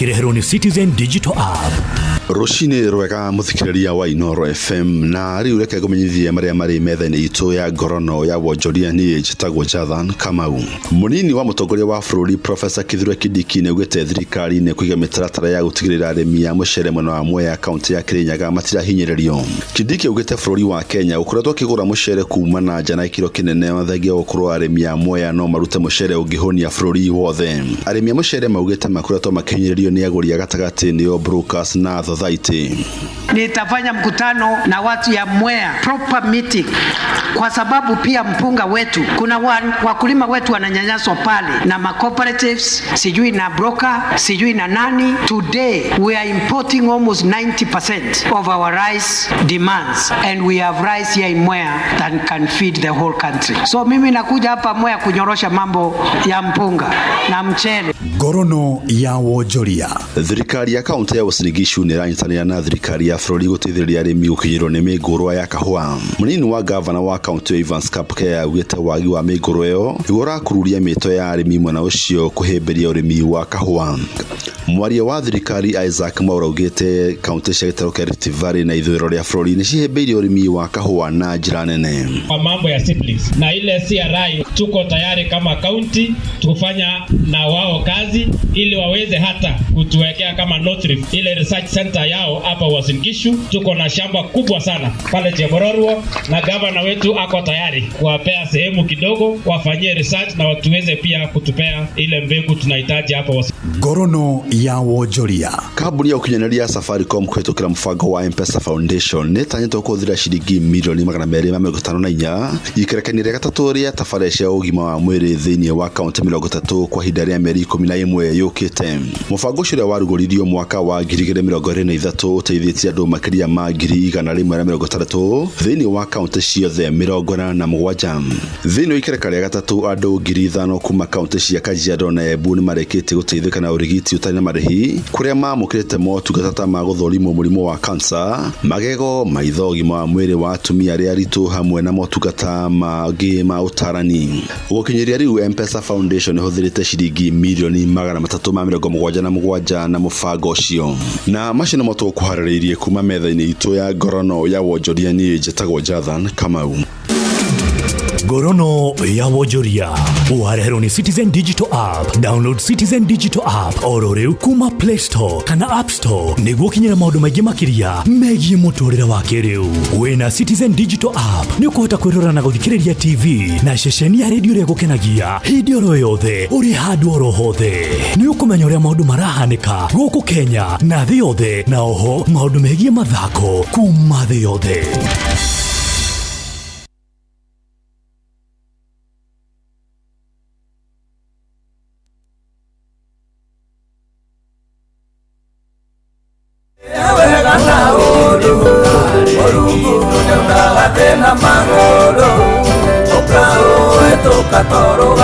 Kĩreherwo nĩ Citizen Digital App. Rũcinĩ rwega mũthikĩrĩria wa Inoro FM, na rĩu reke ngũmenyithie marĩa marĩ metha-inĩ itũ ya ngorono ya wonjoria. Niĩ njĩtagwo Jathan Kamau. Mũnini wa mũtongoria wa bũrũri Professor Kithure Kindiki nĩaugĩte thirikari nĩ kũiga mĩtaratara ya gũtigĩrĩra arĩmi a mũcere mwena wa Mwea, kaũntĩ ya Kirinyaga, matirahinyĩrĩrio. Kindiki augĩte bũrũri wa Kenya ũkoretwo ũkĩgũra mũcere kuma na nja na gĩkĩro kĩnene, thengia wa gũkorwo arĩmi a Mwea no marute mũcere ũngĩhũnia bũrũri wothe. Arĩmi a mũcere maugĩte makoretwo makĩhinyĩrĩrio nĩ agũri a gatagatĩ, nĩo brokers na thothaitĩ. Nitafanya mkutano na watu ya Mwea, proper meeting, kwa sababu pia mpunga wetu kuna wakulima wetu wananyanyaswa pale na ma cooperatives, sijui na broker, sijui na nani. Today we are importing almost 90% of our rice demands and we have rice here in Mwea that can feed the whole country. So mimi nakuja hapa Mwea kunyorosha mambo ya mpunga na mchele. Ngorono ya wonjoria. Thirikari ya kaunti ya Uasin Gishu nĩ ĩranyitanĩra na thirikari ya bũrũri gũteithĩrĩria arĩmi gũkinyĩrwo nĩ mĩngũrwa ya kahũa. Mũnini wa gavana wa kaunti ĩyo Evans Kapkea augĩte wagi wa mĩngũrwa ĩyo nĩguo ũrakururia mĩto ya arĩmi mwena ũcio kũhĩmbĩria ũrĩmi wa kahũa. Mwaria wa thirikari Isaac Mwaura augĩte kaunti cia gĩtarũ kĩa Rift Valley na ithũĩro rĩa bũrũri nĩ cihĩmbĩirie ũrĩmi wa kahũa na njĩra nene. Kwa mambo ya seedlings na ile CRI, tuko tayari kama county kufanya na wao kazi ili waweze hata kutuwekea kama North Rift ile research center yao hapa Uasin Gishu. Tuko na shamba kubwa sana pale Chebororwo, na gavana wetu ako tayari kuwapea sehemu kidogo wafanyie research na watuweze pia kutupea ile mbegu tunahitaji hapa Uasin. Ngorono ya wonjoria. Kambuni ya ũkinyanĩria ya Safaricom kũhĩtũkĩra mũbango wa M-Pesa Foundation nĩ ĩtanyĩtwo kũhũthĩra ciringi mirioni 254 ikerekainĩ rĩa gatatũ rĩa tabarĩra cia ũgima wa mwĩrĩ thĩinĩ wa kaunti 30 kwa ihinda rĩa mĩeri 11 yũkĩte. Mũbango ũcio, ũrĩa warugũririo mwaka wa 2023, ũteithĩtie andũ makĩria ma 160,000 thĩinĩ wa kaunti ciothe 87. Thĩinĩ wa ikereka rĩa gatatũ, andũ 5,000 kuma kaunti cia Kajiado na Embu nĩ marĩkĩtie gũteithĩka na ũrigiti ũtarĩ na marĩhi, kũrĩa mamũkĩrĩte motungata ta ma gũthũrimwo mũrimũ wa kansa, magego, maitho, ũgima wa mwĩrĩ wa atumia arĩa aritũ, hamwe na motungata mangĩ ma ũtarani. Gũkinyĩria rĩu, M-Pesa Foundation ĩhũthĩrĩte ciringi mirioni 377 na mũbango ũcio. Na macio nĩmo tũkũharĩrĩirie kuma metha-inĩ itũ ya ngorono ya wonjoria. Niĩ njĩtagwo Jathan Kamau. Ngorono ya wonjoria wareherwo nĩ Citizen Digital App. Download Citizen Digital App oro rĩu kuma Play Store kana App Store nĩguo ũkinyĩre maũndũ maingĩ makĩria megiĩ mũtũrĩre wa kĩrĩu. Wĩna Citizen Digital App nĩ ũkũhota kwĩrora na gũthikĩrĩria TV na ceceni ya redio ĩrĩa ĩgũkenagia hĩndĩ oro yothe, ũrĩ handũ oro hothe. Nĩ ũkũmenya ũrĩa maũndũ marahanĩka gũkũ Kenya na thĩ yothe, na oho maũndũ megiĩ mathako kuma thĩ yothe. Wega na ũndũ Mũrungu nĩaunaga thĩna magũrũ ũkaũhĩtũka toro.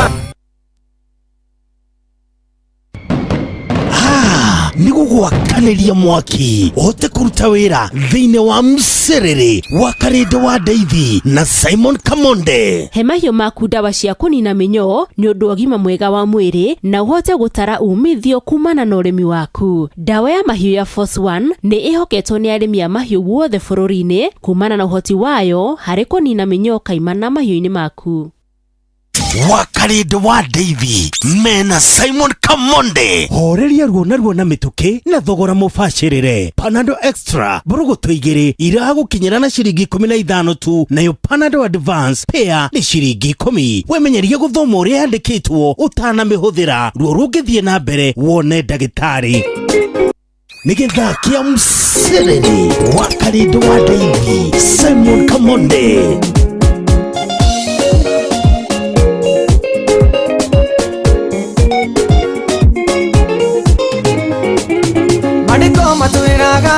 Nĩ gũgwakanĩria mwaki ũhote kũruta wĩra thĩinĩ wa mcerere wa Karĩndĩ wa Ndeithi na Simon Kamonde. He mahiũ maku ndawa cia kũnina mĩnyoo nĩ ũndũ wa ũgima mwega wa mwĩrĩ na ũhote gũtara umithio kumana na ũrĩmi waku. Ndawa ya mahiũ ya Force One nĩ ĩhoketwo nĩ arĩmi a mahiũ guothe bũrũri-inĩ kumana na ũhoti wayo harĩ kũnina mĩnyoo kaimana mahiũ-inĩ maku. Wa Karĩndĩ wa Ndeithi mena Simon Kamonde. Horeria ruo na ruo na mĩtũkĩ na thogora mũbacĩrĩre. Panado Extra mbũrũgũtũ 2 iragũkinyĩra na ciringi 15 tu, nayo Panado Advance pair nĩ ciringi 10. Wemenyerie gũthoma ũrĩa yandĩkĩtwo ũtanamĩhũthĩra. Ruo rũngĩthiĩ na mbere, wone ndagĩtarĩ. Nĩ gĩthaa kĩa mcereri wa Karĩndĩ wa Ndeithi, Simon Kamonde. Mandĩko matwĩraga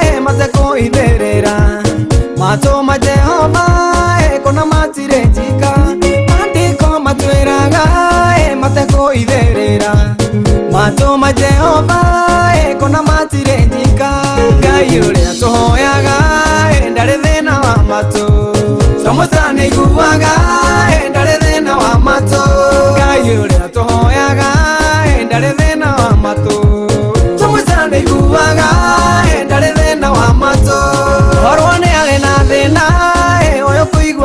ĩ matekũhithĩrĩra matũma Jehova ĩ kũna matirĩ njika. Mandĩko matwĩraga ĩ matekũhithĩrĩra matũma Jehova ĩ kũna matirĩ njika. Ngai ũrĩa tũhoyaga ĩ ndarĩ thĩna wa matũ, Tomũtana iguaga ĩ ndarĩ thĩna wa matũ. Ngai ũrĩa tũhoyaga ĩ ndarĩ thĩna wa matũ.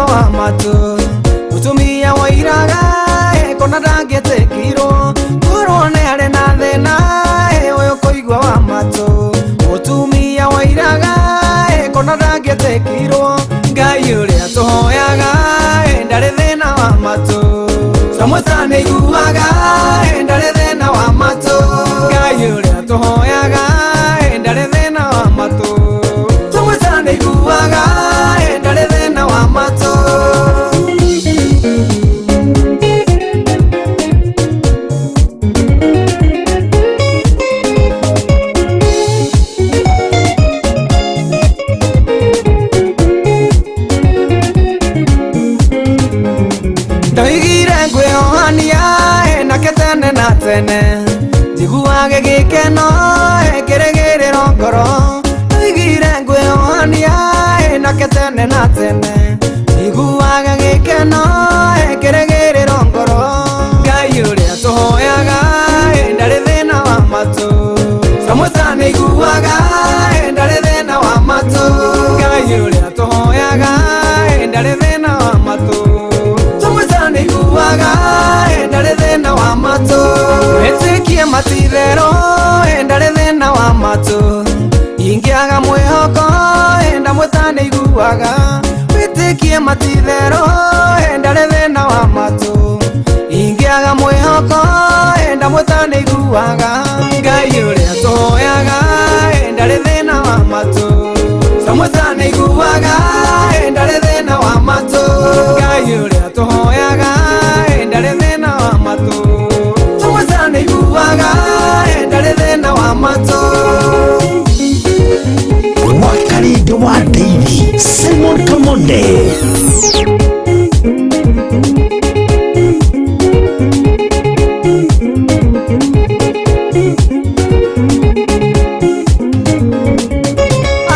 Kũigua wa matũ mũtumia woiraga kona ndangĩtĩkirwo korwo nĩ arĩ na thĩna ũyũ kũigua wa matũ mũtumia woiraga kona ndangĩtĩkirwo Ngai ũrĩa tũhoyaga ndarĩ thĩna wa matũ Twamwĩta nĩaiguaga ndarĩ thĩna wa matũ Ngai ũrĩa tũhoyaga ndarĩ thĩna wa matũ Twamwĩta nĩaiguaga ndarĩ thĩna wa matũ. Ndoigire ngwĩohania nake tene na tene njiguage gĩkeno kĩrĩgĩrĩro ngoro ndoigire ngwĩohania nake tene na tene njiguage gĩkeno kĩrĩgĩrĩro ngoro Ngai ũrĩa tũhoyaga ndarĩ thĩna wa matũ Twamwĩta nĩaiguaga ndarĩ thĩna wa matũ Ngai ũrĩa tũhoyaga ndarĩ thĩna wa matũ Twamwĩta nĩaiguaga ndarĩ thĩna wa matũ Wĩtĩkie matitherũ ndarĩ thĩna wa matũ Ingĩaga mwĩhoko ndamwĩta nĩaiguaga Wĩtĩkie matitherũ ndarĩ thĩna wa matũ Ingĩaga mwĩhoko ndamwĩta nĩaiguaga Ngai ũrĩa tũhoyaga ndarĩ thĩna wa matũ Twamwĩta nĩaiguaga ndarĩ thĩna wa matũ Ngai ũrĩa tũhoyaga ndarĩ thĩna wa matũ Twamwĩta nĩaiguaga ndarĩ thĩna wa matũ. Wakarindi wa Ndeithi Simon Kamonde.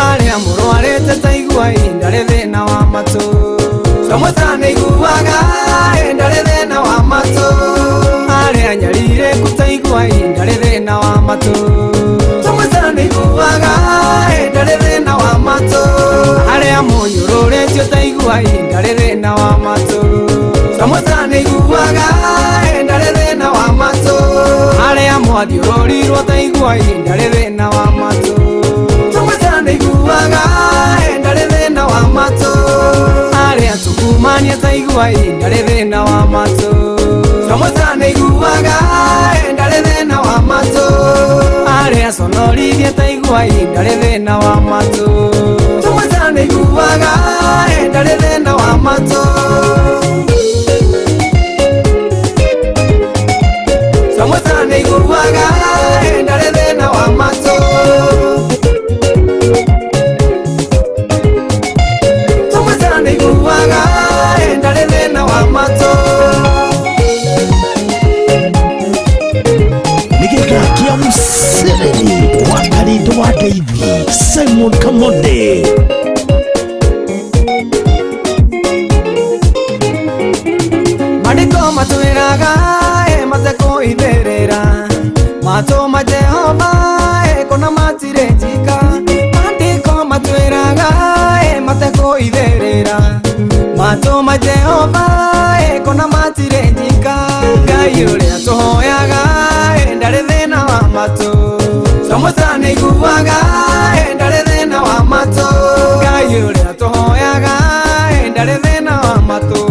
Arĩa mũrwarĩte taigua ndarĩ thĩna wa matũ Twamwĩta nĩaiguaga ndarĩ thĩna wa matũ Arĩa nyarirĩku taigua ndarĩ thĩna wa matũ Twamwĩta nĩaiguaga ndarĩ thĩna wa matũ Arĩa mũnyũrũrĩtio taigua ndarĩ thĩna wa matũ Twamwĩta nĩaiguaga ndarĩ thĩna wa matũ Arĩa mwathiũrũrirwo taigua ndarĩ thĩna wa matũ Twamwĩta nĩaiguaga ndarĩ thĩna wa matũ Arĩa tũkumania taigua ndarĩ thĩna wa matũ Twamwĩta nĩaiguaga ndarĩ thĩna wa matũ Arĩa conorithie taigua ndarĩ thĩna wa matũ Twamwĩta nĩaiguaga ndarĩ thĩna wa matũ Twamwĩta nĩaiguaga ndarĩ thĩna wa matũ Twamwĩta nĩaiguaga ndarĩ thĩna wa matũ. Nĩ gĩthaa kĩa Museveni Wakarindi wa Ndeithi Simon Kamonde. Mandĩko matwĩraga matekũhithĩrĩra matũ ma Jehova kũna matirĩ njika Mandĩko matwĩraga matekũhithĩrĩra matũ ma Jehova kũna matirĩ njika Ngai ũrĩa tũhoyaga ndarĩ thĩna wa matũ Twamwĩta nĩaiguaga ndarĩ thĩna wa matũ Ngai ũrĩa tũhoyaga ndarĩ thĩna wa matũ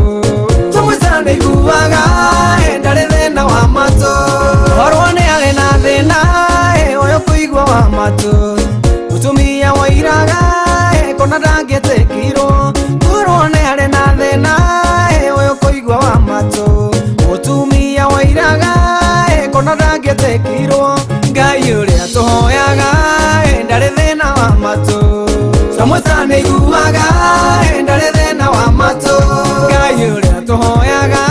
Twamwĩta nĩaiguaga ndarĩ thĩna wa matũ Korwo nĩ arĩ na thĩna ũyũ kũigua wa matũ Mũtumia woiraga kona ndangĩtĩkirwo Korwo nĩ arĩ na thĩna ũyũ kũigua wa matũ Mũtumia woiraga kona ndangĩtĩkirwo Ngai ũrĩa tũhoyaga ndarĩ thĩna wa matũ Twamwĩta nĩaiguaga ndarĩ thĩna wa matũ Ngai ũrĩa tũhoyaga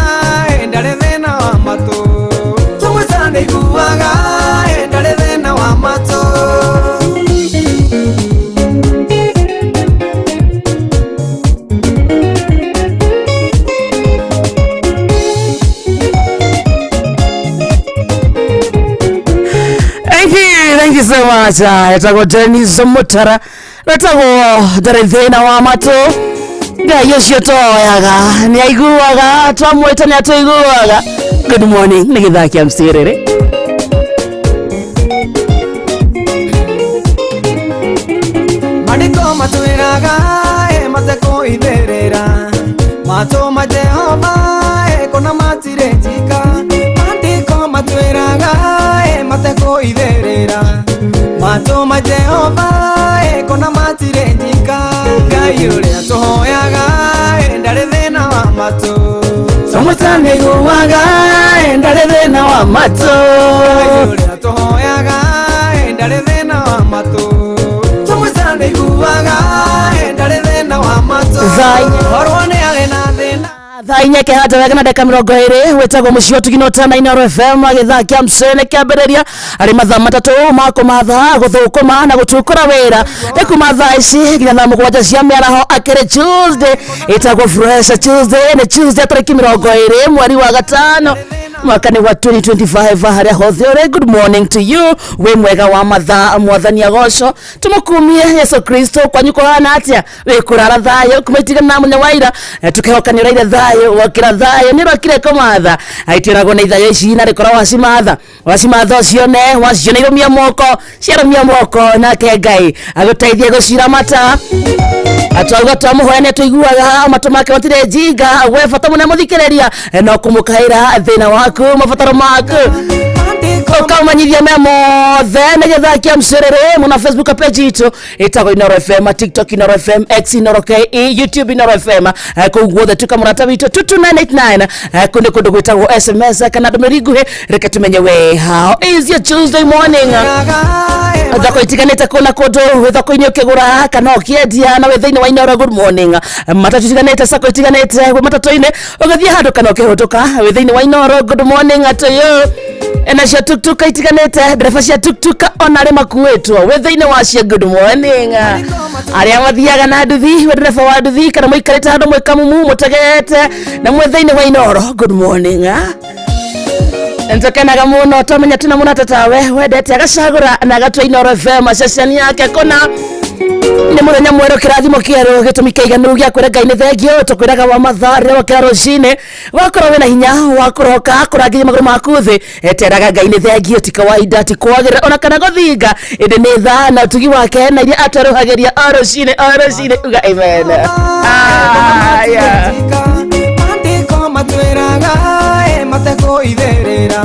ndarĩ thĩna wa matũ Twamwĩta nĩaiguaga ndarĩ thĩna wa matũ. Thank you so much. Etagwo Dennis Mutara. Etagwo ndarĩ thĩna wa matũ. Ngai ũcio tũhoyaga nĩ aiguaga, twamwĩta nĩ atũiguaga. Good morning, nĩ gĩthaa kĩa mcĩrĩrĩ. Mandĩko matwĩraga ĩ matekũhithĩrĩra matũma Jehova ĩ kũna matirĩ njika. Mandĩko matwĩraga ĩ matekũhithĩrĩra matũma Jehova ĩ kũna matirĩ njika. Ngai ũrĩa tũhoyaga ĩ ndarĩ thĩna wa matũ. Twamwĩta nĩ aiguaga, ĩ ndarĩ thĩna wa matũ. Ngai ũrĩa tũhoyaga ĩ ndarĩ thĩna wa matũ. Twamwĩta nĩ aiguaga ĩ ndarĩ thĩna wa matũ. Thaa inya. Korwo nĩ arĩ na thĩna. Thaa inya kĩhata wega na ndagĩka 20, wĩtagwo mũciĩ wa Tugino Tana Inooro FM. Gĩthaa kĩa mcene kĩambĩrĩria arĩ mathaa 3 ma kũmatha, gũthũkũma na gũtukũra wĩra nĩ kuma thaa ici nginya thaa 7 cia mĩaraho. Akĩrĩ Tuesday, ĩtagwo Fresh Tuesday, nĩ Tuesday tarĩki 20 mweri wa gatano mwaka nĩ wa 2025. Harĩa hothe ũrĩ, good morning to you, wĩ mwega wa mathaa. Mwathani agoco, tũmũkumie Yesu Kristo. Kwanyu kũhana atĩa? Wĩ kũrara thayũ kuma itigana na mũthenya wa ira? Tukĩhoka nĩ ũraire thayũ, wokĩra thayũ, nĩ ũrokire kũmatha. Aitĩragwo na ithayo ici na rĩkorwo wacimatha, wacimatha ũcione, waciona irũmia moko, ciarũmia moko, nake Ngai agũteithie gũciramata. Atwauga twamũhoya nĩ tũiguaga, matũ make matirĩ njinga. We bata mũnene mũthikĩrĩria no kũmũkaĩra thĩna waku, mabataro maku, ũkamanyithia me mothe. Nĩ gĩthaa kĩa mcĩrĩrĩ mũna. Facebook page itũ ĩtagwo Inoro FM, TikTok Inoro FM, X Inoro KE, YouTube Inoro FM. Kũu guothe tuka mũrata witũ 22989. Kũu nĩ kũndũ gwĩtagwo SMS kana ndũmĩrĩri nguhĩ. Reke tumenye we, how is your Tuesday morning? Thoko itiganĩte kũna kũndũ, wĩ thoko-inĩ ũkĩgũra kana ũkĩendia na wĩ thĩinĩ wa Inoro, good morning. Matatũ itiganĩte, sako itiganĩte, wĩ matatũ-inĩ ũgĩthiĩ handũ kana ũkĩhũtũka, wĩ thĩinĩ wa Inoro, good morning to you. Nacio tuktuka itiganĩte, ndereba cia tuktuka ona arĩa makuĩtwo, wĩ thĩinĩ wacio, good morning. Arĩa mathiaga na nduthi, wĩ ndereba wa nduthi kana mũikarĩte handũ mwĩ kamumu mũtegete na mwĩ thĩinĩ wa Inoro, good morning. Nĩtũkenaga mũno twamenya twĩna mũrata tawe wendete agacagũra na agatua Inoro FM ceceni yake. Kũna nĩ mũthenya mwerũ, kĩrathimo kĩerũ, gĩtũmi kĩiganu gĩa kwĩra Ngai nĩ thengio. Tũkwĩraga wa mathaa rĩrĩa wokĩra rũcinĩ, wakorwo wĩna hinya wa kũroka kũrangĩria magũrũ maku thĩ, teraga Ngai nĩ thengio. Ti kawaida, ti kwagĩrĩra ona kana gũthinga, ĩndĩ nĩ tha na ũtugi wake na iria atwerũhagĩria o rũcinĩ o rũcinĩ. Uga amen. Aya. Mandĩko matwĩraga ĩ matekũhithĩrĩra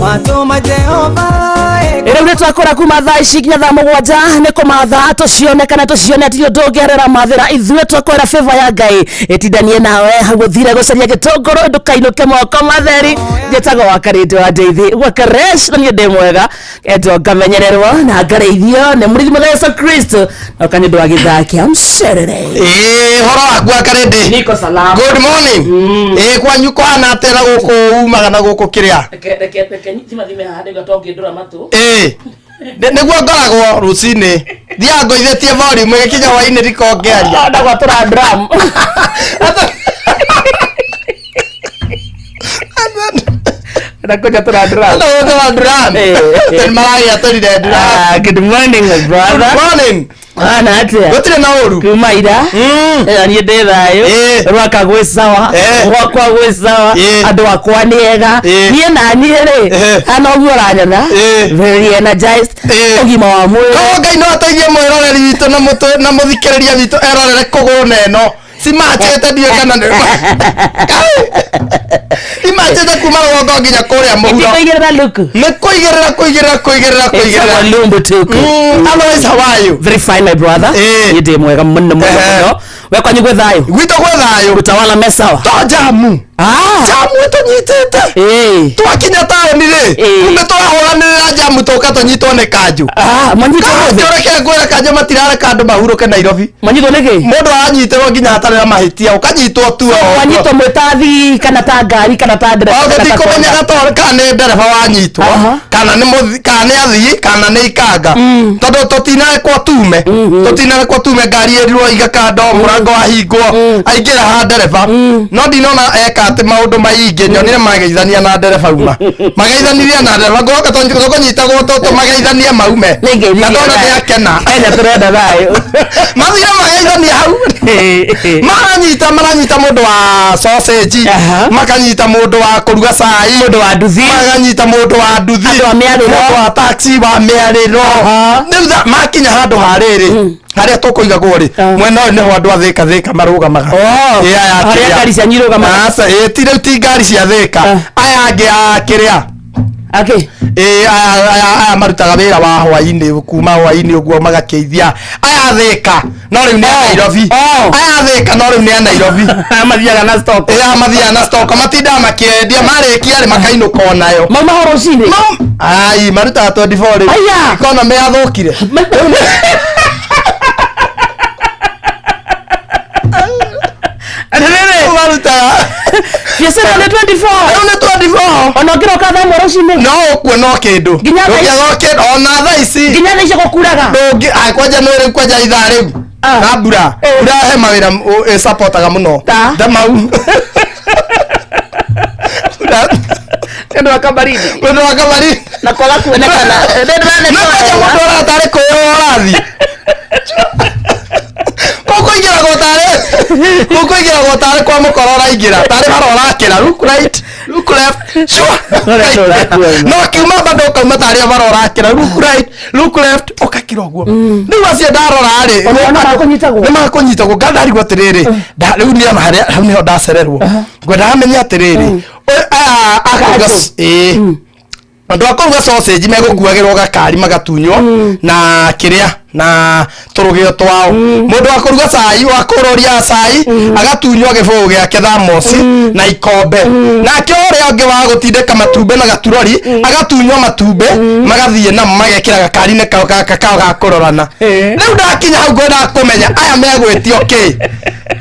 matũma Jehova ĩ Rĩu nĩ twakũra kuma thaa ici nginya thaa 7 nĩ kũmatha tũcione kana tũcione atirĩ ũndũ ũngĩarĩra mathĩra. Ithuĩ twakwĩra favor ya Ngai ĩtindanie nawe hau ũthire gũcaria gĩtũngũrũ, ndũkainũke moko matheri. Njĩtagwo wa Karĩndĩ wa Ndeithi Gwakaresh na niĩ ndĩ mwega, endwo, ngamenyererwo na ngarĩithio nĩ mũrĩthi mwega Yesu Kristo, na ũka nĩ ũndũ wa gĩthaa kĩa mcerere. Ĩĩ, horo waku Akarĩndĩ? Niko salama. Good morning. Ĩĩ, kwanyu kũhana atĩa na gũkũ umaga na gũkũ kĩrĩa? Reke thimathime haha ndĩga tongĩndũra matũ. Ĩĩ, nĩguo ngoragwo rũcinĩ thiaga ngũithĩtie volume, ĩgĩkinya hwainĩ ndikongĩaria. Ndagwatũra drum. Ndagwatũra drum. Ndagwatũra drum. Nĩ maragĩatũrire drum. Ah, good morning my brother. Good morning. Hana atĩa? Gũtirĩ na ũru. Kuma ira. Niĩ ndĩ thayũ. Rwaka gwĩ sawa. Gwakwa gwĩ sawa. Andũ akwa nĩ ega. Niĩ na niĩ rĩ, hana ũguo ũranyona. Very energized. Ũgima wa mwĩrĩ. Koguo Ngai no ateithie mwĩroreri witũ na na mũthikĩrĩria witũ erorere kũgũrũ na ĩno cimachĩte, ndiũĩ kana nĩ imachĩte kuma rũgongo nginya kũrĩa mũhuro. Kũigĩrĩra luku. Nĩ kũigĩrĩra, kũigĩrĩra, kũigĩrĩra, kũigĩrĩra. Lumbu tuku. Otherwise, how are you? Very fine, my brother. Niĩ ndĩ mwega mũno mũno mũno. We kwanyu gwĩ thayũ? Gwitũ gwĩ thayũ. Utawala me sawa? To jamu. Jamu ĩtũnyitĩte. Twakinya taũni rĩ, kumbe twahũranĩrĩra jamu tũka tũnyitwo nĩ kanjũ. Manyitwo? Kanjũ, reke ngwĩre, kanjũ matirareka andũ mahurũke Nairobi. Manyitwo nĩkĩ? Mũndũ aranyitĩrwo nginya hatarĩ na mahĩtia, ũkanyitwo tu o ũguo. Wanyitwo mwĩ ta athii kana ta ngari kana ta ndereba Othe kana ta ndikũmenyaga to kana nĩ ndereba wanyitwo, kana nĩ kana nĩ athii, kana nĩ ikanga, tondũ tũtinarekwo tume ngari ĩrirwo iga kando, mũrango wahingwo, aingĩra ha ndereba, no ndinona eka Atĩ maũndũ maingĩ nyonire mageithania na ndereba uma mageithanirie na ndereba ngoka tũkũnyitagwo tũtũ mageithanie maume na ndona nĩ akena. Kenya tũrenda thayũ. Mathire mageithania hau maranyita mũndũ wa sausage, makanyita mũndũ wa kũruga cai, mũndũ wa nduthi, makanyita mũndũ wa nduthi, andũ a mĩarĩro, mũndũ wa taxi wa mĩarĩro. Rĩu makinya handũ ha rĩrĩ harĩa tũkũigagwo rĩ, mwena ũyũ nĩho andũ a Thĩka Thĩka marũgamaga. Ĩ, aya Harĩa kĩrĩa. ngari cianyu irũgamaga. Aca, ĩ, ti rĩu ti ngari cia Thĩka, aya angĩ a kĩrĩa. Akĩ? Ĩ, aya marutaga wĩra wa hwainĩ kuma hwainĩ ũguo magakĩithia aya Thĩka, no rĩu nĩ a Nairobi. Aya Thĩka, no rĩu nĩ a Nairobi. Aya mathiaga na stock. Ĩ, aya mathiaga na stock, matindaga makĩendia, marĩkia rĩ makainũka onayo. Mauma ho rũcinĩ. Ai, marutaga 24 rĩu. Aya. Economy yathũkire. Atĩrĩrĩ, marutaga biacara nĩ 24. Rĩu nĩ 24. Ona ũngĩroka thaa ĩmwe rũcinĩ. No ũkuo no kĩndũ. Nginya thaa ici. Ndũngĩaga kĩndũ ona thaa ici. Nginya thaa ici gũkuraga. Ndũngĩ ah, kwanja nĩ rĩu kwanja ithaa rĩu. Na mbura. Mbura he mawĩra ĩsapotaga mũno. Ta? Ta mau. Mbura. Nĩ ũndũ wa kabaridi. Nĩ ũndũ wa kabaridi. Na kwaga kuonekana. Na kwanja mũndũ ũratarĩ kwĩyũa ũrathiĩ. Kũu kũingĩragwo tarĩ kũu kũingĩragwo tarĩ kwa mũkoro ũraingĩra tarĩ bara ũrakĩra, look right, look left, sure. No kiuma bado ũkauma tarĩ bara ũrakĩra, look right, look left, ũgakĩra ũguo. Rĩu acio ndarora rĩ, Ona nĩ makũnyitagwo. Nĩ makũnyitagwo ngandarigwo atĩrĩrĩ, rĩu nĩ harĩa hau nĩho ndacererwo ngwendaga menye atĩrĩrĩ, aya akũruga ĩĩ andũ a kũruga sausage megũkuagĩrwo gakari magatunywo na kĩrĩa na tũrũgĩo twao, mũndũ wa kũruga cai wa kũroria cai agatunywo gĩbũyũ gĩake thamosi na ikombe, nake ũrĩa ũngĩ wa gũtindĩka matumbĩ na gaturori agatunywo matumbĩ magathiĩ namo magekĩra gakari-inĩ kao gaka kao ga kũrorana. Rĩu ndakinya hau ngwendaga kũmenya aya megwĩtio kĩ.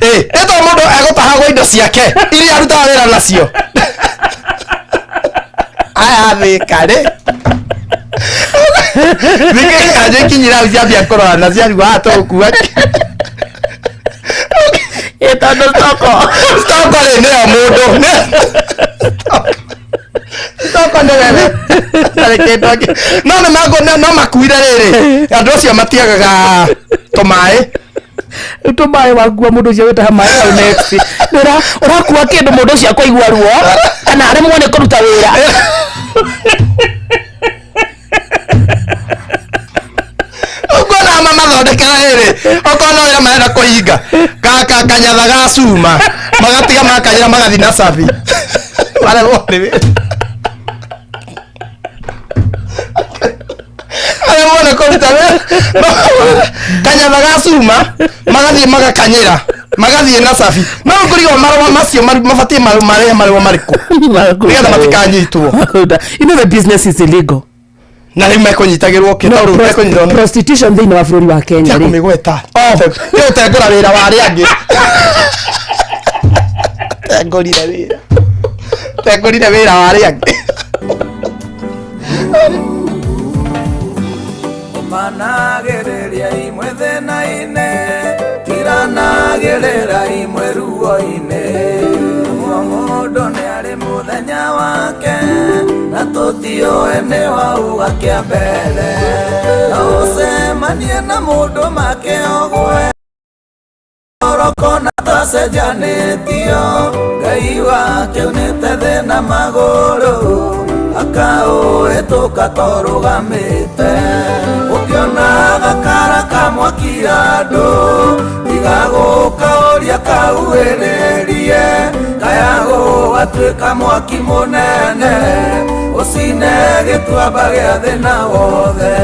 Ĩ ĩto mũndũ egũtahagwo indo ciake iria arutaga wĩra nacio. Aya Thĩka rĩ, thikĩ ikinyira hau ciambia kũrorana ciarigwo haha tũgũkua. Ĩ tondũ stoko. Stoko rĩ nĩyo mũndũ stoko nĩ wewe tarĩ kĩndũ angĩ no nĩ no makuire rĩrĩ andũ acio matiagaga tũmaĩ. Rĩu tũmaĩ wakua mũndũ ũcio wĩtaha maĩ hau next. Nĩ ũrakua kĩndũ mũndũ ũcio akũigua ruo kana aremwo nĩ kũruta wĩra. Ũkuona mamathondekera rĩrĩ okorwo no wĩra marenda kũhinga gaka kanyatha ga cuma magatiga makanyĩra magathi na cabi maremwo nĩ wĩra aremwo nĩ kũruta wĩra kanyatha ga cuma magathiĩ magakanyĩra magathiĩ na cabi no kũrigwo marũa macio mabatiĩ marĩhe marũa marĩkũ nĩgetha matikanyitwo. You know the business is illegal. Na rĩu mekũnyitagĩrwo kĩ tondũ mekũnyitwo nĩ Prostitution thĩinĩ wa bũrũri wa Kenya tia rĩ. Kũmĩgweta nĩ ũtengũra wĩra wa arĩa angĩ, tengũrire wĩra, tengũrire wĩra wa arĩa angĩ. Managĩrĩria imwe thĩna-inĩ, tiranagĩrĩra imwe ruo-inĩ. O mũndũ nĩ arĩ mũthenya wake na tũtiũĩ nĩ wauga kĩa mbere. No ũcemanie na mũndũ make ũgwe oroko na tacenjanĩtio Ngai wake unĩte thĩna magũrũ akaũhĩtũka torũgamĩte ũkĩona gakara ka mwaki andũ tiga gũkaũria kauĩrĩrie kaya gũgatuĩka mwaki mũnene ũcine gĩtuamba gĩa thĩna wothe.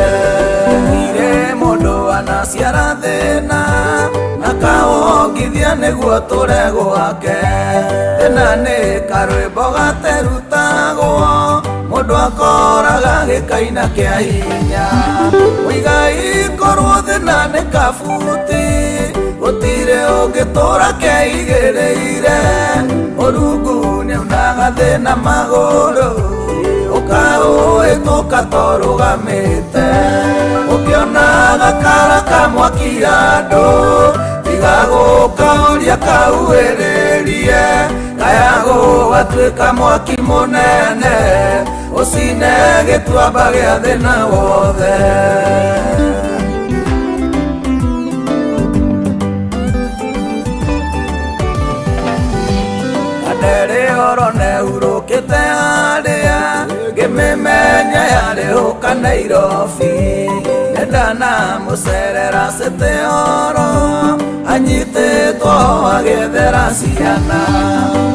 Irĩ mũndũ anaciara thĩna na kawongithia nĩguo tũre gwake thĩna nĩ karwĩmbo gaterutagwo mũndũ akoraga gĩkaina kĩa hinya mũigai korwo thĩna nĩ kabuti gũtirĩ ũngĩtũra keigĩrĩire Mũrungu nĩaunaga thĩna magũrũ ũkaũhĩtũka torũgamĩte ũkĩona gakara ka mwaki andũ tiga gũkaũria kauĩrĩrie. Kayago gatuĩka mwaki mũnene ũcine gĩtuamba gĩa thĩna wothe. Kandere oro nehurũkĩte harĩa ngĩmĩmenya yarĩ hũka Nairobi nĩndanamũcerera cĩtĩ oro anyitĩtwo agĩethera ciana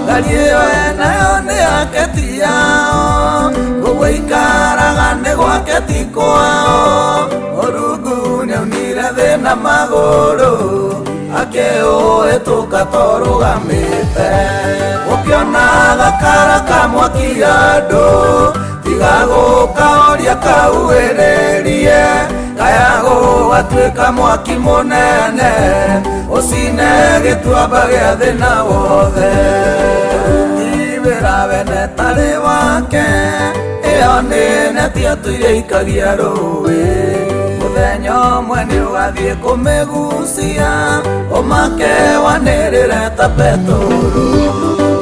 ngari ĩyo enayo nĩ yake ti yao kũguo ikaraga nĩ gwake ti kwao Mũrungu nĩaunire thĩna magũrũ akĩũhĩtũka torũgamĩte ũkĩona gakara ka mwaki andũ tiga gũkaoria kauĩrĩrie kayago gatuĩka mwaki mũnene ũcine gĩtuamba gĩa thĩna wothe. Ti wĩra wene tarĩ wake ĩyo nĩ neti atũire ikagia rũĩ mũthenya ũmwe nĩ ũgathiĩ kũmĩgucia ũmake wanĩrĩre ta petũrũ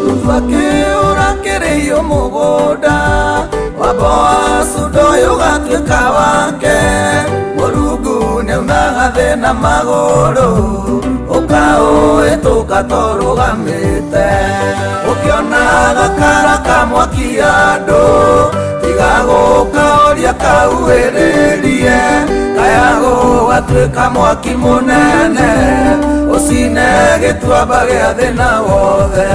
Ruthu akĩũra kĩrĩiyo mũgũnda wa Boazu ndoyũ ũgatuĩka wake Mũrungu nĩaunaga thĩna magũrũ ũkaũhĩtũka torũgamĩte ũkĩona gakara ka mwaki andũ tiga gũkaoria kauĩrĩrie kayago gatuĩka mwaki mũnene ũcine gĩtuamba gĩa thĩna wothe.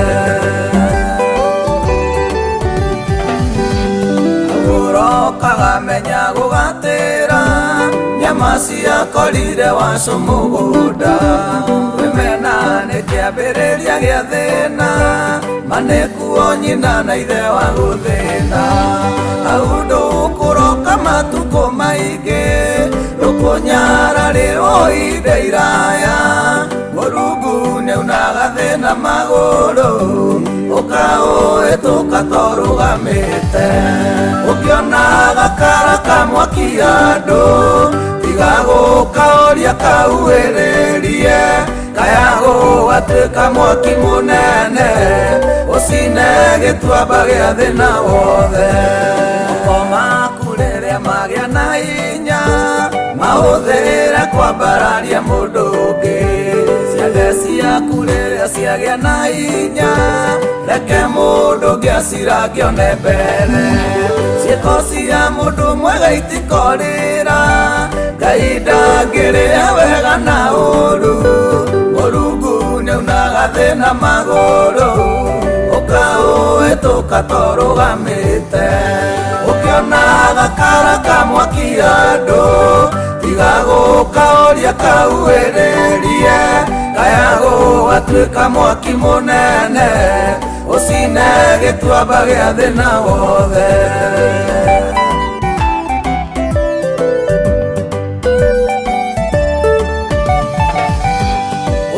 Ũrokaga menya gũgatĩra nyama ciakorire wacu mũgũnda wĩmena nĩ kĩambĩrĩria gĩa thĩna manĩkuo nyina na ithe wa gũthĩna hau ndũkũroka matukũ maingĩ rũkũnyararĩrwo ihinda iraya Mũrungu nĩaunaga thĩna magũrũ ũkaũhĩtũka torũgamĩte ũkĩona gakara ka mwaki andũ tiga gũkaoria kauĩrĩrie kayago gatuĩka mwaki mũnene ũcine gĩtuamba gĩa thĩna wothe. Moko maku rĩrĩa magĩa na hinya mahũthĩre kwambararia mũndũ ũngĩ ciande ciaku rĩrĩa ciagĩa na hinya reke mũndũ ũngĩ acirange one mbere ciĩko cia mũndũ mwega itikorĩra Ngai ndangĩrĩa wega na ũũru Mũrungu nĩaunaga thĩna magũrũ ũkaũhĩtũka torũgamĩte ũkĩona gakara ka mwaki andũ tiga gũkaoria kauĩrĩrie kayago gatuĩka mwaki mũnene ũcine gĩtuamba gĩa thĩna wothe.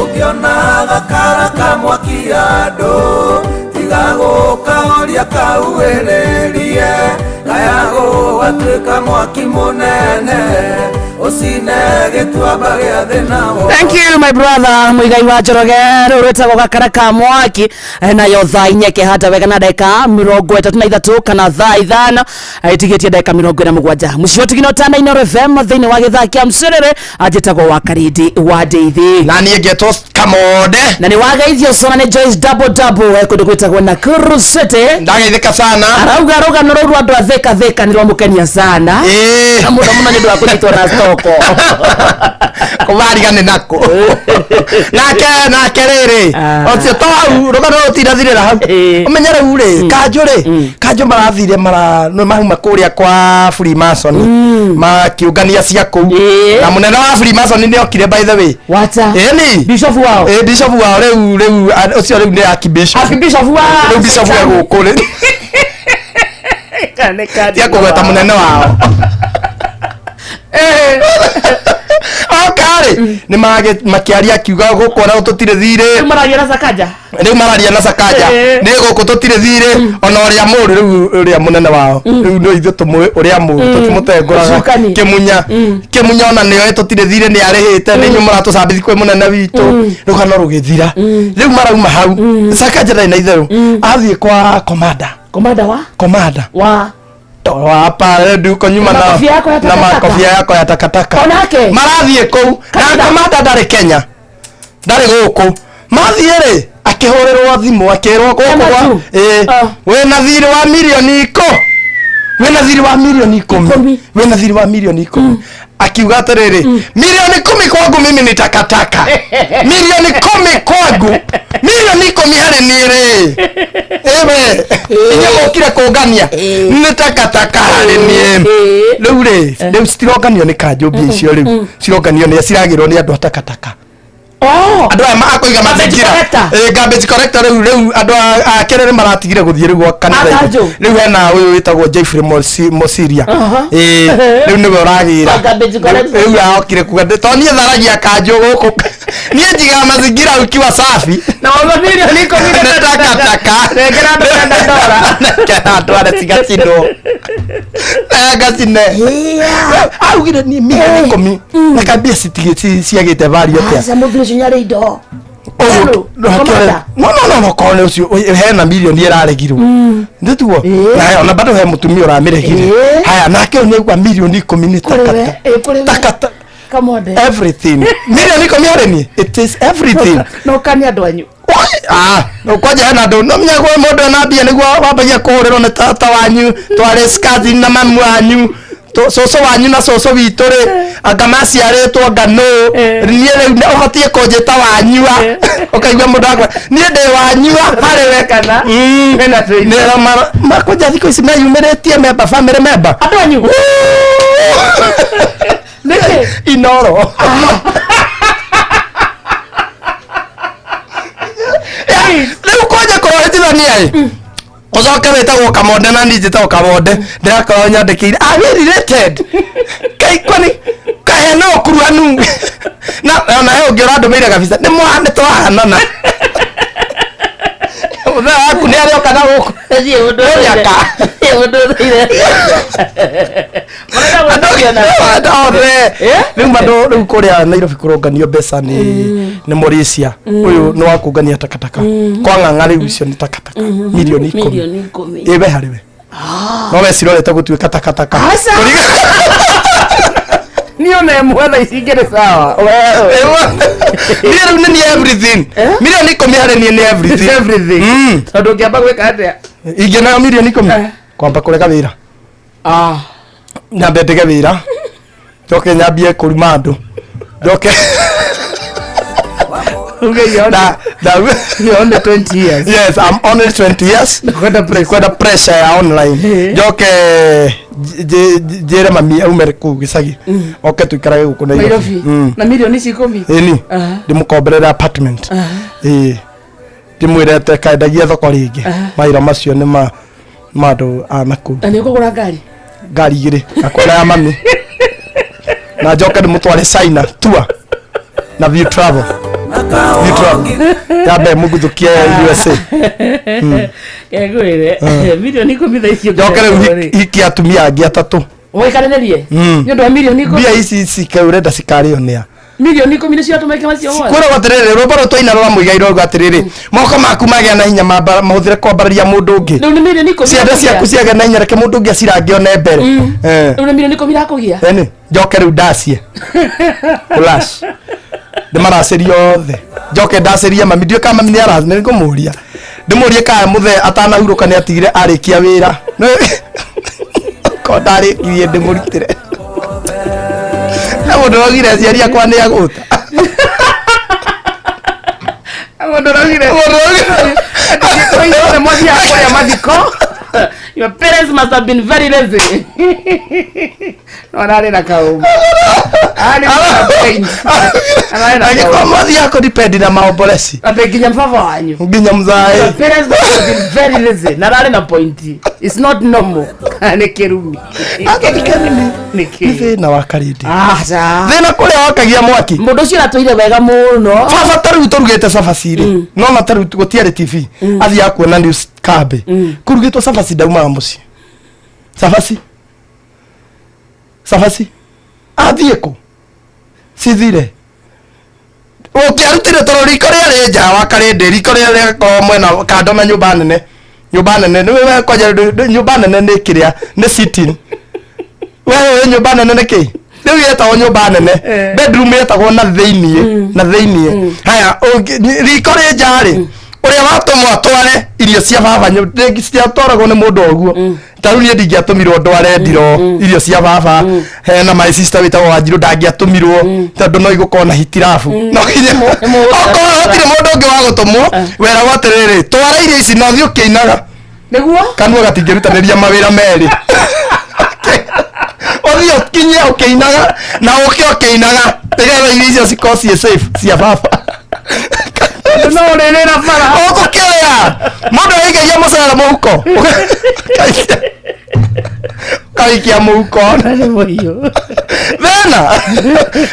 Ũkĩona gakara ka mwaki andũ tiga gũkaoria kauĩrĩrie kayago gatuĩka mwaki mũnene ũcine gĩtuamba gĩa thĩna wothe. Thank you my brother Muigai wa Njoroge rĩu rwĩtagwo gakara ka mwaki nayo thaa inya ĩkĩhanda wega na ndagĩka 33 kana thaa 5 ĩtigĩtie ndagĩka 47 mũciĩ ũtigino tana Inooro FM thĩinĩ wa gĩthaa kĩa mcĩrĩrĩ anjĩtagwo wa Karindi wa Ndeithi na niĩ ngetwo Kamonde na nĩ wageithio sana nĩ Joyce double double kũndũ gwĩtagwo Nakuru City ndageithĩka sana arauga rũgano rũu rwa andũ a Thika Thika nĩ rwamũkenia sana na mũno mũno nĩ ũndũ wa kũnyitwo na stoko kũmarigane nako nake rĩrĩ ũcio to hau rũgano rũtirathirĩra hau ũmenye rĩu rĩ kanjũ rĩ kanjũ marathire nĩ mauma kũrĩa kwa Freemason makiũngania cia kũu na mũnene wa Freemason nĩ okire by the way wacha ĩni bishop wao bishop wao rĩu ũcio rĩu nĩ archbishop archbishop wa rĩu bishop wa gũkũ rĩ tia kũgweta mũnene wao okare rĩ nĩ makĩaria akiuga gũkũ ona tũtirĩ thirĩ. Rĩu mararia na Sakaja. Rĩu mararia na Sakaja. Nĩ gũkũ tũtirĩ thirĩ ona ũrĩa mũru rĩu ũrĩa mũnene wao rĩu no ithuĩ tũmũĩ ũrĩa mũru tũtimũtengũraga. Ũcukani. Kĩmunya kĩmunya ona nĩoĩ tũtirĩ thirĩ nĩ arĩhĩte nĩ inyuĩ mũratũcambithia kwĩ mũnene witũ rũgano rũgĩthira. Rĩu marauma hau Sakaja ndarĩ na itherũ athiĩ kwa komanda. Komanda wa? Komanda wa hapa nduko nyuma Na na makobia yako ya na takataka. makobia yako ya takataka. Onake? Marathiĩ kũu na Kanitha. komanda ndarĩ Kenya ndarĩ gũkũ mathiĩ rĩ akĩhũrĩrwo thimũ akĩrwo gũkũ Ema gwa tu. ĩĩ Ah. wĩna thirĩ wa mirioni ikũ wĩna thirĩ wa mirioni ikũmi Ikũmi. wĩna thirĩ wa mirioni ikũmi akiuga atĩrĩrĩ milioni kumi kwangu mimi ni takataka milioni kumi kwangu milioni ikũmi harĩ niĩ rĩ ĩwe inyuĩ mũkire kũngania nĩ takataka harĩ niĩ rĩu rĩ rĩu citironganio nĩ kanjũ mbia icio rĩu cironganio nĩ ciragĩrwo nĩ andũ a takataka. Oh. Andũ aya akũiga Garbage mazingira. collector. Garbage collector rĩu rĩu andũ a kerere maratigire gũthiĩ rĩu gwa kanitha. A kanjũ. Rĩu hena ũyũ wĩtagwo Jeffrey Mosiria. Aha. Rĩu nĩwe ũragĩra. Wa garbage collector. Rĩu arokire kuga to niĩ tharagia kanjũ gũkũ niĩ njigaga mazingira ukiwa safi Na wauga milioni ikũmi nĩ takataka. Nengera andũ kenda ndora. Nengera andũ arĩa cigacinwo ngacine augire niĩ milioni ikũmi na kambia ciagĩte value atĩa. Aca mũthuri ũcio nĩarĩ indo. Ũguo, Hello, no, Komanda. no no no no korwo nĩ ũcio hena milioni ĩraregirwo nĩtuo na ona bado he mũtumia ũramĩregire. Haya nake ũyũ nĩaigua milioni ikũmi nĩ Kũrĩ we, takata kũrĩ we. takata Kamonde. everything milioni ikũmi harĩ niĩ it is everything. No kani andũ anyu. Oi, ah no kwanja hena andũ no menya gwĩ mũndũ ena mbia nĩguo wambagia kũhũrĩrwo nĩ tata wanyu twarĩ cousin na mamu wanyu cũcũ wanyu na cũcũ witũ rĩ anga maciarĩtwo anga nũ niĩ rĩu ũbatiĩ kũnjĩta wanyua ũkaigua mũndũ akwa niĩ ndĩ wanyua harĩ we. Kana? Hena thĩna. Nĩ makwanja thikũ ici meyumĩrĩtie memba family member Andũ anyu. Nĩkĩ? Inoro. Rĩu kwanja kũhĩtithania ĩ ũcoke wĩtagwo kamonde na niĩ njĩtagwo kamonde ndĩrakorwo nyandĩkĩire are we related kai kwani kahe no ũkuruhanu na ona he ũngĩ ũrandũmĩire kabisa nĩ mwa nĩ twahanana mũthee waku nĩ arĩoka na gũkũ Nĩarĩoka. Mũrenda gwĩtĩkia na- Andũ othe rĩu andũ rĩu kũrĩa Nairobi kũronganio mbeca nĩ Mauritius ũyũ nĩ wa kũngania takataka kwa ng'ang'a rĩu icio nĩ takataka milioni ikũmi. Milioni ikũmi. Ĩ we harĩ we no we cirorete gũtuĩka takataka. Aca. Niĩ ona ĩmwe thaa ici ingĩrĩ sawa. Wewe. Niĩ rĩu nĩ niĩ everything milioni ikũmi harĩ niĩ nĩ everything. It's everything. Tondũ ũngĩamba gwĩka atĩa? Ingĩneo milioni ikũmi kwamba kũrega wĩra nyambe ndege wĩra njoke nyambie kũruma andũ njoke Uge you're na only 20 years. Yes, I'm only 20 years. Kwenda pressure. Kwenda pressure ya online. Njoke njĩre mami aume kũu gĩcagi oke tũikarage gũkũ Nairobi. Nairobi. Na milioni ici ikũmi. Ĩni Aha. ndĩmũkomberere apartment. Ĩĩ ndĩmwĩre tekaendagia thoko rĩngĩ mawĩra macio nĩ ma andũ a nakũu. Na nĩ ũkũgũra ngari? Ngari igĩrĩ yakwa na ya mami na njoke ndĩmũtware China tour na View Travel. View Travel ya mbere mũguthũkie USA. Ngwĩre milioni ikũmi thaa ici njoke rĩu hiki atumia angĩ atatũ. Wĩikarĩrĩrie nĩ ũndũ wa milioni ikũmi. Mbia ici cike ũrenda cikarĩo nĩa Milioni ikũmi nĩcio atũmaike macio mothe. Kwĩragwo atĩrĩrĩ rwĩmbo rũrũ twaina rwa Mũigai rwauga atĩrĩrĩ moko maku magĩa na hinya mahũthĩre kwambararia mũndũ ũngĩ. Rĩu nĩ milioni ikũmi ciande ciaku ciagĩa na hinya reke mũndũ ũngĩ acirange one mbere. Rĩu nĩ milioni ikũmi irakũgia. Ĩni njoke rĩu ndacie Ulash ndĩmaracĩrie othe njoke ndacĩrie mami ndiũĩ kana mami nĩ nĩ ngũmũria ndĩmũrie kana mũthee atanahurũka nĩ atigire arĩkia wĩra ko ndarĩkirie ndĩmũrutĩre na mũndũ augire aciari akwa nĩ agũta. Mũndũ araugire atĩ mwathiaga kũrĩa mathiko. Your parents must have been very lazy. No ararĩ na kaũma. Angĩkorwo mathiaga kũdipendi na maomboreci. Atĩ nginya baba wanyu. Nginya mzae. Your parents must have been very lazy. Na rarĩ na point. It's not normal. Nĩ kĩrumi. Aka nĩ kĩrumi. Nĩ Nĩ thĩna wa karindi. Aca. Thĩna kũrĩa wakagia mwaki. Mũndũ ũcio aratũire wega mũno. Baba ta rĩu tũrugĩte cabaci rĩ, nona ta rĩu gũtiarĩ TV, athiaga kuona news kambĩ. Kũrugĩtwo cabaci ndaumaga mũciĩ. Cabaci. Cabaci. Athiĩ kũ? Cithire. Ũngĩarutire tondũ riko rĩarĩ nja wa karĩndĩ, riko rĩrĩa rĩakoragwo mwena kando na nyũmba nene. Nyũmba nene, nĩ we kwanja nyũmba nene nĩ kĩrĩa, nĩ sitting. We ũĩ nyũmba nene nĩ kĩ? Rĩu yetagwo nyũmba nene. Bedroom yetagwo na thĩiniĩ, na thĩiniĩ. Haya, riko rĩ nja rĩ, ũrĩa watũmwo atware irio cia baba ciatwaragwo nĩ mũndũ ũguo. Ta rĩu niĩ ndingĩatũmirwo ndware ndiro irio cia baba. Hena my sister wĩtagwo Wanjirũ ndangĩatũmirwo tondũ no igũkorwo na hitirabu. No nginya okorwo hatirĩ mũndũ ũngĩ wa gũtũmwo, weragwo atĩrĩrĩ, twara irio ici na ũthiĩ ũkĩinaga. Nĩguo? Kanua gatingĩrutanĩria mawĩra merĩ. Ũthiĩ ũkinye ũkĩinaga na ũke ũkĩinaga nĩgetha irio icio cikorwo ciĩ safe cia baba. No ũrĩrĩra bara. Ũgũkĩrĩa mũndũ aikagia mũcere mũhuko. Ũkaikia mũhuko. Thĩna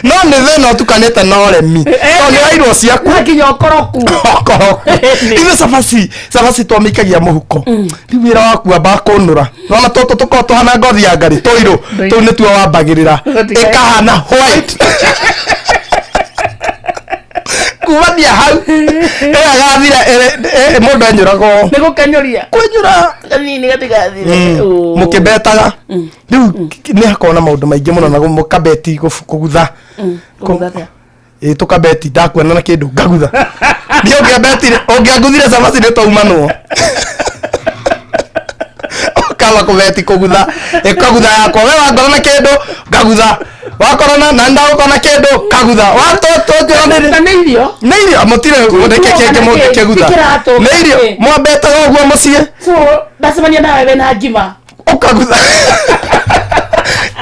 no nĩ thĩna ũtukanĩte na ũremi tondũ nĩ wairwo ciaku. Na nginya ũkoroku. Ũkoroku. Ithuĩ cabaci cabaci twamĩikagia mũhuko. Rĩu wĩra waku wambaga kũnũra. Nona tũtũ tũkoragwo tũhana ngothi ya ngari tũirũ tũu nĩtuo wambagĩrĩra ĩkahana white. Kumania hau ĩgagathira mũndũ enyũragwo. Nĩ gũkenyũria. Kwenyũra. Kanini gatigathire. Mũkĩbetaga. Rĩu nĩ hakoragwo na maũndũ maingĩ mũno na mũkabeti kũgutha. Kũgutha atĩa? Ĩ tũkabeti ndakuona na kĩndũ ngagutha. Niĩ ũngĩabetire ũngĩanguthire cabaci nĩ twaumanwo. Ũkamba kũbeti kũgutha ĩkagutha yakwa we wangora na kĩndũ ngagutha wakorana na ndagũkora na kĩndũ kagutha watũtũnjũranĩrĩ. Na nĩ irio? Nĩ irio mũtirĩ nĩkĩ kĩngĩ mũngĩkĩgutha. Ti kĩratũ, Nĩ irio kĩ? mwambetaga ũguo mũciĩ. So, ndacemania nawe wĩna ngima. Ũkagutha.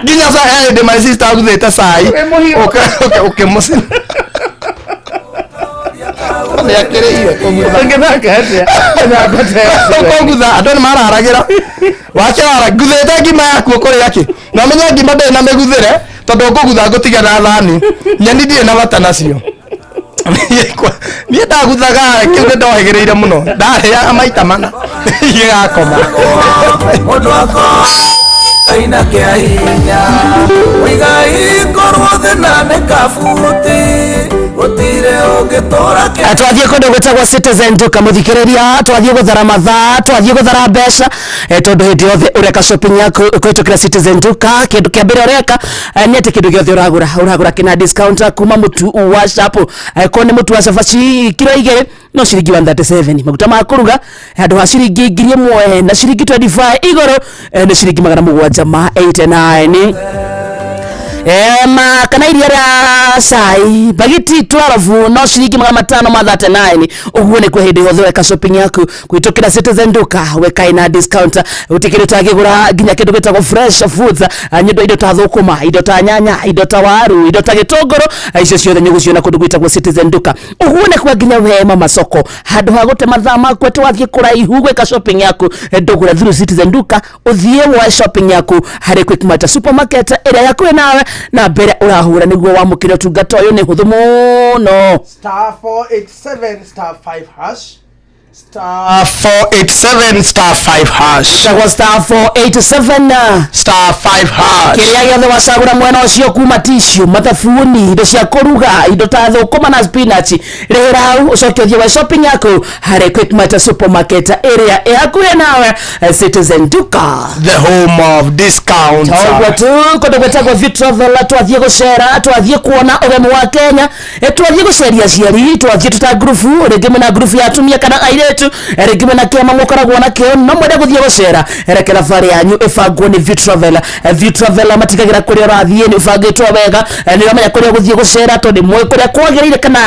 Nginya sa hĩndĩ my sister aguthĩte cai. Wĩ mũhiũ. Ũkĩmũcina. Nĩ akĩrĩire kũgutha. Ũngĩthaka atĩa? Ũkũgutha andũ nĩ mararagĩra. Wakĩrara nguthĩte ngima yaku ũkũrĩa kĩ? Na ũmenye ngima ndĩrĩ na mĩguthĩre tondũ ngũgutha ngũtiga na thani. Nyeni ndirĩ na bata nacio. Niĩ ndaguthaga kĩu nĩ ndohĩgĩrĩire mũno. Ndarĩaga maita mana. Gĩgakoma. Mũndũ aina kĩa hinya Mũigai korwo thĩna nĩ kabuti gũtirĩ ũngĩtũra kĩa Twathiĩ kũndũ gwĩtagwo Citizen Duka mũthikĩrĩria, twathiĩ gũthara mathaa, twathiĩ gũthara mbeca, tondũ hĩndĩ yothe ũreka shopping yaku kũhĩtũkĩra Citizen Duka, kĩndũ kĩa mbere ũreka nĩ atĩ kĩndũ gĩothe ũragũra ũragũra kĩna discount kuma mũtu wa chapo, korwo nĩ mũtu wa cabaci kiro 2 no ciringi 137, maguta ma kũruga handũ ha ciringi 1000 na ciringi 25 igũrũ nĩ ciringi 789. Ma kana iria rĩa cai bagiti 12 no ciringi 539. Ũguo nĩ kwa hĩndĩ yothe weka shopping yaku kũhĩtũkĩra Citizen Duka weka ina discount gũtikĩrĩ ũtangĩgũra nginya kĩndũ gĩtagwo fresh foods, nyũndũ indo ta thũkũma, indo ta nyanya, indo ta waru, indo ta gĩtũngũrũ, icio ciothe nĩ ũgũciona kũndũ gwĩtagwo Citizen Duka. Ũguo nĩ kwa nginya we mama soko handũ ha gũte mathaa maku atĩ wathiĩ kũraihu gwĩka shopping yaku, ndũgũre through Citizen Duka, ũthiĩ woe shopping yaku harĩ Quickmart supermarket ĩrĩa hakuhĩ nawe, na mbere ũrahũra nĩguo wamũkĩre ũtungata ũyũ nĩ hũthũ mũno. Star 487 star 5 hash. Star 487 star 5 hash. Ĩtagwo star 487 star 5 hash. Kĩrĩa gĩothe wacagũra mwena ũcio kuma tissue, mathabuni, indo cia kũruga, indo ta thũkũma na spinach, rĩhĩra hau ũcoke ũthiĩ wa shopping yaku harĩ Quickmart supermarket ĩrĩa ĩ hakuhĩ nawe. Citizen Duka, the home of discounts. Toguo tu kũndũ gwĩtagwo View Travel, twathiĩ gũcera, twathiĩ kuona ũgemu wa Kenya, twathiĩ gũceria aciari, twathiĩ tũta ngurubu, rĩngĩ mwĩna ngurubu ya atumia kana airĩtu. Airĩtu rĩngĩ mena kĩama mũkoragwo nakĩo, no mwende gũthiĩ gũcera, reke thabarĩ yanyu ĩbangwo nĩ View Travel. View Travel matigagĩra kũrĩa ũrathiĩ nĩ ũbangĩtwo wega, nĩ ũramenya kũrĩa ũgũthiĩ gũcera, tondũ nĩ mũĩ kũrĩa kwagĩrĩire kana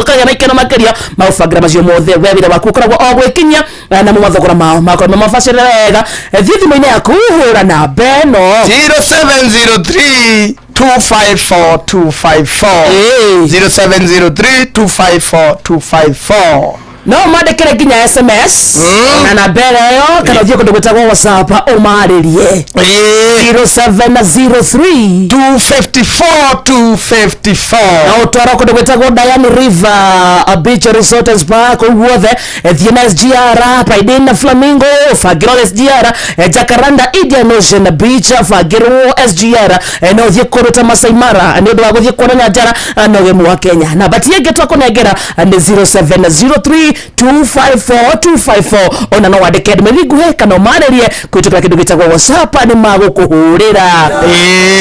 ũkagĩa na ikeno makĩria. Magũbangĩra macio mothe, we wĩra waku ũkoragwo o gwĩkinyia, namo mathogora mao makorwo mamabacĩrĩre wega. Thiĩ thimũ-inĩ yaku, hũra namba ĩno: 0703 254 254, 0703 254 254. No mandĩkĩre nginya SMS na namba ĩyo, kana ũthiĩ kũndũ gwĩtagwo WhatsApp ũmarĩrie 0703 254 254. Na ũtwarwo kũndũ gwĩtagwo Diani River Beach Resort and Spa kũu guothe. Thiĩ na SGR Pride Inn na Flamingo, bangĩrwo SGR, Jacaranda Indian Ocean Beach, bangĩrwo SGR. No ũthiĩ kũndũ ta Masai Mara nĩ ũndũ wa gũthiĩ kuona nyanjara na ũgemu wa Kenya. Namba ti ĩngĩ twakũnengera nĩ 0703 254 254. Ona no wandĩke ndũmĩrĩri nguhĩ kana ũmarĩrie kũhĩtũkĩra kĩndũ gĩtagwo WhatsApp, nĩ magũkũhũrĩra.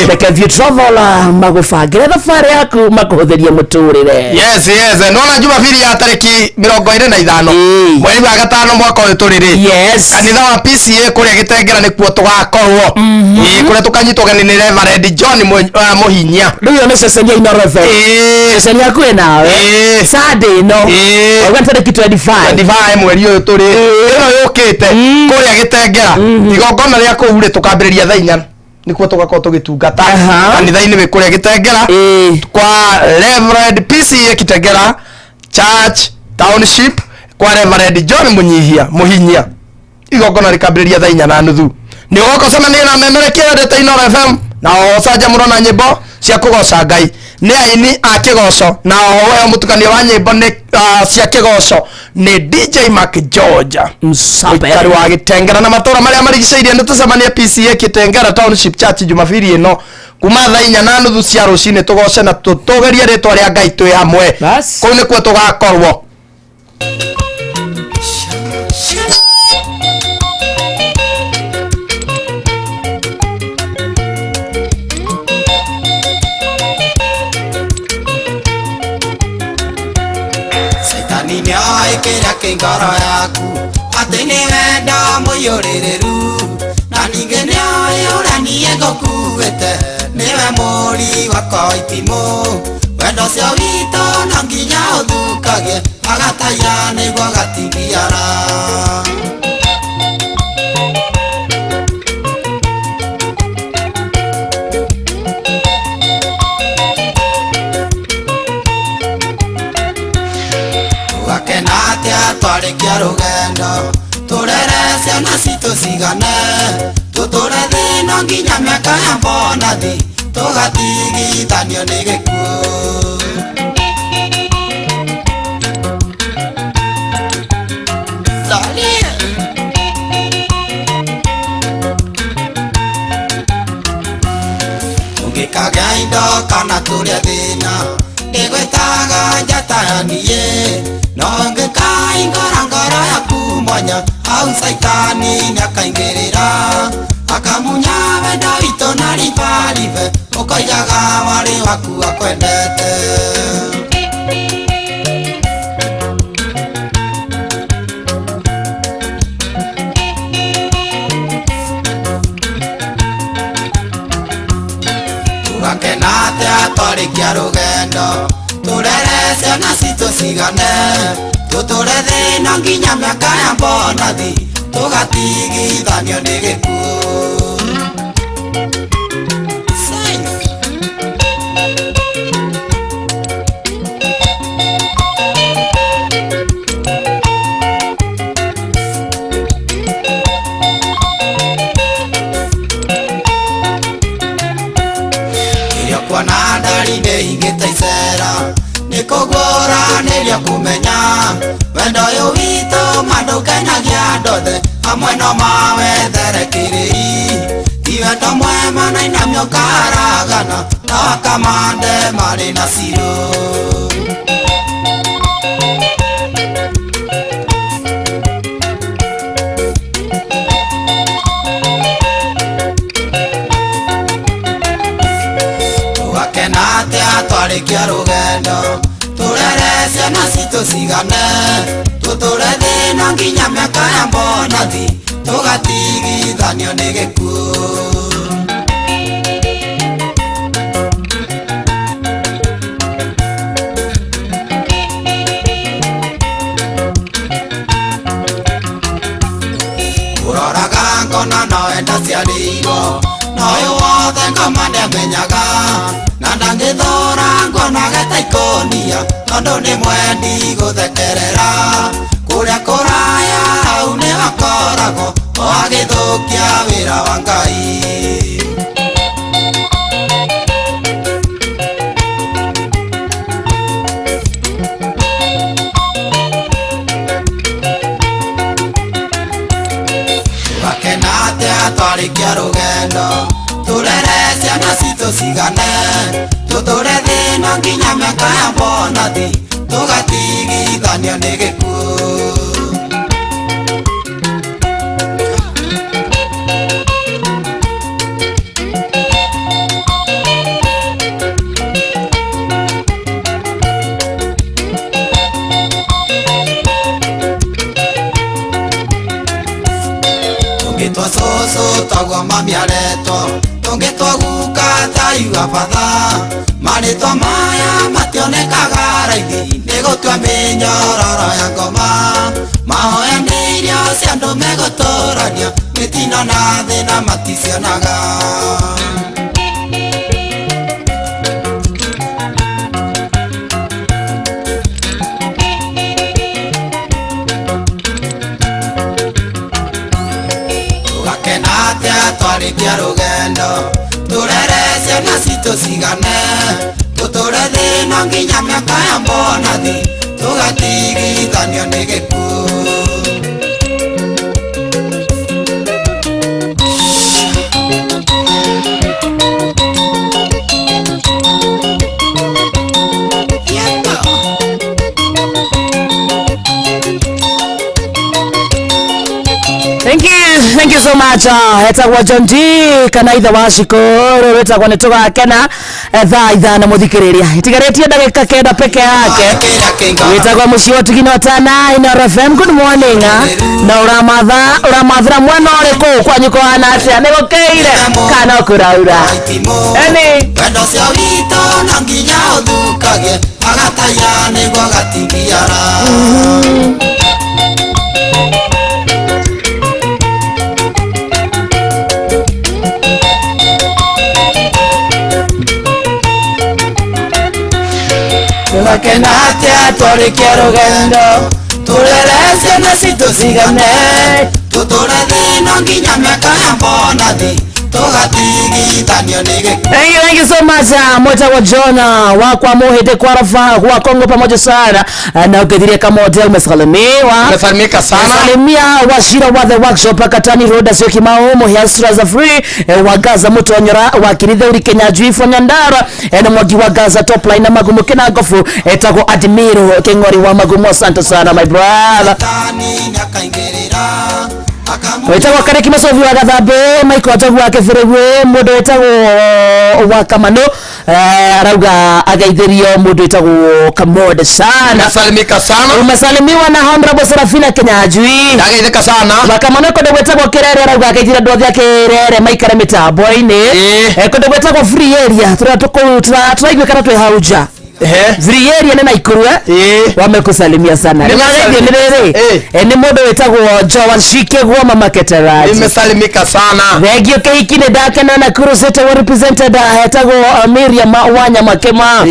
Reke View Travel magũbangĩre thabarĩ yaku, makũhũthĩrie mũtũrĩre. Yes, nona Jumapili ya tarĩki 25 mweri wa gatano mwaka ũyũ tũrĩ rĩ, kanitha wa PCA kũrĩa Gĩtengera nĩkuo tũgakorwo. Ĩĩ, kũrĩa tũkanyitwo ũgeni nĩ Reverend John Mũhinyia. Rĩu ĩyo nĩ ceceni ya Inooro FM, ceceni yaku ĩ nawe Sunday ĩno, auga nĩ tarĩki 25. 25 mweri ũyũ tũrĩ, ĩno yũkĩte, kũrĩa Gĩtengera. Igongona rĩa kũu rĩ, tũkambĩrĩria thaa 4, nĩkuo tũgakorwo tũgĩtungata kanitha-inĩ wĩ kũrĩa Gĩtengera kwa Reverend PCA Kitengera Church Township, kwa Reverend John Munyihia Muhinyia. Igongona rĩkambĩrĩria thaa 4:30. Nĩ ũgoka ũcemanie na memerekia wendete Inooro FM na ũcanjamũrwo na nyĩmbo cia kũgoca Ngai nĩ aini a kĩgoco, na oho ũheo mũtukanio wa nyĩmbo nĩ cia kĩgoco nĩ DJ Mark George. Mũikari wa Gĩtengera na matũra marĩa marigicĩirie, nĩ tũcemanie PCA Kitengera Township Church Jumapili ĩno kuma thaa 4:30 cia rũcinĩ, tũgoce na tũtũgĩrie rĩtwa rĩa Ngai twĩ hamwe. Kũu nĩkuo tũgakorwo. Caitani nĩoĩ kĩrĩa kĩ ngoro yaku, atĩ nĩ wendo mũiyũrĩrĩru, na ningĩ nĩoĩ ũrĩa niĩ ngũkuĩte, nĩwe mũri wakwa wa itimũ. Wendo ũcio witũ no nginya ũthũkagie agataira nĩguo gatigiara. Tũgakena atĩa twarĩkia rũgendo, tũrere ciana citũ cigane, tũtũre thĩna nginya mĩaka ya bonathi, tũgatigithanio nĩ gĩkuũ. Salia. Tũngĩkagĩa indo kana tũrĩe thĩna, ndĩgwĩtaga njata ya niĩ, no ngĩkaingũra ngoro yaku mwanya, hau caitani nĩakaingĩrĩra, akamunya wendo witũ na ribaribe, ũkoigaga warĩ waku akwendete. Tũgakena atĩa twarĩkia rũgendo, tũrere ciana citũ cigane, tũtũre thĩna nginya mĩaka ya bonathi, tũgatigithanio nĩ gĩkuũ. Safe. Rĩrĩa kuona ndari nĩ ingĩte icera, nĩ kũgũra nĩrĩo kũmenya wendo ũyũ witũ mandũkenagia andũ othe, amwe no mawethere kĩrĩi, ti wendo mwema na inamio karagana na akamande marĩ na cirũ. Tũgakena atĩa twarĩkia rũgendo, tũrere ciana citũ cigane. Tũtũre thĩna nginya mĩaka ya mbonathi tũgatigithanio nĩ gĩkuũ. Ũroraga ngona nowe ndaciarĩirwo noyũ wothe ngoma nĩamenyaga na ndangĩthũra nguonaga ta ikũnia tondũ nĩ mwendi gũthekerera kũrĩa kũraya hau nĩho akoragwo o agĩthũkia wĩra wa Ngai. Tũgakena atĩa twarĩkia rũgendo tũrere ciana citũ cigane tũtũre thĩna nginya mĩaka ya mbonathi tũgatigithanio nĩ gĩkuũ. Tũngĩtwa cũcũ toguo mami aretwo tũngĩtwa guka taiga batha marĩtwa maya mationekaga raithi nĩ gũtua mĩnyororo ya ngoma mahoya nĩ irio cia andũ megũtũrania mĩtino na thĩna maticionaga. Tũgakena atĩa twarĩkia rũgendo tũrere ciana citũ cigane tũtũre thĩna nginya mĩaka ya mbonathi tũgatigithanio nĩ gĩkuũ. Thank you, thank you so much. Etagwo John D kana ithe wa Shikuru wetagwo nĩ tũgakena thaa ithano mũthikĩrĩria itigarĩtie ndagĩka kenda peke yake wĩtagwo mũciĩ wa Tugino Tana Inooro FM. Good morning na ũramathĩra mwena ũrĩkũ kwanyu kũhana atĩa nĩ gũkĩire kana kũraura eni wendo ũcio witũ no nginya ũthukage agataya nĩguo gatigiara. Tũgakena atĩa twarĩkia rũgendo tũrere ciana citũ cigane tũtũre thĩna nginya mĩaka ya mbonathi tũgatigithanio nĩ gĩkuũ. Thank you so much. Mwetagwo John wakwa muhĩndĩ kwa Rafa wa Kongo pamoja sana na ukithirie kamote umesalimiwa. Umesalimika sana. Salimia Washira wa the workshop Katani Road acio Kimao Muhia Stra free wa Gaza Mutonyora wa Kirithe Kenya Juifo Nyandara na Mwangi wa Gaza top line na Magumu Kinagofu etagwo Admiro Keng'ori wa Magumu. Asante sana my brother. Wetagwo Kareki Macobi wa Gathambe Michael Njogu wa Kĩbĩrĩgwe mũndũ wetagwo wa Kamano arauga ageithĩrio mũndũ wetagwo Kamode sana. Umesalimika sana. Umesalimiwa na Honorable Serafina Kinyanjui. Ndageithĩka sana. Wa Kamano kũndũ gwĩtagwo Kĩrere arauga ageithĩria andũ othe a Kĩrere maikare mĩtambo-inĩ. Kũndũ gwĩtagwo Free Area tũraiguĩkana twĩ hau nja. Free Area nĩ Naikuru wamekusalimia sana. Nĩmageithio nĩ rĩrĩ nĩ mũndũ wĩtagwo Joan Shikegwo mama Keteraji. Nimesalimika sana. Thengio kĩhiki nĩ ndakena Nakuru City wa represented etagwo Miriam Wanya Makema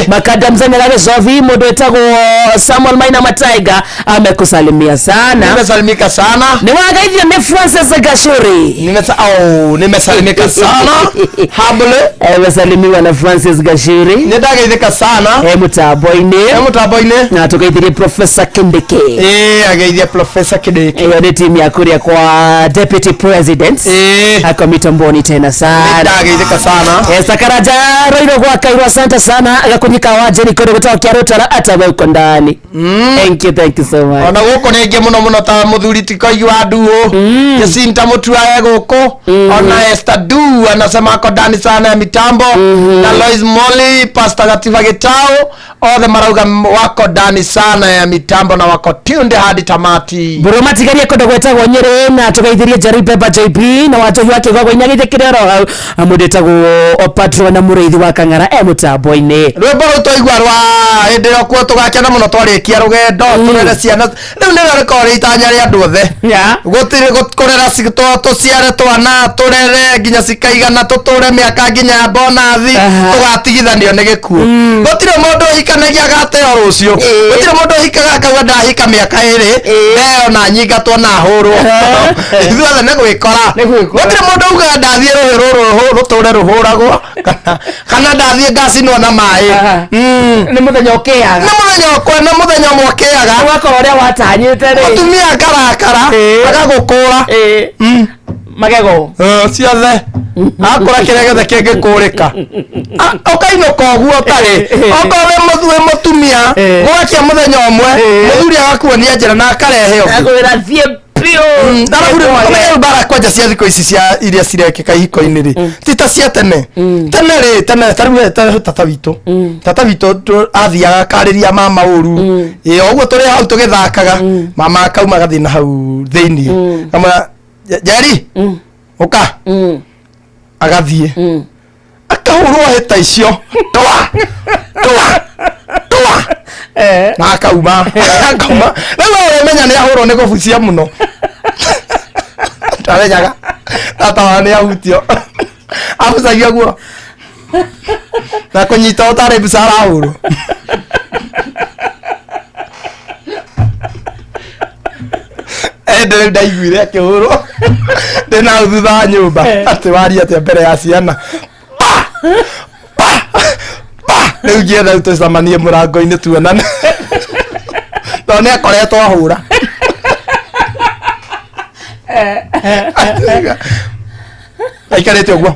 Makada Mzenya Gĩcobi mũndũ wĩtagwo Samuel Maina Mataiga amekusalimia sana. Nimesalimika sana. Nĩwageithio nĩ Francis Gashuri. Nimesalimika sana. Humble. Umesalimiwa na Francis Gashuri. Nĩndageithĩka sana. Mũtambo-inĩ. Mũtambo-inĩ. Na tũgeithirie Professor Kindiki. Ageithia Professor Kindiki. Ĩyo nĩ timu ya kũrĩa kwa Deputy President. Ako mitamboni tena sana. Nĩndageithĩka sana. Sakaraja Roiro gwa Kairwa asante sana gakunyika wa Jericho gũtoka Kĩarũtara atawe uko ndani. Thank you, thank you so much. Ona gũkũ nĩ aingĩ mũno mũno ta mũthuri ti Koigi wa Nduũ Jacinta Mutua e gũkũ ona Esther Du anasema ako ndani sana ya mitambo na Lois Molly Pastor Gatiba Gitau Othe marauga wako ndani sana ya mitambo na wako tuned hadi tamati. Mburu matigarie kũndũ gwĩtagwo Nyĩrĩ na tũgeithirie Jerry Beba JB na Wanjohi wa Kĩgwagwa inyagĩte kĩrĩa oro hau mũndũ wĩtagwo Patro na mũrĩithi wa Kang'ara e mũtambo-inĩ. Rwĩmbo rũu twaigua rwa hĩndĩ ĩyo kuo tũgakena mũno twarĩkia rũgendo tũrere ciana rĩu nĩrĩo rĩkoragwo rĩ itanya rĩa andũ othe. Gũtirĩ kũrera tũciare twana tũrere nginya cikaigana tũtũre mĩaka nginya ya bonathi tũgatigithanio nĩ gĩkuũ. Gũtirĩ mũndũ ũhikanagia agateo rũciũ, gũtirĩ mũndũ ũhikaga akauga ndahika mĩaka ĩrĩ ndeo na nyingatwo na hũrwo, ithuothe nĩ gwĩkora. Gũtirĩ mũndũ ugaga ndathiĩ rũhĩ rũrũ rũtũre rũhũragwo kana ndathiĩ ngacinwo na maĩ. Nĩ mũthenya ũkĩaga, nĩ mũthenya ũkwe, nĩ mũthenya ũmwe ũkĩaga ũgakora ũrĩa watanyĩte rĩ, mũtumia akarakara agagũkũra magego ciothe akũra kĩrĩa gĩothe kĩngĩkũrĩka, ũkainũka ũguo ũtarĩ. Okorwo wĩ mũtumia gwakia mũthenya ũmwe mũthuri agakuonia njĩra na akarehe ũngĩ, akwĩra thiĩ biũ. Arabu rĩu mbara kwanja cia thikũ ici cia iria cirekĩka ihiko-inĩ rĩ ti ta cia tene. Tene rĩ, tene tarĩu tarĩu tata witũ athiaga akarĩria mama ũru, ĩ o ũguo tũrĩ hau tũgĩthakaga, mama akauma agathiĩ na hau thĩiniĩ kamwĩra, "Njeri ũka," agathiĩ akahũrwo hĩta icio twa twa twa na akauma. Rĩu we ũrĩmenya nĩ ahũrwo nĩ kũbucia mũno, ndamenyaga tata wa nĩ ahutio abucagia guo na kũnyita ũtarĩ mbica arahũrwo. Ende rĩu ndaiguire akĩhũrwo ndĩ na hau thutha wa nyũmba atĩ waria atĩa mbere ya ciana, pa pa pa. Rĩu ngĩetha rĩu tũcemanie mũrango-inĩ tuonane tondũ nĩ akoretwo ahũra aikarĩte ũguo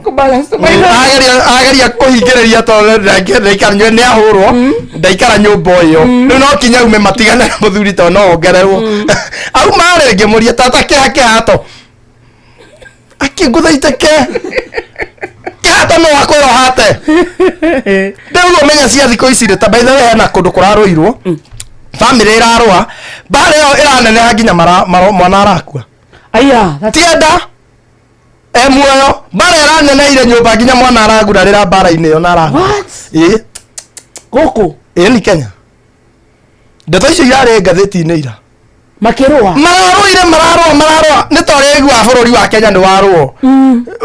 ageria kũhingĩrĩria tondũ ndaikara nĩ ahũrwo ndaikara nyũmba ĩyo rĩu no kinya ume matigane na mũthuri tondũ no ongererwo auma rĩ. Ngĩmũria, "Tata, kĩha kĩhato?" Akĩngũtha iteke, "Kĩhato no akwĩra hate rĩu." Ũmenya cia thikũ ici rĩ, ta by the way hena kũndũ kũrarũirwo, bamĩrĩ ĩrarũa, mbara ĩyo ĩraneneha nginya mwana arakua. Aya. Tienda e muoyo, mbara ĩraneneire nyũmba nginya mwana aragurarĩra mbara-inĩ ĩyo na arakua. What? Ĩ. Gũkũ? Ĩ, ni Kenya. Ndeto icio irarĩ ngathĩti-inĩ ira. Makĩrũa? Mararũire, mararũa, mararũa nĩ ta ũrĩa ũiguaga bũrũri wa Kenya nĩ warũo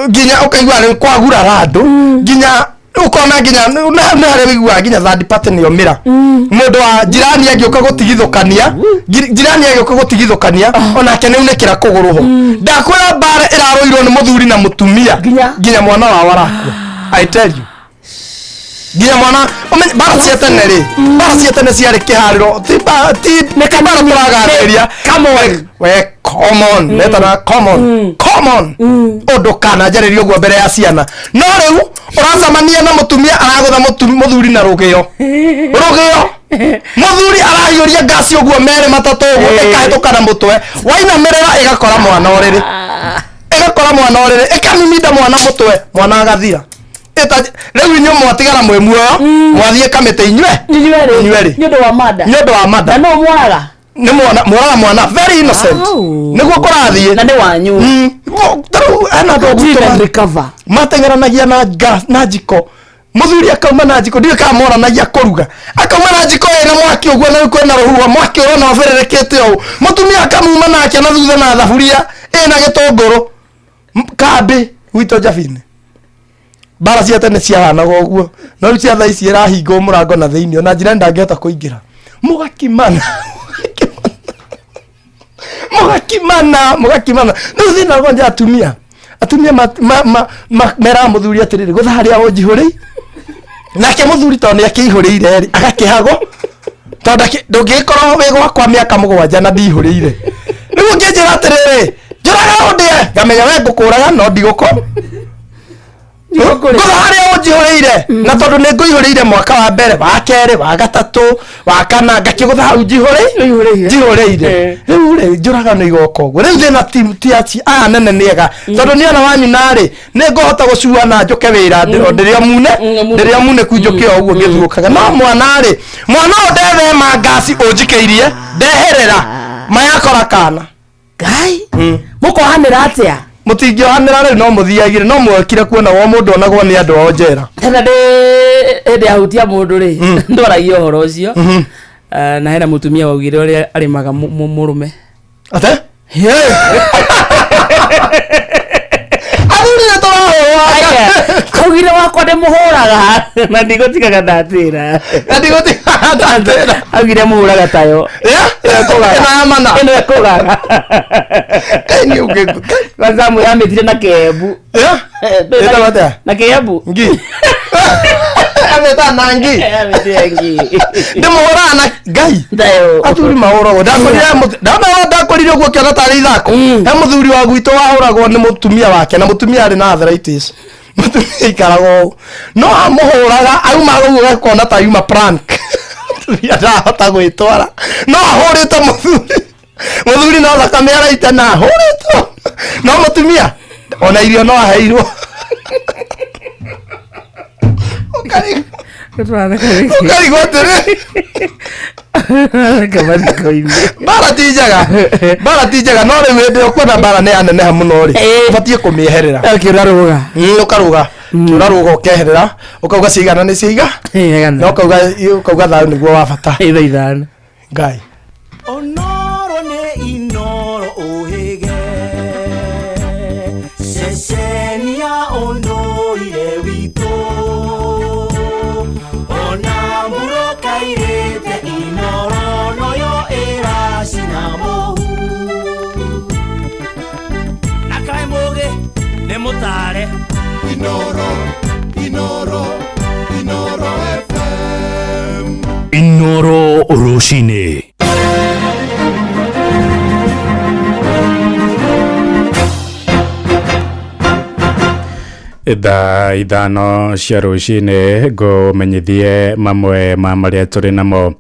nginya ũkaigua nĩ kwagurara andũ, nginya ũkona nginya nĩ harĩa ũiguaga nginya third party nĩ omĩra mũndũ wa jirani agĩũka gũtigithũkania, jirani agĩũka gũtigithũkania onake nĩ unĩkĩra kũgũrũ ho. Ndakwĩra mbara ĩrarũirwo nĩ mũthuri na mũtumia nginya mwana wao arakua. I tell you, nginya mwana mbara cia tene rĩ, mbara cia tene ciarĩ kĩharĩro, ti mbara tũraganĩria. Come on. We common metana common common ũndũ kana njarĩrio ũguo mbere ya ciana. No rĩu ũracemania na mũtumia aragũtha mũthuri na rũgĩo, rũgĩo, mũthuri arahiũria ngasi ũguo merĩ matatũ ũguo ĩkahĩtũka na mũtwe, wainamĩrĩra ĩgakora mwana ũrĩrĩ, ĩgakora mwana ũrĩrĩ, ĩkamiminda mwana mũtwe, mwana agathira. Rĩu inyuĩ mwatigara mwĩ muoyo, mwathiĩ kamĩtĩ inyuĩ. Inyuerĩ. Inyuerĩ. Nĩ ũndũ wa mada. Nĩ ũndũ wa mada. Na no mwaga. Nĩ mwana mworaga mwana very innocent. Au. Nĩguo kũrathiĩ. Na nĩ wanyu. Tarĩu hena andũ You gwitũ can recover. mateng'eranagia na gas na njiko, mũthuri akauma na njiko, ndiũĩ kana moranagia kũruga, akauma na njiko ĩna mwaki ũguo na rĩu kwĩna rũhuho, mwaki ũrona ũbĩrĩrĩkĩte ũũ, mũtumia akamuma nake na thutha na thaburia ĩna gĩtũngũrũ. Kambĩ gwitũ njabinĩ mbara cia tene ciahanaga ũguo, no rĩu cia thaa ici ĩrahingwo mũrango na thĩinĩ ona njĩra ndangĩhota kũingĩra, mũgakimana, mũgakimana, mũgakimana. Rĩu thĩna gwanja atumia meraga mũthuri atĩrĩrĩ, gũtha harĩa ũnjihũrĩi, nake mũthuri tondũ nĩ akĩihũrĩire rĩ agakĩhagwo tondũ ndũngĩgĩkorwo wĩ gwakwa mĩaka 7 na ndihũrĩire. Rĩu ũngĩnjĩra atĩrĩrĩ, "Njũraga ũndĩe," ngamenya we ngũkũraga no ndigũkũ ngũtha harĩa. Ũnjihũrĩire, na tondũ nĩ ngũihũrĩire mwaka wa mbere, wa kerĩ, wa gatatũ, wa kana, ngakĩgũtha hau njihũrĩire njihũrĩire. Rĩu rĩ, njũragano igoka ũguo. Rĩu thĩna ti aci aya nene nĩ ega, tondũ niĩ ona wanyuna rĩ, nĩ ngũhota gũcua na njũke wĩra ndĩrĩ o mune, ndĩrĩ o munĩku, njũke o ũguo ngĩthuũkaga. No mwana rĩ, mwana ũyũ ndethema ngaci ũnjikĩirie, ndeherera mayakora kana. Ngai, mũkohanĩra atĩa? Mũtingĩohanĩra rĩu, no mũthiagire, no mwekire kuona wo mũndũ onagwo nĩ andũ ao njera. Tena ndĩ hĩndĩ yahutia mũndũ rĩ, ndwaragia ũhoro ũcio. Na hena mũtumia waugire ũrĩa arĩmaga mũrũme. Ate athuri nĩ tũrahũrwo. Augire, "Wakwa ndĩmũhũraga na ndigũtigaga ndatĩra." Na ndigũtigaga ndatĩra. Augire mũhũraga tayo. Ĩno ya mana. Ĩno ĩkũgaga. Ngai nĩ ũngĩ. Kwanza yamĩtire na kembu. Ĩtagwo atĩa? Na kembu. Ngi amĩta na ngi. Yamĩtire ngi. Ndĩmũhũraga na ngai. Tayo. Athuri mahũragwo. Ndakorire ndona ndakorire ũguo kĩona tarĩ ithako. He mũthuri wa gwitũ wahũragwo nĩ mũtumia wake, na mũtumia arĩ na arthritis. Mũtumia aikaraga ũũ, no amũhũraga auma ũguo gakona ta yuma prank. Mũtumia ndahota gwĩtwara, no ahũrĩte mũthuri. Mũthuri no thakame araita na ahũrĩtwo, no mũtumia ona irio no aheirwo. Ũkarigwo atĩrĩ, mbara ti njega, mbara ti njega. No rĩu hĩndĩ ĩyo kuona mbara nĩ yaneneha mũno rĩ, ũbatiĩ kũmĩeherera. Kĩũrarũga. Ũkarũga kĩũrarũga, ũkeherera, ũkauga cigana nĩ ciiga, na ũkauga thayũ nĩguo wa bata. Itha 5. Ngai. Onoro nĩ Inoro ũhĩge, ceceni ya ũndũire witũ, ona mbura kairĩte, Inoro noyo ĩracina mũhu. Na kaĩ mũgĩ nĩ mũtare. Inoro, Inoro, Inoro FM. Inoro rũcinĩ. Thaa 5 cia rũcinĩ, ngũmenyithie mamwe ma marĩa tũrĩ namo.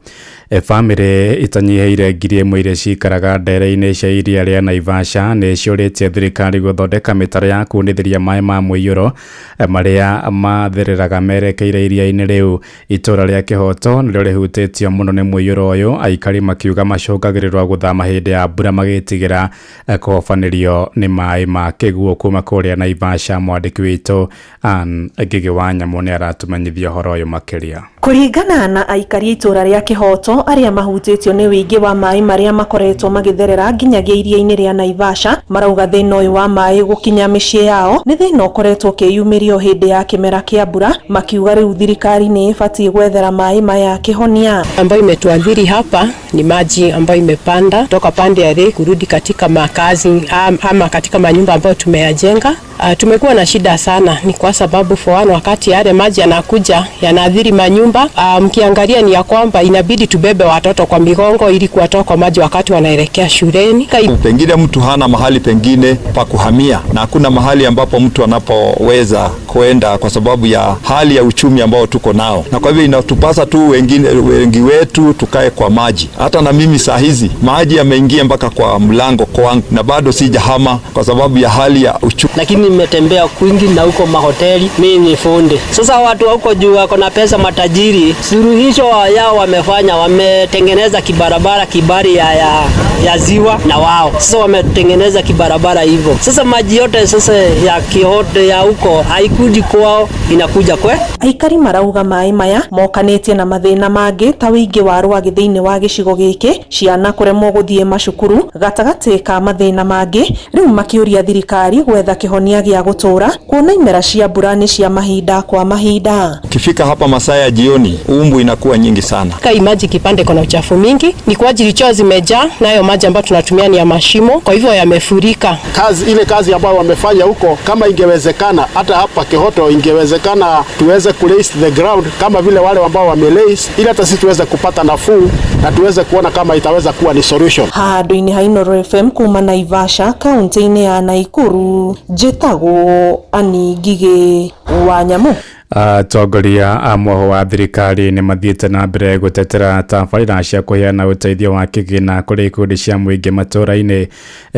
Bamĩrĩ itanyihĩire 1000 iria cikaraga ndere-inĩ cia iria rĩa Naivasha nĩ ciũrĩtie thirikari gũthondeka mĩtaro ya kunithĩria maĩ ma mũiyũro marĩa mathereraga merekeire iria-inĩ rĩu. Itũra rĩa Kĩhoto nĩrĩo rĩhutĩtio mũno nĩ mũiyũro ũyũ, aikari makiuga macũngagĩrĩrwo gũthama hĩndĩ ya mbura magĩtigĩra kũhobanĩrio nĩ maĩ ma kĩguũ kuma kũrĩa Naivasha. Mwandĩki witũ Ann Ngĩgĩ wa Nyamũ nĩ aratũmenyithia ũhoro ũyũ makĩria. Kũringana na aikari a itũra rĩa Kĩhoto arĩa mahutĩtio nĩ wĩingĩ wa maĩ marĩa makoretwo magĩtherera nginyagia iria-inĩ rĩa Naivasha, marauga thĩna ũyũ wa maĩ gũkinya mĩciĩ yao nĩ thĩna ũkoretwo ũkĩyumĩria o hĩndĩ ya kĩmera kĩa mbura, makiuga rĩu thirikari nĩ ĩbatiĩ gwethera maĩ maya kĩhonia. Ambayo imetuadhiri hapa ni maji ambayo imepanda toka pande ya Lake kurudi katika makazi ama katika manyumba ambayo tumeyajenga. Tumekuwa na shida sana, ni kwa sababu for one, wakati yale maji yanakuja yanaathiri manyumba. Mkiangalia ni ya kwamba inabidi tubebe watoto kwa migongo ili kuwatoa kwa maji wakati wanaelekea shuleni. Pengine mtu hana mahali pengine pa kuhamia na hakuna mahali ambapo mtu anapoweza kwenda kwa sababu ya hali ya uchumi ambao tuko nao, na kwa hivyo inatupasa tu wengine, wengi wetu tukae kwa maji. Hata na mimi saa hizi maji yameingia mpaka kwa mlango kwangu na bado sijahama kwa sababu ya hali ya uchumi. Lakini nimetembea kwingi na huko mahoteli, mimi ni fundi. Sasa watu wa huko juu wako na pesa, matajiri, suluhisho yao wamefanya, wametengeneza kibarabara kibari ya ziwa na wao sasa wametengeneza kibarabara hivyo. Sasa maji yote sasa ya Kihoto ya huko haikuji kwao, inakuja kwe. Aikari marauga maĩ maya mokanĩtie na mathĩna mangĩ ta ũingĩ wa rwagĩ thĩinĩ wa gĩcigo gĩkĩ, ciana kũremwo gũthiĩ macukuru, gatagatĩ ka mathĩna mangĩ. Rĩu makĩũria thirikari gwetha kĩhonia gĩa gũtũra, kuona imera cia mbura nĩ cia mahinda kwa mahinda. Ukifika hapa masaa ya jioni, umbu inakuwa nyingi sana. Kai maji kipande kuna uchafu mingi, ni kwa ajili choo zimejaa, nayo maji ambayo tunatumia ni ya mashimo, kwa hivyo yamefurika. Kazi ile kazi ambayo wamefanya huko, kama ingewezekana hata hapa Kihoto ingewezekana tuweze kuraise the ground kama vile wale ambao wameraise, ili hata sisi tuweze kupata nafuu na tuweze kuona kama itaweza kuwa ni solution. Handũ-inĩ ha Inoro FM kuma Naivasha, kaunti-inĩ ya Naikuru, njĩtagwo Ani Ngigĩ wa Nyamũ. Atongoria a mwoho wa thirikari nĩ mathiĩte na mbere gũtetera tabarĩra cia kũheana ũteithio wa kĩgĩna kũrĩ ikundi cia mũingĩ matũũra-inĩ.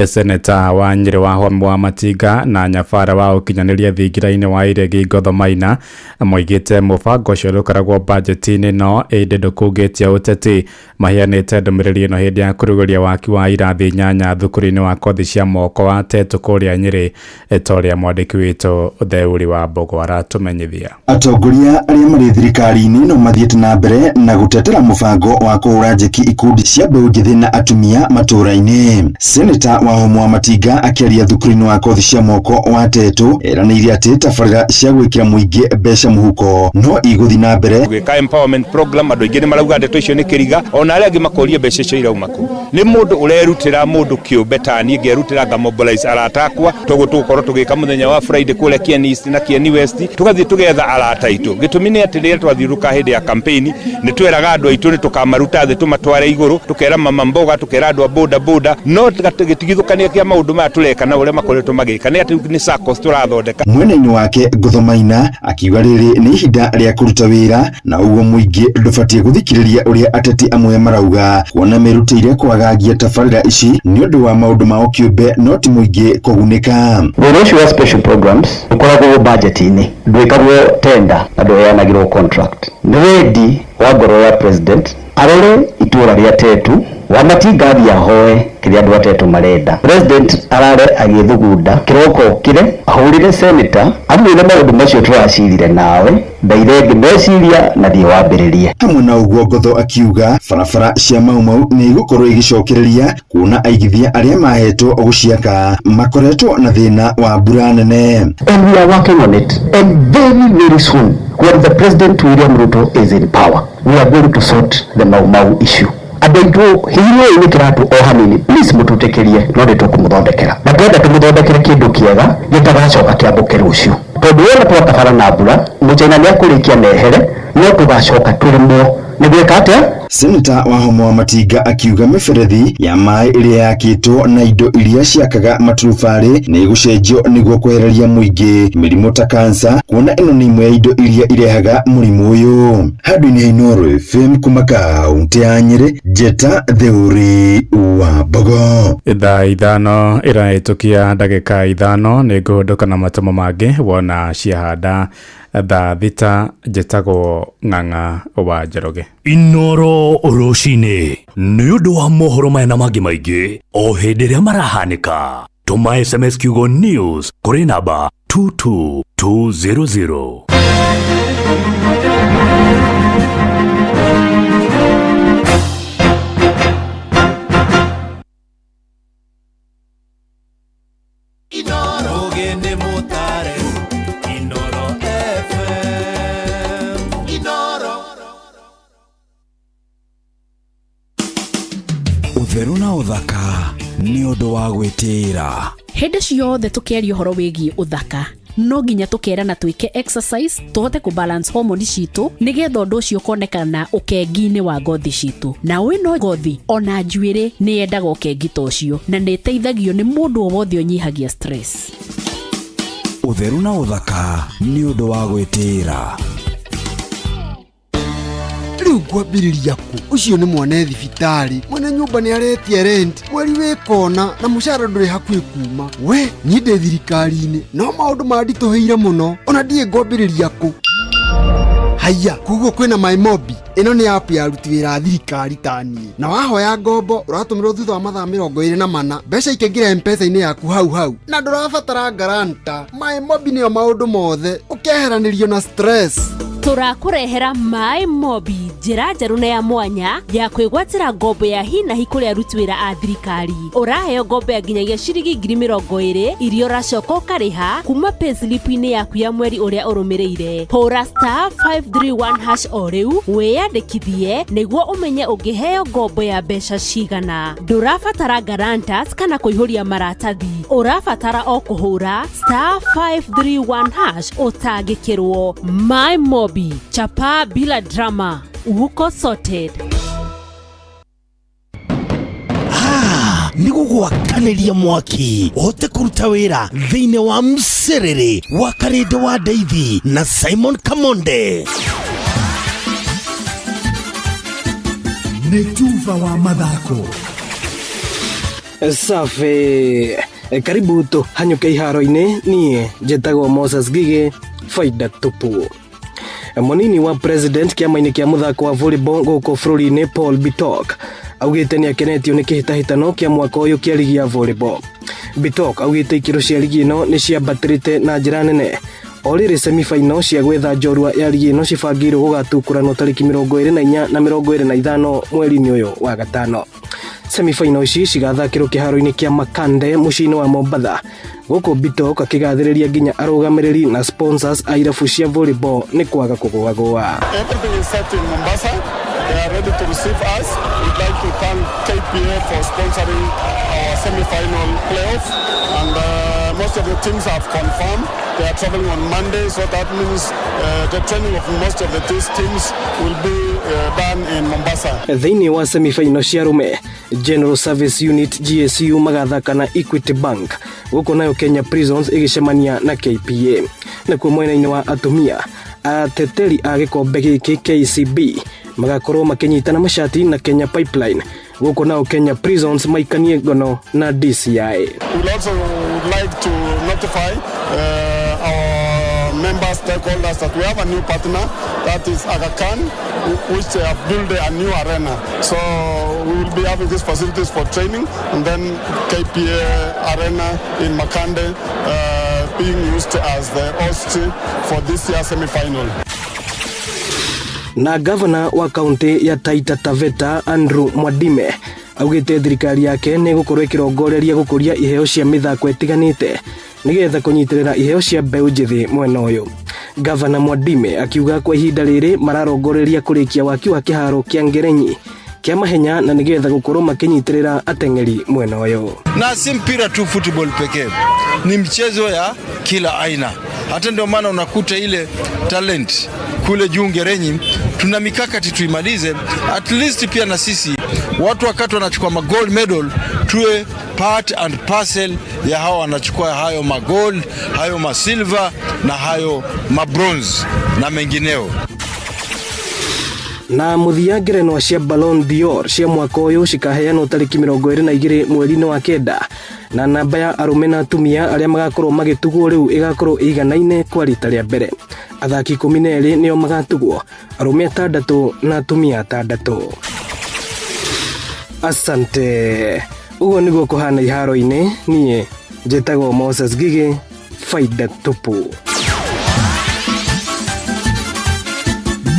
Seneta wa Nyĩrĩ wa Home wa Matinga na Nyabara wa ũkinyanĩria thingira-inĩ wa Iregi Ngotho Maina moigĩte mũbango ũcio ndũkoragwo bajeti-inĩ no ĩndĩ ndũkũngĩtie ũteti. Maheanĩte ndũmĩrĩri ĩno hĩndĩ ya kũrugũria waki wa irathi 8 thukuru-inĩ wa kothi cia moko wa Tetu kũrĩa Nyĩrĩ, ta ũrĩa mwandĩki witũ Theuri wa Mbogo aratũmenyithia. Atongoria arĩa marĩ thirikari-inĩ no mathiĩte na mbere na gũtetera mũbango wa kũhũra njeki ikundi cia mbeũ njĩthĩ na atumia matũũra-inĩ. Seneta wa Homo wa Matinga akĩaria thukuru-inĩ wa kothi cia moko wa Tetu eranĩire atĩ tabarĩra cia gwĩkĩra mũingĩ mbeca mũhuko no igũthiĩ na mbere. Gwĩka empowerment program andũ aingĩ nĩ marauga ndeto icio nĩ kĩriga, ona arĩa angĩ makoria mbeca icio irauma kũ. Nĩ mũndũ ũrerutĩra, mũndũ kĩũmbe ta niĩ ngerutĩra ngamobilize arata akwa, toguo tũgũkorwo tũgĩka mũthenya wa Friday kũrĩa Kieni East na Kieni West, tũgathiĩ tũgetha arata aitũ. Gĩtũmi nĩ atĩ rĩrĩa twathiũrũrũka hĩndĩ ya campaign nĩ tweraga andũ aitũ nĩ tũkamaruta thĩ tũmatware igũrũ, tũkera mama mboga, tũkera andũ a boda boda, no gĩtigithũkania kĩa maũndũ maya tũreka na ũrĩa makoretwo magĩka nĩ atĩ nĩ SACCOs tũrathondeka. Mwena-inĩ wake Ngotho Maina akiuga rĩrĩ nĩ ihinda rĩa kũruta wĩra na ũguo mũingĩ ndũbatiĩ gũthikĩrĩria ũrĩa ateti amwe marauga, kuona merutĩire kwagagia tabarĩra ici nĩ ũndũ wa maũndũ mao kĩũmbe no ti mũingĩ kũgunĩka. Wĩra ũcio wa special programs ũkoragwo budget-inĩ, ndwĩkagwo tender na ndũheanagĩrwo contract. Nĩ wendi wa ngoro ya president arore itũra rĩa Tetu wa Matinga athiĩ ahoe kĩrĩa andũ a Tetu marenda. President arare agĩthugunda kĩroko okire ahũrĩre senator amwĩre maũndũ macio tũracirire nawe ndaire meciria na thiĩ wambĩrĩrie. Hamwe na ũguo Ngotho akiuga barabara cia Mau Mau nĩ igũkorwo igĩcokereria kuona aigithia arĩa mahetwo gũciaka makoretwo na thĩna wa mbura nene. And we are working on it, and very very soon when the President William Ruto is in power we are going to sort the Mau Mau issue. Andũ aitũ hihinyoi nĩ kĩratũ o hanini, please mũtũtĩkĩrie no nĩ tũkũmũthondekera, na twenda tũmũthondekere kĩndũ kĩega gĩtagacoka kĩambũke rũciũ, tondũ wona twatabara na mbura mũchaina nĩ akũrĩkia nehere no tũgacoka tũrĩmwo nĩ gwĩka atĩa. Seneta wa Homo wa Matinga akiuga mĩberethi ya maĩ ĩrĩa yakĩtwo na indo iria ciakaga maturubarĩ nĩ ĩgũcenjio nĩguo kwehereria mũingĩ mĩrimũ ta kansa, kuona ĩno nĩ ĩmwe ya indo iria irehaga mũrimũ ũyũ. Handũ-inĩ ha Inooro FM kuma kaũntĩ ya Nyĩrĩ, Njeta Theuri wa Mbogo. Thaa 5 ĩrahĩtũkia ndagĩka 5 nĩ ngũhũndũka na matũmo mangĩ wona ciahanda thaa 6. Njĩtagwo Ng'ang'a wa Njoroge. Inooro rũcinĩ nĩ ũndũ wa mohoro maya na mangĩ maingĩ o hĩndĩ ĩrĩa marahanĩka. Tũma SMS kiugo news kũrĩ namba 22200. Ũtheru na ũthaka nĩ ũndũ wa gwĩtĩĩra. Hĩndĩ ciothe tũkĩaria ũhoro wĩgiĩ ũthaka no nginya tũkerana twĩke exercise tũhote kũ balance hormone citũ nĩgetha ũndũ ũcio ũkonekana ũkengi-inĩ wa ngothi citũ. Na ũĩ no ngothi ona njuĩrĩ nĩ yendaga ũkengi ta ũcio, na nĩ ĩteithagio nĩ mũndũ o wothe ũnyihagia stress. Ũtheru na ũthaka nĩ ũndũ wa gwĩtĩĩra. Rĩu ngwambĩrĩria kũ? Ũcio nĩ mwana thibitarĩ, mwene nyũmba nĩ aretia rent, mweri wĩ kona na mũcara ndũrĩ hakuhĩ kuma. We niĩ ndĩ thirikari-inĩ no maũndũ manditũhĩire mũno, ona ndiĩ ngwambĩrĩria kũ. Haiya, koguo kwĩna MyMobi. Ĩno nĩ app ya aruti wĩra a thirikari ta niĩ, na wahoya ngombo ũratũmĩrwo thutha wa mathaa 24, mbeca ikaingĩra M-Pesa-inĩ yaku hau hau, na ndũrabatara guarantor. MyMobi nĩyo maũndũ mothe, ũkeheranĩrio na stress. Tũrakũrehera MyMobi, njĩra njerũ na ya mwanya ya kwĩgwatĩra ngombo ya hi na hi kũrĩ aruti wĩra a thirikari. Ũraheo ngombo ya nginyagia ciringi 20,000 iria ũracoka ũkarĩha kuma payslip-inĩ yaku ya mweri ũrĩa ũrũmĩrĩire. Hũra *531# o rĩu wĩyandĩkithie nĩguo ũmenye ũngĩheo ngombo ya mbeca cigana. Ndũrabatara guarantors kana kũihũria maratathi, ũrabatara o kũhũra *531# ũtangĩkĩrwo. MyMobi, chapa bila drama, uko sorted. Nĩ gũgwakanĩria mwaki ũhote kũruta wĩra thĩinĩ wa mcerere wa Karĩndĩ wa Ndeithi na Simon Kamonde. Nĩ tuba wa mathako. Safi. Karibu tũhanyũke iharo-inĩ. Niĩ njĩtagwo Moses Gigi, faida tupu. Mũnini wa president kĩama-inĩ kĩa mũthako wa volleyball gũkũ bũrũri-inĩ Paul Bitok augĩte nĩ akenetio nĩ kĩhĩtahĩtano kĩa mwaka ũyũ kĩa ligi ya volleyball. Bitok augĩte ikĩro cia ligi ĩno nĩ ciambatĩrĩte na njĩra nene. O rĩrĩ semifinal cia gwetha njorua ya ligi ĩno cibangĩirwo gũgatukũranwo tarĩki 24 na 25 mweri-inĩ ũyũ wa gatano. Semifinal ici cigathakĩrwo kĩharo-inĩ kĩa Makande mũciĩ-inĩ wa Mombatha. Gũkũ Bitok akĩgathĩrĩria nginya arũgamĩrĩri na sponsors a irabu cia volleyball nĩ kwaga kũgũagũa. Everything is set in Mombasa. They are ready to receive us. We'd like to thank KPA for sponsoring our semi-final playoff. And most of the teams have confirmed they are traveling on Monday, so that means the training of most of these teams will be done in Mombasa. Thĩinĩ wa semifinal cia arũme, General Service Unit GSU magathaka na Equity Bank, gũkũ nayo Kenya Prisons ĩgĩcemania na KPA. Nakuo mwena-inĩ wa atumia, ateteri a gĩkombe gĩkĩ KCB magakorwo makĩnyitana macati na Kenya Pipeline, gũkũ nao Kenya Prisons maikanie ngono na DCI. We'd also would like to notify our member stakeholders that we have a new partner, that is Aga Khan, which they have built a new arena. So we will be having these facilities for training, and then KPA Arena in Makande being used as the host for this year's semi-final. Na gavana wa kaunti ya Taita Taveta Andrew Mwadime augĩte thirikari yake nĩ ĩgũkorwo ĩkĩrongoreria gũkũria iheo cia mĩthako ĩtiganĩte nĩgetha kũnyitĩrĩra iheo cia mbeũ njĩthĩ mwena ũyũ. Gavana Mwadime akiuga kwa ihinda rĩrĩ mararongoreria kũrĩkia waki wa kĩharo kĩa Ngerenyi kĩa mahenya na nĩgetha gũkorwo makĩnyitĩrĩra ateng'eri mwena ũyũ. Na si mpira tu, football pekee, ni mchezo ya kila aina. Hata ndio maana unakuta ile talent kule juu Ngerenyi, tuna mikakati tuimalize, at least pia na sisi watu wakati wanachukua ma gold medal tuwe part and parcel ya hawa wanachukua hayo ma gold, hayo ma silver na hayo ma bronze na mengineo. Na mũthia, ngerenwa cia Ballon d'Or cia mwaka ũyũ cikaheanwo tarĩki 22 mweri-inĩ wa kenda, na namba ya arũme na atumia arĩa magakorwo magĩtugwo rĩu ĩgakorwo ĩiganaine kwa rita rĩa mbere. Athaki 12 nĩo magatugwo, arũme atandatũ na atumia atandatũ. Asante. Ũguo nĩguo kũhana iharo-inĩ. Niĩ njĩtagwo Moses Gigi, faida tupu.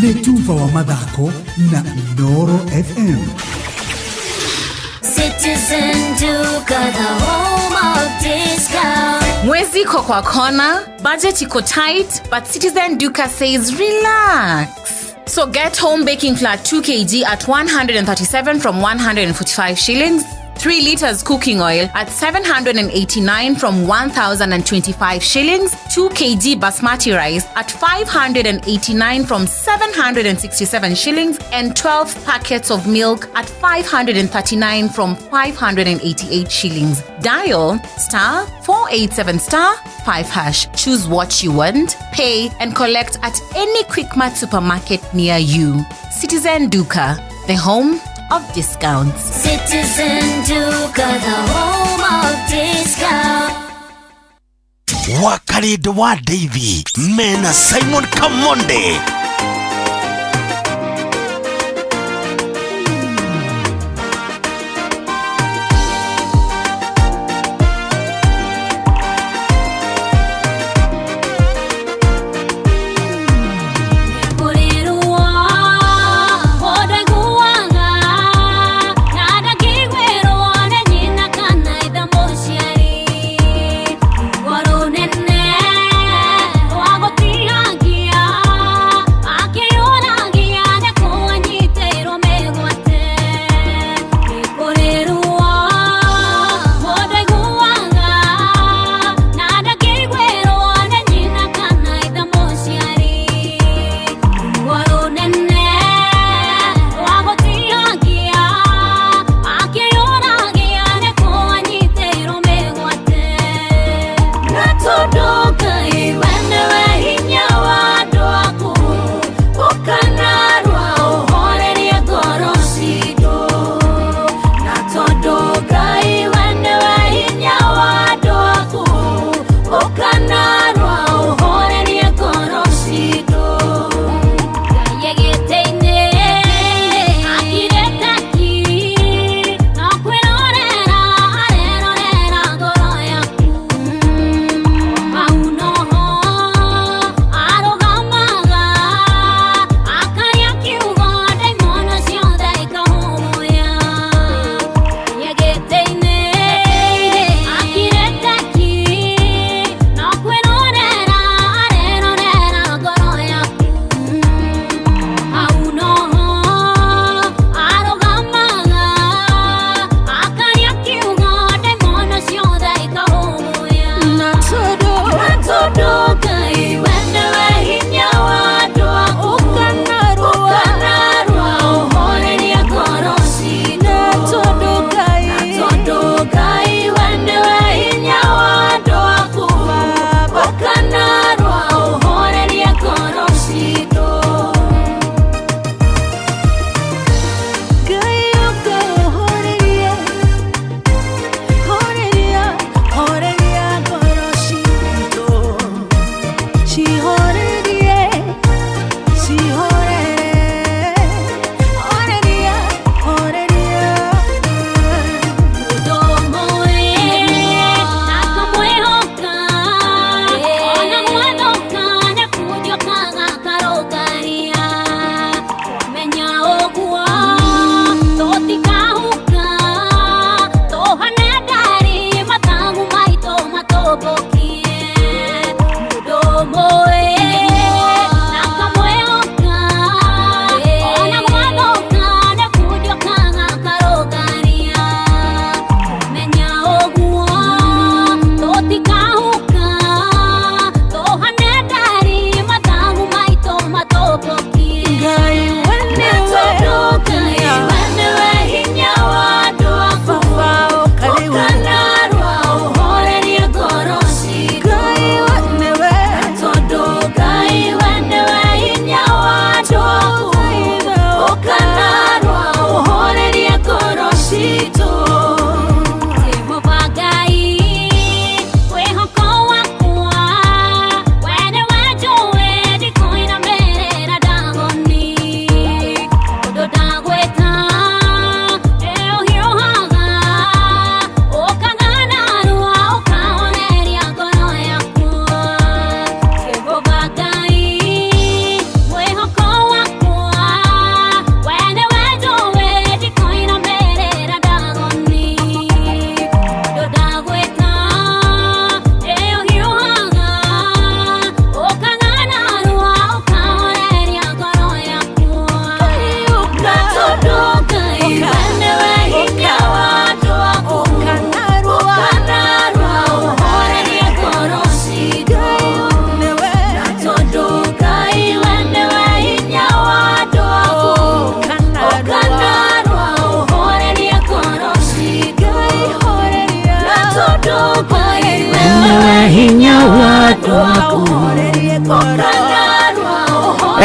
Nĩ tuba wa mathako na Inooro FM. Citizen Duka, the home of discount. Mwezi iko kwa kona, budget iko tight, but Citizen Duka says relax. So get home baking flour 2 kg at 137 from 145 shillings, 3 liters cooking oil at 789 from 1,025 shillings, 2 kg basmati rice at 589 from 767 shillings, and 12 packets of milk at 539 from 588 shillings. Dial *487*5#. Choose what you want, pay, and collect at any Quickmart supermarket near you. Citizen Duka, the home of discounts. Citizen Duka, the home of discount. Wakarĩndĩ wa Ndeithi mena Simon Kamonde. Kũrĩrwo, ũndaiguaga, na ndangĩiguĩrwo nĩ nyina kana ithe mũciari. Ruo rũnene rwa gũtigangia.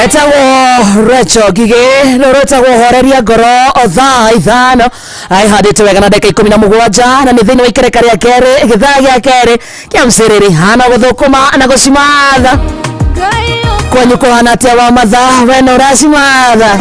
Etagwo Rachel Ngigĩ, rũrũ rwĩtagwo horeria ngoro thaa 5 aihandĩte wega na ndagĩka 17, na nĩ thĩinĩ wa ikereka rĩa kerĩ, gĩthaa gĩa kerĩ kĩa mcĩrĩrĩ hana gũthũkũma na gũcimatha. Kwanyu kũhana atĩa wa mathaa? We na ũracimatha,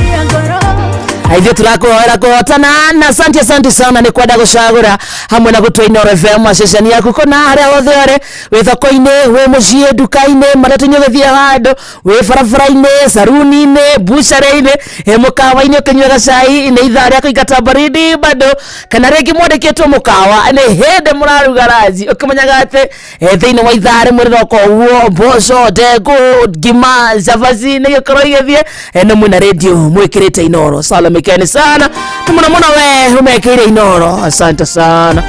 ithuĩ tũrakũhoera kũhotana na asante, asante sana nĩ kwenda gũcagũra hamwe na gũtua Inooro FM ceceni yaku kũna harĩa hothe ũrĩ, wĩ thoko-inĩ, wĩ mũciĩ, nduka-inĩ, matatũ-inĩ, ũgĩthiĩ handũ, wĩ barabara-inĩ, saruni-inĩ, bucharĩ-inĩ, mũkawa-inĩ ũkĩnyua gacai, nĩ ithaa rĩa kũingata baridi bado, kana rĩngĩ mwandĩkĩtwo mũkawa nĩ hĩndĩ mũraruga ranji, ũkĩmenyaga atĩ thĩinĩ wa ithaa rĩmwe rĩroka ũguo mboco, ndengũ, ngima, cabaci nĩ gĩkorwo igĩthiĩ, na mwĩna rĩndio mwĩkĩrĩte Inooro. Salamikeni sana nĩ mũno mũno, we ũmekĩire Inooro, asante sana.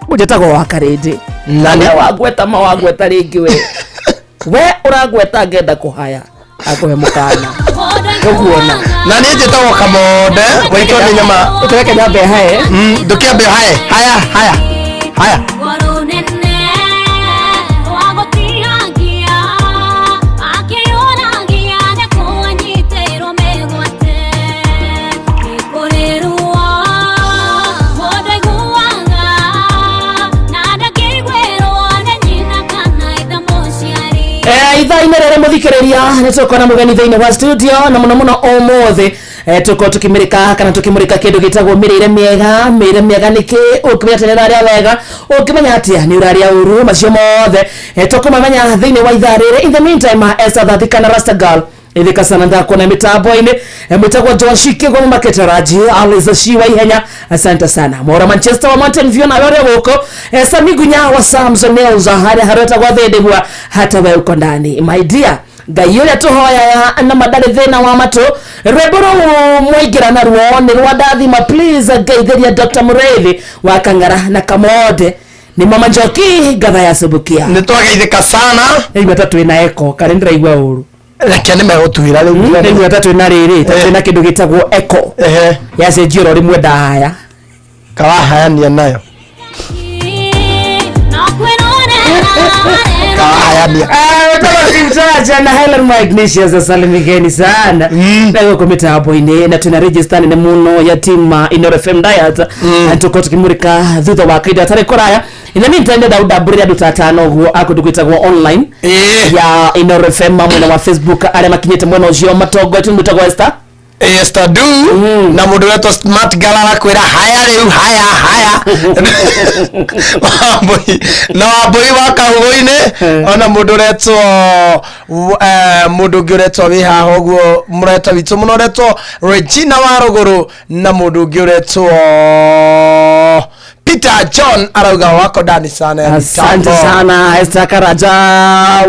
Mũnjĩtagwo wa Karĩndĩ Nani? We wangweta ma wangweta rĩngĩ, we ũrangweta ngenda kũhaya akũhe mũkana ũguona. Na niĩ njĩtagwo Kamonde waitwo nĩ nyama. Ũkĩreke nyambe hae. Ndũkĩambe hae, haya haya haya. Ithaa-inĩ rĩrĩ mũthikĩrĩria nĩ tũkorwo na mũgeni thĩinĩ wa studio, na mũno mũno ũmũthĩ tũkorwo tũkĩmĩrĩka kana tũkĩmũrĩka kĩndũ gĩtagwo mĩrĩre mĩega. Mĩrĩre mĩega nĩ kĩ? Ũngĩmenya atĩa nĩ ũrarĩa wega? Ũngĩmenya atĩa nĩ ũrarĩa ũru? Macio mothe tũkũmamenya thĩinĩ wa ithaa rĩrĩ. In the meantime, Esther Thathika na Rasta Girl ithika sana ndakuona mitambo-inĩ. Mwĩtagwo John Shikigwa Maketaraji Alice Shiwa ihenya, asante sana. Mora Manchester wa Mountain View, nawe ũrĩa gũkũ, Sami Gunya wa Samson Nails harĩa haretagwo Thĩndĩgua, hata we uko ndani my dear. Ngai ũrĩa tũhoyaga na madarĩ thĩna wa matũ, rwĩmbo rũu mwaingĩra naruo nĩ rwa ndathima, please ngeithĩria Dr. Mũrĩithi wa Kang'ara na Kamode. Nĩ Mama Njoki ngatha ya Subukia. Nĩ twageithĩka sana. Ndaigua ta twĩna echo, karĩ ndĩraigua ũru. Reke nĩ megũtuĩra rĩu. Ndaigua ta twĩna rĩrĩ, ta twĩna kĩndũ gĩtagwo echo yacenjio oro rĩmwe ndahaya. Karahayania nayo, karahayania. Mtaja Helen Magnesius, asalimikeni sana na gũkũ mĩtambo-inĩ, na twĩna register nene mũno ya team Inooro FM Diet, na tũkorwo tũkĩmũrĩka thutha wa kahinda gatarĩ kũraya. In the meantime, ndenda ũndambũrĩre andũ ta atano ũguo a kũndũ gwĩtagwo online ya Inooro FM mwena wa Facebook, arĩa makinyĩte mwena ũcio matongoretio nĩ mwĩtagwo Esther. Esther Du na mũndũ wetwo Smart Girl arakwĩra haya rĩu, haya haya. Wambui na Wambui wa Kahũgũ-inĩ, ona mũndũ ũretwo mũndũ ũngĩ ũretwo wĩ haha ũguo, mũrata witũ mũno ũretwo Regina wa Rũgũrũ, na mũndũ ũngĩ ũretwo Peter John arauga wako ndani sana ya Asante mitambo. sana. Esther Karaja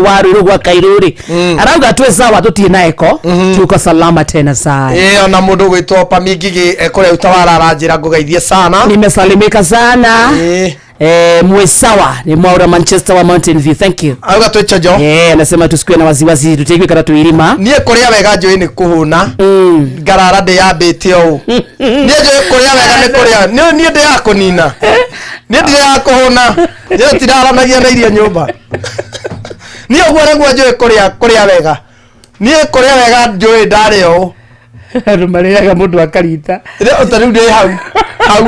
wa Ruiru gwa Kairuri arauga twĩ sawa, tũtirĩ na eko, tuko salama tena sana. Ona mũndũ ũgwĩtwo Pami Ngigĩ kũrĩa Utawala aranjĩra ngũgeithie sana. Nimesalimika sana. Mwe sawa ni Mwaura Manchester wa Mountain View, thank you. Auga twĩ chonjo. Anasema tusikue na wasiwasi, tutaigwe kana tuirima. Niĩ kũrĩa wega njũĩ nĩ kũhũna ngarara ndĩyambĩte ũũ. Niĩ njũĩ kũrĩa wega nĩ kũrĩa niĩ ndĩ ya kũnina, niĩ ndirĩ ya kũhũna, niĩ tiraranagia na irio nyũmba. Niĩ ũguo nĩguo njũĩ kũrĩa wega. Niĩ kũrĩa wega njũĩ ndarĩa ũũ. Andũ marĩaga mũndũ akarita. Rĩu ta rĩu ndĩ hau hau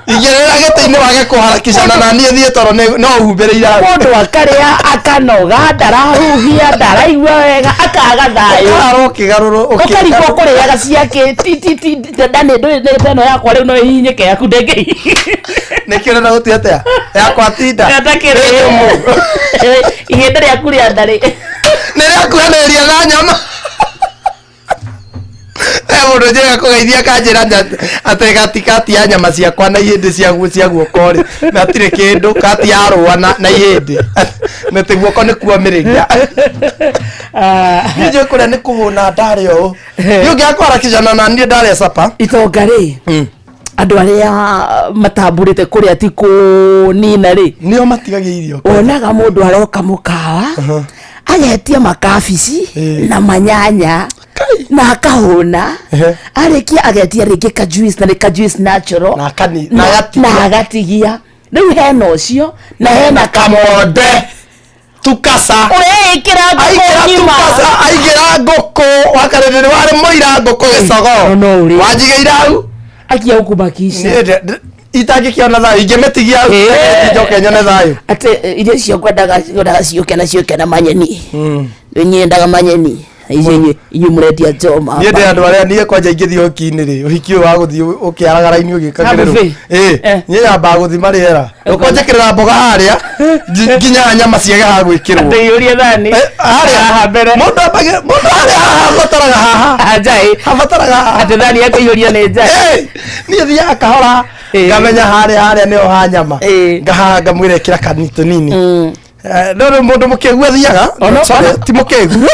igĩrĩra gĩtĩ-inĩ wage kũharakicana na niĩ thiĩ toro no humbĩrĩire hau. Mũndũ akarĩa akanoga, ndarahuhia, ndaraigua wega, akaga thayũ. Ũkarara ũkĩgarũrwo, ũkarigwo kũrĩaga ciake ti ti ti ndani ndũrĩ ĩno yakwa rĩu no ĩhihinyĩke, yaku ndĩngĩhihinyĩka. Nĩkĩo ũrenda gũtua atĩa? Yakwa tinda. Atakĩrĩ. Ihĩndĩ rĩaku rĩa ndarĩ. Nĩ rĩakuhanĩrĩria na nyama. Mũndũ njĩra kũgeithia kanjĩra atĩ gatikati ya nyama ciakwa na ihĩndĩ cia guoko rĩ, na hatirĩ kĩndũ kati ya rũa na ihĩndĩ na atĩ guoko nĩ kuomĩrĩria. Niĩ njũĩ kũrĩa nĩ kũhũna ndarĩa ũũ. Niĩ ũngĩaga kũharakicana na niĩ ndarĩa capa. Itonga rĩ, andũ arĩa matambũrĩte kũrĩa ti kũnina rĩ, nĩo matigagia irio. Wonaga mũndũ aroka mũkawa agetia makabici na manyanya na akahũna, arĩkia agetia rĩngĩ ka juice, na nĩ ka juice natural, na na agatigia. Rĩu hena ũcio na hena Kamonde. Tukasa. Ũreĩkĩra ngũkũ Aingĩra ng'ima. tukasa, aingĩra ngũkũ wakarĩrĩ nĩ warĩ mũira ngũkũ gĩcogo wanjigĩire hau akia gũkũmakisha Niĩ itangĩkĩona thayũ ingĩmĩtigia hau njoke nyone thayũ atĩ irio icio ngwendaga ngwendaga ciũke na ciũke na manyeni nĩ nyendaga manyeni icio inyuĩ mũrendia njoma niĩ ndĩ andũ arĩa niĩ kwanja ingĩthiĩ ũhiki-inĩ rĩ ũhiki ũyũ wa gũthiĩ ũkĩaraga raini ũgĩkagĩrĩrwo Buffet? ĩ niĩ nyambaga gũthima rĩera ũkwanjĩkĩrĩra mboga harĩa nginya nyama ciage ha gwĩkĩrwo Atĩ iyũrie thani harĩa mbere mũndũ ambage mũndũ harĩa haha abataraga haha njaĩ abataraga haha atĩ thani yakũiyũrio nĩ njaĩ niĩ thiaga kahora ngamenya harĩa harĩa nĩho ha nyama ngahaha ngamwĩra ĩkĩra kanini tũnini no rĩu mũndũ mũkĩgu athiaga sorry, ti mũkĩgu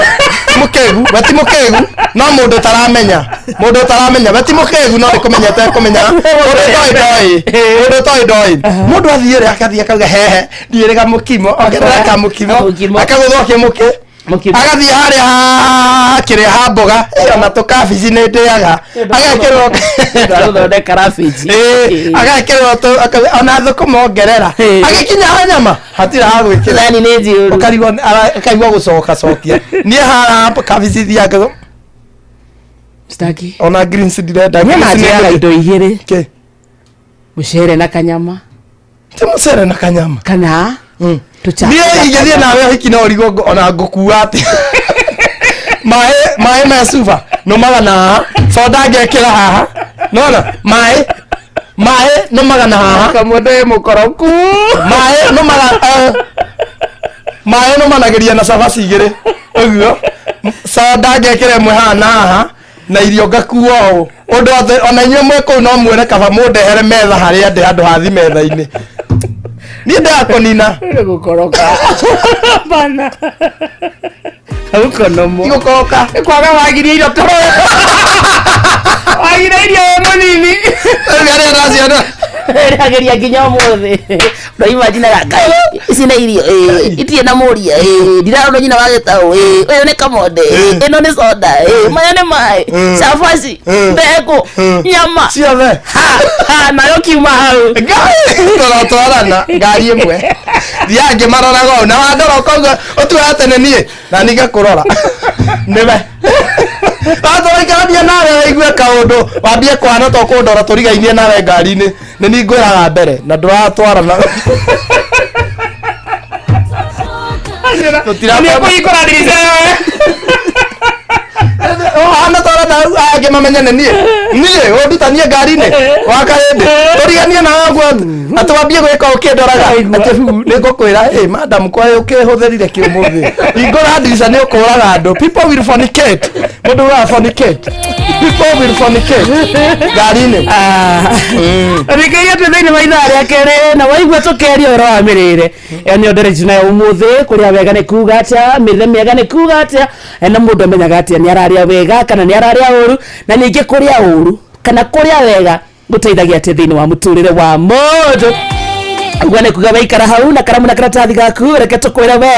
ti mũkĩgu we ti mũkĩgu no mũndũ ũtaramenya mũndũ ũtaramenya we ti mũkĩgu no nĩ kũmenya atekũmenya mũndũ ũtoĩ ndoĩ mũndũ ũtoĩ ndoĩ mũndũ athiĩ rĩ akathiĩ akauga hehe ndiĩrĩga mũkimo ongerera kamũkimo akagũthwo kĩmũkĩ agathiĩ harĩa kĩrĩa ha mboga ĩyo na tũkabici nĩ ndĩaga agekĩrwo gũthondeka rabici agekĩrwo ona thũkũma ongerera agĩkinya ha nyama hatirĩ ha gwĩkĩra Thani nĩ njiyũru. ũkarigwo akaigua gũcoka cokia niĩ haha kabici thiaga Sitaki. ona greens ndirenda Niĩ greens nĩ manjĩaga ngũrĩ. indo igĩrĩ Kĩ? mũcere na kanyama ti mũcere na kanyama kana niĩ ingĩthiĩ nawe ũhiki no ũrigwo ona ngũkua atĩ maĩ maĩ me cuba nũmaga na haha soda ngekĩra haha nona maĩ maĩ nũmaga na haha kamũndũ wĩ mũkoroku maĩ nũmaga maĩ nũmanagĩria na cabaci igĩrĩ ũguo soda ngekĩra ĩmwe haha na haha na irio ngakua ũũ ũndũ atĩ ona inyuĩ mwĩ kũu no muone kaba mũndehere metha harĩa ndĩ handũ hathi metha-inĩ niĩ ndĩrakũnina nĩ gũkoroka bana haukonomo igũkoroka nĩ kwaga wagirie irio toro wagire irio wĩ mũnini rĩu arĩa ndaciona ĩragĩria nginya ũmũthĩ ũraimajinaga ngai ici nĩ irio ĩ, itirĩ na mũria ĩ, ndirarona nyina wa gĩtaũ ĩ, ũyũ nĩ kamonde ĩ, ĩno nĩ soda ĩ, maya nĩ maĩ cabaci ndengũ nyama ciothe ha nayo kiuma hau tũrotwarana ngari ĩmwe thiaga ngĩmaroraga ũũ na wandora ũkauga ũtuaga tene niĩ na niĩ ngakũrora nĩwe watũraikarania nawe waigue kaũndũ wambie kwana to kũndora tũrigainie nawe ngari-inĩ nĩ niĩ ngwĩraga mbere na ndũratwarana Nĩũkũhingũra ndirica hana twara na angĩ mamenye nĩ niĩ niĩ ũndutanie ngari-inĩ wakarĩndĩ tũriganie na waguo atĩ wambie gwĩka ũkĩndoraga atĩ hu nĩ ngũkwĩra ĩ madam kwa ũkĩhũthĩrire kĩ ũmũthĩ hingũra ndirica nĩ ũkũraga andũ people will fornicate mũndũ ugaga fornicate people will fornicate ngari-inĩ rĩkĩria twĩ thĩinĩ wa ithaa rĩa kerĩ na waigua tũkeria ũhoro wa mĩrĩre ĩyo nĩyo nderetũ nayo ũmũthĩ kũrĩa wega nĩ kuga atĩa mĩrĩre mĩega nĩ kuga atĩa na mũndũ amenyaga atĩa nĩ ararĩa wega kana nĩ ararĩa ũru na ningĩ kũrĩa ũru kana kũrĩa wega gũteithagia atĩa thĩinĩ wa mũtũrĩre wa mũndũ ũguo nĩ kuga waikara hau na karamu na karatathi gaku reke tũkwĩre we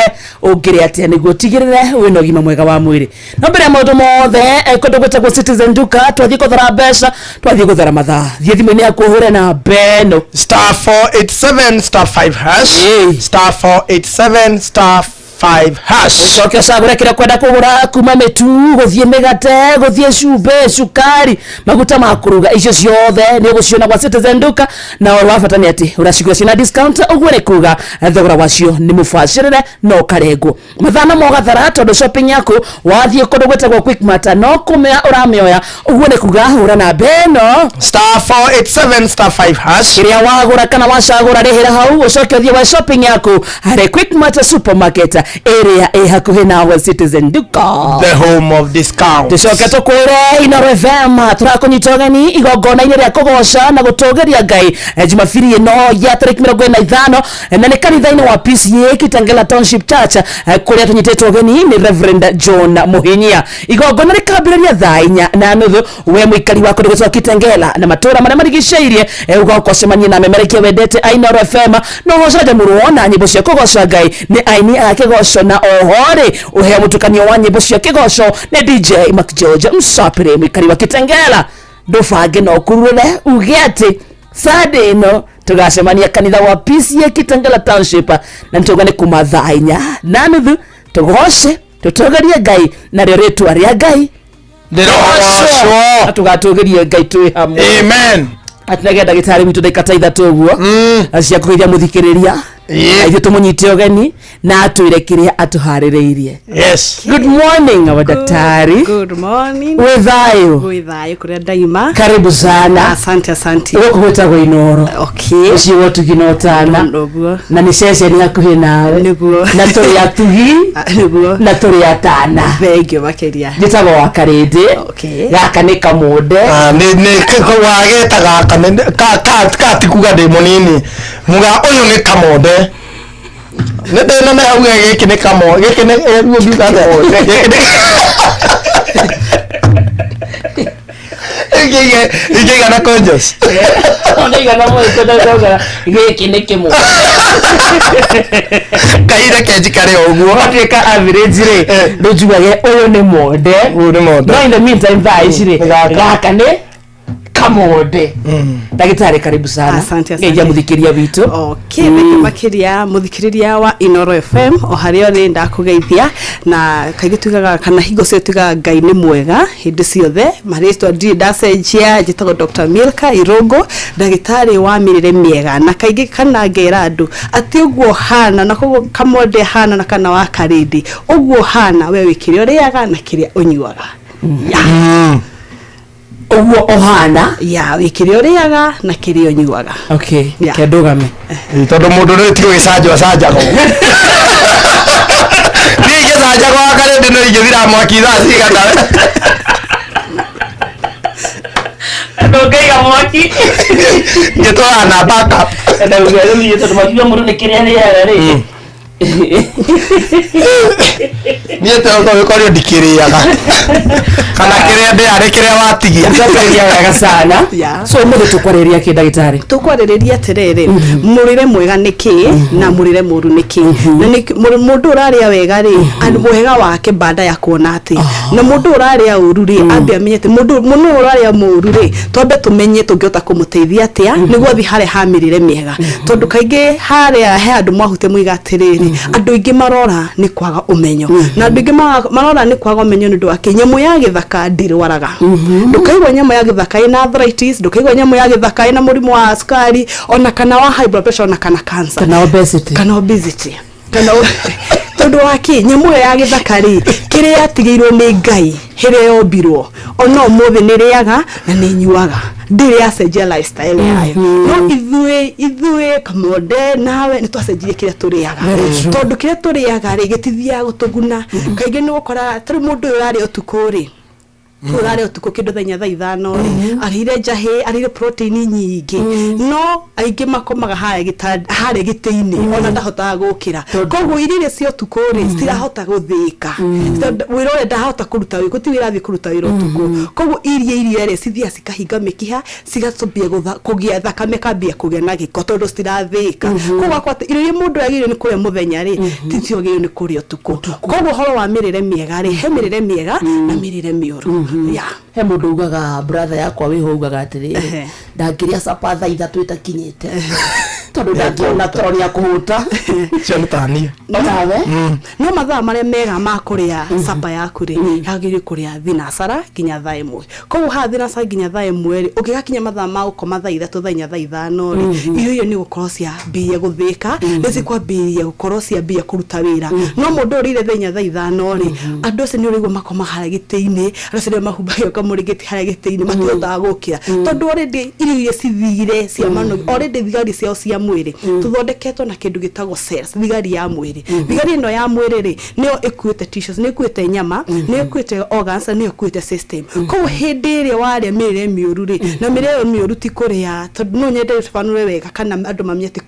ũngĩrĩa atĩa nĩguo ũtigĩrĩre wĩna ũgima mwega wa mwĩrĩ no mbere ya maũndũ mothe kũndũ gwĩtagwo Citizen Duka twathiĩ gũthara mbeca twathiĩ gũthara mathaa thiĩ thimũ-inĩ yaku ũhũre na beno star 487 star 5 hash star 487 star 5 hash ũcoke ũcagũre kĩrĩa ũkwenda kũgũra kuma mĩtu gũthiĩ mĩgate gũthiĩ cumbĩ cukari maguta ma kũruga icio ciothe nĩ ũgũciona gwa Citizen Duka na ũndũ wa bata nĩ atĩ ũracigũra ciĩna discount ũguo nĩ kuga thogora wacio nĩ mũbacĩrĩre na ũkarengwo mathaa namo ũgathara tondũ shopping yaku wathiĩ kũndũ gwĩtagwo Quickmart no kũmĩa ũramĩoya ũguo nĩ kuga hũra namba ĩno star 487 star 5 hash kĩrĩa wagũra kana wacagũra rĩhĩra hau ũcoke ũthiĩ wa shopping yaku harĩ Quickmart supermarket ĩrĩa ĩ hakuhĩ nawe Citizen Duka the home of discount tucoke tukwĩre Inoro FM tũrakũnyita ũgeni igongona-inĩ rĩa kũgoca na gũtũgĩria Ngai Jumapili ĩno ya tarĩki 45 na nĩ kanitha-inĩ wa PCA Kitengela Township Church kũrĩa tũnyitĩtwo ũgeni nĩ Reverend John Mũhinyia igongona rĩkambĩrĩria thaa 4:30 we mũikari wa kũndũ gwĩtagwo Kitengela na matũũra marĩa marigicĩirie ũgoka ũcemanie na memerekia wendete a Inoro FM no ũcanjamũrwo na nyĩmbo cia kũgoca Ngai nĩ aini a kĩgoco na oho rĩ ũheo mũtukanio wa nyĩmbo cia kĩgoco nĩ DJ McGeorge Msapire mũikari wa Kitengela ndũbange na ũkurure uge atĩ Sunday ĩno Tũgacemania kanitha wa PCA Kitengela Township, na nĩtũga nĩ kuma thaa 4:30, tũgoce tũtũgĩrie Ngai narĩo rĩtwa rĩa Ngai Rĩrogocwo. Na tũgatũgĩrie Ngai twĩ hamwe. Amen. Atinagĩa ndagĩtarĩ witũ ndagĩka ta 3 ũguo cia kũgeithia mũthikĩrĩria, na ithuĩ tũmũnyite ũgeni na atwĩre kĩrĩa atũharĩrĩirie. Yes. Good morning, our daktari. Good morning. Wĩ thayũ? Gwĩ thayũ kũrĩa ndaima. Karibu sana. Asante, asante. Gũkũ gwĩtagwo Inoro. Okay. Ũcio wa ũtugi na ũtana. Nĩguo. Na nĩ ceceni hakuhĩ nawe. Nĩguo. Na tũrĩ atugi. Nĩguo. Na tũrĩ atana. Thengiũ makĩria. Njĩtagwo wa Karĩndĩ. Okay. Gaka nĩ Kamũnde. Ah, nĩ wageta gaka ka ti kuga ndĩ mũnini muga ũyũ nĩ kamonde nĩ ndĩna nĩ auge gĩkĩ nĩ kamo gĩkĩ nĩ guo ngiuga atĩa gĩkĩ nĩ ingĩiga na conscious. Ũnaigana mũĩko ndauga gĩkĩ nĩ kĩmũnde. Kaire kenjikare o ũguo. Watuĩka average rĩ, ndũnjugage ũyũ nĩ monde. Ũyũ nĩ monde. No in the meantime thaa ici rĩ, gaka nĩ Kamonde. Ndagĩtarĩ, karibu sana. Asante, asante. Ngeithia mũthikĩria witũ. Okay, thengiũ makĩria mũthikĩrĩria wa Inoro FM o harĩa ũrĩ, ndakũgeithia na kaingĩ tugaga kana hingo ciothe tugaga Ngai nĩ mwega hĩndĩ ciothe. Marĩtwa ndirĩ ndacenjia, njĩtagwo Dr. Milka Irũngũ, ndagĩtarĩ wa mĩrĩre mĩega, na kaingĩ kana ngera andũ atĩ ũguo hana na koguo Kamonde hana na kana wa Karĩndĩ ũguo hana we wĩ kĩrĩa ũrĩaga na kĩrĩa ũnyuaga. Ũguo ũhana ya wĩ kĩrĩa ũrĩaga na kĩrĩa ũnyuaga. Okay, ke ndũgame. Tondũ mũndũ rĩu ti gũgĩcanjwo acanjagwo, niĩ ingĩcanjagwo wakarĩndĩ no ingĩthira mwaki thaa cigana. Ndũngĩiga mwaki. Ngĩtwara na backup. Ndauga rĩu tondũ mwaki wa mũndũ nĩ kĩrĩa arĩaga rĩ. Niĩ tondũ ndikĩrĩaga kana kĩrĩa ndĩarĩ kĩrĩa watigia. Tũkwarĩria wega sana. Yeah. So ũmũthĩ tũkwarĩrĩria kĩ, ndagĩtarĩ? Tũkwarĩrĩria atĩrĩrĩ, mũrĩre mwega nĩ kĩ na mũrĩre mũru nĩ kĩ, na nĩ mũndũ ũrarĩa wega rĩ, wega wake baada ya kuona atĩ, na mũndũ ũrarĩa ũru rĩ, ambe amenye atĩ mũndũ mũndũ ũrarĩa mũru rĩ, twambe tũmenye tũngĩhota kũmũteithia atĩa nĩguo athiĩ harĩa ha mĩrĩre mĩega, tondũ kaingĩ harĩa he andũ mwahute muiga atĩrĩrĩ, andũ aingĩ marora nĩ kwaga ũmenyo, na andũ aingĩ marora nĩ kwaga ũmenyo nĩ ũndũ wa kĩ? Nyamũ ya gĩthaka ndĩrwaraga. Ndũkaigua nyamũ ya gĩthaka ĩna arthritis, ndũkaigua nyamũ ya gĩthaka ĩna mũrimũ wa cukari ona kana wa high blood pressure ona kana cancer kana obesity. Kana obesity kana tondũ wa kĩ? Nyamũ ĩyo ya gĩthaka rĩ, kĩrĩa yatigĩirwo nĩ Ngai hĩrĩa yombirwo ona ũmũthĩ nĩ rĩaga na nĩ nyuaga, ndĩrĩ yacenjia lifestyle yayo. No ithuĩ Kamonde nawe nĩ twacenjirie kĩrĩa tũrĩaga, Very true. tondũ kĩrĩa tũrĩaga rĩ gĩtithiaga gũtũguna. Kaingĩ nĩ ũgũkora tarĩu mũndũ ũyũ ũrarĩa ũtukũ rĩ, ũrarĩa ũtukũ kĩndũ thaa 4, thaa 5 rĩ, arĩire njahĩ, arĩire protein nyingĩ, no aingĩ makomaga harĩa harĩa gĩtĩ-inĩ, ona ndahotaga gũkĩra. Koguo irio iria cia ũtukũ rĩ citirahota gũthĩĩka. Wĩra ũrĩa ndahota kũruta wĩ gũtirĩ wĩra athiĩ kũruta wĩra ũtukũ. Koguo iria rĩ cithiaga cikahinga mĩkiha, cigatũmbia kũgĩa thakame, kambia kũgĩa na gĩko tondũ citirathĩĩka. Koguo ũgakora atĩ irio iria mũndũ agĩrĩirwo nĩ kũrĩa mũthenya rĩ, ticio agĩrĩirwo nĩ kũrĩa ũtukũ. Koguo ũhoro wa mĩrĩre mĩega rĩ, he mĩrĩre mĩega na mĩrĩre mĩũru. Yeah. He mũndũ ugaga, brother yakwa wĩho ugaga atĩrĩrĩ, ndangĩrĩa capa thaa 3 ĩtakinyĩte tondũ ndangĩona toro nĩ akũhũta. Cio nĩ taniĩ. Onawe. No mathaa marĩa mega ma kũrĩa capa yaku rĩ, yagĩrĩirwo kũrĩa thinacara nginya thaa 1. Koguo haha thinacara nginya thaa 1 rĩ, ũngĩgakinya mathaa ma gũkoma thaa 3, thaa 4, thaa 5 rĩ, irio irio nĩ gũkorwo ciambĩrĩria gũthĩka, nĩ cikwambĩrĩria gũkorwo ciambĩrĩria kũruta wĩra. No mũndũ ũrĩire thaa 4, thaa 5 rĩ, andũ acio nĩ ũraigua makoma harĩa gĩtĩ-inĩ, andũ acio nĩo mahumbagĩra kamũrĩngĩti harĩa gĩtĩ-inĩ, matihotaga gũkĩra tondũ already irio iria cithire cia manogi, already thigari ciao cia mwĩrĩ tũthondeketwo na kĩndũ gĩtagwo cells, thigari ya mwĩrĩ. Thigari ĩno ya mwĩrĩ rĩ, nĩyo ĩkuĩte tissues, nĩ ĩkuĩte nyama, nĩ ĩkuĩte organs, na nĩyo ĩkuĩte system. Koguo hĩndĩ ĩrĩa warĩa mĩrĩre mĩũru rĩ, na mĩrĩre ĩyo mĩũru ti kũrĩa, tondũ no nyende tũbanũre wega kana andũ mamenye atĩ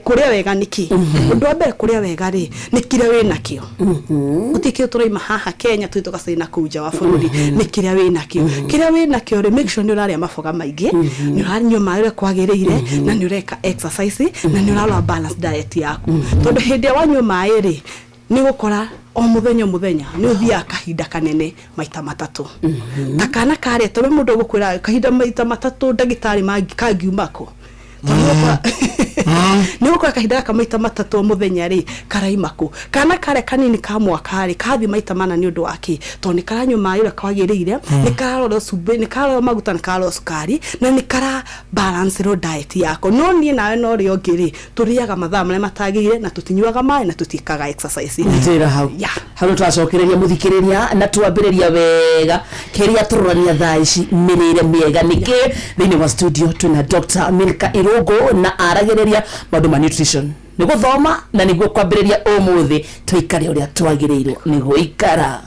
kũrĩa wega nĩ kĩ. Ũndũ wa mbere, kũrĩa wega rĩ, nĩ kĩrĩa wĩnakĩo. Gũtirĩ kĩndũ tũraima haha Kenya tũthiĩ tũgacaina kũu nja wa bũrũri, nĩ kĩrĩa wĩnakĩo. Kĩrĩa wĩnakĩo rĩ, make sure nĩ ũrarĩa maboga maingĩ, nĩ ũranyua maĩ ũrĩa kwagĩrĩire, na nĩ ũreka exercise, na nĩ ũrarora balance diet yaku, tondũ hĩndĩ ĩrĩa wanyua maĩ rĩ, nĩ ũgũkora o mũthenya o mũthenya nĩ ũthiaga kahinda kanene maita matatũ ta kana karĩa, tondũ mũndũ ũgũkwĩra kahinda maita matatũ ndagĩtarĩ kangiuma kũ. Nĩ gũkora kahinda gaka maita matatũ o mũthenya rĩ karaima kũ kana karĩa kanini ka mwaka rĩ kathiĩ maita mana nĩ ũndũ wa kĩ tondũ nĩ karanyua maĩ ũrĩa kwagĩrĩire, nĩ kararora cumbĩ, nĩ kararora maguta, nĩ kararora cukari na nĩ kara balance diet yako. No niĩ nawe na ũrĩa ũngĩ rĩ tũrĩaga mathaa marĩa matagĩrĩire na tũtinyuaga maĩ na tũtiĩkaga exercise. Njĩra hau hau nĩtwacokereria mũthikĩrĩria na twambĩrĩria wega kĩrĩa tũrorania thaa ici mĩrĩre mĩega nĩkĩ. Thĩinĩ wa studio twĩna Dr. Milka Irũngũ na aragĩrĩria maũndũ ma nutrition nĩ gũthoma na nĩguo kwambĩrĩria ũmũthĩ tũikare ũrĩa twagĩrĩirwo nĩ gũikara.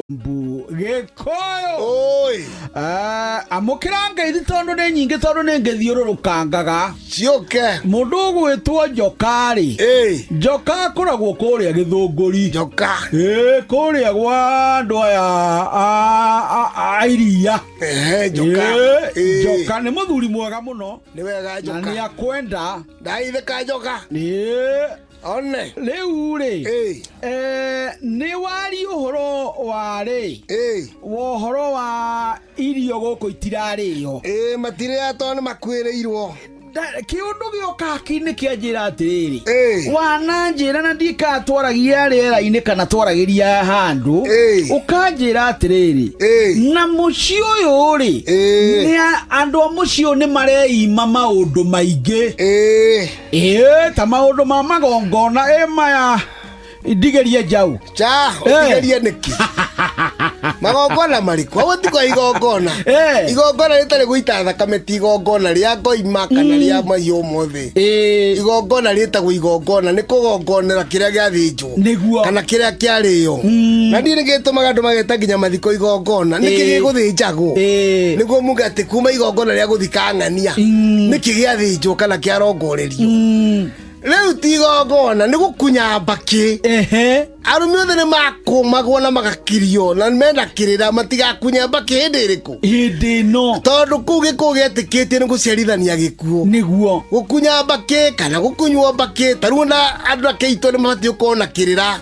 Mbu gĩkũyũ amũkĩra ngeithi tondũ nĩ nyingĩ tondũ nĩ ngĩthiũrũrũkangaga ciũke. Mũndũ ũgwĩtwo njoka rĩ, njoka akoragwo kũrĩa gĩthũngũri njoka kũrĩa gwa andũ aya a iria. Njoka. Njoka nĩ mũthuri mwega mũno. Nĩ wega. Na njoka nĩ akwenda. Ndaithĩka njoka. One. Rĩu rĩ, nĩ wari ũhoro wa rĩ wa ũhoro wa irio gũkũ itirarĩo. Matirĩa tondũ nĩ makuĩrĩirwo. Kĩũndũ gĩoka hakiri-inĩ kĩanjĩra atĩrĩrĩ, wana njĩra na ndikaga twaragia rĩera-inĩ kana twaragĩria handũ ũkanjĩra atĩrĩrĩ, na mũciĩ ũyũ rĩ nĩ andũ a mũciĩ ũyũ nĩ mareima maũndũ maingĩ ĩĩ ta maũndũ ma magongona ĩ maya ndigerie njaũ. Cha ũtigerie nĩkĩ? Magongona marĩkũ? Hau ti kwa igongona. Igongona rĩtarĩ gũita thakame ti igongona rĩa ngoima kana rĩa mahiũ mothe. Igongona rĩtagwo igongona nĩ kũgongonera kĩrĩa gĩathĩnjwo nĩguo kana kĩrĩa kĩarĩo. Na niĩ nĩgĩtũmaga andũ mageta nginya mathiko igongona. Nĩkĩ gĩgũthĩnjagwo? Nĩguo muge atĩ kuma igongona rĩa gũthika ng'ania nĩkĩ gĩathĩnjwo kana kĩarongorerio. Rĩu ti igongona nĩ gũkunya mbakĩ. Arũme othe nĩ makũmagwo na magakirio na mena kĩrĩra matigakunya mbakĩ hĩndĩ ĩrĩkũ? Hĩndĩ ĩno. Tondũ kũu gĩkũyũ gĩetĩkĩtie nĩ gũciarithania gĩkuũ. Nĩguo. Gũkunya mbakĩ kana gũkunywo mbakĩ ta rĩu ona andũ ake aitũ nĩ mabatiĩ gũkorwo na kĩrĩra.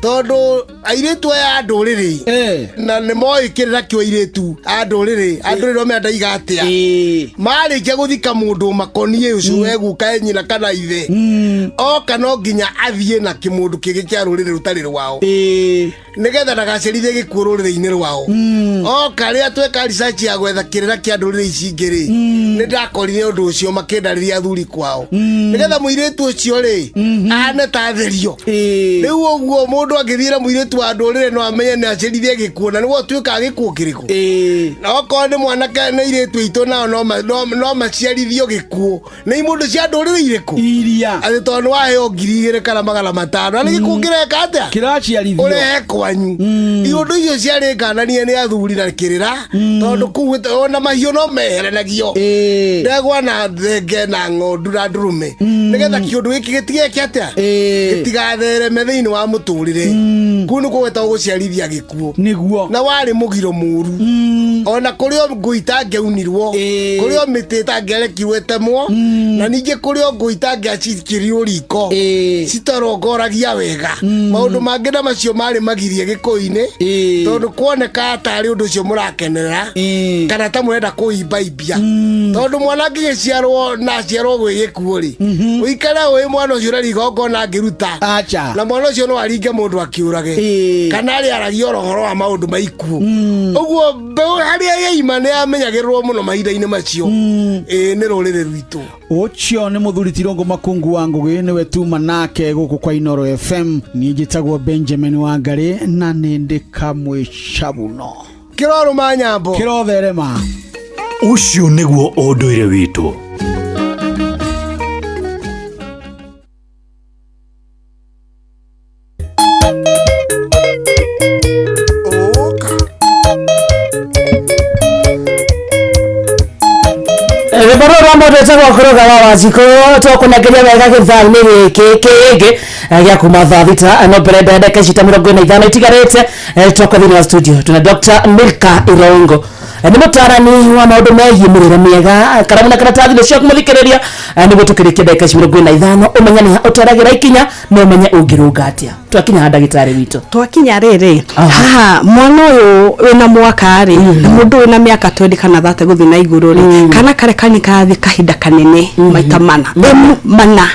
Tondũ airĩtu aya a ndũrĩrĩ na nĩ moĩ kĩrĩra kĩu airĩtu a ndũrĩrĩ a ndũrĩrĩ omenya ndaiga atĩa marĩkia gũthika mũndũ makoniĩ ũcio weguka e nyina kana ithe oka no nginya athiĩ na kĩmũndũ kĩngĩ kĩa rũrĩrĩ rũtarĩ rwao nĩgetha ndagacerithie gĩkuũ rũrĩrĩ-inĩ rwao. Oka rĩrĩa tweka research ya gwetha kĩrĩra kĩa ndũrĩrĩ ici ingĩ rĩ, nĩ ndakorire ũndũ ũcio makĩndarĩria athuri kwao nĩgetha mũirĩtu ũcio rĩ ahane ta atherio. Rĩu ũguo mũndũ angĩthiĩ na mũirĩtu wa ndũrĩrĩ no amenye nĩ acerithie gĩkuũ na nĩguo ũtuĩkaga gĩkuũ kĩrĩkũ. Na okorwo nĩ mwanake nĩ airĩtu aitũ nao no maciarithio gĩkuũ nĩ imũndũ cia ndũrĩrĩ irĩkũ iria atĩ tondũ nĩ waheo 2000 kana 500 na nĩ gĩkuũ kĩreka atĩa kĩraciarithio ũrehe kwanyu. Iũndũ icio ciarĩ ngananie nĩ athuri na kĩrĩra tondũ kũu ona mahiũ no meheranagio ndegwa na thenge na ng'ondu na ndũrũme nĩgetha kĩũndũ gĩkĩ gĩtigeke atĩa gĩtigathereme thĩinĩ wa mũtũrĩre. Kũu nĩ kũgwetagwo gũciarithia gĩkuũ nĩguo na warĩ mũgiro mũru ona kũrĩ o ngui itangĩaunirwo, kũrĩ o mĩtĩ ĩtangĩarekirwo ĩtemwo, na ningĩ kũrĩ o ngui itangĩacikirio riko citarongoragia wega. Maũndũ mangĩ na macio marĩ magirie gĩkũyũ-inĩ tondũ kuoneka tarĩ ũndũ ũcio mũrakenerera kana ta mũrenda kũimbaimbia tondũ mwana angĩgĩciarwo na aciarwo gwĩ gĩkuũ rĩ ũikare ũĩ mwana ũcio ũrarĩ igongona angĩruta na mwana ũcio no aringe mũndũ akĩũrage kana arĩ aragia oro ũhoro wa maũndũ ma ikuũ. Ũguo mbeũ harĩa yaima nĩ yamenyagĩrĩrwo mũno mahinda-inĩ macio ĩĩ nĩ rũrĩrĩ rwitũ. Ũcio nĩ mũthuri Tirũngũ Makungu wa Ngũgĩ nĩwe tuma nake gũkũ kwa Inoro FM. Niĩ njĩtagwo Benjamin Wangarĩ na nĩ ndĩ kamwe cabuno. Kĩrorũma nyambo. Kĩrotherema. Ũcio nĩguo ũndũire witũ. Rwĩmbo rũrũ rwa mũndũ wĩtagwo Kũrũga wa Wanjikũ tũkũnengeria wega gĩthaa-inĩ gĩkĩ kĩngĩ gĩa kuma thaa 6 no mbere ndagĩka ici ta 45 itigarĩte tũkwa thĩinĩ wa studio tuna Dr. Milka Irongo. Nĩ mũtarani wa maũndũ megiĩ mĩrĩre mĩega. Karamu na karatathi nĩ cia kũmũthikĩrĩria. Nĩguo tũkĩrĩkia ndagĩka ici 45, ũmenye nĩ ha ũtwaragĩra ikinya na ũmenye ũngĩrũnga atĩa. Twakinya ha, ndagĩtarĩ witũ? Twakinya rĩrĩ haha, mwana ũyũ wĩna mwaka rĩ, na mũndũ wĩna mĩaka 20 kana 30 gũthiĩ na igũrũ rĩ, kana karĩa kani karathiĩ kahinda kanene maita mana ĩmu mana,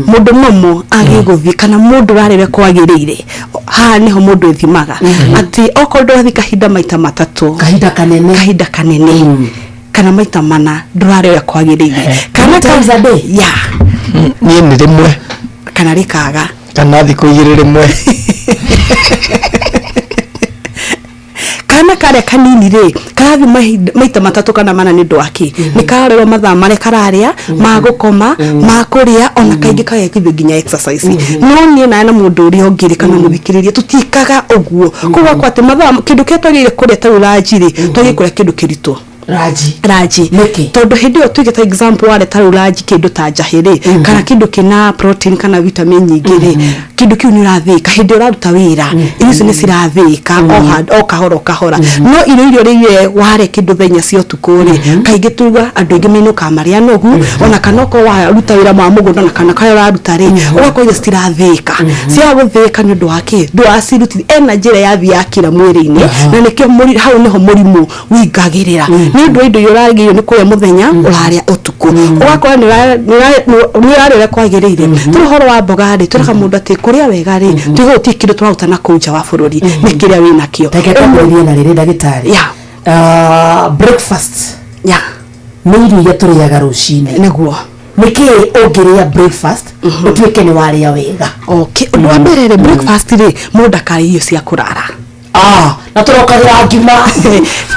mũndũ momo agĩ gũthiĩ kana mũndũ ũrarĩre kwagĩrĩire, haha nĩho mũndũ ĩthimaga atĩ okorwo ndũrathiĩ kahinda maita matatũ, kahinda kanene, kahinda kanene kana maita mana, ndũrarĩa ũrĩa kwagĩrĩire kana Three times a day? Ya. Niĩ nĩ rĩmwe. Kana rĩkaga. Kana thikũ igĩrĩ rĩmwe. Kana karĩa kanini rĩ, karathiĩ maita matatũ kana mana nĩ ũndũ wa kĩ? Nĩ kararerwo mathaa marĩa kararĩa, ma gũkoma, ma kũrĩa, ona kaingĩ kagekithio nginya exercise. No niĩ nawe na mũndũ ũrĩa ũngĩ rĩ, kana mũthikĩrĩria, tũtiĩkaga ũguo. Koguo akwa atĩ mathaa kĩndũ kĩrĩa twagĩrĩire kũrĩa ta rĩu ranji rĩ, twagĩrĩire kũrĩa kĩndũ kĩritũ. Ranji? Ranji. Nĩkĩ? Tondũ hĩndĩ ĩyo tuge ta example warĩa ta rĩu ranji kĩndũ ta njahĩ rĩ, kana kĩndũ kĩna protein kana vitamin nyingĩ rĩ, kĩndũ kĩu nĩ ũrathĩĩka hĩndĩ ĩyo ũraruta wĩra, irio icio nĩ cirathĩĩka o handũ, o kahora o kahora. No irio iria ũrĩire warĩa kĩndũ thaa 4 cia ũtukũ rĩ, kaingĩ tuga andũ aingĩ mainũkaga marĩ anogu, ona kana okorwo waruta wĩra wa mũgũnda ona kana karĩa ũraruta rĩ, ũgakorwo irio citirathĩĩka. Ciaga gũthĩĩka nĩ ũndũ wa kĩ? Ndũracirutithia energy ĩrĩa yathiĩ yakĩra mwĩrĩ-inĩ, na nĩkĩo hau nĩho mũrimũ wingagĩrĩra, nĩ ũndũ wa indo iria ũragĩrĩirwo nĩ kũrĩa mũthenya ũrarĩa ũtukũ. Ũgakora nĩ ũrarĩa ũrĩa kwagĩrĩire. Tũrĩ ũhoro wa mboga rĩ, twĩraga mũndũ atĩ kũrĩa wega rĩ, tuge gũtirĩ kĩndũ tũraruta na kũu nja wa bũrũri, nĩ kĩrĩa wĩ nakĩo. Reke twambĩrĩrie na rĩrĩ, ndagĩtarĩ. Breakfast nĩ irio iria tũrĩaga rũcinĩ. Nĩguo. Nĩkĩ ũngĩrĩa breakfast ũtuĩke nĩ warĩa wega? Okay, ũndũ wa mbere rĩ, breakfast rĩ, mũndũ ndakarĩe irio cia kũrara. Ah, na tũrokagĩra ngima.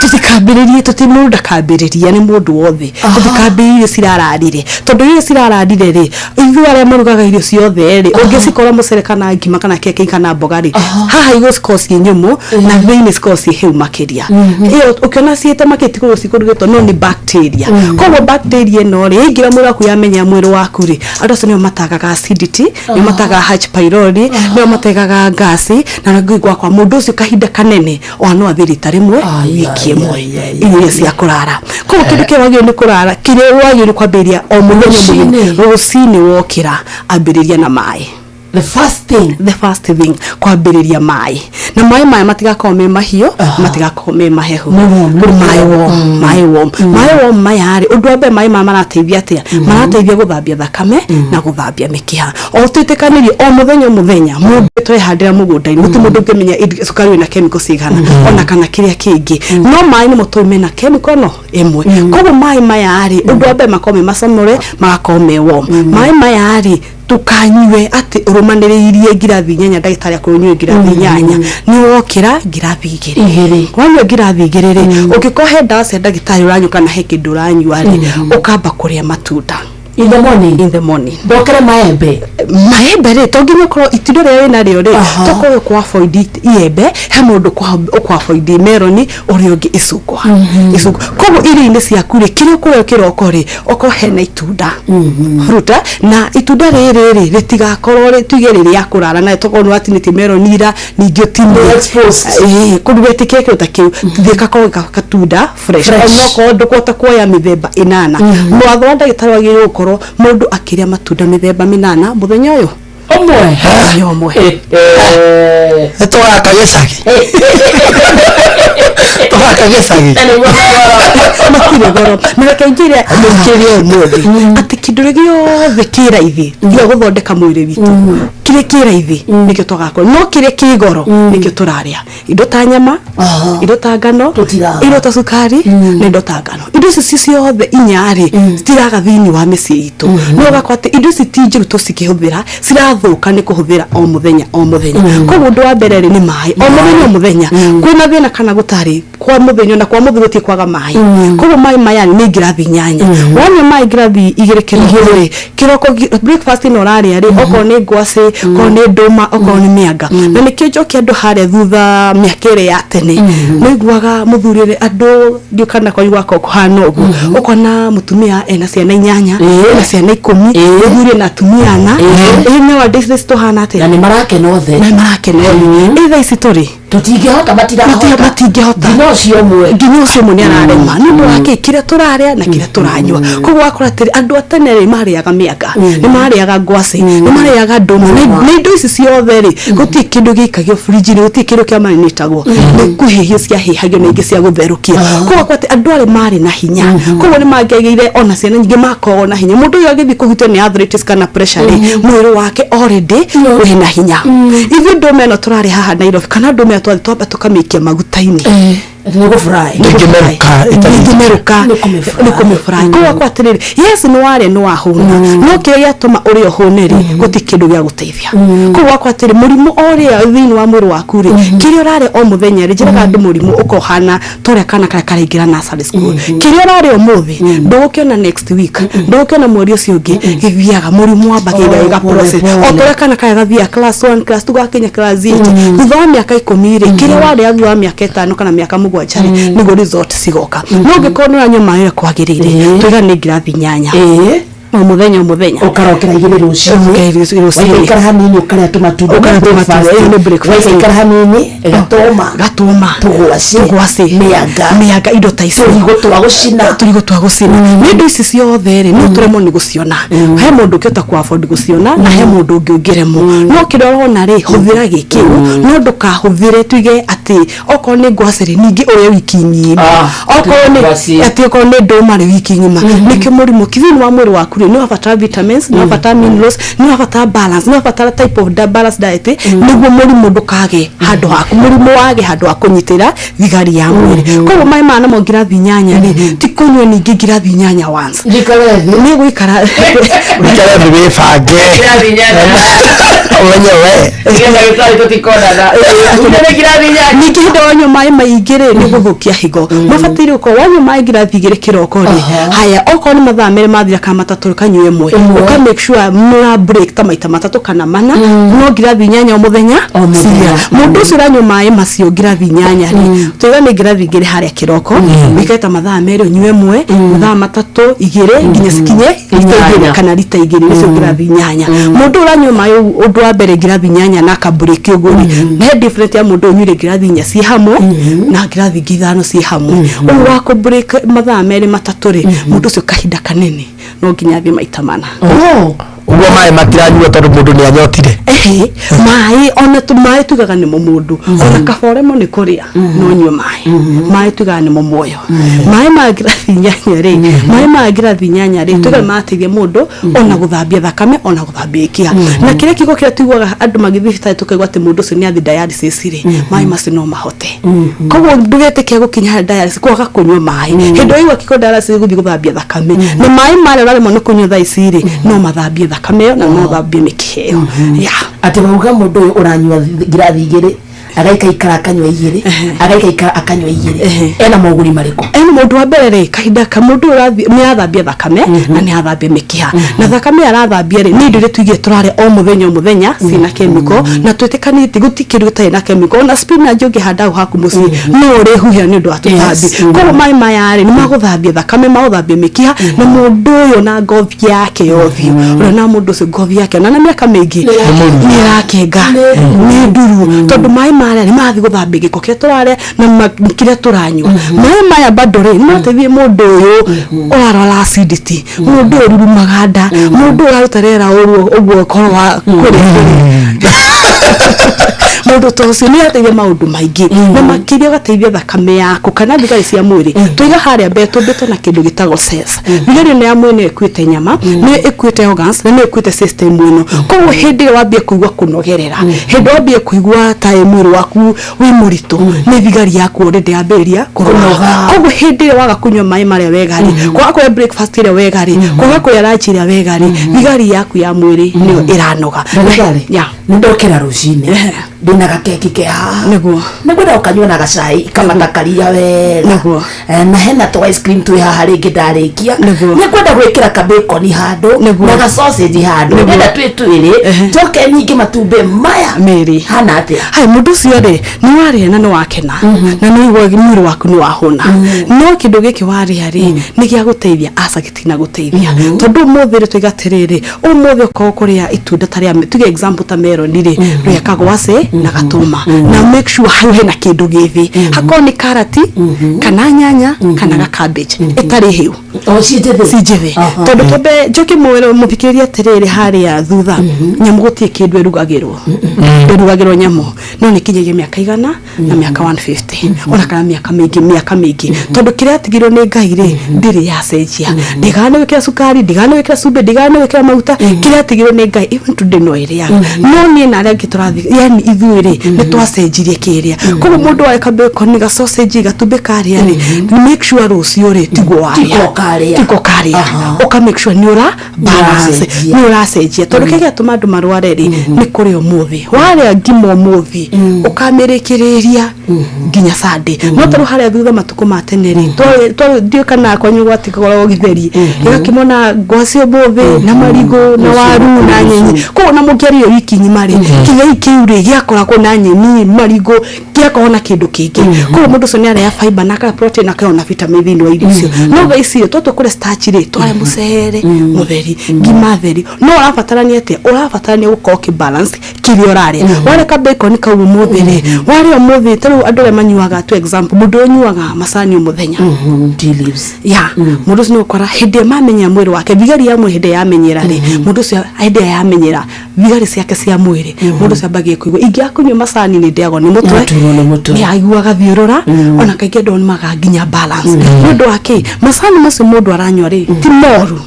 Tũtikambĩrĩrie, tũti mũndũ ndakambĩrĩria, nĩ mũndũ wothe, tũtikambĩrĩrie irio cirararire, tondũ irio cirararire rĩ, ithuĩ arĩa marugaga irio ciothe rĩ, ũngĩcikora mũcere kana ngima kana keki kana mboga rĩ, haha igũrũ cikoragwo ciĩ nyũmũ na thĩinĩ cikoragwo ciĩ hĩu makĩria. Ĩyo ũkĩona ciĩte makĩria ti kũrugwo cikũrugĩtwo, no nĩ bacteria. Koguo bacteria ĩno rĩ, yaingĩra mwĩrĩ waku, yamenya mwĩrĩ waku rĩ, andũ acio nĩo matagaga acidity, nĩo matagaga H pylori, nĩo mategaga ngasi, na ngũigua kwa mũndũ ũcio kahinda kanene ona no athiĩ rita rĩmwe wiki ĩmwe irio iria cia kũrara. Koguo kĩndũ kĩrĩa wagĩrĩirwo nĩ kũrara, kĩrĩa wagĩrĩirwo nĩ kwambĩrĩria o mũthenya o mũthenya rũcinĩ wokĩra, ambĩrĩria na maĩ. The first thing. The first thing, kwambĩrĩria maĩ, na maĩ maya matigakorwo me mahiũ, matigakorwo me mahehu, maĩ warm. Maĩ warm, maĩ warm maya rĩ, ũndũ wa mbere, maĩ maya marateithia atĩa? Marateithia gũthambia thakame na gũthambia mĩkiha. O twĩtĩkanĩrie, o mũthenya o mũthenya mũndũ twehandĩra mũgũnda-inĩ, gũtirĩ mũndũ ũngĩmenya cukari wĩna chemical cigana ona kana kĩrĩa kĩngĩ, no maĩ nĩmo tũĩ mena chemical no ĩmwe. Koguo maĩ maya rĩ, ũndũ wa mbere, makorwo me macamũre, magakorwo me warm. Maĩ maya rĩ, ndũkanyue atĩ ũrũmanĩrĩirie ngirathi 8. Ndagĩtarĩ akwĩra ũnyue ngirathi 8, nĩ wokĩra ngirathi 2. Wanyua ngirathi 2 rĩ, ũngĩkorwo he ndawa cia ndagĩtarĩ ũranyua kana he kĩndũ ũranyua rĩ, ũkamba kũrĩa matunda. In the morning? In the morning. Ndokere maembe? Maembe rĩ, to nginya ũkorwo itunda rĩrĩa wĩnarĩo rĩ, tokorwo ũkũ avoid iembe, he mũndũ ũkũ avoid meroni, ũrĩa ũngĩ icungwa, icungwa. Koguo irio-inĩ ciaku rĩ, kĩrĩa ũkũrĩa kĩroko rĩ, okorwo hena itunda, fruit, na itunda rĩrĩ rĩ, rĩtigakorwo rĩ, tuge rĩrĩa kũrara nayo, tokorwo nĩ watinĩtie meroni ira, ningĩ ũtinie ĩĩ kũndũ wetĩkĩre kĩndũ ta kĩu, thiĩ gakorwo katunda fresh. Fresh. Onokorwo ndũkũhota kuoya mĩthemba 8, watho wa ndagĩtarĩ wagĩrĩirwo gũkorwo mũndũ akĩrĩa matunda mĩthemba 8 mũthenya ũyũ ũmwe. Mũthenya ũmwe. Nĩ tũgaka gĩcagi, tũgaka gĩcagi. Matirĩ goro. Na reke njĩre mũikĩrie ũmũthĩ atĩ kĩndũ gĩothe kĩ raithi gĩa gũthondeka mwĩrĩ witũ, kĩrĩa kĩ raithi nĩkĩo twagakorwo, no kĩrĩa kĩ goro nĩkĩo tũrarĩa, indo ta nyama, indo ta ngano, indo ta cukari na indo ta ngano. Indo ici ci ciothe inya rĩ, citiraga thĩinĩ wa mĩciĩ itũ. No ũgakora atĩ indo ici ti njũru tũcikĩhũthĩra, cirathũka nĩ kũhũthĩra o mũthenya o mũthenya. Koguo ũndũ wa mbere rĩ, nĩ maĩ o mũthenya o mũthenya, kwĩna thĩna kana gũtarĩ, kwa mũthenya na kwa mũthenya gũtirĩ kwaga maĩ. Koguo maĩ maya nĩ ngirathi 8. Wanyua maĩ ngirathi 2 kĩroko rĩ, kĩroko breakfast ĩno ũrarĩa rĩ, okorwo nĩ ngwacĩ, okorwo nĩ ndũma, okorwo nĩ mĩanga. Na nĩkĩo njokia andũ harĩa thutha, mĩaka ĩrĩa ya tene, nĩiguaga mũthuri rĩ, andũ ndiũ kana kwanyu gwakwa kũhana ũguo, ũkona mũtumia ena ciana 8, ena ciana 10, mũthuri ena atumia 4. Ĩ nowadays tũhana atĩa? Na nĩ marakena othe. Na nĩ marakena othe. Ĩ thaa ici tũrĩ Tũtingĩhota, matirahota. Matingĩhota. Nginya ũcio ũmwe. Nginya ũcio ũmwe nĩ ararema nĩ ũndũ wa kĩ? Kĩrĩa tũrarĩa na kĩrĩa tũranyua. Koguo wakora atĩrĩ, andũ a tene rĩ, marĩaga mĩanga, nĩ marĩaga ngwacĩ, nĩ marĩaga ndũma, na indo ici ciothe rĩ, gũtirĩ kĩndũ gĩikagio fridge-inĩ, gũtirĩ kĩndũ kĩa marinĩtagwo, nĩ kũhĩhio ciahĩhagio na ingĩ cia gũtherũkia. Koguo wakora atĩ andũ arĩa marĩ na hinya, koguo nĩ mangĩagĩire ona ciana nyingĩ, makoragwo na hinya. Mũndũ ũyũ agĩthiĩ kũhutio nĩ arthritis kana pressure rĩ, mwĩrĩ wake already wĩna hinya. Ithuĩ ndũma ĩno tũrarĩ haha Nairobi kana ndũma ĩno twathiĩ twamba tũkamĩikia maguta-inĩ, nĩ gũfry. Ndĩngĩmerũka ĩtarĩ- Ndĩngĩmerũka, nĩ kũmĩfry. Koguo akwa atĩrĩrĩ, yes, nĩ warĩa, nĩ wahũna, no kĩrĩa gĩatũma ũrĩa ũhũne rĩ, gũtirĩ kĩndũ gĩa gũteithia. Koguo akwa atĩrĩ, mũrimũ o ũrĩa thĩinĩ wa mwĩrĩ waku rĩ, kĩrĩa ũrarĩa o mũthenya rĩ, njĩraga andũ mũrimũ ũkohana ta ũrĩa kana karĩa karaingĩra nursery school. Kĩrĩa ũrarĩa ũmũthĩ ndũgũkĩona next week, ndũgũkĩona mweri ũcio ũngĩ. Gĩthiaga, mũrimũ wambagĩrĩria Oh, gĩga pole process pole. o ta ũrĩa kana karĩa gathiaga class 1, class 2, gakinya class 8 thutha wa mĩaka 10 rĩ, kĩrĩa warĩa thutha wa mĩaka 5 kana mĩaka 7 rĩ, nĩguo result cigoka. No ũngĩkorwo nĩ ũranyua maĩ ũrĩa kwagĩrĩire, tũiga nĩ ngirathi 8 o mũthenya o mũthenya, Ũkarokera 2 rũcinĩ. Ũkarokera rũcinĩ. Waikaikara hanini ũkarĩa tũmatunda. Ũkarĩa tũmatunda, ĩyo nĩ breakfast. Waikaikara hanini gatũma. Gatũma. Tũgwacĩ. Tũgwacĩ. Mĩanga. Mĩanga, indo ta icio. Tũrigũ twa gũcina. Tũrigũ twa gũcina. Nĩ indo ici ciothe rĩ, no tũremwo nĩ gũciona. He mũndũ ũngĩhota ku afford gũciona na he mũndũ ũngĩ ũngĩremwo. No kĩrĩa ũrona rĩ, hũthĩra gĩkĩu, no ndũkahũthĩre tuige atĩ okorwo nĩ ngwacĩ rĩ, ningĩ ũrĩe wiki ng'ima. Okorwo nĩ ngwacĩ. Atĩ okorwo nĩ ndũma rĩ, wiki ng'ima. Nĩkĩo mũrimũ thĩinĩ wa mwĩrĩ waku rĩ, nĩ wabatara vitamins, nĩ wabatara minerals, nĩ wabatara balance, nĩ wabatara type of balance diet, nĩguo mũrimũ ndũkage handũ haku, mũrimũ wage handũ ha kũnyitĩra thigari ya mwĩrĩ. Koguo maĩ maya namo ngirathi 8 rĩ, ti kũnyua ningĩ ngirathi 8 once. Njikare thĩ. Nĩ gũikara. Ũikare thĩ wĩbange. Ngirathi 8. Ũmenye we. Ndagĩtarĩ, tũtikonana. Nĩ ngirathi 8. Ningĩ hĩndĩ wanyua maĩ maingĩ rĩ, nĩ gũthũkia higo. Mabataire gũkorwo wanyua maĩ ngirathi 2 kĩroko rĩ, haya, okorwo nĩ mathaa 2 mathira kana 3, kanyue ĩmwe. Ũka make sure mũra break ta maita 3 kana 4, no ngirathi 8 o mũthenya. Mũthenya. Ciria. Mũndũ ũcio ũranyua maĩ macio ngirathi 8 rĩ, tuiga nĩ ngirathi 2 harĩa kĩroko, ũikare ta mathaa 2 ũnyue ĩmwe, mathaa 3 2 nginya cikinye rita 2 kana rita 2, nĩcio ngirathi 8. Mũndũ ũranyua maĩ ũndũ wa mbere ngirathi 8 na akaburĩki ũguo rĩ, he different ya mũndũ ũnyuire ngirathi 4 ciĩ hamwe na ngirathi ingĩ 5 ciĩ hamwe. Ũguo wa kũbreak mathaa 2 3 rĩ, mũndũ ũcio kahinda kanene no nginya athiĩ maita 4. Ũguo maĩ matiranyuo tondũ mũndũ nĩ anyotire. Ehe, maĩ ona maĩ tugaga nĩmo mũndũ, ona kaba ũremwo nĩ kũrĩa no nyue maĩ. Maĩ tugaga nĩmo muoyo. Maĩ ma ngirathi 8 rĩ, maĩ ma ngirathi 8 rĩ, tugaga mateithia mũndũ ona gũthambia thakame, ona gũthambia ikia. Na kĩrĩa kiugo kĩrĩa tuiguaga andũ magĩthiĩ thibitarĩ, tũkaigua atĩ mũndũ ũcio nĩ athiĩ dialysis rĩ, maĩ macio no mahote. Koguo ndũgetĩkie gũkinya harĩa dialysis kwaga kũnyua maĩ. Hĩndĩ ĩyo waigua kĩko dialysis gũthiĩ gũthambia thakame, na maĩ marĩa ũraremwo nĩ kũnyua thaa ici rĩ, no mathambie thakame ĩyo na no thambie mĩkiha ĩyo. Yeah. Atĩ wauga mũndũ ũyũ ũranyua ngirathi 2, agaikaikara akanyua 2, agaikaikara akanyua 2, ena moguni marĩkũ? Ena mũndũ wa mbere rĩ, kahinda ka mũndũ ũyũ ũrathiĩ nĩ arathambia thakame na nĩ arathambia mĩkiha. Na thakame ĩyo arathambia rĩ, nĩ indo iria tuigire tũrarĩa o mũthenya o mũthenya ciĩna chemical, na twĩtĩkanĩtie gũtirĩ kĩndũ gĩtarĩ na chemical. Ona spinach ũngĩhanda hau haku mũciĩ no ũrĩhuhĩra nĩ ũndũ wa tũtambi. Koguo maĩ maya rĩ, nĩ magũthambia thakame, magũthambia mĩkiha, na mũndũ ũyũ na ngothi yake ya ũthiũ, ũrona mũndũ ũcio ngothi yake ona na mĩaka mĩingĩ nĩ ĩrakenga, nĩ nduru, tondũ maĩ marĩa nĩ marathiĩ gũthambia gĩko kĩrĩa tũrarĩa na kĩrĩa tũranyua. Maĩ maya bado rĩ, nĩ mateithie mũndũ ũyũ ũrarwara acidity, mũndũ ũyũ ũrurumaga nda, mũndũ ũyũ ũraruta rĩera ũru ũguo ũkorwo wa kũrĩa, mũndũ ta ũcio nĩ ateithia maũndũ maingĩ, na makĩria ũgateithia thakame yaku kana thigari cia mwĩrĩ. Tũiga harĩa mbere tũmbĩtwo na kĩndũ gĩtagwo cells. Thigari ĩno ya mwĩrĩ nĩyo ĩkuĩte nyama, nĩyo ĩkuĩte organs, na nĩyo ĩkuĩte system ĩno. Koguo hĩndĩ ĩrĩa wambia kũigua kũnogerera, hĩndĩ ĩrĩa wambia kũigua ta mwĩrĩ waku wĩ mũritũ, nĩ thigari yaku already yambĩrĩria kũnoga. Koguo hĩndĩ ĩrĩa waga kũnyua maĩ marĩa wega rĩ, kwaga kũrĩa breakfast ĩrĩa wega rĩ, kwaga kũrĩa lunch ĩrĩa wega rĩ, thigari yaku ya mwĩrĩ nĩyo ĩranoga. Ndagĩtarĩ, Yeah. nĩ ndokĩra rũcinĩ ndĩna gakeki ke haha, Nĩguo. Nĩngwenda gũkanyua na gacai kamatakaria wega. Nĩguo. Na hena tũ ice cream twĩ haha rĩngĩ ndarĩkia nĩ kwenda gwĩkĩra ka bacon handũ na ga sausage handũ ndĩrenda twĩ twĩrĩ njoke ningĩ matumbĩ maya merĩ hana atĩa? Hai, mũndũ ũcio rĩ, nĩ warĩa na nĩ wakena na nĩ waigua mwĩrĩ waku nĩ wahũna, no kĩndũ gĩkĩ warĩa rĩ, nĩ gĩa gũteithia? Aca, gĩtina gũteithia, tondũ ũmũthĩ rĩ, tuiga atĩrĩrĩ, ũmũthĩ ũkorwo kũrĩa itunda ta rĩa, tuge example, ta meroni rĩ, rĩa kagwacĩ na gatũma, na make sure hau hena kĩndũ gĩthĩ, hakorwo nĩ karati kana nyanya kana ga cabbage ĩtarĩ hĩu. O ci njĩthĩ? Ci njĩthĩ. Tondũ twambe njoke mwĩre mũthikĩrĩrie atĩrĩrĩ, harĩa thutha nyamũ gũtirĩ kĩndũ ĩrugagĩrwo, ndĩrugagĩrwo nyamũ, no nĩ kinyagia mĩaka 100 na mĩaka 150 ona kana mĩaka mĩingĩ, mĩaka mĩingĩ, tondũ kĩrĩa atigirwo nĩ Ngai rĩ, ndĩrĩ yacenjia, ndigana nĩ gwĩkĩra cukari, ndigana nĩ gwĩkĩra cumbĩ, ndigana nĩ gwĩkĩra maguta. Kĩrĩa atigirwo nĩ Ngai, even today no ĩrĩaga. No niĩ na arĩa angĩ tũrathiĩ, yani ithuĩ rĩ, nĩ twacenjirie kĩrĩa. Koguo mũndũ wareka bacon, ga sausage, gatumbĩ karĩa rĩ, make sure rũciũ rĩ, tiguo warĩa. Tiko ũkarĩa. Tiko ũkarĩa. Ũka make sure nĩ ũra balance. Nĩũracenjia. Nĩ ũracenjia, tondũ kĩrĩa gĩatũma andũ marware rĩ, nĩ kũrĩa ũmũthĩ warĩa ngima ũmũthĩ, ũkamĩrĩkĩrĩria nginya Sunday. No tarĩu harĩa thutha matukũ ma tene rĩ, ndiũĩ kana kwanyu gwatikoragwo gĩtheri, gĩgakimona ngwacĩ ũmũthĩ na marigũ na waru na nyeni. Koguo na mũngĩarire wiki ng'ima rĩ, kĩgei kĩu rĩ, gĩakoragwo na nyeni, marigũ, gĩakorwo na kĩndũ kĩngĩ. Koguo mũndũ ũcio nĩ arĩa fiber na akaya protein, akaya na vitamin thĩinĩ wa irio icio. No thaa ici rĩ, twatua kũrĩa starch rĩ, twarĩa mũcere mũtheri, ngima theri, no ũrabatarania atĩa? Ũrabatarania gũkorwo ũkĩ balance kĩrĩa ũrarĩa. Wareka bacon kau ũmũthĩ rĩ, warĩa ũmũthĩ, tarĩu andũ arĩa manyuaga, to example, mũndũ ũrĩa ũnyuaga macani o mũthenya, Tea leaves. Ya, mũndũ ũcio nĩ ũkora hĩndĩ ĩrĩa mamenya mwĩrĩ wake, thigari ya mwĩrĩ hĩndĩ ĩrĩa yamenyera rĩ, mũndũ ũcio hĩndĩ ĩrĩa yamenyera thigari ciake cia mwĩrĩ, mũndũ ũcio ambagie kũigua ingĩaga kũnyua macani nĩ ndĩagwo nĩ mũtwe. Nĩaturwo nĩ mũtwe. Nĩ aiguaga thiũrũra. Ona kaingĩ andũ nĩ magaga nginya balance nĩ ũndũ wa kĩ? Macani macio mũndũ aranyua rĩ, ti moru,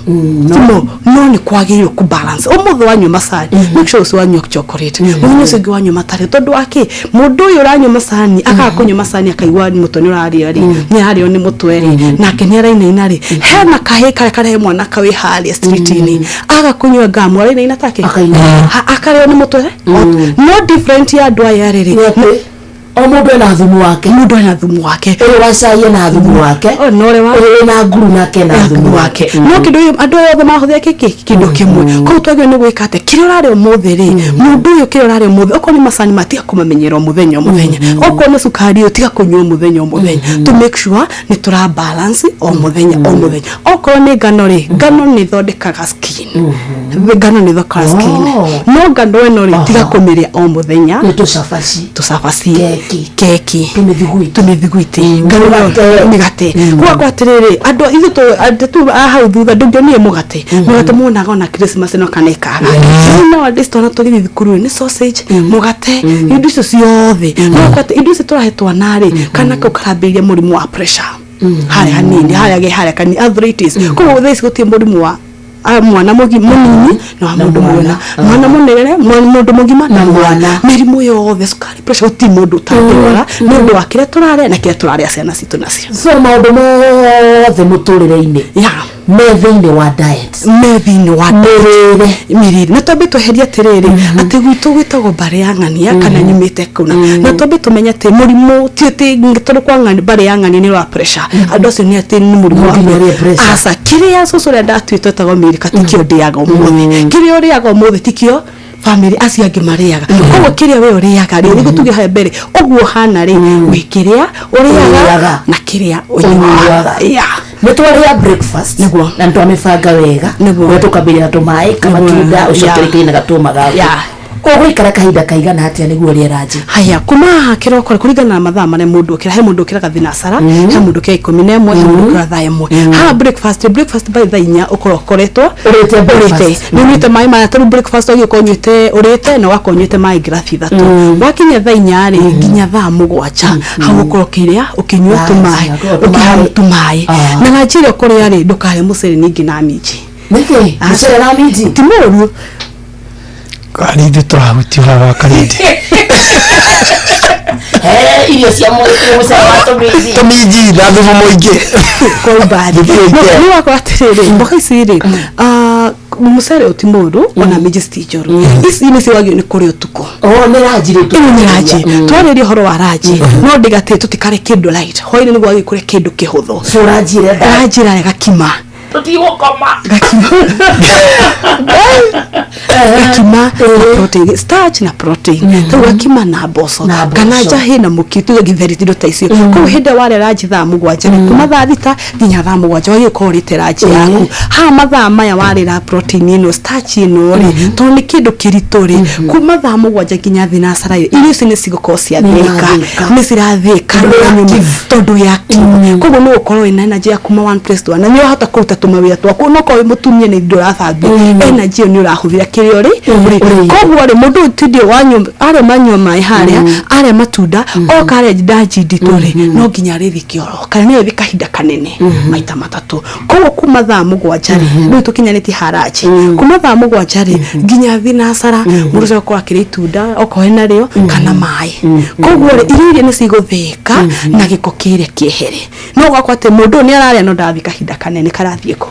ti moru, no nĩ kwagĩrĩirwo ku balance. Ũmũthĩ wanyua macani, make sure ũcio wanyua chocolate, mũthenya ũcio ũngĩ wanyua matarĩ. Tondũ wa kĩ? Mũndũ ũyũ ũranyua macani akaga kũnyua macani akaigua mũtwe nĩ ũrarĩa rĩ, nĩ ararĩo nĩ mũtwe rĩ, nake nĩ arainaina rĩ, hena kahĩ karĩa karehe mwana kawĩ harĩa street-inĩ, aga kũnyua ngamu, arainaina take. Akarĩo nĩ mũtwe. No different ya andũ aya rĩrĩ, O mũndũ ena thumu wake. Mũndũ ena thumu wake. Ũyũ wa cai ena thumu wake. Na ũrĩa wa Ũyũ wĩna nguru nake ena thumu wake. No kĩndũ gĩkĩ, andũ aya othe marahũthĩra kĩkĩ kĩndũ kĩmwe. Koguo twagĩrĩirwo nĩ gwĩka atĩ kĩrĩa ũrarĩa ũmũthĩ rĩ, mũndũ ũyũ, kĩrĩa ũrarĩa ũmũthĩ, okorwo nĩ macani, matiga kũmamenyera o mũthenya o mũthenya. Okorwo nĩ cukari ũyũ, tiga kũnyua o mũthenya o mũthenya. To make sure nĩ tũra balance o mũthenya o mũthenya. Okorwo nĩ ngano rĩ, ngano nĩ ĩthondekaga skin, ngano nĩ ĩthondekaga skin, no ngano ĩno rĩ, tiga kũmĩrĩa o mũthenya. Nĩ tũcabaci. Tũcabaci. Keki. Keki. Tũmĩthiguiti. Tũmĩthiguiti, ngano ĩyo, mĩgate. Koguo atĩrĩrĩ, andũ ithuĩ andũ tu a hau thutha, ndũngĩonire mũgate, mũgate muonaga ona Christmas no kana ĩkaga. Rĩu nowadays twana tũgĩthiĩ thukuru nĩ sausage, mũgate, indo icio ciothe. No ũkore atĩ indo icio tũrahe twana rĩ, kana kau karambĩrĩria mũrimũ wa pressure harĩa hanini, harĩa ge harĩa kanini, arthritis. Koguo thaa ici gũtirĩ mũrimũ wa mwana mũnini na wa mũndũ mwana, mwana mũnene, mũndũ mũgima na mwana, mĩrimũ yothe, cukari, pressure, gũtirĩ mũndũ ũtangĩrwara nĩ ũndũ wa kĩrĩa tũrarĩa na kĩrĩa tũrarĩa ciana citũ nacio. So maũndũ mothe mũtũrĩre-inĩ me thĩinĩ wa diet. Me thĩinĩ wa mĩrĩre. Mĩrĩre. Na twambe tweherie atĩrĩrĩ, atĩ gwitũ gwĩtagwo mbarĩ ya ng'ania kana nyumĩte kuna, na twambe tũmenye atĩ mũrimũ ti atĩ tondũ kwa ng'ania, mbarĩ ya ng'ania nĩ wa pressure, andũ acio nĩ atĩ nĩ mũrimũ wa Nginya ũrĩe pressure. Aca, kĩrĩa cũcũ ũrĩa ndatuĩte etagwo mĩrĩka tikĩo ndĩaga ũmũthĩ, kĩrĩa ũrĩaga ũmũthĩ tikĩo bamĩrĩ acio angĩ marĩaga. Koguo kĩrĩa we ũrĩaga rĩ, nĩguo tuge harĩa mbere ũguo hana rĩ, wĩ kĩrĩa ũrĩaga Ũrĩaga. na kĩrĩa ũnyuaga. Yeah. Nĩ twarĩa breakfast. Nĩguo. Na nĩ twamĩbanga wega. Nĩguo. Ũrĩa tũkambĩrĩria na tũmaĩ, kamatunda, Nĩguo. ũcoke rĩngĩ na gatũma gaku. Ũgũikara kahinda kaigana atĩa nĩguo ũrĩe ranji? Haya, kuma haha kĩroko, kũringana na mathaa marĩa mũndũ ũkĩra, he mũndũ ũkĩraga thinacara, he mũndũ ũkĩra 11, he mũndũ ũkĩra thaa 1. Haha breakfast by thaa 4 ũkorwo ũkoretwo Ũrĩte breakfast. Ũrĩte, nĩ ũnyuĩte maĩ maya. Tarĩu breakfast wagĩrĩirwo ũkorwo ũnyuĩte, ũrĩte na ũgakorwo ũnyuĩte maĩ ngirathi 3. Wakinya thaa 4 rĩ, nginya thaa 7, hau ũkorwo ũkĩrĩa, ũkĩnyua tũmaĩ, ũkĩhaya tũmaĩ. Na ranji ĩrĩa ũkũrĩa rĩ, ndũkarĩe mũcere ningĩ na minji. Nĩkĩ? Mũcere na minji ti mũru. Karĩ ithuĩ tũrahutio haha wa Karindi. He irio cia mũcere wa tũminji. Tũminji na thubu mũingĩ. Kwa umbali. Thubu mũingĩ. Nĩ wakora atĩrĩrĩ, mboga ici rĩ, Mũcere ũyũ ti mũũru, ona minji ti njũru. Ici nĩcio wagĩrĩirwo nĩ kũrĩa ũtukũ. Oh, nĩ ranji rĩu. Ĩno nĩ ranji. Twarĩria ũhoro wa ranji, no ndĩgatĩ tũtikarĩ kĩndũ light hwainĩ nĩguo wagĩrĩirwo kũrĩa kĩndũ kĩhũthũ. So ranji ĩrenda? Ranji ĩrarĩa gakima. Tũtigũkoma. Gakima na protein, starch na protein. Rĩu gakima na mboco kana njahĩ na mũkio, tuge gĩtheri, indo ta icio. Koguo hĩndĩ ĩrĩa warĩa ranji thaa 7 rĩ, kuma thaa 6 nginya thaa 7 wagĩrĩirwo gũkorwo ũrĩte ranji yaku. Haha mathaa maya warĩra protein ĩno, starch ĩno rĩ, tondũ nĩ kĩndũ kĩritũ rĩ, kuma thaa 7 nginya thinacara rĩ, irio ici nĩ cigũkorwo ciathĩka, nĩ cirathĩka tondũ wĩ active. Koguo nĩ ũgũkorwo wĩna energy ya kuma one place to another, nĩ ũrahota kũruta tũmawĩra twaku, onokorwo wĩ mũtumia nĩ indo ũrathambia, energy ĩyo nĩ ũrahũthĩra kĩrĩa ũrĩ. Koguo rĩ, mũndũ ũyũ tindi wanyua, arĩa manyua maĩ harĩa, arĩa matunda, oka arĩa ndanji nditũ rĩ, no nginya arĩthi kĩoro kana nĩ arĩthi kahinda kanene maita matatũ. Koguo kuma thaa 7 rĩ, rĩu tũkinyanĩtie haranji, kuma thaa 7 rĩ nginya thinacara, mũndũ ũcio akorwo akĩrĩa itunda okorwo ena rĩo kana maĩ. Koguo rĩ, irio iria nĩ cigũthĩka na gĩko kĩrĩa kĩehere. No ũgakora atĩ mũndũ ũyũ nĩ ararĩa no ndarathiĩ kahinda kanene, karathiĩ kũ?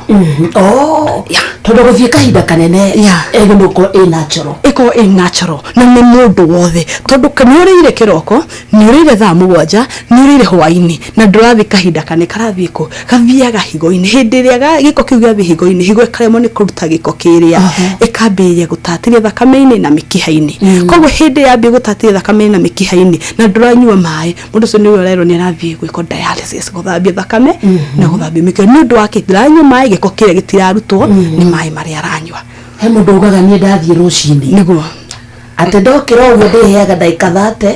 Oh, tondũ gũthiĩ kahinda kanene ĩgũ nĩ gũkorwo ĩ natural. Ĩkorwo ĩ natural na nĩ mũndũ wothe, tondũ nĩ ũrĩire kĩroko, nĩ ũrĩire thaa 7, nĩ ũrĩire hwainĩ na ndũrathiĩ kahinda kanene, karathiĩ kũ? Gathiaga higo-inĩ. Hĩndĩ ĩrĩa gĩko kĩu gĩathiĩ higo-inĩ, higo ĩkaremwo nĩ kũruta gĩko kĩrĩa, ĩkambĩrĩria gũtatĩria thakame-inĩ na mĩkiha-inĩ. Koguo hĩndĩ yambia gũtatĩria thakame-inĩ na mĩkiha-inĩ na ndũranyua maĩ, mũndũ ũcio nĩwe ũrerwo nĩ arathiĩ gwĩkwo dialysis, gũthambia thakame na gũthambia mĩkiha. Nĩ ũndũ wa kĩ? Ndaranyua maĩ, gĩko kĩrĩa gĩtirarutwo nĩ maĩ marĩa aranyua. He mũndũ ugaga niĩ ndathiĩ rũcinĩ nĩguo atĩ ndokĩra ũguo ndĩheaga ndagĩka 30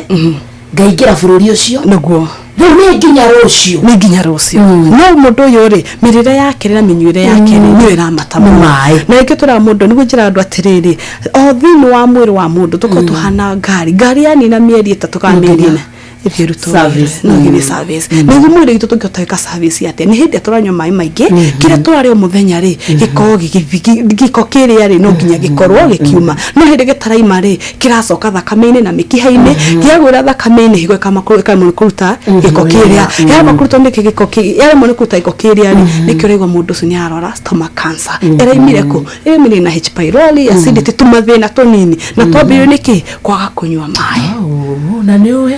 ngaingĩra bũrũri ũcio. Nĩguo. Rĩu nĩ nginya rũciũ. Nĩ nginya rũciũ. No mũndũ ũyũ rĩ, mĩrĩre yake na mĩnyuĩre yake rĩ, nĩyo ĩramata mũno. Maĩ. Na rĩngĩ tũraga mũndũ, nĩguo njĩraga andũ atĩrĩrĩ, o thĩinĩ wa mwĩrĩ wa mũndũ tũkorwo tũhana ngari. Ngari yanina mĩeri 3 kana mĩeri 4, ĩthiĩ ĩrutwo wĩra. Service. No ĩthiĩ service. Nĩguo mwĩrĩ witũ tũngĩhota gwĩka service atĩa? Nĩ hĩndĩ ĩrĩa tũranyua maĩ maingĩ, kĩrĩa tũrarĩa o mũthenya rĩ, gĩkorwo gĩgĩthiĩ, gĩko kĩrĩa rĩ, no nginya gĩkorwo gĩkiuma. No hĩndĩ gĩtaraima rĩ, kĩracoka thakame-inĩ na mĩkiha-inĩ, kĩagwĩra thakame-inĩ, higo ĩkaremwo nĩ kũruta gĩko kĩrĩa. Yaremwo kũrutwo nĩ gĩko, yaremwo nĩ kũruta gĩko kĩrĩa rĩ, nĩkĩo ũraigua mũndũ ũcio nĩ ararwara stomach cancer. Ĩraimire kũ? Ĩraimire na H pylori, acidity, tũmathĩna tũnini, na twambĩrĩirio nĩ kĩ? Kwaga kũnyua maĩ. Oh, na nĩ ũĩ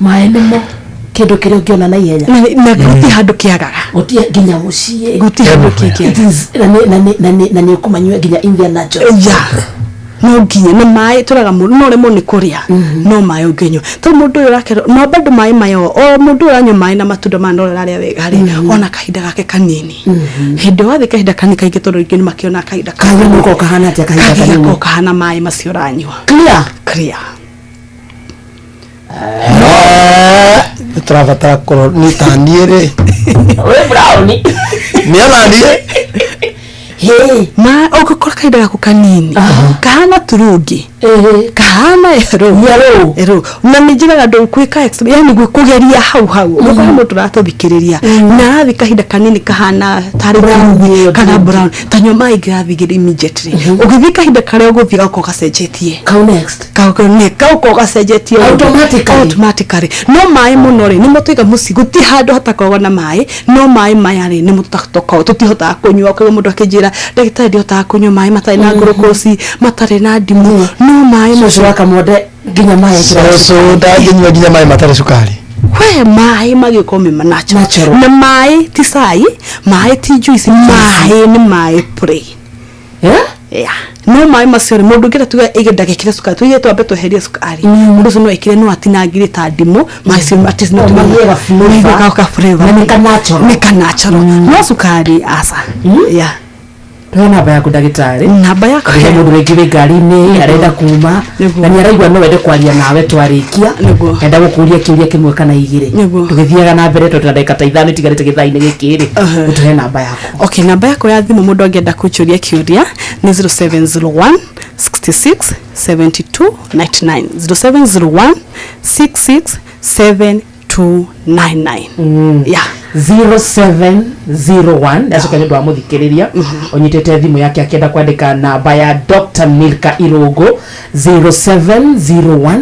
maĩ nĩmo kĩndũ kĩrĩa ũngĩona na ihenya. Na gũtirĩ handũ kĩagaga. Gũtirĩ nginya mũciĩ. Gũtirĩ handũ kĩngĩaga. It is- na nĩ ũkũmanyua nginya in their natural. Yeah. No nginya nĩ maĩ tũraga mũndũ no ũremwo nĩ kũrĩa, no maĩ ũngĩnyua, tondũ mũndũ ũyũ ũrakerwo no bado maĩ maya, o mũndũ ũyũ ũranyua maĩ na matunda maya no ũrarĩa wega rĩ, ona kahinda gake kanini, hĩndĩ ĩyo wathiĩ kahinda kanini kaingĩ, tondũ rĩngĩ nĩ makĩona kahinda. Kahinda nĩko kahana atĩa kahinda Kahinda kanini? ko kahana maĩ macio ũranyua. Clear. Clear. Nĩ tũrabatara kũrwo nĩ ta niĩ rĩ. Wĩ brown. Nĩ ona niĩ. Ma ũngĩkora kahinda gaku kanini kahana turungi, kahana yellow yellow. Na nĩ njĩraga andũ gwĩka yani kũgeria hau hau. Ũgakora mũndũ ũratũthikĩrĩria na arathiĩ kahinda kanini kahana tarĩ turungi kana brown, tanyua maĩ ngirathi 2 immediately. Ũgĩthiĩ kahinda karĩa ũgũthiĩ gakorwo gacenjetie. Kau next. Gakorwo gacenjetie. Automatically. Automatically. No maĩ mũno rĩ, nĩmo tũiga mũciĩ, gũtirĩ handũ hatakoragwo na maĩ, no maĩ maya rĩ, nĩmo tũtakoragwo tũtihotaga kũnyua. Ũkaigua mũndũ akĩnjĩra, "Ndagĩtarĩ, ndihotaga kũnyua maĩ matarĩ na glucose, matarĩ na ndimũ," no maĩ Cũcũ wa Kamonde nginya maĩ ekĩraga. Cũcũ ndangĩnyua nginya maĩ matarĩ cukari. We maĩ magĩkorwo me natural. Na maĩ ti cai, maĩ ti juice, maĩ nĩ maĩ plain. Yeah. No maĩ macio rĩ, mũndũ ũngĩenda tuge ĩge ndagekĩre cukari, tuge twambe tweherie cukari, mũndũ ũcio no ekĩre, no atinangire ta ndimũ maĩ macio at least no Oh, magĩe ga flavour. ka flavour. Na nĩ ka natural. Nĩ ka natural, no cukari aca. Yeah. Tuhe namba yaku, ndagĩtarĩ. Namba yakwa. Rĩrĩa mũndũ rĩngĩ wĩ ngari-inĩ arenda kuma na nĩ araigua no ende kwaria nawe twarĩkia, enda gũkũria kĩũria kĩmwe kana igĩrĩ, tũgĩthiaga na mbere tondũ na ndagĩka ta 5 itigarĩte gĩthaa-inĩ gĩkĩ rĩ, ũtũhe namba yaku. Okay, namba yakwa ya thimũ mũndũ angĩenda kũnjũria kĩũria nĩ 0701 66 72 99, 0701 66 72 99. Yeah. 0701, ndacoka nĩ ũndũ wa mũthikĩrĩria ũnyitĩte thimũ yake akĩenda kwandĩka namba ya Dr. Milka Irũngũ, 0701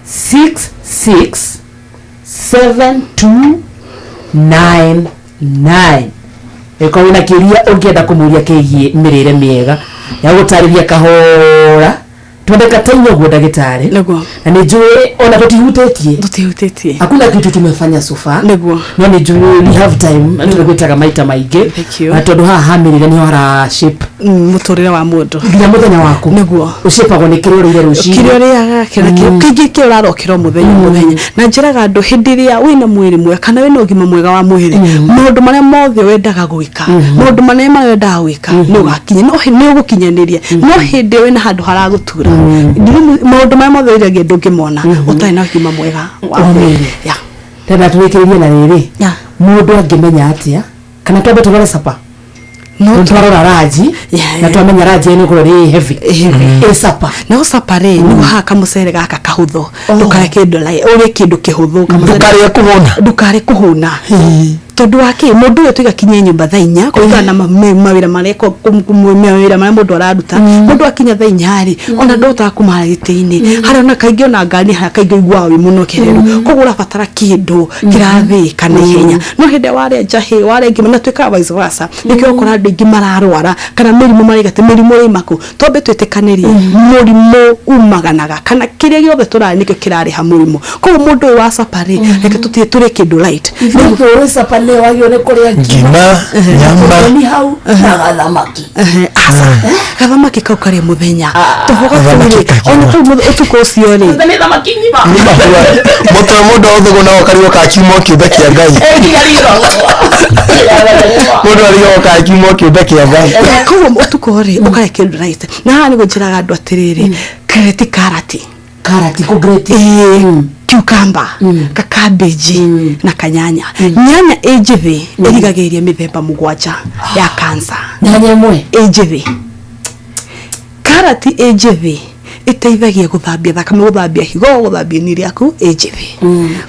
66 7299. Ĩkorwo wĩna kĩũria ũngĩenda kũmũria kĩgiĩ mĩrĩre mĩega. Ya gũtarĩria kahora twendeka ta inya ũguo ndagĩtarĩ nĩguo na nĩ njũĩ ona tũtihutĩtie tũtihutĩtie hakuna kitu tumefanya so far nĩguo no nĩ njũĩ we have time tũgwĩtaga maita maingĩ Thank you. Na tondũ haha hamĩrĩre nĩho hara shape mũtũrĩre wa mũndũ nginya mũthenya waku nĩguo ũcĩpagwo nĩ kĩrĩa ũrĩire rũcinĩ kĩrĩa ũrĩaga kĩrĩa kĩingĩ kĩrĩa ũrarokera o mũthenya o mũthenya na njĩraga andũ hĩndĩ ĩrĩa wĩna mwĩrĩ mwega kana wĩna ũgima mwega wa mwĩrĩ maũndũ marĩa mothe wendaga gwĩka maũndũ marĩa marĩa wendaga gwĩka nĩ ũgakinya no nĩ ũgũkinyanĩria no hĩndĩ ĩyo wĩna handũ haragũtura maũndũ marĩa mothe wĩragia ndũngĩmona ũtarĩ na ũgima mwega wa Wa mwĩrĩ mwĩrĩ. Yeah. tena twĩkĩrĩrie na rĩrĩ mũndũ angĩmenya atĩa kana twambe tũrore capa no twarora ranji na twamenya ranji nĩ gũkorwo rĩ heavy ĩ capa no capa rĩ nĩ haha kamũcere gaka kahũthũ ndũkarĩe kĩndũ like ũrĩe kĩndũ kĩhũthũ kamũcere- Ndũkarĩe kũhũna. ndũkarĩe kũhũna tondũ wa kĩ mũndũ ũyũ tuiga kinye nyũmba thaa inya kũringana na mawĩra marĩa mawĩra marĩa mũndũ araruta mũndũ akinya thaa inya rĩ ona ndũhotaga kumara gĩtĩ-inĩ harĩa ona kaingĩ ona ngari harĩa kaingĩ ũiguaga wĩ mũnokereru koguo ũrabatara kĩndũ kĩrathĩĩka na ihenya no hĩndĩ ĩrĩa warĩa njahĩ warĩa ngima na twĩkaga vice versa nĩkĩo ũkora andũ aingĩ mararwara kana mĩrimũ maraiga atĩ mĩrimũ ĩma kũ twambe twĩtĩkanĩrie mũrimũ umaganaga kana kĩrĩa gĩothe tũrarĩa nĩkĩo kĩrareha mũrimũ koguo mũndũ ũyũ wa capa rĩ reke tũtige tũrĩe kĩndũ light ithuĩ capa nĩ wagĩrĩirwo nĩ kũrĩa ngima nyama ni hau na gathamaki aca gathamaki kau karĩa mũthenya tũboga Gathamaki tũrĩ kakima. ona kau ũtukũ ũcio rĩ nĩ thamaki ng'ima mũtwe mũndũ ũthũgũ no ũkarigwo ka kiumo kĩũmbe kĩa ngai mũndũ arigagwo ka kiumo kĩũmbe kĩa ngai koguo ũtukũ rĩ ũkarĩa kĩndũ light na haha nĩguo njĩraga andũ atĩrĩrĩ kreti karati karati kũgreti ĩĩ cucumber kakambĩnji na kanyanya nyanya ĩ njĩthĩ ĩrigagĩrĩria mĩthemba mũgwanja ya cancer nyanya ĩmwe ĩ njĩthĩ karati ĩ njĩthĩ ĩteithagia gũthambia thakame gũthambia higo gũthambia ini rĩaku ĩ njĩthĩ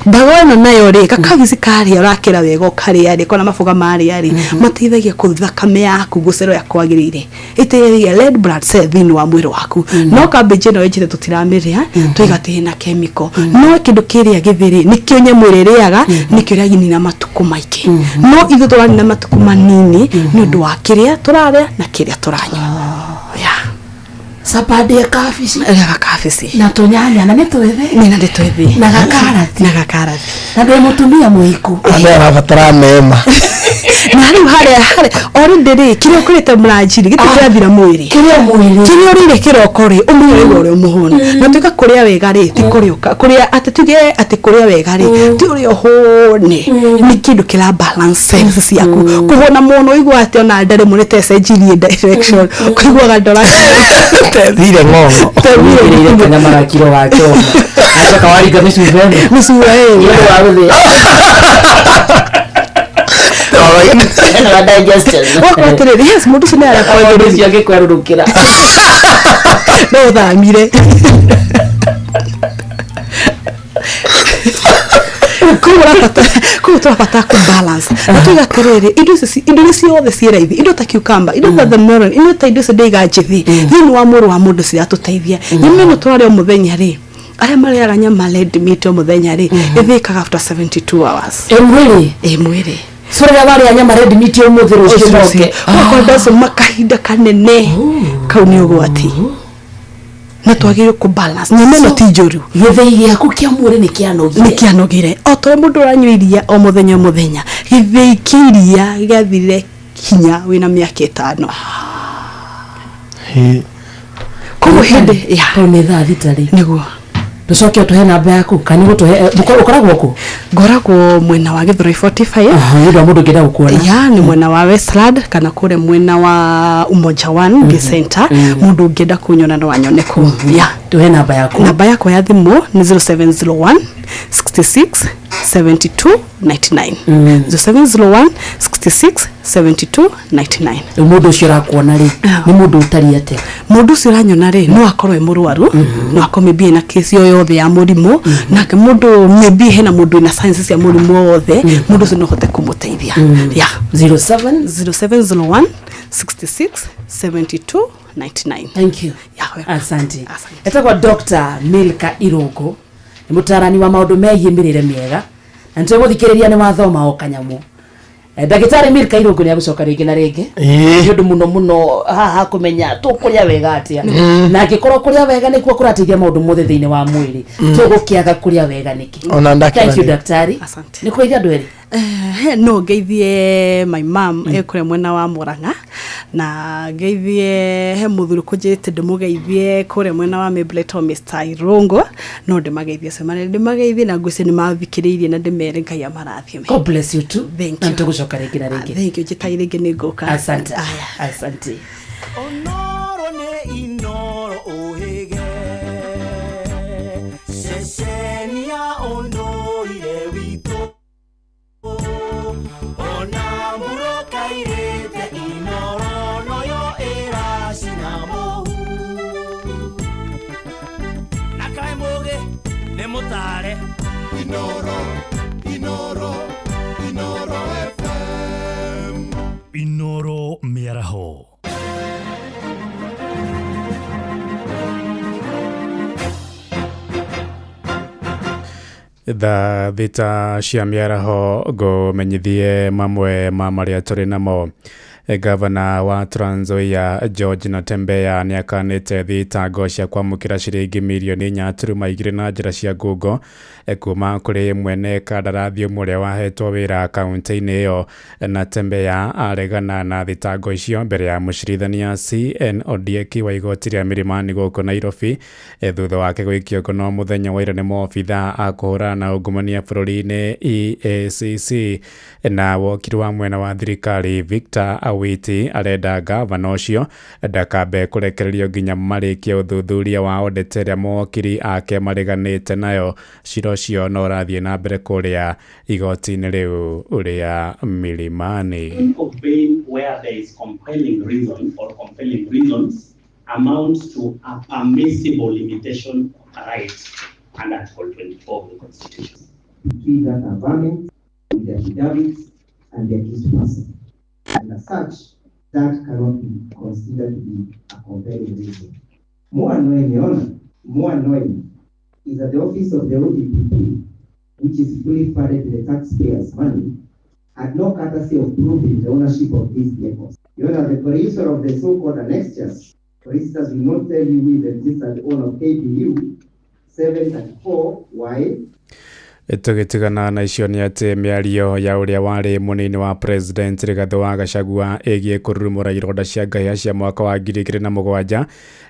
mbago ĩno nayo rĩ kakabici karĩa ũrakĩra wega ũkarĩa rĩ kona maboga marĩa rĩ mateithagia kũ thakame yaku gũcera ũrĩa kwagĩrĩire ĩteithagia red blood cell thĩinĩ wa mwĩrĩ waku no kambĩnji ĩno ĩ njĩthĩ tũtiramĩrĩa twaiga atĩ ĩna chemical no kĩndũ kĩrĩa gĩthĩ rĩ nĩkĩo nyamũ ĩrĩa ĩrĩaga nĩkĩo ĩranina matukũ maingĩ no ithuĩ tũranina matukũ manini nĩ ũndũ wa kĩrĩa tũrarĩa na kĩrĩa tũranyua capa ndĩe kabici rĩaga kabici na tũnyanya na nĩ twĩthĩ nĩ na nĩ twĩthĩ na gakarati na gakarati na ndĩ mũtumia mũhiku andũ arabatara mema na rĩu harĩa harĩa already rĩ kĩrĩa ũkũrĩte mũranjiri gĩtirĩ kĩrathira mwĩrĩ kĩrĩa mwĩrĩ kĩrĩa ũrĩire kĩroko rĩ ũmenye ũrĩa ũrĩa mũhũnu na tuĩka kũrĩa wega rĩ ti kũrĩa kũrĩa atĩ tuge atĩ kũrĩa wega rĩ ti ũrĩa ũhũne nĩ kĩndũ kĩra balance cells ciaku kũhũna mũno ũigua atĩ ona nda rĩmwe nĩ tecenjirie direction kũiguaga ndora tethire ng'ong'o wĩrĩire kanyama ga kiro ga choma acoka waringa mĩcuba ĩno mĩcuba ĩyo nĩ ũndũ wa gũthĩa Ĩno ya digestion wakorwo atĩrĩrĩ yes mũndũ ũcio nĩ mũndũ ũcio angĩkwerũrũkĩra no ũthamire koguo ũrabatara koguo tũrabatara kũ balance na tuiga atĩrĩrĩ indo icio indo iria ciothe ciĩ raithi indo ta cucumber indo ta the melon indo ta indo icio ndĩiga njĩthĩ thĩinĩ wa mwĩrĩ wa mũndũ ciratũteithia nyama ĩno tũrarĩa o mũthenya rĩ arĩa marĩaga nyama red meat o mũthenya rĩ ĩthĩkaga after 72 hours ĩ mwĩrĩ ĩ mwĩrĩ so rĩrĩa warĩa nyama red meat ũmũthĩ rũciũ moke wakorwo ndacũma kahinda kanene kau nĩ ũgwati na twagĩrĩirwo kũ balance nyama ĩno ti njũru gĩthĩi gĩaku kĩa mwĩrĩ nĩ kĩanogire nĩ kĩanogire o ta ũrĩa mũndũ ũranyua iria o mũthenya o mũthenya gĩthĩi kĩa iria gĩathirire hinya wĩna mĩaka ĩtano koguo hĩndĩ ya tondũ nĩ thaa thita rĩ nĩguo tũcoke ũtũhe namba yaku kana nĩ gũtũhe ũkoragwo kũ ngoragwo mwena wa Githurai 45 nĩ ũndũ wa mũndũ ũngĩenda gũkuona ya nĩ mwena wa Westland kana kũrĩa mwena wa Umoja One mm Center mũndũ ũngĩenda kunyona no anyone kũu ya tũhe namba yaku namba yakwa ya thimũ nĩ 0701 66 72 99 0701 66 72 99 rĩu mũndũ ũcio ũrakuona rĩ nĩ mũndũ ũtariĩ atĩa mũndũ ũcio ũranyona rĩ no akorwo e mũrwaru no akorwo maybe ena kesi o yothe ya mũrimũ nake mũndũ maybe hena mũndũ wĩna signs cia mũrimũ o wothe mũndũ ũcio no ahote kũmũteithia ya 07 0701 66 72 99 thank you yeah, welcome. asante etagwo Dr. Milka Irungu nĩ mũtarani wa maũndũ megiĩ mĩrĩre mĩega na nĩtũgũthikĩrĩria nĩ wathoma o kanyamũ Ndagĩtarĩ Milka Irũngũ nĩ agũcoka rĩngĩ na rĩngĩ nĩ ũndũ mũno mũno haha kũmenya tũkũrĩa wega atĩa na angĩkorwo kũrĩa wega nĩkuo kũrateithia maũndũ mothe thĩinĩ wa mwĩrĩ tũgũkĩaga kũrĩa wega nĩkĩ. Ona ndakĩra. Thank you daktari. Nĩ kũgeithia andũ erĩ. No ngeithie my mom ekuria mwena wa Murang'a na ngeithie he muthuri kunjite ndimugeithie kuria mwena wa Mableton Mr. Irungu no ndimageithie cemane ndimageithie na ngwĩciria nĩmathikĩrĩirie na ndĩmere Ngai amarathime. God bless you too. Thank Na you. nĩtũgũcoka rĩngĩ na rĩngĩ. Thank you njĩtai rĩngĩ nĩ ngũka. Asante. Asante. Onoro nĩ inoro ũhĩge ceceni ya ũndũire witũ ona mbura kairĩte inoro noyo ĩracina mũhu na kaĩ mũgĩ nĩ mũtare Inoro, Inoro, Inoro FM. Inoro mĩaraho. Thaa thita cia mĩaraho ngũmenyithie mamwe ma marĩa tũrĩ namo. Gavana wa Trans Nzoia George Natembeya nĩakanĩte thitango cia kwamũkĩra ciringi mirioni 4.2 na njĩra cia ngungo kuma kũrĩ mwene kandarathi ũmwe ũrĩa wahetwo wĩra kaunti-inĩ ĩyo. Natembeya aregana na thitango icio mbere ya mũcirithania CN Ondieki wa igoti rĩa Milimani gũkũ Nairobi thutha wake gũikio ngono mũthenya wa ira nĩ maobithaa a kũhũrana na ungumania bũrũri-inĩ EACC. Na wokiri wa mwena wa thirikari Victor Awiti arenda gavana ũcio ndakambe kũrekererio nginya marĩkie ũthuthuria wa audit ĩrĩa mawokiri ake mareganĩte nayo. Cira ũcio no ũrathiĩ na mbere kũrĩa igoti-inĩ rĩu rĩa Milimani. Of bail where there is compelling reason or compelling reasons amounts to a permissible limitation of a right under Article 24 of the Constitution. Between that averment with the affidavits and the accused person. And as such, that cannot be considered to be a compelling reason. More annoying, Your Honor, more annoying is that the office of the ODPP, which is fully funded with the taxpayers' money, had no courtesy of proving the ownership of these vehicles. Your Honor, the producer of the so-called annexures, for instance, will not tell you who is the registered owner of KBU 734Y. Tũgĩtigana na icio nĩ atĩ mĩario ya ũrĩa warĩ mũnini wa president Rigathĩ wa Gachagua ĩgiĩ kũrurumũra ironda cia ngahĩha cia mwaka wa 2007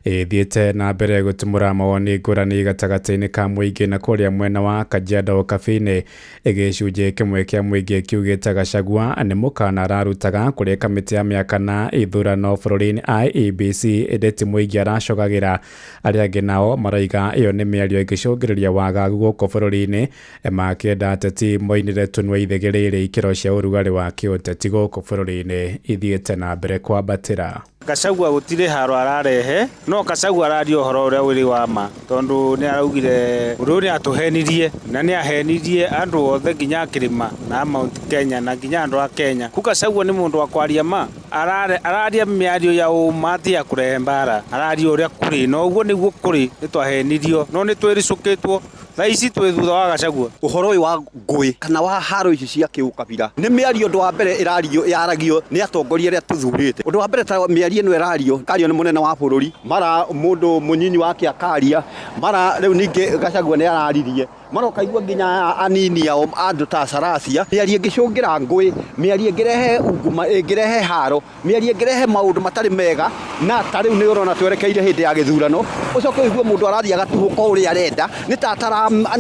ĩthiĩte na mbere gũtumũra mawoni ngũrani gatagatĩ-inĩ ka mũingĩ na kũrĩa mwena wa Kajiado Cafe-inĩ. Gĩcunjĩ kĩmwe kĩa mũingĩ kiugĩte Gachagua nĩ mũkana ararutaga kũrĩ kamĩtĩ ya mĩaka na ithurano bũrũri-inĩ IEBC ĩndĩ ti mũingĩ aracogagĩra. Arĩa angĩ nao maraiga ĩyo nĩ mĩario ĩngĩcũngĩrĩria wagagu gũkũ bũrũri-inĩ makĩenda ateti moinĩre tũnua ithegĩ rĩrĩ ikĩro cia ũrugarĩ wa kĩũteti gũkũ bũrũri-inĩ ithiĩte na mbere kwambatĩra. Gachagua gũtirĩ haro ararehe no Gachagua araria ũhoro ũrĩa ũrĩ wa ma tondũ nĩ araugire ũndũ ũyũ nĩ atũhenirie na nĩ ahenirie andũ othe nginya kĩrĩma na Mount Kenya na nginya andũ a Kenya. Ku Gachagua nĩ mũndũ wa kwaria ma, araria mĩario ya ũma ti ya kũrehe mbara, araria ũrĩa kũrĩ na ũguo nĩguo kũrĩ. Nĩ twahenirio no nĩ twĩricũkĩtwo thaa ici twĩ thutha wa Gachagua. Ũhoro ũyũ wa ngũĩ kana wa haro ici cia kĩũkabira nĩ mĩario ũndũ wa mbere ĩrario yaragio nĩ atongoria arĩa tũthurĩte. Ũndũ wa mbere ta mĩario ĩno ĩrario kario nĩ mũnene wa bũrũri, mara mũndũ mũnyinyi wake akaria, mara rĩu ningĩ Gachagua nĩ araririe, mara ũkaigua nginya anini ao andũ ta Saracia. Mĩario ĩngĩcũngĩra ngũĩ, mĩario ĩngĩrehe unguma, ĩngĩrehe haro, mĩario ĩngĩrehe maũndũ matarĩ mega, na ta rĩu nĩ ũrona twerekeire hĩndĩ ya gĩthurano, ũcoke ũigue mũndũ arathiĩ agatuhũka ũrĩa arenda, nĩ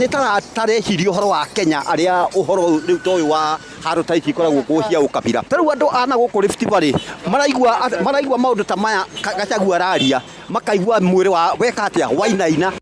ta tareciria ũhoro wa Kenya arĩa ũhoro rĩu ta ũyũ wa haro ta ici ikoragwo kuo cia ũkabira. Ta rĩu andũ a na gũkũ Rift Valley maraigua maũndũ ta maya Gachagua araria, makaigua mwĩrĩ wa weka atĩa wainaina.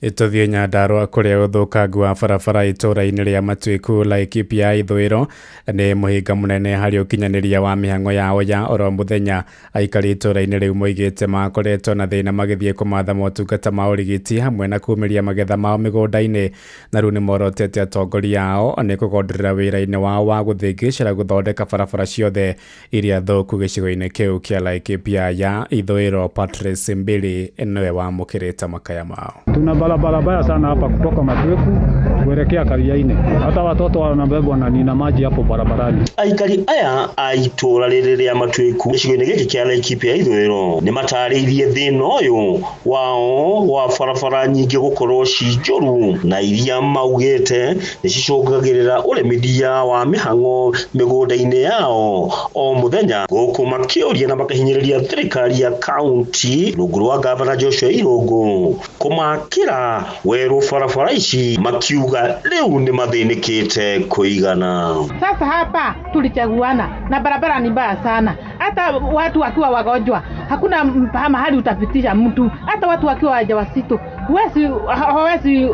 Tũthiĩ Nyandarũa kũrĩa ũthũkangu wa barabara itũũra-inĩ rĩa Matuĩku Laikipia ithũĩro nĩ mũhĩnga mũnene harĩ ũkinyanĩria wa mĩhang'o yao ya oro mũthenya. Aikari itũũra-inĩ rĩu moigĩte makoretwo na thĩna magĩthiĩ kũmatha motungata ma ũrigiti hamwe na kumĩria magetha mao mĩgũnda-inĩ, na rĩu nĩmorotete atongoria ao nĩ kũgonderera wĩra-inĩ wao wa gũthĩngĩcĩra gũthondeka barabara ciothe iria thũku gĩcigo-inĩ kĩu kĩa Laikipia ya ithũĩro. Patrice Mbili nĩwe wamũkĩrĩte makaya mao. Tuna barabara mbaya sana hapa kutoka Matweku Kuelekea Kariaini. Hata watoto wanabebwa na nina maji hapo barabarani. Aikari aya a itũũra rĩrĩ rĩa Matuĩku gĩcigo-inĩ gĩkĩ kĩa Laikipia ya ithũĩro nĩ matarĩirie thĩna ũyũ wao wa barabara nyingĩ gũkorwo ci njũru na iria maugĩte nĩ cicũngagĩrĩra ũremithia wa mĩhang'o mĩgũnda-inĩ yao o mũthenya, gũkũ makĩũria na makahinyĩrĩria thirikari ya kaunti rungu rwa gavana Joshua Irũngũ kũmakĩra werũ barabara ici, makiuga rĩu nĩ mathĩnĩkĩte kũigana. Sasa hapa tulichaguana na barabara ni mbaya sana, hata watu wakiwa wagonjwa hakuna mahali utapitisha mtu, hata watu wakiwa wajawazito hawezi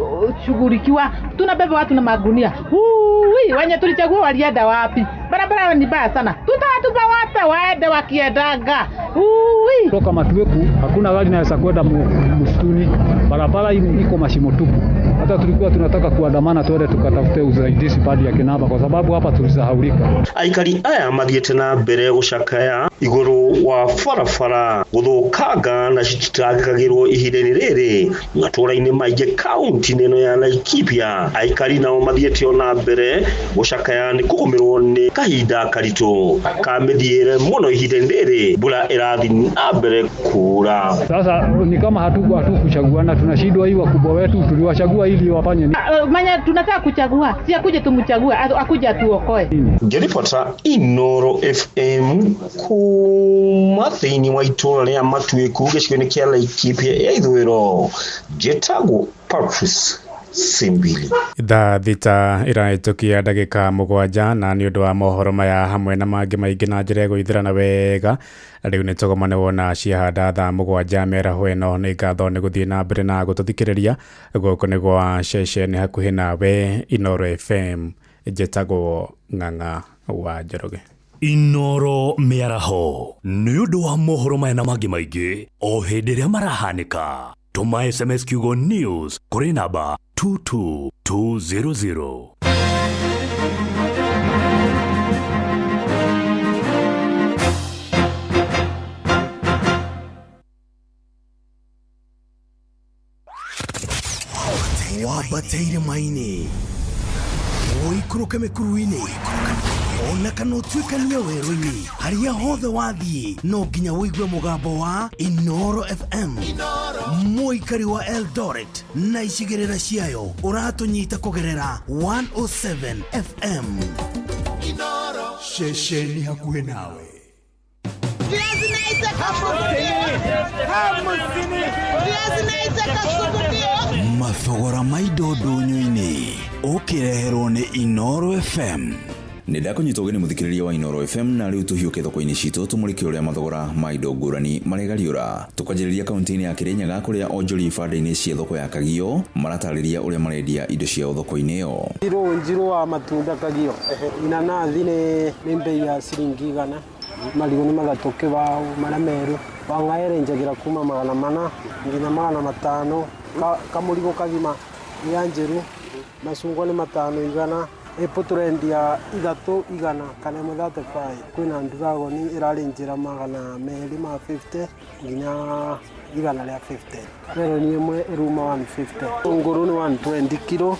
shughulikiwa. Tunabeba watu na magunia. Ui, wenye tulichagua walienda wapi? Barabara ni mbaya sana, tutawatupa wapi waende wakiendaga? Ui. Toka Matueku hakuna gari inaweza kwenda msituni, barabara iko mashimo tupu. Hata tulikuwa tunataka kuandamana tuende tukatafute usaidizi padi ya Kinaba kwa sababu hapa tulisahaulika. Aikari aya mathiĩte na mbere gũcakaya igũrũ wa barabara gũthũkanga na cititangĩkagĩrwo ihinda-inĩ rĩrĩ matũũra-inĩ maingĩ kaunti-inĩ ĩno ya Laikipia. Aikari nao mathiĩte ona mbere gũcakaya nĩ kũgũmĩrwo nĩ kahinda karitũ ka mĩthiĩre mũno ihinda-inĩ rĩrĩ mbura ĩrathiĩ na mbere kuura. Sasa ni kama hatukuchaguana, tunashindwa. Hii wakubwa wetu tuliwachagua ili wafanye nini? Manya tunataka kuchagua, si akuje tumchague, akuje atuokoe. Ngĩribota Inooro FM kuma thĩinĩ wa itũũra rĩa Matuĩku gĩcigo-inĩ kĩa Laikipia ya ithũĩro, njĩtagwo Patrice Simbili. Thaa 6 ĩrahĩtũkia ndagĩka 7, na nĩ ũndũ wa mohoro maya hamwe na mangĩ maingĩ na njĩra ĩgũithĩrana wega, rĩu nĩ tũgomane wona ciahanda thaa 7 mĩaraho ĩno. Nĩ ngatho nĩ gũthiĩ na mbere na gũtũthikĩrĩria. Gũkũ nĩ gwa ceceni hakuhĩ nawe Inooro FM. Njĩtagwo Ng'ang'a wa Njoroge. Inooro mĩaraho nĩ ũndũ wa mohoro maya na mangĩ maingĩ o hĩndĩ ĩrĩa marahanĩka. Tũma SMS kiugo news kũrĩ namba 22200. Wambateire maini ũikũrũke mĩkuru-inĩ ona kana ũtuĩkanie werũ-inĩ, harĩa hothe wathiĩ no nginya ũigue mũgambo wa Inooro FM. Mũikari wa Eldoret na icigĩrĩra ciayo ũratũnyita kũgerera 107 FM. Ceceni hakuhĩ nawe. Mathogora ma indo ndũnyũ-inĩ ũkĩreherwo nĩ Inooro FM. Nĩ ndakũnyita ũgeni mũthikĩrĩria wa Inooro FM, na rĩu tũhiũke thoko-inĩ citũ tũmũrĩke ũrĩa mathogora ma indo ngũrani maregariũra. Tũkanjĩrĩria kaunti-inĩ ya Kĩrĩnyaga kũrĩa onjoria ibanda-inĩ cia thoko ya Kagio maratarĩria ũrĩa marendia indo ciao thoko-inĩ ĩyo. Njirũ wa matunda Kagio, inanathi nĩ mbei ya ciringi 100, marigũ nĩ 3 kĩbaũ marĩa meru, wang'aere njagĩra kuma 400 nginya 500, kamũrigo kagima nĩ ya njĩru, macungwa nĩ 500, Apple tũrendia 300 kana 35. Kwĩna ndiragoni ĩrarĩ njĩra 250 nginya 150. Meroni ĩmwe ĩruma 150. Ngũrũ nĩ 120 kilo,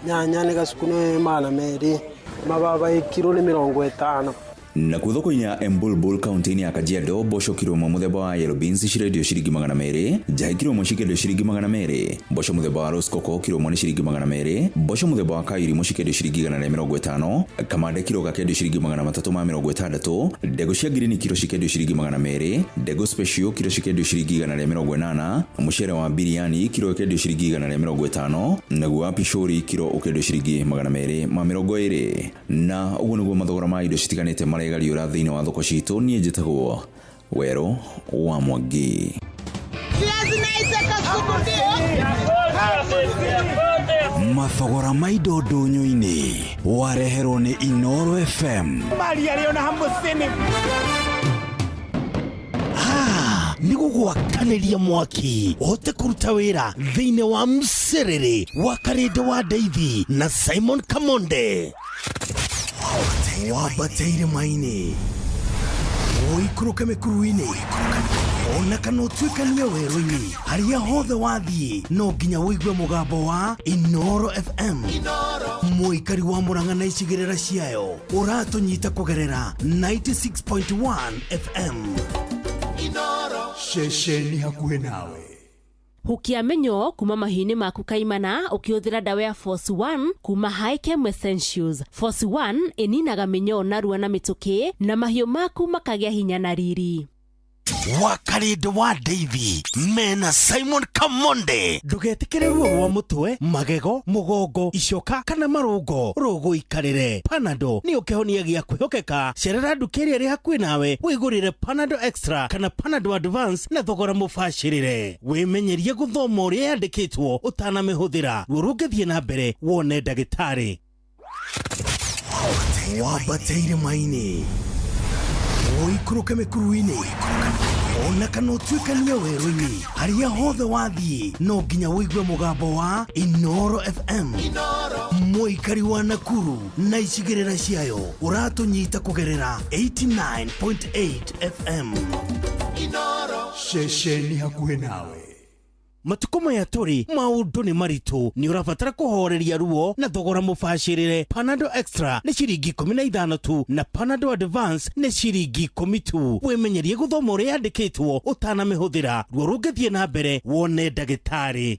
nyanya nĩ gacuku nĩ 200, mababa kilo nĩ 50. Na kuo thoko-inĩ ya Embulbul kaunti-inĩ ya Kajiado, mboco kiro ĩmwe mũthemba wa yellow beans cirendio ciringi 200, njahi kiro ĩmwe cikendio ciringi 200, mboco mũthemba wa rosecoco kiro ĩmwe nĩ ciringi 200, mboco mũthemba wa kairimũ cikendio ciringi 150, kamande kiro gakendio ciringi 360, ndegũ cia ngirini kiro cikendio ciringi 200, ndegũ special kiro cikendio ciringi 180, mũcere wa biriani kiro ũkendio ciringi 150, naguo wa pishori kiro ũkendio ciringi 220. Na ũguo nĩguo mathogora ma indo citiganĩte maregariũra thĩinĩ wa thoko citũ. Niĩ njĩtagwo Werũ wa Mwangi. Mathogora ma indo ndũnyũ-inĩ wareherwo nĩ Inooro FM. Nĩ gũgwakanĩria mwaki ũhote kũruta wĩra thĩinĩ wa mcerere wa Karĩndĩ wa Ndeithi na Simon Kamonde. Wambateire maini ũikũrũke mĩkuru-inĩ Ona kana ũtuĩkanie werũ-inĩ harĩa hothe wathiĩ no nginya ũigue mũgambo wa Inoro FM. Mũikari wa Murang'a na icigĩrĩra ciayo ũratũnyita kũgerera 96.1 FM. Ceceni hakuhĩ nawe. Hukia mĩnyoo kuma mahiũ-inĩ maku kaimana ũkĩhũthĩra ndawa ya Force 1 kuma Hikem Essentials. Force 1 ĩninaga mĩnyoo narua na mĩtũkĩ na mahiũ maku makagĩa hinya na riri. Wakarĩndĩ wa Davy mena Simon Kamonde. Ndũgetĩkĩre ruo rwa mũtwe, magego, mũgongo, icoka kana marũngo rũgũikarĩre. Panado nĩyo kĩhonia gĩa kwĩhokeka. Cerera nduka ĩrĩa ĩrĩ hakuhĩ nawe wĩgũrĩre Panado Extra kana Panado Advance na thogora mũbacĩrĩre. Wĩmenyerie gũthoma ũrĩa yandĩkĩtwo ũtanamĩhũthĩra. Ruo rũngĩthiĩ na mbere wone ndagĩtarĩ. Wambate irĩma-inĩ, ũikũrũke mĩkuru-inĩ, ona kana ũtuĩkanie werũ-inĩ harĩa hothe wathiĩ no nginya ũigue mũgambo wa Inoro FM. Mũikari wa Nakuru na icigĩrĩra ciayo ũratũnyita kũgerera 89.8 FM. Ceceni hakuhĩ nawe. Matukũ maya tũrĩ maũndũ nĩ maritũ, nĩ ũrabatara kũhoreria ruo na thogora mũbacĩrĩre. Panado Extra nĩ ciringi 15 tu na Panado Advance nĩ ciringi 10 tu. Wĩmenyerie gũthoma ũrĩa yandĩkĩtwo ũtanamĩhũthĩra. Ruo rũngĩthiĩ na mbere wone ndagĩtarĩ.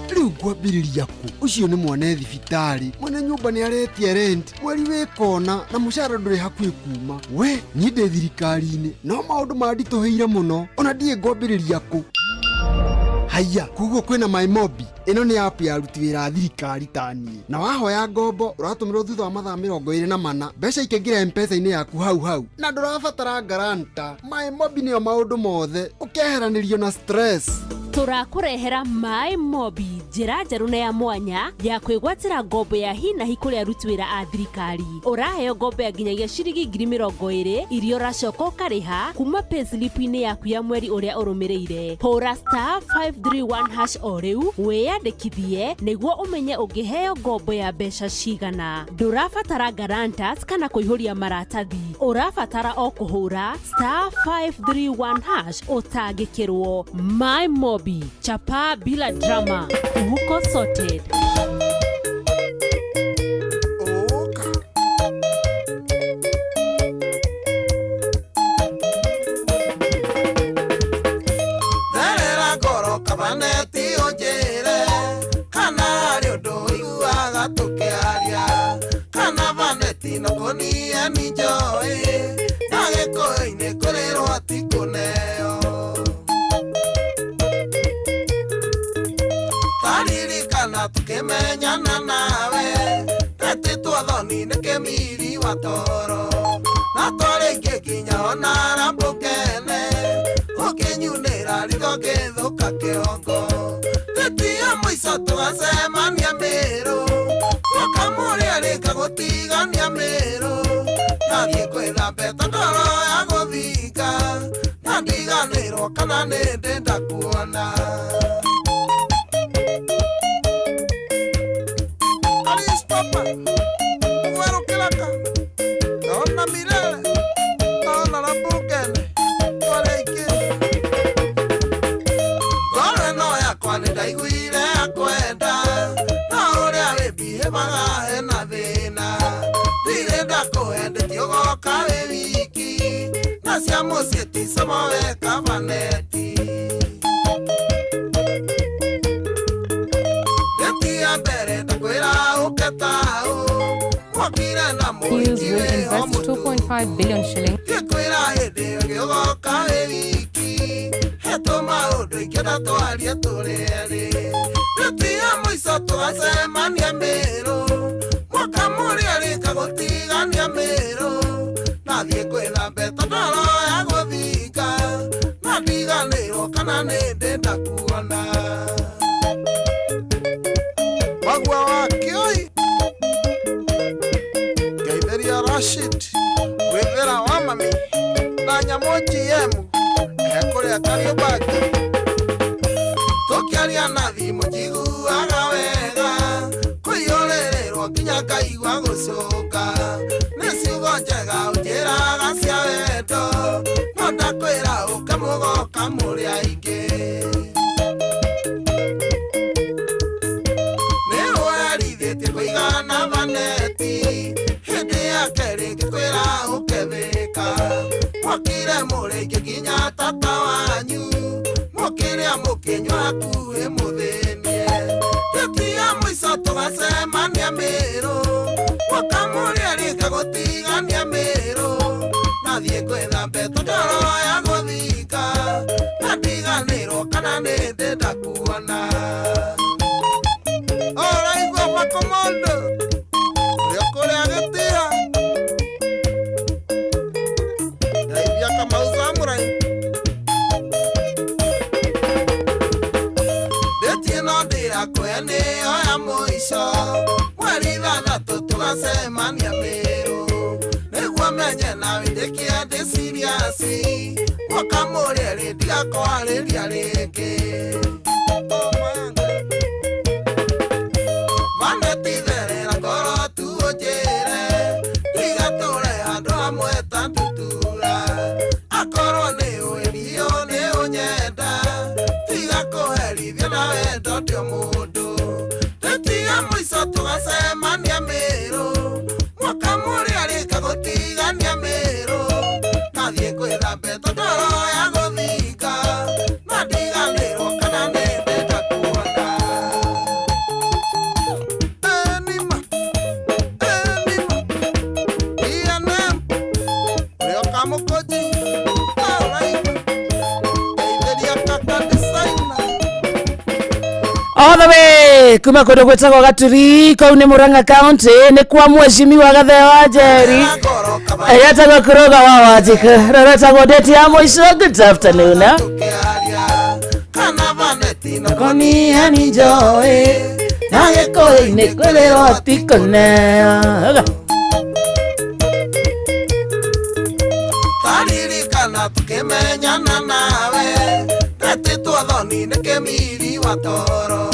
Rĩu ngwambĩrĩria kũ? Ũcio nĩ mwana e thibitarĩ, mwene nyũmba nĩ aretia rent, mweri wĩ kona na mũcara ndũrĩ hakuhĩ kuma. We niĩ ndĩ thirikari-inĩ no maũndũ manditũhĩire mũno, ona ndiĩ ngwambĩrĩria kũ. Haiya, koguo kwĩna MyMobi. Ĩno nĩ app ya aruti wĩra a thirikari ta niĩ, na wahoya ngombo ũratũmĩrwo thutha wa mathaa 24, mbeca ikaingĩra M-Pesa-inĩ yaku hau hau, na ndũrabatara guarantor. MyMobi nĩyo maũndũ mothe, ũkeheranĩrio na stress. Tũrakũrehera MyMobi, njĩra njerũ na ya mwanya ya kwĩgwatĩra ngombo ya hi na hi kũrĩ aruti wĩra a thirikari. Ũraheo ngombo ya nginyagia ciringi 20,000 iria ũracoka ũkarĩha kuma payslip-inĩ yaku ya mweri ũrĩa ũrũmĩrĩire. Hũra star 531 hash o rĩu wĩyandĩkithie nĩguo ũmenye ũngĩheo ngombo ya mbeca cigana. Ndũrabatara guarantors kana kũihũria maratathi, ũrabatara o kũhũra star 531 hash ũtangĩkĩrwo. MyMobi, chapa bila drama, uko sorted. Therera ngoro kabaneti ũnjĩre kana harĩ ũndũ ũiguaga tũkĩaria, kana vaneti no kũnie nĩ njoĩ na gĩkũyũ-inĩ kũrĩrwo ti kũneo. Taririkana tũkĩmenyana nawe tetĩtwo thoni nĩ kĩmiri wa toro, na twarĩingĩ nginya ona rambũkene ũkĩnyunĩra ritho ngĩthũka kĩongo. Tĩtia mũico tũgacemania Mĩrũ, gũkamũrĩa rĩka gũtigania Mĩrũ, ndathiĩ kwĩthambeta ndoro ya gũthinga na ndiganĩrwo kana nĩ ndĩ ndakuona. Alice Papa, Ugweru Kĩraka, naona Milele, naona Rambũkene, twarĩ aingĩ. Ngoro ĩno yakwa nĩ ndaiguire akwenda, na ũrĩa wĩmbihĩbaga hena thĩna. Ndirĩ ndakũhendetie ũgoka wĩ wiki, na cia mũciĩ ti cama we kabaneti. Ndĩtia mbere ndakwĩra ũke taũ, wokire na Hughes mũhiki will wĩho invest mũtũ. 2.5 billion shillings. Ngĩkwĩra hĩndĩ ĩngĩ ũgoka wĩ wiki, hetũ maũndũ ingĩenda twarie tũrĩ erĩ. Ndĩtia mũico tũgacemania Mĩrũ, mwaka mũrĩa rĩka gũtigania Mĩrũ, nathiĩ kwĩthambeta ndoro ya gũthinga na ndiganĩrwo kana nĩ ndĩ ndakuona. Magua wa Kĩoi, Ngeithĩria Rashid, Gwĩthĩra wa mami na nyamũ GM ekũrĩa Kariũmbangi. Tũkĩaria na thimũ njiguaga wega, kũiyũrĩrĩrwo nginya ngaigua gũcũka. Nĩ ciugo njega ũnjĩraga cia wendo, no ndakwĩra ũke mũgongo. mũgoka mũrĩ aingĩ. Nĩ ũherithĩtie kũigana vaneti hĩndĩ ya kerĩ ngĩkwĩra ũkethĩka. Mwokire mũrĩ aingĩ nginya tata wanyu mũkĩrĩa mũkĩnyua hakuhĩ mũthĩnie. Ndĩti ya mũico tũgacemania Mĩrũ mwaka mũrĩ erĩ ngagũtigania Mĩrũ. Nathiĩ gwetha mbeto ndoro ya gũthika na ndiganĩrwo kana nĩ ndĩ ndakuona. Ũraigua Makomondo ũrĩa ũkũrĩa gĩtĩa ndeithia Kamau Samurai. Ndĩtie no ndĩrakũhe nĩyo ya mũico mweri 6 tũgacemania Mĩrũ nĩguo menye nawe ndĩkĩe ndĩ serious mwaka mũrĩ erĩ ndigakwarĩria rĩngĩ. Vaneti therera ngoro tu ũnjĩre ndigatũre handũ hamwe ta ndutura akorwo nĩ ũĩ biũ nĩ ũnyenda tiga kũherithia na wendo ndĩ mũndũ. Ndĩtiga mũico tũgacemania Mĩrũ mwaka mũrĩ erĩ ngagũtigania Mĩrũ. Nathiĩ gwetha mbeto ndoro ya gũthika na ndiganĩrwo kana nĩ ndĩ ndakuona. Enima, enima, ENM, ũrĩa ũkamũkũnji, ũraigua, ndeithĩria kaka designer. All the way kuma kundu gwitagwo Gaturi kau ni Murang'a County ni kwa mheshimiwa Gathee wa Njeri etagwo Kuruga wa Wanjikũ rũretagwo date ya mũico. Good afternoon. Kana vaneti Nakonia ni njoĩ na gĩkũyũ-inĩ kwĩrĩrwo ti kũneo. Taririkana tũkĩmenyana nawe ndetĩtwo thoni nĩ kĩmiri wa toro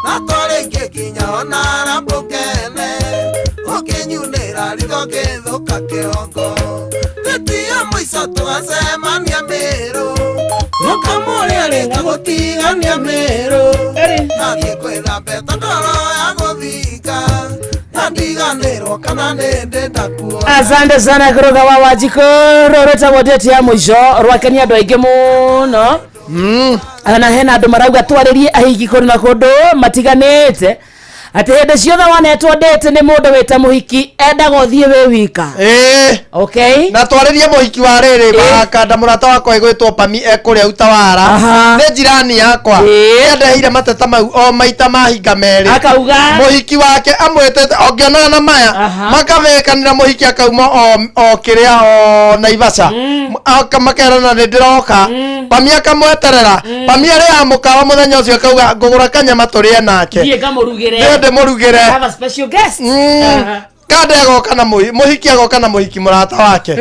na twarĩingĩ nginya ona rambũkene ũkĩnyunĩra ritho ngĩthũka kĩongo. Ndĩti ya mũico tũgacemania Mĩrũ mwaka mũrĩ erĩ ngagũtigania Mĩrũ. Nathiĩ gwetha mbeto ndoro ya gũthika na ndiganĩrwo kana nĩ ndĩ ndakuona. Asante sana Kuruga wa Wanjikũ rũrĩtagwo date ya mũico rwakenia andũ aingĩ mũno na hena andũ marauga twarĩrie ahiki kũndũ na kũndũ matiganĩte atĩ hĩndĩ ciothe wanetwo date nĩ mũndũ wĩta mũhiki endaga ũthiĩ wĩ wika. Okay. Na twarĩrie mũhiki wa rĩrĩ makanda mũrata wakwa ĩgwĩtwo Pami ekũrĩa Utawara nĩ jirani yakwa nĩandeheire mateta mau o maita mahinga merĩ akauga mũhiki wake amwĩtĩte ongĩonaga na maya makavĩkanĩra mũhiki akauma o kĩrĩa o Naivasha makerana nĩ ndĩroka Pami akamweterera Pami arĩaga mũkawa mũthenya ũcio akauga ngũgũra kanyama tũrĩe nake thiĩ ngamũrugĩre Thiĩ ndĩmũrugĩre. I have a special guest. Kanda agoka na mũhiki agoka na mũhiki mũrata wake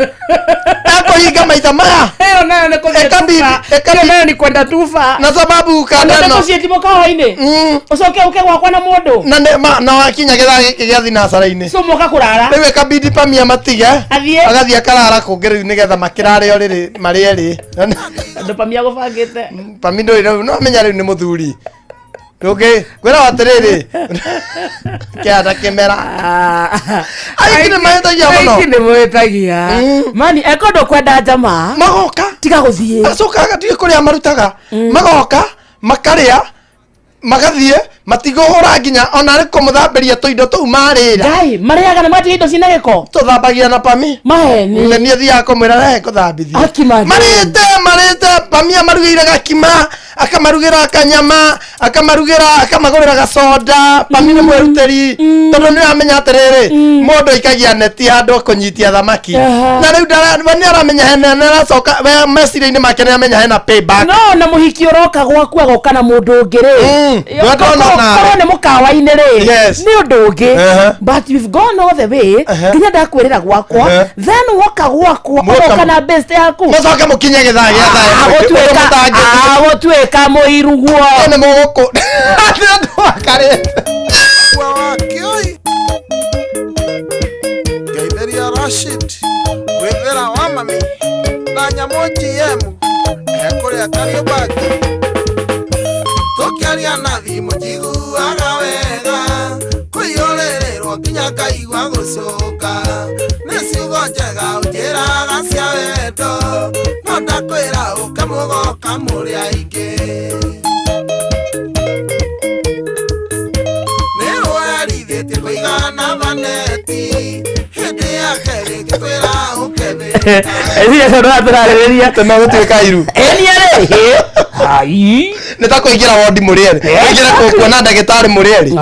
ekũhinga maita maya ĩyo nayo nĩ kũthiĩ tuba. Ĩyo nayo nĩ kwenda tuba na sababu kanda Wendete ĩno gũciĩ mũkawa-inĩ ũcoke ũke gwakwa na mũndũ na nĩ- na wakinya gĩthaa gĩkĩ gĩa thinacara-inĩ so moka kũrara rĩu ĩkabidi pamia matige Athiĩ. agathiĩ akarara kũngĩ rĩu nĩgetha makĩrare o rĩrĩ marĩ erĩ andũ pamia gũbangĩte pami ndũrĩ rĩu no amenya rĩu nĩ mũthuri ndũngĩ kwĩra atĩrĩrĩ kĩanda kĩmera aingĩ nĩ mahĩtagia mũno Aingĩ nĩ mahĩtagia mani eko ndũkwenda njama magoka tiga gũthiĩ acokaga ndiũĩ kũrĩa marutaga magoka makarĩa magathiĩ matigũhũra nginya ona arĩ kũmũthambĩria tũindo tũu marĩra Ngai marĩaga na matiga indo cina gĩko tũthambagia na pami maheni nĩ niĩ thiaga kũmwĩra rehe kũthambithia marĩte marĩte pami amarugĩire gakima akamarugĩra kanyama akamarugĩra akamagũrĩra gacoda pami nĩ mwĩrutĩri tondũ nĩ amenya atĩrĩrĩ mũndũ aikagia neti handũ kũnyitia thamaki na rĩu we nĩ aramenya hena nĩ aracoka we meciria-inĩ make nĩ amenya hena payback no na mũhiki ũroka gwaku agoka na mũndũ ũngĩ rĩ ndwendona nawe. korwo nĩ mũkawa-inĩ rĩ Yes. nĩ ũndũ ũngĩ but you've gone all the way nginya ndakwĩrĩra gwakwa then woka gwakwa ũgoka na best yaku mũcoke mũkinye gĩthaa gĩa thaa ĩmwe. Ũndũ agũtuĩka mũiruguo nĩ mũgũkũ wakarĩte Kioi Ngeithĩria Rashid gwĩthĩra wa mami na nyamũ GM ekũrĩa nginya Kariobangi tũkĩaria na thimũ njiguaga wega kũiyũrĩrĩrwo nginya ngaigua gũcũka nĩ ciugo njega ũnjĩraga cia wendo no ndakwĩra ũke mũgoka mũrĩ aingĩ nĩ werithĩtie kũigana vaneti hĩndĩ ya kerĩ ngĩkwĩra ũke Eciria cio ndũratũrarĩrĩria tena gũtuĩka iru ĩni rĩ nĩ ta kũingĩra wondi mũrĩ erĩ kũingĩra kuona ndagĩtarĩ mũrĩ erĩ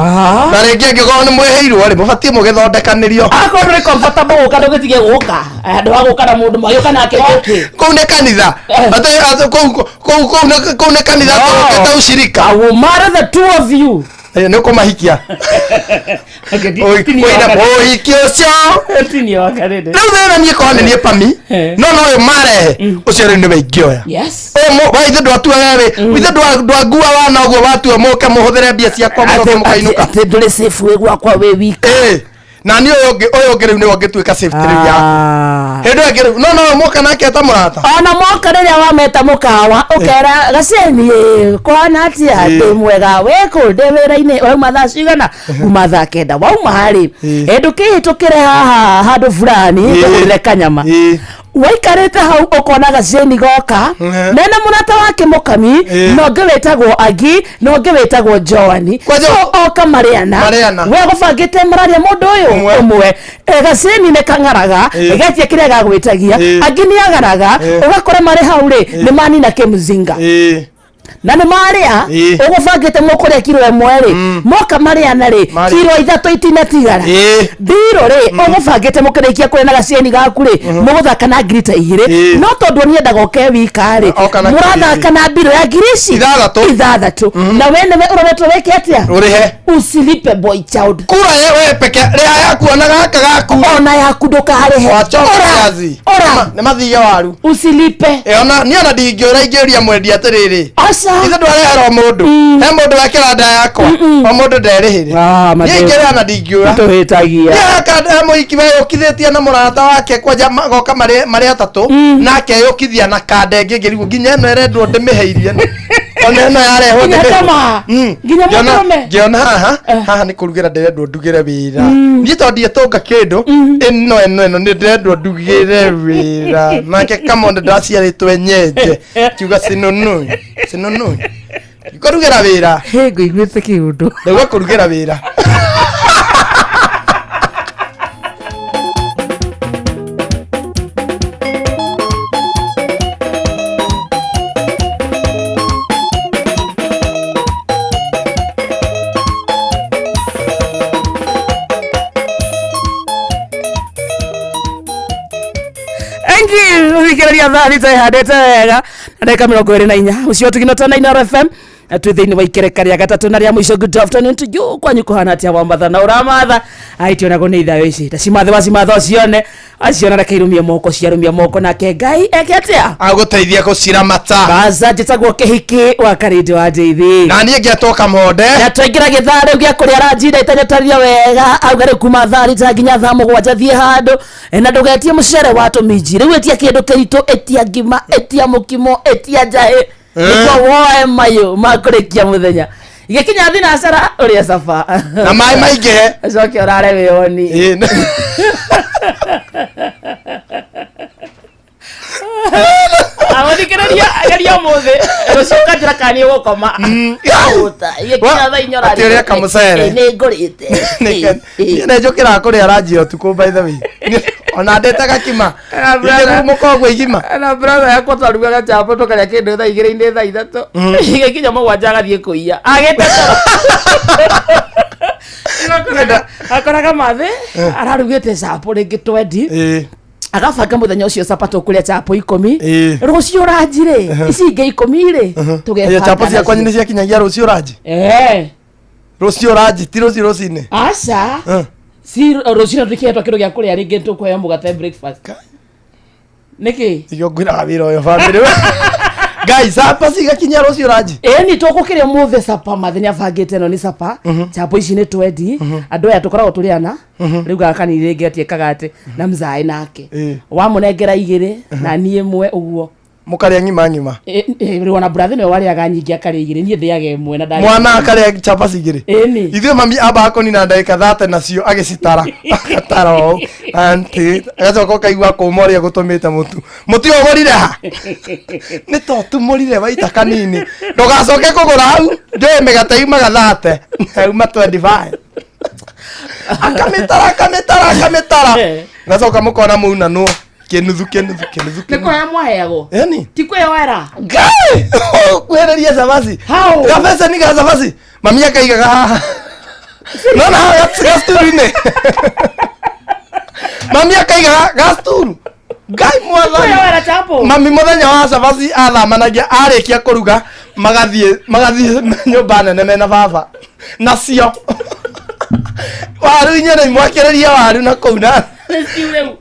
na rĩngĩ angĩkorwo nĩ mwĩhĩirwo rĩ mũbatiĩ mũgĩthondekanĩrio akorwo ndũrĩ comfortable gũka ndũgĩtige gũka handũ ha gũka na mũndũ magĩũka nake gũkĩ kũu nĩ kanitha Atĩ- atĩ kũu kũu kũu nĩ- kũu nĩ kanitha tũkĩte ushirika I will marry the two of you nĩ ũkũmahikia ũhiki ũcio rĩu thĩna niĩ korwo nĩ niĩ pami no no ũyũ marehe ũcio rĩu nĩwe ingĩoya Yes. wa ithe ndwatua wewe ithe ndwangua wana ũguo watua mũke mũhũthĩre mbia ciakwa mũcoke mũkainũka atĩ ndũrĩ safe wĩ gwakwa wĩ wika na niĩ ũyũ ũngĩ ũyũ ũngĩ rĩu nĩwe ũngĩtuĩka safety rĩu yaku hĩndĩ ĩyo ĩngĩ rĩu no no mũka nake eta mũrata ona moka rĩrĩa wameta mũkawa ũkera gaceni kwana atia ndĩ mwega wĩkũ ndĩ wĩra-inĩ wauma thaa cigana uma thaa kenda wauma rĩ ndũkĩhĩtũkĩre haha handũ fulani ngũgũrĩre kanyama waikarĩte hau ũkona gaceni goka mena mũrata wake mũkami na ũngĩ wĩtagwo agi na ũngĩ wĩtagwo joani so oka marĩana Marĩana. we gũbangĩte mararia mũndũ ũyũ ũmwe gaceni nĩ kang'araga getia kĩrĩa gagwĩtagia angĩ nĩ agaraga ũgakora marĩ hau rĩ nĩ manina kĩmzinga na nĩ marĩa ũgũbangĩte mũkũrĩa kiro ĩmwe rĩ moka marĩana rĩ kiro ithatũ itinatigara mbiro rĩ ũgũbangĩte mũkĩrĩkia kũrĩa na gaceni gaku rĩ mũgũthaka na ngiri ta igĩrĩ no tondũ niendaga ũke wika rĩ na mũrathaka na mbiro ya ngiri ici ithathatũ na we nĩwe ũroretwo wĩke atĩa ũrĩhe usilipe boy child kura ye we peke rĩha yaku ona gaka gaku ona yaku ndũkarĩhe wachoka Ora, kiazi ora. nĩ mathiige waru usilipe ona niĩ ona ndingĩũra ingĩũria mwendia atĩrĩrĩ aca ithe ndwarehera o mũndũ he mũndũ wekĩra nda yakwa o mũndũ nderĩhĩre niĩ ingĩrĩha na ndingĩũra tũhĩtagia he mũhiki weyũkithĩtie na mũrata wake kwanja magoka marĩ marĩ atatũ na akeyũkithia na kanda ĩngĩ ngĩrigwo nginya ĩno ĩrendwo ndĩmĩheirie ĩno ona ĩno yarehwo Nginya ndĩmĩhe- tamaa. Nginya Ngĩona- mũndũrũme. ngĩona haha haha nĩ kũrugĩra ndĩrendwo ndugĩre wĩra niĩ tondũ ndietũnga kĩndũ ĩno ĩno ĩno nĩ ndĩrendwo ndugĩre wĩra nake kamonde ndaciarĩtwo nyenje kiuga sinunui sinunui kũrugĩra wĩra ngũiguĩte kĩũndũ ndauga kũrugĩra wĩra Thank you thikĩrĩria thaa thita ĩhandĩte wega na ndagĩka mĩrongo ĩrĩ na inya ũcio tũgino na Inooro FM na twĩ thĩinĩ wa ikereka rĩa gatatũ na rĩa mũico good afternoon to you kwanyu kũhana atĩa wamatha na ũramatha aitionagwo nĩ ithayo ici tacimathe wacimatha ũcione aciona reke irumie moko ciarumia moko nake ngai eke atĩa agũteithia gũciramata baza njĩtagwo kĩhiki wa karĩndĩ wa njeithi na niĩ ngĩetwo kamonde na twaingĩra gĩthaa rĩu gĩa kũrĩa ranjinda itanyataria wega auga rĩu kuma thaa rita nginya thaa mũgwanja thiĩ handũ na ndũgetie mũcere wa tũminji rĩu ĩtia kĩndũ kĩritũ ĩtia ngima ĩtia mũkimo ĩtia njahĩ nĩguo woe mayũ ma kũrĩkia mũthenya igĩkinya thinacara ũrĩa caba na maĩ maingĩhe acoke ũrare wĩoni Athikĩrĩria geria ũmũthĩ rũciũ ũkanjĩra kana nĩ ũgũkoma Ũta, igĩkinya thaa inya Atĩ ũrĩa kamũcere. Ĩ, nĩ ngũrĩte niĩ nĩ njũkĩraga kũrĩa ranji ũtukũ by the way ona ndĩte gakima mũkogwo igima na brother yakwa twarugaga chapo tũkarĩa kĩndũ thaa igĩrĩ-inĩ thaa ithatũ igĩkinya mũgwanja agathiĩ kũiya agĩte toro akoraga mathĩ ararugĩte chapo rĩngĩ twendi agabanga mũthenya ũcio capa tũkũrĩa chapo ikũmi rũciũ ranji rĩ ici ingĩ ikũmi rĩ Ĩyo chapo tũgebanga ciakwa nĩ nacio. ciakinyagia rũciũ ranji Eh. rũciũ ranji ti rũciũ rũcinĩ aca si rũcinĩ tũkĩhetwo kĩndũ gĩa kũrĩa rĩngĩ tũkũheo mũgate breakfast nĩkĩ nĩkĩo ngwĩraga wĩra ũyũ bamĩrĩ ngai capa cigakinya rũciũ ranji ĩni tũgũkĩrĩa ũmũthĩ capa mathĩ nĩ abangĩte ĩno nĩ capa chapo ici nĩ twendi andũ aya tũkoragwo tũrĩ ana rĩu gaka ni rĩngĩ atiĩkaga atĩ na mzaĩ nake wamũnengera igĩrĩ na niĩ ĩmwe ũguo Mũkarĩa ng'ima ng'ima. Rĩu ona brother nĩwe warĩaga nyingĩ, akarĩa igĩrĩ, niĩ ndĩaga ĩmwe na ndarĩa. Mwana akarĩa cabaci igĩrĩ. Ĩni. Ithuĩ mami ambaga kũnina ndagĩka 30 nacio agĩcitara, agatara ũũ anti, agacoka ũkaigua kũma ũrĩa gũtũmĩte mũtu. Mũtu ũyũ ũgũrire ha? Nĩ to tumũrire waita kanini, ndũgacoke kũgũra hau. Ndĩũĩ mĩgate yumaga 30 na yuma 25. Akamĩtara, akamĩtara, akamĩtara, gacoka mũkona mũunanwo kĩnuthu kĩnuthu kĩnuthu. Nĩ kũheo mwaheagwo? Ĩni. Ti kwĩyoera? Ngai kuhĩrĩria cabaci. How? Gabeceni ga cabaci mami akaigaga haha, nona haha gasturu-inĩ mami akaigaga gasturu. Ngai mwathani. Kwĩyoera chapo. Mami mũthenya wa cabaci athamanagia, arĩkia kũruga magathiĩ nyũmba nene mena baba nacio waru inyene mwakĩrĩria waru na kũu na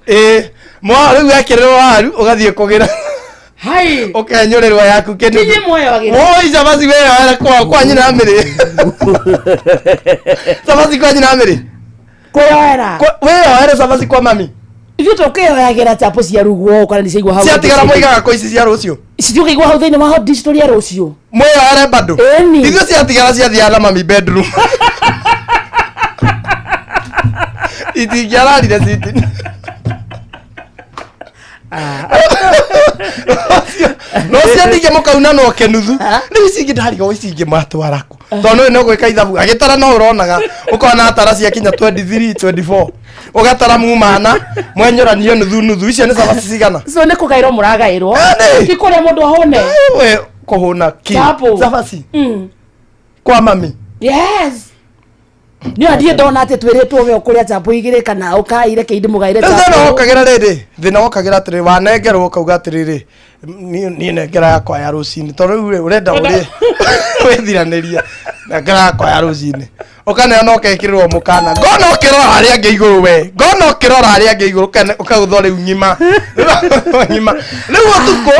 ĩĩ mwa rĩu wekĩrĩrwo waru ũgathiĩ kũgĩra. Hai. Ũkenyũrĩrwo yaku kĩnuthu. Inyuĩ mwoyagĩra? Woi, cabaci weyoera kwa nyina mĩrĩ, cabaci kwa nyina mĩrĩ. Kwĩyoera. Wĩyoere cabaci kwa mami. Ithuĩ tũkĩyoyagĩra chapo ciarugwo kana nĩ ciaigwo hau. Ciatigara mũigaga kũ ici cia rũciũ? Citiũkaigwo hau thĩinĩ wa hot dish tũrĩe rũciũ. Mwĩyoere bado? Ĩni. Ithuĩ ciatigara ciathiaga na mami bedroom, itingĩararire citi rũciũ ningĩ mũkaunanwo kĩnuthu. Rĩu ici ingĩ ndarigwo ici ingĩ matwara kũ, tondũ nĩ no gwĩka ithabu agĩtara no ũronaga ũkona atara ciakinya 23, 24, ũgatara mumana mwenyũranio nuthu nuthu. Icio nĩ cabaci cigana? So nĩ kũgaĩrwo mũragaĩrwo? Ĩni. Ti kũrĩa mũndũ ahũne? We kũhũna kĩ? Chapo. Cabaci kwa mami. Yes, nĩ andiĩ ndona atĩ twĩrĩtwo we ũkũrĩa chapo igĩrĩ kana ũkaire kĩindi mũgaire. Rĩu thĩna wokagĩra rĩrĩ, thĩna wokagĩra atĩrĩ, wanengerwo ũkauga atĩrĩrĩ, niĩ nengera yakwa ya rũcinĩ, tondũ rĩu rĩ ũrenda ũrĩe wĩthiranĩria, nengera yakwa ya rũcinĩ, ũkaneana ũkekĩrĩrwo mũkana, ngona ũkĩrora harĩa angĩ igũrũ, we ngona ũkĩrora harĩa angĩ igũrũ, ũkagũthwo rĩu ng'ima ng'ima. Rĩu ũtukũ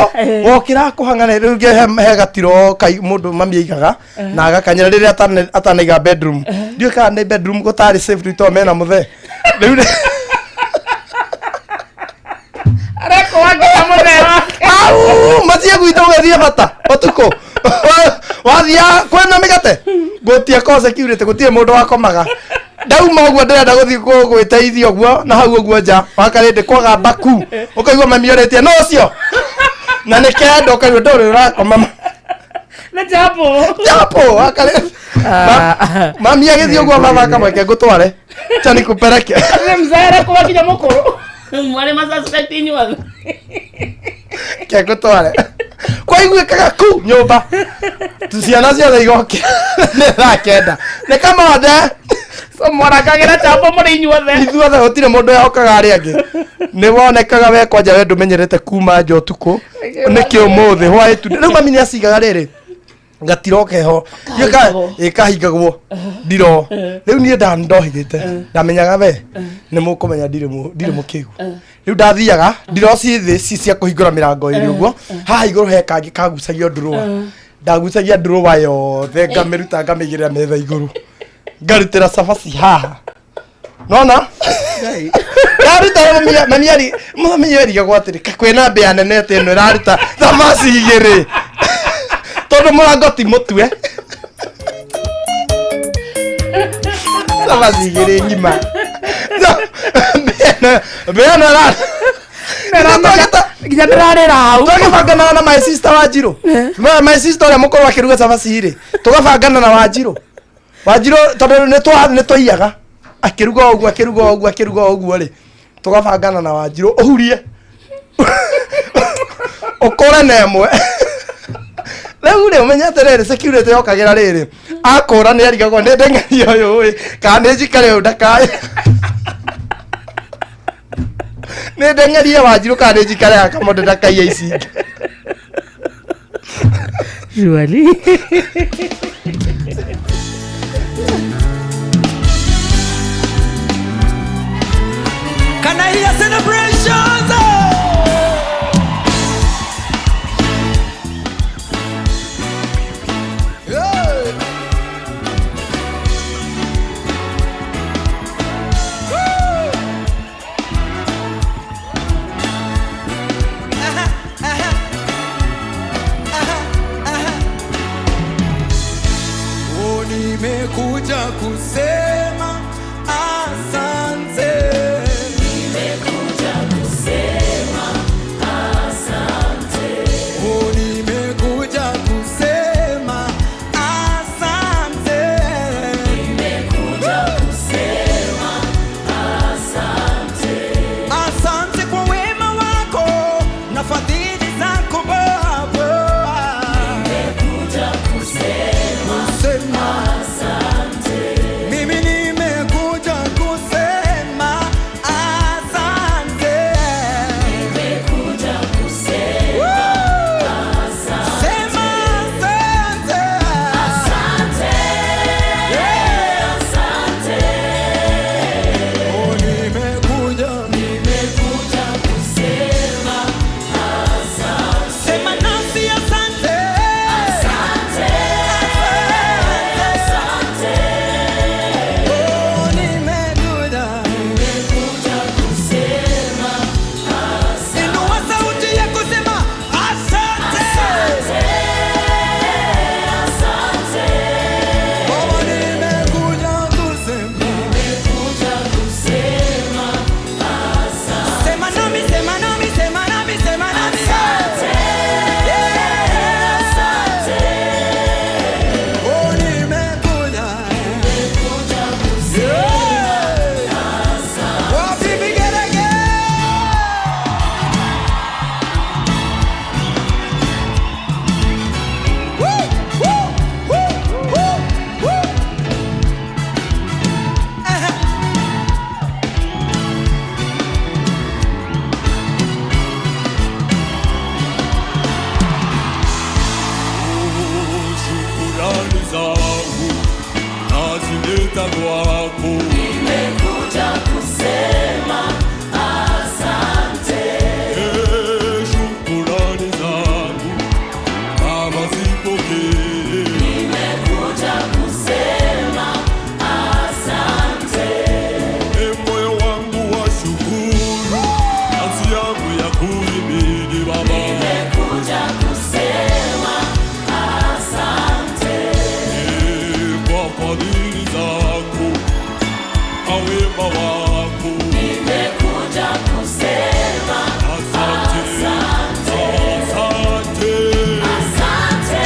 wokĩra kũhang'ana rĩu he gatiro kai mũndũ mami aigaga na agakanyĩra rĩrĩa atanaiga bedroom. Ndiũĩ kana nĩ bedroom gũtarĩ safe rĩu tondũ mena mũthee rĩu Arekwo nginya mũthee wake. Au macie gwitũ ũgĩthiĩ bata ũtukũ wathia kwĩna mĩgate gũtia ko security, gũtirĩ mũndũ wakomaga. Ndauma ũguo ndĩrenda gũthiĩ gwĩteithia ũguo na hau ũguo nja wakarĩndĩ kwaga mbaku, ũkaigua mami ũrĩtie no ũcio na nĩ kenda, ũkaigua ndũrĩ ũrakoma. Na chapo. Chapo wakarĩ mami agĩthiĩ ũguo, baba akamweke ngũtware cha nikupeleke. Nĩ mzee arekwo nginya mũkũrũ mwarĩ masuspect inyuothe. Ke ngũtware kwaiguĩkaga kuu nyũmba ciana ciothe igokĩra nĩ thaa 9 nĩ kamothe. So mwarakagĩra chapo mũrĩ inyuothe? Ithuothe, gũtirĩ mũndũ wehokaga arĩa angĩ. Nĩ wonekaga we kwanja we ndũmenyerete kuma nja ũtukũ nĩkĩ ũmũthĩ hwaĩ tu. Rĩu mami nĩ acigaga rĩrĩ gatiro keho ĩkahingagwo ndiro. Rĩu niĩ ndohigĩte ndamenyaga we nĩ mũkũmenya ndirĩ mũkĩgu. Rĩu ndathiaga ndiro ci thĩ ci cia kũhingũra mĩrango ĩrĩ ũguo, haha igũrũ he kangĩ kagucagio ndurũa. Ndagucagia ndurũa yothe ngamĩruta ngamĩigĩrĩra metha igũrũ, ngarutĩra cabaci haha nona ndaruta. Mami ari mami erigagwo atĩrĩ, kwĩna mbĩa nene atĩ ĩno ĩraruta thamaki igĩrĩ tondũ mũrango ti mũtue, cabaci igĩrĩ ng'ima mbĩa ĩno Nginya ndĩrarĩra hau. Twagĩbanganaga na my sister Wanjirũ, my sister ũrĩa mũkũrũ akĩruga cabaci rĩ, tũgabangana na Wanjirũ, Wanjirũ tondũ nĩ twaiyaga akĩruga ũguo, akĩruga ũguo, akĩruga ũguo rĩ, tũgabangana na Wanjirũ ũhurie ũkũre na ĩmwe. Rĩu rĩ ũmenye atĩrĩrĩ, security yokagĩra rĩrĩ akũra nĩ arigagwo nĩ ndeng'eria ũyũ ĩ kana nĩ njikare ũyũ ndakae nĩ ndeng'erie Wanjirũ kana nĩ njikare akamonde ndakaiya ici ingĩ. Surely. Can I hear celebrations? Yeah. Woo! Uh-huh, uh-huh. kusema asante. Nimekuja kusema asante. Oh, nimekuja kusema asante. Nimekuja kusema asante. Asante kwa wema wako na fadhili zako Baba. Nimekuja kusema Sema asante. mimi nimekuja kusema asante. Nimekuja kusema asante. Sema asante. Asante. Asante. Oh, nimekuja. Nimekuja kusema asante. Sema nasi asante. Asante. Asante. Oh, nimekuja. Nimekuja kusema asante. Inua sauti yako sema asante. Asante. Asante. Baba, nimekuja kusema. Nimekuja kusema asante. Sema nami, sema nami, sema nami, sema nami. Asante. Asante. Oh, nimekuja. Nimekuja kusema Yeah. asante. Wapi vigelegele? Woo, woo, woo, woo, woo. Aha. Shukurani zangu nazileta kwako, Nimekuja kusema asante. Eh, shukurani zangu Baba zipokee. Nimekuja kusema asante. E, moyo wangu wa shukuru, nafsi yangu ya kuhimidi Baba. Nimekuja kusema asante. Eh, kwa fadhili zako na wema wako, Nimekuja kusema asante, asante. asante. Asante.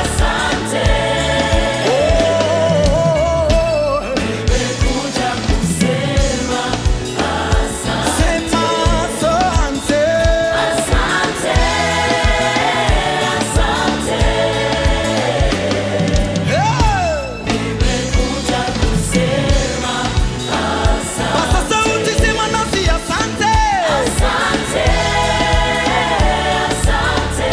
Asante. Nimekuja kusema asante. Sema asante. Asante. Asante. Hey. Nimekuja kusema asante. Pasa sauti, sema nasi asante. Asante. Asante.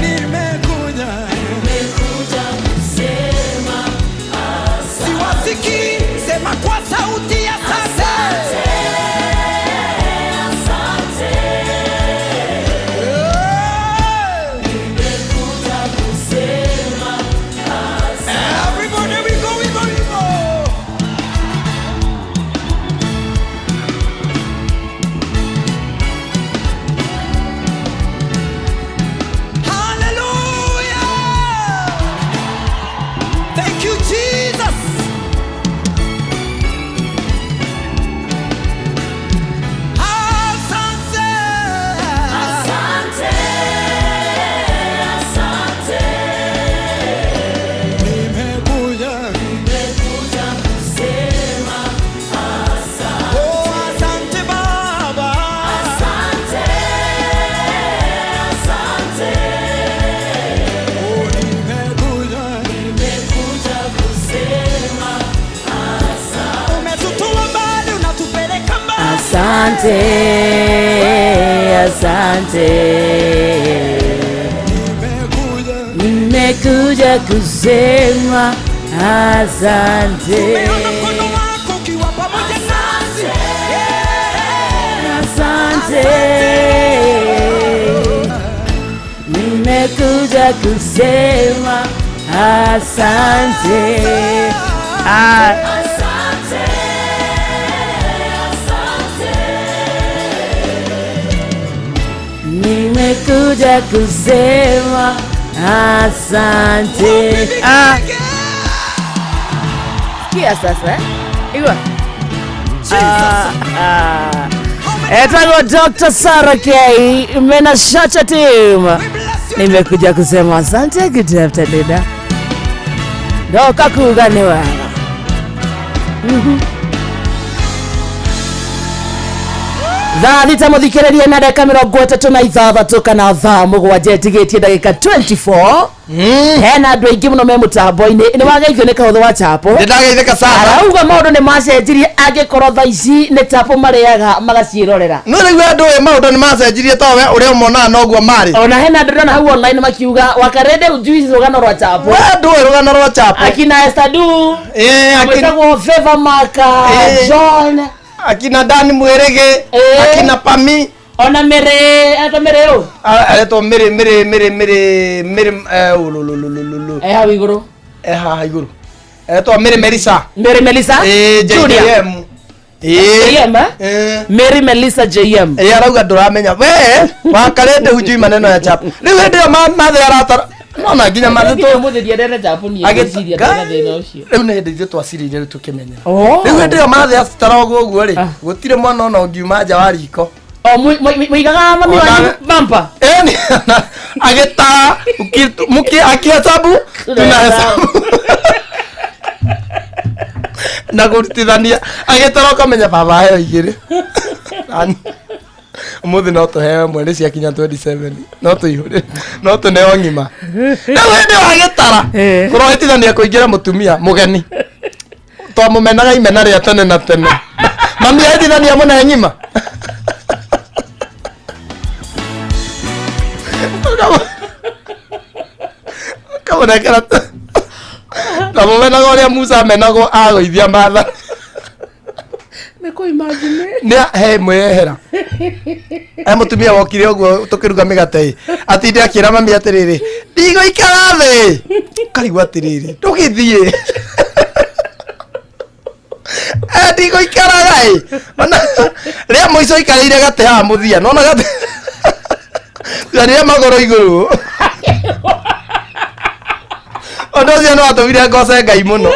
Nimekuja. Nimekuja kusema asante. Siwasikii, sema kwa sauti ya asante. Asante. Hey. Nimekuja kusema asante. Everybody, we go, we go, we go. Hallelujah! Thank you, Jesus. Asante. Asante. Asante. Nimekuja. Nimekuja kusema asante. Oh, asante Baba. Asante. Asante. Oh, nimekuja. Nimekuja kusema asante. Umetutoa mbali, unatupeleka mbali. Asante, asante. Nimekuja kusema asante. Tumeona mkono wako ukiwa pamoja nasi. Yeah. Asante. Nimekuja kusema asante. Ah. Asante. Asante. Nimekuja kusema Asante. Ah. Sikia sasa eh? Igua. Ah, ah. Etagwo Dr. Sarah K mena Shacha team. Nimekuja kusema asante good afternoon. Ndoka kuga nĩ wega. Thaa thita mũthikĩrĩria na ndagĩka 36 kana thaa 7 ĩtigĩtie ndagĩka 24. Hena andũ aingĩ mũno me mũtambo-inĩ. Nĩ wageithio nĩ kaũthũ wa chapo. Nĩ ndageithĩka sana. Arauga maũndũ nĩ macenjirie angĩkorwo thaa ici nĩ chapo marĩaga magaciĩrorera. No rĩu andũ ĩ maũndũ nĩ macenjirie to we ũrĩa ũmonaga noguo marĩ. Ona hena andũ ndona hau online makiuga wakarende ujui rũgano rwa chapo. We ndũĩ rũgano rwa chapo. Akina Esther Du. Akina Mwĩtagwo Favor Maka, John. Akina Dan Mwĩrĩgĩ, akina Pami. Ona Mĩrĩ, etwo Mĩrĩ ũ? Aretwo Mĩrĩ Mĩrĩ Mĩrĩ Mĩrĩ Mĩrĩ ululululu. Hau igũrũ. Haha igũrũ. Aretwo Mĩrĩ Melissa. Mĩrĩ Melissa? Junior. JM. JM, eh? Mary Melissa JM. Arauga ndũramenya. We wakarende hujui maneno ya chapo. Rĩu hĩndĩ ĩyo mathe aratara. Nona nginya mathe Nginya ũmũthĩ ndiendete chapo niĩ, ngwĩciria ndĩna thĩna ũcio. Rĩu nĩ hĩndĩ ithuĩ twacirĩire rĩu tũkĩmenyera. Oh. Rĩu hĩndĩ ĩyo mathe acitara ũguo ũguo rĩ, gũtirĩ mwana ona ũngiuma nja wa riko. O mũigaga mami wanyu bampa. Ĩni agĩtara mũkĩ akihesabu tunahesabu. Na kũrutithania agĩtara ũkamenya baba aheo igĩrĩ. Ũmũthĩ no tũheo ĩmwe nĩ ciakinya 27 no tũihũre no tũneo ng'ima. Rĩu hĩndĩ ĩyo agĩtara kũrohĩtithania kũingĩra mũtumia mũgeni twamũmenaga imena rĩa tene na tene. Mami ahĩtithania mũne ng'ima. Kamũnengera twamũmenaga ũrĩa Musa amenagwo agũithia matha. Nĩ kũ imagine. Nĩ he mwehera. He mũtumia wokire ũguo tũkĩruga mĩgate ĩ atinde akĩra mami atĩrĩrĩ ndigũikara thĩ karigwo atĩrĩrĩ ndũgĩthiĩ ndigũikaraga ĩ ona rĩa mũico ikarĩire gatĩ haha mũthia nona gatĩ tuanire magũrũ igũrũ ũndũ ũcio nĩ watũmire ngoce Ngai mũno.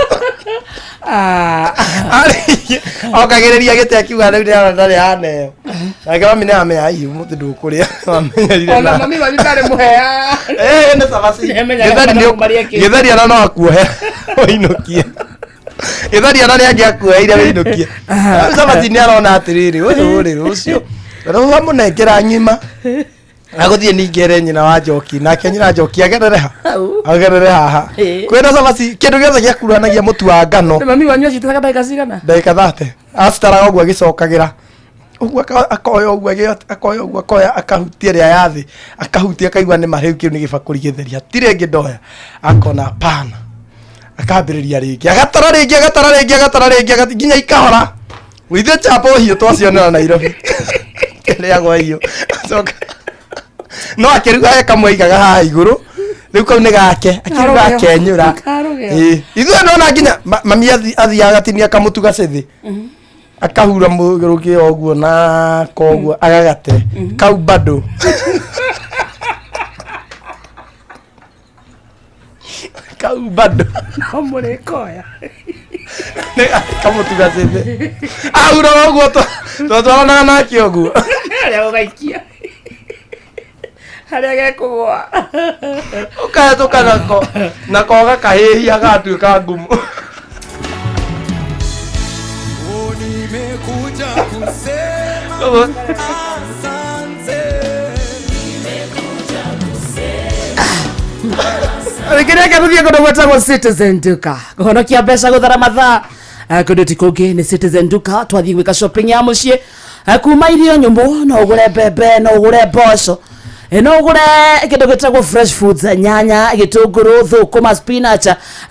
Okagĩrĩria gĩtĩ akiuga rĩu nĩ ndarĩ aneo nake mami nĩ amenya ai ũmũthĩ ndũkũrĩa wamenyerire Ona na mami wanyu ndarĩ mũhea. Nĩ cabaci. Nĩamenyaga Gĩtheri bata kũmaria kĩndũ. gĩtheri ona no akuohe ũinũkie. Gĩtheri ona nĩ angĩakuoheire ũinũkie. Rĩu cabaci nĩ arona atĩrĩrĩ ũyũ rĩ rũciũ rĩu amũnengera ng'ima agũthiĩ ningĩ ere nyina wa Njoki nake nyina Njoki agerere ha agerere haha kwĩna cabaci kĩndũ gĩothe gĩakuranagia mũtu wa ngano Nĩ mami wanyu acitaraga ndagĩka cigana? ndagĩka 30 acitaraga ũguo agĩcokagĩra ũguo akoya ũguo akoya ũguo akoya akahutia ĩrĩa ya thĩ akahutia akaigua nĩ ma rĩu kĩu nĩ gĩbakũri gĩtheri hatirĩ ĩngĩ ndoya akona hapana akambĩrĩria rĩngĩ agatara rĩngĩ agatara rĩngĩ agatara rĩngĩ nginya ikahora ithuĩ chapo hiũ twacionera Nairobi kĩrĩagwo hiũ acoka no akĩruga he kamwe aigaga haha igũrũ rĩu kau nĩ gake akĩruga akenyũra. Ithuĩ nona nginya mami athiaga agatinia kamũtu gacĩthĩ akahura mũrũkĩ ũguo na koguo agagate kau bado kau bado No mũrĩkoya. Kamũtu gacĩthĩ ahuraga ũguo twatwaranaga nake ũguo Harĩa ũgaikia. Harĩa gekũgũa. Ũkahĩtũka nako nako gakahĩhia gagatuĩka ngumu. Nimekuja kusema asante. Rĩngĩ reke tũthiĩ kũndũ gwĩtagwo Citizen Duka kũhonokia mbeca gũthara mathaa kũndũ ti kũngĩ nĩ Citizen Duka twathiĩ gwĩka shopping ya mũciĩ kuma irio nyũmũ no ũgũre mbembe no ũgũre mboco no ũgũre kĩndũ gĩtagwo fresh foods nyanya gĩtũngũrũ thũkũma spinach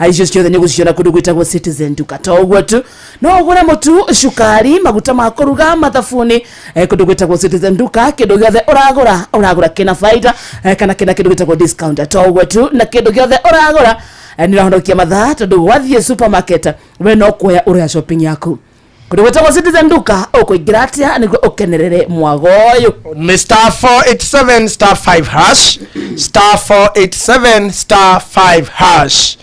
icio ciothe nĩ ũgũciona kũndũ gwĩtagwo Citizen Duka to ũguo tu no ũgũre mũtu cukari maguta ma kũruga mathabuni kũndũ gwĩtagwo Citizen Duka kĩndũ gĩothe ũragũra ũragũra kĩna faida kana kĩna kĩndũ gĩtagwo discount to ũguo tu na kĩndũ gĩothe ũragũra nĩ ũrahonokia mathaa tondũ wathiĩ supermarket we no kuoya ũrĩa shopping yaku Kũndũ gwĩtagwo Citizen Duka ũkũingĩra atĩa nĩguo ũkenerere mwago ũyũ? Nĩ star 487 star 5 hash, star 487 star 5 hash.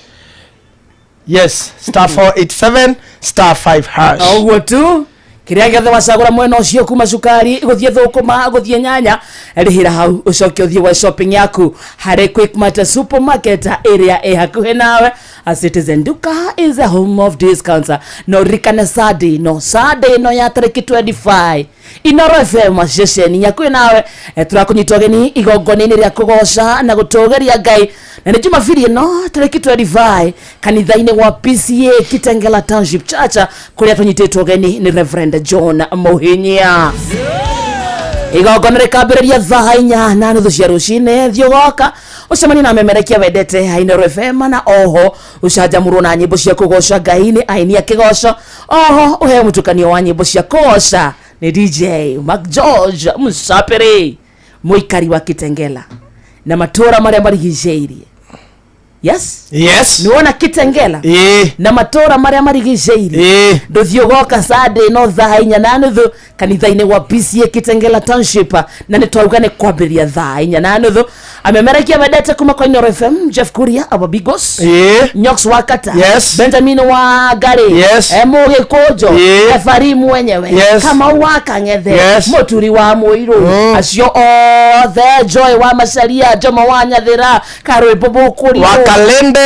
Yes, star 487 star 5 hash. Ũguo tu, kĩrĩa gĩothe wacagũra mwena ũcio, kuma cukari gũthiĩ thũkũma gũthiĩ nyanya, rĩhĩra hau, ũcoke ũthiĩ gwa shopping yaku harĩ Quickmart supermarket ĩrĩa ĩ hakuhĩ nawe. A Citizen Duka is a home of discounts. No ririkane Sunday no Sunday ĩno ya tarĩki 25, Inoro FM ceceni nyakuĩ nawe, tũrakũnyita ũgeni igongona-inĩ rĩa kũgoca na gũtũgĩria Ngai, na nĩ Jumabiri ĩno tarĩki 25 kanitha-inĩ wa PCA Kitengela Township Church, kũrĩa tũnyitĩtwo ũgeni nĩ Reverend John Mũhinyia. Igongona rĩkambĩrĩria thaa 4:30 cia rũcinĩ. Thiĩ ũgoka ũcemanie na memerekia wendete ha Inoro FM, na oho ũcanjamũrwo na nyĩmbo cia kũgoca Ngai nĩ aini a kĩgoco, oho ũheo mũtukanio wa nyĩmbo cia kũgoca nĩ DJ Mark George Mũcapĩrĩ, mũikari wa Kitengela na matũra marĩa marigicĩirie. Yes. Yes. Nĩwona Kitengela Ĩĩ. na matũra marĩa marigicĩirie, ndũthiĩ ũgoka Sunday no thaa 4:30 kanitha-inĩ wa PCA Kitengela Township, na nĩ twauga nĩ kwambĩrĩria thaa 4:30. Amemerekia wendete kuma kwa Inoro FM: Jeff Kuria our Bigos, Ĩĩ. Nyox wa Kata, Yes. Benjamin wa Ngari, Yes. Mũgĩkũnjo, Ĩĩ. Efari mwenyewe, Yes. Kamau wa Kang'ethe, Yes. Mũturi wa Mũirũ, acio othe, Joy wa Macaria, Jomo wa Nyathĩra, Karwĩmbo Mũkũriũ Wa Kalende.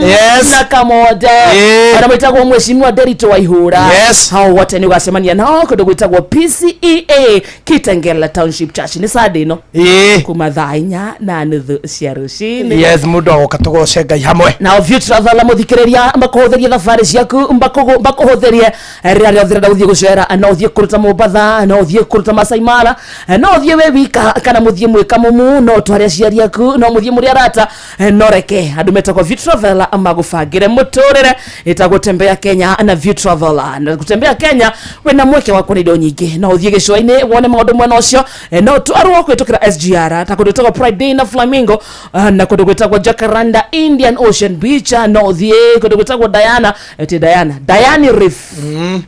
Yes. Na Kamonde, Ĩĩ. ona mwĩtagwo Mheshimiwa Derito wa Ihũra. Yes. Hao wote nĩ ũgacemania nao kũndũ gwĩtagwo PCEA Kitengela Township Church, nĩ Sunday ĩno Ĩĩ. kuma thaa 4:30 cia rũcinĩ. Yes, mũndũ agoka tũgoce Ngai hamwe. Nao View Travel, mũthikĩrĩria, makũhũthĩrie thabarĩ ciaku, makũhũthĩrie rĩrĩa rĩothe ũrenda gũthiĩ gũcera. No ũthiĩ kũruta Mombatha, no ũthiĩ kũruta Masai Mara, no ũthiĩ wĩ wika kana mũthiĩ mwĩ kamumu, no ũtware aciari aku, no mũthiĩ mũrĩ arata. No reke andũ metagwo View Travel magũbangĩre mũtũrĩre. Ĩtagwo Tembea Kenya na View Travel. Na gũtembea Kenya wĩna mweke wa kuona indo nyingĩ. No ũthiĩ gĩcũa-inĩ wone maũndũ mwena ũcio, no twarwo kũhĩtũkĩra SGR ta kũndũ gwĩtagwo Pride Day na Flamingo, na kũndũ gwĩtagwo Jacaranda Indian Ocean Beach. No ũthiĩ kũndũ gwĩtagwo Diana, ti Diana, Diani Reef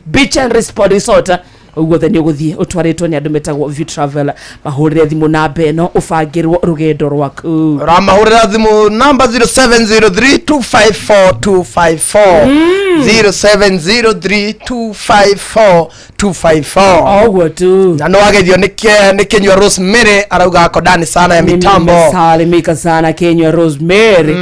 Beach and Resort Resort. Ũguo the nĩ ũgũthiĩ ũtwarĩtwo nĩ andũ metagwo View Travel. Mahũrĩre thimũ namba ĩno ũbangĩrwo rũgendo rwaku. Ũramahũrĩra thimũ namba 0703254254, 0703254254. Ũguo tu. Na nĩ wageithio nĩ Kĩnyua Rosemary, arauga ako ndani sana ya mitambo. Salimika sana Kenywa Rosemary.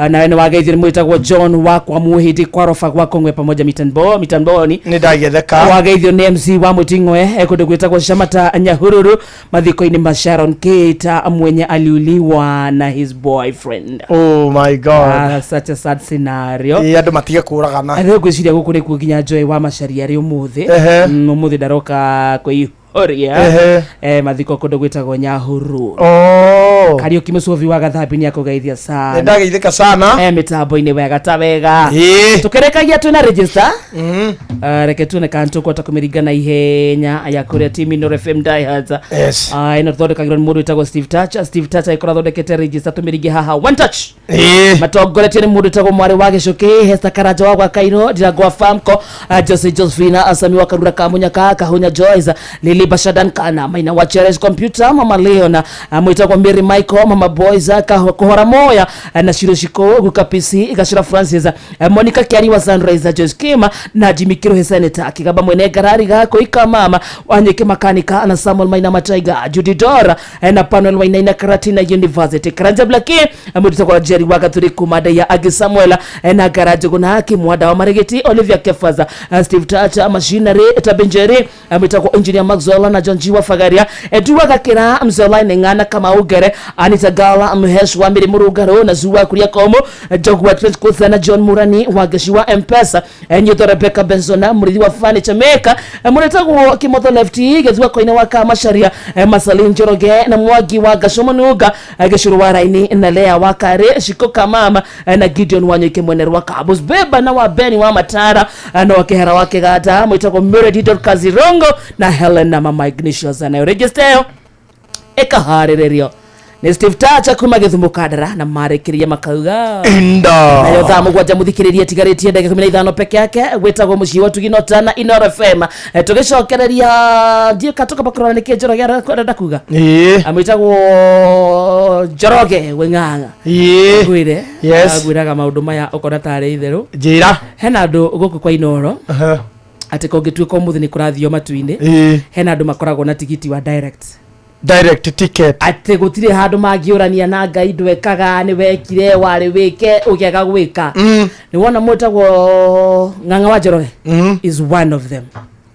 Nawe nĩ wageithio nĩ mwĩtagwo John wakwa Muhindi kwa roba gwa Kongwe pamoja mitambo mitamboni. Nĩ ndagetheka. Wageithio nĩ MC wa Mũting'oe, kũndũ gwĩtagwo Shamata Nyahururu, mathiko-inĩ ma Sharon Keita mwenye aliuliwa na his boyfriend. Oh my God. Ah, such a sad scenario. Ĩĩ, andũ matige kũragana. Rĩu ngwĩciria gũkũ nĩkuo nginya Joy wa Macaria arĩ ũmũthĩ. Ehe. Ũmũthĩ ndaroka kwĩihũria Ehe. Mathiko kũndũ gwĩtagwo Nyahururu. Oh. Kariũki Mũcobi wa Gathambi nĩ akũgeithia sana. Nĩ ndageithĩka sana. Mĩtambo-inĩ wega ta wega. Ĩĩ. Tũkĩrĩkagia twĩna register. Reke tuone kana tũkũhota kũmĩringa na ihenya ya kũrĩa team Inoro FM Diehards. Yes. Ĩno tũthondekagĩrwo nĩ mũndũ wĩtagwo Steve Touch. Steve Touch agĩkorwo athondekete register, tũmĩringe haha one touch. Ĩĩ. Matongoretio nĩ mũndũ wĩtagwo mwarĩ wa Gĩcũkĩ, Hester Karanja wa Gwakairũ, Ndirango wa Famco, Jose Josephina Asami wa Karura Kamunyaka, Kahunya Joyce, Lily Bashadan Kana Maina wa Cherish Computer, Mama Leona, mwĩtagwo Mary Michael, Mama Boys, Kũhora Moya, na Shiro Shiko Guka PC Gacura Francis, Monica Kiari wa Sunrise, Joyce Kima na Jimmy Kiruhe, Senator Kigaba mwene ngarari gako ika mama Wanyike Makanika na Samuel Maina Mataiga, Judy Dora, na Panuel Wainaina Karatina University, Karanja Blaki, mũndũ kwa Jerry wa Gathuri Kumada ya Agi Samuel, na Garajo Gunaki Mwada wa Maregeti, Olivia Kefaza, Steve Tacha Machinery Tabenjeri, mwitagwo Engineer Maxwell na John G wa Fagaria, Edua Gakira Mzola Nengana kama Ugere, Anita Gala Mhesh wa Miri Murugaro na Zuwa Kuria Komo, Jogwa Trench Kutha na John Murani wa Geshi wa Mpesa, Nyuto Rebecca Benzona Murithi wa Furniture Maker, mũretagwo Kimotho Lefty Gethua Koine wa Kamacharia, Masalin Njoroge na Mwangi wa Gacomanuga, Gĩcũrũ wa Raini na Lea wa Kare Shiko Kamama, na Gideon Wanyũike mwene rwa Kabus Beba na wa Beni wa Matara, na wa Kĩhara wa Kĩganda, mwĩtagwo Muredi Dorcas Irongo na Helen na Mama Ignatius. Nayo register ĩyo ĩkaharĩrĩrio Nĩ Steve Tacha kuma Gĩthumo Kandara na marĩkĩria makauga Inda. Nayo thaa 7 mũthikĩrĩria ĩtigarĩtie ndagĩka 15 peke yake gwĩtagwo mũciĩ wa Tugi Nota na Inoro FM. Tũgĩcokereria ndiũ ka tũkamba kũrora nĩkĩ Njoroge arenda kuga. Ĩĩ. Amwĩtagwo Njoroge Wĩng'ang'a. Ĩĩ. Ngwĩre. Yes. Ngwĩraga maũndũ maya ũkona tarĩ itherũ. Njĩra. Hena andũ gũkũ kwa Inoro. Atĩ kũngĩtuĩka ũmũthĩ nĩ kũrathio matu-inĩ. Ĩĩ. Hena andũ makoragwo na tigiti wa direct. Direct ticket. Atĩ gũtirĩ handũ mangĩũrania na Ngai ndwekaga nĩ wekire warĩ wĩke ũkĩaga gwĩka. Nĩ wona mwĩtagwo Ng'ang'a wa Njoroge is one of them.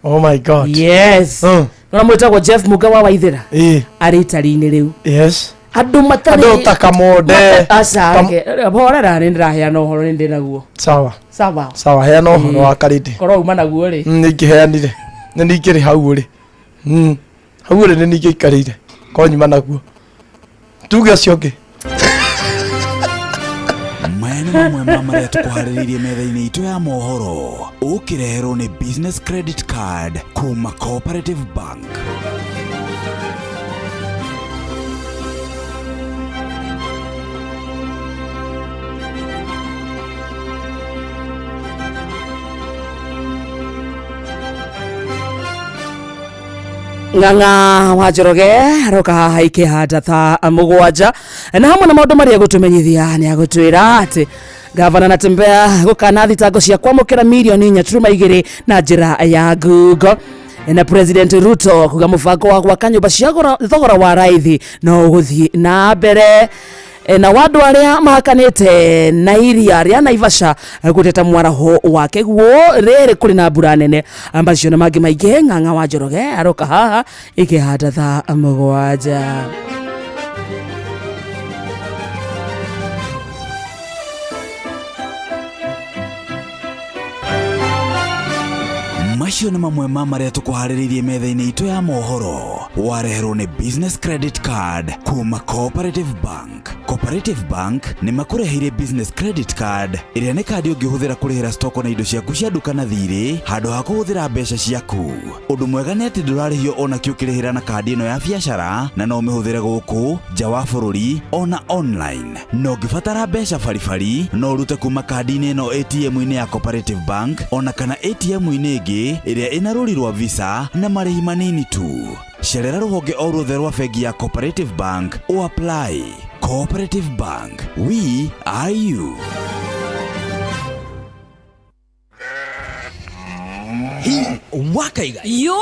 Oh my God. Yes. Nona mwĩtagwo Jeff Muga wa Waithĩra. Ĩĩ. Arĩ itari-inĩ rĩu. Yes. Andũ matarĩ Andũ ta Kamonde. Aca, horera nĩ ndĩraheana ũhoro nĩ ndĩ naguo. Sawa. Sawa. Sawa, heana ũhoro wa Karĩndĩ. Korwo uma naguo rĩ. Nĩ ingĩheanire. Nĩ ningĩrĩ hau ũrĩ. Hau ũrĩ nĩ ningĩikarĩire. Korwo nyuma naguo. Tuge ũcio ũngĩ. Maya nĩ mamwe ma marĩa tũkũharĩrĩirie metha-inĩ itũ ya mohoro ũkĩreherwo nĩ business credit card kuma Cooperative Bank. Ng'ang'a wa Njoroge aroka haha ikĩhanda thaa 7 na hamwe na maũndũ marĩa egũtũmenyithia nĩ agũtwĩra atĩ gavana Natembeya gũkana thitango cia kwamũkĩra mirioni 4.2 na njĩra ya Google na President Ruto kuga mũbango wa gwaka nyũmba cia thogora wa raithi no ũgũthiĩ na mbere na wa andũ arĩa mahakanĩte na iria rĩa Naivasha gũteta mwaraho wa kĩguũ rĩrĩ kũrĩ na mbura nene macio na mangĩ maingĩ. Ng'ang'a wa Njoroge aroka haha ikĩhanda thaa 7. Macio nĩ mamwe ma marĩa tũkũharĩrĩirie metha-inĩ itũ ya mohoro wareherwo nĩ business credit card kuma Cooperative Bank. Cooperative Bank nĩ makũreheire business credit card ĩrĩa nĩ kandi ũngĩhũthĩra kũrĩhĩra stoko na indo ciaku cia nduka na thirĩ handũ ha kũhũthĩra mbeca ciaku. Ũndũ mwega nĩ atĩ ndũrarĩhio ona kĩ ũkĩrĩhĩra na kandi ĩno ya biacara na no ũmĩhũthĩre gũkũ nja wa bũrũri ona online. Na ũngĩbatara mbeca baribari no ũrute kuma kandi-inĩ ĩno ATM-inĩ ya Cooperative Bank ona kana ATM-inĩ ĩngĩ ĩrĩa ĩna rũri rwa Visa na marĩhi manini tu. Cerera rũhonge o ruothe rwa bengi ya Cooperative Bank o apply. Cooperative Bank, we are you. Hi, wakaiga yo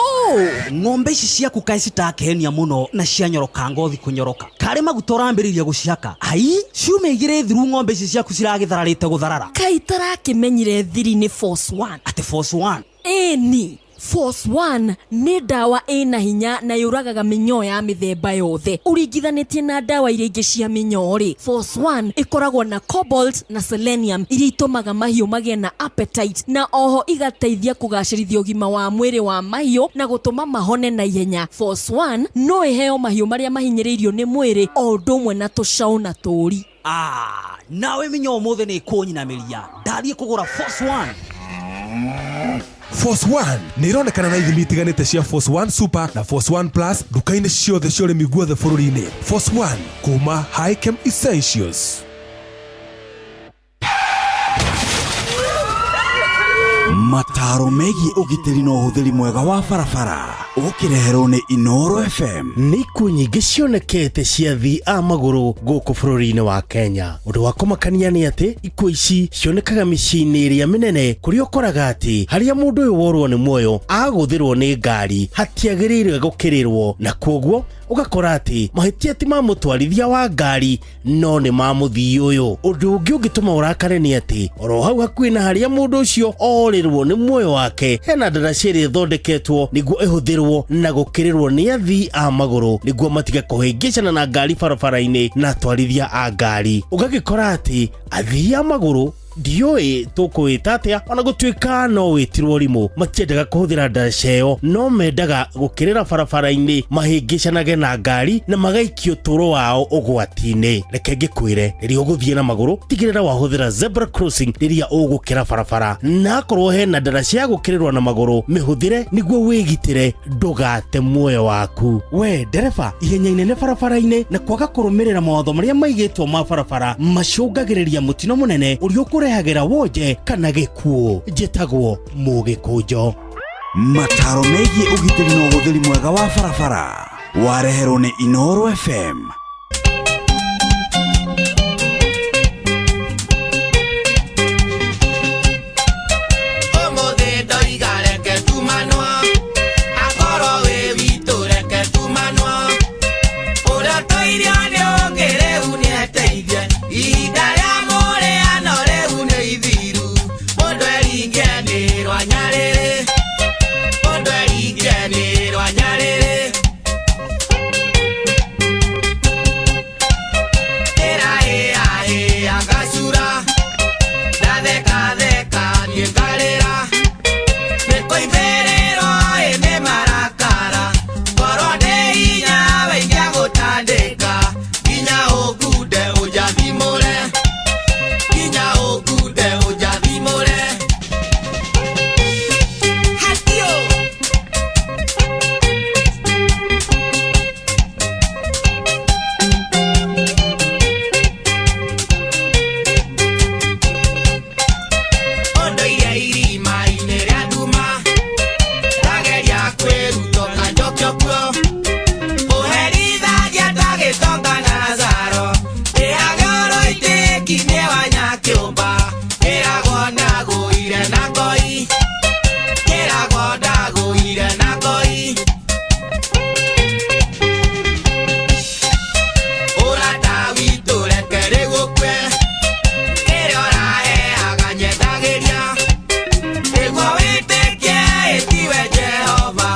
ng'ombe ici ciaku kaĩ citakenia mũno na cianyoroka ngothi kũnyoroka karĩ maguta ũrambĩrĩria gũcihaka ai ciumia igĩrĩ thiru ng'ombe ici ciaku ciragĩthararĩte gũtharara Kai tarakĩmenyire thiri nĩ Force One. Atĩ Force One? Ĩni, Force One nĩ ndawa ĩna hinya na yũragaga mĩnyoo ya mĩthemba yothe ũringithanĩtie na ndawa iria ingĩ cia mĩnyoo rĩ. Force One ĩkoragwo na cobalt na selenium iria itũmaga mahiũ magĩe na appetite na oho igateithia kũgacĩrithia ũgima wa mwĩrĩ wa mahiũ na gũtũma mahone na ihenya. Force One no ĩheo mahiũ marĩa mahinyĩrĩirio nĩ mwĩrĩ o ũndũ ũmwe na tũcaũ na tũũri. Nawe mĩnyoo ũmũthĩ nĩ ĩkũnyinamĩria ndathiĩ kũgũra Force One. Force One nĩ ironekana na ithimi itiganĩte cia Force One Super na Force One Plus nduka-inĩ ciothe cia ũrĩmi guothe bũrũri-inĩ. Force One kuma Hikem Essentials. Mataro megiĩ ũgitĩri na ũhũthĩri mwega wa barabara ũkĩreherwo nĩ Inoro FM. Nĩ ikuũ nyingĩ cionekete cia athii a magũrũ gũkũ bũrũri-inĩ wa Kenya. Ũndũ wa kũmakania nĩ atĩ ikuũ ici cionekaga mĩciĩ-inĩ ĩrĩa mĩnene kũrĩa ũkoraga atĩ harĩa mũndũ ũyũ worwo nĩ muoyo agũthĩrwo nĩ ngari hatiagĩrĩire gũkĩrĩrwo, na kwoguo ũgakora atĩ mahĩtia ti ma mũtwarithia wa ngari no nĩ ma mũthii ũyũ. Ũndũ ũngĩ ũngĩtũma ũrakare nĩ atĩ oro hau hakuhĩ na harĩa mũndũ ũcio orĩrwo nĩ muoyo wake hena ndaraca ĩrĩa ĩthondeketwo nĩguo ĩhũthĩrwo na gũkĩrĩrwo nĩ athii a magũrũ nĩguo matige kũhĩngĩcana na ngari barabara-inĩ na atwarithia a ngari. Ũgagĩkora atĩ athii a magũrũ Ndiũĩ tũkũwĩta atĩa, ona gũtuĩka no wĩtirwo rimũ. Matiendaga kũhũthĩra ndaraca ĩyo, no mendaga gũkĩrĩra barabara-inĩ mahĩngĩcanage na ngari na magaikia ũtũũro wao ũgwati-inĩ. Reke ngĩkwĩre, rĩrĩa ũgũthiĩ na magũrũ, tigĩrĩra wahũthĩra zebra crossing rĩrĩa ũgũkĩra barabara, na akorwo hena ndaraca ya gũkĩrĩrwo na magũrũ, mĩhũthĩre nĩguo wĩgitĩre ndũgate muoyo waku. We ndereba, ihenya inene barabara-inĩ na kwaga kũrũmĩrĩra mawatho marĩa maigĩtwo ma barabara macũngagĩrĩria mũtino mũnene ũrĩa ũkũrehagĩra wonje kana gĩkuũ. Njĩtagwo Mũgĩkũnjo. Mataro megiĩ ũgitĩri na ũhũthĩri mwega wa barabara wareherwo nĩ Inooro FM. Ũmũthĩ ndoiga reke tumanwo, akorwo wĩ witũ reke tumanwo. Ũrĩa ũtũirio nĩ ũngĩ rĩu nĩeteithie, ihinda rĩa mũrĩano rĩu nĩ ithiru. Mũndũ eringie nĩ rwanyarĩrĩ, mũndũ eringie nĩ rwanyarĩrĩ. Ĩrahĩahĩa ngacura, ndathekatheka niĩ ngarĩra. Nĩkũimbĩrĩrwo ĩ nĩ marakara, ngorwo ndĩ hinya we ingĩagũtandĩka, nginya ũngunde ũnjathimũre, nginya ũngunde ũnjathimũre. Hatio! Ũndũire irima-inĩ rĩa nduma, ndageria kwĩruta ũkanjokio kuo. Ũherithagia ta gĩtonga na Lazaro, ndĩage ũrũitĩki nĩ wa nyakĩũmba. Ĩragwo ndagũire na ngoi, ĩragwo ndagũire na ngoi. Ũrata witũ reke rĩu ũkue, ĩrĩa ũraheaga nyendagĩria. Nĩguo wĩtĩkie ĩtiwe Jehova,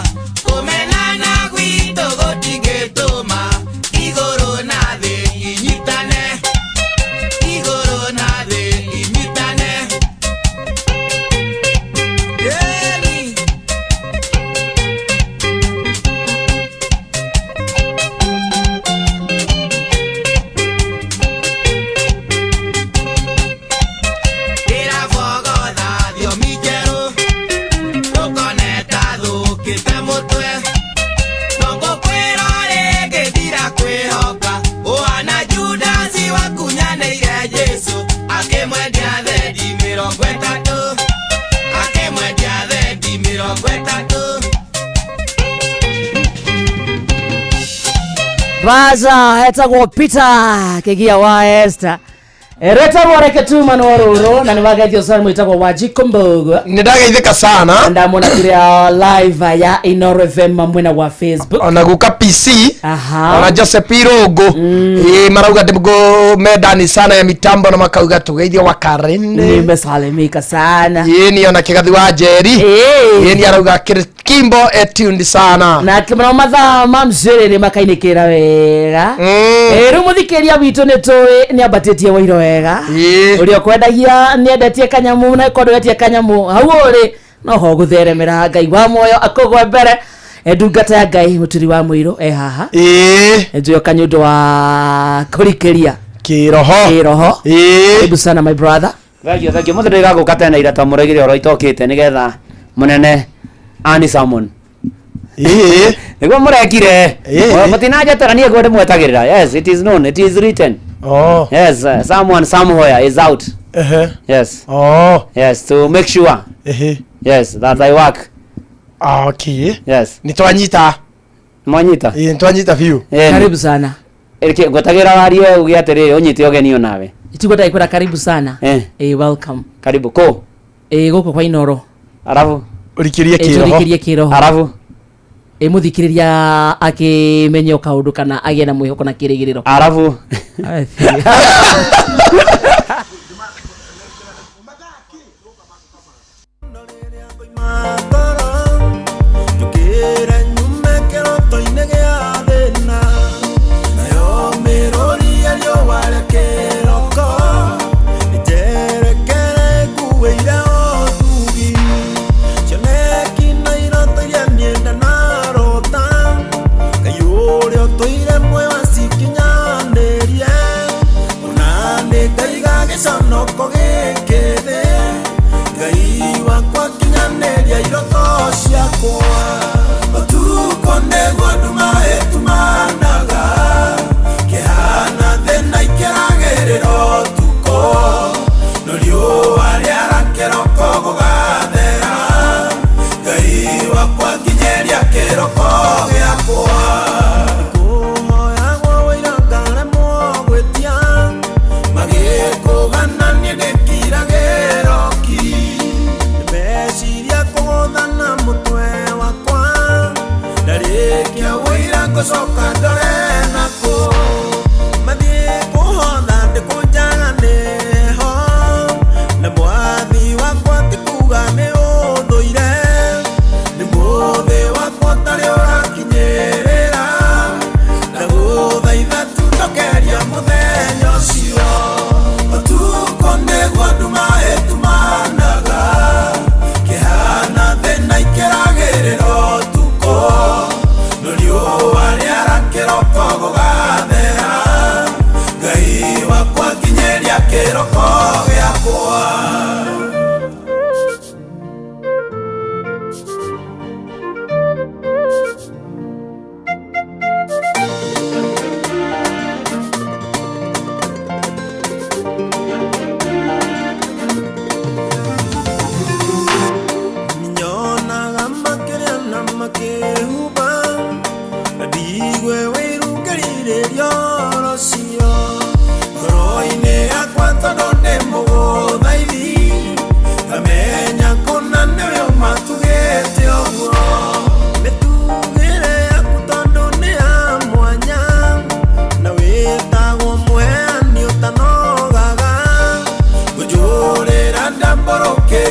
kũmenana gwitũ gũtingĩtũma igũrũ na thĩ inyitane, igũrũ na thĩ inyitane. Ĩni. Ndĩrabogotha thiomi njerũ, ndũkone ta thũkĩte mũtwe. No ngũkwĩra rĩngĩ ndirakwĩhoka, ũhana Judasi wakunyanĩire Jesũ, akĩmwendia thendi 30, akĩmwendia thendi 30. Baza etagwo Peter Kigia wa Esther. Retagwo reke tumanwo rũrũ na nĩ wageithio sana mwĩtagwo Wanjikũ Mbũgua. Nĩ ndageithĩka sana. Ndamwona kũrĩa live ya Inooro FM mwena wa Facebook. Ona guka PC. Aha. Ona Joseph Irungu. Ĩ marauga ndĩmgo mendani sana ya mitambo na makauga tugeithio wa Karine. Nimesalimika sana. Ĩ ni ona Kĩgathi wa Njeri. Ĩ ni arauga Kimbo etuned sana. Na kĩmano mathaa ma mcĩrĩrĩ makainĩkĩra wega. Rĩu mũthikĩria witũ nĩ tũĩ nĩ ambatĩtie wairo wega. Ũrĩa ũkwendagia nĩ endetie kanyamũ na korwo ndwendetie kanyamũ hau ũrĩ no ho gũtheremera. Ngai wa muoyo akũgwe mbere. Ndungata ya Ngai mũturi wa mũirũ e haha. Njoka nĩ ũndũ wa kũrikĩria kĩroho. Kĩroho. Karibu sana my brother. Thengio, thengio. Mũthĩ ndĩgagũka tene ira twamũregire oro itokĩte nĩgetha mũnene ani Salmon. Nĩguo mũrekire. Mũtinanjetera niĩ guo ndĩmwetagĩrĩra. Yes, it is known, it is written. Oh. Yes, someone somewhere is out. Yes. Oh. Yes, to make sure. Yes, that I work. Okay. Yes. Nĩ twanyita. Mwanyita? Ĩ twanyita biũ. Karibu sana. Ngwetagĩra warie uge atĩrĩrĩ ũnyite ũgeni onawe. Tiguo ndakwĩra karibu sana. Welcome. Karibu kũ? Gũkũ kwa Inooro. Arabu. Ũrikĩrie kĩroho. Tũrikĩrie kĩroho. Arabu. Mũthikĩrĩria akĩmenye o kaũndũ kana agĩe na mwĩhoko na kĩrĩgĩrĩro. Arabu. Njũkĩre nyume kĩroto-inĩ gĩa thĩna, nayo mĩrũri ya riũa rĩa kĩroko ĩnjerekere.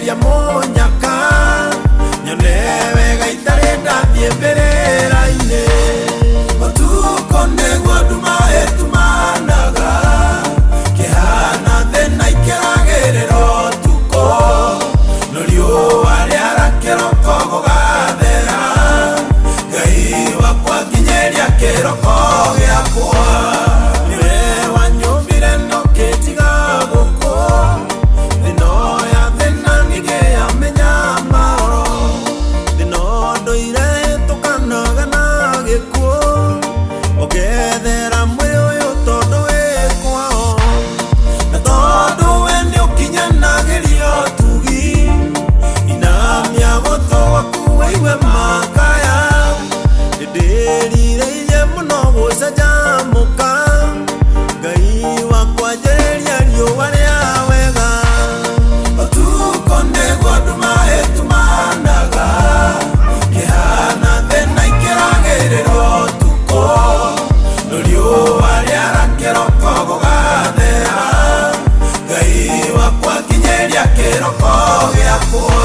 Njikiria munyaka nyone wega itarĩ ndathiĩ mbĩrĩra-inĩ. Ũtukũ nĩguo nduma ĩtumanaga, kĩhana thĩna ikĩragĩrĩra ũtukũ, no riũa rĩara kĩroko gũgathera. Ngai wakwa nginyĩria kĩroko gĩakwa. Nĩwe wanyũmbire na ũkĩnjiga gũkũ, thĩno ya thĩna ningĩ ya mĩnyamaro, thĩno ndũire hĩtũkanaga na gĩkuũ, ũngethera mwĩrĩ ũyũ tondũ wĩ kwao, na tondũ we nĩũkinyanagĩria ũtugi, inamia gũtũ gwaku wĩigue makaya. Nĩndĩrirĩirie mũno gũcanjamũka, Ngai wakwa njarĩria riũa rĩa wega. Ũtukũ nĩguo nduma ĩtumanaga, kĩhana thĩna ikĩragĩrĩra ũtukũ, no riũa rĩara kĩroko gũgathera. Ngai wakwa nginyĩria kĩroko gĩakwa.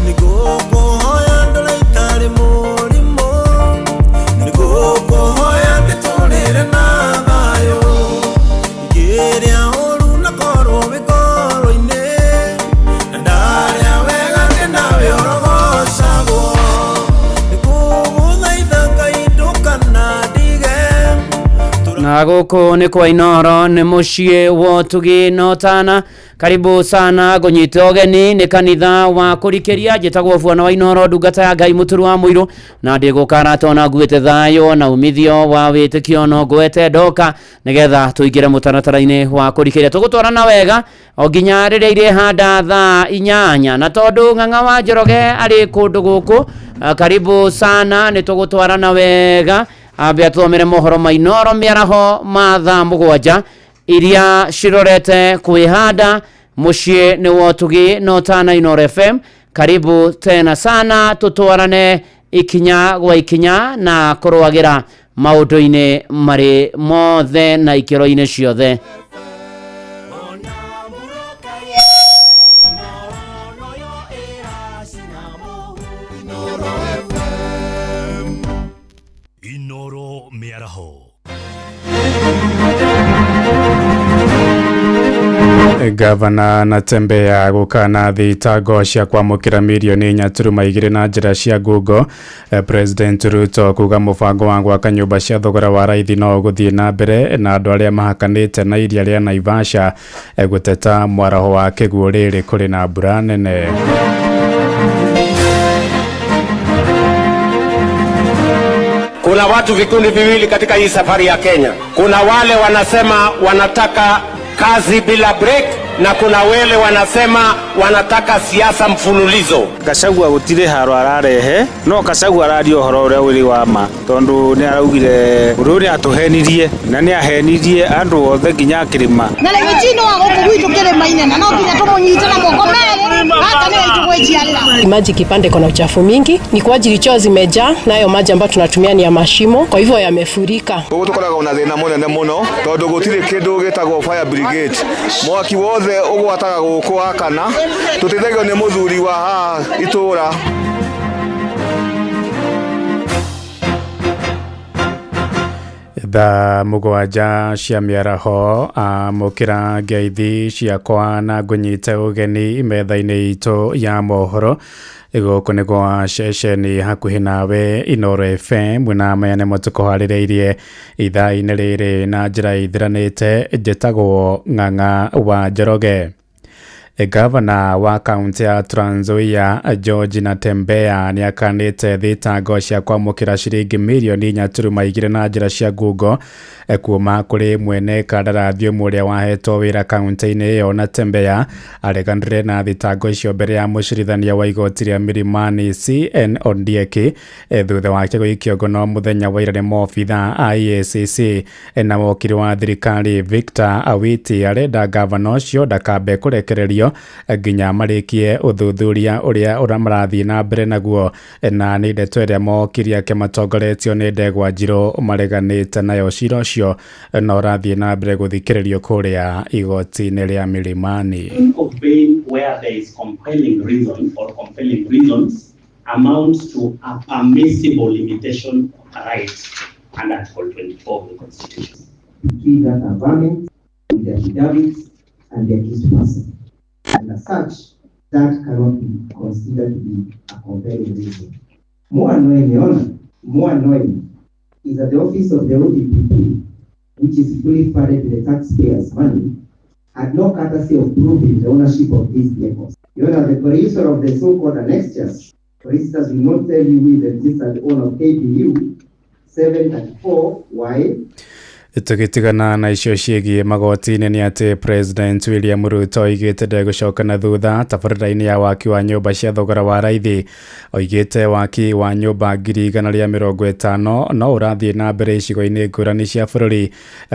Nĩngũkũhoya ndore itarĩ mũrimũ, nĩngũkũhoya ndĩtũrĩre na thayũ, ingĩrĩa ũru na korwo wĩ ngoro-inĩ, na ndarĩa wega ndĩ nawe ũrogocagwo. Nĩngũgũthaitha Ngai ndũkanandige. Na gũkũ nĩ kwa Inoro, nĩ mũciĩ wa ũtugi na ũtana. Karibu sana ngũnyite ũgeni nĩ kanitha wa kũrikĩria. Njĩtagwo Bwana wa Inoro, ndungata ya Ngai mũturu wa mũirũ, na ndĩgũkarata ona nguĩte thayũ na umithio wa wĩtĩkio no ngwete ndoka nĩgetha tũingĩre mũtaratara-inĩ wa kũrikĩria. Tũgũtwarana wega o nginya rĩrĩa irĩhanda thaa 8, na tondũ Ng'ang'a wa Njoroge arĩ kũndũ gũkũ, karibu sana, nĩ tũgũtwarana wega. Ambe atũthomere mohoro ma Inoro mĩaraho ma thaa 7 iria cirorete kwĩhanda mũciĩ nĩ wa ũtugi na ũtana Inoro FM. Karibu tena sana, tũtwarane ikinya gwa ikinya na kũrũagĩra maũndũ-inĩ marĩ mothe na ikĩro-inĩ ciothe. Inoro mĩaraho. Gavana Natembeya gũkana thitango cia kwamũkĩra mirioni 4.2 na njĩra cia Google. President Ruto kuga mũbango wa gwaka nyũmba cia thogora wa raithi no ũgũthiĩ na mbere, na andũ arĩa mahakanĩte na iria rĩa Naivasha gũteta mwaraho wa kĩguũ rĩrĩ kũrĩ na mbura nene. Kuna watu vikundi viwili katika hii safari ya Kenya. Kuna wale wanasema wanataka kazi bila break, na kuna wale wanasema wanataka siasa mfululizo. Gachagua gutire haro ararehe, no Gachagua araria uhoro uria uri wa ma, tondu ni araugire uru ni atuhenirie na ni ahenirie andu othe nginya kirima. Na rĩu chino wa gũkũ gwitũ kĩrĩma-inĩ, na no nginya tũmũnyite na moko merĩ, gaka nĩ gaitũ gwĩciarĩra. Maji kipande kona uchafu mingi, ni kwa ajili choo zimejaa, nayo maji ambayo tunatumia ni ya mashimo, kwa hivyo yamefurika. Koguo tukoragwo na thĩna mũnene mũno tondu gũtirĩ kĩndũ gĩtagwo fire brigade. Mwaki wothe ũgwataga gũkũ wakana, tũteithagio nĩ mũthuri wa haha itũra. Thaa 7 cia mĩaraho, amũkĩra ngeithi ciakwa na ngũnyite ũgeni metha-inĩ itũ ya mohoro. Gũkũ nĩ gwa ceceni hakuhĩ nawe Inoro FM, na maya nĩmo tũkũharĩrĩirie ithaa-inĩ rĩrĩ na njĩra ĩthiranĩte. Njĩtagwo Ng'ang'a wa Njoroge. Gavana wa kaunti ya Trans Nzoia George Natembeya nĩ akanĩte thitango cia kwamũkĩra ciringi mirioni 4.2 na njĩra cia ngungo kuma kũrĩ mwene kandarathi ũmwe ũrĩa wahetwo wĩra kaunti-inĩ ĩyo. Natembeya areganire na thitango icio mbere ya mũcirithania wa igoti rĩa Milimani CN Ondieki thutha wake gũikio ngono mũthenya wa ira nĩ maobitha a EACC. Na wokiri wa thirikari Victor Awiti arenda gavana ũcio ndakambe kũrekererio nginya marĩkie ũthuthuria ũrĩa marathiĩ na mbere naguo, na nĩ ndeto ĩrĩa mokiri ake matongoretio nĩ Ndegwa Njirũ mareganĩte nayo. Cira ũcio no ũrathiĩ na mbere gũthikĩrĩrio kũrĩa igoti-inĩ rĩa Milimani. Of bail where there is compelling reason or compelling reasons amounts to a permissible limitation of a right under Article 24 of the Constitution. Between that averment with the affidavits and the accused person. And as such, that cannot be considered to be a compelling reason. More annoying, Your Honor, more annoying is that the office of the ODPP, which is fully funded with the taxpayers' money, had no courtesy of proving the ownership of these vehicles. Your Honor, the producer of the so-called annexures, for instance, will not tell you who is the registered owner of KBU 734Y. Tũgĩtigana na icio ciĩgiĩ magoti-inĩ nĩ atĩ President William Ruto oigĩte ndegũcoka na thutha tabarĩra-inĩ ya waki wa nyũmba cia thogora wa raithi. Oigĩte waki wa nyũmba 150,000 no ũrathiĩ na mbere icigo-inĩ ngũrani cia bũrũri.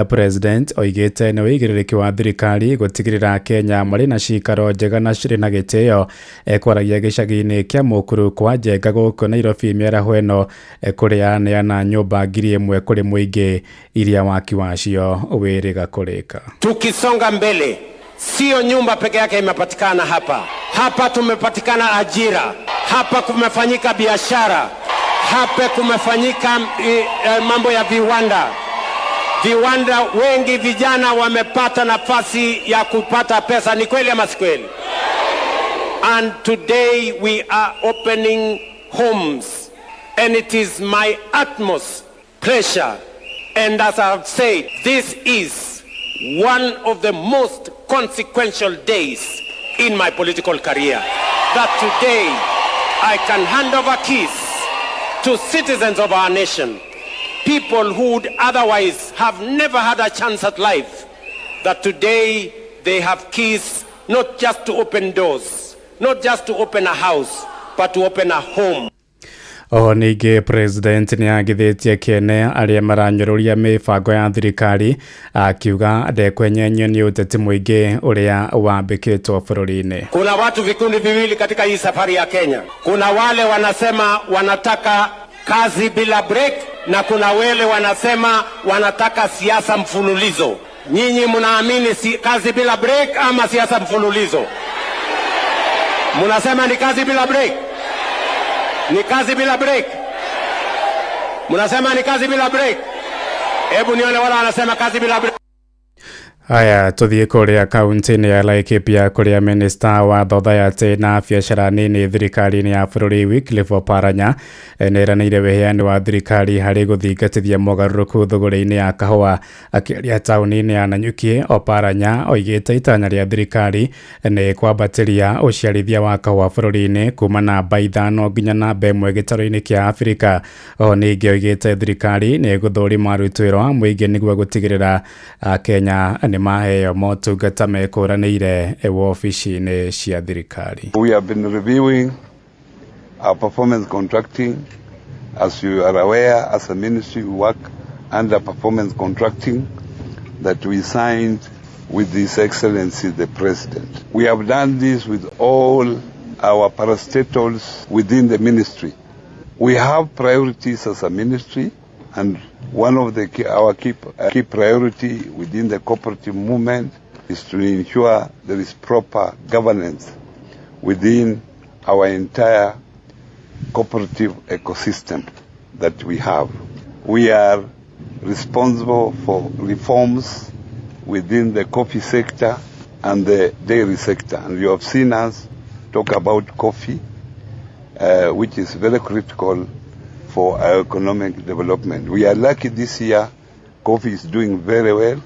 President oigĩte nĩ ũigĩrĩrĩki wa thirikari gũtigĩrĩra Kenya marĩ na cikaro njega na cirĩ na gĩtĩo. Ekwaragia gĩcagi-inĩ kĩa Mũkuru kwa Njenga gũkũ Nairobi mĩaraho ĩno kũrĩa aneana nyũmba 1,000 kũrĩ mũingĩ iria waki wacio wĩrĩga kũrĩka. Tukisonga mbele, sio nyumba peke yake imepatikana hapa. Hapa tumepatikana ajira, hapa kumefanyika biashara, hapa kumefanyika mambo ya viwanda. Viwanda wengi vijana wamepata nafasi ya kupata pesa. Ni kweli ama si kweli? And today we are opening homes, and it is my utmost pleasure. And as I've said, this is one of the most consequential days in my political career. That today I can hand over keys to citizens of our nation, people who would otherwise have never had a chance at life, that today they have keys not just to open doors, not just to open a house, but to open a home. Oho ningĩ President nĩ agithĩtie kĩene arĩa maranyũrũria mĩbango ya thirikari akiuga ndekwenyenyio nĩ ũteti mũingĩ ũrĩa wambĩkĩtwo bũrũri-inĩ. Kuna watu vikundi viwili katika hii safari ya Kenya. Kuna wale wanasema wanataka kazi bila break, na kuna wale wanasema wanataka siasa mfululizo. Nyinyi mnaamini kazi bila break ama siasa mfululizo? Mnasema ni kazi bila break? Ni kazi bila break? Mnasema ni kazi bila break? Hebu nione wala wanasema kazi bila break. Haya, tuthiĩ kũrĩa kaunti-inĩ ya Laikipia kũrĩa minista wa thothayaty na biacara nini thirikari-inĩ ya bũrũri Wycliffe Oparanya nĩeranĩire wĩheani wa thirikari harĩ gũthingatithia mogarũrũku thũgũrĩ-inĩ ya kahũa. Akĩaria taũni-inĩ ya Nanyuki, Oparanya oigĩte itanya rĩa thirikari nĩ kwambatĩria ũciarithia wa kahũa bũrũri-inĩ kuma namba 5 nginya namba 1 gĩtarũ-inĩ kĩa Afrika. Oho ningĩ oigĩte thirikari nĩ ĩgũthũrima aruti wĩra wa mũingĩ nĩguo gũtigĩrĩra Kenya nĩ maheo motungata mekũranĩire wabici-inĩ cia thirikari. We have been reviewing our performance contracting. As you are aware, as a ministry, we work under performance contracting that we signed with His Excellency the President. We have done this with all our parastatals within the ministry. We have priorities as a ministry, and one of the our key priority within the cooperative movement is to ensure there is proper governance within our entire cooperative ecosystem that we have. We are responsible for reforms within the coffee sector and the dairy sector. And you have seen us talk about coffee, which is very critical for our economic development. We are lucky this year, coffee is doing very well.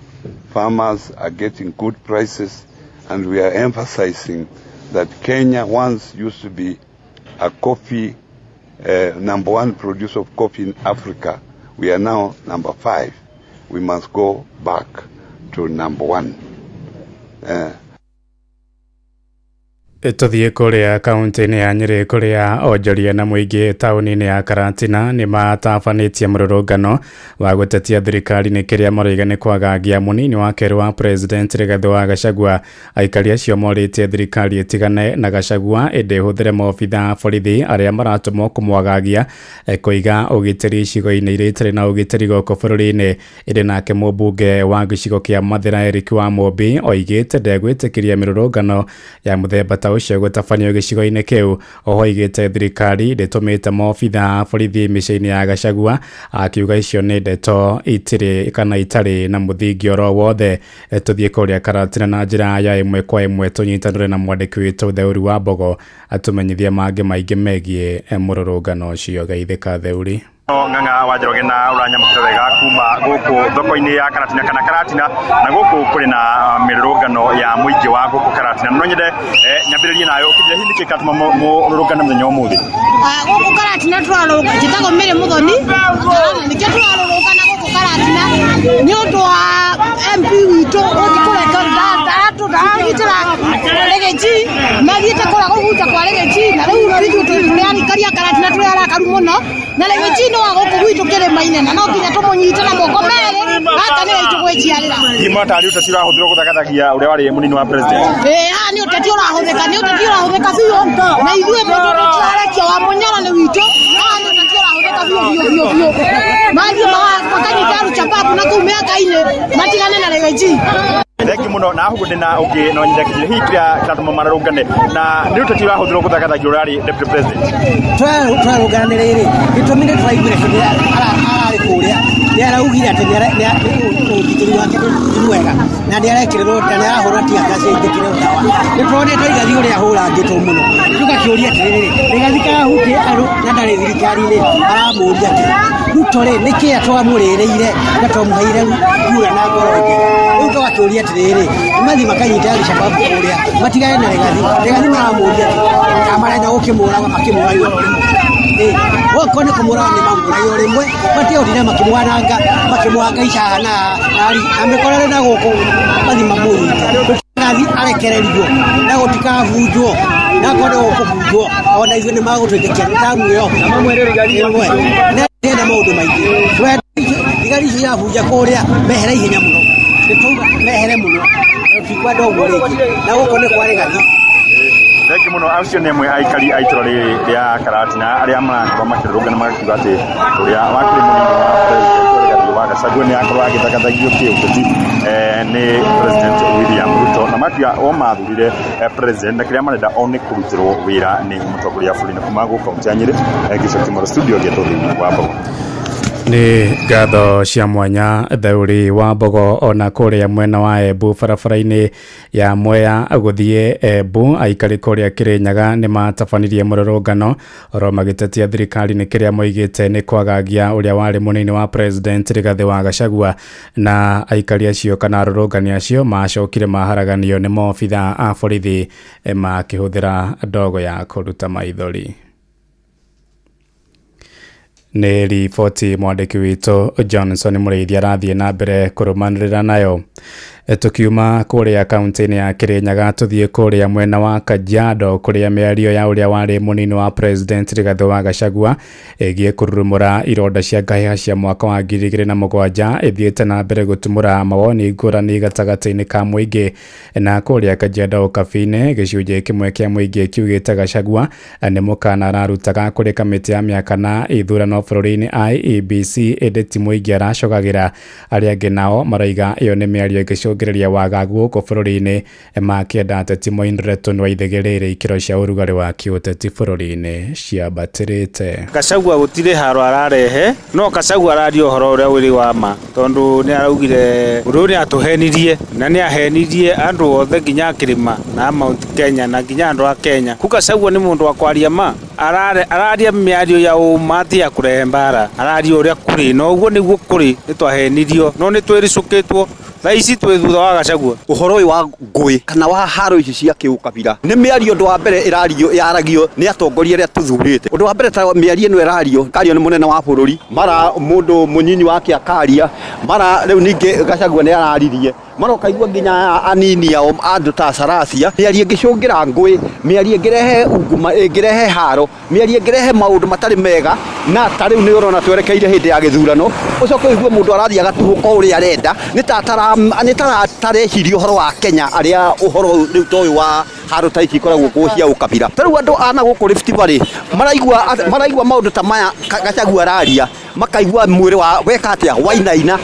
Farmers are getting good prices, And we are emphasizing that Kenya once used to be a coffee, number one producer of coffee in Africa. We are now number 5. We must go back to number 1. Tũthiĩ kũrĩa kaunti-inĩ ya Nyĩrĩ kũrĩa onjoria na mũingĩ taũni-inĩ ya Karatina nĩ matabanĩtie mũrũrũngano wa gũtetia thirikari nĩ kĩrĩa maroiga nĩ kwagagia mũnini wa kerĩ wa president Rigathĩ wa Gachagua. Aikari acio morĩtie thirikari ĩtigane na Gachagua ĩndĩ ĩhũthĩre maobitha a borithi arĩa maratũmwo kũmwagagia kũiga ũgitĩri icigo-inĩ iria itarĩ na ũgitĩri gũkũ bũrũri-inĩ. Ĩndĩ nake mũmbunge wa gĩcigo kĩa Mathĩra Eric Wamũmbi oigĩte ndegwĩtĩkĩria mĩrũrũngano ya mũthemba ta ũcio gũtabanio gĩcigo-inĩ kĩu. Oho oigĩte thirikari ndĩtũmĩte maobitha a borithi mĩciĩ-inĩ ya Gachagua, akiuga icio nĩ ndeto itirĩ kana itarĩ na mũthingi oro wothe. Tũthiĩ kũrĩa Karatina na njĩra ya ĩmwe kwa ĩmwe tũnyitanĩre na mwandĩki witũ Theuri wa Mbogo atũmenyithie mangĩ maingĩ megiĩ mũrũrũngano ũcio. Geithĩka Theuri. Ng'ang'a wa Njoroge na ũranyamũkĩra wega kuma gũkũ thoko-inĩ ya Karatina kana Karatina, na gũkũ kũrĩ na mĩrũrũngano ya mũingĩ wa gũkũ Karatina. No nyende nyambĩrĩrie nayo ũkĩnjĩra hihi nĩkĩ kĩratũma mũrũrũngane mũthenya wa ũmũthĩ? Gũkũ Karatina tũrarũrũngana, njĩtagwo Mary Mũthoni, nĩkĩo tũrarũrũngana gũkũ Karatina nĩ ũndũ wa MP witũ gũthiĩ kũreka ndaragitĩra Riggy mathiĩte kũrĩa kũhunja kwa Riggy, na rĩu ithuĩ tũrĩ arikaria Karatina tũrĩ arakaru mũno, na Riggy nĩ wa gũkũ gwitũ kĩrĩma-inĩ, na no nginya tũmũnyite na moko merĩ, gaka nĩ gaitũ gwĩciarĩra. Hihi mũratarĩ ũteti ũrahũthĩrwo gũthagathagia ũrĩa warĩ mũnini wa president? Ĩĩ, haha nĩ ũteti ũrahũthĩka, nĩ ũteti ũrahũthĩka biũ, na ithuĩ mũndũ tũtirarekia wa mũnyoro nĩ witũ, haha nĩ ũteti ũrahũthĩka biũ biũ biũ biũ. Mathiĩ makanyita Al-Shabaab na kũu mĩaka-inĩ matigane na Riggy. Thengi mũno na hugu ndĩ na ũngĩ no nyende kĩnjĩre hihi kĩrĩa kĩratũma marũrũngane na nĩ ũteti ũrahũthĩrwo gũthagathagia ũrĩa warĩ deputy president? Tũrarũngana nĩ rĩrĩ gĩtũmi nĩ tũraiguire hĩndĩ ĩrĩa ararĩ kũrĩa nĩ araugire atĩ ũgitĩri wake ti mwega na nĩ arekĩrĩrwo na nĩ arahũra tear gas ĩingĩkĩre ndawa. Nĩ tũronete Rigathi ũrĩa ahũrangĩtwo mũno, tũgakĩũria atĩrĩrĩ, Rigathi kahutie andũ na ndarĩ thirikari-inĩ aramũria atĩ Ruto rĩ nĩkĩ twamũrĩrĩire na twamũheire kura na ngoro njega. Rĩu tũgakĩũria atĩrĩrĩ, mathiĩ makanyita Al-Shabaab kũrĩa matigane na Rigathi. Rigathi maramũria atĩ kana marenda gũkĩmũraga makĩmũrage o rĩmwe. Okorwo nĩ kũmũraga nĩ mamũrage o rĩmwe, matigũtinda makĩmwananga makĩmũhangaica haha na haha na mĩkorere na gũkũ mathiĩ mamũnyite. Rigathi arekererio na gũtikabunjwo, na akorwo nĩ gũkũbunjwo ona ithuĩ nĩ magũtwĩtĩkia nĩ tamu ĩyo ĩmwe. Ndĩrenda maũndũ maingĩ, thigari icio irabunja kũrĩa mehere ihenya mũno, nĩ twauga mehere mũno, tũtikwenda ũguo rĩngĩ, na gũkũ nĩ kwa Rigathi. Thengi mũno. Acio nĩ amwe aikari a itũra rĩrĩ rĩa Karatina arĩa marakorwo makĩrũrũngana magakiuga atĩ ũrĩa wakĩrĩ mũnini wa president Rigathi wa Gachagua nĩ akorwo agĩthagathagia kĩũteti nĩ president William Ruto, na makiuga o mathurire president na kĩrĩa marenda o nĩ kũrutĩrwo wĩra nĩ mũtongoria wa bũrũri. Na kuma gũkũ kaunti ya Nyĩrĩ, gĩcoki mũno studio gĩetwo Thĩinĩ wa Mbogo. Nĩ ngatho cia mwanya Theuri wa Mbogo. Ona kũrĩa mwena wa Embu barabara-inĩ ya Mwea gũthiĩ Embu, aikari kũrĩa Kĩrĩnyaga nĩ matabanirie mũrũrũngano oro magĩtetia thirikari nĩ kĩrĩa moigĩte nĩ kwagagia ũrĩa warĩ mũnini wa president Rigathĩ wa Gachagua, na aikari acio kana arũrũngani acio macokire maharaganio nĩ maobitha a borithi makĩhũthĩra ndogo ya kũruta maithori. Nĩ riboti mwandĩki witũ Johnson Mũrĩithi arathiĩ na mbere kũrũmanĩrĩra nayo. Tukiuma kũrĩa kaunti-inĩ ya Kĩrĩnyaga tũthiĩ kũrĩa mwena wa Kajiado kũrĩa mĩario ya ũrĩa warĩ mũnini wa president Rigathĩ wa Gachagua ĩgiĩ kũrurumũra ironda cia ngahĩha cia mwaka wa 2007 ĩthiĩte na mbere gũtumũra mawoni ngũrani gatagatĩ-inĩ ka mũingĩ. Na kũrĩa Kajiado Ũkabi-inĩ gĩcunjĩ kĩmwe kĩa mũingĩ kiugĩte Gachagua nĩ mũkana ararutaga kũrĩ kamĩtĩ ya mĩaka na ithurano bũrũri-inĩ IEBC, ĩndĩ ti mũingĩ aracogagĩra. Arĩa angĩ nao maraiga ĩyo nĩ mĩario ĩngĩcũngĩrĩria wagagu gũkũ bũrũri-inĩ, makĩenda ateti moinĩre tũnua ithegĩ rĩrĩ ikĩro cia ũrugarĩ wa kĩũteti bũrũri-inĩ ciambatĩrĩte. Gachagua gũtirĩ haro ararehe, no Gachagua araria ũhoro ũrĩa ũrĩ wa ma, tondũ nĩ araugire ũndũ ũyũ nĩ atũhenirie na nĩ ahenirie andũ othe nginya kĩrĩma na Mount Kenya na nginya andũ a Kenya. Ku Gachagua nĩ mũndũ wa kwaria ma, araria mĩario ya ũma ti ya kũrehe mbara, araria ũrĩa kũrĩ na ũguo nĩguo kũrĩ. Nĩ twahenirio no nĩ twĩricũkĩtwo Thaa ici twĩ thutha wa Gachagua. Ũhoro ũyũ wa ngũĩ kana wa haro ici cia kĩũkabira nĩ mĩario ũndũ wa mbere ĩrario yaragio nĩ atongoria arĩa tũthurĩte. Ũndũ wa mbere ta mĩario ĩno ĩrario kario nĩ mũnene wa bũrũri, mara mũndũ mũnyinyi wake akaria, mara rĩu ningĩ Gachagua nĩ araririe, mara ũkaigua nginya anini ao andũ ta Saracia. Mĩario ĩngĩcũngĩra ngũĩ, mĩario ĩngĩrehe unguma, ĩngĩrehe haro, mĩario ĩngĩrehe maũndũ matarĩ mega, na ta rĩu nĩ ũrona twerekeire hĩndĩ ya gĩthurano, ũcoke ũigue mũndũ arathiĩ agatuhũka ũrĩa arenda, nĩ ta atareciria ũhoro wa Kenya arĩa ũhoro rĩu ta ũyũ wa haro ta ici ikoragwo kuo cia ũkabira. Ta rĩu andũ a na gũkũ Rift Valley maraigua maũndũ ta maya Gachagua araria, makaigua mwĩrĩ wa weka atĩa wainaina.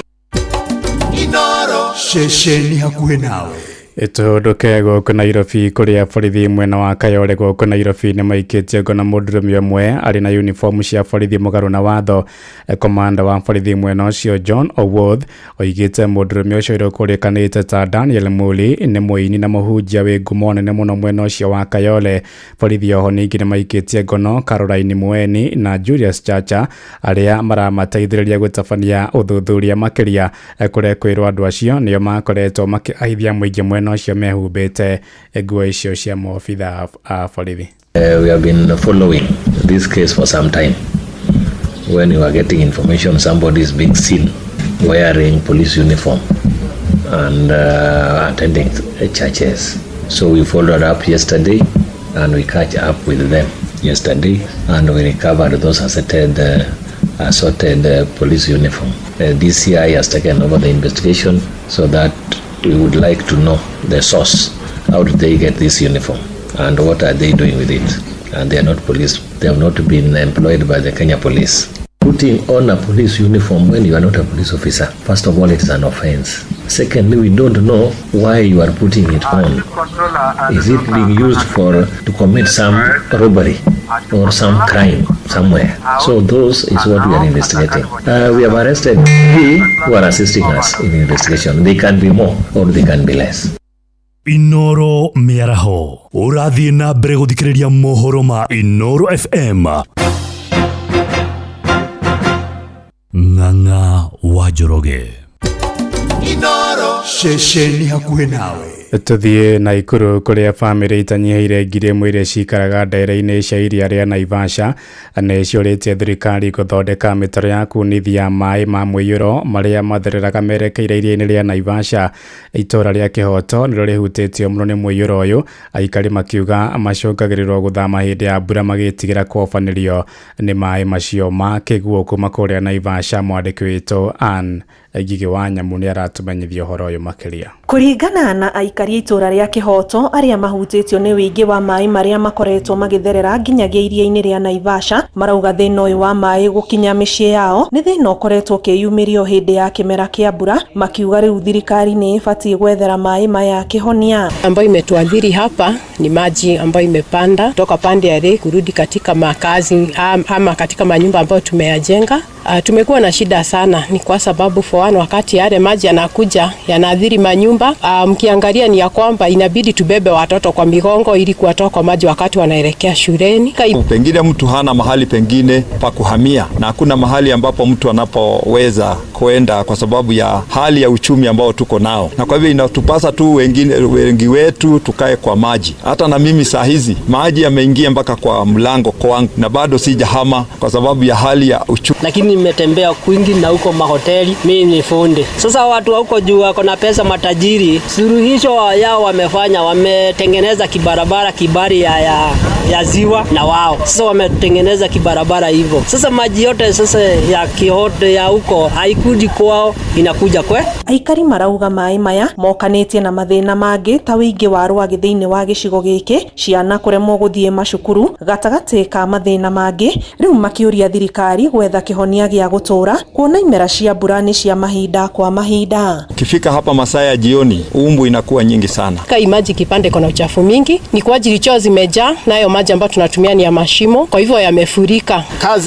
Ceceni hakuhĩ nawe. Tũhũndũke gũkũ Nairobi kũrĩa borithi mwena wa Kayole gũkũ Nairobi nĩ maikĩtie ngono mũndũrũme ũmwe arĩ na uniform cia borithi mũgarũ na watho. Komanda wa borithi mwena ũcio John Owuoth oigĩte mũndũrũme ũcio ũrĩa ta Daniel Muli nĩ mũini na mũhunjia wĩ ngumo nene mũno mwena ũcio wa Kayole. Borithi oho ningĩ nĩ maikĩtie ngono Caroline Mueni na Julius Chacha arĩa maramateithĩrĩria gũtabania ũthuthuria makĩria. Kũrĩa kwĩrwo andũ acio nĩo makoretwo makĩaithia mũingĩ mwena ũcio mehumbĩte nguo icio cia maobitha a borithi. We have been following this case for some time. When we were getting information, somebody is being seen wearing police uniform and attending churches. So we followed up yesterday and we catch up with them yesterday and we recovered those assorted police uniform. DCI has taken over the investigation so that we would like to know the source. How did they get this uniform and what are they doing with it? And they are not police. They have not been employed by the Kenya police. Putting on a police uniform when you are not a police officer, first of all, it is an offense. Secondly, we don't know why you are putting it on. Is it being used for to commit some robbery or some crime somewhere? So those is what we are investigating. We have arrested 3 who are assisting us in the investigation. They can be more or they can be less. Inoro mĩaraho ũrathiĩ na mbere gũthikĩrĩria mohoro ma Inoro FM. Ng'ang'a wa Njoroge. Inoro ceceni hakuhĩ nawe. Tũthiĩ Naikuru kũrĩa bamĩrĩ itanyihĩire 1,000 iria cikaraga ndere-inĩ cia iria rĩa Naivasha nĩ ciũrĩtie thirikari gũthondeka mĩtaro ya kunithia maĩ ma mũiyũro marĩa mathereraga merekeire iria-inĩ rĩa Naivasha. Itũra rĩa Kĩhoto nĩrĩo rĩhutĩtio mũno nĩ mũiyũro ũyũ, aikari makiuga macũngagĩrĩrwo gũthama hĩndĩ ya mbura magĩtigĩra kũobanĩrio nĩ maĩ macio ma kĩguũ kuma kũrĩa Naivasha. Mwandĩki witũ Ann Ngigĩ wa Nyamu nĩ aratũmenyithia ũhoro ũyũ makĩria. Kũringana na aikari itũra rĩa Kĩhoto arĩa mahutĩtio nĩ wĩingĩ wa maĩ marĩa makoretwo magĩtherera nginyagia iria-inĩ rĩa Naivasha, marauga thĩna ũyũ wa maĩ gũkinya mĩciĩ yao nĩ thĩna ũkoretwo ũkĩyumĩria o hĩndĩ ya kĩmera kĩa mbura, makiuga rĩu thirikari nĩ ĩbatiĩ gwethera maĩ maya kĩhonia. Ambayo imetuadhiri hapa ni maji ambayo imepanda toka pande ya Lake kurudi katika makazi ama katika manyumba ambayo tumeyajenga. Tumekuwa na shida sana, ni kwa sababu for one, wakati yale maji yanakuja yanaathiri manyumba. Mkiangalia ni ya kwamba inabidi tubebe watoto kwa migongo ili kuwatoa kwa maji wakati wanaelekea shuleni. Pengine mtu hana mahali pengine pa kuhamia na hakuna mahali ambapo mtu anapoweza kwenda kwa sababu ya hali ya uchumi ambao tuko nao, na kwa hivyo inatupasa tu wengi wetu tukae kwa maji. Hata na mimi saa hizi maji yameingia mpaka kwa mlango kwangu na bado sijahama kwa sababu ya hali ya uchumi. Lakini nimetembea kwingi na huko mahoteli, mimi ni fundi. Sasa watu huko juu wako na pesa, matajiri, suluhisho yao wamefanya, wametengeneza kibarabara kibari ya ziwa na wao. Sasa wametengeneza kibarabara hivyo. Sasa maji yote sasa ya Kihoto ya huko haikuji kwao, inakuja kwe. Aikari marauga maĩ maya mokanĩtie na mathĩna mangĩ ta wĩingĩ wa rwagĩ thĩinĩ wa gĩcigo gĩkĩ, ciana kũremwo gũthiĩ macukuru gatagatĩ ka mathĩna mangĩ, rĩu makĩũria thirikari gwetha kĩhonia gĩa gũtũra kuona imera cia mbura nĩ cia mahinda kwa mahinda. Ukifika hapa masaa ya jioni umbu inakuwa nyingi sana. Kai maji kipande kuna uchafu mingi, ni kwa ajili choo zimejaa, nayo maji ambayo tunatumia ni ya mashimo, kwa hivyo yamefurika.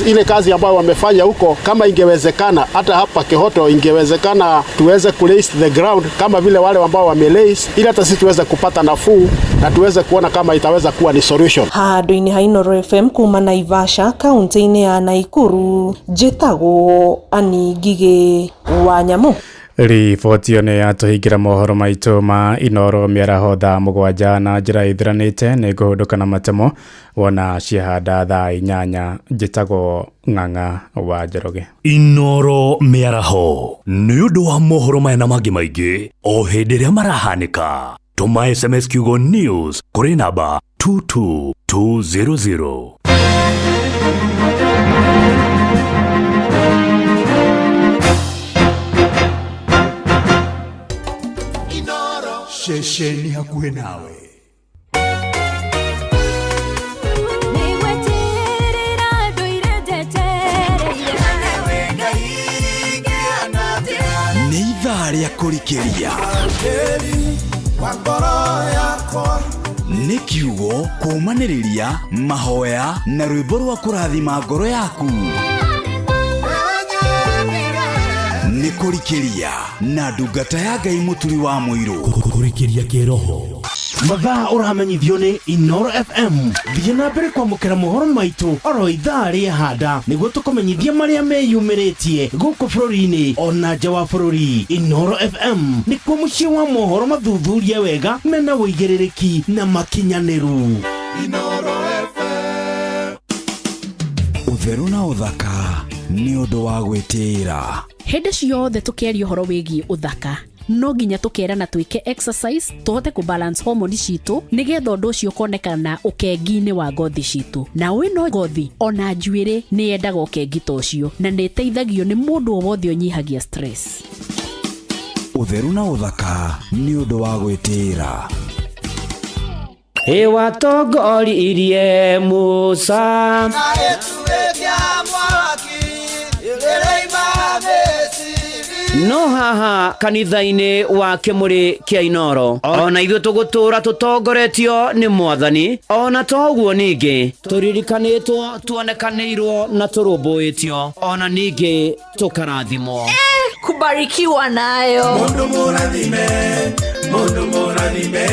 Ile kazi ambayo wamefanya huko, kama ingewezekana hata hapa Kihoto ingewezekana tuweze kulace the ground kama vile wale ambao wamelace, ili hata sisi tuweze kupata nafuu na tuweze kuona kama itaweza kuwa ni solution. Handũ-inĩ ha Inoro FM kuma Naivasha kaunti-inĩ ya Naikuru, njĩtagwo Ann Ngigĩ wa Nyamu. Riboti ĩyo nĩ yatũhingĩra mohoro maitũ ma Inoro mĩaraho thaa 7 na njĩra ĩthiranĩte. Nĩ ngũhũndũka na matemo wona ciahanda thaa 8. Njĩtagwo Ng'ang'a wa Njoroge. Inoro mĩaraho nĩ ũndũ wa mohoro maya na mangĩ maingĩ o hĩndĩ ĩrĩa marahanĩka. Tũma SMS kiugo news kũrĩ namba 22200. Ceceni hakuhĩ nawe. Nĩ ithaa rĩa kũrikĩria, nĩ kiugo kũũmanĩrĩria, mahoya na rwĩmbo rwa kũrathima ngoro yaku. Nĩ kũrikĩria na ndungata ya Ngai Mũturi wa Mũirũ. Kũrikĩria kĩroho. Mathaa ũramenyithio nĩ Inoro FM. Thiĩ na mbere kwamũkĩra mohoro maitũ oro ithaa rĩa handa nĩguo tũkũmenyithia marĩa meyumĩrĩtie gũkũ bũrũri-inĩ ona nja wa bũrũri. Inoro FM nĩkuo mũciĩ wa mohoro mathuthurie wega mena ũigĩrĩrĩki na makinyanĩru. Inoro FM. Ũtheru na ũthaka nĩ ũndũ wa gwĩtĩĩra. Hĩndĩ ciothe tũkĩaria ũhoro wĩgiĩ ũthaka no nginya tũkerana twĩke exercise tũhote kũ balance hormone citũ nĩgetha ũndũ ũcio ũkonekana ũkengi-inĩ wa ngothi citũ. Na ĩno ngothi ona njuĩrĩ nĩ yendaga ũkengi ta ũcio na nĩ ĩteithagio nĩ mũndũ o wothe ũnyihagia stress. Ũtheru na ũthaka nĩ ũndũ wa gwĩtĩĩra. Ĩwatongoririe Musa. No haha kanitha-inĩ wa kĩmũrĩ kĩa Inoro ona ithuĩ tũgũtũra tũtongoretio nĩ Mwathani, ona to ũguo ningĩ tũririkanĩtwo, tuonekanĩirwo na tũrũmbũĩtio, ona ningĩ tũkarathimwo. Kubarikiwa nayo. Mundu mũrathime, mundu mũrathime,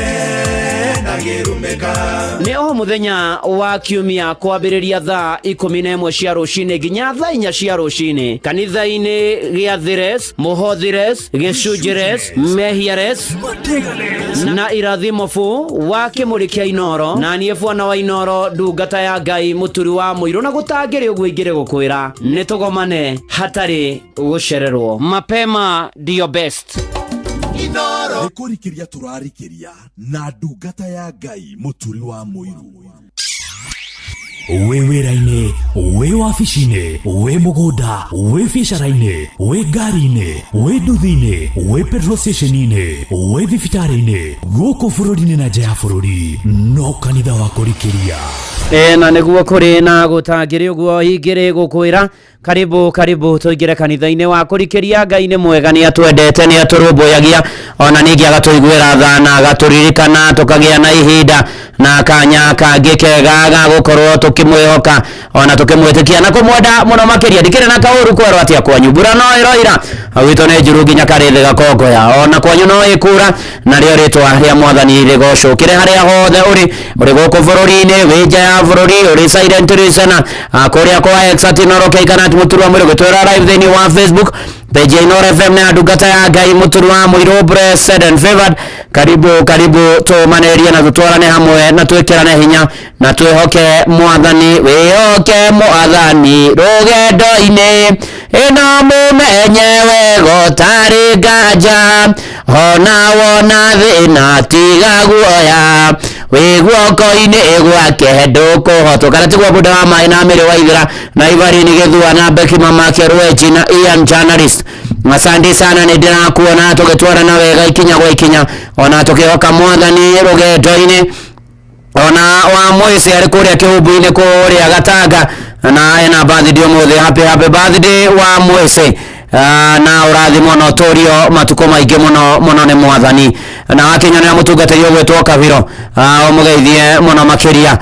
ndangĩrumĩka. Nĩ o mũthenya wa kiumia kwambĩrĩria thaa 11 cia rũcinĩ nginya thaa 4 cia rũcinĩ kanitha-inĩ gĩa Thires, Mũhothires, Gĩcunjĩres, Mehiares na irathimo wa kĩmũrĩ kĩa Inoro. Na niĩ bwana wa Inoro, ndungata ya Ngai Mũturi wa Mũirũ, na gũtangĩrĩ ũguo ingĩrĩ gũkwĩra nĩ tũgomane hatarĩ gũcererwo. Mapema ndio best. Nĩ kũrikĩria tũrarikĩria na ndungata ya Ngai Mũturi wa Mũirũ. Wĩ wĩra-inĩ, wĩ wabici-inĩ, wĩ mũgũnda, wĩ biacara-inĩ, wĩ ngari-inĩ, wĩ nduthi-inĩ, wĩ petrol station-inĩ, wĩ thibitarĩ-inĩ, gũkũ bũrũri-inĩ na nja ya bũrũri, no kanitha wa kũrikĩria. Na nĩguo kũrĩ na gũtangĩrĩ ũguo ingĩrĩ gũkwĩra karibu karibu tũingĩre kanitha-inĩ wa kũrikĩria. Ngai nĩ mwega, nĩ atwendete, nĩ atũrũmbũyagia, ona ningĩ agatũiguĩra tha na agatũririkana tũkagĩa na ihinda na kanya kangĩ kega ga gũkorwo tũkĩmwĩhoka ona tũkĩmwĩtĩkia na kũmwenda mũno makĩria. Ndikĩrĩ na kaũru kwerwo atĩa kwanyu, mbura no ĩroira gwitũ nĩ njuru nginya karĩthĩ gakongoya, ona kwanyu no ĩkura, narĩo rĩtwa rĩa Mwathani rĩgocwo. Kĩrĩ harĩa hothe ũrĩ, ũrĩ gũkũ bũrũri-inĩ, wĩ nja ya bũrũri, ũrĩ silent listener kũrĩa kwa Exatinoro Keikana Mũturi wa Mũirũ gũtwĩra live thĩinĩ wa Facebook page ya Inoro FM na ndungata ya Ngai Mũturi wa Mũirũ, blessed and favored. Karibu karibu tũmanĩrĩrie na tũtwarane hamwe na twĩkĩrane hinya na twĩhoke Mwathani. Wĩhoke Mwathani rũgendo-inĩ ĩno mũmenye wega ũtarĩ nganja, ona wona thĩna tiga guoya, wĩ guoko-inĩ gwake ndũkũhotwo. Kana tiguo bunda wa maĩ na mĩrĩ wa ithira na Ivarini Gĩthua na Becky Mama Kerweji na Ian Journalist. Asante sana, nĩ ndĩrakuona tũgĩtwarana wega ikinya gwa ikinya, ona tũkĩhoka Mwathani rũgendo-inĩ. Ona wa Mwĩsĩ arĩ kũrĩa kĩhumbu-inĩ kũrĩa Gatanga na ena birthday ũmũthĩ. Happy happy birthday wa Mwĩsĩ, na ũrathimwo na ũtũrio matukũ maingĩ mũno mũno nĩ Mwathani. Na wakinyonera mũtungatĩri ũgwĩtwo Kabiro, ũmũgeithie mũno makĩria,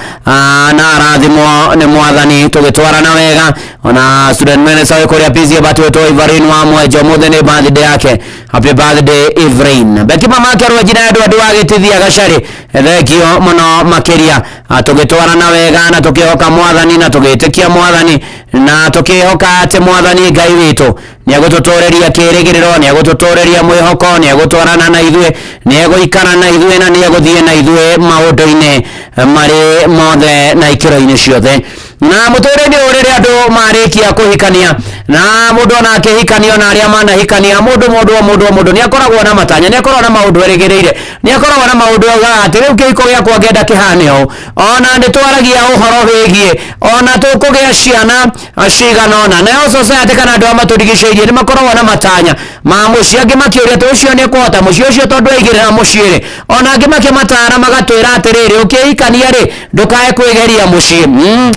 na arathimwo nĩ Mwathani tũgĩtwarana wega. Ona student minister wĩ kũrĩa PCA batwĩtwo Ivarin wa Mwenjo, ũmũthĩ nĩ birthday yake. Happy birthday Ivrain. Becky Mama Kerweji na Edward wa Gĩtithia Gacari Thengio mũno makĩria. Tũgĩtwarana wega na tũkĩhoka mwathani na tũgĩtĩkia mwathani na tũkĩhoka atĩ mwathani Ngai witũ nĩegũtũtũrĩria kĩrĩgĩrĩro, nĩegũtũtũrĩria mwĩhoko, nĩegũtwarana na ithuĩ, nĩegũikara na ithuĩ na nĩegũthiĩ na ithuĩ maũndũ-inĩ marĩ mothe na ikĩro-inĩ ciothe. Na mũtũrĩre-inĩ ũyũ rĩrĩa andũ marĩkia kũhikania na mũndũ ona akĩhikanio na arĩa manahikania, mũndũ mũndũ o mũndũ o mũndũ nĩakoragwo na matanya, nĩakoragwo na maũndũ erĩgĩrĩire, nĩakoragwo na maũndũ augaga atĩ rĩu kĩhiko gĩakwa ngenda kĩhane ũũ. Ona nĩtwaragia ũhoro wĩgiĩ ona tũkũgĩa ciana cigana ũna. Nayo society kana andũ arĩa matũrigicĩirie nĩmakoragwo na matanya ma mũciĩ, angĩ makĩũria atĩ ũcio nĩekũhota mũciĩ ũcio tondũ aigĩrĩra mũciĩ rĩ. Ona angĩ makĩmatara magatwĩra atĩrĩrĩ, ũkĩhikania rĩ ndũkae kwĩgeria mũciĩ.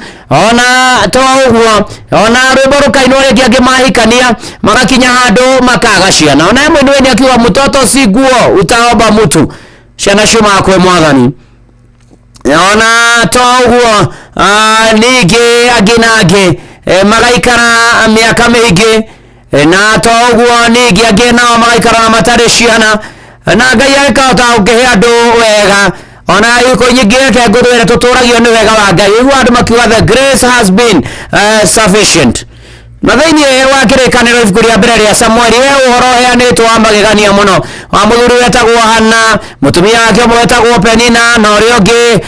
Ona to ũguo, ona rwĩmbo rũkainwo rĩngĩ, angĩ mahikania magakinya handũ makaga ciana. Ona ĩmwe nĩ akiuga mtoto si nguo utaomba mtu, ciana ciumaga kwĩ mwathani. Ona to ũguo, ningĩ angĩ na angĩ magaikara mĩaka mĩingĩ, na to ũguo ningĩ angĩ nao magaikara na matarĩ ciana, na Ngai agĩkahota gũkĩhe andũ wega. Ona iko nyingĩ reke ngũthwĩre tũtũragio nĩ wega wa Ngai. Ũguo andũ makiuga the grace has been sufficient. Na thĩinĩ wa kĩrĩkanĩro ibuku rĩa mbere rĩa Samueli he ũhoro ũheanĩtwo wa magegania mũno wa mũthuri wetagwo Hana, mũtumia wake ũmwe wetagwo Penina na ũrĩa ũngĩ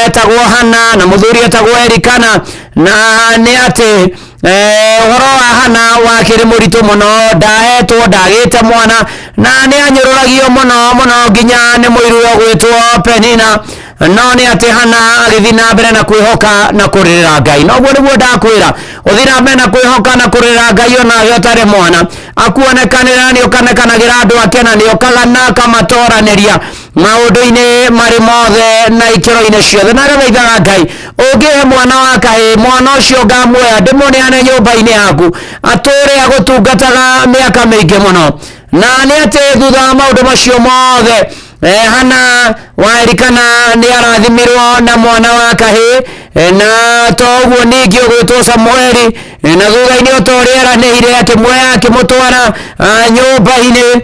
etagwo Hana na mũthuri etagwo Elikana. Na nĩ atĩ ũhoro wa Hana wakĩrĩ mũritũ mũno, ndahetwo, ndagĩte mwana na nĩ anyũrũragio mũno mũno nginya nĩ mũiru ũgwĩtwo Penina. No nĩ atĩ Hana agĩthiĩ na mbere na kwĩhoka na kũrĩrĩra Ngai. Noguo nĩguo ndakwĩra, ũthiĩ na mbere na kwĩhoka na kũrĩrĩra Ngai onawe ũtarĩ mwana. Akuonekanĩra nĩ ũkanekanagĩra andũ ake na nĩ okaga na akamatoranĩria maũndũ-inĩ marĩ mothe na ikĩro-inĩ ciothe. Na agathaithaga Ngai, ũngĩhe mwana wa kahĩĩ, mwana ũcio ngamuoya ndĩmũneane nyũmba-inĩ yaku atũre agũtungataga mĩaka mĩingĩ mũno. Na nĩ atĩ thutha wa maũndũ macio mothe, Hana wa Elikana nĩ arathimirwo na mwana wa kahĩĩ, na to ũguo ningĩ ũgwĩtwo Samueli, na thutha-inĩ o ta ũrĩa eranĩire akĩmuoya akĩmũtwara nyũmba-inĩ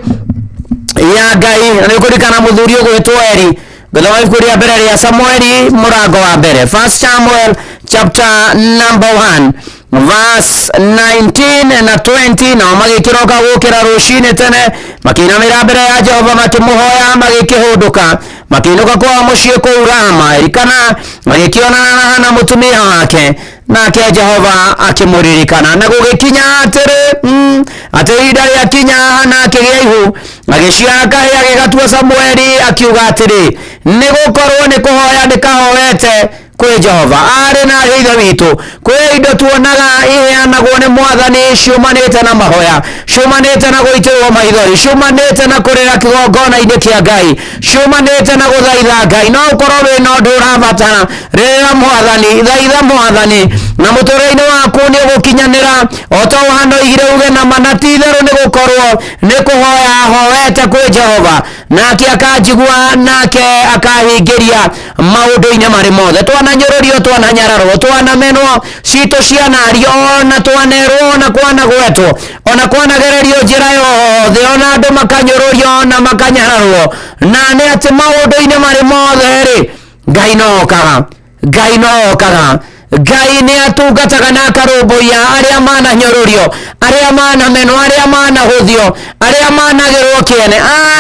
ya Ngai. Na nĩ ũkũririkana mũthuri ũgwĩtwo Eli. Gũthoma ibuku rĩa mbere rĩa Samueli mũrango wa mbere, First Samuel chapter number 1 verse 19 na 20. Nao magĩkĩroka gũkĩra rũcinĩ tene, makĩinamĩra mbere ya Jehova, makĩmũhoya, magĩkĩhũndũka, makĩinũka kwao mũciĩ kũu Rama. Elikana agĩkĩonana na Hana mũtumia wake, nake Jehova akĩmũririkana. Na gũgĩkinya atĩrĩ, atĩ ihinda rĩakinya Hana akĩgĩa ihu, agĩciara kahĩĩ, agĩgatua Samueli, akiuga atĩrĩ, nĩ gũkorwo nĩ kũhoya ndĩkahoete kwĩ Jehova. Arĩ na ithe witũ, kwĩ indo tuonaga iheanagwo nĩ mwathani ciumanĩte na mahoya, ciumanĩte na gũitĩrwo maithori, ciumanĩte na kũrĩra kĩgongona-inĩ kĩa Ngai, ciumanĩte na gũthaitha Ngai. No ũkorwo wĩna ũndũ ũrabatara, rĩrĩra mwathani, thaitha mwathani, na mũtũrĩre-inĩ waku nĩ ũgũkinyanĩra o ta ũũ Hana oigire, uge na ma na ti itherũ nĩ gũkorwo nĩ kũhoya hoete kwĩ Jehova, nake akanjigua, nake akahingĩria maũndũ-inĩ marĩ mothe. Twananyũrũrio, twananyararwo, twanamenwo, citũ cianario, ona twanerwo, ona kwanagwetwo, ona kwanagererio njĩra yothe, ona andũ makanyũrũrio na makanyararwo. Na nĩ atĩ maũndũ-inĩ marĩ mothe rĩ, Ngai no okaga, Ngai no okaga. Ngai nĩ atungataga na akarũmbũiya arĩa mananyũrũrio, arĩa manamenwo, arĩa manahũthio, arĩa managĩrwo kĩene,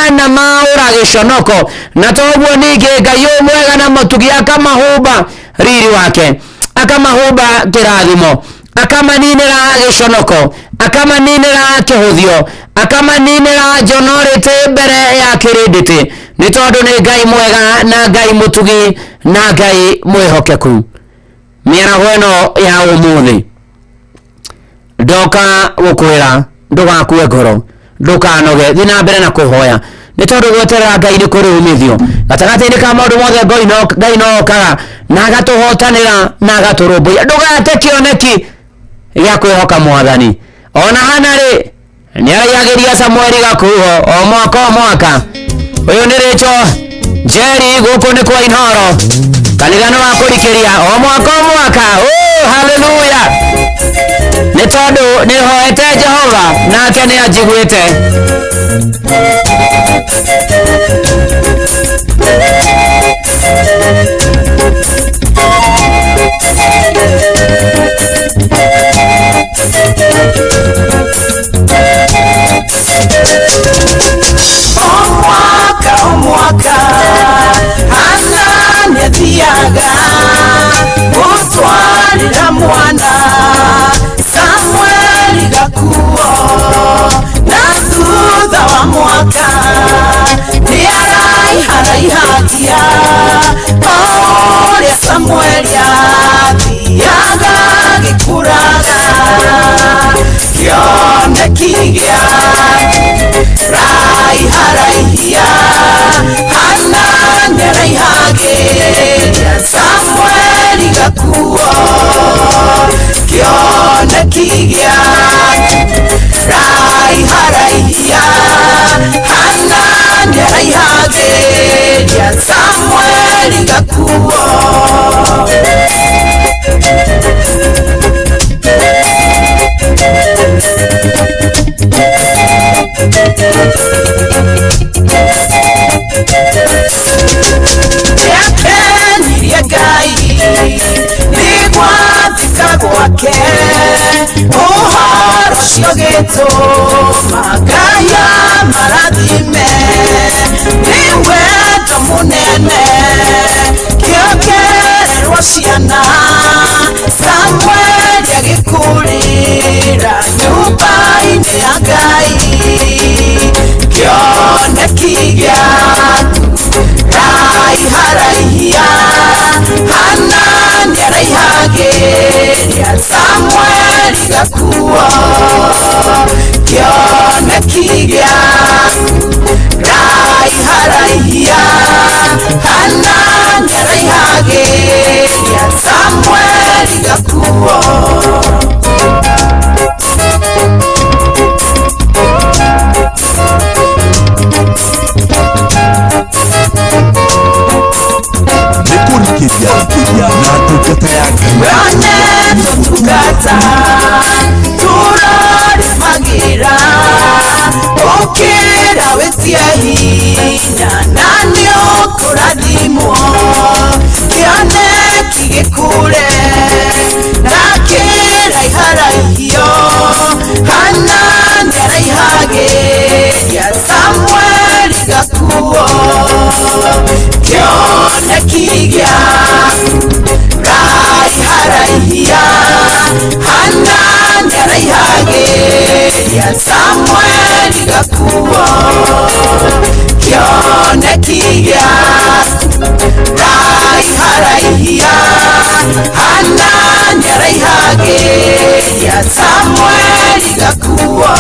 ana maũra gĩconoko. Na toguo ningĩ Ngai ũyũ mwega na mũtugi akamahumba riri wake, akamahumba kĩrathimo, akamaninĩra gĩconoko, akamaninĩra kĩhũthio, akamaninĩra njonorĩtĩ mbere ya kĩrĩndĩtĩ, nĩ tondũ nĩ Ngai mwega na Ngai mũtugi na Ngai mwĩhokeku. Mĩaraho ĩno ya ũmũthĩ ndoka gũkwĩra ndũgakue ngoro, ndũkanoge, thiĩ na mbere na kũhoya, nĩ tondũ gweterera Ngai nĩ kũrĩ umithio. Gatagatĩ-inĩ ka maũndũ mothe Ngai no okaga na agatũhotanĩra na agatũrũmbũiya. Ndũgate kĩoneki gĩa kwĩhoka mwathani. Ona Hana rĩ, nĩ araiyagĩria Samueli gakuo o mwaka o mwaka. Ũyũ nĩ Rachel Njeri, gũkũ nĩ kwa Inoro, kanitha nĩ wa kũrikĩria o mwaka o mwaka. Oh, haleluya! Nĩ tondũ nĩ hoete Jehova nake nĩ anjiguĩte. O mwaka Hana nĩathiaga gũtwarĩra mwana Samueli gakuo na thutha wa mwaka nĩaraiharaihagia ũrĩa Samueli athiaga gĩkũraga kĩoneki gĩaku raiharaihia Hana nĩaraihagĩria Samueli gakuo kĩoneki gĩaku raiharaihia Hana nĩaraihagĩria Samueli gakuo. Nĩakenirie Ngai nĩ gwathĩka gwake ũhoro ũcio gĩtũma Ngai amarathime nĩ wendo mũnene kĩongererwo ciana Samueli agĩkũrĩra nyũmba-inĩ ya Ngai kĩoneki gĩaku raiharaihia Hana nĩaraihagĩria Samueli gakuo kĩoneki gĩaku raiharaihia Hana nĩaraihagĩria Samueli gakuo. Nĩkũrikĩria na ndungata ya Ngai. Wone tũtungata tũrarĩmagĩra ũkĩra wĩtie hinya na nĩũkũrathimwo kĩoneki gĩkũre na kĩraiharaihio Hana nĩaraihagĩria Samueli gakuo kĩoneki gĩaku raiharaihia Hana nĩaraihagĩria Samueli gakuo kĩoneki gĩaku raiharaihia Hana nĩaraihagĩria Samueli gakuo.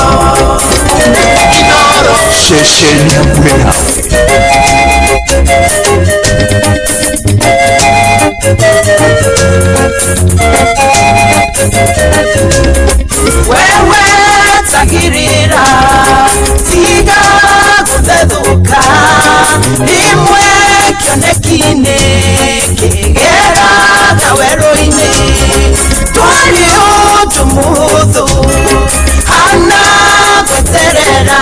Ceceni hakuhĩ nawe. Wewe tagirira tiga gũthethũka rĩmwe kĩoneki-inĩ kĩgeraga werũ-inĩ twarĩ ũndũ mũhũthũ Hana gweterera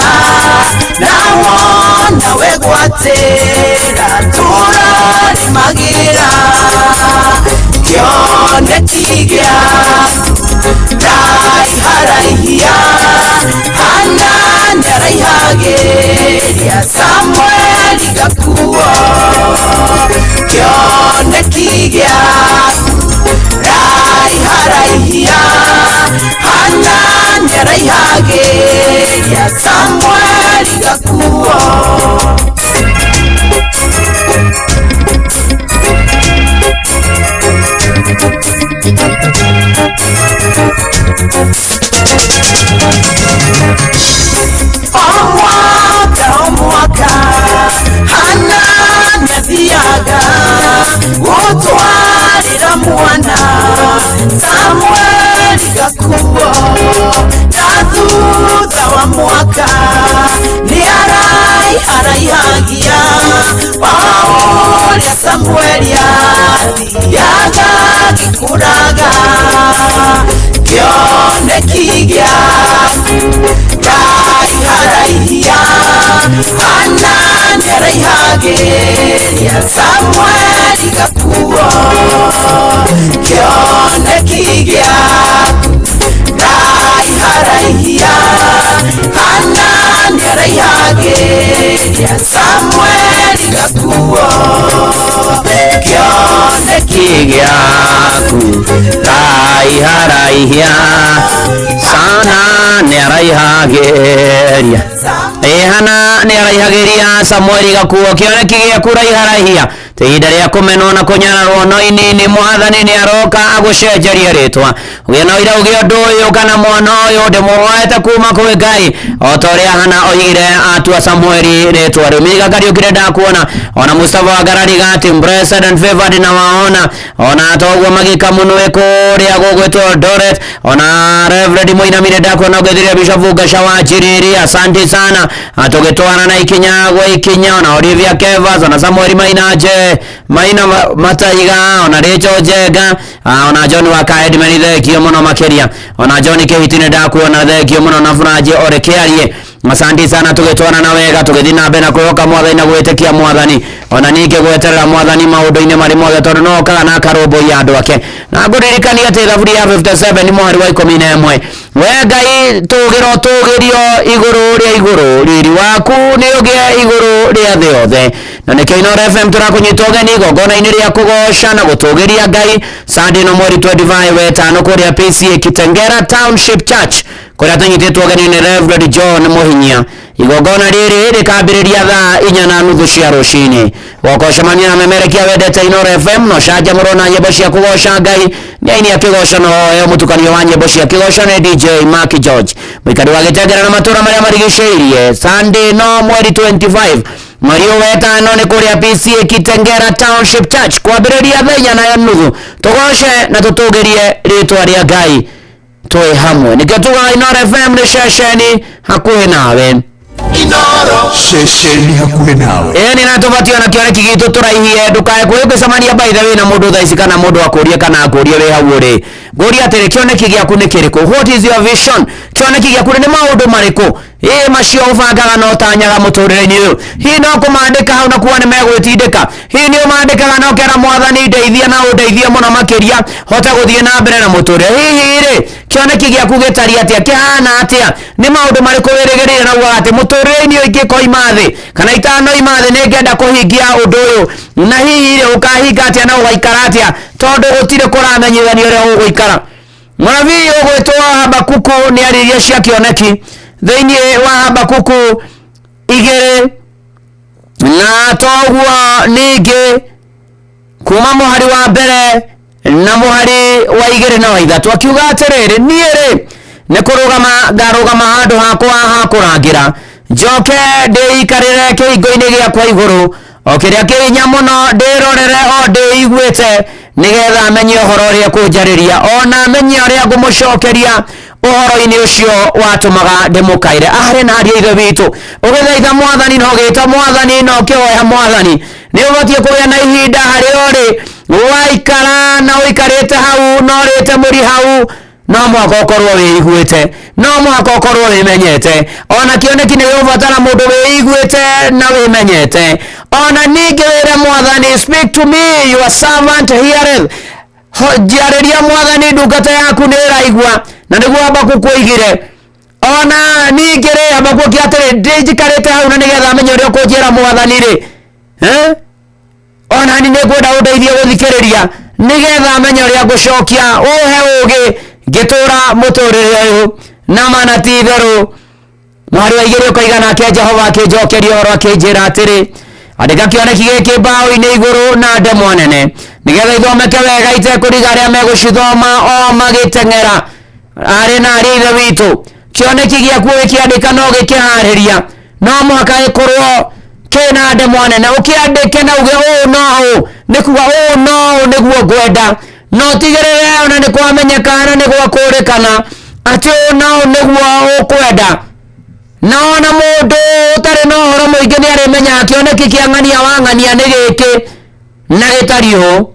na wona wegwatĩra tũrarĩmagĩra kĩoneki gĩaku raiharaihia Hana nĩaraihagĩria Samueli gakuo kĩoneki gĩaku raiharaihia Hana nĩaraihagĩria Samueli gakuo. O mwaka Hana nĩathiaga gũtwarĩra mwana Samueli gakuo na thutha wa mwaka nĩaraiharaihagia ũrĩa Samueli athiaga gĩkũraga kĩoneki gĩaku raiharaihia Hana nĩaraihagĩria Samueli gakuo kĩoneki gĩaku raiharaihia Hana Raihagĩria Samueli gakuo Kĩoneki gĩaku raiharaihia sana nĩaraihagĩria ĩhana nĩaraihagĩria Samueli gakuo kĩoneki gĩaku raiharaihia ti ihinda rĩa kũmenwo na kũnyararwo no inini mwathani nĩaroka agũcenjeria rĩtwa ũgĩe na ũira ũgĩe ũndũ ũyũ kana mwana ũyũ ndĩmũhoete kuma kwĩ Ngai o ta ũrĩa Hana oigire atua Samueli rĩtwa rĩu Mika Kariũki ndakuona ona Mustafa wa Ngarariga blessed and favored na waona ona toguo magika mũno kũrĩa gũgwĩtwo Eldoret ona Reverend Mũinamire ndakuona ũgĩthiria Bishop Ngasha wa Njiriri asante sana tũgĩtwarana na ikinya gwa ikinya ona Olivia Kevas ona Samuel Maina nje Maina Mataiga ona Rachel Njenga ona John wa Kaedmeni thengio mũno makĩria ona John Kĩhiti nĩ ndakuona thengio mũno na Furaji Orekearie asante sana tũgĩtwarana wega tũgĩthiĩ na mbere na kwĩhoka mwathani na gwĩtĩkia mwathani ona ningĩ gweterera mwathani maũndũ-inĩ marĩ mothe tondũ no okaga na akarũmbũiya andũ ake na ngũririkania atĩ thaburi ya 57 mũhari wa 11 we Ngai tũgĩra ũtũgĩrio igũrũ rĩa igũrũ riri waku nĩ ũgĩe igũrũ rĩa thĩ yothe na nĩkĩo Inooro FM tũrakũnyita ũgeni igongona-inĩ rĩa kũgoca na gũtũgĩria Ngai Sunday no mweri 25 wetano kũrĩa PCA Kitengera Township Church kũrĩa tũnyitĩtwo ũgeni nĩ Reverend John Mũhinyia igongona rĩrĩ rĩkambĩrĩria thaa 4:30 cia rũcinĩ goka ũcemania na memerekia wendete Inooro FM no canjamũrwo na nyĩmbo cia kũgoca Ngai nĩ aini a kĩgoco no oe mũtukanio wa nyĩmbo cia kĩgoco nĩ DJ Mark George mũikari wa Gĩtengera na matũũra marĩa marigicĩirie Sunday no mweri 25 mweri ũyũ wetano nĩ kũrĩa PCA Kitengera Township Church kwambĩrĩria thaa 4:30 tũgoce na tũtũgĩrie rĩtwa rĩa Ngai twĩ hamwe nĩkĩo tugaga Inooro FM nĩ ceceni hakuhĩ nawe Inooro ceceni hakuhĩ nawe ĩni na tũbatio na kĩoneki gitũ tũraihie ndũkae kwĩgũcemania by the way na mũndũ thaa ici kana mũndũ akũrie kana akũrie wĩ hau ũrĩ ngũrie atĩrĩ kĩoneki gĩaku nĩ kĩrĩkũ what is your vision kĩoneki gĩaku nĩ maũndũ marĩkũ ĩ macio ũbangaga na ũtanyaga mũtũrĩre-inĩ ũyũ hihi no kũmandĩka hau na kuga nĩ megwĩtindĩka hihi nĩ ũmandĩkaga na ũkera mwathani ndeithia na ũndeithie mũno makĩria hote gũthiĩ na mbere na mũtũrĩre hihi rĩ kĩoneki gĩaku gĩtariĩ atĩa kĩhana atĩa nĩ maũndũ marĩkũ wĩrĩgĩrĩire na ugaga atĩ mũtũrĩre-inĩ ũyũ ingĩkoima thĩ kana itanoima thĩ nĩ ngenda kũhingia ũndũ ũyũ na hihi rĩ ũkahinga atĩa na ũgaikara atĩa tondũ gũtirĩ kũramenyithanio ũrĩa ũgũikara mũnabii ũgwĩtwo Habakuku nĩ arĩirie cia kĩoneki thĩinĩ wa Habakuku 2 na toguo ningĩ kuma mũhari wa mbere na mũhari wa 2 na wa 3 akiuga atĩrĩrĩ niĩ rĩ nĩ kũrũgama ngarũgama handũ hakwa ha kũrangĩra njoke ndĩikarĩre kĩhingo-inĩ gĩakwa igũrũ o kĩrĩa kĩ hinya mũno ndĩrorere o ndĩiguĩte nĩgetha menye ũhoro ũrĩa kũnjarĩria ona menye ũrĩa ngũmũcokeria ũhoro-inĩ ũcio watũmaga ndĩmũkaĩre arĩ na ariũ a ithe witũ ũgĩthaitha mwathani na ũgĩta mwathani na ũkĩhoya mwathani nĩ ũbatiĩ kũgĩa na ihinda harĩa ũrĩ waikara na ũikarĩte hau na ũrĩte mũri hau no mũhaka ũkorwo wĩiguĩte no mũhaka ũkorwo wĩmenyete ona kĩoneki nĩ gĩgũbatara mũndũ wĩiguĩte na wĩmenyete ona ningĩ wĩre mwathani speak to me your servant heareth njarĩria mwathani ndungata yaku nĩ ĩraigua na nĩguo Habakuku oigire ona ningĩ rĩ Habakuku atĩrĩ ndĩnjikarĩte hau na nĩgetha menye ũrĩa ũkũnjĩra mwathani rĩ ona ni nĩngwenda ũndeithie gũthikĩrĩria nĩgetha menye ũrĩa ngũcokia ũhe ũgĩ ngĩtũra mũtũrĩre ũyũ na mana ti itherũ mũhari wa 2 ũkoiga nake Jehova akĩnjokeria ũhoro akĩnjĩra atĩrĩ andĩka kĩoneki gĩkĩ mbaũ-inĩ igũrũ na ndemwa nene nĩgetha ithomeke wega itekũriga arĩa megũcithoma o magĩteng'era arĩ na arĩ ithe witũ kĩoneki gĩaku ũgĩkĩandĩka no ũgĩkĩharĩria no mũhaka gĩkorwo kĩna ndemwa nene ũkĩandĩke na uge ũũ no ũũ nĩ kuga ũũ no ũũ nĩguo ngwenda no ũtigĩrĩre ona nĩ kwamenyekana nĩ gwakũrĩkana atĩ ũũ no ũũ nĩguo ũkwenda na ona mũndũ ũtarĩ na ũhoro mũingĩ nĩ arĩmenyaga kĩoneki kĩa ng'ania wa ng'ania nĩ gĩkĩ na gĩtariĩ ũũ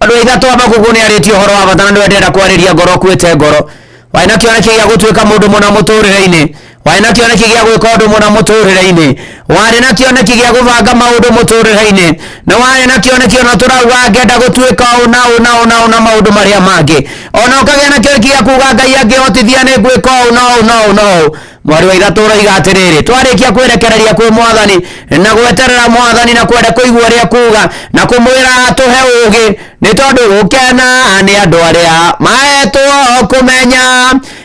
andũ aithatũ Habakuku nĩ arĩtie ũhoro wa bata na nĩwe ndĩrenda kwarĩria ngoro ũkuĩte ngoro warĩ na kĩoneki gĩa gũtuĩka mũndũ mũna mũtũrĩre-inĩ warĩ na kĩoneki gĩa gwĩka ũndũ mũna mũtũrĩre-inĩ warĩ na kĩoneki gĩa gũbanga maũndũ mũtũrĩre-inĩ na warĩ na kĩoneki ona tũrauga ngenda gũtuĩka ũũ na ũũ na ũũ na ũũ na maũndũ marĩa mangĩ ona ũkagĩa na kĩoneki gĩa kuga Ngai angĩhotithia nĩ ngwĩka ũũ na ũũ na ũũ na ũũ Mwari wa ithatũ ũroiga atĩrĩrĩ, twarĩkia kwĩrekereria kwĩ mwathani na gweterera mwathani na kwenda kũigua ũrĩa kuga na kũmwĩra atũhe ũũgĩ, nĩ tondũ gũkena nĩ andũ arĩa mahetwo kũmenya,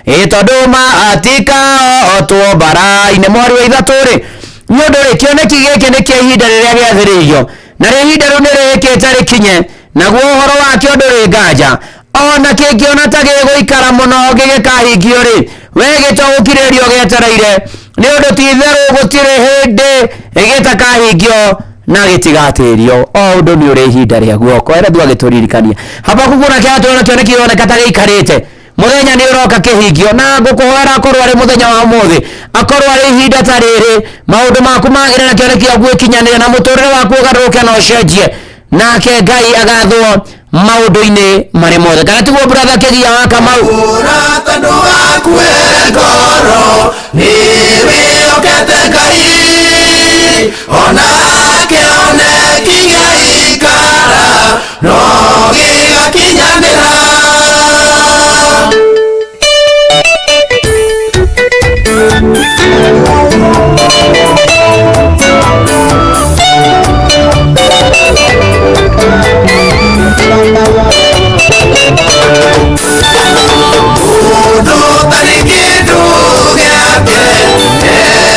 ĩ tondũ matikaotwo mbara-inĩ. Mwari wa ithatũ rĩ, nĩ ũndũ rĩ, kĩoneki gĩkĩ nĩ kĩa ihinda rĩrĩa gĩathĩrĩirio, na rĩ ihinda rĩu nĩ rĩhĩkĩte rĩkinye, naguo ũhoro wakĩo ndũrĩ nganja. Ona kĩngĩona ta gĩgũikara mũno gĩgĩkahingio rĩ, we gĩto gũkirĩrĩria ũgĩetereire, nĩ ũndũ ti itherũ gũtirĩ hĩndĩ gĩtakahingio na gĩtigatĩrio. O ũndũ nĩ ũrĩ ihinda rĩaguo. Koherethu agĩtũririkania Habakuku nake atwĩra kĩoneki kĩroneka ta gĩikarĩte, mũthenya nĩ ũroka kĩhingio, na ngũkũhoera akorwo arĩ mũthenya wa ũmũthĩ, akorwo arĩ ihinda ta rĩrĩ, maũndũ maku magĩre na kĩoneki gĩaku gĩkinyanĩre, na mũtũrĩre waku ũgarũrũke na ũcenjie, nake Ngai agathwo maũndũ-inĩ marĩ mothe. Kana tiguo brother Kĩgia wa Kamau? Ũrata ndũgakue ngoro, nĩ wĩhokete Ngai, ona kĩoneki gĩaikara, no gĩgakinyanĩra. Mũndũ ũtarĩ kĩndũ gĩake,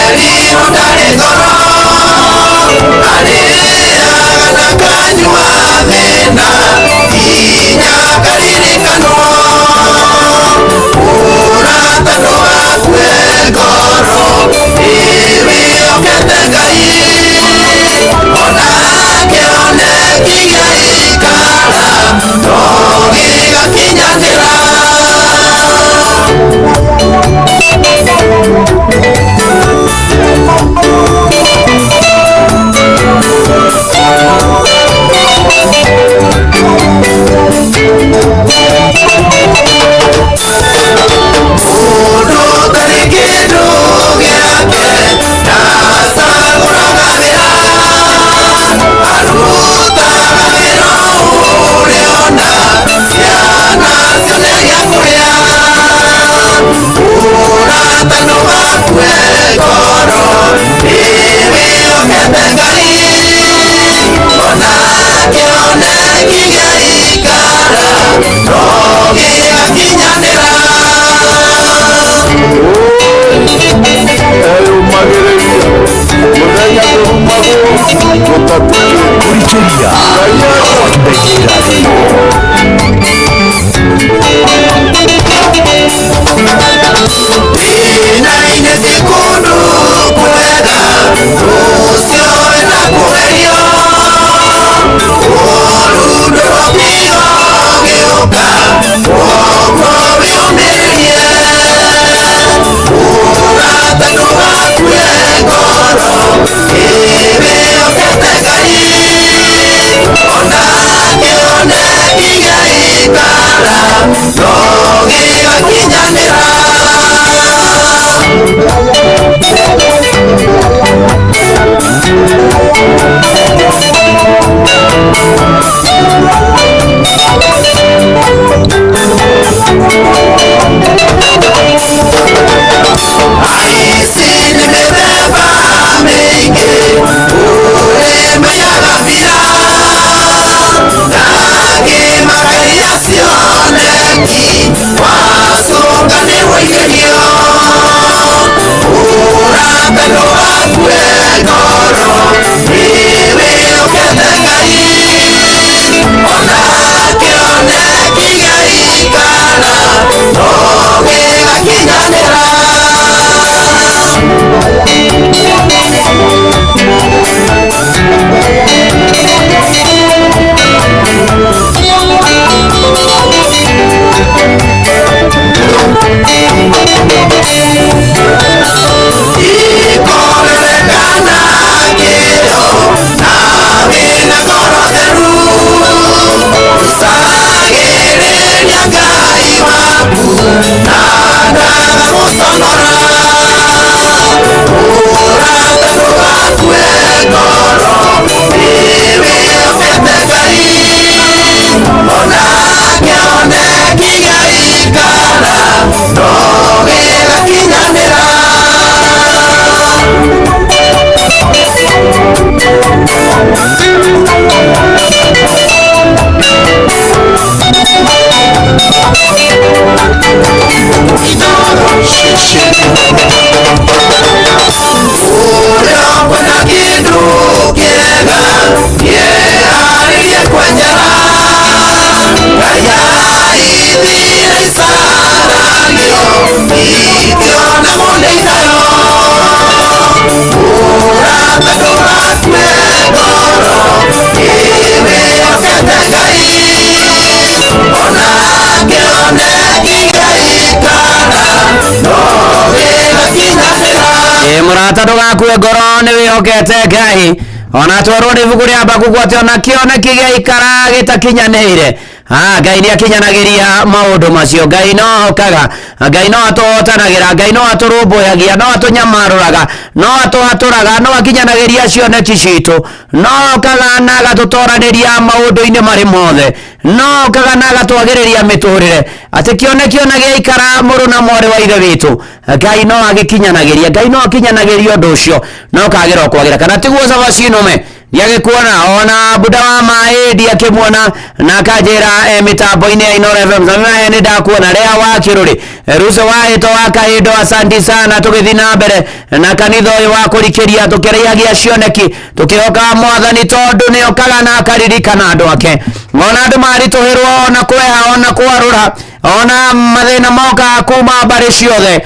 erirwo ndarĩ ngoro, arĩaga na akanyua thĩna, nginya akaririkanwo. Ũrata ndũgakue ngoro, nĩ wĩhokete Ngai, ona kĩoneki gĩaikara, no gĩgakinyanĩra. Mũndũ ũtarĩ kĩndũ gĩake, ndacagũraga wĩra, arutaga wĩra ũrĩa ona, ciana cione gĩa kũrĩa. Ũrata ndũgakue ngoro, nĩ wĩhokete Ngai, ona kĩoneki gĩaikara, no gĩgakinyanĩra. Eyũmagĩrĩria mũthenya tũrumagwo tũtatukĩte. Kũrikĩria Hotbed irathimo. Thĩna-inĩ ti kũndũ kwega, ũcio wenda kũgerio, ũũru ndũrokio gĩũka, ũguo wĩyũmĩrĩrie. Ũrata ndũgakue ngoro, nĩ wĩhokete Ngai, ona kĩoneki gĩaikara, no Mũrata, ndũgakue ngoro, nĩ wĩhokete Ngai. Ona twerwo nĩ ibuku rĩa Habakuku atĩ ona kĩoneki gĩaikara gĩtakinyanĩire, Ngai nĩ akinyanagĩria maũndũ macio. Ngai no okaga, Ngai no atũhotanagĩra, Ngai no atũrũmbũyagia, no atũnyamarũraga, no atũhatũraga, no akinyanagĩria cioneki citũ, no okaga na agatũtoranĩria maũndũ-inĩ marĩ mothe, no okaga na agatwagĩrĩria mĩtũrĩre. Atĩ kĩoneki ona gĩaikara, mũrũ na mwarĩ wa ithe witũ, Ngai no agĩkinyanagĩria, Ngai no akinyanagĩria ũndũ ũcio, no kagĩra o kwagĩra. Kana tiguo cabaci nũme? Ndiagĩkuona ona buda wa maĩ, ndiakĩmuona na akanjĩra mĩtambo-inĩ ya Inoro FM. Samia, nĩ ndakuona rĩa wa kĩrũrĩ ruco wa hĩto wa kahĩndo. Asanti sana. Tũgĩthiĩ na mbere na kanitha ũyũ wa kũrikĩria, tũkĩraihagia cioneki, tũkĩhokaga Mwathani, tondũ nĩ okaga na akaririkana andũ ake. Ona andũ maritũhĩrwo, ona kweha, ona kwarũra, ona mathĩna moka kuma mbarĩ ciothe,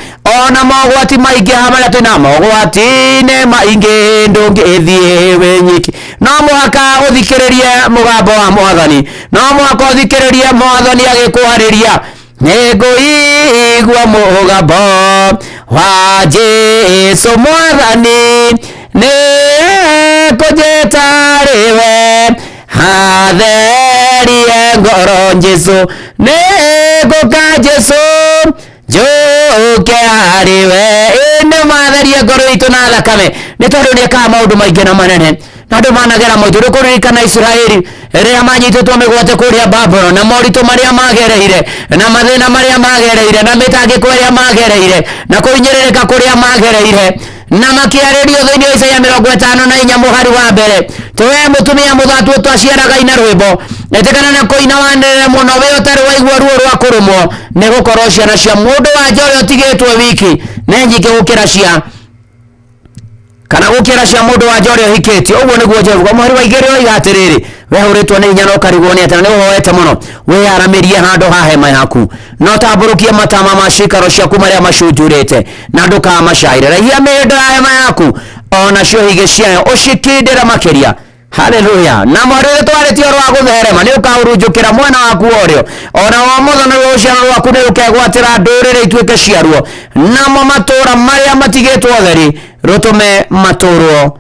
ona mogwati maingĩha, marĩa twĩna mogwati-inĩ maingĩ, ndũngĩthiĩ wĩ nyiki. No mũhaka ũthikĩrĩrie mũgambo wa Mwathani, no mũhaka ũthikĩrĩrie Mwathani agĩkwarĩria. Nĩngũigua mũgambo wa Jesu, Mwathani nĩ kũnjĩta rĩwe hatherie ngoro. Jesu nĩ ngũka, Jesu njũke harĩ we. Ĩ nĩ matherie ngoro itũ na thakame, nĩ tondũ nĩ ekaga maũndũ maingĩ na manene na andũ managera maitũ. Nĩ kũririkana Isiraeli rĩrĩa manyitĩtwo mĩgwate kũrĩa Babulon, na moritũ marĩa magereire, na mathĩna marĩa magereire, na mĩtangĩko ĩrĩa magereire, na kũhinyĩrĩrĩka kũrĩa magereire, na makĩarĩrio thĩinĩ wa Isaia 54 mũhari wa mbere: "We mũtumia mũthatu twaciaraga, ina rwĩmbo, ĩtĩkana na kũina wanĩrĩre mũno, we ũtarĩ waigua ruo rwa kũrũmwo, nĩ gũkorwo ciana cia mũndũ wa nja ũrĩa ũtigĩtwo wiki nĩ nyingĩ gũkĩra cia kana gũkĩra cia mũndũ wa nja ũrĩa ũhikĩtio." Ũguo nĩguo Jehova. Mũhari wa 2 oiga atĩrĩrĩ: "We hũrĩtwo nĩ hinya na ũkarigwo nĩ atĩ na nĩ ũhoete mũno, wĩyaramĩrie handũ ha hema yaku, na ũtambũrũkie matama ma ciikaro ciaku marĩa macunjurĩte, na ndũkamacaĩre. Raihia mĩhĩndo ya hema yaku, o nacio higĩ ciayo ũcikindĩre makĩria." Haleluya. Na mwari ũrĩa twarĩtie ũhoro wa gũtherema, nĩ ũkahurunjũkĩra mwena waku wa ũrĩo ona wa ũmotho, naruo rũciaro rwaku nĩ rũkegwatĩra ndũrĩrĩ ituĩke ciaruo, namo matũũra marĩa matigĩtwo ũtheri rũtũme matũũrwo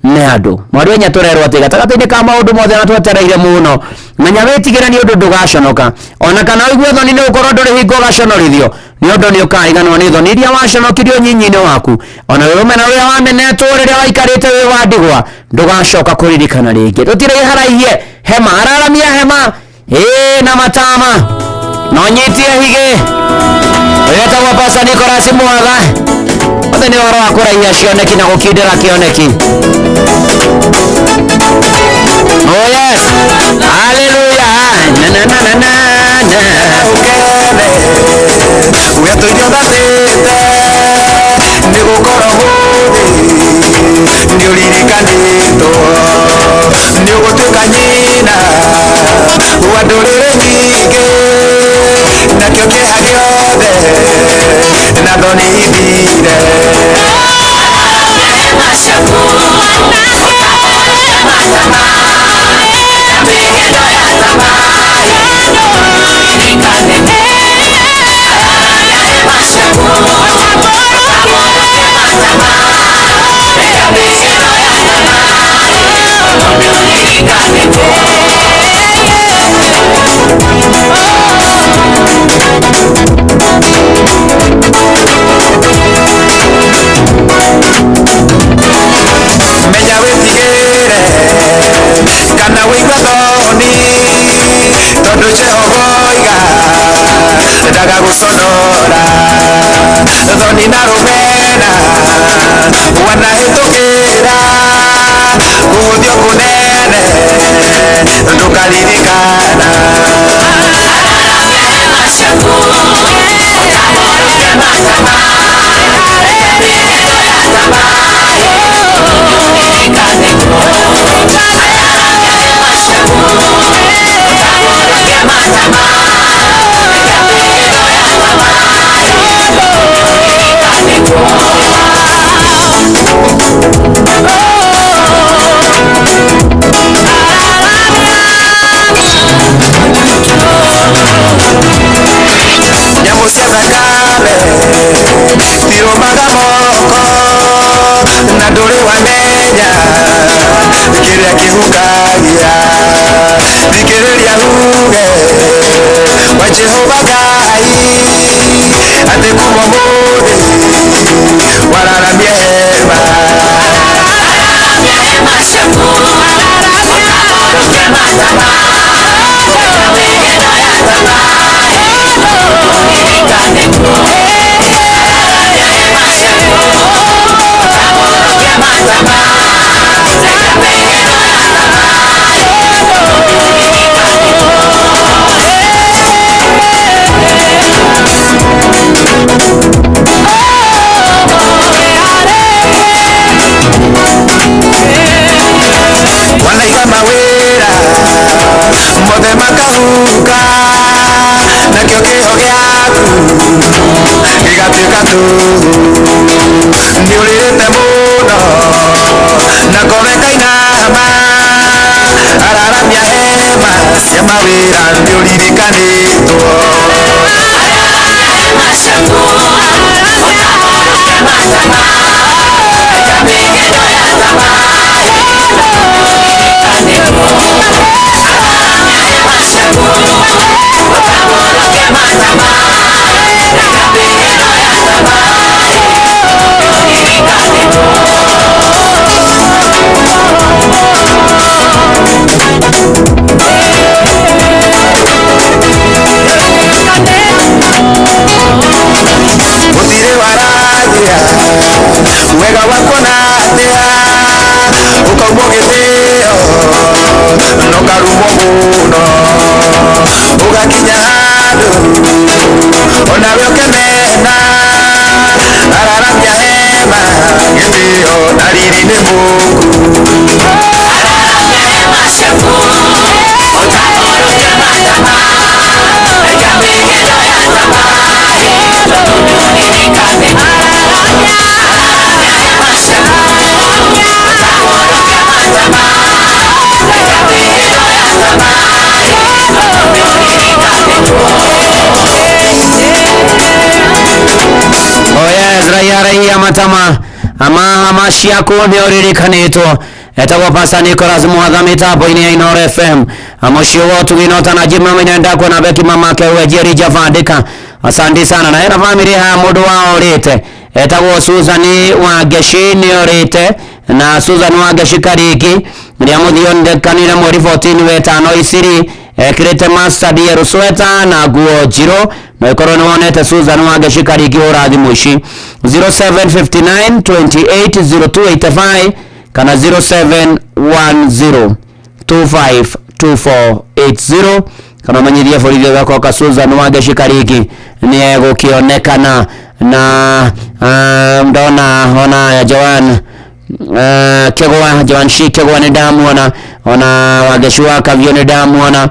nĩ andũ. Mwari wa 4 tũrerwo atĩ gatagatĩ-inĩ ka maũndũ mothe na twetereire mũno, menya wĩtigĩre, nĩ ũndũ ndũgaconoka ona kana ũigue thoni, nĩ gũkorwo ndũrĩ hingo ũgaconorithio, nĩ ũndũ nĩ ũkariganĩrwo nĩ thoni iria waconokirio nyinyi-inĩ waku, ona rũmena rũrĩa wamenetwo rĩrĩa waikarĩte wĩ wa ndigwa ndũgacoka kũririkana rĩngĩ. Tũtirĩ haraihie hema, araramia hema ĩĩ na matama no nyitie higĩ. Wetagwo Pasa Nicholas Mwatha. Othe nĩ ũhoro wa kũraihia cioneki na gũkindĩra kĩoneki. Oh yes, hallelujah, na na na na na na. Wetũire ũthatĩte, nĩ gũkorwo mũthĩ nĩ ũririkanĩtwo, nĩ ũgũtuĩka nyina wa ndũrĩrĩ nyingĩ, nakĩo kĩeha gĩothe na thoni ithire. Menya wĩtigĩre kana wĩigua thoni, tondũ Jehova oiga ndagagũconora. Thoni na rũmena wanahĩtũkĩra, kũhũthio kũnene ndũkaririkana. Wĩra nĩ ũririkanĩtwo. Gũtirĩ warathia wega wakwo na atĩa, ũkaumwo gĩtĩo na ũkarumwo mũno, ũgakinya handũ onawe ũkemena. Araramia hema gĩtĩo na riri nĩ mũku. Oh yes, raia raia matama ama ciaku nĩ ũririkanĩtwo. Etagwo Pastor Nicholas Mwatha mĩtambo-inĩ ya Inooro FM. Mũciĩ wa ũtugi no tana Jim Mamenye ndakwo na Beki mamake we Jerry Javandika. Asante sana na hena family ha mũndũ wa orĩte etagwo Susan Wangeshi nĩ orĩte, na Susan Wangeshi Kariki rĩa mũthiondekanire mweri 14 wetano iciri, ekĩrĩte mustard yellow sweater na nguo njirũ. No ikorwo nĩ wonete Susan Wangeshi Kariki, hũra thimũ ici 0759 280285 kana 0710 252480, kana ũmenyithie borithi ũgakoka Susan Wangeshi Kariki nĩ egũkĩonekana. Na ndona ona Joan Kegwa, Joan Shi Kegwa nĩ ndamuona, ona Wangeshi wa Kavio nĩ ndamuona,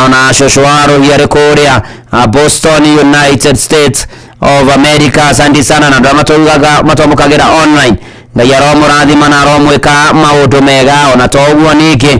ona cũcũ wa Rũhia arĩ kũrĩa Boston, United States of America. Asante sana na andũ arĩa matũrugaga matwamũkagĩra online, Ngai aromũrathima na aromwĩka maũndũ mega. Ona to ũguo ningĩ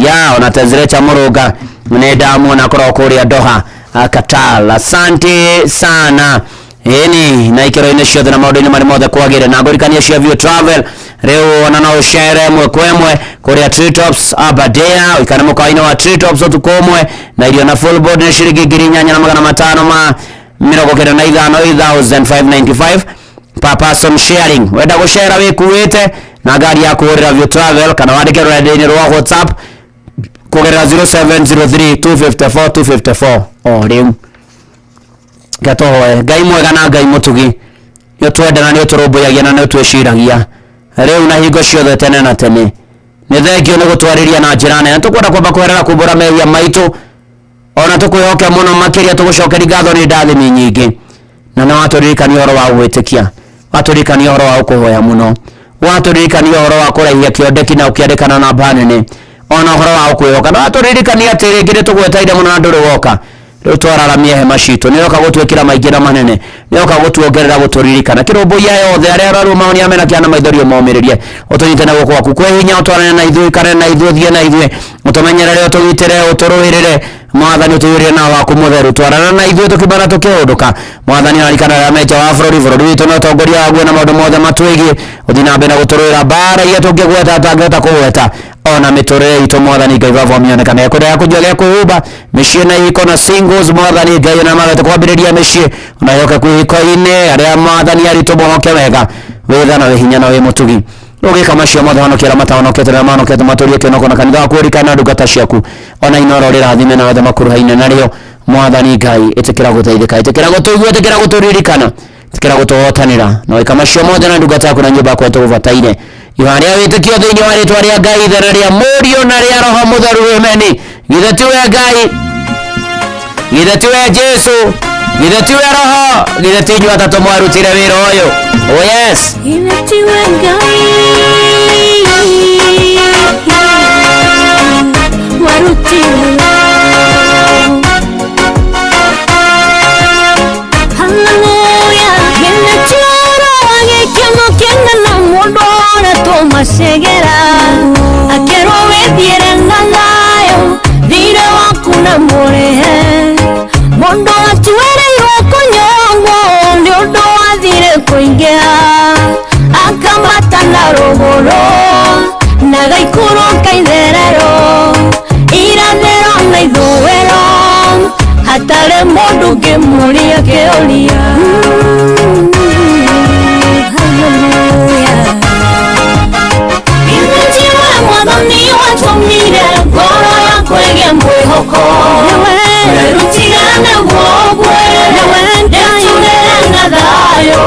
ya ona Tezirecha Mũrũnga nĩ ndamuona akorwo kũrĩa Doha, Qatar. Asante sana. Ĩni na ikĩro-inĩ ciothe na maũndũ-inĩ marĩa mothe kwagĩrĩire, na ngũrikania cia View Travel rĩu ona no ũcere ĩmwe kwa ĩmwe kũrĩa Treetops Aberdare, ũikare mũkawa-inĩ wa Treetops ũtukũ ũmwe na irio na full board nĩ ciringi 8595, 8595 per person sharing. Wenda gũcera wĩkuĩte na ngari ya kũhũrĩra View Travel kana wandĩke rũrenda-inĩ rwa WhatsApp kũgerera 0703 254 254. O rĩu gatohoe Ngai mwega na Ngai mũtugi, nĩ ũtwendana, nĩ ũtũrũmbũyagia na nĩ ũtwĩciragia rĩu na hingo ciothe tene na tene. Nĩ thengio nĩ gũtwarĩria na njĩra nene. Tũkwenda kwamba kweherera kumbũra mehia maitũ, ona tũkwĩhoke mũno makĩria, tũgũcokeria ngatho nĩ ndathimi nyingĩ, na nĩ watũririkania ũhoro wa gwĩtĩkia, watũririkania ũhoro wa gũkũhoya mũno, watũririkania ũhoro wa kũraihia kĩondeki na ũkĩandĩkana na namba nene, ona ũhoro wa gũkwĩhoka, na watũririkania atĩ rĩngĩ nĩ tũgwetereire mũno na ndũrĩ woka. Rĩu twararamia hema citũ, nĩ oka gũtwĩkĩra maingĩ na manene, nĩ oka gũtuongerera gũtũririkana kĩrũmbũiya yothe arĩa arwaru mahonia mena kĩana maithori ũmomĩrĩrie, ũtũnyite na guoko gwaku kwĩ hinya, ũtwarane na ithuĩ, ũikare na ithuĩ, ũthiĩ na ithuĩ, ũtũmenyerere, ũtũgitĩre, ũtũrũĩrĩre Mwathani, ũtũiyũrie na waku mũtheru, twarana na ithuĩ tũkĩmana tũkĩhũndũka. Mwathani, ararikana arĩa me nja wa bũrũri, bũrũri witũ na ũtongoria waguo na maũndũ mothe matwĩgiĩ, ũthiĩ na mbere na gũtũrũĩra mbara iria tũngĩgweta tũtangĩhota kũgweta, ona mĩtũrĩre itũ. Mwathani Ngai baba mĩonekane kũrĩa kũnjua gĩa kwĩhumba mĩciĩ na ihiko na singles. Mwathani Ngai ona magete kwambĩrĩria mĩciĩ ona yoke kwĩhiko-inĩ, arĩa Mwathani aritũ mohoke wega, wĩ tha na wĩ hinya na wĩ mũtugi. Ũgĩka macio mothe, honokia arĩa matahonokete, arĩa mahonokete matũrie kĩonoko na kanitha waku, ũrikane na ndungata ciaku, ona Inooro rĩrathime na othe makuruhaine narĩo. Mwathani Ngai, ĩtĩkĩra gũteithĩka, ĩtĩkĩra gũtũigua, ĩtĩkĩra gũtũririkana, ĩtĩkĩra gũtũhotanĩra, na wĩka macio mothe na ndungata yaku na nyũmba yaku tũgũbataire ihoya rĩa wĩtĩkio thĩinĩ wa rĩtwa rĩa Ngai Ithe na rĩa Mũriũ na rĩa Roho Mũtheru. Ameni. Githĩ tiwe Ngai? Githĩ tiwe Jesu? Githĩ tiwe Roho? Githĩ ti inyuĩ atatũ mwarutire wĩra ũyũ? Oh yes. Githĩ tiwe Ngai warutire? Haleluya. Githĩ ti ũhoro wa gĩkeno kĩnene mũndũ ũrĩa tũmacegera akerwo wĩthiĩre na thayũ. nĩ mũrĩhe mũndũ atuĩrĩirwo kũnyongwo nĩ ũndũ wathire kũingĩha akambata na rũgũrũ na gaikũrũka itherero irathĩro na ithũĩro hatarĩ mũndũ ũngĩmũria kĩũria. Hallelujah. Githĩ mwathani watũmire ngoro yakwa ĩgĩe mwĩhoko werutire nĩguo ũgue ndĩtũrĩre na thayũ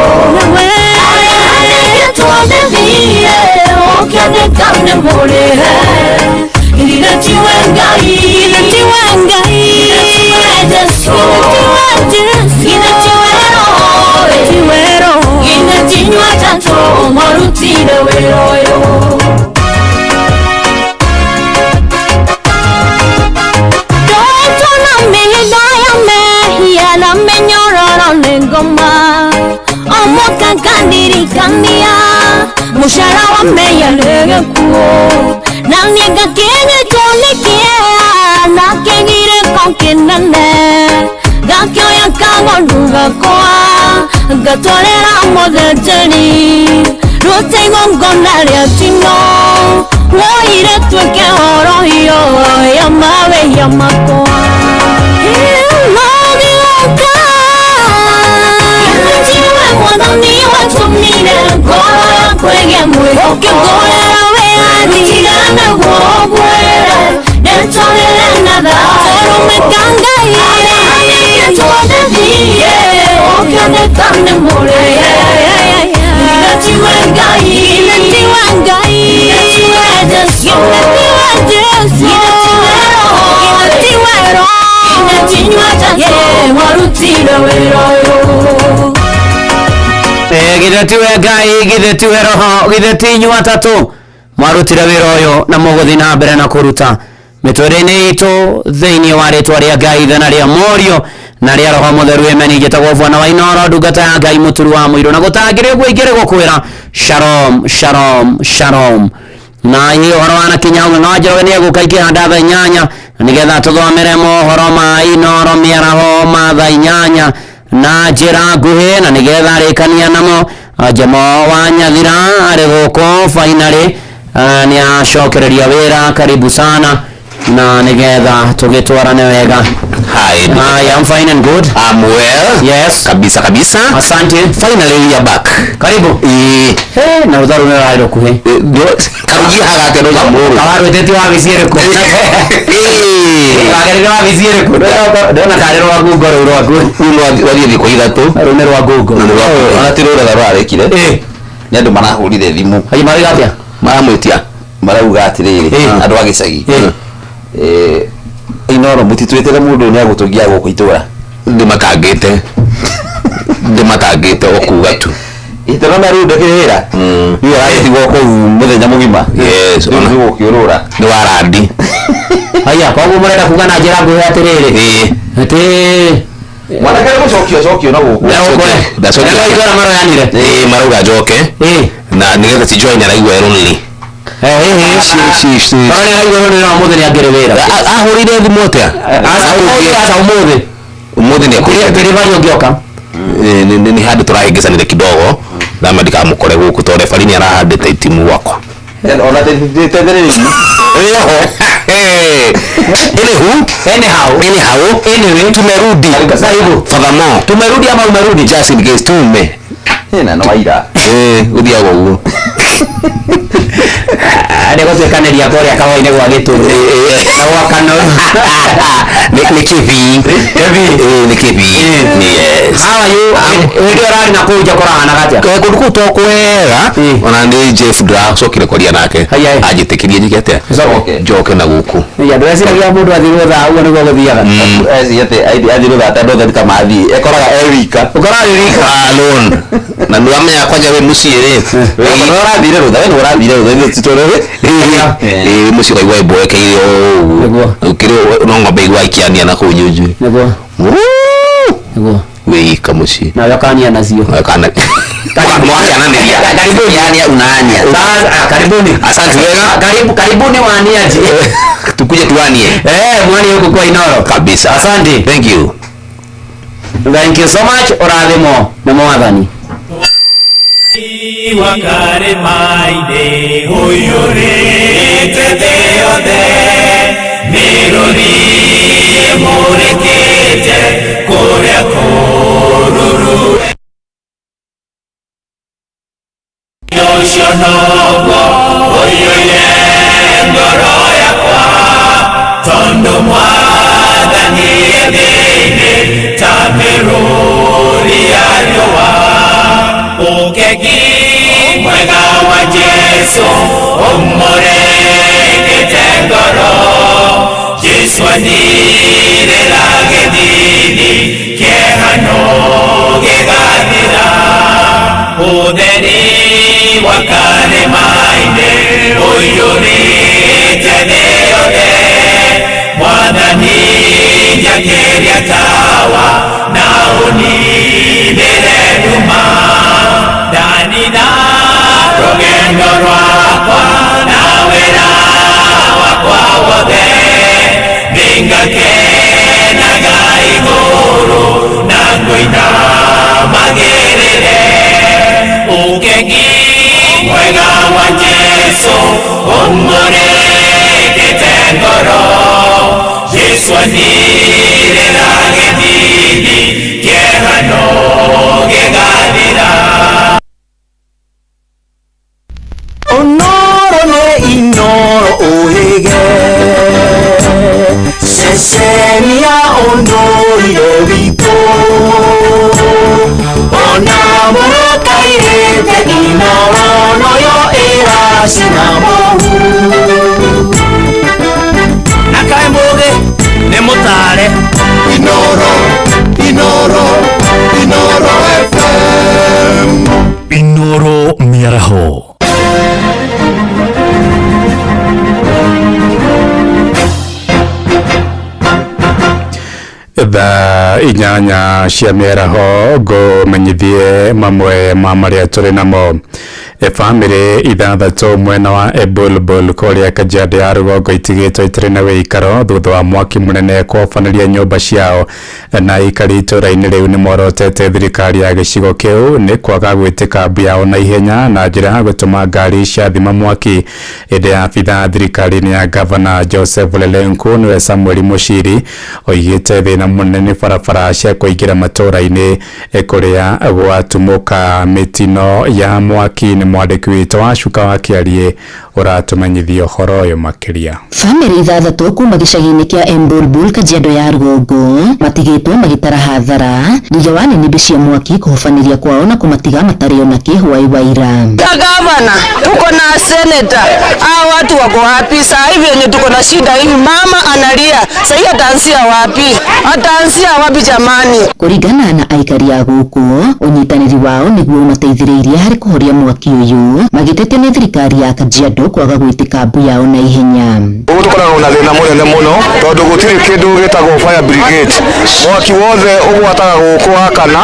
arĩa andĩkĩtwo ndĩthiĩ ũkĩandĩka nĩ mũrĩhe. Githĩ tiwe Ngai, githĩ tiwe Ngai, githĩ tiwe Jesũ, githĩ tiwe Roho, tiwe Roho, githĩ ti inyuĩ atatũ mwarutire wĩra ũyũ. Ndoetwo na mĩhĩndo ya mehia na mĩnyororo nĩ ngoma o mwaka ngandirikania mũcara wa mehia nĩ gĩkuũ na niĩ ngakĩnyitwo nĩ kĩeha na kĩgirĩko kĩnene ngakĩoya kagondu gakwa ngatwarĩra mũthĩnjĩri rute igongona rĩa njino woire tuĩke horohio ya mawĩhia makwa. Ĩno gĩũka tiwe mwathani watũmire ngoro yakwa ĩgĩe mwĩhoko ũkĩngũrĩra wĩyathi tigana guo ũgwĩre ndĩtũrĩre na thayũ tũrũmĩka Ngai arĩa andĩkĩtwo ndĩthiĩ ũkĩandĩka nĩ mũrĩhe. Githĩ tiwe Ngai, githĩ tiwe Ngai, githĩ tiwe Jesũ, githĩ tiwe Jesũ, githĩ tiwe Roho, githĩ tiwe Roho, githĩ ti inyuĩ atatũ mwarutire wĩra ũyũ. Githĩ tiwe Ngai, githĩ tiwe Roho, githĩ ti inyuĩ atatũ mwarutire wĩra ũyũ na mũgũthiĩ na mbere na kũruta mĩtũrĩre-inĩ itũ thĩinĩ wa rĩtwa rĩa Ngai Ithe na rĩa Mũriũ na rĩa Roho Mũtheru. Amen. Njĩtagwo Bwana wa Inooro, ndungata ya Ngai mũturu wa mũirũ, na gũtangĩrĩ ũguo ingĩrĩ gũkwĩra shalom shalom shalom. Na ĩ ũhoro wanakinya ũng'ang'a wa Njoroge nĩ egũka ikĩhanda thaa 8 na nĩgetha tũthomere mohoro ma Inooro mĩaraho ma thaa 8 na njĩra nguhĩ, na nĩgetha arĩkania namo Jemo wa Nyathira arĩ gũkũ finally nĩ acokereria wĩra. Karibu sana na nĩgetha tũgĩtwarane wega. Hi. Hi, I'm fine and good. I'm well. Yes. Kabisa kabisa. Asante. Finally we are back. Karibu. Hey, na rũtha rũu nĩ rũrarĩ rũkuhĩ. Karugia haga atĩa no nyamũ. Kawarwĩtĩtie wabici ĩrĩkũ? Wagereire wabici ĩrĩkũ? Ndona karĩ rwa Google rũu rwaku. Rũu rwathiĩ thikũ 3. Rũu nĩ rwa Google. Ona ti rũrega rwarĩkire. Nĩ andũ marahũrire thimũ. Hayi marauga atĩa? Maramwĩtia. Marauga atĩrĩrĩ andũ a gĩcagi. Inooro mũtitwĩtĩre mũndũ nĩ agũtũgia gũkũ itũra. Ndĩmatangĩte. Ndĩmatangĩte o kuga tu. Itũra rĩu ndĩkĩrĩ wĩra. Rĩu aragĩtigwo kũu mũthenya mũgima. Yes. Rĩu nĩ gũkĩũrũra. Nĩ warandi. Haya, koguo mũrenda kuga na njĩra nguhĩ atĩrĩrĩ. Atĩ mwanake nĩ gũcokio cokio na gũkũ. Ndacokio. Itũra maroyanire. Marauga njoke. Na nĩgetha ci join araigua lonely. Tondũ nĩ araigua lonely no ũmũthĩ nĩ angĩrĩ wĩra. Ahũrire thimũ atĩa? Aca ũmũthĩ. Ũmũthĩ nĩ ekũrĩte. Delivery ũngĩoka. Nĩ handũ tũrahĩngĩcanire kidogo na ndikamũkore gũkũ tondũ refari nĩ arahandĩte itimu gwakwa. Ona tetherĩrĩi. Anywho, anyhow, anyway, tumerudi. Karibu. Furthermore, tumerudi ama umerudi? Just in case tume. Na no waira. Gũthiaga ũguo. Nĩ gũtuĩkanĩria kũrĩa kahũa-inĩ gwa Gĩtũrũ na gwa Kanoru. Nĩ kĩbii. Nĩ kĩbii. Yes. How are you? Hĩndĩ ĩyo ũrarĩ na kũu nja kũrahanaga atĩa? Kũndũ kũu to kwega. Ona nĩ Jeff ndĩracokire kwaria nake. Anjĩtĩkĩrie njĩke atĩa? Njoke na gũkũ. Ya ndweciragia mũndũ athirwo thaa ũguo nĩguo gũthiaga. Eci atĩ athirwo thaa tondũ othe ta mathiĩ. Ekoraga e wika. Ũkoraga wĩ wika. Alone. Na nĩ wamenya kwanja wĩ mũciĩ rĩ. Nĩ ũrathire rũtha, we nĩ ũrathire rũtha, ithuĩ titũrĩ. Mũciĩ ũkaigua ĩmboekeire ũguo. Ũkĩrĩ no ng'ombe igua ikĩania na kũu nyunju. Nĩguo. Nĩguo. Wĩ ika mũciĩ. Nawe ũkania nacio. Nawe ũkana. Mwakiananĩria. Karibuni. Yani unaania. Sasa karibuni. Asante wega. Karibu karibuni waaniaji. Tukuje tuanie. Eh, mwani huko kwa Inoro. Kabisa. Asante. Thank you. Thank you so much. Ũrathimwo nĩ Mwathani. Wakarĩma-inĩ ũiyũrĩte thĩ yothe mĩrũri ĩmũrĩkĩte kũrĩa kũruru ũcio noguo ũiyũire ngoro yakwa tondũ Mwathani e thĩinĩ ta mĩrũri ya riũa ũkegi mwega wa Jesu ũmũrĩkĩte ngoro Jesu andirĩra gĩthithi kĩeha no gĩgathira ũtheri wa karĩma-inĩ ũiyũrĩte thĩ yothe Mwathani njakĩria tawa na ũninĩre nduma ndanina rũgendo rwakwa na wĩra wakwa wothe nĩngakenaga igũrũ na ngũina magĩrĩre ũkengi mwega wa Jesu ũmũrĩkĩte ngoro Jesu andirĩra gĩthithi kĩeha no gĩgathira. Onoro nĩ Inoro ũhĩge ceceni ya ũndũire witũ ona mũrũkairĩte Inoro noyo ĩracina mũhu na kaĩ mũgĩ nĩ mũtare Inoro Inoro Inoro FM. Inoro mĩaraho. Thaa 8 cia mĩaraho ngũmenyithie mamwe ma marĩa tũrĩ namo. Bamĩrĩ 6 mwena wa Ebulbul kũrĩa Kajiado ya rũgongo itigĩtwo itarĩ na wĩikaro thutha wa mwaki mũnene kũhobanĩria nyũmba ciao na aikari itũũra-inĩ rĩu nĩ morotete thirikari ya gĩcigo kĩu nĩ kwaga gwĩtĩka mbu yao na ihenya na njĩra ya gũtũma ngari cia thima mwaki. Ĩndĩ abithaa thirikari-inĩ ya gavana Joseph Lelenku nĩwe Samuel Mushiri oigĩte thĩna mũnene nĩ barabara cia kũingĩra matũũra-inĩ kũrĩa gwatumũka mĩtino ya mwaki. Nĩ mwandĩki witũ wa Cuka wa Kĩariĩ ũratũmenyithia ũhoro ũyũ makĩria. Bamĩrĩ 6 kuma gĩcagi-inĩ kĩa Embulbul Kajiado ya rũgongo matigĩtwo magĩtara hathara thutha wa nĩnĩmbĩ cia mwaki kũhobanĩria kwao na kũmatiga matarĩ ona kĩhwaĩ wa ira. Gavana, tuko na seneta, hao watu wako wapi? Saa hivi yenye tuko na shida hivi, mama analia saa hii, ataanzia wapi? Ataanzia wapi jamani? Kũringana na aikari a gũkũ, ũnyitanĩri wao nĩguo ũmateithĩrĩirie harĩ kũhoria mwaki ũyũ magĩtetio nĩ thirikari ya Kajiado kwaga gwĩtĩka mbu yao na ihenya. Ũguo tũkoragwo na thĩna mũnene mũno tondũ gũtirĩ kĩndũ gĩtagwo fire brigade. Mwaki wothe ũgwataga gũkũ wakana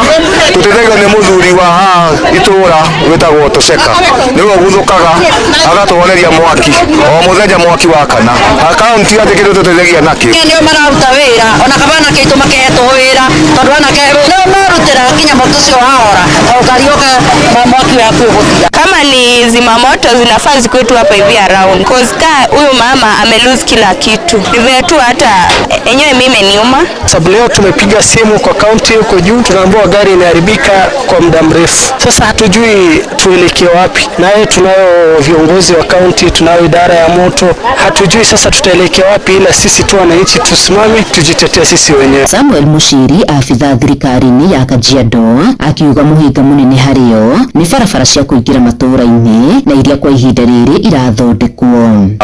tũteithagio nĩ mũthuri wa haha itũra wĩtagwo Tũceka, nĩwe ũguthũkaga agatũhoneria mwaki o mũthenya mwaki wakana. Akaunti hatirĩ kĩndũ tũteithagia nakĩo. Nĩo mararuta wĩra ona kaba anake aitũ makehetwo wĩra tondũ anake nĩo marutĩra nginya moto ũcio wahora ũkarioka mwaki waku ũgũthira. Kama ni zimamoto zinafaa zikuwe tu hapa hivi around, cause ka huyu mama ame lose kila kitu. Ni vile tu hata enyewe mimi imeniuma. Sababu leo tumepiga simu kwa county huko juu, tunaambiwa gari imeharibika kwa muda mrefu. Sasa hatujui tuelekee wapi. Naye tunayo viongozi wa county, tunayo idara ya moto, hatujui sasa tutaelekea wapi, ila sisi tu wananchi tusimame tujitetee sisi wenyewe. Samuel Mushiri afitha thirikari-inĩ ya Kajiado akiuga mũhĩnga mũnene harĩo nĩ barabara cia kũingĩra matũũra-inĩ na iria kwa ihinda rĩrĩ irathondekwo.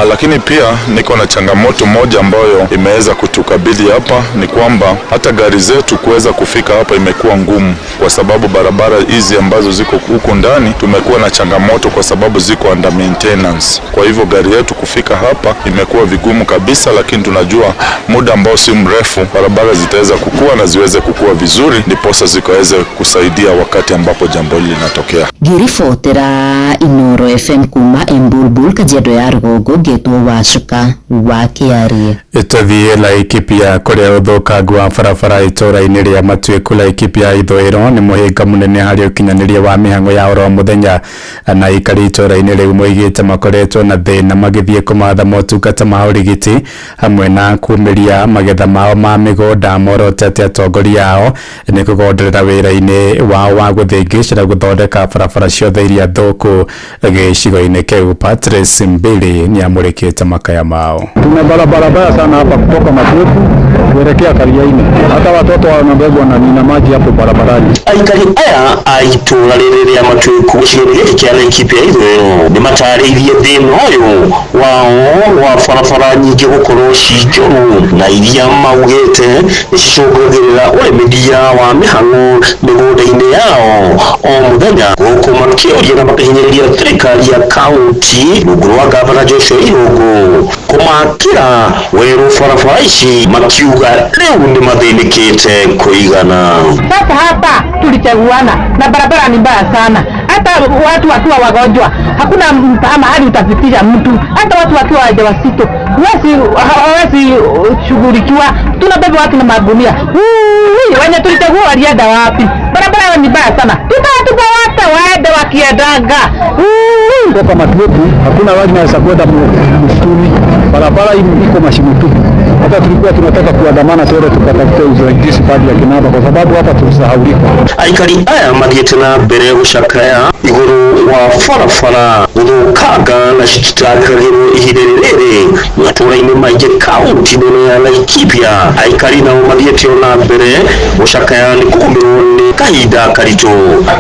Lakini pia niko na changamoto moja ambayo imeweza kutukabili hapa, ni kwamba hata gari zetu kuweza kufika hapa imekuwa ngumu, kwa sababu barabara hizi ambazo ziko huku ndani tumekuwa na changamoto kwa sababu ziko under maintenance. Kwa hivyo gari yetu kufika hapa imekuwa vigumu kabisa, lakini tunajua muda ambao si mrefu barabara zitaweza kukua na ziweze kukua vizuri, ndiposa zikaweze kusaidia wakati ambapo jambo hili linatokea. Ngĩribotera Inoro FM kuma Embulbul, Kajiado ya rũgongo, ngetwo Wacuka wa Kĩarie. Tũthiĩ Laikipia kũrĩa ũthũkangu wa barabara itũũra-inĩ rĩa Matuĩku Laikipia ithũĩro nĩ mũhĩnga mũnene harĩ ũkinyanĩria wa mĩhang'o ya oro mũthenya, na aikari itũũra-inĩ rĩu moigĩte makoretwo na thĩna magĩthiĩ kũmatha motungata ma ũrigiti hamwe na kumĩria magetha mao ma mĩgũnda. Morotete atongoria ao nĩ kũgonderera wĩra-inĩ wao wa gũthĩngĩcĩra gũthondeka barabara ciothe iria thũku gĩcigo-inĩ kĩu. Patrice Mbili nĩamũrĩkĩte makaya mao. Tuna barabara mbaya sana hapa kutoka Matueku kuelekea Kariaini, hata watoto wanabebwa na maji hapo barabarani. Aikari aya a itũũra rĩrĩ rĩa Matueku gĩcigo-inĩ gĩkĩ kĩa Laikipia ithũĩro nĩ matarĩirie thĩna ũyũ wao wa barabara nyingĩ gũkorwo ci njũru na iria maugĩte nĩ cicũngagĩrĩra ũrĩmithia wa mĩhang'o mĩgũnda-inĩ yao o mũthenya, gũkũ makĩũria na makahinyĩrĩria thirikari ya kaunti rungu rwa gavana Joshua Irũngũ kũmakĩra werũ barabara ici, makiuga rĩu nĩ mathĩnĩkĩte kũigana. Sasa hapa tulichaguana na barabara ni mbaya sana, hata watu wakiwa wagonjwa hakuna mahali utapitisha mtu, hata watu wakiwa wajawazito hawezi shughulikiwa, tunabeba watu na magunia. Wenye tulichagua walienda wapi? Barabara ni mbaya sana, tutawatupa watu waende wakiendaga. Kutoka Matueku hakuna watu wanaweza kwenda msituni, barabara iko mashimo tupu. Hata tulikuwa tunataka kuandamana tuende tukatafute usaidizi padi ya Kinaba kwa sababu hapa tulisahaulika. Aikari aya mathiĩte na mbere gũcakaya igũrũ wa barabara gũthũkanga na cititangĩkagĩrwo ihinda rĩrĩ matũũra-inĩ maingĩ kaunti-inĩ ya Laikipia. Aikari nao mathiĩte ona mbere gũcakaya nĩ kũgũmĩrwo nĩ kahinda karitũ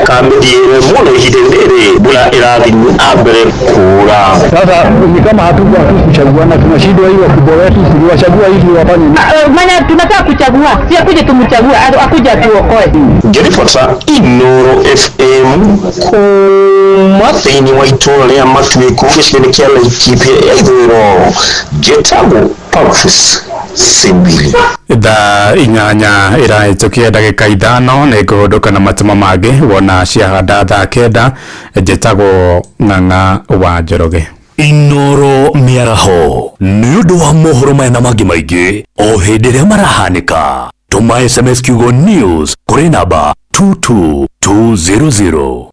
ka mĩthiĩre mũno ihinda rĩrĩ mbura ĩrathiĩ na mbere kuura. Sasa ni kama hatukuchaguana, tunashindwa hiyo wakubwa wetu tuliwachagua hivi wafanye nini? Maana tunataka kuchagua, si akuje tumchague, akuje atuokoe. Ngĩribota Inoro FM kuma thĩinĩ wa itũũra rĩa Matuĩku gĩcigo-inĩ kĩa Laikipia ya ithũĩro, njĩtagwo Patrice Simbili. Thaa 8 ĩrahĩtũkia ndagĩka 5 nĩ ngũhũndũka na matũma mangĩ wona ciahanda thaa 9. Njĩtagwo Ng'ang'a wa Njoroge. Inoro mĩaraho nĩ ũndũ wa mohoro maya na mangĩ maingĩ o hĩndĩ ĩrĩa marahanĩka. Tũma SMS kiugo news kũrĩ namba 22200.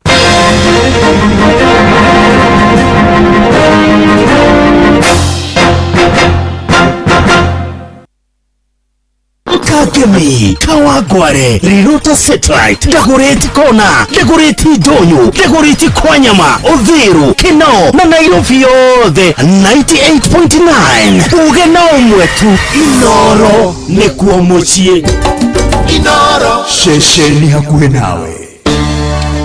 Kagemi, Kawangware, Riruta Satellite, Dagoretti Kona, Dagoretti Ndonyo, Dagoretti Kwanyama, Uthiru, Kinoo na Nairobi yothe 98.9. Uge na ũmwe tu, Inoro nĩkuo mũciĩ. Inoro ceceni hakuhĩ nawe.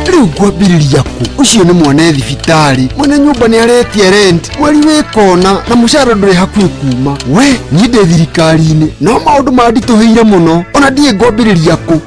Rĩu ngwambĩrĩria kũ? Ũcio nĩ mwana thibitarĩ, mwene nyũmba nĩ aretia rent, mweri wĩ kona na mũcara ndũrĩ hakuhĩ kuma. We niĩ ndĩ thirikari-inĩ no maũndũ manditũhĩire mũno, ona ndiĩ ngwambĩrĩria kũ.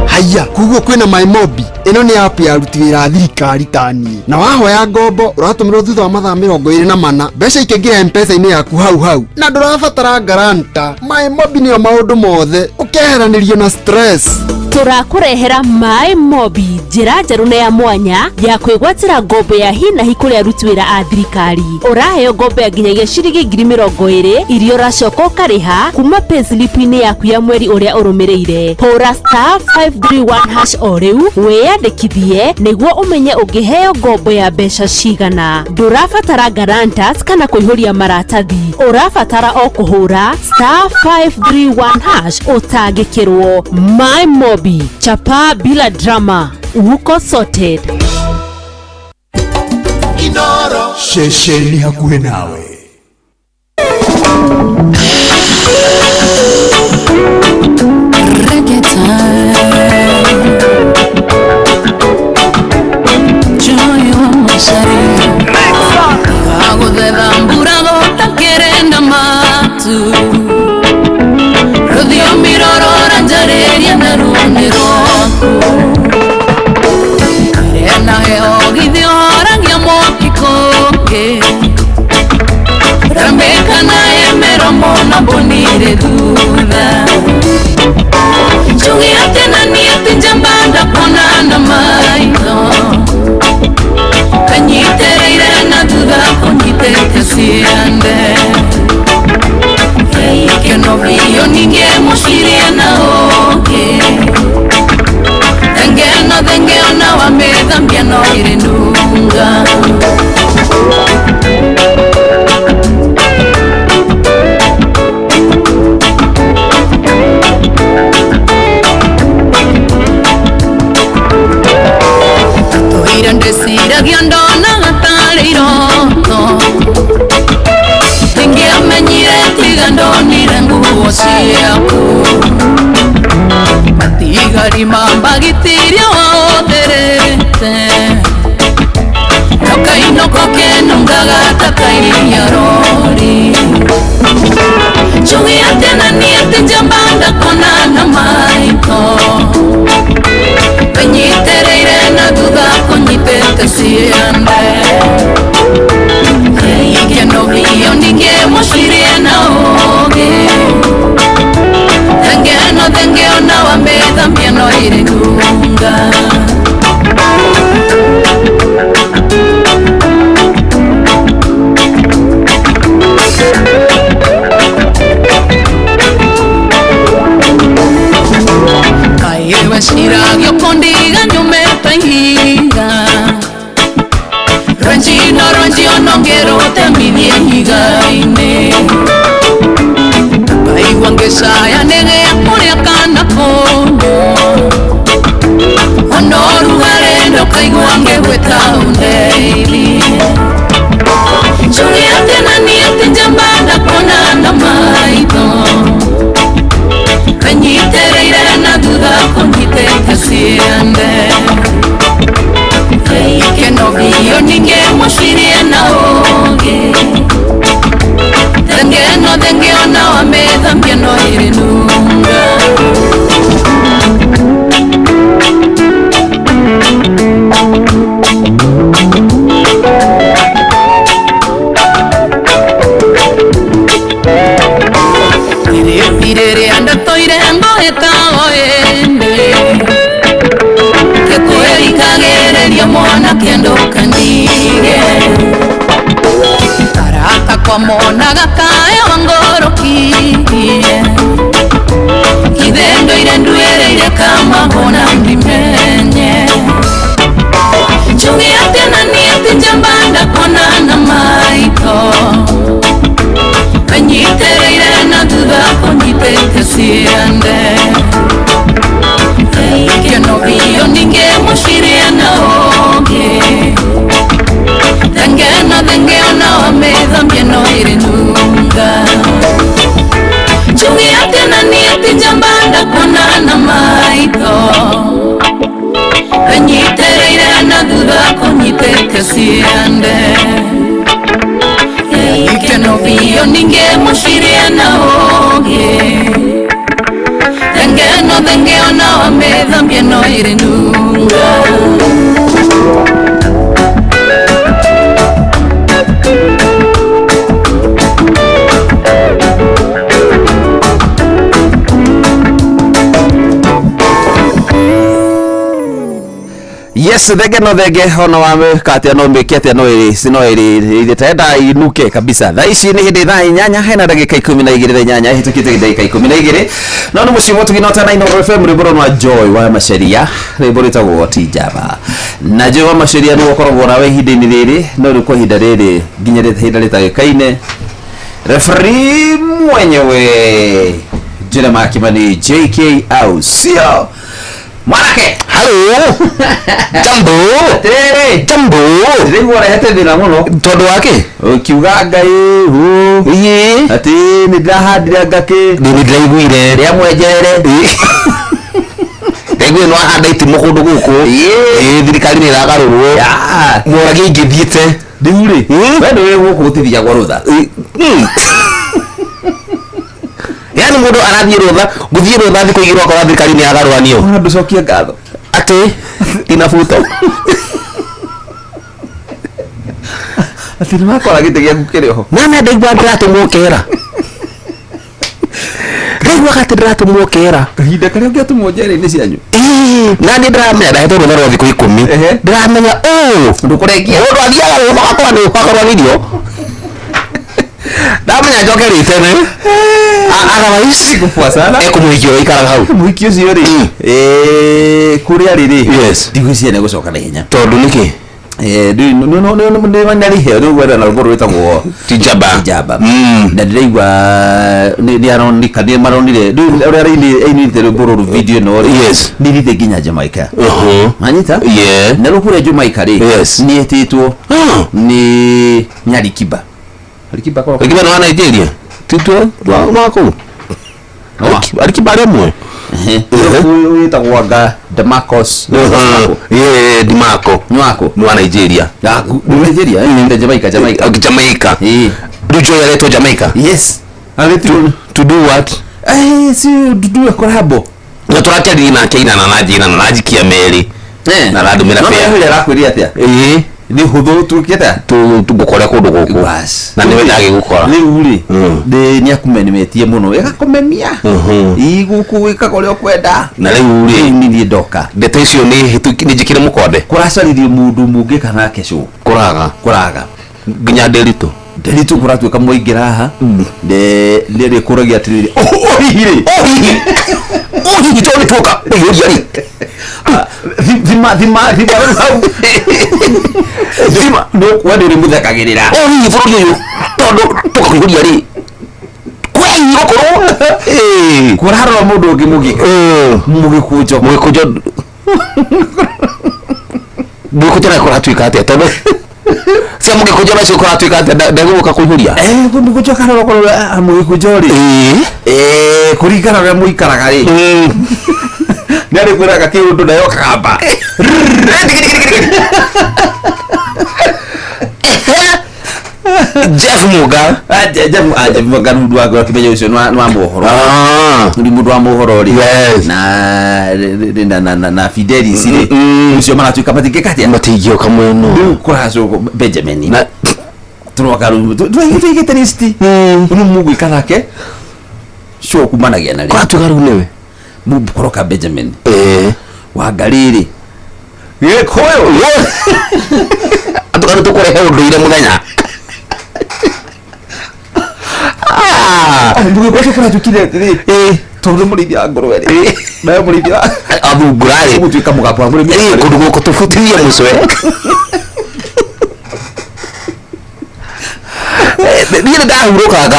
Haiya, koguo kwĩna MyMobi. Ĩno nĩ app ya aruti wĩra a thirikari ta niĩ, na wahoya ngombo ũratũmĩrwo thutha wa mathaa 24, mbeca ikaingĩra M-Pesa-inĩ yaku hau hau, na ndũrabatara guarantor. MyMobi nĩyo maũndũ mothe, ũkeheranĩrio na stress. Tũrakũrehera MyMobi, njĩra njerũ na ya mwanya ya kwĩgwatĩra ngombo ya hi na hi kũrĩ aruti wĩra a thirikari. Ũraheo ngombo ya nginyagia ciringi 20,000 iria ũracoka ũkarĩha kuma payslip-inĩ yaku ya mweri ũrĩa ũrũmĩrĩire. Hũra *531# o rĩu wĩyandĩkithie nĩguo ũmenye ũngĩheo ngombo ya mbeca cigana. Ndũrabatara guarantors kana kũihũria maratathi, ũrabatara o kũhũra *531# ũtangĩkĩrwo. MyMobi, chapa bila drama, uko sorted. Inoro ceceni hakuhĩ nawe. Reggae time. Joy. tu Rũthiomi rũrũ ũranjarĩria naruo nĩ rwaku Ĩrĩa na heho githĩ ũhoragia mwaki kũngĩ Rambĩka na ĩmĩromo na mbũnire thutha Njuge atĩ na niĩ ti njamba ndakuona na maitho Kanyitĩrĩire na thutha kũnyitĩte ciande Ikeno biũ ningĩ mũcirie na ũngĩ Thenge no thenge ona wamĩthambia no ĩrĩ nunga. Tũire ndĩciragia ndonaga tarĩ iroto Ndingĩamenyire tiga ndonire nguo ciaku Matigari ma mbagitiria wahũthĩrĩte Gakainũka kenungaga ta kairia rori Njuge atĩ na niĩ ti njamba ndakuona na maitho Wĩnyitĩrĩire na thutha kũnyitĩte ciande Ikeno biũ ningĩ mũcirie na ũũgĩ Thenge no thenge ona wamĩthambia no ĩrĩ nunga. Kaĩ weciragia ũkũndiga nyumĩte ihiga Rwenji no rwenji ona ũngĩrũtemithie ihiga-inĩ Ngaigua ngĩcaya nĩgĩa kũrĩa kana kũnyua Ona ũrugarĩ ndũkaigua ngĩgwĩta ũndeithie Njuge atĩ na niĩ ti njamba ndakuona na maitho Wĩnyitĩrĩire na thutha kũnyitĩte ciande Ikeno biũ ningĩ mũcirie na ũũgĩ Thenge no thenge ona wamĩthambia no ĩrĩ nunga. Rĩrĩa ndatũire ngoĩtagwo ĩndĩ Gĩkwĩrikagĩrĩria mwanake ndũkandige Arata kwa monaga kaĩ wangũrũkirie Githĩ ndũire nduĩrĩire kamahũna ndimenye Njuge atĩ na niĩ ti njamba ndakuona na maitho Wĩnyitĩrĩire na thutha kũnyitĩte ciande Ikeno biũ ningĩ mũcirie na ũũgĩ Thenge no thenge ona wamĩthambia no ĩrĩ nunga Njuge atĩ na niĩ ti njamba ndakuona na maitho Wĩnyitĩrĩire na thutha kũnyitĩte ciande Ikeno biũ ningĩ mũcirie na ũũgĩ Thenge no thenge ona wamĩthambia no ĩrĩ nunga. Yes, thenge no thenge ona wamĩka atĩa no mĩke atĩa no ĩrĩ no ĩrĩ ĩtenda inuke kabisa. Thaa ici nĩ hĩndĩ thaa 8 hena ndagĩka 12 thaa 8 hĩtũkĩte ndagĩka 12 no nĩ mũciĩ mũtugi no tana Inooro FM rwĩmbo rwa Joy wa Macharia rwĩmbo rwĩtagwo ti njamba na Joy wa Macharia nĩwe ũkoragwo nawe ihinda-inĩ rĩrĩ no rĩu kwa ihinda rĩrĩ nginya ihinda rĩtagĩkaine referee mwenyewe Jeremiah Kimani JK au sio mwanake. Halo. Jambo. Atiriri. Jambo. Ndĩraigua ũrehete thĩna mũno tondũ wake ũkiuga Ngai hu ĩĩ atĩ nĩ ndĩrahandire ngakĩ nĩ ndĩraiguire rĩa mwenjere ndaiguire nĩ wahanda itimũ kũndũ gũkũ ĩĩ thirikari nĩ ĩragarũrwo mũrage ingĩthiĩte rĩu rĩ we ndũĩ gũkũ gũtithiagwo rũtha. Mũndũ arathiĩ rũtha, gũthiĩ rũtha thikũ igĩrĩ wakora thirikari nĩ yagarũranio. Ona ndũcokie ngatho. Atĩ ndinabuto. Atĩ nĩ wakora gĩtĩ gĩaku kĩrĩ ho. Na na ndaigua ndĩratũmwo kera, ndaiguaga atĩ ndĩratũmwo kera. Kahinda karĩa ũngĩatũmwo njera-inĩ cianyu. Ĩĩ, na niĩ ndĩramenya ndahetwo rũtha rwa thikũ 10, ndĩramenya ũũ ndũkũrengia. Mũndũ athiaga rũtha ũgakora nĩ ũgakoranirio. Ndamenya njoke rĩ tene. Otherwise Poa sana. Ekũmũhikia ũrĩa ikaraga hau. Mũhiki ũcio rĩ, kũrĩa rĩ rĩ. Yes. Ndigwĩciria nĩ gũcoka na ihenya. Tondũ nĩkĩ? Nĩ rĩu na rwĩmbo rwĩtagwo Tijaba. Tijaba. Na ndĩraigua nĩ aronika nĩ maronire rĩu ũrĩa ainĩte rwĩmbo rũrũ, video ĩno rĩ. Yes. Nĩ ĩthiĩte nginya Jamaica. Manyita? Yeah. Na rĩu kũrĩa Jamaica rĩ. Yes. Nĩ etĩtwo nĩ Nyarikiba. Alikiba kwa Alikiba nĩ wa Nigeria. Titwe wa kũu. Alikiba arĩ ũmwe. Wĩtagwo anga Damarcus. Yeah, Dimarco. Nĩ wako? Nĩ wa Nigeria. Nĩ Nigeria? Nĩ Jamaica, Jamaica. Okay, Jamaica. Rĩu Joy aretwo Jamaica. Yes. To do what? Si to do a collabo. Na tũrakĩaririe nake inana na njina na nanjikia merĩ. Na arandũmĩra No, fare. no, arakwĩria atĩa? Ĩĩ. Nĩ hũthũ tuĩkĩte? Tũngũkore kũndũ gũkũ. Na nĩwe ndagĩgũkora. Rĩu rĩ, nĩ akũmenemetie mũno. Ĩgakũmemia. Ĩ gũkũ wĩkaga ũrĩa ũkwenda. Na rĩu rĩ, Rĩu nĩ niĩ ndoka. Ndeto icio nĩ njĩkĩre mũkonde. Kũracaririo mũndũ mũngĩka nake show. Kũraga. Kũraga. Nginya Nderitu. Nderitu kũratuĩka mwaingĩra haha. Nĩ rĩkũragia atĩrĩrĩ. Ũhihi rĩ. Ũhihi. Ũhihi tondũ nĩ tuoka kũiyũria rĩ. Thima thima thima hau. Thima. We ndũrĩ mũthekagĩrĩra. Ũhihi bũrũri ũyũ tondũ tuoka kũiyũria rĩ. Kwei gũkorwo. Kũrarora mũndũ ũngĩ mũgĩ. Mũgĩkũnjo. Mũgĩkũnjo. Mũgĩkũnjo nawe kũratuĩka atĩa tondũ cia mũgĩkũnjo nacio kũratuĩka atĩa ndegũka kũihũria. Mũgĩkũnjo karora korora mũgĩkũnjo rĩ. Kũringana ũrĩa mũikaraga rĩ. Nĩ arĩkwĩraga kĩũndũ nayo kagamba. Jeff Muga. Jeff Jeff Muga nĩ mũndũ wa kĩmenya ũcio nĩ wa mohoro. Nĩ mũndũ wa mohoro rĩ. Yes. Na Fidelis rĩ. Ũcio maratuĩka matingĩka atĩa? Matingĩũka mwena. Rĩu kũracũkwo Benjamin. Tũroka rĩu tũigĩte list. Rĩu mũgwĩka nake show kumanagia na rĩ. Kũratuĩka rĩu nĩwe. Kũroka Benjamin. Wangarĩ rĩ. Gĩkũyũ. Andũ nĩ tũkũrehe ũndũire mũthenya. Mũgĩkũyũ kũratuĩkire atĩrĩ. Tondũ mũrĩithia wa ngũrwe rĩ. Nawe mũrĩithia wa athungura rĩ. Ũgũtuĩka mũgambo wa mũrĩmi. Kũndũ gũkũ tũbutithie mũcwe. Niĩ nĩ ndahurũkaga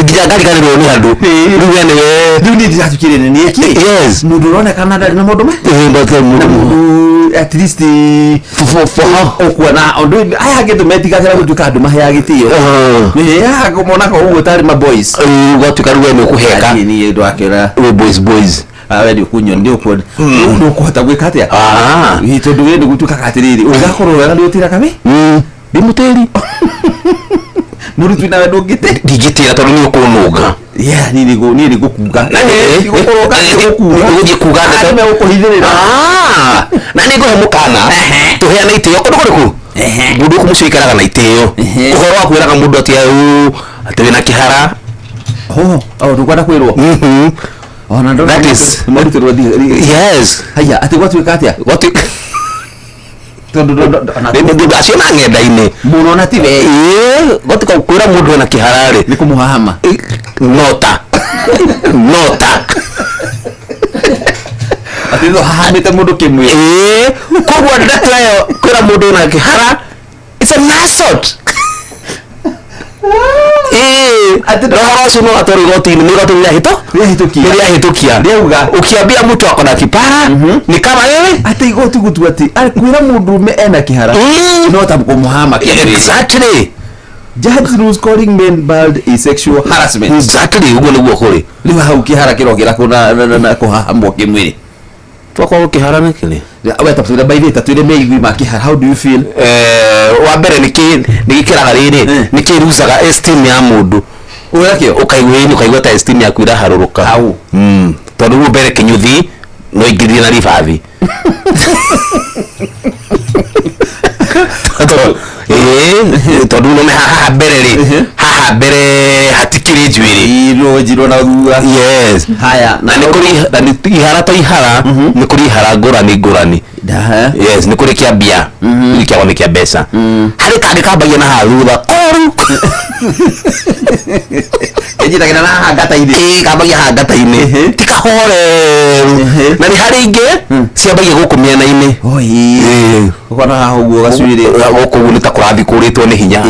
nginya ngariganĩrwo nĩ andũ. Rĩu we nĩwe. Rĩu niĩ ndĩratuĩkire nĩ niĩ kĩ? Yes. Mũndũ ũronekana ndarĩ na maũndũ ma? Na mũndũ at least ũkuona ũndũ aya angĩ tũmetigagĩra gũtuĩka andũ maheaga gĩtĩo. Monaga ũguo tarĩ ma boys. Gwatuĩka rĩu we nĩ ũkũheka. Niĩ ndwakĩra. We boys boys. We nĩ ũkũnyua nĩ ũkuona. Rĩu nĩ ũkũhota gwĩka atĩa? Ĩ, tondũ we nĩ gũtuĩkaga atĩrĩrĩ ũgakorwo wega nĩ ũtĩraga wĩ? Ndĩ mũtĩri. Mũrutwi nawe ndũngĩtĩ? Ndingĩtĩra tondũ nĩ ũkũnũnga. Yeah, niĩ nĩ ngũkunga. Gũthiĩ kuga ndeto. Andũ megũkũhithĩrĩra. Na nĩ ngũhe mũkana tũheane itĩo kũndũ kũrĩkũ mũndũ gũkũ mũciĩ ũikaraga na itĩo ũhoro wa kwĩraga mũndũ atĩ ũ atĩ wĩna kĩhara. Ndũkwenda kwĩrwo. Ona ndona That is marutĩrwo. Yes. Haya, atĩ gwatuĩka atĩa? Gwatuĩka tondũ acio na ng'enda-inĩ mũno na tiwe. Gwatuĩka kwĩra mũndũ ena kĩhara rĩ nĩ kũmũhahama. Nota. Nota. Atĩ no hahamĩte mũndũ kĩmwĩrĩ. Koguo ndeto ĩyo kwĩra mũndũ ena kĩhara it's an assault. Na ũhoro ũcio no atwarwo igoti-inĩ, nĩ igoti rĩahĩtũkia. Rĩahĩtũkia. Rĩauga. Ũkĩambia mũtu ako na kipara ni kama wewe atĩ igoti gũtua atĩ kwĩra mũndũrũme ena kĩhara no ta kũmũhama kĩmwĩrĩ. Exactly. Judge rules calling men bald is sexual harassment. Exactly, ũguo nĩguo kũrĩ. Rĩu hau kĩhara kĩrokĩra kũ na kũhahamwo kĩmwĩrĩ? Twakorwo kĩhara nĩ kĩrĩ? We ta twĩre by the way, ta twĩre meigui ma kĩhara, how do you feel? Wa mbere nĩ gĩkĩraga rĩrĩ, nĩ kĩrucaga esteem ya mũndũ. Ũrakĩo? Ũkaigua ĩni, ũkaigua ta esteem yaku iraharũrũka hau. Tondũ rĩu mbere kĩnyuthi no ingĩrie na ribathi. Ĩĩ, tondũ nĩ haha mbere rĩ, haha mbere hatikĩrĩ njuĩrĩ. Irũnjirwo na thutha. Yes. Haya. Na nĩ kũrĩ na nĩ ihara to ihara, nĩ kũrĩ ihara ngũrani ngũrani. Yes, nĩ kũrĩ kĩa mbia, kĩu kĩakwa nĩ kĩa mbeca. Harĩ kangĩ kambagia na haha thutha koru. Ĩnjitagĩra na haha ngata-inĩ. Ĩĩ, kambagia haha ngata-inĩ, ti kahoreru. Na nĩ harĩ ingĩ ciambagia gũkũ mĩena-inĩ. Ĩĩ. Ũkona haha ũguo gacuĩrĩ. Gũkũ ũguo nĩ ta kũrathiĩ kũrĩtwo nĩ hinya.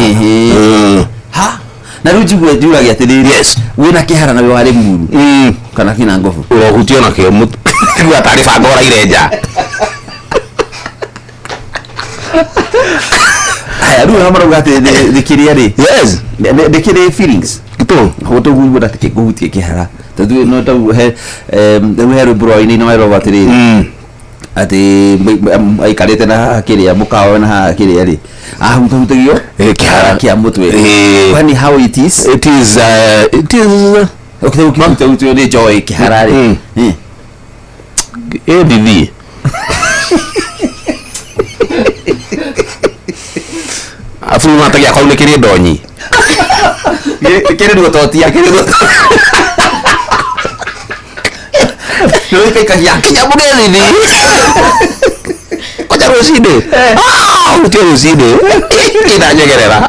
Ha, na rĩu njigue njuragia atĩrĩrĩ. Yes. Wĩna kĩhara na wĩ wa Limuru kana kĩna ngobu. Ũrohutio nakĩo igua tarĩ banga ũraire nja. Haya, rĩu haha marauga atĩ nĩ kĩrĩa rĩ. Yes. Nĩ kĩrĩ feelings. Gĩtũ. Gũtũguo na kũhutie kĩhara. Tondũ no tau he rĩu he rwĩmbo rwa inĩ wa roba atĩrĩrĩ. Atĩ aikarĩte na haha kĩrĩa mũkawa na haha kĩrĩa rĩ. Ahutahutagio kĩhara kĩa mũtwe. Kwani how it is? It is it is Ũkĩhutahutio nĩ joy kĩhara rĩ. Ĩ thithi. Afu matagia kau nĩ kĩrĩ ndonyi. Kĩrĩ ruo totia kĩrĩ ruo. Nĩũikaikagia kinya mũgethini. Koja rũcinĩ. Ah, hutie rũcinĩ. Kĩnanyegerera.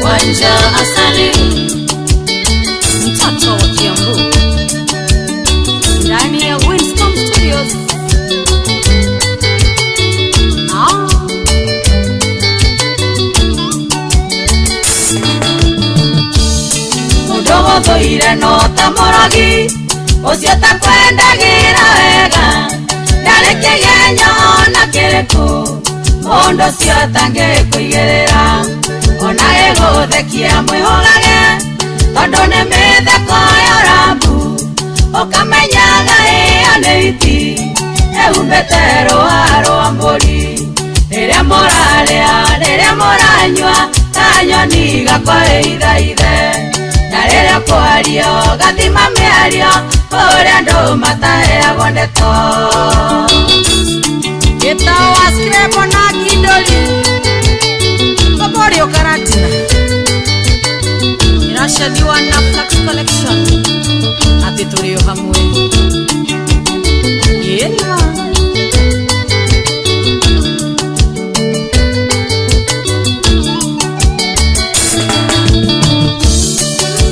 Wanja Asali, mtoto wa Kiambu, ndani ya Winston Studios. Ah. Mũndũ gũthũire no ta mũrogi, ũcio takwendagĩra wega, ndarĩ kĩgenyo ona kĩrĩkũ, mũndũ ũcio atangĩkũigĩrĩra. Ona gĩgũthekia mwĩhũgage, tondũ nĩ mĩtheko ya ũrambu, ũkamenyaga ĩyo nĩ hiti, ĩhumbĩte rũa rwa mbũri. Rĩrĩa mũrarĩa, rĩrĩa mũranyua, ta nyoni gakwa ĩithaithe. Na rĩrĩa kwario, gathima mĩario, kũrĩa andũ mataheagwo ndeto. Gĩtao wa Scrabble na Kindoli, Koborio Karatina, inashadiwa na Flax Collection. Atĩ tũrĩ o hamwe. Ĩma.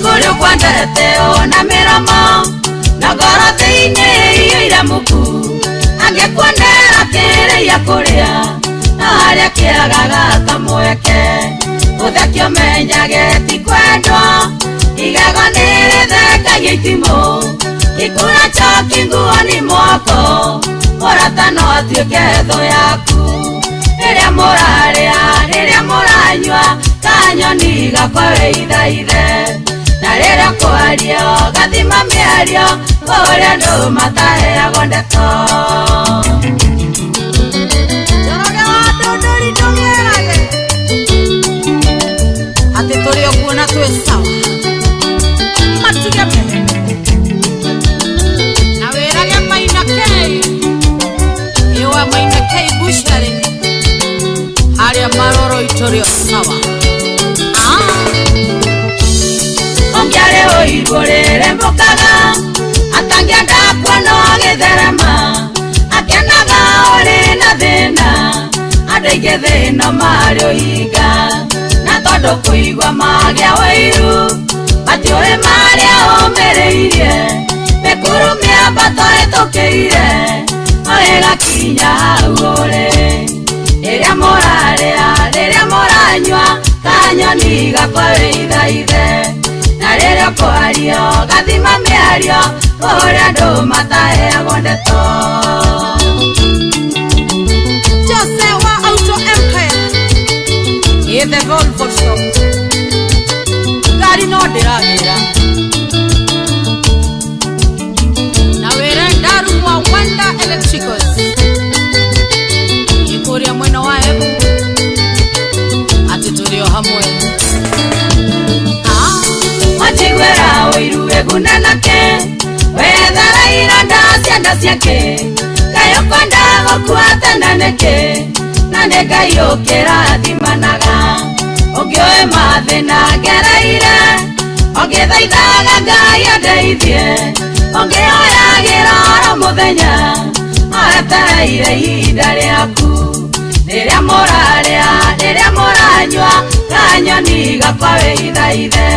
Kũrĩ ũkwendete ona mĩromo, na ngoro thĩinĩ iyũire muku, angĩkuonera kĩrĩa kũrĩa, na harĩa kĩagaga kamweke. Ũtheke ũmenyage ti kwendwo, igego nĩ rĩthekagia itimũ, gĩkura choki nguo-inĩ mwako, mũrata no atuĩke thũ yaku. Rĩrĩa mũrarĩa, rĩrĩa mũranyua, kanyoni gakwa wĩithaithe. Na rĩrĩa kwario, gathima mĩario, kũrĩa andũ mataheagwo ndeto. Njoroge wa Ndũndũri ndũmĩrage, atĩ tũrĩ o kuo na twĩ sawa. Matige mbere. Na wĩrage Maina K, ĩwa Maina K Bushari, harĩa maroro itũrĩ o sawa. Ũngĩarĩ ũiru ũrĩrĩmbũkaga, atangĩenda kuona ũgĩtherema, akenaga ũrĩ na thĩna, andũ aingĩ thĩna marĩ ũhinga. Na tondũ kũigua magĩa ũiru, matiũĩ marĩa ũmĩrĩirie, mĩkuru mĩambato ĩtũkĩire, o ĩgakinya hau ũrĩ. Rĩrĩa mũrarĩa, rĩrĩa mũranyua, kanyoni gakwa wĩithaithe. Na rĩrĩa kwario, gathima mĩario, kũrĩa andũ mataheagwo ndeto. Jose wa Auto Empire, ĩ the Volvo shop, ngari no ndĩragĩra. Na wĩre Ndaru wa Wanda Electricals. Thĩna ciake kaĩ ũkwenda gũkua tene nĩkĩ na nĩ Ngai ũkĩrathimanaga ũngĩũĩ mathĩna ngereire ũngĩthaithaga Ngai andeithie ũngĩhoyagĩra oro mũthenya wetereire ihinda rĩaku rĩrĩa mũrarĩa rĩrĩa mũranyua kanyoni gakwa wĩithaithe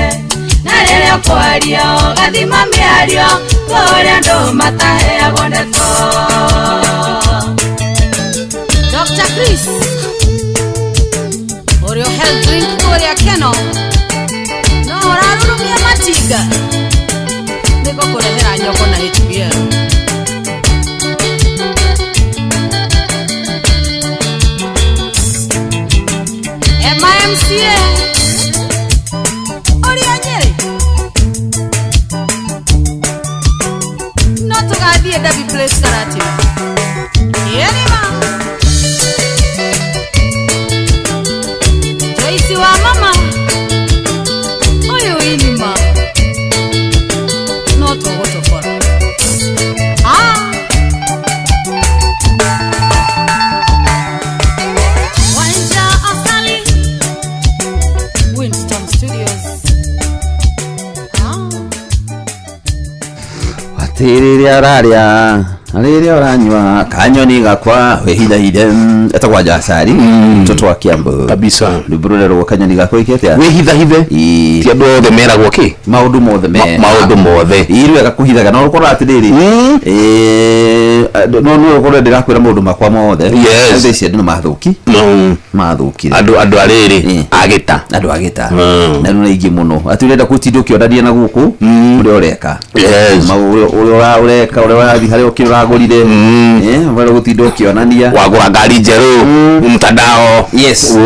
na rĩrĩa ũkwaria ũgathima mĩario kũrĩa andũ mataheagwo ndeto. Dr. Chris ũrĩa health drink kũrĩa Keno no ũrarurumia matinga nĩgũkũrehera nyoko na HBL. MMCA ũrĩa Nyĩrĩ no tũgathiĩ Derby Place Karatina Yerima Joyce wa mama ũyũ inima no tũgũtobora. Ah Wanja Asali Winston Studios. Atĩ rĩrĩa ũrarĩa na rĩrĩa ũranyua kanyoni gakwa wĩhithahithe etagwo Njacari mtoto wa Kiambu kabisa rwĩmbo rũrĩa rũgwo kanyoni gakwa ĩkĩte atĩa? Wĩhithahithe Ĩĩ. ti andũ othe meragwo kĩ maũndũ mothe me maũndũ mothe ĩĩ wega kũhithaga no ũkorwo atĩrĩrĩ no no ũkorwo ndĩrakwĩra maũndũ makwa mothe Yes. thaa ici andũ nĩ mathũki mathũkire andũ andũ arĩrĩ agĩta andũ agĩta na rĩu nĩ aingĩ mũno atĩ ũrenda gũtinda ũkĩonania na gũkũ ũrĩa ũreka Yes. ũrĩa ũreka ũrĩa ũrathiĩ harĩa ũkĩ ũragũrire ũrenda gũtinda ũkĩonania wagũra ngari njerũ mtandao yes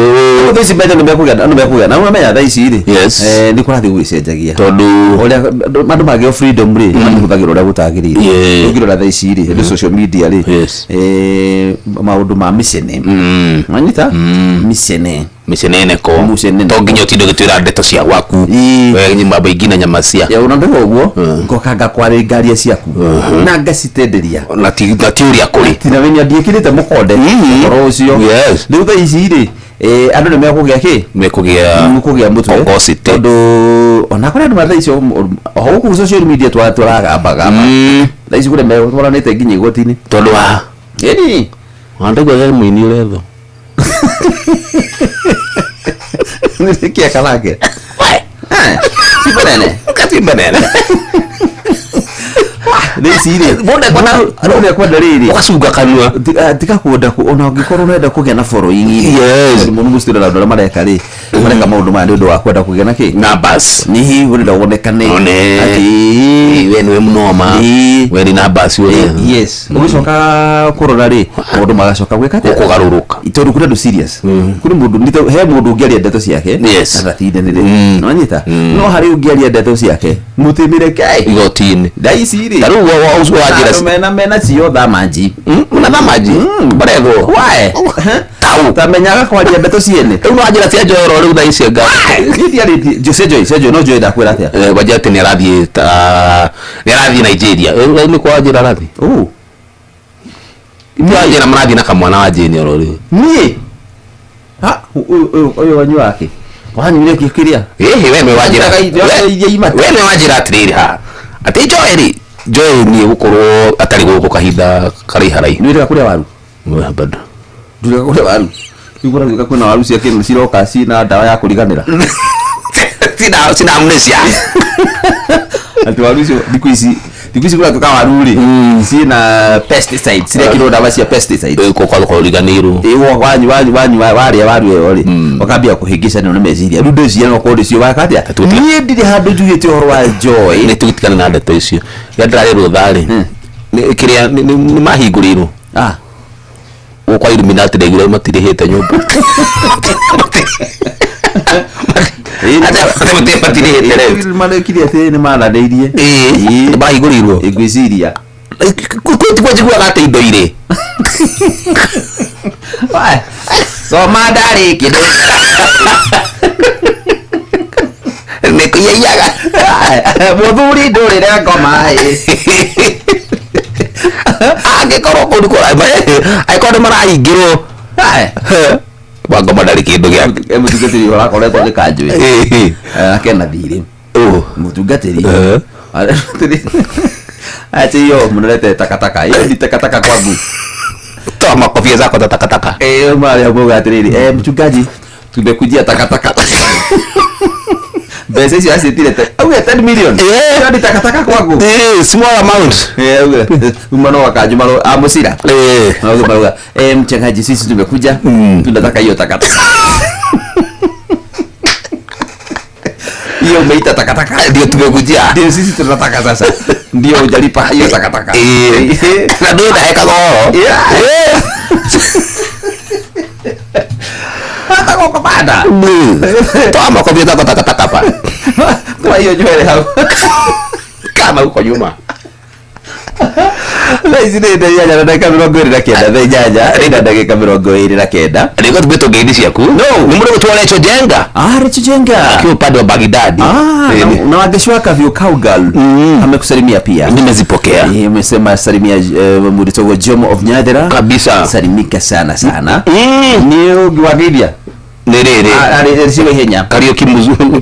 thaa ici mbeca nĩ mekũgĩa andũ mekũgĩa na ũramenya thaa ici rĩ Yes. nĩ kũrathiĩ gũgĩcenjagia tondũ ũrĩa andũ magĩo freedom rĩ mamĩhũthagĩra ũrĩa gũtagĩrĩire Yeah. ũngĩrora thaa ici rĩ andũ social media rĩ Yes. maũndũ ma mĩcene wanyita mĩcene mĩceneneko Mũceneneko. to nginya ũtinde ũgĩtwĩra ndeto cia gwaku Ĩĩ. We nyumba ingĩ na nyama cia ya ona ndĩga ũguo ngoka ngakwarĩ ngaria ciaku na ngacitenderia na ti na ti ũrĩa kũrĩ tina wenya ndiĩkĩrĩte mũkonde ũhoro ũcio Yes. rĩu thaa ici rĩ andũ nĩ mekũgĩa kĩ mekũgĩa mekũgĩa mũtwe Cocosity. tondũ ona kũrĩ andũ ma thaa ici o gũkũ social media tũragambagamba thaa ici kũrĩ metwaranĩte nginya igoti-inĩ tondũ wa ĩni wandaigua he mũini ũrethwo nĩkĩ ekanake simba nene katimba nene thaa ici rĩ mũndũ ekwenda rĩrĩ ũgacunga kanua tiga kwenda ona ũngĩkorwo ũrenda kũgĩa na following rĩ Yes. tondũ mũno mũcitĩrĩra andũ arĩa mareka rĩ mareka maũndũ maya nĩ ũndũ wa kwenda kũgĩa na kĩ numbers nĩ hihi ũrenda wonekane One. atĩ we nĩwe mũnoma Ĩĩ. we nĩ numbers ũrĩa yes ũgĩcoka kũrora rĩ maũndũ magacoka gwĩka atĩa? Gũkũgarũrũka. Tondũ kũrĩ andũ serious kũrĩ mũndũ he mũndũ ũngĩaria ndeto ciake Yes. na ndatindanĩre nĩwanyita no harĩ ũngĩaria ndeto ciake mũtĩmĩreke igoti-inĩ thaa ici rĩ ta rĩu ũcio wa njĩra andũ mena cio thamanji mena thamanji barethwo wae tau tamenyaga kwaria ndeto ciene rĩu no njĩra cia njoero rĩu thaa ici anga niĩ ndiarĩtie Jose Joy Joy no Joy ndakwĩra atĩa wanja atĩ nĩ arathiĩ ta nĩ arathiĩ Nigeria rĩu nĩ kwa njĩra arathiĩ oh kwa njĩra marathiĩ na kamwana wa Jane oro rĩu niĩ ha ũyũ ũyũ wanyu wake wanyuire kĩ kĩrĩa ĩhĩ we nĩwe wanjĩra we nĩwe wanjĩra atĩrĩrĩ ha atĩ Joy rĩ Joy niĩ gũkorwo atarĩ gũkũ kahinda karaiharaihu nĩ wĩrĩga kũrĩa waru bado ndũrĩga kũrĩa waru rĩu kũratuĩka kwĩna waru cia kĩrĩu ciroka ciĩna ndawa ya kũriganĩra cina amnesia atĩ waru icio thikũ ici thikũ ici kũratuĩka waru rĩ ciĩna pesticides cirekĩrwo ndawa cia pesticides kũriganĩirwo ĩĩ wanyu wanyu wanyu warĩa waru ĩyo rĩ ũkambia kũhĩngĩcanio nĩ meciria rĩu ndĩciria no korwo ndĩcio waka atĩa niĩ ndirĩ handũ njugĩte ũhoro wa Joy nĩ tũgĩtigana na ndeto icio rĩrĩa ndĩrarĩ rũtha rĩ kĩrĩa nĩ mahingũrĩirwo gũkũ kwa Illuminati ndaiguire matirĩhĩte nyũmba matirĩhĩte rent marekire atĩ nĩ maranĩirie ĩĩ mahingũrĩirwo ngwĩciria kwĩ njiguaga atĩ indo irĩ soma ndarĩ kĩndũ nĩ kũiyaiyaga mũthuri ndũrĩre ngoma ĩ Angĩkorwo kũu nĩ angĩkorwo nĩ maraingĩrwo wangoma ndarĩ kĩndũ gĩake. Mũtungatĩri ũrakoretwo nĩ kanjũ akena thirĩ mũtungatĩri atĩ iyo mnalete takataka, hiyo ni takataka kwangu. Toa makofia zako za takataka. Eh, mara ya mboga atiriri, eh, mchungaji, tumekujia takataka. Mbeca icio acitire auge 10 million. Hiyo ni takataka kwangu. Eh, small amount. Eh, auge uma no wakanju maro amucira. Eh, auge maruga, eh, mchungaji, sisi tumekuja, tunataka hiyo takataka. Hiyo umeita takataka. Ndio tumekujia. Ndio sisi tunataka sasa. Ndio hujalipa hiyo takataka. Eh, na ndio ndaheka goro. Yeah. Hata kwa bada. Toa makofia zako takataka pa. Toa hiyo nywele hapo. Kama huko nyuma. Thaa ici nĩ thaa 8 na ndagĩka 29, thaa 8 na ndagĩka 29. Nĩguo tũmbĩtwo ngeithi ciaku. No, nĩ mũndũ gũtwo Recho Jenga. Ah, Recho Jenga. Akiwa upande wa Baghdad. Ah, na Wangeci Kaviũ Cowgirl amekusalimia pia. Nimezipokea. Eh, umesema salimia Muritogo Jomo of Nyathera. Kabisa. Salimika sana sana. Nĩ ũngĩwageithia? Nĩ rĩrĩ. Arĩ ciwe ihenya. Kariũki Muzungu.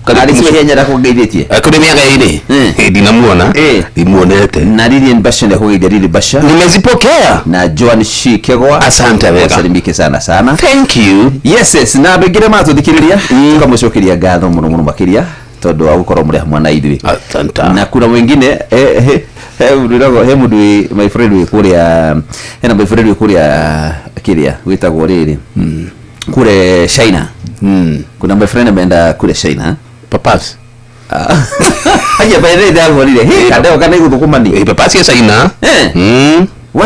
Arĩ ciwe ihenya ndakũgeithĩtie. Kũrĩ mĩaka ĩrĩ. Ndinamuona. Ndimuonete. Na Lilian Basha ndakũgeithia Lilian Basha. Nimezipokea. Na Joan Shikegwa. Asante wega. Wasalimike sana sana. Thank you. Yes, yes, na andũ aingĩ arĩa maratũthikĩrĩria tũkamũcokeria ngatho mũno mũno makĩria tondũ wa gũkorwo mũrĩ hamwe na ithuĩ. Asante. Na kuna mwingine he mũndũ wĩragwo, he mũndũ wĩ my friend wĩ kũrĩa, hena my friend wĩ kũrĩa kĩrĩa wĩtagwo rĩrĩ kule China. Kuna my friend ameenda kule China. Papas. Haya by the way ndagorire. He kadeo kana iguthũkũmani. Eh, papas ya China. Eh. We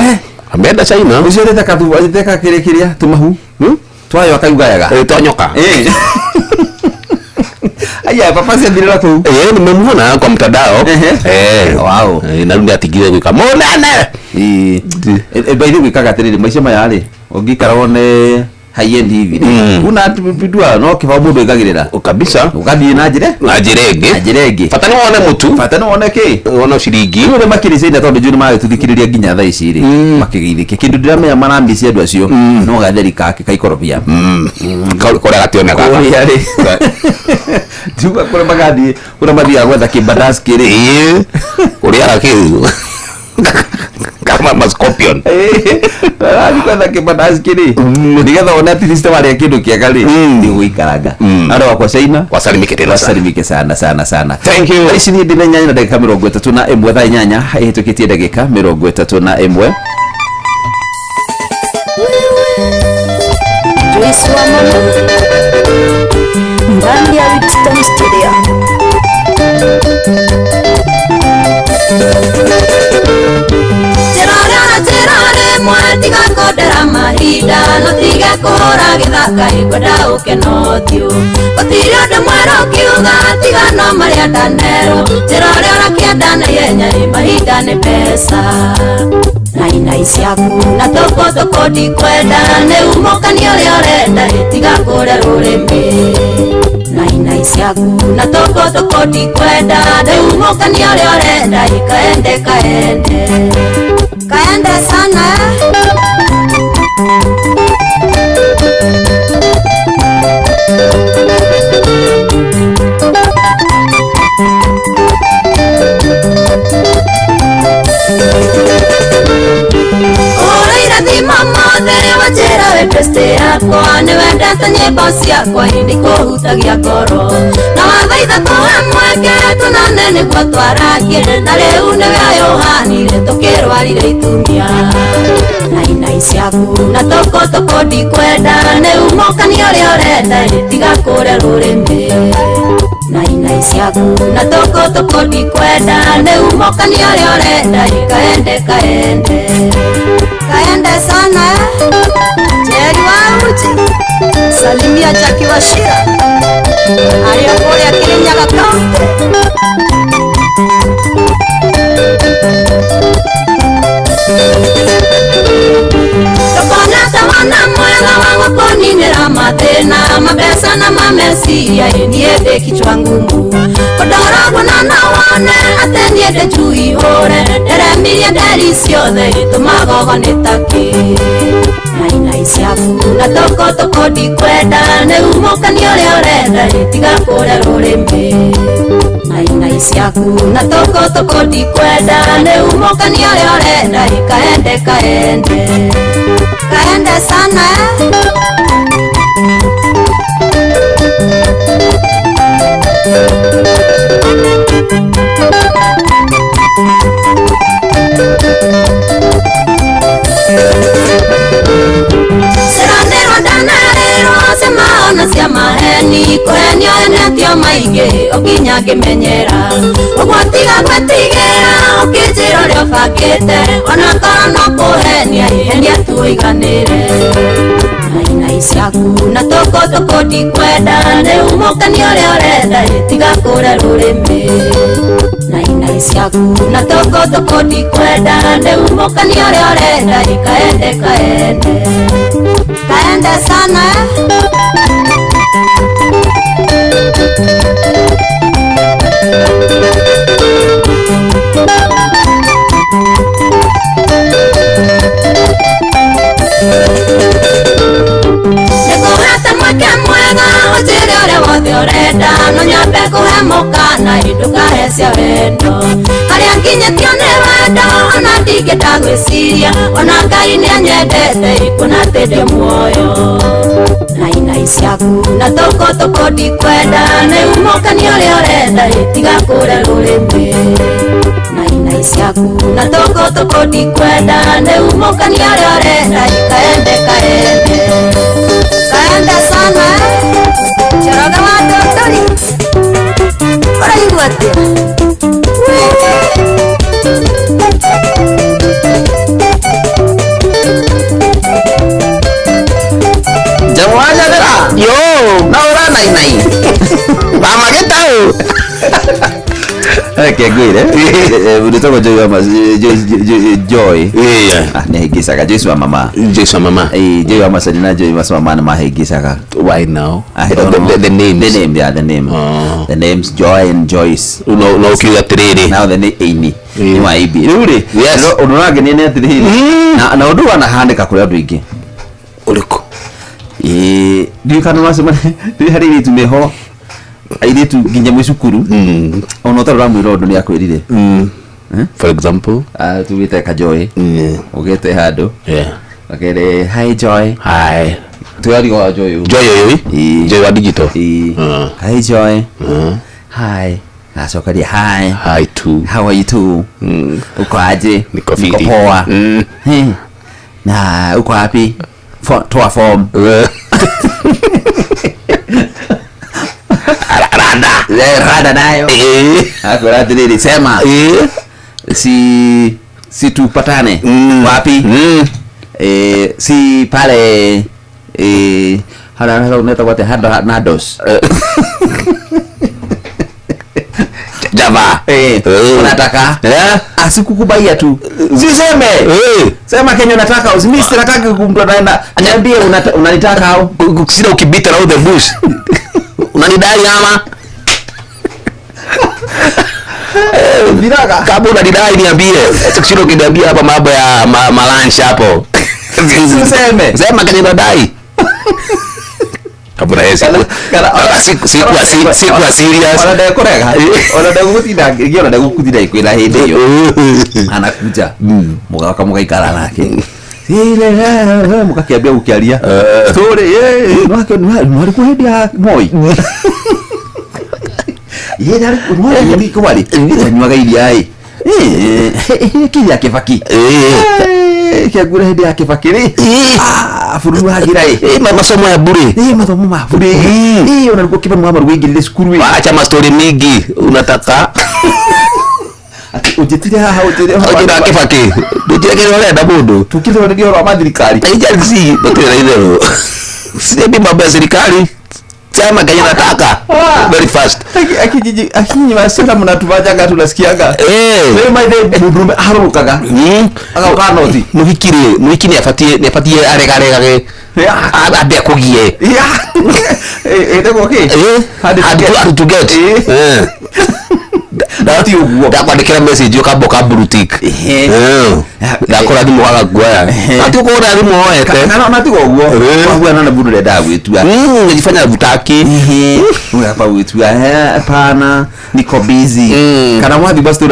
ameenda China. Ucio ũrĩte kathu ũrĩte kakĩrĩ kĩrĩa tũmahu. Twayo akaugayaga. Eh, twanyoka. Eh. Aya papas athirĩra kũu. Eh, nimemuona kwa mtandao. Eh. Wow. Eh, na rĩu nĩatigire gwĩka mũnene. Eh, by the way gwĩkaga atĩrĩrĩ maica maya rĩ ũngĩikara wone high end hivi kuna bidua no kĩbao mũndũ ĩkagĩrĩra kabisa ũgathiĩ na njĩra na njĩra ĩngĩ na njĩra ĩngĩ bata nĩ wone mũtu bata nĩ wone kĩ wone ciringi rĩu ũrĩa makĩrĩ China tondũ njũĩ nĩ maragĩtũthikĩrĩria nginya thaa ici rĩ makĩgeithĩke kĩndũ ndĩramenya maramici andũ acio no gatheri kake kaikorobia kũrĩa gationekaga kũrĩa rĩ tiuga kũrĩa magathiĩ kũrĩa mathiaga gwetha kĩbandaski rĩ kũrĩa gakĩ kama ma scorpion. Arathiĩ gwetha kĩbandaski rĩ nĩgetha one at least warĩa kĩndũ kĩega rĩ nĩ ũgũikaranga andũ akwa China wasalimike tena sana. Wasalimike sana sana sana. Thank you. Thaa ici niĩ ndĩ na 8 na ndagĩka 31, thaa 8 ĩhĩtũkĩtie ndagĩka 31. Joyce wa mama ndani ya Winston Studio. Tirare mwatiga kondera mahinda no tiga kũhũra gĩthaka ngwenda ũkeno ũthiũ gũtirĩ ũndũ mwerũ ũkiuga tiga no marĩa ndanerwo njĩra ũrĩa ũrakĩenda na ihenya ĩ mahinda nĩ mbeca na inai ciaku na tũkũ ndikwenda nĩ umũkani ũrĩa ũrenda ĩ tiga kũrĩa rũrĩmĩ na inai ciaku na tũkũ ndikwenda nĩ umũkani ũrĩa ũrenda ĩ kaende kaende kaende sana. Wepeste yakwa nĩwendete nyĩmbo ciakwa ĩndĩ kũhutagia ngoro na wathaitha tũhe mweke tũnane nĩguo twaragie na rĩu nĩwe ũyũhanire tũkĩrwarire itumia na inai ciaku na tũkũ ndikwenda nĩ umũkani ũrĩa ũrenda ĩ tiga kũrĩa rũrĩmĩ na inai ciaku na tũkũ ndikwenda nĩ umũkani ũrĩa ũrenda ĩ kaende kaende kaende sana. Jerry wa Uji salimia Jackie Wachira arĩa kũrĩa Kirinyaga County. Tũkona ta mwana mwega wa gũkũninĩra mathĩna Mathĩna mabeca na mameciria ĩ niĩ ndĩ kichwa ngumu kũndoragwo na no wone atĩ niĩ ndĩ njui hũre nderemirie nderi ciothe itũmagogo nĩ takĩ nainai ciaku na tũkũtũkũ ndikwenda nĩ umũkani ũrĩa ũrenda ĩ tiga kũrĩa rũrĩmĩ nainai ciaku na tũkũtũkũ ndikwenda nĩ umũkani ũrĩa ũrenda ĩ kaende kaende kaende sana eh? Ciranĩrwo ndanerĩrwo ciamaona cia maheni kũhenio enetio maingĩ ũkinya ngĩmenyera ũguo tiga gwĩtigĩra ũkĩnjĩra ũrĩa ũbangĩte onakorwo no kũhenia ihenia tu ũiganĩre nainai ciaku na tũkũtũkũ ndikwenda nĩ umũkani ũrĩa ũrenda ĩ tiga kũrĩa rũrĩmĩ nainai ciaku na tũkũtũkũ ndikwenda nĩ umũkani ũrĩa ũrenda ĩ kaende kaende kaende sana eh? Nĩngũhete mweke mwega ũnjĩre ũrĩa wothe ũrenda no nyambe kũhe mũkana ĩ ndũkahe cia wendo harĩa nginyĩtio nĩ wendo ona ndingĩenda gwĩciria ona Ngai nĩanyendete ĩ kuona atĩ ndĩ muoyo nainai ciaku na tũkũtũkũ ndikwenda nĩ umũkani ũrĩa ũrenda ĩ tiga kũrĩa rũrĩmĩ nainai ciaku na tũkũtũkũ ndikwenda nĩ umũkani ũrĩa ũrenda ĩ kaende kaende kaende sana eh? Njoroge wa ndũndũri ũraigua atĩa Jamwanyathera yo na ũranainai mama gĩtaũ reke ngwĩre rĩtagwo Joy wa Joy Ah, nĩahĩngĩcaga Joyce wa mama Joyce wa mama Joy wa Masani na Joy wa mama nĩmahĩngĩcaga why now I don't know. The names The name, yeah, the name. The names Joy and Joyce. No, no ukiuga atĩrĩrĩ Now the name Amy. Nĩ wa Ibi. Rĩu rĩ, ũndũ ũrangenia nĩ atĩrĩrĩ, na ũndũ wanahanĩka kũrĩ andũ aingĩ. Ũrĩkũ? Ĩĩ, ndiũĩ kana nĩwacemania rĩu harĩ airĩtu meho airĩtu nginya mwĩ cukuru ona ũtarĩ ũramwĩra ũndũ nĩ akwĩrire. For example? Tugĩte Kajoy. Ũgĩte handũ. Akere hi Joy. Hi. Tũrariga wa Joy ũyũ. Joy ũyũ ĩ? Joy wa digital. Ĩĩ. Hi Joy. Hi. Acokaria hi. Hi too. How are you too? Uko aje? Niko fiti. Niko poa. Eh. Na uko wapi? Toa form. Rada. Rada nayo. Akwĩra atĩrĩrĩ sema. Si si tupatane. Wapi? Si pale hara hara unaitwa atĩa handũ Nandos. Java. Unataka? Asikukubaia tu. Siseme. Sema Kenya unataka, mimi sitakaki mtu anaenda. Niambie unanitaka au? Sina ukibita around the bush. Unanidai ama? Kama unanidai niambie. Acha kushinda ukiniambia hapa mambo ya malunch hapo. Usiseme. Sema Kenya unadai. Kabla yeye sikuwa serious. Ona ndekũrega. Ona ndegũgũtinda ngĩona ona ndegũgũtinda ngĩkwĩra hĩndĩ ĩyo. Anakuja. Mũgoka mũgaikara nake. Mũgakĩambia gũkĩaria. Story, mwarĩ kuo hĩndĩ ya Moi. Ĩ ndarĩ kwarĩ. Anyuaga iria ĩ. Kĩrĩa Kĩbaki. Kĩangura hĩndĩ ya Kĩbaki rĩ. Bũrũri wagira ĩ. Masomo ya bure. Mathomo ma bure. Ona nĩguo Kĩbaki wa Maru waingĩrire cukuru ĩ. Acha mastori mingi unataka. Ati ũnjĩtire haha ũnjĩre ũhoro wa Ũnjĩra Kĩbaki. Ndũnjĩre kĩrĩa ũrenda mũndũ. Tũkĩthondeke ũhoro wa mathirikari. Agency gũtirĩ na itherũ. Siendi mambo ya serikali. Chama kenye nataka very fast. Akijiji akinyi wasichana mnatuvajaga tunasikiaga. Eh. Wewe maithe mundurume aharurukaga. Agauka noti. Muhiki rĩ, muhiki nĩ abatie nĩ abatie aregaregage. Ambe akũgie. Ĩtagwo kĩ? Hard to get. Eh. Ti ũguo. Ndakwandĩkĩra message ũkamba ũka blue tick. Ndakora thimũ waga kuoya. Ati ũkũhũra thimũ woete. Kana ona tiga ũguo. Wahuana na mũndũ ũrendaga gwĩtua. Najifanya vutaki. Ũgamba gwĩtua hapana niko busy. Kana wathi basi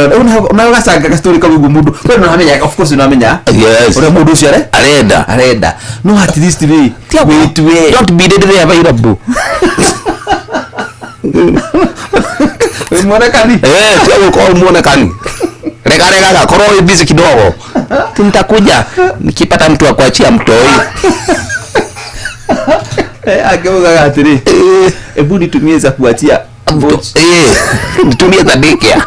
una gacanga gastori kau ũguo mũndũ. We nĩũramenya, of course nĩũramenya. Yes. Ũrĩa mũndũ ũcio arenda. Arenda. No at least rĩ wĩtue. Don't be readily available. Wĩ mwonekani. Eh, sio uko mwonekani. Rega rega korwo wĩ busy kidogo. Ti nitakuja nikipata mtu wa kuachia mtoi. Angĩugaga atĩrĩ, ebu nitumie za kuachia Eh, nitumie za daycare.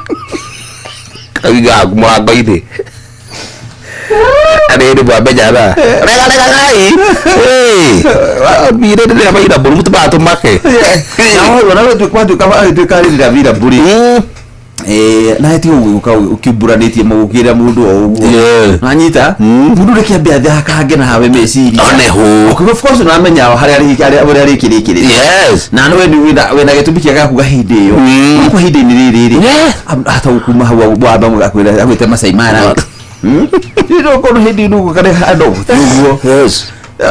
Kauga mũrango-inĩ. Arĩ bwamenya tha. Rega rega gai. Eh, be readily available mũtu batũmake. Na wewe twatuĩka watuĩka rĩrĩ available rĩ. Na ti ũguo ũka ũkiumburanĩtie mũgũkĩra mũndũ o ũguo. Nanyita mũndũ reke ambe athakange na hawe meciria. One hũ. Okay, of course nĩũramenya harĩa harĩa ũrĩa rĩkĩrĩkĩrĩte. Yes. Na nĩwe wĩna gĩtũmi kĩega gĩa kuga hĩndĩ ĩyo. Kwa ihinda-inĩ rĩrĩ rĩ. Hata kuma hau wamba akwĩra agwĩte Masai Mara. Rĩrĩ ũkorwo hĩndĩ ĩno ũguo kana andũ ũguo. Yes.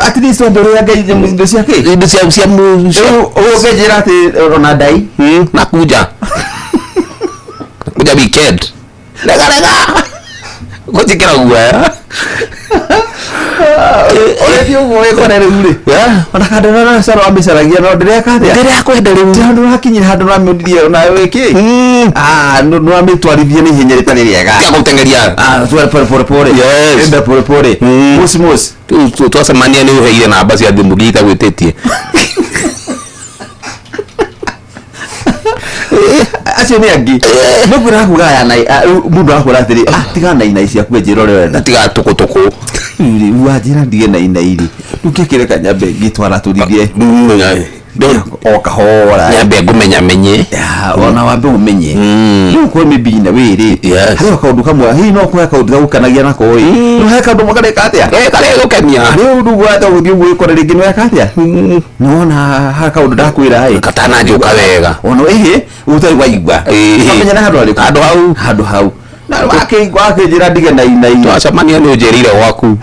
At least wambe ũrĩange indo ciake. Indo cia cia Rĩu ũngĩnjĩra atĩ ona ndai. Nakuja. Kuja weekend. Rega rega. Gũtikĩra guoya. Ũrĩthiĩ ũguo wĩkore rĩu rĩ. Ona kando na caro amĩcaragia no ndĩreka atĩa? Ndĩrakwenda rĩu. Ti handũ ũrakinyire handũ ũramĩonirie ona wĩkĩ? Ah, nĩũramĩtwarithia na ihenya rĩtarĩ rĩega. Tiga gũteng'eria. Ah, tware pole pole pole. Yes. Enda pole pole. Mosi mosi. Twacemania nĩ ũheire namba cia thimũ nginya itagwĩtĩtie. Acio nĩ angĩ. Nĩ kwĩra kuga na mũndũ akwĩra atĩrĩ, ah, tiga na inai ciaku njĩra ũrĩa ũrenda. Tiga tũkũtũkũ. Rĩu wanjĩra ndige na inai rĩ. Rĩu kĩkĩre kanyambe ngĩtwara tũrithie. O kahora. Nyambe ngũmenya menye. Ona wambe ũmenye. Rĩu kwa maybe na wĩ rĩ. Harĩ o kaũndũ kamwe hihi no kũhe kaũndũ gagũkenagia nako ĩ. No he kaũndũ makareka atĩa? Karĩa gũkenia. Rĩu rĩu gwata gũthiĩ ũguo wĩkore rĩngĩ nĩ weka atĩa? Nĩwona ha kaũndũ ndakwĩra ĩ. Katananjũka wega. Ona ĩhĩ ũtarĩ waigua. Ũkamenya nĩ handũ harĩkũ? Handũ hau. Handũ hau. Na wakĩnjĩra ndige na inai. Twacemania nĩ ũnjĩrĩire gwaku.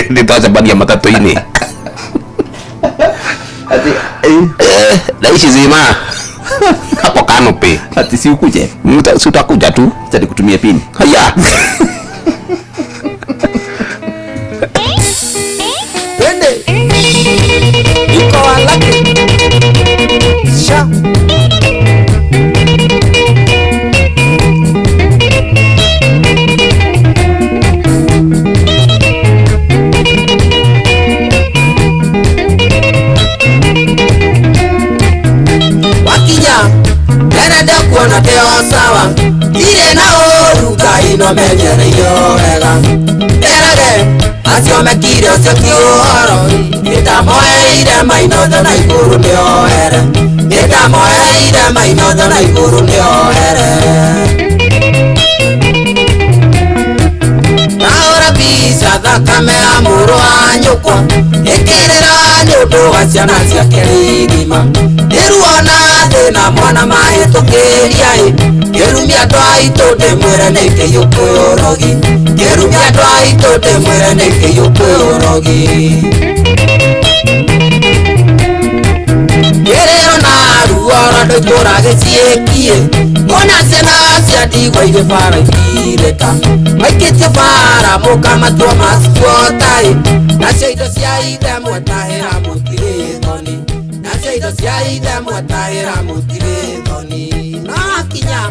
Nĩ twacemania matatũ-inĩ. Na ici zima hapo canopy. Ati si ukuje? Si utakuja tu. Acha nikutumie pin. Haya. Twende. Iko walake. Sha. Wakinya nderenda kuona ndĩo sawa ndirĩ na ũru Ngai no menyereire wega nderage acio mekire ũcio ti ũhoro nĩndamoeire mainotho na igũrũ nĩohere nĩndamoeire mainotho na igũrũ nĩohere ndahũra mbica thakame ya mũrũ wa nyũkwa ĩkĩrĩra nĩ ũndũ wa ciana ciake rĩgima nĩruona thĩna mwana mahĩtũkĩria ĩ ngĩrumia andũ aitũ ndĩmwĩre nĩ kĩiyũkwĩ ũrogi ngĩrumia andũ aitũ ndĩmwĩre nĩ kĩiyũkwĩ ũrogi kĩrĩro na ruo rwa andũ itũra gĩciĩkiĩ kuona ciana cia ndigwa irĩ bara itirĩka maikĩtie bara mũkamatua maskuota ĩ nacio indo cia ithe mwetahĩra mũtirĩ thoni nacio indo cia ithe mwetahĩra mũtirĩ thoni no hakinya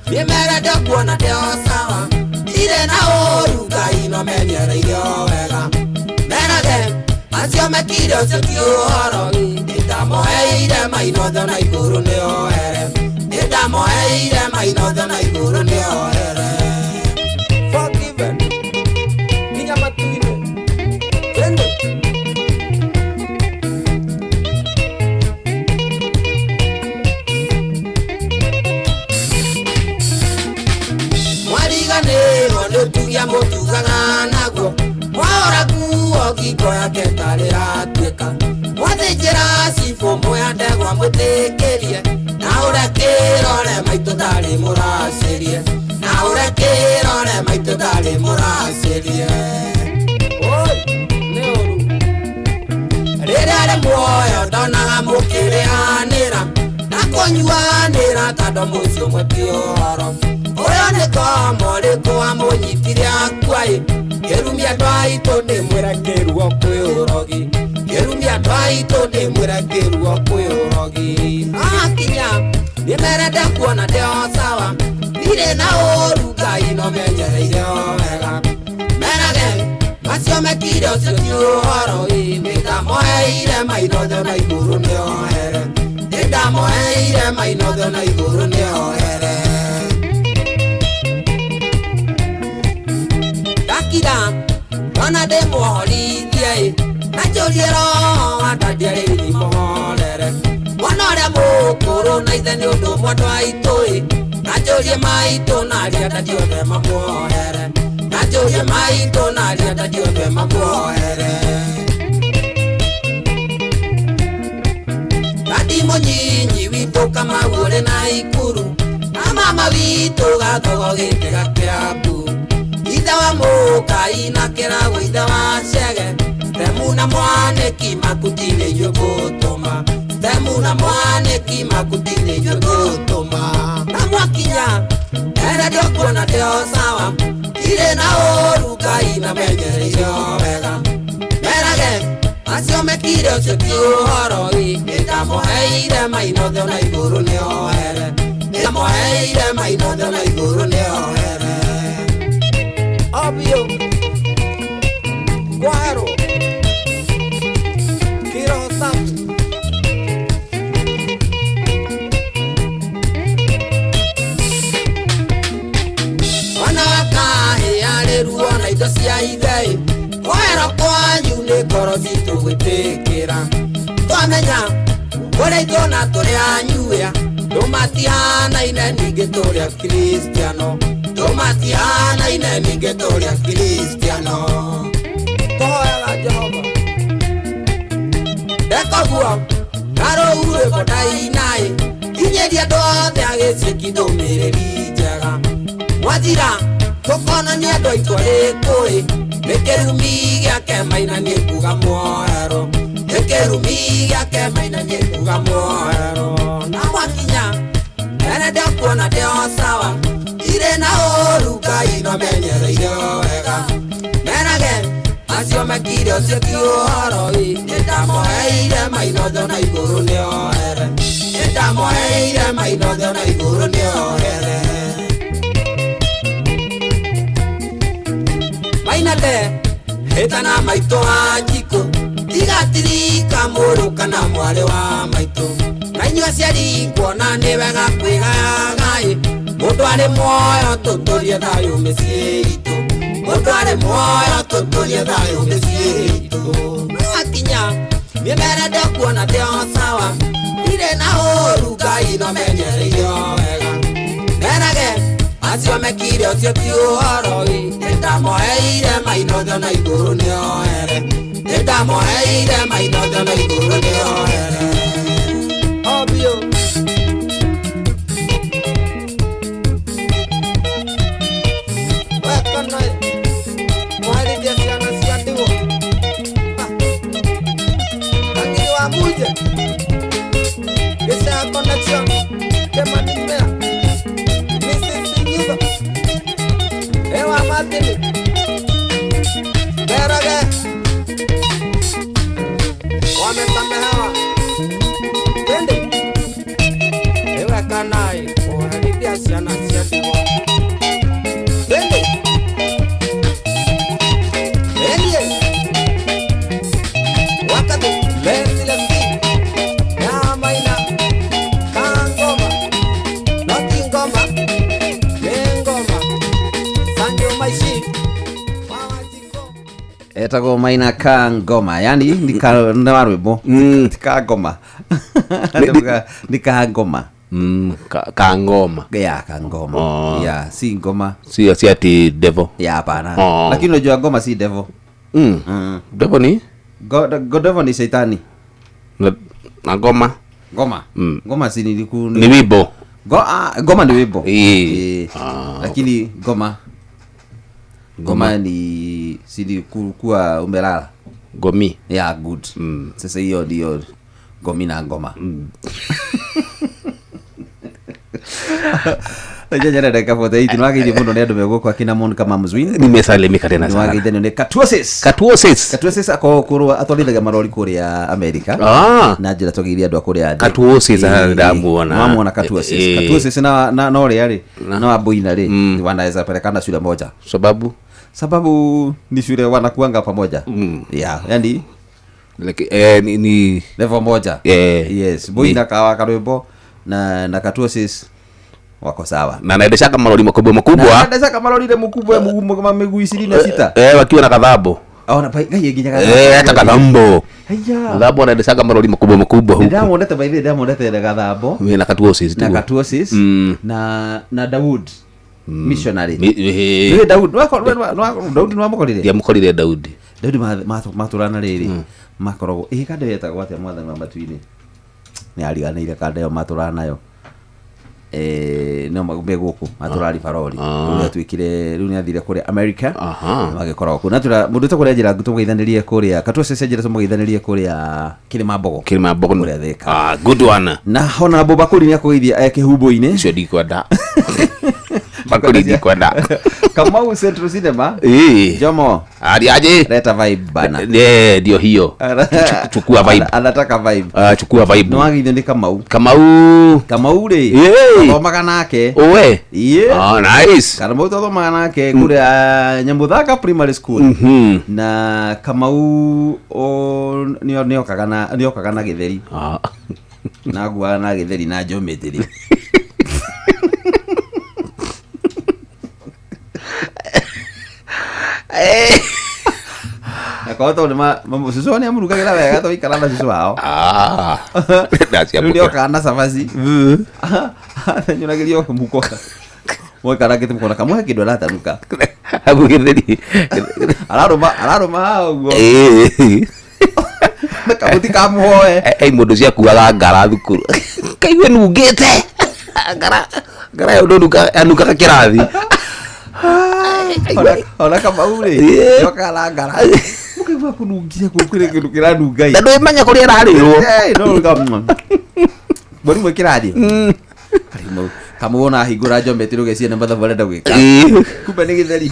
ndĩmere ndĩkuona ndĩo sawa ndirĩ na ũru Ngai no menyereire o wega merage acio mekire ũcio ti ũhoro nĩndamoeire mainotho na igũrũ nĩohere nĩndamoeire mainotho na igũrũ nĩohere. Forgiven nginya matu-inĩ. Twende. ngingo yake tarĩratuĩka mwathĩnjĩra cibũ muoya ndegwa mwĩtĩkĩrie na ũrekĩrore maitũ ndarĩ mũracĩrie na ũrekĩrore maitũ ndarĩ mũracĩrie. Oi, nĩ ũru rĩrĩa rĩ muoyo ndonaga mũkĩrĩanĩra na kũnyuanĩra tondũ mũciĩ ũmwe ti ũhoro ũyũ nĩ komo rĩkũ amũnyitire akua-ĩ kĩrumia andũ aitũ ndĩmwĩre kĩruo kwĩ ũrogi kĩrumia andũ aitũ ndĩmwĩre kĩruo kwĩ ũrogi. Akinya nĩmerende kuona ndĩ o sawa ndirĩ na ũru Ngai no menyereire o wega merage macio mekire ũcio ti ũhoro ĩ nĩndamoeire mainothe na igũrũ nĩohere nĩndamoeire mainothe na igũrũ nĩohere. Ndakira ndona ndĩmũhorithie ĩ na njũrie roho wa ndandiarĩ mũhorere mwana ũrĩa mũkũrũ na ithe nĩ ũndũ ũmwe andũ aitũ ĩ na njũrie maitũ na arĩa ndandi othe mamuohere na njũrie maitũ na arĩa ndandi othe mamuohere. Ndandi mũnyinyi witũ Kamau ũrĩ na Ikuru na mama witũ Gathogo gĩtĩga Kĩambu ithe wa mũkai na kĩrago ithe wa Chege Stemu na mwanĩki makuti nĩ inyuĩ ngũtũma Stemu na mwanĩki makuti nĩ inyuĩ ngũtũma na mwakinya ere ndĩkuona ndĩ o sawa ndirĩ na ũru Ngai na menyereire o wega merage acio mekire ũcio ti ũhoro ĩ nĩndamũheire mainothe na igũrũ nĩohere nĩndamũheire mainothe na igũrũ nĩohere. Obvio Guaro Kiro safi. Mwana wa kahĩ arĩ ruo na indo cia ithe kũherwo kwanyu nĩ ngoro citũ gwĩtĩkĩra twamenya kũrĩa itũ na tũrĩ anyuĩa ndũmatihanaine ningĩ tũrĩ akristiano ndũmatihanaine ningĩ tũrĩ akristiano. Tũhoyaga Jehova ndekoguo karũu rwĩmbo ndainaĩ kinyĩria andũ othe a gĩciki ndũmĩrĩri njega mwathira tũkonania andũ aitũ arĩkũ-ĩ nĩ kĩrumi gĩake maina nĩ kuga muohero nĩ kĩrumi gĩake maina nĩ kuga muohero na mwakinya ere ndĩkuona ndĩ o sawa ndirĩ na ũru Ngai no menyereire o wega merage acio mekire ũcio ti ũhoro ĩ nĩndamũheire mainothe na igũrũ nĩohere nĩndamũheire mainothe na igũrũ nĩohere. Mainate hĩtana maitũ wa njikũ tigatirika mũrũ kana mwarĩ wa maitũ na inyuĩ aciari kuona nĩ wega kwĩgayaga-ĩ mũndũ arĩ muoyo tũtũrie thayũ mĩciĩ itũ mũndũ arĩ muoyo tũtũrie thayũ mĩciĩ itũ. Mwakinya nĩmere ndĩkuona ndĩ o sawa ndirĩ na ũru Ngai no menyereire o wega merage acio mekire ũcio ti ũhoro ĩ nĩndamũheire mainothe na igũrũ nĩohere nĩndamũheire mainothe na igũrũ nĩohere. Obvio wekanaĩ mwarithia ciana cia ndigwa Kang'iri wa Muje Gĩcaya connection Kĩmani Mea Mrs. Nyuva Ewa Martini Berage wamesamehewa twende iwekanai kũherithia ciana cia ndigwa twende elie wakati lesilesi ya maina kangoma noti ngoma nĩ ngoma sanjo maishi etagwo Maina ka ngoma yani ni ka nĩ wa rwĩmbo ti ka ngoma ni ka ngoma ka ngoma ya ka ngoma ya si ngoma si ati devil ya hapana. Lakini unajua ngoma si devil. Devil ni God, devil ni shaitani. Na ngoma? Ngoma. Ngoma si Ni wimbo. Ngoma ni wimbo. Ĩĩ. Lakini ngoma ni si ni kuwa umelala. Ngomi. Yeah, good. Sasa hiyo ndio ngomi na ngoma. Njara dakika 48 nĩwageithio mũno nĩ andũ megũkũ akina Monica Mamzwin. Nimesalimika tena sana. Nĩwageithanio nĩ Katuosis. Katuosis. Katuosis akoragwo kũrĩa atwarithagia marori kũrĩa America. Na njĩra twageithia andũ a kũrĩa thĩ. Katuosis, ndamuona. Wamuona Katuosis. Katuosis na ũrĩa rĩ na Wambuina rĩ wanaweza pelekana shule moja. Sababu? Sababu ni shule wanakuanga pamoja. Yeah, yani like, ni level moja. Yes, Boina kawa karwimbo na Katuosis wako sawa. Na naendeshaga malori makubwa makubwa. Naendeshaga malori ile mkubwa kama miguu 26. Wakiwa na kadhambo. Ona pai ngai nginya kadhambo. Hata kadhambo. Haya. Kadhambo anaendeshaga malori makubwa makubwa huko. Ndamuonete by the way, ndamuonete na kadhambo. Na Katuosis. Na Katuosis na Daud. Missionary. Ni Daud, wako Daud ni wamukorire? Ndiamukorire Daudi. Daudi maturana rĩrĩ makoragwo ĩ kanda yetagwo atĩa mwathani wa matu-inĩ nĩ ariganĩire kanda ĩyo matũrana nayo no me gũkũ matũrari barori rĩu atuĩkire rĩu nĩ athire kũrĩa America magĩkoragwo kũu na tũra mũndũ ũtagwo njĩra tũmũgeithanĩrie kũrĩa Katuosis njĩra tũmũgeithanĩrie kũrĩa Kĩrĩma Mbogo. Kĩrĩma Mbogo kũrĩa Thĩka. Ah, good one. Na Honorable Bakuri nĩ akũgeithia kĩhumbu-inĩ. Ũcio ndikwenda. Bakuri ndikwenda. Kamau Central Cinema. Jomo. Ari aje. Leta vibe bana. Ndio hiyo. Chukua vibe. Anataka vibe. Ah, chukua vibe. No wageithio nĩ Kamau. Kamau. Kamau rĩ. Athomaga nake. Owe. Iye. Ah, nice. Kamau twathomaga nake kũrĩa Nyamũthanga Primary School. Na Kamau nĩokaga na gĩtheri. Na aguaga na gĩtheri na geometry. Na korwo tondũ cũcũ wao nĩamũrugagĩra wega twaikara na cũcũ wao. Rĩu nĩokaga na cabaci atenyũragĩrio mũhuko mwaikara ngĩte mũkona kamũhe kĩndũ aratanuka. Habu gĩtheri. Ararũma ararũma haha ũguo. Kamuti kamũhoe. Mũndũ ciakuaga ngara thukuru. Kaigue nungĩte. Ngara ngara ĩyo ndũnukaga kĩrathi. Ona Kamau rĩ nĩokaga na ngara. Mũkaigua kũnungia kũu kwĩrĩ kĩndũ kĩranunga ĩ. Na ndũĩmenya kũrĩa ĩrarĩrwo. No mwarimũ kĩrathi. Kamau ona ahingũra geometry ũgeciria nĩ mathabu arenda gwĩka. Kumbe nĩ gĩtheri.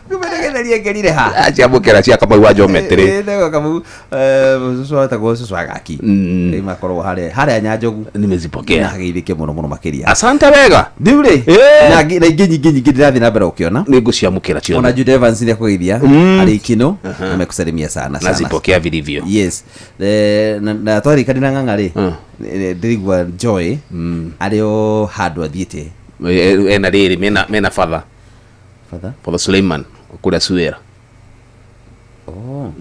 Kumbe nĩ gĩtheri ekerire ha. Aciamũkĩra cia Kamau wa geometry. Ĩĩ Kamau cũcũ etagwo cũcũ Agaki. Rĩu makoragwo harĩa Nyanjogu. Nimezipokea. Na geithĩke mũno mũno makĩria. Asante wega. Rĩu rĩ na ingĩ nyingĩ nyingĩ ndĩrathiĩ na mbere gũkĩona. Nĩngũciamũkĩra ciothe. Ona Jude Evans nĩakũgeithia arĩ Ikino amekusalimia sana sana. Nazipokea vilivyo. Yes. Na twarĩkania na Ng'ang'a rĩ ndĩraigua Joy arĩ o handũ athiĩte. Ena rĩrĩ mena father. Father? Father Suleiman kũrĩa Suera. Oh.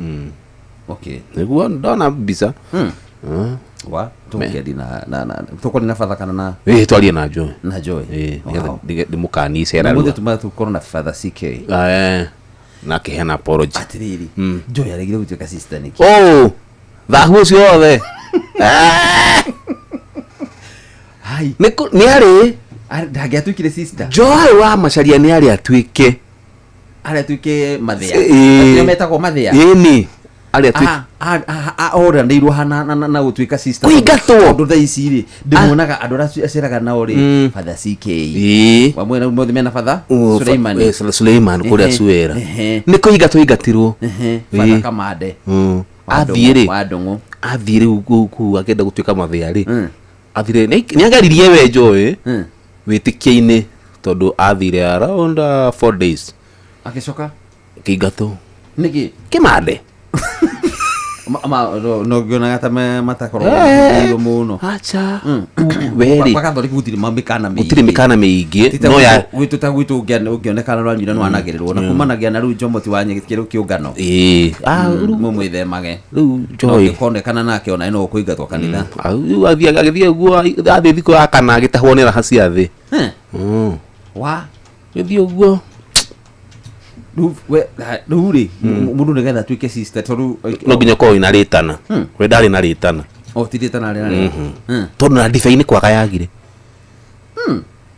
Okay. Nĩguo ndona mbica. Wa tũkĩaria na tũkwaria na father kana na Twarie na Joy. Na Joy. Nĩgetha ndĩmũkanie icera Mũthĩ rua. tuma tũkorwo na Father CK. Na akĩheana apology. Atĩrĩrĩ. Joy aregire gũtuĩka sister nĩkĩ? Oh, thahu ũcio wothe. Hai. Nĩ arĩ ndangĩatuĩkire sister. Joy wa Macharia nĩ arĩ atuĩke. Arĩ atuĩke mathĩa. Ĩĩ. Nĩo metagwo mathĩa. Ĩni. Arĩ atuĩke. Oranĩirwo ha na gũtuĩka sister. Kũingatwo. Tondũ thaa ici rĩ ndĩmuonaga andũ arĩa aceraga nao rĩ Father CK. Wamwe na mothe mena Father Suleiman. Suleiman kũrĩa Suera. Nĩ kũingatwo ingatirwo. Father Kamande. Athiĩ rĩ. Wa Ndũng'ũ. Athiĩ rĩu kũu akĩenda gũtuĩka mathĩa rĩ. Athire nĩ ageririe we Joy. Wĩtĩkia-inĩ tondũ athire around 4 days. Agĩcoka Kĩingatwo. Nĩkĩ? Kĩmande. No ngĩonaga ta matakoragwo mathikĩrĩirio mũno. Acha. Werĩ. Kwa Gatholic gũtirĩ mĩkana mĩingĩ. Gũtirĩ mĩkana mĩingĩ. No ya gwitũ ta gwitũ ũngĩonekana ũranyuire nĩ wanagĩrĩrwo na kumanagia na rĩu Njomoti wa kĩrĩ kĩũngano. Mũmwĩthemage. Rĩu Joy. Ũngĩkonekana nake ona no ũkũingatwo kanitha. Rĩu athiĩ agĩthiĩ ũguo athiĩ thikũ ya kana agĩtahwo nĩ raha cia thĩ. Wa. Gĩthiĩ ũguo. Rĩu rĩu rĩ, mũndũ nĩgetha atuĩke sister tondũ No nginya ũkorwo wĩna rĩtana. We ndarĩ na rĩtana. O ti rĩtana rĩ narĩo. Tondũ na ndibei nĩ kwaga yagire.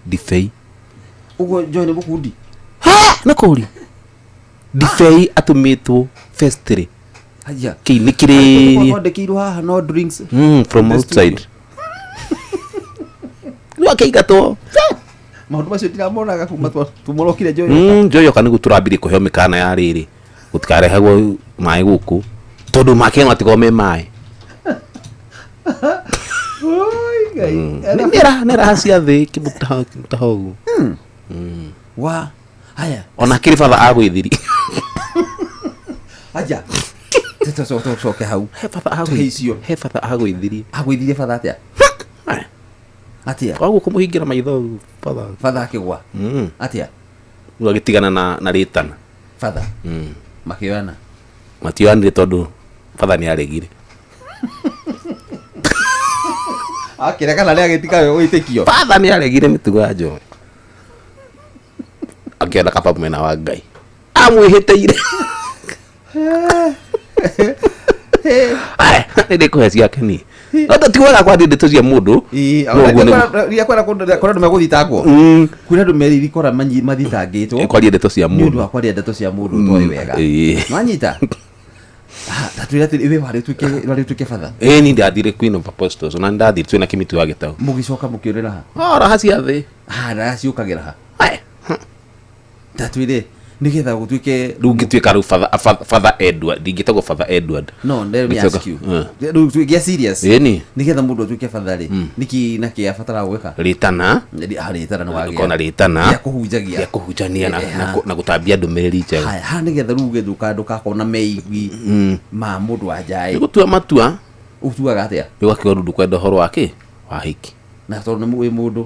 Ndibei. Ũguo Joy nĩ mũkundi. Nĩ kũri. Ndibei atũmĩtwo festry. Aya. Kĩi nĩ kĩrĩrie. Kwandĩkĩirwo haha no drinks. From The outside. Rĩu akĩingatwo. Maũndũ macio ndiramonaga kuma tumorokire Joy. Joy oka nĩguo tũrambirie kũheo mĩkana ya rĩrĩ. Gũtikarehagwo maĩ gũkũ. Tondũ make matikorwo me maĩ. Oi, Ngai. Nĩ raha cia thĩ kĩmũtaho ũguo. Wa haya. Ona kĩrĩ batha agwĩthiri. Aja. Tũcoke hau. He batha Tũhe icio. He batha agwĩthirie. Agwĩthirie batha atĩa? Atĩa? Koguo kũmũhingĩra maitho batha. Batha akĩgwa. Atĩa? Rĩu agĩtigana na rĩtana. Batha. Makĩoyana. Matioyanire tondũ batha nĩ aregire. Akĩregana nĩ agĩtiga wĩtĩkio. Batha nĩ aregire mĩtugo ya Joy. Akĩenda kaba mwena wa Ngai. Amwĩhĩtĩire. Nĩ ndĩkũhe ciake niĩ. No tũtiugaga kwaria ndeto cia mũndũ. No ũguo nĩguo. Rĩrĩa kwenda kũrĩ andũ megũthitangwo. Kwĩna andũ merikora mathitangĩtwo. Kwaria ndeto cia Nĩ ũndũ mũndũ. wa kwaria ndeto cia mũndũ ũtoĩ wega. Nwanyita? Tatwĩra atĩrĩ, we warĩ ũtuĩke warĩ ũtuĩke batha. Ĩĩ niĩ ndathire Queen of Apostles na ndathire twĩna kĩmĩtu wa gĩtaũ. Mũgĩcoka mũkĩũrĩra ha? Oh, raha cia thĩ. Ah, raha ciũkagĩra ha? Tatwĩre nĩgetha gũtuĩke Rĩu ngĩtuĩka rĩu Father Edward, ndingĩtagwo Father Edward. No, let me Ngĩtuĩka- ask you. Rĩu tuĩke serious. Ĩni. Nĩgetha mũndũ atuĩke batha rĩ, nĩkĩ na kĩ abataraga gwĩka? Rĩtana. Rĩtana nĩ wagĩa. Ũkorwo na rĩtana. Rĩa kũhunjagia. Rĩa kũhunjania na gũtambia ndũmĩrĩri njega. Haya, haha nĩgetha rĩu uge ndũgakona meigwi ma mũndũ wa nja ĩ. Nĩ gũtua matua. Ũtuaga atĩa? Rĩu akiuga rĩu ndũkwenda ũhoro wa kĩ? Wa hiki. Na tondũ nĩ wĩ mũndũ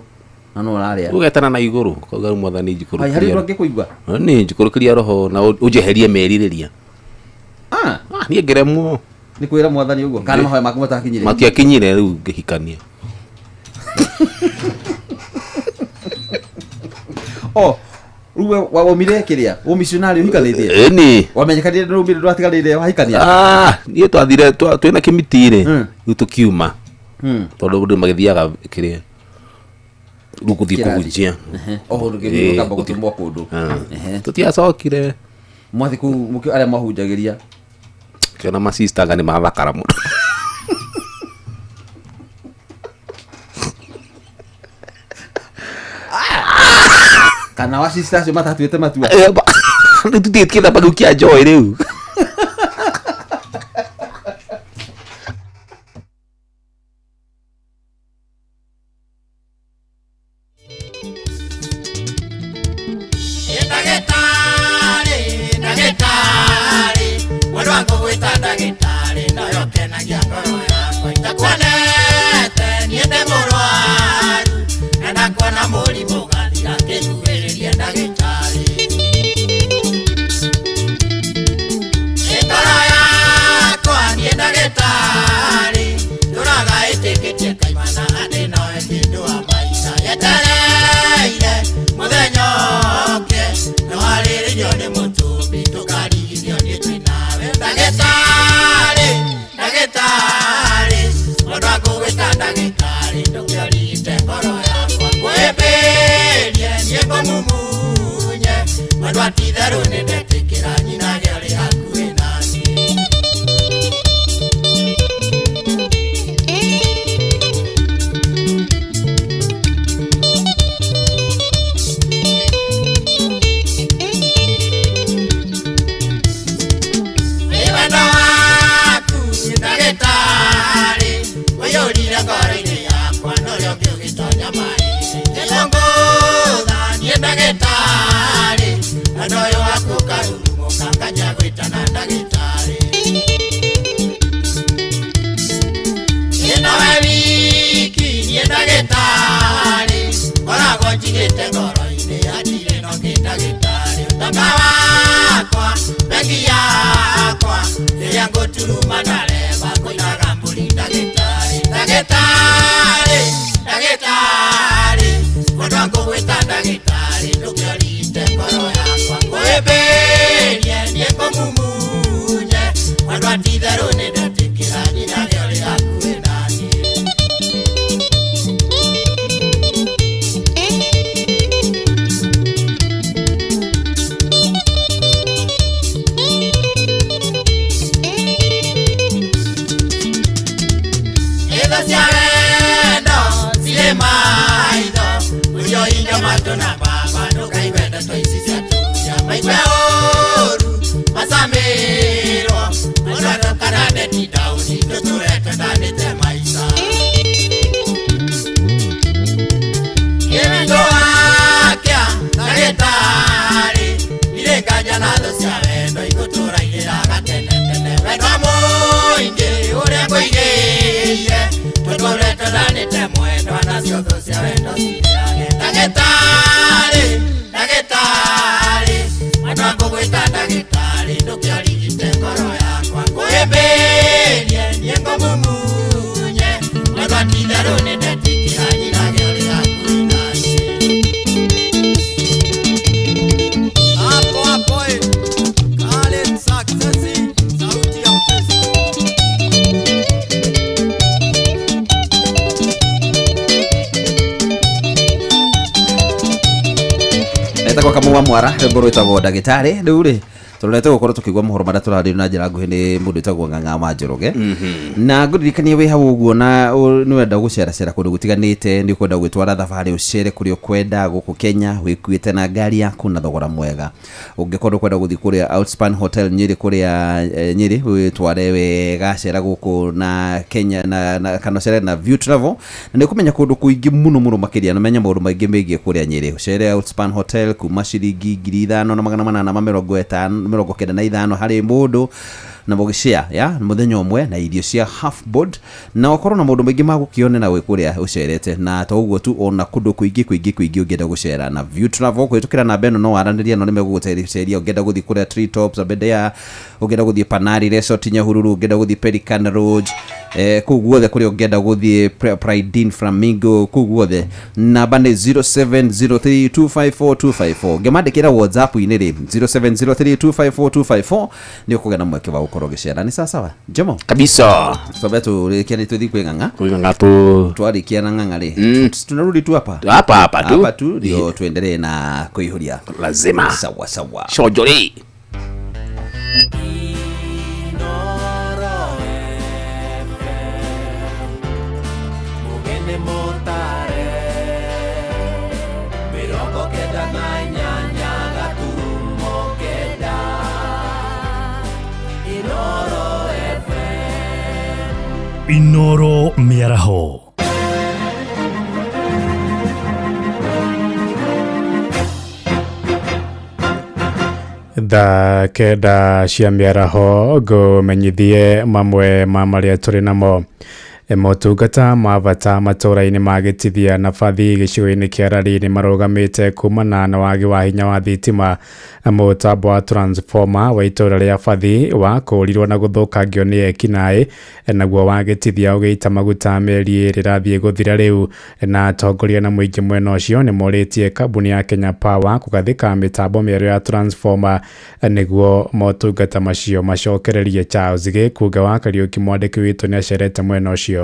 na no ũrarĩa. Ũgetana na igũrũ, ũkauga rĩu mwathani Haya, harĩ njikũrũkĩria. ũndũ angĩkũigua? Nĩ njikũrũkĩria roho na ũnjeherie merirĩria. Niĩ ngĩremwo. Nĩ kwĩra mwathani ũguo kana mahoya maku matakinyire. Matiakinyire rĩu ngĩhikania. Oh, rĩu we waumire kĩrĩa? Ũmicionarĩ ũhikanĩtie? Ĩni. Wamenyekanire ndũrumire ndwatiganĩire wahikania? Niĩ twathire twĩna kĩmiti rĩ, rĩu tũkiuma. Tondũ andũ magĩthiaga kĩrĩa rĩu gũthiĩ Kĩrathi. kũhunjia. Oh, Ĩĩ, ũkamba gũtũmwo kũndũ. Tũtiacokire. Mwathi kũu arĩa mwahunjagĩria. Kĩona macistanga nĩ mathakara mũno. Kana wa sister acio matatuĩte matua. Rĩu tũtigĩtie kĩthamba kĩu kĩa Joy rĩu. Ndagĩtarĩ, ndagĩtarĩ, mwendwa wangu gwĩta ndagĩtarĩ, noyo kenagia ngoro yakwa. Itakuonete niĩ ndĩ mũrwaru, na ndakuona mũrimũ ũgathira, kĩhuhĩrĩrie ndagĩtarĩ. Ngoro yakwa niĩ ndagĩtarĩ, ndũraga ĩtĩkĩtie kaimana atĩ nowe kĩndũ wa maica. Yetereire mũthenya ũke, nĩwarĩrĩrio nĩ mũtũmbi, tũkarigithio nĩ twĩ nawe. Ndagĩtarĩ, ndagĩtarĩ, mũndũ akũgwĩta ndagĩtarĩ, ndũkĩorite ngoro yakwa. Ngwĩmbĩrie niĩ ngũmumunye, mwendwa ti itherũ nĩndetĩkĩra nyina ũrĩ hakuhĩ naniĩ. Wendo waku ndagĩtarĩ, ũiyũrire ngoro-inĩ yakwa, na ũrĩa ũngĩ ũgĩtonya maĩ-inĩ. Ngĩcũngũtha niĩ ndagĩtarĩ, wendo ũyũ waku ũkarurumũka, nganjia gwĩtana ndagĩtarĩ. Niĩ nowe wiki, niĩ ndagĩtarĩ, ngoragwo njigĩte ngoro-inĩ, hatirĩ na ũngĩ ndagĩtarĩ. Ũtonga wakwa, bengi yakwa, rĩrĩa ngũturuma ndareba, ngũinaga mbũri ndagĩtarĩ. Ndagĩtarĩ, ndagĩtarĩ, mũndũ angũgwĩta ndagĩtarĩ, ndũkĩorite Baba ndũkaigue ndeto ici cia atumia maigue ũru macamirwo mwendwa kana ti Daudi tũtũre twendanĩte maica kĩwendo wakĩa ndagĩtarĩ ndirĩ na thũ cia wendo igũtũra irĩraga tene tene wendo mũingĩ ũrĩa ngũigĩire tũtũre twendanĩte mwendwa nacio thũ cia wendo cirĩage ndagĩtarĩ ndagĩtarĩ mwendwa ngũgwĩta ndagĩtarĩ ndũkĩorigite ngoro yakwa ngũhĩmbĩrie niĩ ngũmumunye mwendwa ti-itherũ nĩndetikĩra nyirage ũrĩ hakuhĩ naniĩ. Hapo hapo Khaled Success, sauti ya upesi. Etagwo Kamau wa Mwara rwĩmbo rwĩtagwo ndagĩtarĩ. Rĩu rĩ tũrorete gũkorwo tũkĩigua mohoro marĩa tũrarĩrio na njĩra nguhĩ nĩ mũndũ wĩtagwo Ng'ang'a wa Njoroge. Na ngũririkanie wĩ hau ũguo na nĩ wenda gũceracera kũndũ gũtiganĩte, nĩ ũkwenda gwĩtwara thabarĩ ũcere kũrĩa ũkwenda gũkũ Kenya wĩkuĩte na ngari yaku na thogora mwega. Ũngĩkorwo ũkwenda gũthiĩ kũrĩa Outspan Hotel Nyĩrĩ kũrĩa Nyĩrĩ wĩtware wega cera gũkũ na Kenya na kana ũcere na View Travel na nĩ ũkũmenya kũndũ kũingĩ mũno mũno makĩria na ũmenye maũndũ maingĩ megiĩ kũrĩa Nyĩrĩ. Ũcere Outspan Hotel kuma ciringi 5895 harĩ mũndũ na mũgĩshare ya mũthenya ũmwe na irio cia half board na ũkorwo na maũndũ maingĩ ma gũkĩonera wĩ kũrĩa ũcerete na to ũguo tu ona kũndũ kũingĩ kũingĩ kũingĩ ũngĩenda gũcera na View Travel kũhĩtũkĩra namba ĩno no waranĩria no nĩmegũgũceria. Ũngĩenda gũthiĩ kũrĩa Tree Tops Aberdare, ũngĩenda gũthiĩ Panari Resort Nyahururu, ũngĩenda gũthiĩ Pelican Lodge, kũu guothe kũrĩa ũngĩenda gũthiĩ Pride Inn Flamingo, kũu guothe namba nĩ 0703254254. Ũngĩmandĩkĩra WhatsApp-inĩ rĩ 0703254254 nĩ ũkũgĩa na mweke wa gũkorwo ũgĩcera. Nĩ sawa Jomo kabisa. Sobe tũrĩkia nĩ tũthiĩ kwĩ Ng'ang'a kwĩ Ng'ang'a tu twarĩkia na Ng'ang'a rĩ tunarudi tu hapa hapa hapa tu hapa tu ndio tuendelee na kuihuria lazima. Sawa sawa shojori. Inoro Mĩaraho. Thaa 9 cia mĩaraho ngũmenyithie mamwe ma marĩa tũrĩ namo. Motungata ma bata matũra-inĩ ma Gĩtithia na Bathi gĩcigo-inĩ kĩa Rari nĩ marũgamĩte kumana na wagi wa hinya wa thitima. Mũtambo wa transformer wa itũra rĩa Bathi wakũrirwo na gũthũkangio nĩ ekinaĩ, naguo wa Gĩtithia ũgĩita maguta mĩeri ĩrĩ ĩrathiĩ gũthira rĩu. Na atongoria na mũingĩ mwena ũcio nĩ morĩtie kambuni ya Kenya Power kũgathĩka mĩtambo mĩerũ ya transformer nĩguo motungata macio macokererie. Charles Gĩkunga wa Kariũki mwandĩki witũ nĩ acerete mwena ũcio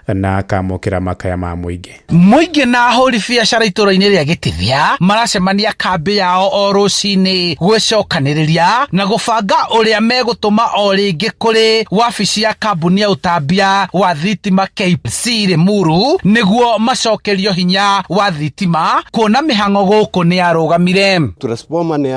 na akamũkĩra makaya ma mũingĩ. Mũingĩ na ahũri biacara itũra-inĩ rĩa Gĩtithia maracemania kambĩ yao o rũcinĩ gwĩcokanĩrĩria na gũbanga ũrĩa megũtũma o rĩngĩ kũrĩ wabici ya kambuni ya ũtambia wa thitima KPC Limuru nĩguo macokerio hinya wa thitima kuona mĩhang'o gũkũ nĩ yarũgamire. Transformer nĩ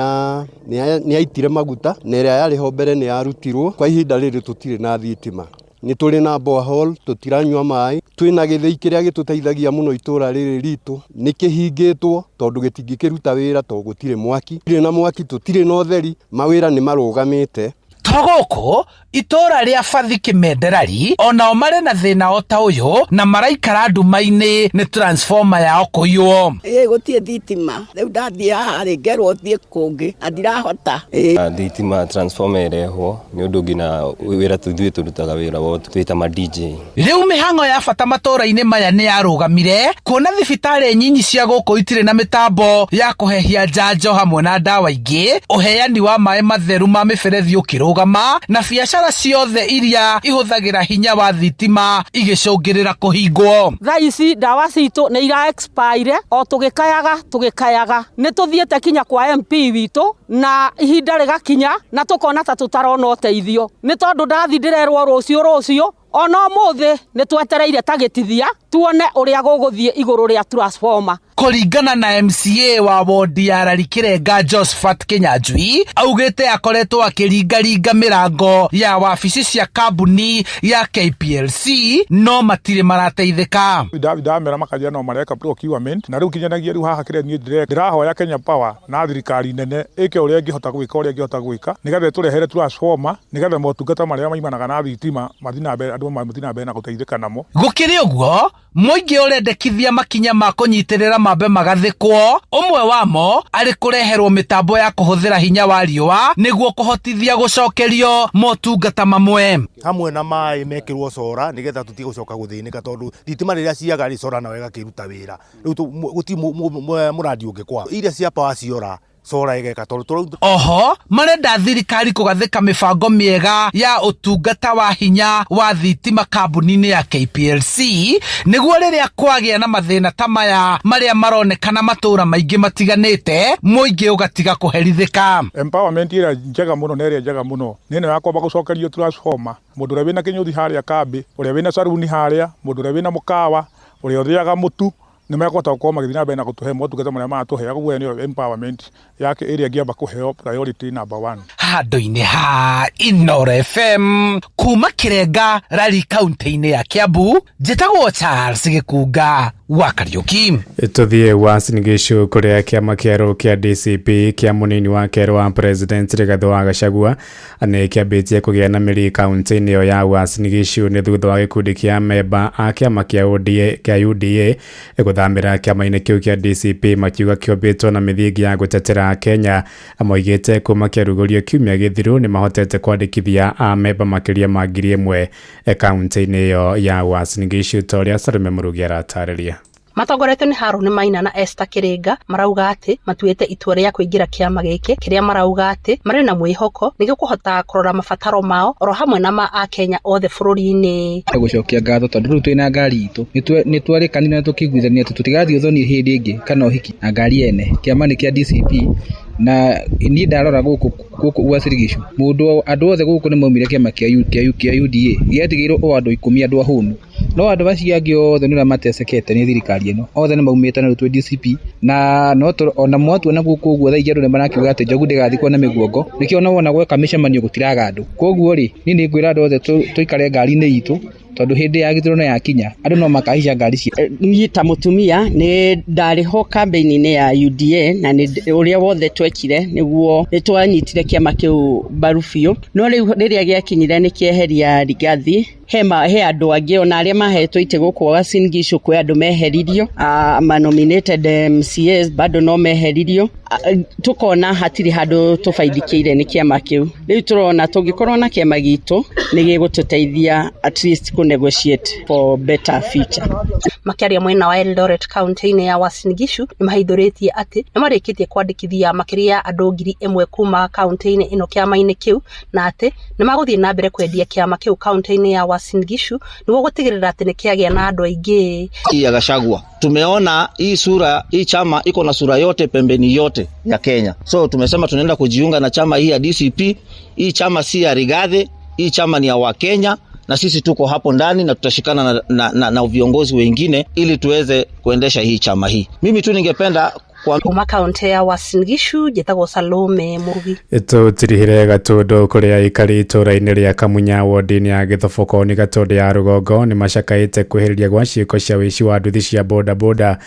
yaitire maguta na ĩrĩa yarĩ ho mbere nĩ yarutirwo. Kwa ihinda rĩrĩ tũtirĩ na thitima, nĩ tũrĩ na borehole, tũtiranyua maĩ, twĩna gĩthĩi kĩrĩa gĩtũteithagia mũno itũra rĩrĩ ritũ nĩ kĩhingĩtwo tondũ gĩtingĩkĩruta wĩra tondũ gũtirĩ mwaki, tũtirĩ na mwaki, tũtirĩ na ũtheri, mawĩra nĩ marũgamĩte. To gũkũ itũra rĩa Bathi Kĩmenderari onao marĩ na thĩna o ta ũyũ na maraikara nduma-inĩ nĩ transformer yao kũiywo. Gũtirĩ thitima rĩu ndathiĩ haha rĩ ngerwo thiĩ kũngĩ na ndirahota. Thitima transformer ĩrehwo nĩ ũndũ nginya wĩra ithuĩ tũrutaga wĩra wa twĩta ma DJ. Rĩu mĩhang'o ya bata matũra-inĩ maya nĩ yarũgamire kuona thibitarĩ nyinyi cia gũkũ itirĩ na mĩtambo ya kũhehia njanjo hamwe na ndawa ingĩ, ũheani wa maĩ matheru ma mĩberethi ũkĩrũgama na biacara ciothe iria ihũthagĩra hinya wa thitima igĩcũngĩrĩra kũhingwo. Thaa ici ndawa citũ nĩ ira expire o tũgĩkayaga nĩ tũthiĩte kinya kwa MP witũ na ihinda rĩgakinya na tũkona ta tũtarona ũteithio nĩ tondũ ndathi ndĩrerwo rũciũ ona ũmũthĩ nĩ twetereire ta Gĩtithia tuone ũrĩa gũgũthiĩ igũrũ rĩa transformer. Kũringana na MCA wa wodi ya Rari Kĩrenga Josephat Kĩnyanjui, augĩte akoretwo akĩringaringa mĩrango ya wabici cia kambuni ya KPLC no matirĩ marateithĩka. Ndamera makanjĩra no mareka procurement na rĩu kinyanagia rĩu haha kĩrĩa niĩ ndĩrahoya Kenya Power na thirikari nene ĩke ũrĩa ĩngĩhota gwĩka ũrĩa ĩngĩhota gwĩka nĩgetha ĩtũrehere transformer nĩgetha motungata marĩa maimanaga na thitima mathiĩ na mbere, andũ mathiĩ na mbere na gũteithĩka namo. Gũkĩrĩ ũguo, mũingĩ ũrendekithia makinya ma kũnyitĩrĩra mambe magathĩkwo, ũmwe wamo arĩ kũreherwo mĩtambo ya kũhũthĩra hinya wa riũa nĩguo kũhotithia gũcokerio motungata mamwe. Hamwe na maĩ mekĩrwo cora nĩgetha tũtige gũcoka gũthĩnĩka tondũ thitima rĩrĩa ciaga rĩ cora nayo ĩgakĩruta wĩra rĩu gũtirĩ mũrandi ũngĩkwa iria cia power ciora cora ĩgeka tondũ. Oho marenda thirikari kũgathĩka mĩbango mĩega ya ũtungata wa hinya wa thitima kambuni-inĩ ya KPLC nĩguo rĩrĩa kwagĩa na mathĩna ta maya marĩa maronekana matũũra maingĩ matiganĩte mũingĩ ũgatiga kũherithĩka. Empowerment ĩrĩa njega mũno na ĩrĩa njega mũno nĩ ĩno ya kwamba gũcokerio transformer, mũndũ ũrĩa wĩna kĩnyũthi harĩa kambĩ, ũrĩa wĩna saruni harĩa, mũndũ ũrĩa wĩna mũkawa, ũrĩa ũthĩaga mũtu, nĩ mekũhota gũkorwo magĩthiĩ na mbere na gũtũhe motungata marĩa maratũhe. Ũguo nĩyo empowerment yake ĩrĩa ĩngĩamba kũheo priority number 1. Handũ-inĩ ha Inooro FM kuma Kĩrenga Rari kaunti-inĩ ya Kiambu, njĩtagwo Charles Gĩkunga wa Kariũki. Tũthiĩ Uasin Gishu kũrĩa kĩama kĩerũ kĩa DCP kĩa mũnini wa kerĩ wa president Rigathĩ wa Gachagua nĩ kĩambĩtie kũgĩa na mĩri kaunti-inĩ ĩyo ya Uasin Gishu nĩ thutha wa gĩkundi kĩa memba a kĩama kĩa UDA gũthamĩra kĩama-inĩ kĩu kĩa DCP makiuga kĩombĩtwo na mĩthingi ya gũtetera Kenya. Moigĩte kuma kĩarugũrio kiumia gĩthiru nĩ mahotete kwandĩkithia amemba makĩria ma 1,000 kaunti-inĩ ĩyo ya Uasin Gishu ta ũrĩa Salome Mũrugi aratarĩria. Matongoretio nĩ Harũni Maina na Esther Kĩrĩnga marauga atĩ matuĩte itua rĩa kũingĩra kĩama gĩkĩ kĩrĩa marauga atĩ marĩ na mwĩhoko nĩ gĩkũhota kũrora mabataro mao oro hamwe na ma akenya othe bũrũri-inĩ. Gũcokia ngatho tondũ rĩu twĩna ngari itũ nĩ twarĩkanire na tũkĩiguithania atĩ tũtigathiĩ ũthoni hĩndĩ ĩngĩ kana ũhiki na ngari ene. Kĩama nĩ kĩa DCP na niĩ ndarora gũkũ Uasin Gishu mũndũ andũ othe gũkũ nĩ maumire kĩama kĩa UDA gĩatigĩirwo o andũ 10 andũ ahũnu no andũ acio angĩ othe nĩ ũrĩa matecekete nĩ thirikari ĩno othe nĩ maumĩte na rĩu twĩ DCP na no ona mwatuona gũkũ ũguo thaa ingĩ andũ nĩ marakiuga atĩ njogu ndĩgathikwo na mĩguongo nĩkĩo ona wona gweka mĩcemanio gũtiraga andũ. Koguo rĩ niĩ nĩ ngwĩra andũ othe tũikare ngari-inĩ itũ tondũ hĩndĩ ya gĩthurano yakinya andũ no makahaica ngari cia. Niĩ ta mũtumia nĩ ndarĩ ho kambĩini-inĩ ya UDA na ũrĩa wothe twekire nĩguo nĩ twanyitire kĩama kĩu mbaru biũ no rĩu rĩrĩa gĩakinyire nĩ kĩeheria Rigathi he andũ angĩ ona arĩa mahetwo itĩ gũkũ Uasin Gishu kwĩ andũ meheririo ma nominated MCAs bado no meheririo tukona hatirĩ handũ tũbaidikĩire nĩ kĩama kĩu. Rĩu tũrona tũngĩkorwo na kĩama gitũ nĩ gĩgũtũteithia at least kũ negotiate for better future. Makĩaria mwena wa Eldoret kaunti-inĩ ya Uasin Gishu nĩ mahithũrĩtie atĩ nĩ marĩkĩtie kwandĩkithia makĩria ya andũ 1,000 kuma kaunti-inĩ ĩno kĩama-inĩ kĩu na atĩ nĩ magũthiĩ na mbere kwendia kĩama kĩu kaunti-inĩ ya Uasin Gishu nĩguo gũtigĩrĩra atĩ nĩ kĩagĩa na andũ aingĩ. Ya Gachagua tumeona hii sura, hii chama iko na sura yote pembeni yote ya Kenya, so tumesema tunaenda kujiunga na chama hii ya DCP. Hii chama si ya Rigathi, hii chama ni ya Wakenya na sisi tuko hapo ndani na tutashikana na viongozi wengine ili tuweze kuendesha hii chama hii. Mimi tu ningependa kuma kaunti ya Uasin Gishu njĩtagwo Salome Mũrugi. Tũtirihire Gatũndũ kũrĩa aikari itũũra-inĩ rĩa Kamunya wodi-inĩ ya Gĩthoboko nĩ Gatũndũ ya rũgongo nĩ macakaĩte kwĩhĩrĩria gwa ciĩko cia wĩici wa nduthi cia bodaboda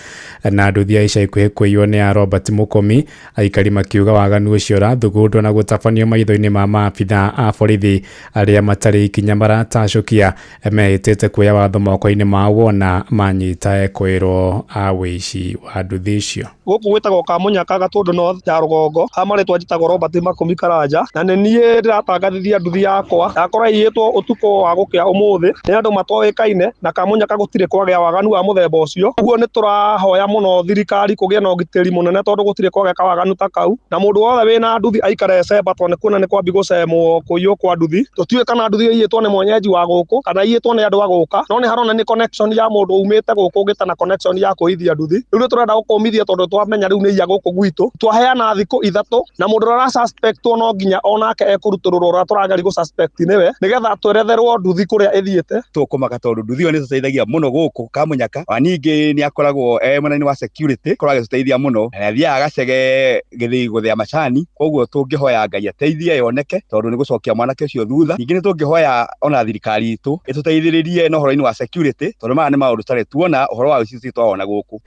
na nduthi ya ica ikuhĩ kũiywo nĩ ya Robert Mũkũmi. Aikari makiuga waganu ũcio ũrathugundwo na gũtabanio maitho-inĩ ma maabithaa a borithi arĩa matarĩ ikinya maratacũkia mehĩtĩte kuoya watho moko-inĩ mao wona manyita ekwĩrwo a wĩici wa nduthi icio. Gũkũ gwĩtagwo Kamunya ka Gatũndũ North ya rũgongo ha marĩtwa njĩtagwo Robert Makũmi Karanja na nĩ niĩ ndĩratangathithia nduthi yakwa yakora iyĩtwo ũtukũ wa gũkĩa ũmũthĩ nĩ andũ matoĩkaine na Kamunya ka gũtirĩ kwagĩa waganu wa mũthemba ũcio. Ũguo nĩ tũrahoya mũno thirikari kũgĩe na ũgitĩri mũnene tondũ gũtirĩ kwagĩa kawaganu ta kau na mũndũ wothe wĩna nduthi aikare cemba tondũ nĩ kuona nĩ kwambi gũcemwo kũiywo kwa nduthi. Tũtiũĩ kana nduthi ĩiyĩtwo nĩ mwenyeji wa gũkũ kana ĩiyĩtwo nĩ andũ a gũka no nĩ haronania connection ya mũndũ umĩte gũkũ ũngĩte na connection ya kũithia nduthi. Rĩu nĩ tũrenda gũkũmithia tondũ twamenya rĩu nĩ iya gũkũ gwitũ. Twaheana thikũ 3 na mũndũ ũrĩa ũrasuspectwo no nginya onake ekũrutũrũrwo ũrĩa tũrageria gũ-suspect nĩwe, nĩgetha tweretherwo nduthi kũrĩa ĩthiĩte. Tũkũmaka tondũ nduthi ĩyo nĩ ĩtũteithagia mũno gũkũ Kamunyaka. Ona ningĩ nĩ akoragwo e mwena-inĩ wa security, akoragwo agĩtũteithia mũno na nĩ athiaga gacege gĩthĩi gũthĩa macani. Koguo tũngĩhoya Ngai ateithie yoneke tondũ nĩ gũcokia mwanake ũcio thutha. Ningĩ nĩ tũngĩhoya ona thirikari itũ ĩtũteithĩrĩrie na ũhoro-inĩ wa security tondũ maya nĩ maũndũ tũtarĩ tuona, ũhoro wa ũici tũtirĩ twawona gũkũ.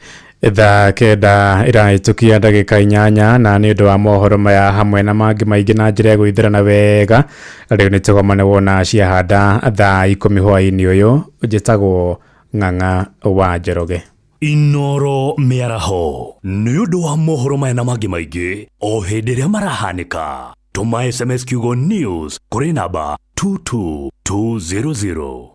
Thaa 9 ĩrahĩtũkia ndagĩka 8 na nĩ ũndũ wa mohoro maya hamwe na mangĩ maingĩ na njĩra ya gwĩthĩrana wega rĩu nĩ tũgomane wona ciahanda thaa 10 hwaĩ-inĩ ũyũ. Njĩtagwo Ng'ang'a wa Njoroge. Inoro mĩaraho nĩ ũndũ wa mohoro maya na mangĩ maingĩ o hĩndĩ ĩrĩa marahanĩka. Tũma SMS kiugo news kũrĩ namba 22200.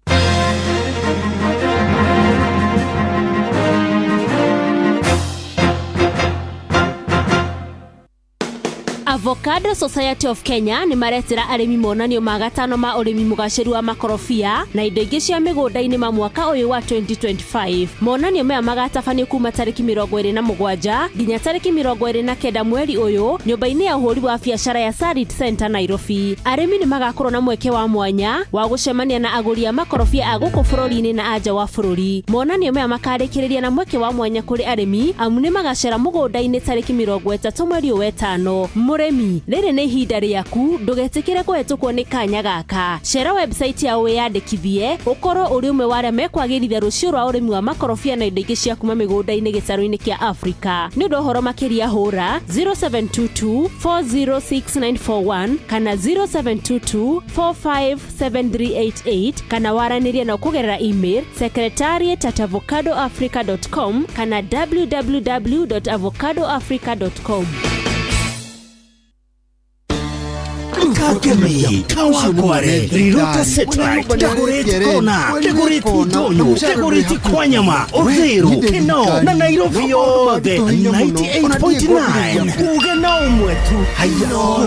Avocado Society of Kenya nĩ maretĩra arĩmi monanio ma gatano ma ũrĩmi mũgacĩru wa makorobia na indo ingĩ cia mĩgũnda-inĩ ma mwaka ũyũ wa 2025. Monanio maya magatabanio kuma tarĩki 27 nginya tarĩki 29 mweri ũyũ nyũmba-inĩ ya ũhũri wa biacara ya Sarit Center Nairobi. Arĩmi nĩ magakorwo na mweke wa mwanya wa gũcemania na agũri a makorobia a gũkũ bũrũri-inĩ na anja wa bũrũri. Monanio maya makarĩkĩrĩria na mweke wa mwanya kũrĩ arĩmi amu nĩ magacera mũgũnda-inĩ tarĩki 30 mweri ũyũ wetano. Mũrĩmi, rĩrĩ nĩ ihinda rĩaku, ndũgetĩkĩre kũhetũkwo nĩ kanya gaka. Cera website yao wĩyandĩkithie ũkorwo ũrĩ ũmwe wa arĩa mekwagĩrithia rũciũ rwa ũrĩmi wa makorobia na indo ingĩ cia kuma mĩgũnda-inĩ gĩtarũ-inĩ kĩa Afrika. Nĩ ũndũ wa ũhoro makĩria hũra 0722 406941 kana 0722 457388 kana waranĩrie nao kũgerera email secretariat@avocadoafrica.com kana www.avocadoafrica.com. Kakemi, Kawakware, Rirota Satellite, Dagoretti Kona, Dagoretti Ndonyo, Dagoretti Kwanyama, Otheru, Keno na Nairobi yothe 98.9. Uge na ũmwe tu.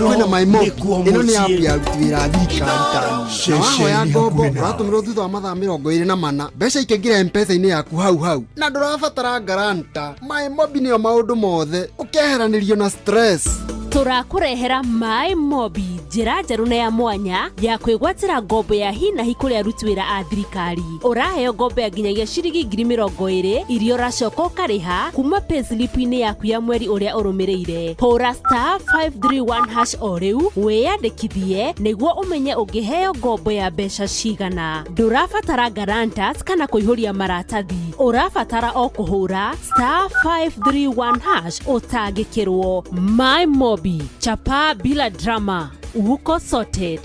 Kwĩna My Mob ĩno nĩ app ya aruti wĩra a thirikari ta na wahoya ngombo ũratũmĩrwo thutha wa mathaa 24, mbeca ikaingĩra M-Pesa-inĩ yaku hau hau na ndũrabatara guarantor. My Mob nĩyo maũndũ mothe, ũkeheranĩrio na stress. Tũrakũrehera My Mobi, njĩra njerũ na ya mwanya ya kwĩgwatĩra ngombo ya hi na hi kũrĩ aruti wĩra a thirikari. Ũraheo ngombo ya nginyagia ciringi 20,000 iria ũracoka ũkarĩha kuma payslip-inĩ yaku ya mweri ũrĩa ũrũmĩrĩire. Hũra *531# o rĩu wĩyandĩkithie nĩguo ũmenye ũngĩheo ngombo ya mbeca cigana. Ndũrabatara guarantors kana kũihũria maratathi, ũrabatara o kũhũra *531# ũtangĩkĩrwo. My Mobi, chapa bila drama, uko sorted.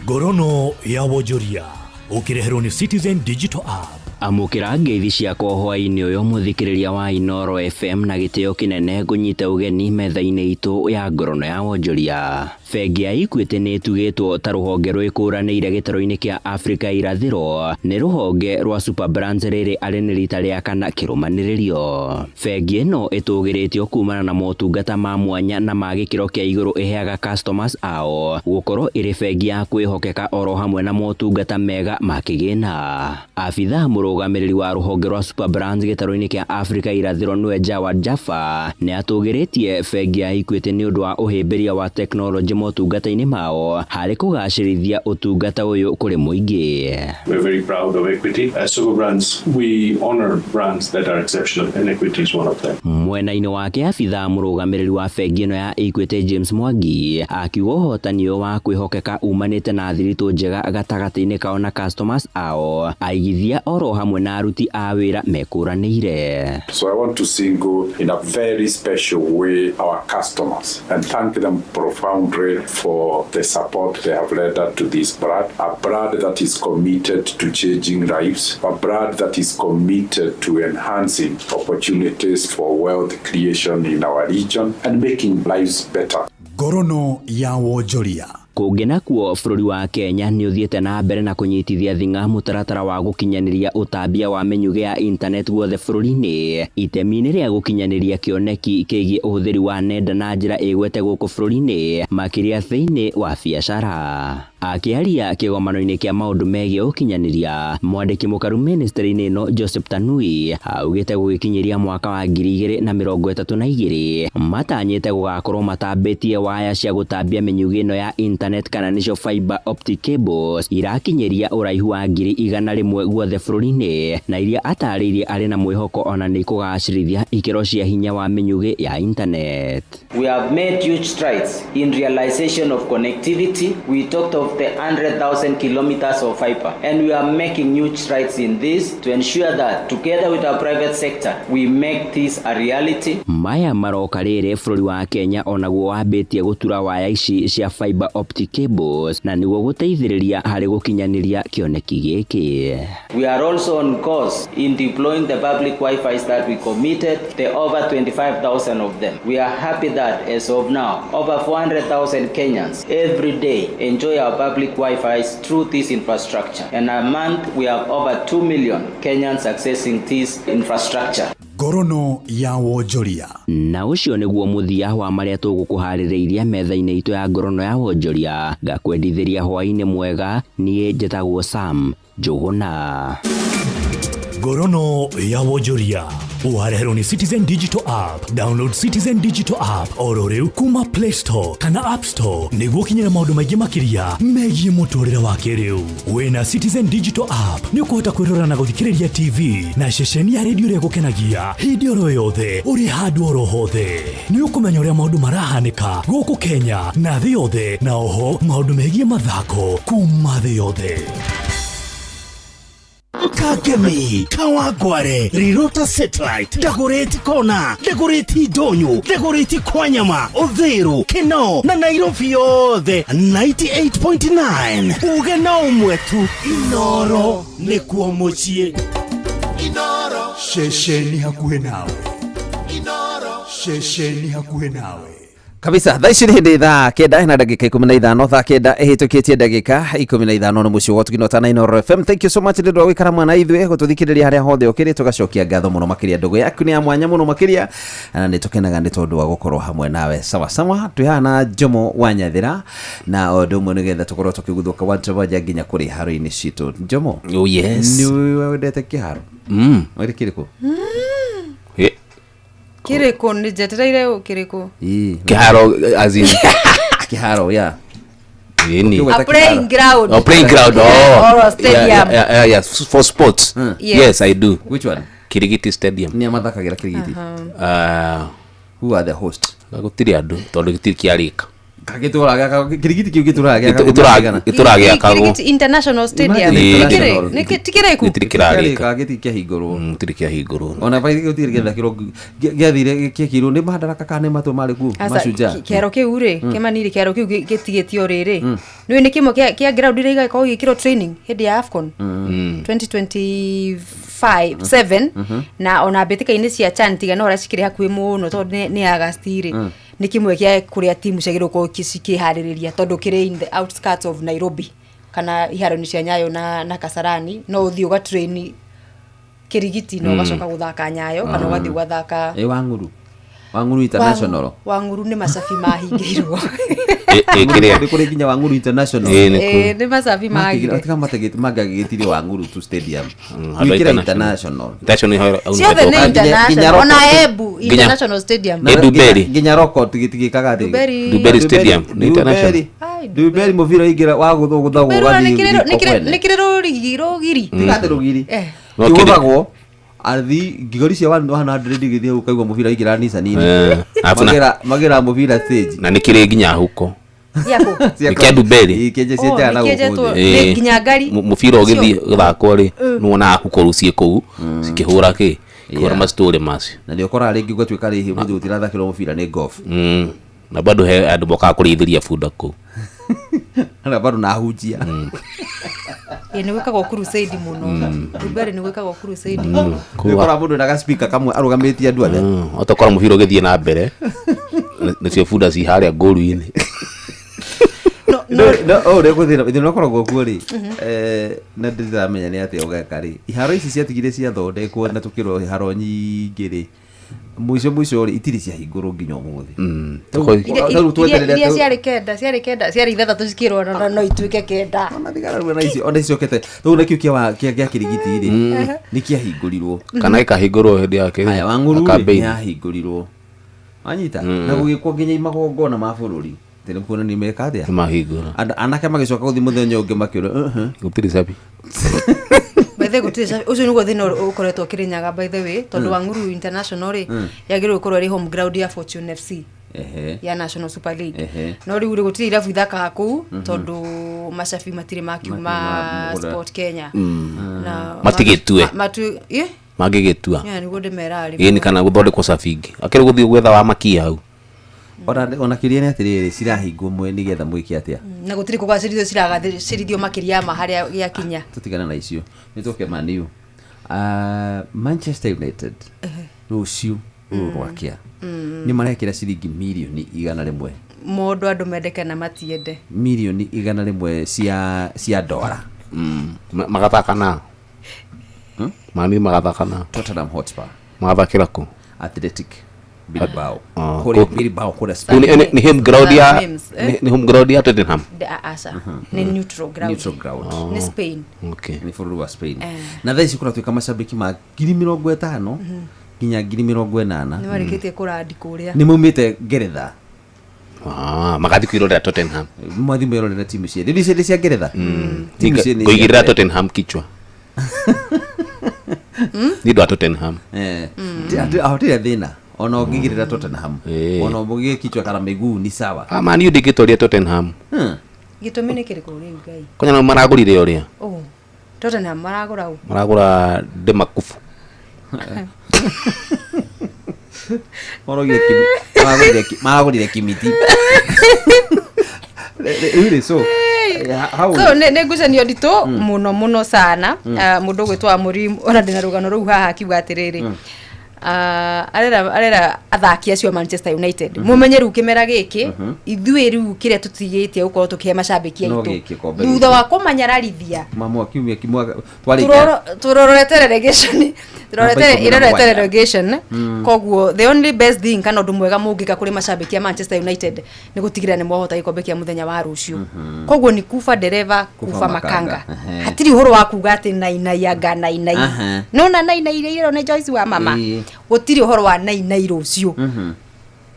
Ngorono ya wonjoria ũkĩreherwo nĩ Citizen Digital App. Amũkĩra ngeithi ciakwa hwaĩ-inĩ ũyũ mũthikĩrĩria wa Inoro FM na gĩtĩo kĩnene ngũnyite ũgeni metha-inĩ itũ ya ngorono ya wonjoria. Bengi ya Equity nĩ ĩtugĩtwo ta rũhonge rwĩkũranĩire gĩtarũ-inĩ kĩa Afrika irathĩro nĩ rũhonge rwa Super Brands rĩrĩ arĩ nĩ rita rĩa kana kĩrũmanĩrĩrio. Bengi ĩno ĩtũgĩrĩtio kumana na motungata ma mwanya na ma gĩkĩro kĩa igũrũ ĩheaga customers ao gũkorwo ĩrĩ bengi ya kwĩhokeka oro hamwe na motungata mega ma kĩgĩna. Abithaa mũrũgamĩrĩri wa rũhonge rwa Super Brands gĩtarũ-inĩ kĩa Afrika irathĩro nĩwe Jawad Jaffa nĩ atũgĩrĩtie bengi ya Equity nĩ ũndũ wa ũhĩmbĩria wa tekinoronjĩ motungata-inĩ mao harĩ kũgacĩrithia ũtungata ũyũ kũrĩ mũingĩ. We're very proud of Equity. As Super Brands, we honor brands that are exceptional, and Equity is one of them. Mwena-inĩ wake abithaa mũrũgamĩrĩri wa bengi ĩno ya Equity James Mwangi akiuga ũhotani ũyũ wa kwĩhokeka umanĩte na thiritũ njega gatagatĩ-inĩ kao na customers ao aigithia oro hamwe na aruti a wĩra mekũranĩire. So I want to single in a very special way our customers and thank them profoundly for the support they have rendered to this brand, a brand that is committed to changing lives, a brand that is committed to enhancing opportunities for wealth creation in our region and making lives better. Ngorono ya wonjoria Kũngĩ nakuo bũrũri wa Kenya nĩ ũthiĩte na mbere na kũnyitithia thing'a mũtaratara wa gũkinyanĩria ũtambia wa mĩnyugĩ ya internet guothe bũrũri-inĩ itemi-inĩ rĩa gũkinyanĩria kĩoneki kĩgiĩ ũhũthĩri wa nenda na njĩra ĩgwete gũkũ bũrũri-inĩ makĩria thĩinĩ wa biacara. Akĩaria kĩgomano-inĩ kĩa maũndũ megiĩ ũkinyanĩria, mwandĩki mũkaru ministry-inĩ ĩno Joseph Tanui augĩte gũgĩkinyĩria mwaka wa 2032 matanyĩte gũgakorwo matambĩtie waya cia gũtambia mĩnyugĩ ĩno ya internet kana nĩcio fiber optic cables irakinyĩria ũraihu wa 100,000 guothe bũrũri-inĩ na iria atarĩirie arĩ na mwĩhoko ona nĩ ikũgacĩrithia ikĩro cia hinya wa mĩnyugĩ ya internet. We have made huge strides in realization of connectivity. We talked of the 100,000 kilometers of fiber, and we are making huge strides in this to ensure that together with our private sector, we make this a reality. Maya maroka rĩrĩ bũrũri wa Kenya onaguo wambĩtie gũtura waya ici cia fiber optic cables na nĩguo gũteithĩrĩria harĩ gũkinyanĩria kĩoneki gĩkĩ. We are also on course in deploying the public Wi-Fi that we committed, the over 25,000 of them. We are happy that as of now, over 400,000 Kenyans every day enjoy our public Wi-Fi through this infrastructure. And a month, we have over 2 million Kenyans accessing this infrastructure. Ngorono ya wonjoria. Na ũcio nĩguo mũthia wa marĩa tũgũkũharĩrĩirie metha-inĩ itũ ya ngorono ya wonjoria. Ngakwendithĩria hwaĩ-inĩ mwega, niĩ njĩtagwo Sam Njũgũna. Ngorono ya wonjoria wareherwo nĩ Citizen Digital App. Download Citizen Digital App oro rĩu kuma Play Store kana App Store nĩguo ũkinyĩre maũndũ maingĩ makĩria megiĩ mũtũrĩre wa kĩrĩu. Wĩna Citizen Digital App nĩ ũkũhota kwĩrora na gũthikĩrĩria TV na ceceni ya redio ĩrĩa ĩgũkenagia hĩndĩ oro yothe ũrĩ handũ oro hothe. Nĩ ũkũmenya ũrĩa maũndũ marahanĩka gũkũ Kenya na thĩ yothe, na oho maũndũ megiĩ mathako kuma thĩ yothe. Kangemi, Kawangware, Rirota Satellite, Dagoretti Kona, Dagoretti Ndonyo, Dagoretti Kwanyama, Uthiru, Kinoo na Nairobi yothe 98.9. Uge na ũmwe tu, Inoro nĩkuo mũciĩ. Inoro ceceni hakuhĩ nawe. Inoro ceceni hakuhĩ nawe. Kabisa thaa ici nĩ hĩndĩ thaa 9 na ndagĩka 15, thaa 9 ĩhĩtũkĩtie ndagĩka 15 nĩ mũciĩ wa Tũkinota na Inooro FM. Thank you so much nĩ ũndũ wa gũikara mwena ithuĩ gũtũthikĩrĩria harĩa hothe ũkĩrĩ, tũgacokia ngatho mũno makĩria. Ndũgũ yaku nĩ ya mwanya mũno makĩria na nĩ tũkenaga nĩ tondũ wa gũkorwo hamwe nawe. Sawa sawa, twĩ haha na Jomo wa Nyathĩra na o ũndũ ũmwe nĩgetha tũkorwo tũkĩguthũka wanja nginya kũrĩ haro-inĩ citũ. Jomo, oh yes, nĩ wendete kĩharo? Wĩrĩ kĩrĩkũ? Kiriko ni njetereire kiriko. Kiharo as in kiharo, yeah. A playing ground. Oh, playing ground. Oh. Or a stadium. Yeah, for sports. Yes. Yes, I do. Which one? Kirigiti Stadium. Ni amathakagira Kirigiti. Who are the hosts? Gutiri andu tondu gitiri kiarika. Gagituraga Kirigiti kiu gituraga gituraga Kirigiti International Stadium. Niki tikiriku. Gitiri kirarika. Gitiri kiahingurwo. Gitiri kiahingurwo. Ona bai gitiri gĩthakĩrwo gĩathire gĩkĩirwo nĩ Madaraka kana nĩ matũ marĩ kuo Mashujaa. Kĩharo kĩu rĩ, kĩmaniri kĩharo kĩu gĩtigĩtio rĩrĩ. Nĩũĩ nĩ kĩmwe kĩa ground iria igakorwo igĩkĩrwo training hĩndĩ ya AFCON 2025 7 na ona mbĩtĩka-inĩ cia CHAN tiga no ũrĩa cikĩrĩ hakuhĩ mũno tondũ nĩ August rĩ. Nĩ kĩmwe kĩa kũrĩa timu ciagĩrĩirwo gũkorwo cikĩharĩrĩria tondũ kĩrĩ in the outskirts of Nairobi kana iharo-inĩ cia Nyayo na Kasarani, no ũthiĩ ũgatrain Kirigiti na ũgacoka gũthaka Nyayo kana ũgathiĩ ũgathaka Wang'uru. Wang'uru International. Wang'uru nĩ macabi mahingĩirwo. Nĩ kũrĩ nginya Wang'uru International. Nĩ macabi mahingĩirwo. Tiga mategete mangagĩgĩtire Wang'uru tu stadium. Gwĩkĩra international. Ciothe nĩ international. Ona Embu International Stadium. Nginya Roko tigĩkaga atĩ. Duberi Stadium nĩ international. Duberi mũbira ingĩra wa gũthagwo ũgathiĩ. Nĩ kĩrĩ rũrigi rũgiri. Tiga rũgiri. Kĩgũthagwo athi ngigori cia 100 githie ukaigua mubira igira Nissan-inĩ. Magira mubira stage na nikiri nginya huko Nĩ kĩa Duberi kĩenje cienjaga na gũkũ thĩ nginya ngari mubira ũgĩthiĩ gũthakwo rĩ nĩwonaga huko rĩu ciĩ kũu cikĩhũra kĩ kĩhũra mastori macio na nĩ ũkoraga rĩngĩ ũgatuĩka rĩhĩ mũndũ gũtirathakĩrwo mũbira nĩ golf na bado he andũ mokaga kũrĩithĩria bunda kũu na bado na ahunjia nĩ gwĩkagwo crusade mũno Duberi nĩ gwĩkagwo crusade ũkora mũndũ na gaspika kamwe arũgamĩtie andũ othe ũtakora mũbira ũgĩthiĩ na mbere nĩcio bunda ci harĩa ngũru-inĩ. No ũrĩa gũthĩna thĩna ũkoragwo kuo rĩ, na ndĩramenya nĩ atĩa ũgeka rĩ, iharo ici ciatigire ciathondekwo na tũkĩrwo iharo nyingĩ rĩ, mũico mũico rĩ, itirĩ ciahingũrwo nginya ũmũthĩ. Rĩu tweterere Iria ciarĩ kenda, ciarĩ kenda, ciarĩ ithathatũ, cikĩrwo no ituĩke kenda. Rĩu ona icio ona icokete rĩu nakĩo kĩa kĩrigiti rĩ, nĩ kĩahingũrirwo. Kana gĩkahingũrwo hĩndĩ ya kĩrĩa? Haya, Wang'ũrũ rĩ, Campaign. nĩ yahingũrirwo, wanyita, na gũgĩkwo nginya magongona ma bũrũri tĩ nĩ kuona nĩ meka atĩa. Nĩmahingũra. Anake magĩcoka gũthiĩ mũthenya ũngĩ makĩũra gũtirĩ cabi. By the way, gũtirĩ ũcio nĩguo thĩna ũkoretwo Kĩrĩnyaga, by the way, tondũ Wang'uru International rĩ, yagĩrĩirwo gũkorwo ĩrĩ home ground ya Fortune FC ya National Super League. No rĩu rĩ, gũtirĩ irabu ithakaga kũu, tondũ macabi matirĩ makiuma. Makiuma mũgũnda. Sport Kenya. Na Matigĩtue. ĩ? Mangĩgĩtua. Yeah, nĩguo ndĩmeraga. Ĩni kana gũthondekwo cabi ingĩ akĩrĩ gũthiĩ gwetha wa makia hau. Ona kĩrĩa nĩ atĩrĩrĩ, cirahingwo mwe nĩgetha mwĩke atĩa? Na gũtirĩ kũgacĩrithio, ciragacĩrithio makĩria ma harĩa gĩakinya. Tũtigane na icio, nĩ tũke maniu. Manchester United rũciũ rũrũ rwakĩa nĩ marekĩra ciringi mirioni 100. Mũndũ andũ mendeke na matiende. Mirioni 100 cia dora. Magathaka na mani magathaka na Tottenham Hotspur. Magathakĩra kũ? Athletic Bilbao. Ah, Kũrĩa Bilbao, kũrĩa Spain. Nĩ home ground ya Names, eh? Nĩ home ground ya Tottenham. Aca, nĩ neutral ground. Neutral ground. Nĩ Spain. Okay. Nĩ bũrũri wa Spain. Eh. Na thaa ici kũratuĩka macambĩki ma 50,000 nginya 80,000 Nĩ marĩkĩtie kũrandi kũrĩa. Nĩ maumĩte Ngeretha. Ah, magathiĩ kwĩrorera Tottenham. Mathiĩ merorera timu cia rĩu cia Ngeretha. Timu cia nĩ cia Ngũigĩrĩra Ngeretha. Tottenham kichwa nĩ ũndũ wa Tottenham. Hatirĩ thĩna ona ũngĩigĩrĩra Tottenham, ona ũmũgĩe kichwa kana mĩguu ni sawa. Ah, Man U ndĩngĩtoria Tottenham. Gĩtũmi nĩ kĩrĩkũ rĩu, Ngai? Kwanya no maragũrire ũrĩa. Oh, Tottenham maragũra ũ? Maragũra Demakufu. Maragũrire kimiti rĩu rĩ, so how So nĩ ngucanio nditũ mũno mũno sana. Ah, mũndũ ũgwĩtwo Amorim, ona ndĩna rũgano rũu haha, akiuga atĩrĩrĩ, arera athaki acio a Manchester United, mumenye rĩu kĩmera gĩkĩ, ithuĩ rĩu kĩrĩa tũtigĩtie gũkorwo tũkĩhe macambĩki No aitũ gĩkĩ kombe thutha gĩkĩ. wa kũmanyararithia. Mamwa kiumia kimwa twarĩkia. Tũrorete relegation, tũrorete Namba ikũmi na ĩrorete mũgwanja. relegation. Koguo the only best thing kana ũndũ mwega mũngĩka kũrĩ macambĩki a Manchester United nĩ gũtigĩrĩra nĩ mwahota gĩkombe kĩa mũthenya wa rũciũ. Koguo ni kufa dereva kufa makanga. Hatirĩ ũhoro wa kuga atĩ nainai anga nainai. Nona nainai iria irerwo nĩ Joyce wa mama. Gũtirĩ ũhoro wa nainai rũciũ.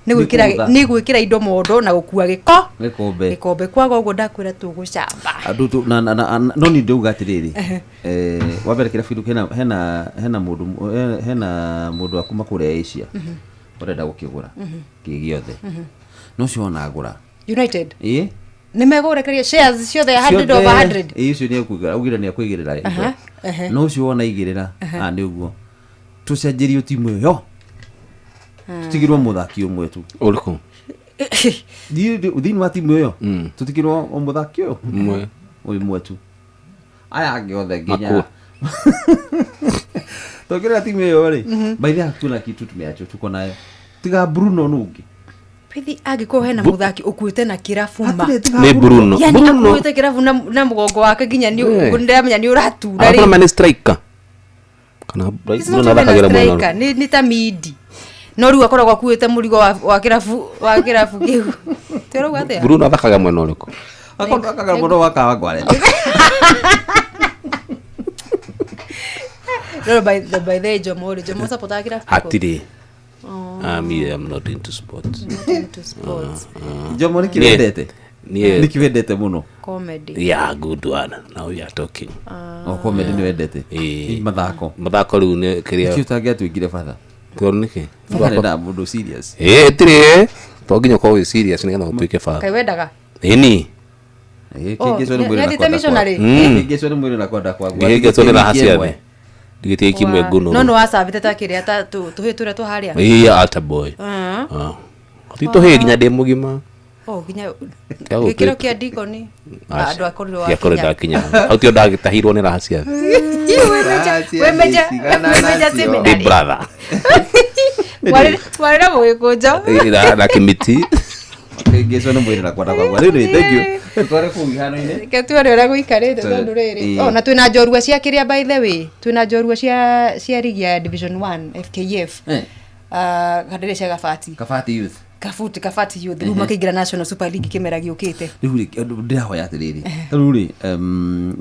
Nĩ gwĩkĩra Nĩ kũgũtha. Nĩ gwĩkĩra indo mondo na gũkua gĩko gĩkombe. Gĩkombe. Kwaga ũguo ndakwĩra tũgũcamba. Andũ no ni ndauga atĩrĩrĩ, wa mbere kĩrabu kĩu hena mũndũ hena mũndũ wa kuma kũrĩa Asia ũrenda gũkĩgũra kĩ gĩothe. No ũcio ona agũra United ĩ nĩ megũrekeria shares ciothe 100 over 100. Ĩ, ũcio nĩ ekũigĩra, augire nĩ ekũigĩrĩra indo. Aha, ehe. No ũcio wona igĩrĩra, nĩ ũguo tũcenjerio timu ĩyo, tũtigĩrwo mũthaki ũmwe tu. Ũrĩkũ? Thĩinĩ wa timu ĩyo tũtigĩrwo o mũthaki ũyũ Ũmwe. Ũyũ ũmwe tu, aya angĩ othe nginya Makua. tũngĩrora timu ĩyo rĩ, by the way, hatuna kitu tumeacho tuko nayo tiga Bruno nũngĩ. Pithi angĩkorwo hena mũthaki ũkuĩte na kĩrabu ma. Nĩ Bruno. Yani Bruno. akuĩte kĩrabu na mũgongo wake nginya nĩ Eh. ndĩramenya nĩ ũratura Arabu rĩ. nĩ striker kana He's not Bruno even a athakagĩra mwena striker, nĩ ta midi. No rĩu akoragwo akuĩte mũrigo wa kĩrabu kĩu. Tĩrauga atĩa? Bruno athakaga mwena ũrĩkũ? Athakaga mũno wa Kawangware. No, by the way, Jomo rĩ, Jomo supportaga kĩrabu kĩrĩkũ? Hatirĩ. Oh. Me, I'm not into sports. Not into sports. Jomo nĩkĩ wendete? Niĩ Nĩkĩ wendete mũno? Comedy. Yeah, good one. Now we are talking. O comedy nĩ wendete? Ĩĩ. Mathako. Mathako rĩu nĩ kĩrĩa. Nĩkĩ ũtangĩatuĩkire batha? Tondũ nĩkĩ? Batha nĩ mũndũ serious. Ĩĩ, tirĩ. To nginya ũkorwo wĩ serious nĩgetha ũtuĩke Kaĩ batha. wendaga? Ĩni. Oh, nĩathiĩte missionary? Kĩngĩcwo nĩ mwĩrĩ na kwenda kwaguo. Ndĩhĩngĩtwo nĩ raha ciothe. Ndigĩtie wiki ĩmwe ngũnũrũ. No nĩ wacambĩte ta kĩrĩa ta tũhĩ tũrĩa twa harĩa? Ĩĩ, altar boy. Ah. Ti tũhĩ nginya ndĩ mũgima. Oh, nginya Tiga gĩkĩro gũtuĩka- kĩa dikoni Aca. andũ akorirwo Ndiakorirwo ndakinya. Hau tio ndagĩtahirwo nĩ raha ciothe. Wĩmeja Ndĩ seminary. brother. Warĩ na mũgĩkũnjo. Ĩĩ, na kĩmĩti. Ngĩcwo nĩ mwĩrĩ na kwenda kwakwa. Rĩu nĩ thank you. Tware kũu iharo-inĩ. Reke tuone ũrĩa gũikarĩte tondũ rĩrĩ Ĩĩ. oh, na twĩna njorua cia kĩrĩa by the way, twĩna njorua cia rigi ya Division 1 FKF. Kandĩrĩ cia Gabati. Kabati Youth. Kabuti Kabati Youth rĩu Ehe. makĩingĩra National Super League kĩmera gĩũkĩte. Rĩu rĩ, ndĩrahoya atĩrĩrĩ, ta rĩu rĩ,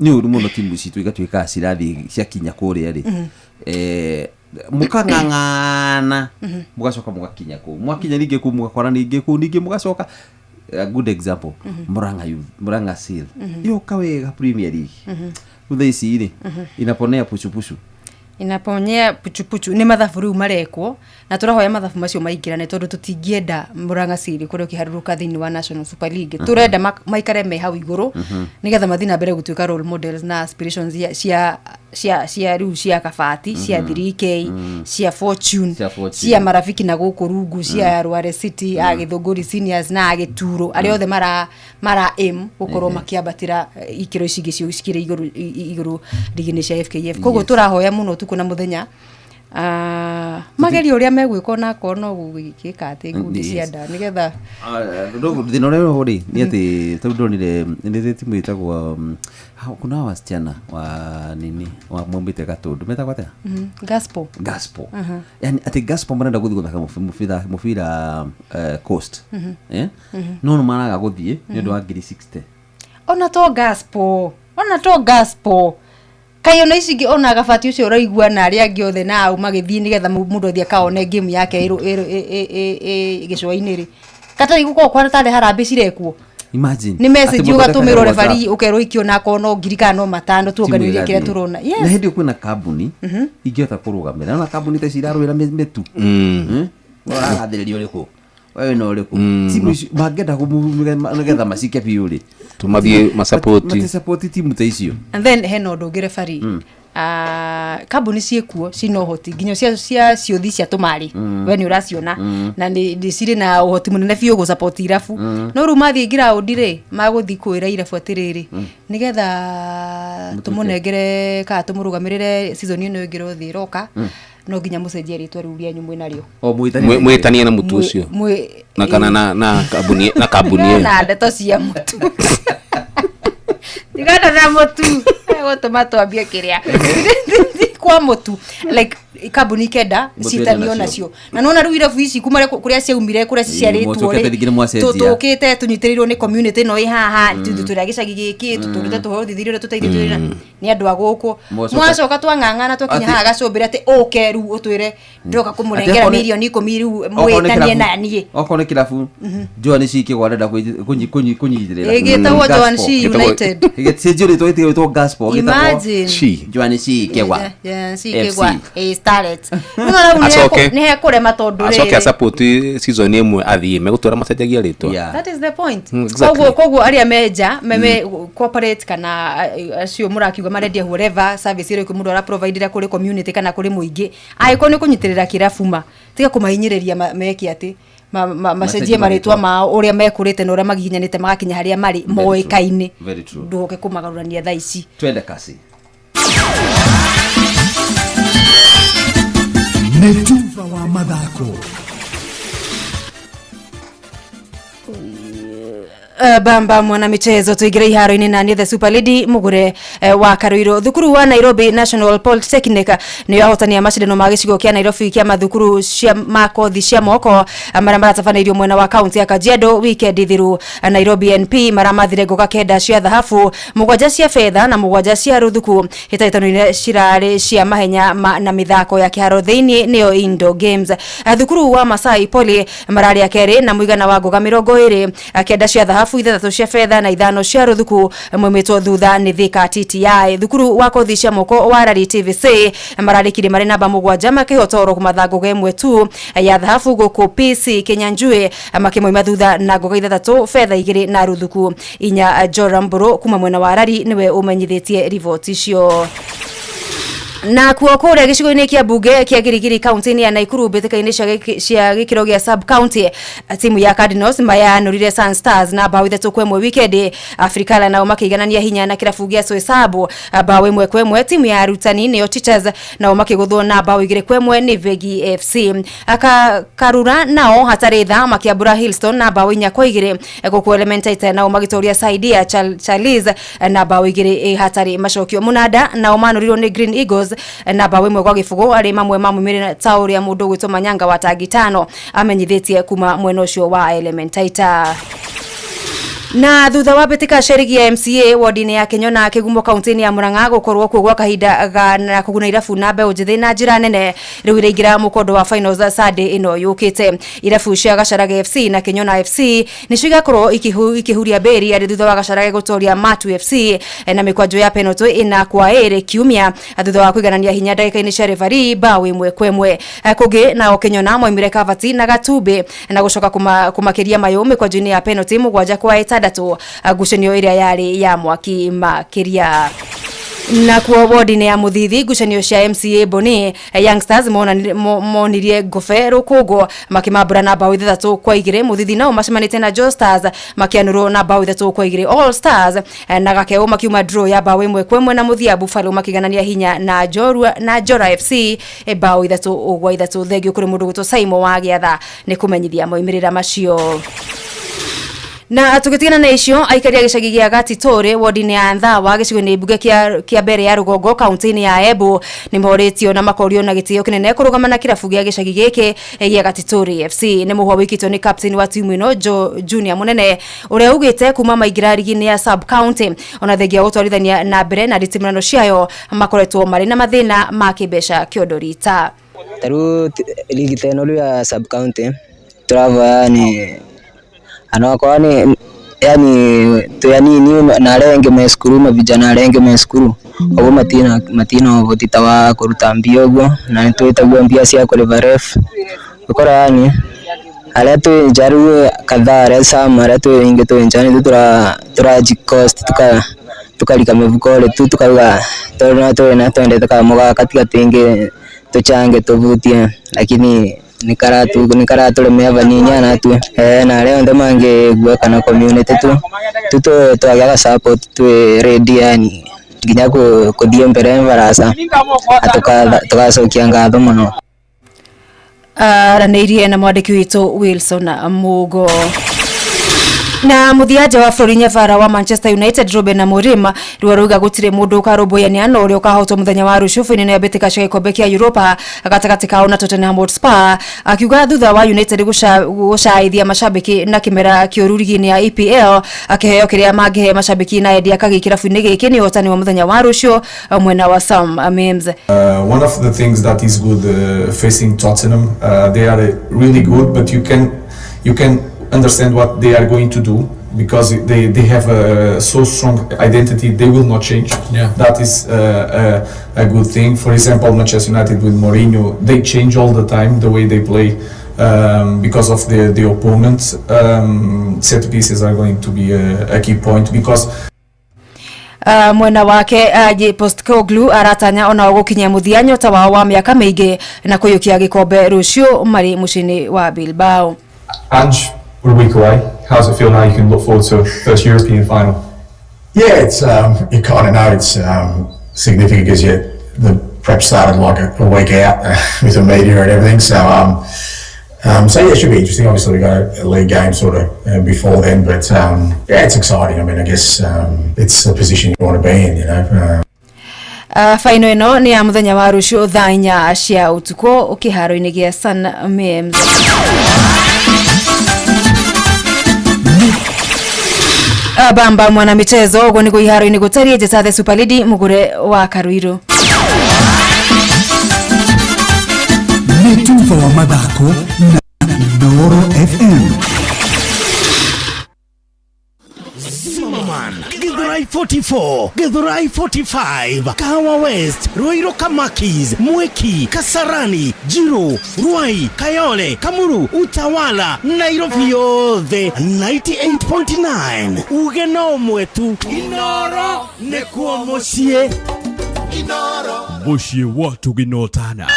nĩ ũru mũno timu citũ igatuĩka cirathiĩ ciakinya kũrĩa rĩ, mũkang'ang'ana, mũgacoka mũgakinya kũu, mwakinya ningĩ kũu mũgakora ningĩ kũu ningĩ mũgacoka. A good example, Murang'a Youth, Murang'a Seal yoka wega Premier League. Rĩu thaa ici rĩ, inaponea puchupuchu. Inaponyea puchupuchu nĩ mathabu rĩu marekwo na tũrahoya mathabu macio maingĩrane tondũ tũtingĩenda Murang'a Seal kũrĩa ũkĩharũrũka thĩinĩ wa National Super League. Tũrenda maikare me hau igũrũ nĩgetha mathiĩ na mbere gũtuĩka role models na aspirations cia rĩu cia Kabati, cia 3K, cia Fortune, Cia Fortune. cia Marafiki na gũkũ rungu, cia Rware City, a Gĩthũngũri Seniors na a Gĩturo, arĩa othe mara aim gũkorwo makĩambatĩra ikĩro ici ingĩ cikĩrĩ igũrũ igũrũ rigi-inĩ cia FKF. Koguo tũrahoya mũno ũtukũ na mũthenya, magerie ũrĩa megwĩka onakorwo no gũgĩka atĩ ngundi cia nda nĩgetha Thĩna ũrĩa ũrĩ rĩ nĩ atĩ tondũ ndonire nĩ timu ĩtagwo kuna hawa wasichana wa nini wa maumĩte Gatũndũ metagwo atĩa? Gaspo. Gaspo. Yani atĩ Gaspo marenda gũthiĩ gũthaka mũbira Coast. Eh? No nĩ maraga gũthiĩ nĩ ũndũ wa ngiri 60. Ona to Gaspo, ona to Gaspo, kai ona ici ingĩ, ona Gabati ũcio ũraigua na arĩa angĩ othe na au magĩthiĩ nĩgetha mũndũ athiĩ akaone game yake gĩcũa-inĩ rĩ, katarĩ gũkorwo kwana tarĩ harambĩ cirekwo. Imagine. Nĩ message Atĩ mũthondekage ũgatũmĩrwo WhatsApp. referee ũkerwo ikio onakorwo no ngiri kana no 5 Timu tuonganĩrie kĩrĩa ĩgathiĩ. tũrona. Na Yes. hĩndĩ ĩyo kwĩna kambuni ingĩhota kũrũgamĩrĩra na kambuni ta ici irarũĩra mĩtu. Ũragathĩrĩria ũrĩkũ wewe na ũrĩkũ timu icio mangĩenda nĩgetha macike biũ rĩ, Tũmathiĩ masupport. matisapoti timu ta icio. And then hena ũndũ ũngĩ referee. Kambuni ciĩkuo cina ũhoti nginya cia ciũthi cia tũmarĩ. We nĩ ũraciona na nĩ cirĩ na ũhoti mũnene biũ gũsupport irabu. No rĩu mathiĩ ground rĩ, magũthiĩ kwĩra irabu atĩrĩrĩ, nĩgetha tũmũnengere kana tũmũrũgamĩrĩre season ĩno ĩngĩ ĩrothiĩ ĩroka, no nginya mũcenjie rĩtwa rĩu rĩanyu mwĩnarĩo. O mwĩtanie. Mwĩtanie na mũtu ũcio na kana na kambuni ĩyo. Na ndeto cia mũtu, tigana na mũtu gũtũma twambie kĩrĩa kwa mũtu, like kambuni kenda Mũtuĩte citanio nacio. Nacio na nona rĩu irabu ici kuma kũrĩa ciaumire, kũrĩa ciciarĩtwo Mwacokete rĩngĩ nĩ mwacenjia. Tũkĩte tũnyitĩrĩirwo nĩ community ĩno ĩ haha, tũrĩa gĩcagi gĩkĩ tũtũrĩte tũhũthithirie ũrĩa tũteithĩtio nĩ andũ a gũkũ. Mwacoka twang'ang'ana twakinya haha gacũmbĩrĩ atĩ ũke rĩu ũtwĩre ndĩroka kũmũnengera Atĩ okorwo nĩ- mirioni 10 rĩu Okorwo nĩ mwĩtanie kĩrabu- na niĩ. Okorwo nĩ kĩrabu Joan C kĩgwa arenda kũnyitĩrĩra. Ĩgĩtagwo Gaspo. Joan C United. Gĩcenjio rĩtwa gĩtige gwĩtwo Gaspo, gĩtagwo Imagine. Joan C Kĩgwa. Yeah, C FC. Kĩgwa ĩ starlet. Rĩu nona rĩu Acoke. nĩ hekũrema tondũ Acoke rĩrĩ asupport season ĩmwe athiĩ megũtwara macenjagia rĩtwa. That is the point. Exactly. Koguo arĩa menja meme corporate kana acio mũrakiuga marendia whatever service ĩrĩa mũndũ araprovidera kũrĩ community kana kũrĩ mũingĩ, angĩkorwo nĩ kũnyitĩrĩra kĩrabu ma tiga kũmahinyĩrĩria meke atĩ macenjie Macenjie marĩtwa marĩtwa. mao ũrĩa mekũrĩte na ũrĩa magiginyanĩte magakinya harĩa marĩ Very true. moĩkaine. Very true. Ndũgoke kũmagarũrania thaa ici. Twende kasi. Nĩ tuba wa mathako. Bamba mwana michezo tuingire iharo-inĩ na nĩ the super lady mugure wa Karuiro. Thukuru wa Nairobi National Polytechnic nĩyo ahotani a macindano ma gĩcigo kĩa Nairobi kĩa mathukuru cia makothi cia moko marĩa maratabanĩirio mwena wa kaunti ya Kajiado weekend thiru. Nairobi NP maramathire ngoga 9 cia thahabu, 7 cia fedha na 7 cia ruthuku. Hĩtahĩtano-inĩ cirarĩ cia mahenya na mĩthako ya kĩharo thĩinĩ nĩyo Indoor Games. Thukuru wa Masai Poly mararĩ a kerĩ na mũigana wa ngoga 29 cia thahabu, 6 cia fedha na 5 cia ruthuku, mwemetwo thutha nĩ Thika TTI. Thukuru wa kothi cia moko wa Rari TVC mararĩkirie marĩ namba 7 makĩhota oro kũmatha ngoga 1 tu ya thahabu, gũkũ PC Kinyanjui makĩmoima thutha na ngoga 6, fedha 2 na ruthuku 4. Joram Mburu kuma mwena wa Rari nĩwe ũmenyithĩtie riboti icio. Na kuo kũrĩa gĩcigo-inĩ kĩa mbunge kĩa Girigiri kaunti-inĩ ya Naikuru mbĩtĩka-inĩ cia gĩkĩro gĩa sub county, timu ya Cardinals mayanũrire Sun Stars na bao 3-1 wikendi. Afrikala nao makĩiganania hinya na kĩrabu gĩa Soesabu bao 1-1. Timu ya arutani nĩyo Teachers nao makĩgũthwo na bao 2-1 nĩ Vegi FC. Aka Karura nao hatarĩ tha makĩambũra Hillstone na bao 4-2. Gũkũ Elementaita nao magĩtoria Saidia Charles na bao 2 hatarĩ macokio. Mũnanda nao manũrirwo nĩ Green Eagles na bao 1-0 arĩ mamwe ma maumĩrĩra ta ũrĩa mũndũ ũgwĩtwo Manyanga wa tangi tano amenyithĩtie kuma mwena ũcio wa Elementaita. Na thutha wa mbĩtĩka cia rigi ya MCA wodi-inĩ ya Kĩnyona Kĩgumo kaunti-inĩ ya Murang'a gũkorwo kuo gwa kahinda na kũguna irabu na mbeũ njĩthĩ na njĩra nene, rĩu iraingĩra mũkondo wa finals Sunday ĩno yũkĩte. Irabu cia Gacharage FC na Kĩnyona FC nĩcio igakorwo ikĩhuria mbĩri arĩ thutha wa Gacharage gũtoria Matu FC na mĩkwanjo ya penalty 4-2 kiumia thutha wa kũiganania hinya ndagĩka-inĩ cia referee bao 1-1. Kũngĩ nao Kĩnyona moimire Kavati na Gatumbĩ na gũcoka kũmakĩria mayũ mĩkwanjo-inĩ ya penalty 7-6, ngucanio ĩrĩa yarĩ ya mwaki makĩria. Na kuo wodi-inĩ ya Mũthithi ngucanio cia MCA Boni Youngsters monirie ngobe rũkũngũ makĩmambũra na bao 6-2. Mũthithi nao macemanĩtie na Joe Stars makĩanũrwo na bao 3-2. All Stars na Gakeo makiuma draw ya bao 1-1 na Mũthia Buffalo makĩganania hinya na Jorua na Jora FC bao 3-3. Thengio kũrĩ mũndũ gwĩtwo Simon wa Gĩatha nĩ kũmenyithia moimĩrĩra macio. Na tũgĩtigana na icio, aikari a gĩcagi gĩa Gatitũrĩ wodi-inĩ ya Nthawa gĩcigo-inĩ mbunge kĩa mbere ya rũgongo kaunti-inĩ ya Embu nĩ morĩtio na makorio na gĩtĩo kĩnene kũrũgama na kĩrabu gĩa gĩcagi gĩkĩ gĩa Gatitũrĩ FC. Nĩ mũhwa wĩkĩtwo nĩ captain wa timu ĩno Joe Junior Mũnene ũrĩa ugĩte kuma maingĩra rigi-inĩ ya sub county ona thengia gũtwarithania na mbere na nditimũrano ciayo makoretwo marĩ na mathĩna ma kĩmbeca kĩondo rita. Tarĩu ligi ta ĩno rĩu ya sub county tũravoya ni anaokoa ni yani tuyanini na arĩa angĩ me cukuru, mavijana arĩa angĩ me cukuru ũguo matina ũhoti ta wa kũruta mbia ũguo, na nĩtwĩtagio mbia cia kũrĩba ref. Ũkora yani arĩa twĩ nja rĩu kadhaa arĩa sama arĩa twĩ aingĩ twĩ nja nĩthuĩ tũraji cost tukarika mĩhuko rĩ tu tukauga tondũ no twĩ na twendete kamũgaka tiga twĩngĩ tũchange tũvutie, lakini nikaratũremea vanini anatue na arĩa othe mangĩigua kana community tu twagĩaga support twĩ ready yani nginya kũthiĩ mbere barasa na tũgacokia ngatho mũno. Aranĩirie na mwandĩki witũ Wilson Mugo. Na mũthia nja wa bũrũri nyabara wa Manchester United Ruben Amorim rĩu arauga gũtirĩ mũndũ ũkarũmbũyania na ũrĩa ũkahotwo mũthenya wa rũciũ bainĩ ya mbĩtĩka cia gĩkombe kĩa Europa gatagatĩ kao na Tottenham Hotspur, akiuga thutha wa United gũcaithia macambĩki na kĩmera kĩũru rigi-inĩ ya EPL akĩheo kĩrĩa mangĩhe macambĩki na endia kagi kĩrabu-inĩ gĩkĩ nĩ ũhotani wa mũthenya wa rũciũ mwena wa Sam Mims. One of the things that is good facing Tottenham, they are really good, but you can understand what they are going to do because they have a so strong identity. They will not change. Yeah. That is a good thing. For example, Manchester United with Mourinho, they change all the time the way they play because of the opponents. Set pieces are going to be a key point because Mwena wake Postecoglou aratanya onao gũkinyia mũthia nyota wao wa mĩaka mĩingĩ na kũiyũkia gĩkombe rũciũ marĩ mũciĩ-inĩ wa Bilbao. Ange, we're a week away. How's it feel now you can look forward to a first European final? Yeah, it's you kind of know it's significant because the prep started like a week out with the media and everything. So so yeah, it should be interesting. Obviously, we got a league game sort of before then, but yeah, it's exciting. I mean, I guess it's a position you want to be in, you know. Faino ĩno nĩ ya mũthenya wa rũciũ thaa 4 cia ũtukũ kĩharo-inĩ gĩa San Mims. Bamba mwana michezo ũguo nĩguo iharo-inĩ gũtariĩ. Njĩta the Super Lady mũgũre wa Karuiru. Nĩ tuba wa mathako na Inooro FM. Zimmerman, Githurai 44, Githurai 45, Kahawa West, Ruiru Kamakis, Mwiki, Kasarani, Jiru, Ruai, Kayole, Kamuru, Utawala, Nairobi yothe 98.9. Uge no mwetu Inooro nĩkuo mũciĩ. Mũciĩ wa ũtugi na ũtana.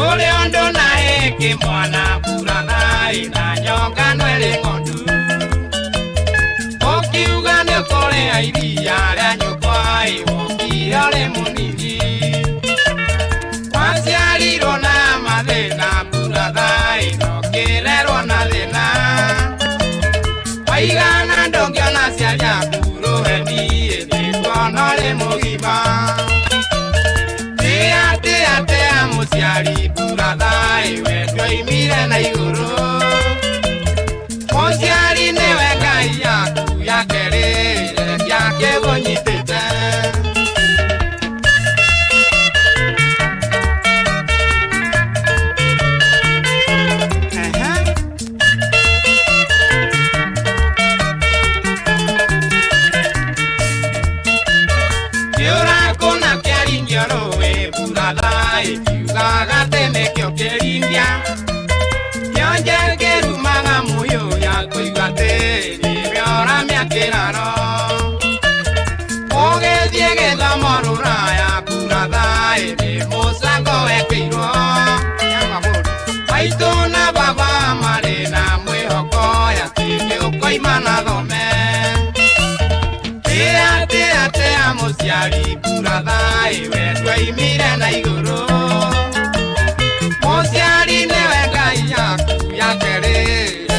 Ule ondo na eke mwana burathai na nyoka nwere ng'ondu. Ũkiuga nĩ ũkũrĩa iria rĩa nyũkwa ĩ, wokire ũrĩ mũnini. Waciarirwo na mathĩna burathai na ũkĩrerwo na thĩna. Waigana ndũngĩona aciari aku rũheni ĩ, nĩkuona ũrĩ mũgima. Tĩa tĩa tĩa mũciari burathai we ndwoimire na igũrũ. Mũciari nĩwe Ngai yaku ya kerĩ rekia kĩgũnyitĩte. Kĩũra kũna kĩaringio rũĩ burathai kiugaga atĩ nĩkĩo kĩringia. Kĩonje kĩrumaga mũyũ ya kũigua atĩ nĩwe ũramia kĩraro. Ũgĩthiĩ gĩthomo rũraya burathai nĩ mũcango wekĩirwo. Maitũ na baba marĩ na mwĩhoko atĩ nĩũkoima na thome. Tĩa tĩa tĩa mũciari burathai we ndwoimire na igũrũ. Mũciari nĩwe Ngai yaku ya kerĩ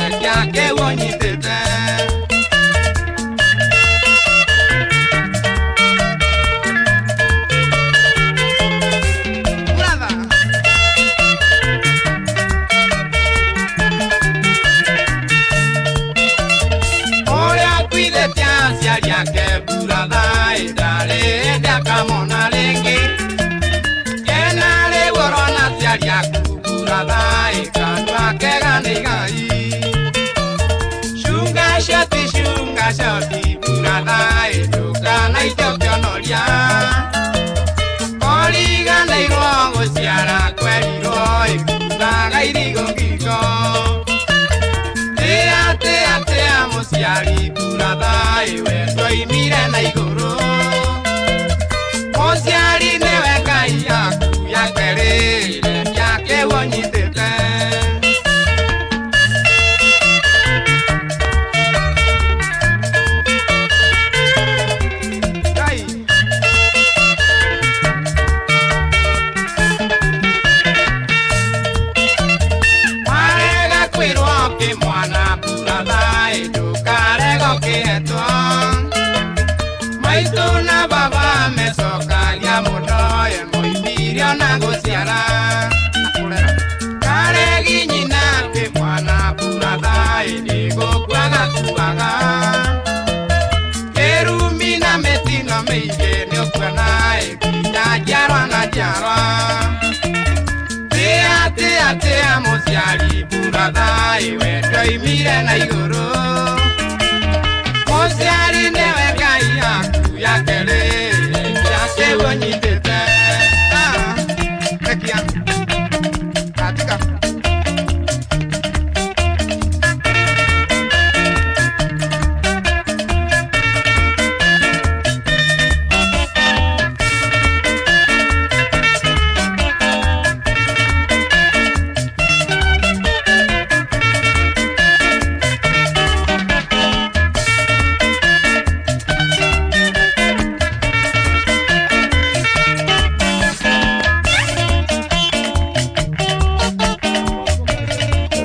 rekia kĩu ũnyitĩte. Ũrĩa akuithĩtie aciari ake burathai ndarĩ hĩndĩ akamona rĩngĩ. Kena rĩu ũrona aciari aku burathai kanua kega nĩ igai. Cunga coti cunga coti burathai ndũkanaite ũkĩonoria. Kũriganĩirwo gũciara kwerirwo ĩkuaga irigũ ngingo. Tĩa tĩa tĩa mũciari burathai we ndwoimire na igũrũ. Mũciari nĩwe Ngai yaku ya kerĩ rekia kĩu ũnyitĩte. Ngai. Warega kwĩrwo kĩmwana burathai ndũkarega ũkĩhetwo. Maitũ na baba mecokagia mũno ye moimire ona gũciara. Karegi nyina kĩmwana burathai nĩgũkua gakuaga. Kĩrumi na mĩtino mĩingĩ nĩũkuona ĩ nginya njiarwa na njiarwa. Tĩa tĩa tĩa mũciari burathai we ndwoimire na igũrũ. Mũciari nĩwe Ngai yaku ya kerĩ rekia kĩu ũnyitĩte. Rekia. Katika.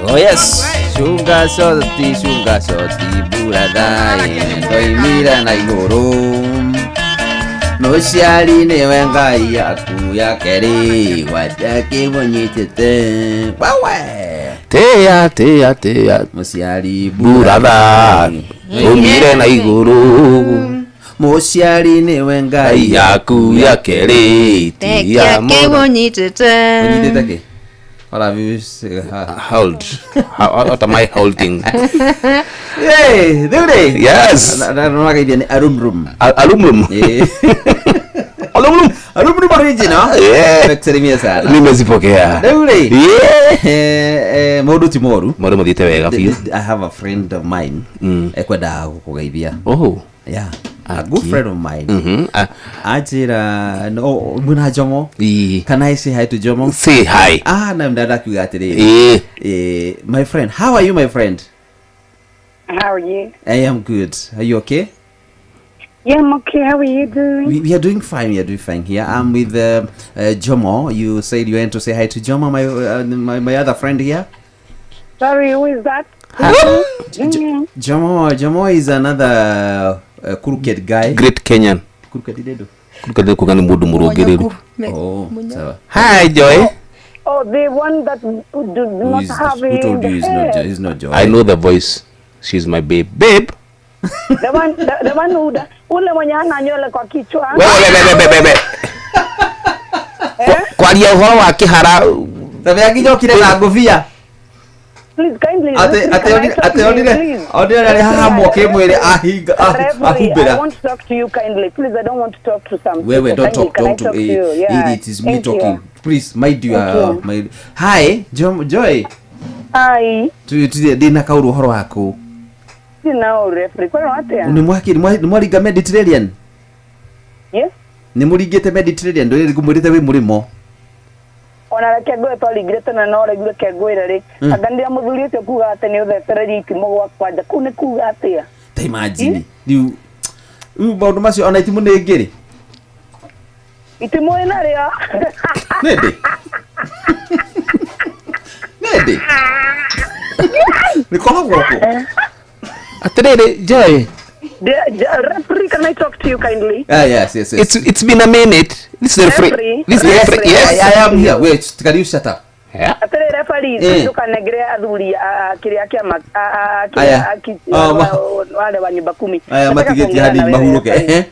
Oh yes, cunga coti cunga coti burathai ndoimire na igũrũ. Mũciari nĩwe Ngai yaku ya kerĩ gwata kĩmũnyitĩte. Wawe. Tĩa tĩa tĩa mũciari burathai umire na igũrũ. Mũciari nĩwe Ngai yaku ya kerĩ Rekia kĩu ũnyitĩte. Ũnyitĩte kĩ? What have you hold? What am I holding? Hey, Dure. Yes. Na na ni arumrum. Alumrum. Eh. Alumrum. Rumrumo original. Yeah. Nimekusalimia sana. Nimezipokea. Rĩu rĩ. Yeah. Maũndũ ti moru. Maũndũ mathiĩte wega biũ. I have a friend of mine. Ekwendaga gũkũgeithia. Oh. Yeah. A good friend of mine. Mhm. Anjĩra no mwĩna Jomo. Can I say hi to Jomo? Say hi. Ah, na ndada akiuga atĩrĩrĩ. My friend, how are you my friend? How are you? I am good. Are you okay? Yeah, I'm okay. How are you doing? We are doing fine. We are doing fine here. I'm with Jomo. You said you went to say hi to Jomo, my other friend here. Sorry, who is that? Jomo is another crooked guy. Great Kenyan. Crooked dedo. Crooked kuga ni mundu murungiriru. Oh, sawa. Hi Joy. Oh, the one that do not have Who told you is not Joy? I know the voice. She's my babe. Babe. The one who ule mwenye hana nywele kwa kichwa. Wewe. Kwaria uhoro wa kihara. Tabe aginyokire na ngobia. Please kindly. Ate onire. Onire ari haha mwoke mwire ahinga ahumbira. I want to talk to you kindly. Please, I don't want to talk to some. Wewe don't talk to you. Yeah. It is me talking. Please mind your my. Hi, Joy. Hi. Tu ndina kauru uhoro waku. Nao referee kwa atia. Ni mwaki ni mwaringa Mediterranean. Yes. Ni muringite Mediterranean ndo ngumwirite wi murimo. Ona reke ngwe twaringire tene no regure ke ngwire ri. Anga ndia muthuri ucio kuga ati ni uthecereria itimo gwakwa nja kuu ni kuga atia. Ta imagine. Riu maundu macio ona itimo ni ngiri. Itimo ina rio. Nindi. Nindi. Ni koragwo ku. Atiriri Joy. Referee, can I talk to you kindly? Ah, yes. It's been a minute. This is the referee. This is the referee. Yes, I am here. Wait, can you shut up? Yeah. Atiriri referee, ndukanengere athuri kiria kiama wale wa nyumba kumi. Aya matigetie hadi mahuruke.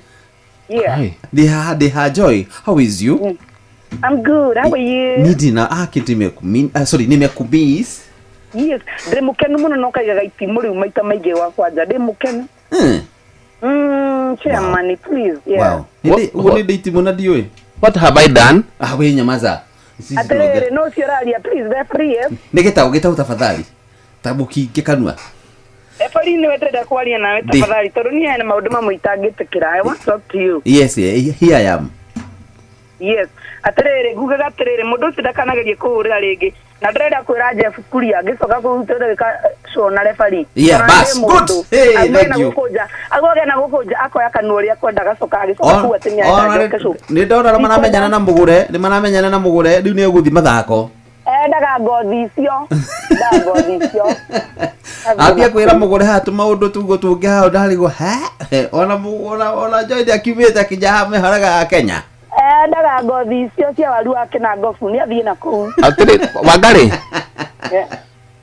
Yeah. Ndi ha Joy, how is you? I'm good. How are you? Nidina sorry, nimekumiss. Yes, ndĩ mũkenu mũno no kaigaga itimũ rĩu maita maingĩ gwakwa nja ndĩ mũkenu. Chairman, please. Yeah. Wow. Ũguo nĩ ndĩ itimũ na ndiũĩ. What have I done? Ah, we nyamaza. Atĩrĩrĩ, no ũcio ũraria, please, referee. Yes. Nĩ gĩtaũ tafadhali. Tambũkinge kanua. Referee nĩwe ndĩrenda kwaria nawe tafadhali tondũ niĩ hena maũndũ mamwe itangĩtĩkĩra. I want to talk to you. Yes, here I am. Yes. Atĩrĩrĩ, ngugaga atĩrĩrĩ, mũndũ ũcio ndakanagerie kũhũrĩra rĩngĩ. Na ndĩrenda kwĩra Jeff Kuria ngĩcoka kũrutwo ndagĩka show na referee. Yeah, bas. Good. Hey, thank you. Agoge na gũkũnja akoya kanua ũrĩa akwenda agacoka agĩcoka kuga atĩ nĩarenda njoke show. Nĩ ndona maramenyana na mũgũre, nĩ maramenyana na mũgũre, rĩu nĩ egũthiĩ mathako. Endaga ngothi icio. Endaga ngothi icio. Ambia kwĩra mũgũre haha tũmaũndũ tuguo tũngĩ haha ndarigwo ha ona Joy akiumĩte akinya haha mĩharaga ya Kenya. Endaga ngothi icio cia waru wake na ngobu nĩ athiĩ na kũu. Atĩrĩ Wangari.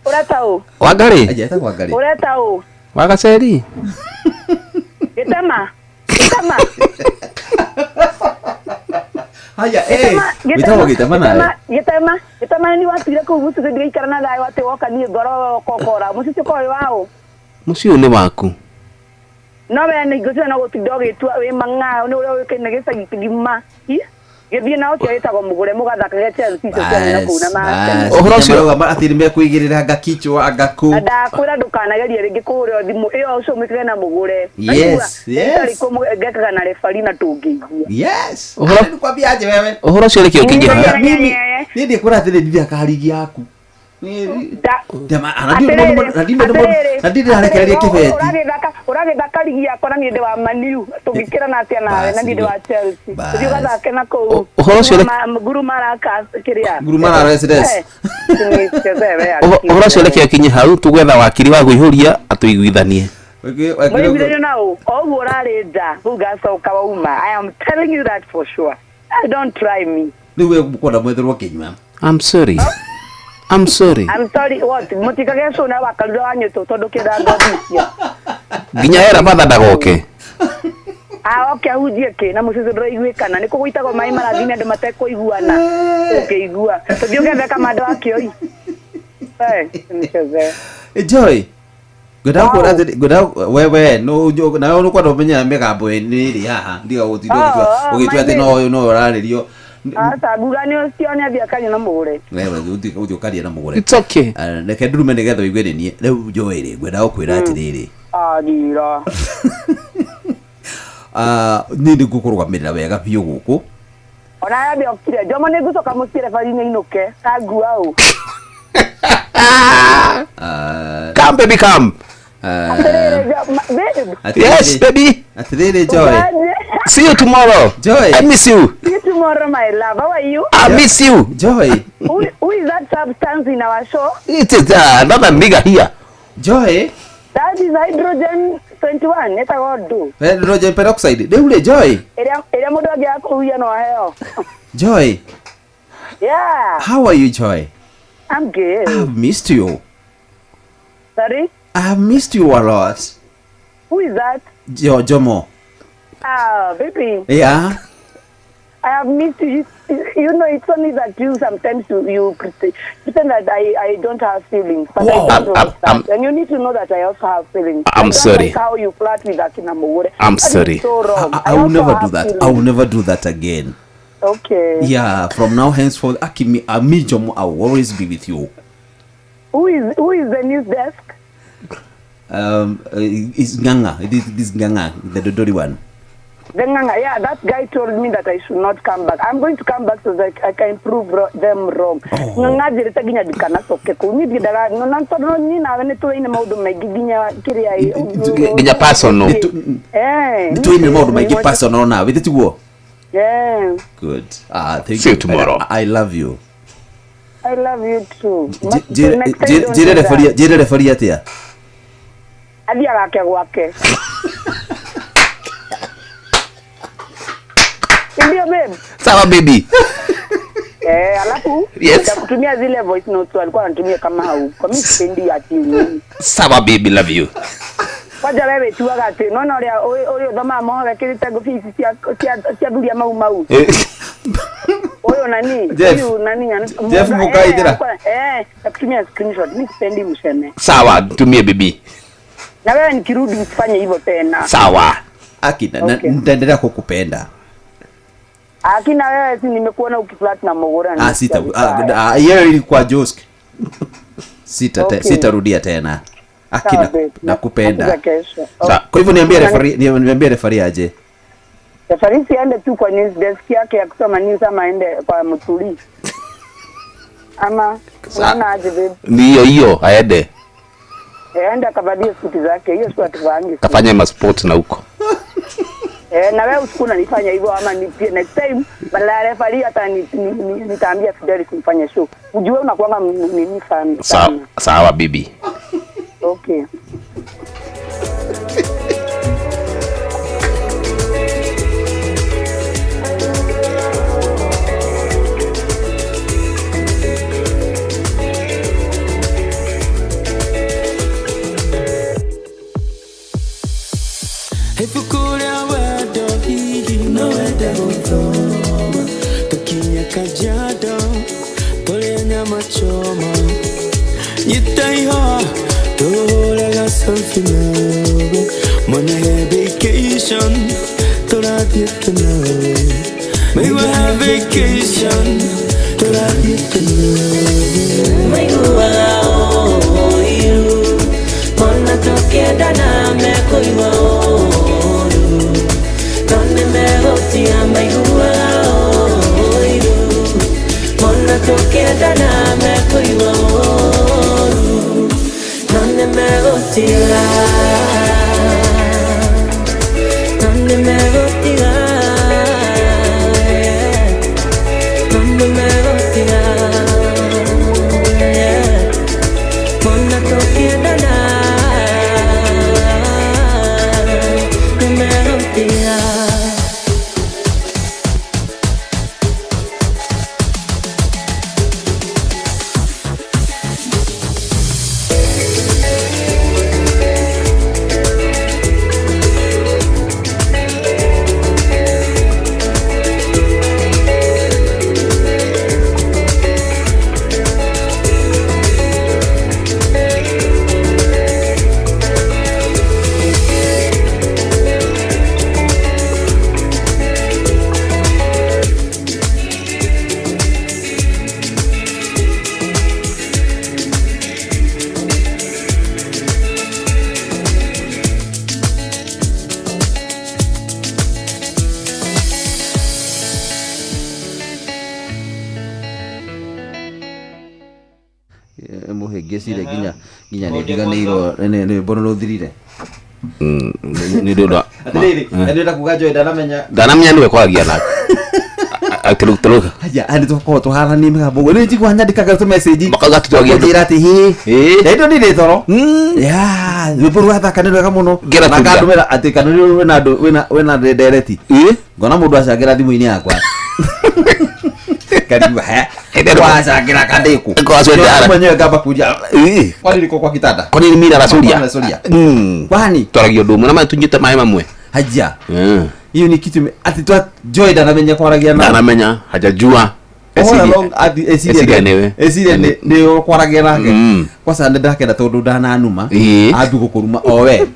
Ũreta ũ? Wangari. Ajetagwo Wangari. Ũreta ũ? Wagaceri. Gĩtema. Gĩtema. Haya, wĩtagwo Gĩtema nawe. Gĩtema, Gĩtema nĩ watigire kũu mũciĩ ndigaikara na thayũ atĩ woka niĩ ngoro ũkokora. Mũciĩ ũcio ũkoragwo wĩ waũ? Mũciĩ ũyũ nĩ waku. No we nĩ ngũcio no gũtinda ũgĩtua wĩ mang'ao nĩ ũrĩa ũĩkaine gĩcagi kĩgima. Gĩthiĩ na ũcio wĩtagwo mũgũre mũgathakage Chelsea icio cia na kũu na ma. Ũhoro ũcio atĩ nĩmekũigĩrĩra anga kichwa anga kũ. Ndakwĩra ndũkanagerie rĩngĩ kũhũrĩrwo thimũ ĩyo ũcio ũmĩkage na mũgũre. Yes, yes. Ngekaga na refari na tũngĩigua. Yes. Ũhoro nĩkwambia aje wewe. Ũhoro ũcio nĩkĩo kĩngĩhara. Mimi niĩ ndikwĩra atĩrĩ ndithakaga rigi yaku. Ndirarekereria kĩbeti. Ũragĩthaka rigi yakwa na niĩ ndĩ wa Man U tũngĩkĩrana atĩa nawe na niĩ ndĩ wa Chelsea. Ũthiĩ ũgathake na kũu. Ũhoro ũcio Guru Maraka kĩrĩa. Guru Mara Residence. Ũhoro ũcio reke ũkinye hau tũgwetha wakiri wa kũihũria atũiguithanie. Mũiguithanio na ũ? O ũguo ũrarĩ nja rĩu ngacoka wauma. I am telling you that for sure. Don't try me. Rĩu we mũkwenda mwetherwo kĩnyua. I'm sorry. I'm sorry. I'm sorry what? Mutikage show na wakarura wa nyuto tondu kenda ngothi icio. Nginya era batha ndagoke. Ah okay ahunjie ki na mucicio ndũraiguĩkana nĩ kũgũitagwo maĩ marathime andũ matekũiguana. Ũkĩigua. Tũthiĩ ũgethe kamanda wa kĩoi. Eh, mcheze. Joy. Ngwendaga kuona atĩrĩ, ngwendaga wewe no nawe nũkwenda ũmenye mĩgambo nĩ ĩrĩ haha ndiga gũtinda ũgĩtua atĩ no ũyũ no ũrarĩrio. Aca nguga nĩ ũcio nĩ athiĩ akaria na mũgũre. Wewe ũthiĩ ũkarie na mũgũre. It's okay. Reke ndurume nĩgetha ũigue nĩ niĩ rĩu Joy rĩ, ngwendaga gũkwĩra atĩrĩrĩ, Athira. Niĩ nĩ ngũkũrũgamĩrĩra wega biũ gũkũ. Ona yambe okire Jomo nĩ ngũcoka mũciĩ rebarinĩ inũke kangua ũ. Come baby, come. Atĩrĩrĩ, babe. Yes baby. Atĩrĩrĩ Joy. See you tomorrow. Joy. I miss you. See you tomorrow, my love. How are you? I miss you. Joy. Who is that substance in our show? It is another nigga here. Joy. That is hydrogen 21. Etagwo ndũ. Hydrogen peroxide. Rĩu rĩ Joy. Ĩrĩa mũndũ angĩaga kũhuhia no aheo. Joy. Yeah. How are you, Joy? I'm good. I've missed you. Sorry? I've missed you a lot. Who is that? Jomo. Ah, baby. Yeah. I have missed you. You know, it's only that you sometimes you pretend that I don't have feelings. But Wow. I don't like that. And you need to know that I also have feelings. I'm I don't sorry. like how you flirt with Akina Mugure. I'm That is sorry. so wrong. I will also never do have that. feelings. I will never do that again. Okay. Yeah, from now henceforth, Akimi, Ami Jomo, I will always be with you. Who is the news desk? It's Nganga. It is Nganga, the Dodori one. The Nganga, yeah, that guy told me that I should not come back. I'm going to come back so that I can prove them wrong. Nganga njĩrĩte nginya ndikanacoke kũu. Niĩ ndiendaga na tondũ niĩ nawe nĩ tũĩ maũndũ maingĩ nginya kĩrĩa Nginya personal. Nĩ tũĩ maũndũ maingĩ personal nawe, ĩtĩ tiguo? Yeah. Good. Thank See you. you tomorrow. I love you. I love you too. Njĩre referee atĩa? Athiaga ake gwake. Ndio babe. Sawa baby. Alafu Yes. nitakutumia zile voice notes walikuwa wanatumia kama hauko. Mimi sipendi ati nini. Sawa baby, love you. Kwanja wewe tuaga ati nona uria uria thoma mohoro kirite ngobia ici cia thuria mau mau. Huyo nani? Huyu nani? Jeff Mukaithira. Nakutumia screenshot. Mimi sipendi mseme. Sawa, tumie baby. Na wewe nikirudi usifanye hivyo tena. Sawa. Akina, okay. Nitaendelea kukupenda. Akina wewe si nimekuona ukiflirt na Mugura. Sita. Yeye ilikuwa joke. Sitarudia tena. Akina, nakupenda. Kwa hivyo niambie referee aje. Referee siende tu kwa news desk yake ya kusoma news ama aende kwa Muturi. Ama unaona aje babe? Ndio hiyo aende. Aende akavalie suti zake, hiyo sio atuvangi. Kafanya ma sports na huko. Na wewe usiku unanifanya hivyo ama ni next time badala ya referee hata nitaambia Fidel kumfanya show. Ujue unakuanga nini fan. Sawa, sawa bibi. Okay. Ibuku rĩa wendo hihi no wende gũthoma tũkinye Kajiado tũrĩe nyama choma nyita ihũa tũhũraga selfie nawe mona he vacation tũrathiĩte nawe maigua vacation tũrathiĩte nawe maiguaga ũiru mona tũkĩendana mekũigua ũru no nĩmegũtiga maiguaga ũiru mona tũkĩendana mekũigua ũru no nĩmegũtiga no nĩmegũtiga no nĩmegũtiga mona tũkĩendana nĩmegũtiga. Ngwĩciria nginya nginya nĩ ndiganĩirwo nĩ rwĩmbo nĩ rũthirire. Nĩ ndå Atĩrĩrĩ, na nĩ kuga Joy ndanamenya. Ndanamenya nĩwe kwaragia nake. Atĩrĩ Haya, nĩ tũkorwo tũharanie mĩgambo ũguo. Nĩ njiguaga nyandĩkaga tũ message. Makauga tũtwagie andũ. Njĩra atĩ hĩ. Na indo ndirĩ toro. Ya, rwĩmbo rwathaka nĩ rwega mũno. Ngera Na tuga. akandũmĩra atĩ kana nĩ wĩna andũ wĩna wĩna ndereti. Ngona mũndũ acangĩra thimũ-inĩ yakwa. Karibu he. Wacangĩra kandĩkũ. Kwa Mwenyewe ngamba kuja. Kwani niko kwa kitanda? Kwani ni mimi Kwani naracuria? naracuria? Kwani Twaragia ũndũ ũmwe na matunyĩte maĩ mamwe. Hajia. Hiyo ni kitu ati twa Joy ndanamenya kwaragia na. Ndanamenya, hajajua. All along ati eciria Eciria nĩwe. Eciria nĩ nĩ ũkwaragia nake. Kwanza nĩ ndakena tondũ ndananuma. Ambi gũkũruma o we.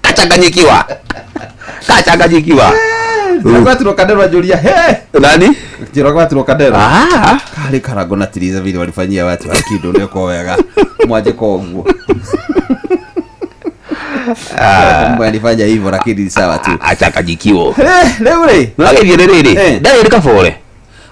Kachanganyikiwa. Kachanganyikiwa. Njĩra Kandero anjũria he. Nani? Njĩra gwatirwo Kandero. Ah. Kari karango na tiriza vile walifanyia watu wa kindo ndio kwa wega. Mwaje kwa ũguo. Kumbe alifanya hivyo lakini sawa tu. Achanganyikiwo. Rĩu rĩ. Nagĩthiĩ nĩ rĩrĩ. Ndarĩ kabore.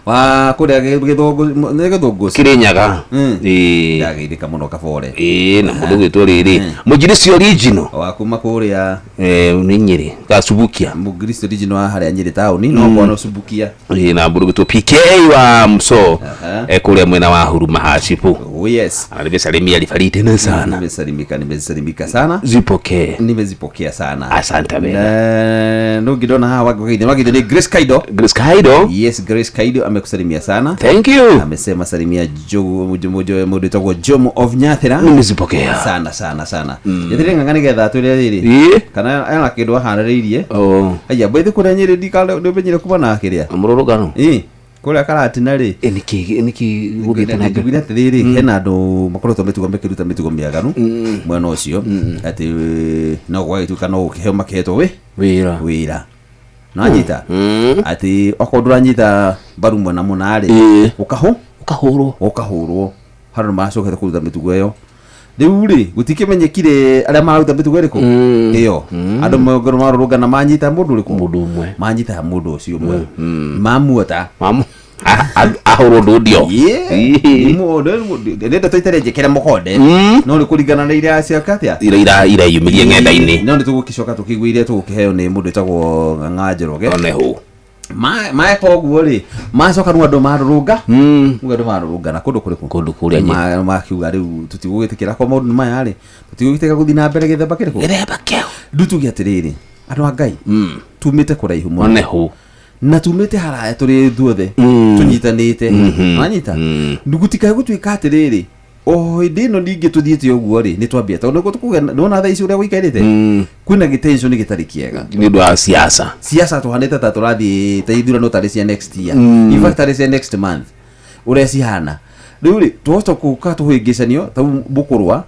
Wa kũrĩa gĩthũngũ nĩ gĩthũngũ. Kĩrĩnyaga. Ĩĩ. Ndageithĩka mũno kabore. Ĩĩ na mũndũ gwĩtwo rĩrĩ. Mũnjirisi original. Wa kuma kũrĩa nĩ Nyĩrĩ. Gacubukia. Mũnjirisi original wa harĩa Nyĩrĩ taũni no kwana Ũcubukia. Ĩĩ na mũndũ gwĩtwo PK wa Mso. Kũrĩa mwena wa Huruma Hacibu. Oh yes. Nimesalimia alifariki tena sana. Nimesalimika, nimesalimika sana. Zipokee. Nimezipokea sana. Asante bena. Na ndio ndona hawa wagithĩ wagithĩ ni Grace Kaido. Grace Kaido. Yes, Grace Kaido amekusalimia sana. Thank you. Amesema salimia Jomo mũndũ wĩtagwo Jomo of Nyathira. Nimezipokea. Sana sana sana. Nyathira ng'ang'a nĩgetha atwĩre rĩrĩ. Kana ena kĩndũ aharĩrĩirie. Oh. Aya mbaithi kũrĩa Nyĩrĩ ndikale nĩũmenyire kuma na kĩrĩa. Mũrũrũngano. Ĩĩ. Kũrĩa Karatina rĩ. Nĩkĩ nĩkĩ gũthiĩte na mbere? Njugire atĩrĩrĩ hena andũ makoretwo mĩtugo mĩkĩruta mĩtugo mĩaganu mwena ũcio atĩ no gwagĩtuĩka no gũkĩheo makĩhetwo wĩ wĩra wĩra nanyita atĩ okorwo ndũranyita mbaru mwena mũna rĩ ũkahũ ũkahũrwo ũkahũrwo handũ macokete kũruta mĩtugo ĩyo rĩu rĩ gũtikĩmenyekire arĩa mararuta mĩtugo ĩrĩkũ ĩyo andũ marũrũngana manyita mũndũ ũrĩkũ mũndũ ũmwe manyita mũndũ ũcio ũmwe mamuota ahũrwo ndũndio nĩ ndeto itarĩ njĩkĩre mũkonde no nĩ kũringana na iria ciaka atĩa iria ireyumĩrie ng'enda-inĩ no nĩ tũgũgĩcoka tũkĩigua iria tũgũkĩheo nĩ mũndũ wĩtagwo Ng'ang'a Njoroge oneho maeka ũguo rĩ macoka rĩu andũ marũrũnga rĩu andũ marũrũngana kũndũ kũrĩkũ kũndũ kũrĩa Nyĩrĩ makiuga rĩu tũtigũgĩtĩkĩra kwa maũndũ maya rĩ tũtigũgĩtĩkĩra gũthiĩ na mbere gĩthemba kĩrĩkũ gĩthemba kĩu rĩu tuge atĩrĩrĩ andũ a Ngai tumĩte kũraihu mũno oneho na tumĩte haraya tũrĩ ithuothe tũnyitanĩte wanyita ndugutikae gũtuĩka atĩrĩrĩ o hĩndĩ ĩno ningĩ tũthiĩte ũguo rĩ nĩ twambia tondũ nĩguo tũkuga nĩwona thaa ici ũrĩa gũikarĩte kwĩna gĩtension gĩtarĩ kĩega nĩ ũndũ wa siasa siasa tũhanĩte ta tũrathiĩ ta ithurano tarĩ cia next year in fact tarĩ cia next month ũrĩa cihana rĩu rĩ twahota gũka tũhĩngĩcanio ta mũkũrũa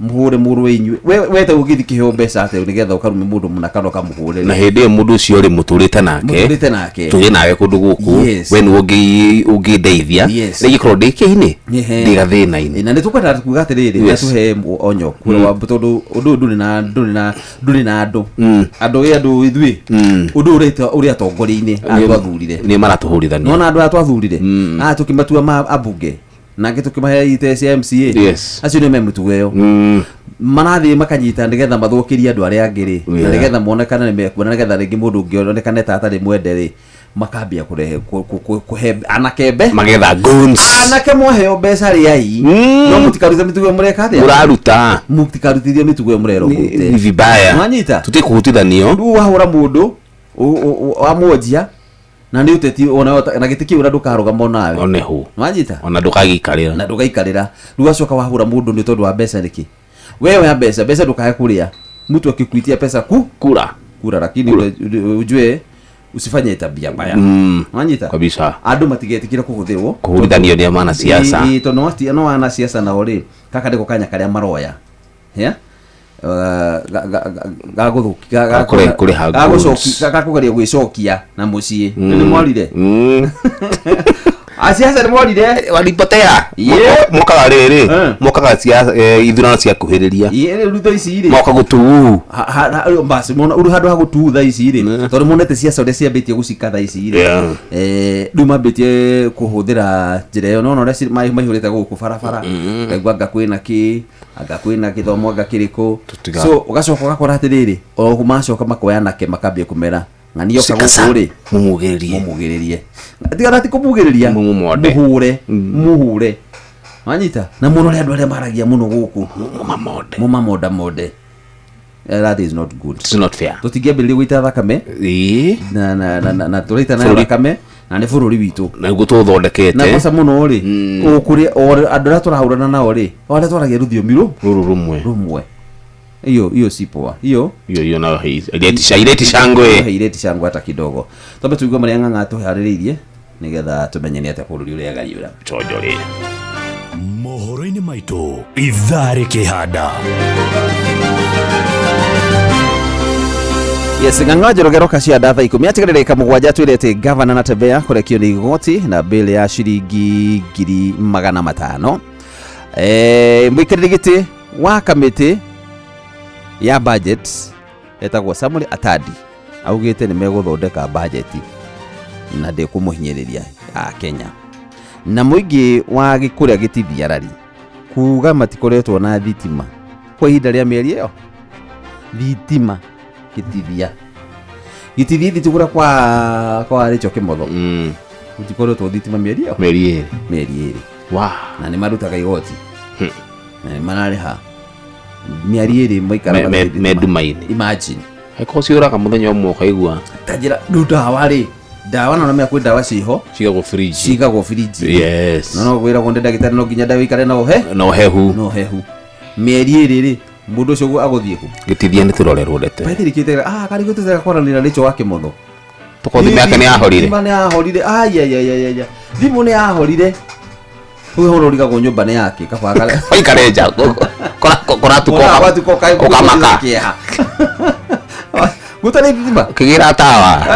mũhũre mũrũ inyuĩ we ta ũgĩthiĩ kĩheo mbeca atĩ nĩgetha ũkarume mũndũ mũna kana ũkamũhũrĩre na hĩndĩ ĩyo mũndũ ũcio rĩ mũtũrĩte nake mũtũrĩte nake tũrĩ nawe kũndũ gũkũ Yes. we nĩwe ũngĩndeithia Yes. rĩngĩ ndĩ kĩinĩ Ehe. ndĩ gathĩna-inĩ na nĩ tũkwenda kuga atĩrĩrĩ Yes. na tũhe onyo kura wa tondũ ũndũ ũyũ ndũrĩ na ndũrĩ na ndũrĩ na andũ andũ ĩ andũ ithuĩ ũndũ ũrĩ ũrĩ atongoria-inĩ aya twathurire nĩ maratũhũrithania nona andũ aya twathurire aya tũkĩmatua ma ambunge nangĩ tũkĩmahe itĩ cia MCA Yes. acio nĩ me mĩtugo ĩyo marathiĩ makanyita nĩgetha mathũkĩrie andũ arĩa angĩ rĩ na Yeah. nĩgetha monekane nĩ mekuona nĩgetha rĩngĩ mũndũ ũngĩ onekane ta atarĩ mwende rĩ makambia kũrehe kũhe anake mbe magetha goons anake mwaheo mbeca rĩai no mũtikarute mĩtugo ĩyo mũreka atĩa mũraruta mũtikarutithie mĩtugo ĩyo mũrerwo mũrute ni vibaya Mwanyita? tũtikũhutithanio rĩu wahũra mũndũ wamwonjia na nĩ ũteti ona na gĩtĩ kĩu na ndũkarũgama onawe oneho wanyita ona ndũkagĩikarĩra na ndũgaikarĩra rĩu wacoka wahũra mũndũ nĩ tondũ wa mbeca nĩkĩ wewe wa mbeca mbeca ndũkae kũrĩa mtu akikuitia pesa ku kura kura lakini ujue usifanye tabia mbaya wanyita kabisa andũ matigetĩkĩre kũhũthĩrwo kũhũrithanio nĩ mana siasa Ĩ, tondũ no wanasiasa nao rĩ kaka nĩko kanya karĩa maroya yeah? Kũrĩha goons. gakũgeria gwĩcokia na mũciĩ nĩ mwarire Asiasa nĩmorire walipotea. Mokaga rĩrĩ, mokaga ithurano ciakuhĩrĩria. Rĩu thaa ici rĩ moka gũtuu. Basi mona uru handũ ha gũtuu thaa ici rĩ, tondũ monete ciaca ũrĩa ciambĩtie gũcika thaa ici rĩ, rĩu mambĩtie kũhũthĩra njĩra ĩyo. Nona ũrĩa maihũrĩte gũkũ barabara, ngaigua anga kwĩna kĩ, anga kwĩna gĩthomo, anga kĩrĩkũ. So ũgacoka ũgakora atĩrĩrĩ, o macoka makoya anake makambia kũmera ng'ani yoka gũkũ rĩ, mumugĩrĩrie, mumugĩrĩrie, tiga ti kũmugĩrĩria, mũhũre, mũhũre, wanyita na mũrore andũ arĩa maragia mũno gũkũ, mũmamondamonde. That is not good. It's not fair. Tũtingĩambĩrĩria gũita thakame na na na na, na tũraita na thakame na nĩ bũrũri witũ na nĩguo tũũthondekete. Na kosa mũno rĩ, kũrĩ andũ arĩa tũrahũrana nao rĩ, o arĩa twaragia rũthiomi rũrũ rũmwe rũmwe. Hiyo hiyo si poa. Hiyo hiyo hiyo nayo haileti shangwe. Haileti shangwe hata kidogo. Twambe tuigue maria ng'ang'a tũharĩrĩirie nĩgetha tũmenye nĩ atĩa bũrũri ũrĩa gariũra. Chonjore. Mohoro-inĩ maitũ ithaa rĩkĩhanda. Yes, ng'ang'a Njoroge roka cia thaa 10 atigarĩre 7 twĩre atĩ gavana Natembeya kũrekio nĩ igoti na bail ya ciringi 500,000. Mũikarĩri gĩtĩ wa kamĩtĩ ya budget etagwo Samuel Atadi augĩte nĩ megũthondeka budget na ndĩkũmũhinyĩrĩria a Kenya. Na mũingĩ wa gĩkũrĩa gĩtithiarari kuga matikoretwo na thitima kwa ihinda rĩa mĩeri ĩyo. Thitima gĩtithia gĩtithia thitima kwa Rachel Kĩmotho gũtikoretwo thitima mĩeri ĩyo, mĩeri ĩrĩ. Wow. Na nĩ marutaga igoti na nĩ mararĩha mĩeri ĩrĩ maikara me ndumainĩ. Imagine angĩkorwo ciũraga mũthenya ũmwe ũkaigua ta njĩra rĩu ndawa rĩ, ndawa no namenya kwĩ ndawa ciho cigagwo fridge, cigagwo fridge. Yes. No gwĩragwo nĩ ndagĩtarĩ no nginya ndawa ikare na ũhe na ũhehu, na ũhehu mĩeri ĩrĩ rĩ, mũndũ ũcio agũthiĩ kũ gĩtithia nĩ tũrorerwo ndete baithĩrĩ kĩte karĩ gũtũtega kwaranĩra Rachel wa Kĩmotho tokorwo thimũ yake nĩ yahorire. Thimũ nĩ yahorire, ai thimũ nĩ yahorire. Rĩu horo ũrigagwo nyũmba nĩ yake kaba kare waikare nja kũratuka ũkamaka gũtarĩ thitima ũkĩgĩra tawa,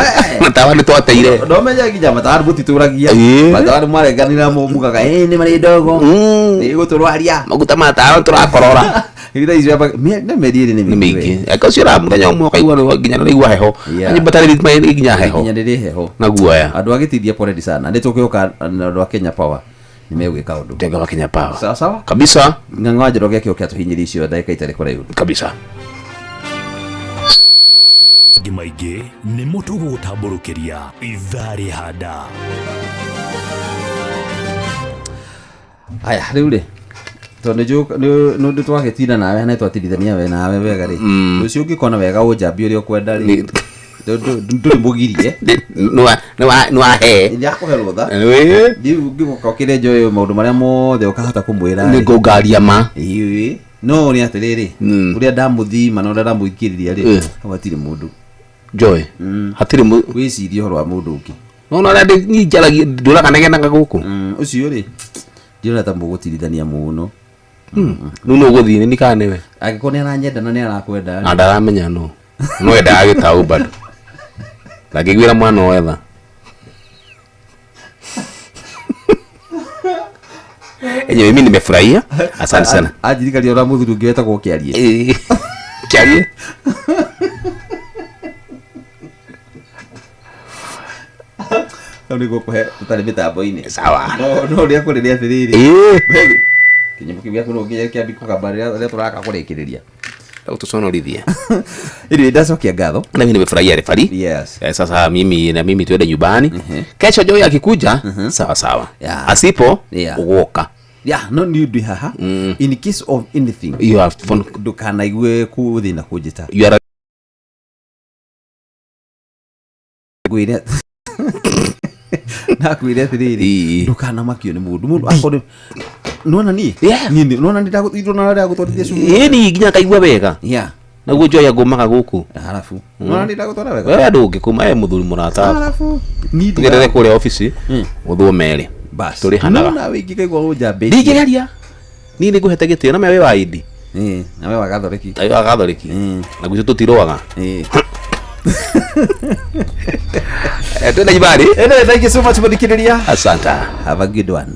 matawa nĩ twateire. Ndomenya nginya matawa mũtitũragia, matawa nĩ mwarenganĩra mugaga nĩ marĩ ndogo nĩ gũtũrwaria maguta ma tawa tũrakorora. Itha icio nĩ mĩeri ĩrĩ nĩ nĩ mĩingĩ. Angĩkorwo ciũraga mũthenya ũmwe ũkaigua nginya nĩraigua heho, nyũmba tarĩ thitima ĩ nginya heho, nginya nĩrĩ heho na guoya. Andũ a gĩtithia poleni sana nĩ tũgĩũka na andũ a Kenya Power nĩ megwĩka ũndũ. Tenga wa Kenya Power. Sawa sawa kabisa. Ng'ang'a wa Njoroge akĩũka atũhinyĩrie icio ndagĩka itarĩ kũraihu kabisa. Mangĩ maingĩ nĩmo tũgũgũtambũrũkĩria ithaa rĩhanda. Aya rĩu rĩ, tondũ nĩ twagĩtinda nawe na twatindithania we nawe wega rĩ, rũciũ ũngĩkona wega ũnjambie ũrĩa ũkwenda rĩ, ndũrĩ mũgirie nĩ wahe ndakũhe rũtha rĩu ũngĩgoka ũkĩre njoyo maũndũ marĩa mothe ũkahota kũmwĩra nĩ ngũngaria ma. No nĩ atĩrĩrĩ, ũrĩa ndamũthima na ũrĩa ndamũikĩrĩria rĩ, hau hatirĩ mũndũ Joy, hatirĩ wĩcirie ũhoro wa mũndũ ũngĩ. No na ũrĩa niĩ njaragia ndũraga negenaga gũkũ. Ũcio rĩ, ndĩrona ta mũgũtirithania mũno. Rĩu nũ ũgũthiĩ nĩ kana nĩwe? Angĩkorwo nĩ aranyenda na nĩ arakwenda. Na ndaramenya nũ. No endaga gĩtaũ bado. Ndangĩiguĩra mwana wetha. Enyewe mimi nimefurahia. Asante sana. Anjirikaria ũrĩa mũthuri ũngĩ wetagwo Kĩarie. Kĩarie? Rĩu nĩguo kũhe tũtarĩ mĩtambo-inĩ. Sawa. No ũrĩa kũrĩ nĩ atĩrĩrĩ. Kĩnyamũ kĩu gĩaku no nginya kĩambi kũgamba rĩrĩa tũraka kũrĩkĩrĩria. Utusonorithia. Ili ndacokia ngatho. Na mimi nimefurahia refari. Yes. Sasa mimi na mimi tuende nyumbani. Kesho Joy akikuja, sawa sawa. Asipo ugoka. Yeah, no ni ndi haha. In case of anything, you have phone ndũkanaigue kũthĩna kũnjĩta. You are ngwĩre nakwĩre atĩrĩrĩ, ndũkanamakio nĩ mũndũ. Mũndũ akorwo nona ni ni nona ni ndagũtwarithia ndagũtwarithia cukuru. Ĩni nginya kaigua wega. Yeah. Naguo Joy angũmaga gũkũ. Harabu. Nona ni ndagũtwara wega. Wewe ndũngĩkũma we mũthuri mũrata. Harabu. Tũgerere kũrĩa ofici ũthwo merĩ. Bas. Tũrĩhanaga. Nona wĩ ingĩkaigua ũnjambĩtie. Ndingĩgeria. Niĩ nĩngũhete gĩtĩo na we wa ID. Na we wa Gathoreki. Wa Gathoreki. Na gwitũ tũtirũaga. Twende nyumbani. Anyway, thank you so much muthikiriria. Asante. Have a good one.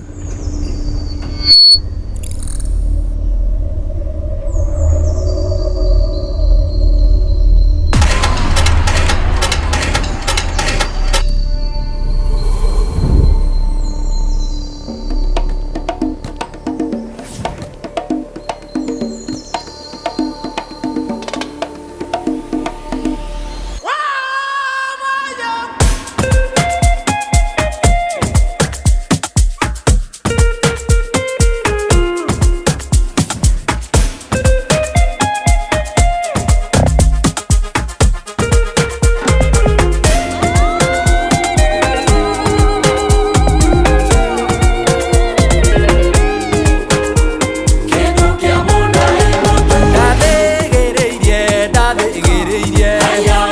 Ndathĩgĩrĩirie, ndathĩgĩrĩirie,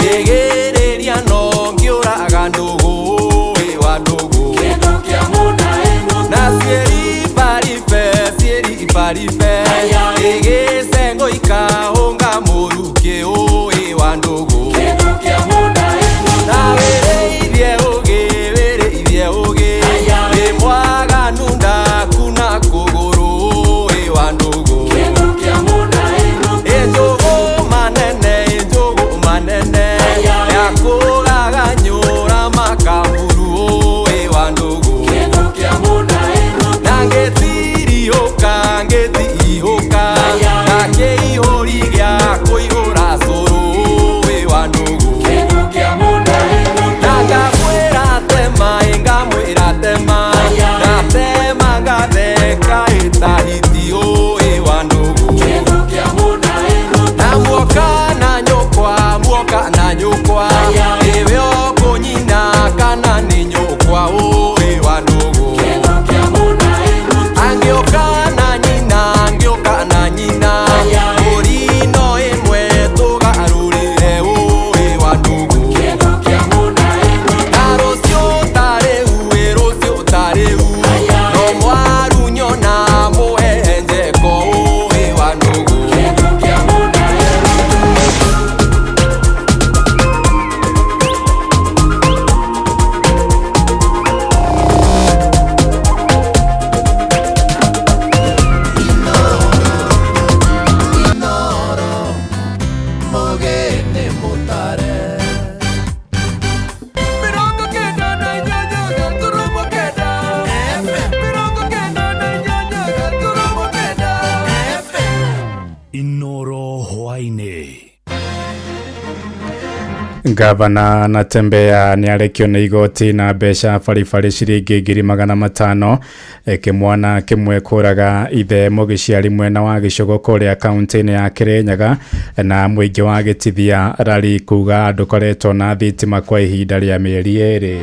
ngĩgĩrĩria no ngĩũraga ndũgũ, ĩ wa ndũgũ. Na ciĩribaribe, ciĩribaribe, ĩgĩcengwo ikahũnga mũrukĩ, ĩ wa ndũgũ. Na wĩrĩithie ũgĩ, wĩrĩithie ũgĩ, wĩ mwaganu ndakuna kũgũrũ, ĩ wa ndũgũ. Ĩnjũgũ manene, ĩnjũgũ manene, yakũraga nyũra makaburu, ĩ wa ndũgũ. Na ngĩtiriũka, ngĩtihũka, na kĩihũri gĩa kũihũra cũrũ, ĩ wa ndũgũ. Na ngamwĩra tema, ĩ ngamwĩra tema, ndatema ngatheka ĩtahiti, ĩ wa ndũgũ. Na muoka na nyũkwa, muoka na nyũkwa, ĩwe ũkũnyina kana nĩ nyũkwa, ĩ wa ndũgũ. Angĩũka na nyina, angĩũka na nyina, mbũri no ĩmwe tũgarũrĩre, ĩ wa ndũgũ. Na rũciũ ta rĩu, ĩ rũciũ ta rĩu, no mwaru nyona mũhehenjeko, ĩ wa ndũgũ. Mugene mutare. Inoro hwaini. Gavana Natembeya nĩ arekio nĩ igoti na mbeca baribari ciringi 500,000. Kĩmwana kĩmwe kũraga ithe mũgĩciari mwena wa gĩcũgo kũrĩa kaunti-inĩ ya Kĩrĩnyaga, na mũingĩ wa gĩtithia rari kuga ndũkoretwo na thitima kwa ihinda rĩa mĩeri 2.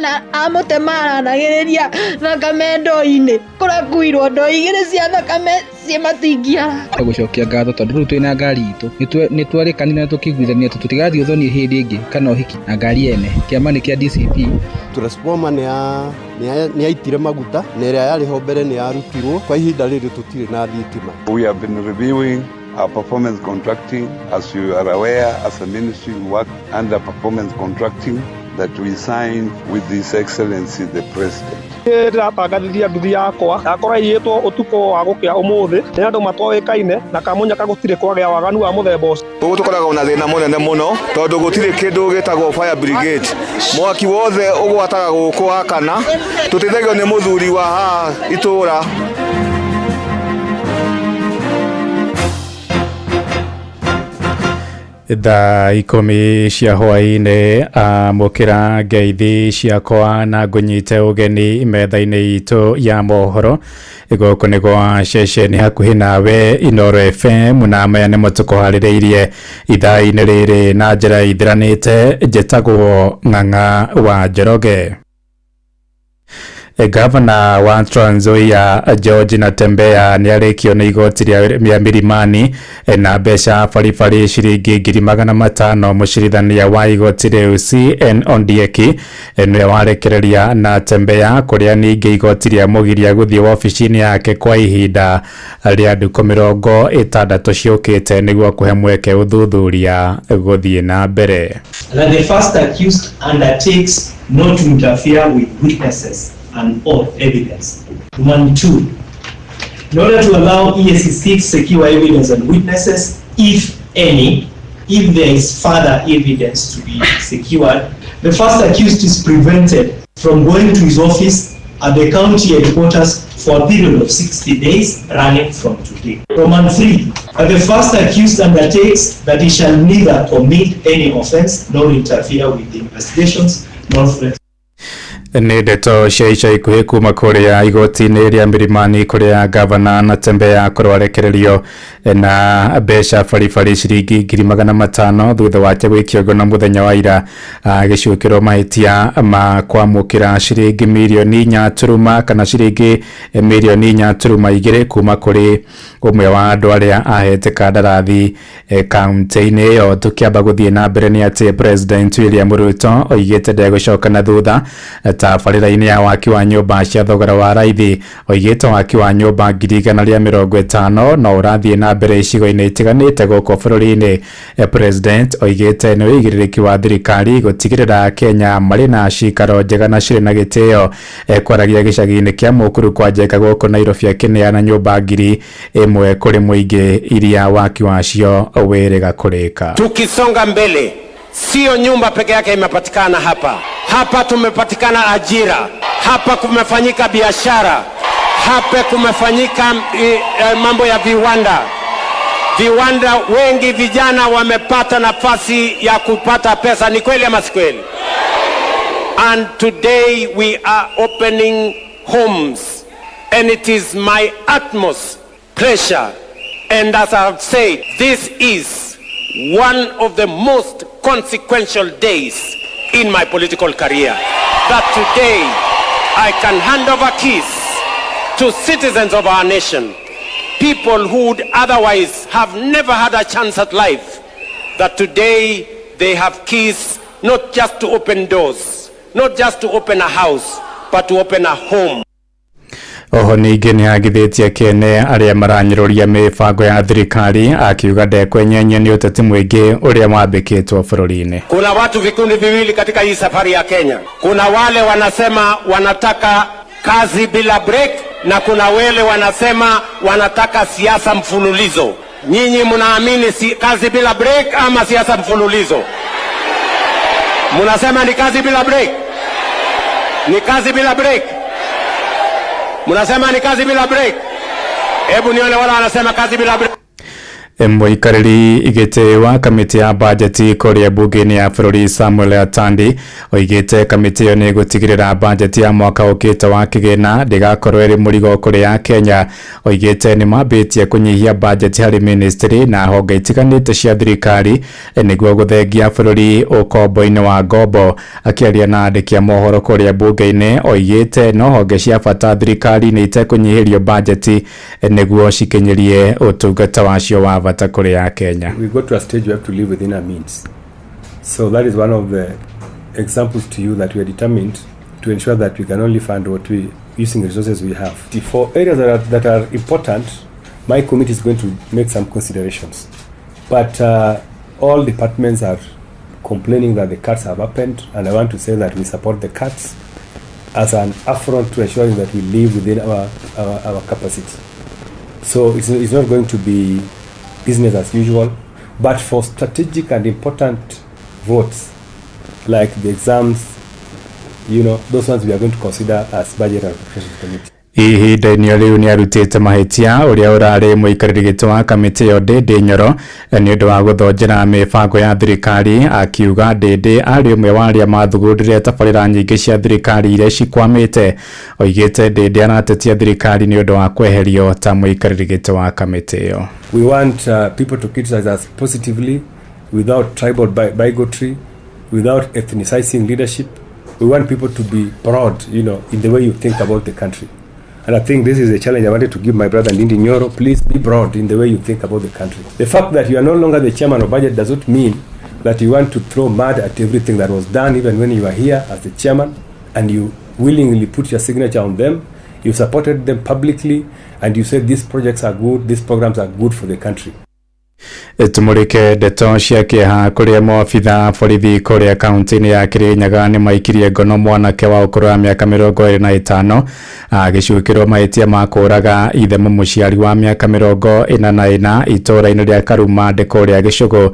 Na amũtema aranagĩrĩria thakame ndoo-inĩ kũrakuirwo ndoo igĩrĩ cia thakame ciĩ matingia. Gũcokia ngatho tondũ rĩu twĩna ngari itũ nĩ twarĩkanire na tũkĩiguithania atĩ tũtigathiĩ ũthoni hĩndĩ ĩngĩ kana ũhiki na ngari ene. Kĩama nĩ kĩa DCP. Transformer nĩ yaitire maguta na ĩrĩa yarĩ ho mbere nĩ yarutirwo kwa ihinda rĩrĩ tũtirĩ na thitima. We have been reviewing our performance contracting. As you are aware, as a ministry, we work under performance contracting that we signed with His Excellency the President. Ndĩratangathithia nduthi yakwa yakora iyĩtwo ũtukũ wa gũkĩa ũmũthĩ nĩ andũ matoĩkaine na Kamunyaka gũtirĩ kwagĩa waganu wa mũthemba ũcio. Gũkũ tũkoragwo na thĩna mũnene mũno tondũ gũtirĩ kĩndũ gĩtagwo fire brigade. Mwaki wothe ũgwataga gũkũ wakana, tũteithagio nĩ mũthuri wa haha itũra. Thaa 10 cia hwaĩ-inĩ amũkĩra ngeithi ciakwa na ngũnyite ũgeni metha-inĩ itũ ya mohoro. Gũkũ nĩ gwa ceceni hakuhĩ nawe Inoro FM, na maya nĩmo tũkũharĩrĩirie ithaa-inĩ rĩrĩ na njĩra ithiranĩte. Njĩtagwo Ng'ang'a wa Njoroge. Gavana wa Trans Nzoia George Natembeya nĩ arĩkio nĩ igoti rĩa Milimani na mbeca baribari ciringi 500,000. Mũcirithania wa igoti rĩu CN Ondieki nĩwe warekereria Natembeya, kũrĩa ningĩ igoti rĩa mũgiria gũthiĩ wabici-inĩ yake kwa ihinda rĩa ndukũ 60 ciũkĩte nĩguo kũhe mweke ũthuthuria gũthiĩ na mbere. That the first accused undertakes not to interfere with witnesses and or evidence. Number 2, in order to allow EACC to secure evidence and witnesses, if any, if there is further evidence to be secured, the first accused is prevented from going to his office at the county headquarters for a period of 60 days running from today. Roman 3, that the first accused undertakes that he shall neither commit any offense nor interfere with the investigations nor threat. Nĩ ndeto cia ica ikuhĩ kuma kũrĩa igoti-inĩ rĩa Milimani kũrĩa gavana Natembeya akorwo arekererio na mbeca baribari ciringi 500,000 thutha wake gwĩkio ngono mũthenya wa ira agĩcukĩrwo mahĩtia ma kwamũkĩra ciringi mirioni inya turuma kana ciringi mirioni inya turuma igĩrĩ kuma kũrĩ ũmwe wa andũ arĩa ahete kandarathi kaunti-inĩ ĩyo. Tũkĩamba gũthiĩ na mbere nĩ atĩ President William Ruto oigĩte ndegũcoka na thutha tabarĩra-inĩ ya waki wa nyũmba cia thogora wa raithi. Oigĩte waki wa nyũmba 150,000 no ũrathiĩ na mbere icigo-inĩ itiganĩte gũkũ bũrũri-inĩ. President oigĩte nĩ ũigĩrĩrĩki wa thirikari gũtigĩrĩra Kenya marĩ na cikaro njega na cirĩ na gĩtĩo. Kwaragia gĩcagi-inĩ kĩa Mũkuru kwa Njenga gũkũ Nairobi akĩneana nyũmba 1,000 kũrĩ mũingĩ iria waki wacio wĩrĩga kũrĩka. Tukisonga mbele, sio nyumba peke yake imepatikana hapa. Hapa tumepatikana ajira, hapa kumefanyika biashara, hapa kumefanyika mambo ya viwanda. Viwanda wengi vijana wamepata nafasi ya kupata pesa. Ni kweli ama si kweli? And today we are opening homes, and it is my utmost pleasure, and as I have said, this is one of the most consequential days in my political career, that today I can hand over keys to citizens of our nation, people who would otherwise have never had a chance at life, that today they have keys not just to open doors, not just to open a house, but to open a home. Oho ningĩ nĩ agithĩtie kene arĩa maranyũrũria mĩbango ya thirikari akiuga ndekwenyenyio nĩ ũteti mũingĩ ũrĩa wambĩkĩtwo bũrũri-inĩ. Kuna watu vikundi viwili katika hii safari ya Kenya. Kuna wale wanasema wanataka kazi bila break, na kuna wale wanasema wanataka siasa mfululizo. Nyinyi mnaamini kazi bila break ama siasa mfululizo? Mnasema ni kazi bila break? Ni kazi bila break? Mnasema ni kazi bila break? Hebu nione wala wanasema kazi bila break. Mũikarĩri gĩtĩ wa kamĩtĩ ya bajeti kũrĩa bunge-inĩ ya bũrũri Samuel Atandi oigĩte kamĩtĩ ĩyo nĩ ĩgũtigĩrĩra bajeti ya mwaka ũkĩte wa kĩgĩna ndĩgakorwo ĩrĩ mũrigo kũrĩ ya Kenya. Oigĩte nĩ mambĩtie kũnyihia bajeti harĩ ministry na honge itiganĩte cia thirikari nĩguo gũthengia bũrũri ũkombo-inĩ wa ngombo. Akĩaria na andĩki a mohoro kũrĩa bunge-inĩ oigĩte no honge cia bata thirikari-inĩ itekũnyihĩrio bajeti nĩguo cikinyĩrie ũtungata wacio wa bata kũrĩ ya Kenya. We got to a stage we have to live within our means. So that is one of the examples to you that we are determined to ensure that we can only fund what we using the resources we have. For areas that are important, my committee is going to make some considerations. But all departments are complaining that the cuts have happened, and I want to say that we support the cuts as an affront to ensuring that we live within our capacity. So it's not going to be business as usual, but for strategic and important votes like the exams, you know, those ones we are going to consider as budget and appropriations committee. Ihinda-inĩ rĩu nĩ arutĩte mahĩtia ũrĩa ũrarĩ mũikarĩri gĩtĩ wa kamĩtĩ ĩyo Ndĩndĩ Nyoro nĩ ũndũ wa gũthonjera mĩbango ya thirikari, akiuga Ndĩndĩ arĩ ũmwe wa arĩa mathugundire tabarĩra nyingĩ cia thirikari iria cikwamĩte. Oigĩte Ndĩndĩ aratetia thirikari nĩ ũndũ wa kweherio ta mũikarĩri gĩtĩ wa kamĩtĩ ĩyo. We want people to criticize us positively, without tribal bigotry, without ethnicizing leadership. We want people to be broad, in the way you think about the country. And I think this is a challenge I wanted to give my brother Ndindi Nyoro. Please be broad in the way you think about the country. The fact that you are no longer the chairman of budget does not mean that you want to throw mud at everything that was done, even when you were here as the chairman, and you willingly put your signature on them. You supported them publicly, and you said these projects are good, these programs are good for the country. Tumurike ndeto cia kĩeha kũrĩa maabitha borithi kũrĩa kaunti-inĩ ya Kĩrĩnyaga nĩ maikirie ngono mwanake wa ũkũrũ wa mĩaka 25 agĩcukĩrwo mahĩtia ma kũũraga ithe mũmũciari wa mĩaka 44 itũũra-inĩ rĩa Karumande kũrĩa Gĩcũgũ.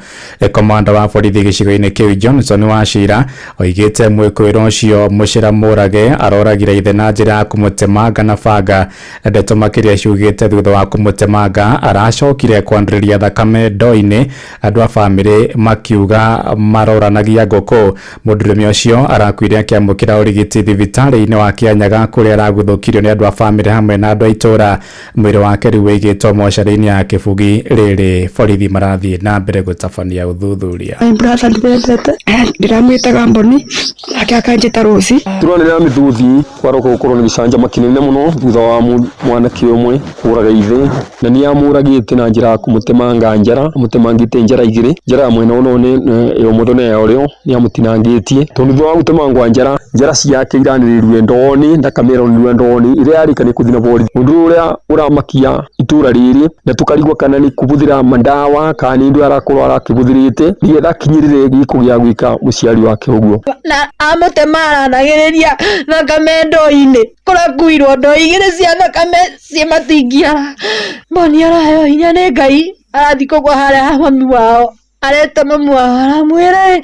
Komanda wa borithi gĩcigo-inĩ kĩu Johnson Wachira oigĩte mwĩkũĩro ũcio Mũcĩra Mũrage aroragire ithe na njĩra ya kũmũtemanga na banga. Ndeto makĩria ciugĩte thutha wa kũmũtemanga aracokire kwandĩrĩria thakame ndoo-inĩ, andũ a bamĩrĩ makiuga maroranagia ngũkũ. Mũndũrũme ũcio arakuire akĩamũkĩra ũrigiti thibitarĩ-inĩ wa Kĩanyaga kũrĩa araguthũkirio nĩ andũ a bamĩrĩ hamwe na andũ a itũũra. Mwĩrĩ wake rĩu wĩigĩtwo mocarĩ-inĩ ya Kĩbugi. Rĩrĩ borithi marathiĩ na mbere gũtabania ũthuthuria. My brother ndĩrendete ndĩramwĩtaga Mboni nake akanjĩta Rose. Turonera mĩthuthi kwaroka gũkorwo nĩ gĩcanjama kĩnene mũno thutha wa mwanake ũmwe kũraga ithe, na nĩ amũragĩte na njĩra ya kũmũtemanga njara, amũtemangĩte njara igĩrĩ, njara ya mwena ũno nĩ ya ũmotho na ya ũrĩo nĩ amũtinangĩtie, tondũ thutha wa gũtemangwa njara, njara ciake iranĩrĩirwe ndoo-inĩ, thakame ĩronĩrĩirwe ndoo-inĩ ĩrĩa yarĩka nĩ kũthiĩ na borithi. Ũndũ ũrĩa ũramakia itũra rĩrĩ na tũkarigwo kana nĩ kũbũthĩra mandawa kana nĩ indo arakorwo arakĩbũthĩrĩte nĩgetha akinyĩrĩre gĩko gĩa gwĩka mũciari wake ũguo. Na amũtema aranagĩrĩria thakame ndoo-inĩ, kũrakuirwo ndoo igĩrĩ cia thakame ciĩ matingiara. Mboni araheo hinya nĩ Ngai, arathiĩ kũgwa harĩa ha mami wao, areta mami wao aramwĩra,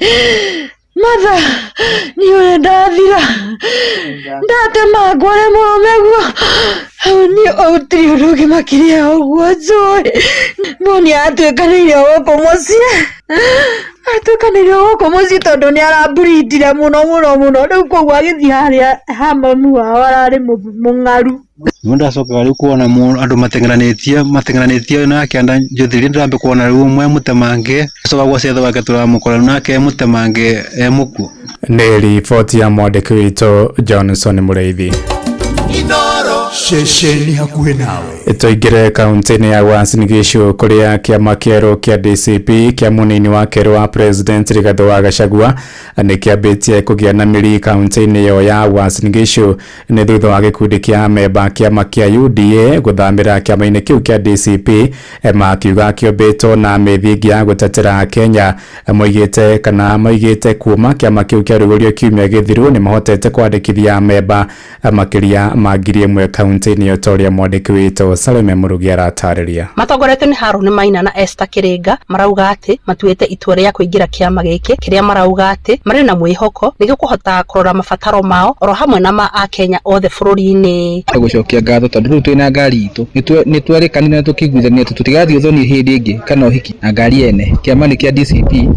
matha niĩ ũrĩa ndathira ndatemangwo nĩ mũrũme guo hau niĩ gũtirĩ ũndũ ũngĩ makĩria ya ũguo njũĩ. Mboni atuĩkanĩirie gũkũ mũciĩ, atuĩkanĩirie gũkũ mũciĩ tondũ nĩ aramburindire mũno mũno mũno, rĩu koguo agĩthiĩ harĩa ha mami wao ararĩ mũng'aru. Nĩguo ndacokaga rĩu kuona andũ mateng'eranĩtie nake anda njũthĩrĩria ndĩrambe kuona rĩu ũmwe mũtemange acoka gwa ciatho wake tũramũkora nake mũtemange e mũkuo. Nĩ riboti ya mwandĩki witũ Johnson Mũrĩithi. Ceceni hakuhĩ nawe. Tũingĩre kaunti-inĩ ya Uasin Gishu kũrĩa kĩama kĩerũ kĩa DCP kĩa mũnini wa kerĩ wa President Rigathĩ wa Gachagua nĩ kĩambĩtie kũgĩa na mĩri kaunti-inĩ ĩyo ya Uasin Gishu nĩ thutha wa gĩkundi kĩa amemba kĩama kĩa UDA gũthamĩra kĩama-inĩ kĩu kĩa DCP, makiuga kĩũmbĩtwo na mĩthingi ya gũtetera Kenya. Moigĩte kana moigĩte kuma kĩama kĩu kĩarugũrio kiumia gĩthiru nĩ mahotete kwandĩkithia amemba makĩria ma 1000 kaunti-inĩ ĩyo ta ũrĩa mwandĩki witũ Salome Mũrugi aratarĩria. Matongoretio nĩ Harũni Maina na Esther Kĩrĩnga marauga atĩ matuĩte itua rĩa kũingĩra kĩama gĩkĩ kĩrĩa marauga atĩ marĩ na mwĩhoko nĩ gĩkũhota kũrora mabataro mao oro hamwe na ma akenya othe bũrũri-inĩ. Gũcokia ngatho tondũ rĩu twĩna ngari itũ, nĩ twerĩkanire na tũkĩiguithania atĩ tũtigathiĩ ũthoni hĩndĩ ĩngĩ kana ũhiki na ngari ene. Kĩama nĩ kĩa DCP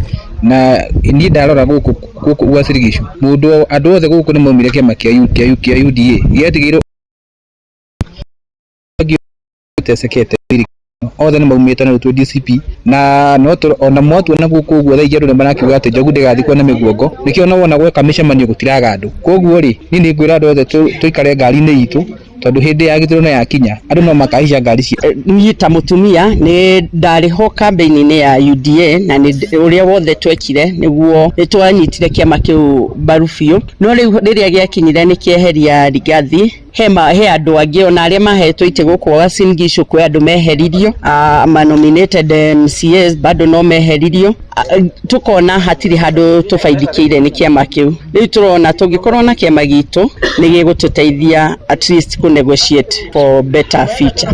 na niĩ ndarora gũkũ Uasin Gishu mũndũ andũ othe gũkũ nĩ maumire kĩama kĩa UDA gĩatigĩirwo tesekete othe nĩ maumĩte na rĩu DCP na no ona mwatuona gũkũ ũguo thaa ingĩ andũ nĩ marakiuga atĩ Njogu ndĩgathikwo na mĩguongo, nĩkĩo no wona gweka mĩcemanio gũtiraga andũ. Koguo rĩ niĩ nĩ ngwĩra andũ othe tũikare ngari-inĩ itũ tondũ hĩndĩ ya gĩthurano yakinya andũ no makaica ngari cia. Niĩ ta mũtumia nĩ ndarĩ ho kambĩini-inĩ ya UDA na ũrĩa wothe twekire nĩguo nĩ twanyitire kĩama kĩu mbaru biũ, no rĩu rĩrĩa gĩakinyire nĩ kĩeheria Rigathi he andũ angĩ ona arĩa mahetwo itĩ gũkũ Uasin Gishu kwĩ andũ meheririo, ma nominated MCAs bado no meheririo, tukona hatirĩ handũ tũbaidikĩire nĩ kĩama kĩu. Rĩu tũrona tũngĩkorwo na kĩama gitũ nĩ gĩgũtũteithia at least kũ negotiate for better future.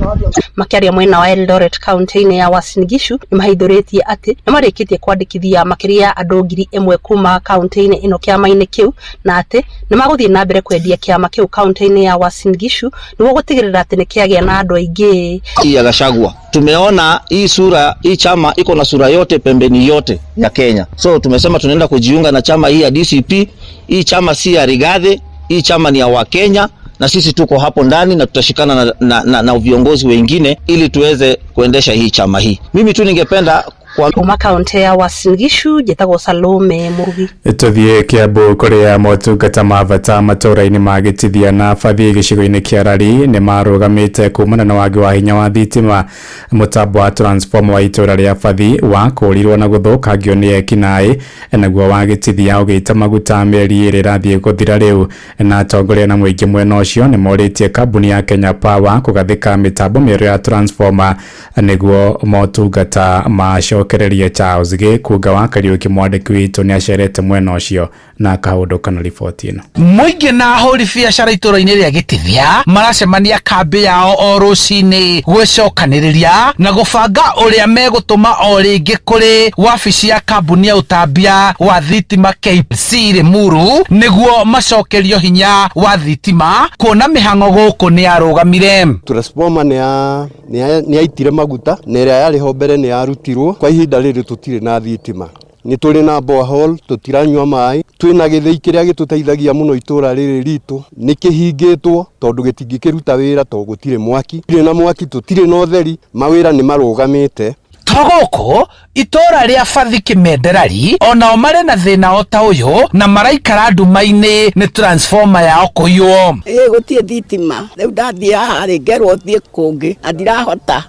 Makĩaria mwena wa Eldoret kaunti-inĩ ya Uasin Gishu nĩ mahithũrĩtie atĩ nĩ marĩkĩtie kwandĩkithia makĩria ya andũ 1000 kuma kaunti-inĩ ĩno kĩama-inĩ kĩu, na atĩ nĩ magũthiĩ na mbere kwendia kĩama kĩu kaunti-inĩ ya Uasin Gishu nĩguo gũtigĩrĩra atĩ nĩ kĩagĩa na andũ aingĩ. Ya Gachagua tumeona hii sura, hii chama iko na sura yote pembeni yote ya Kenya, so tumesema tunaenda kujiunga na chama hii ya DCP. Hii chama si ya Rigathi, hii chama ni ya Wakenya na sisi tuko hapo ndani na tutashikana na viongozi wengine ili tuweze kuendesha hii chama hii. Mimi tu ningependa Kuma kaunti ya Uasin Gishu njĩtagwo Salome Murugi. Tũthiĩ Kiambu kũrĩa motungata ma bata matũũra-inĩ ma Gĩtithia na Bathi gĩcigo-inĩ kĩa Rari nĩ marũgamĩte kumana na wagi wa hinya wa thitima. Mũtambo wa transformer wa itũũra rĩa Bathi wakũrirwo na gũthũkangio nĩ ekinaĩ, naguo wa Gĩtithia ũgĩita maguta mĩeri ĩrĩ ĩrathiĩ gũthira rĩu, na atongoria na mũingĩ mwena ũcio nĩ morĩtie kambuni ya Kenya Power kũgathĩka mĩtambo mĩerũ ya transformer nĩguo motungata macokererie. Charles Gĩkunga wa Kariũki mwandĩki witũ nĩ acerete mwena ũcio na akahũndũka na riboti ĩno. Mũingĩ na ahũri biacara itũũra-inĩ rĩa Gĩtithia maracemania kambĩ yao o rũcinĩ gwĩcokanĩrĩria na gũbanga ũrĩa megũtũma o rĩngĩ kũrĩ wabici ya kambuni ya ũtambia wa thitima KPC Limuru nĩguo macokerio hinya wa thitima kuona mĩhang'o gũkũ nĩ yarũgamire. Transformer nĩ yaitire maguta na ĩrĩa yarĩ ho mbere nĩ yarutirwo. Kwa ihinda rĩrĩ tũtirĩ na thitima, nĩ tũrĩ na borehole, tũtiranyua maĩ, twĩna gĩthĩi kĩrĩa gĩtũteithagia mũno itũũra rĩrĩ ritũ nĩ kĩhingĩtwo tondũ gĩtingĩkĩruta wĩra tondũ gũtirĩ mwaki, tũtirĩ na mwaki, tũtirĩ na ũtheri, mawĩra nĩ marũgamĩte. To gũkũ itũũra rĩa Bathi Kĩmenderari onao marĩ na thĩna o ta ũyũ na maraikara nduma-inĩ nĩ transformer yao kũiywo. Ĩĩ gũtirĩ thitima, rĩu ndathiĩ haha rĩ ngerwo thiĩ kũngĩ na ndirahota.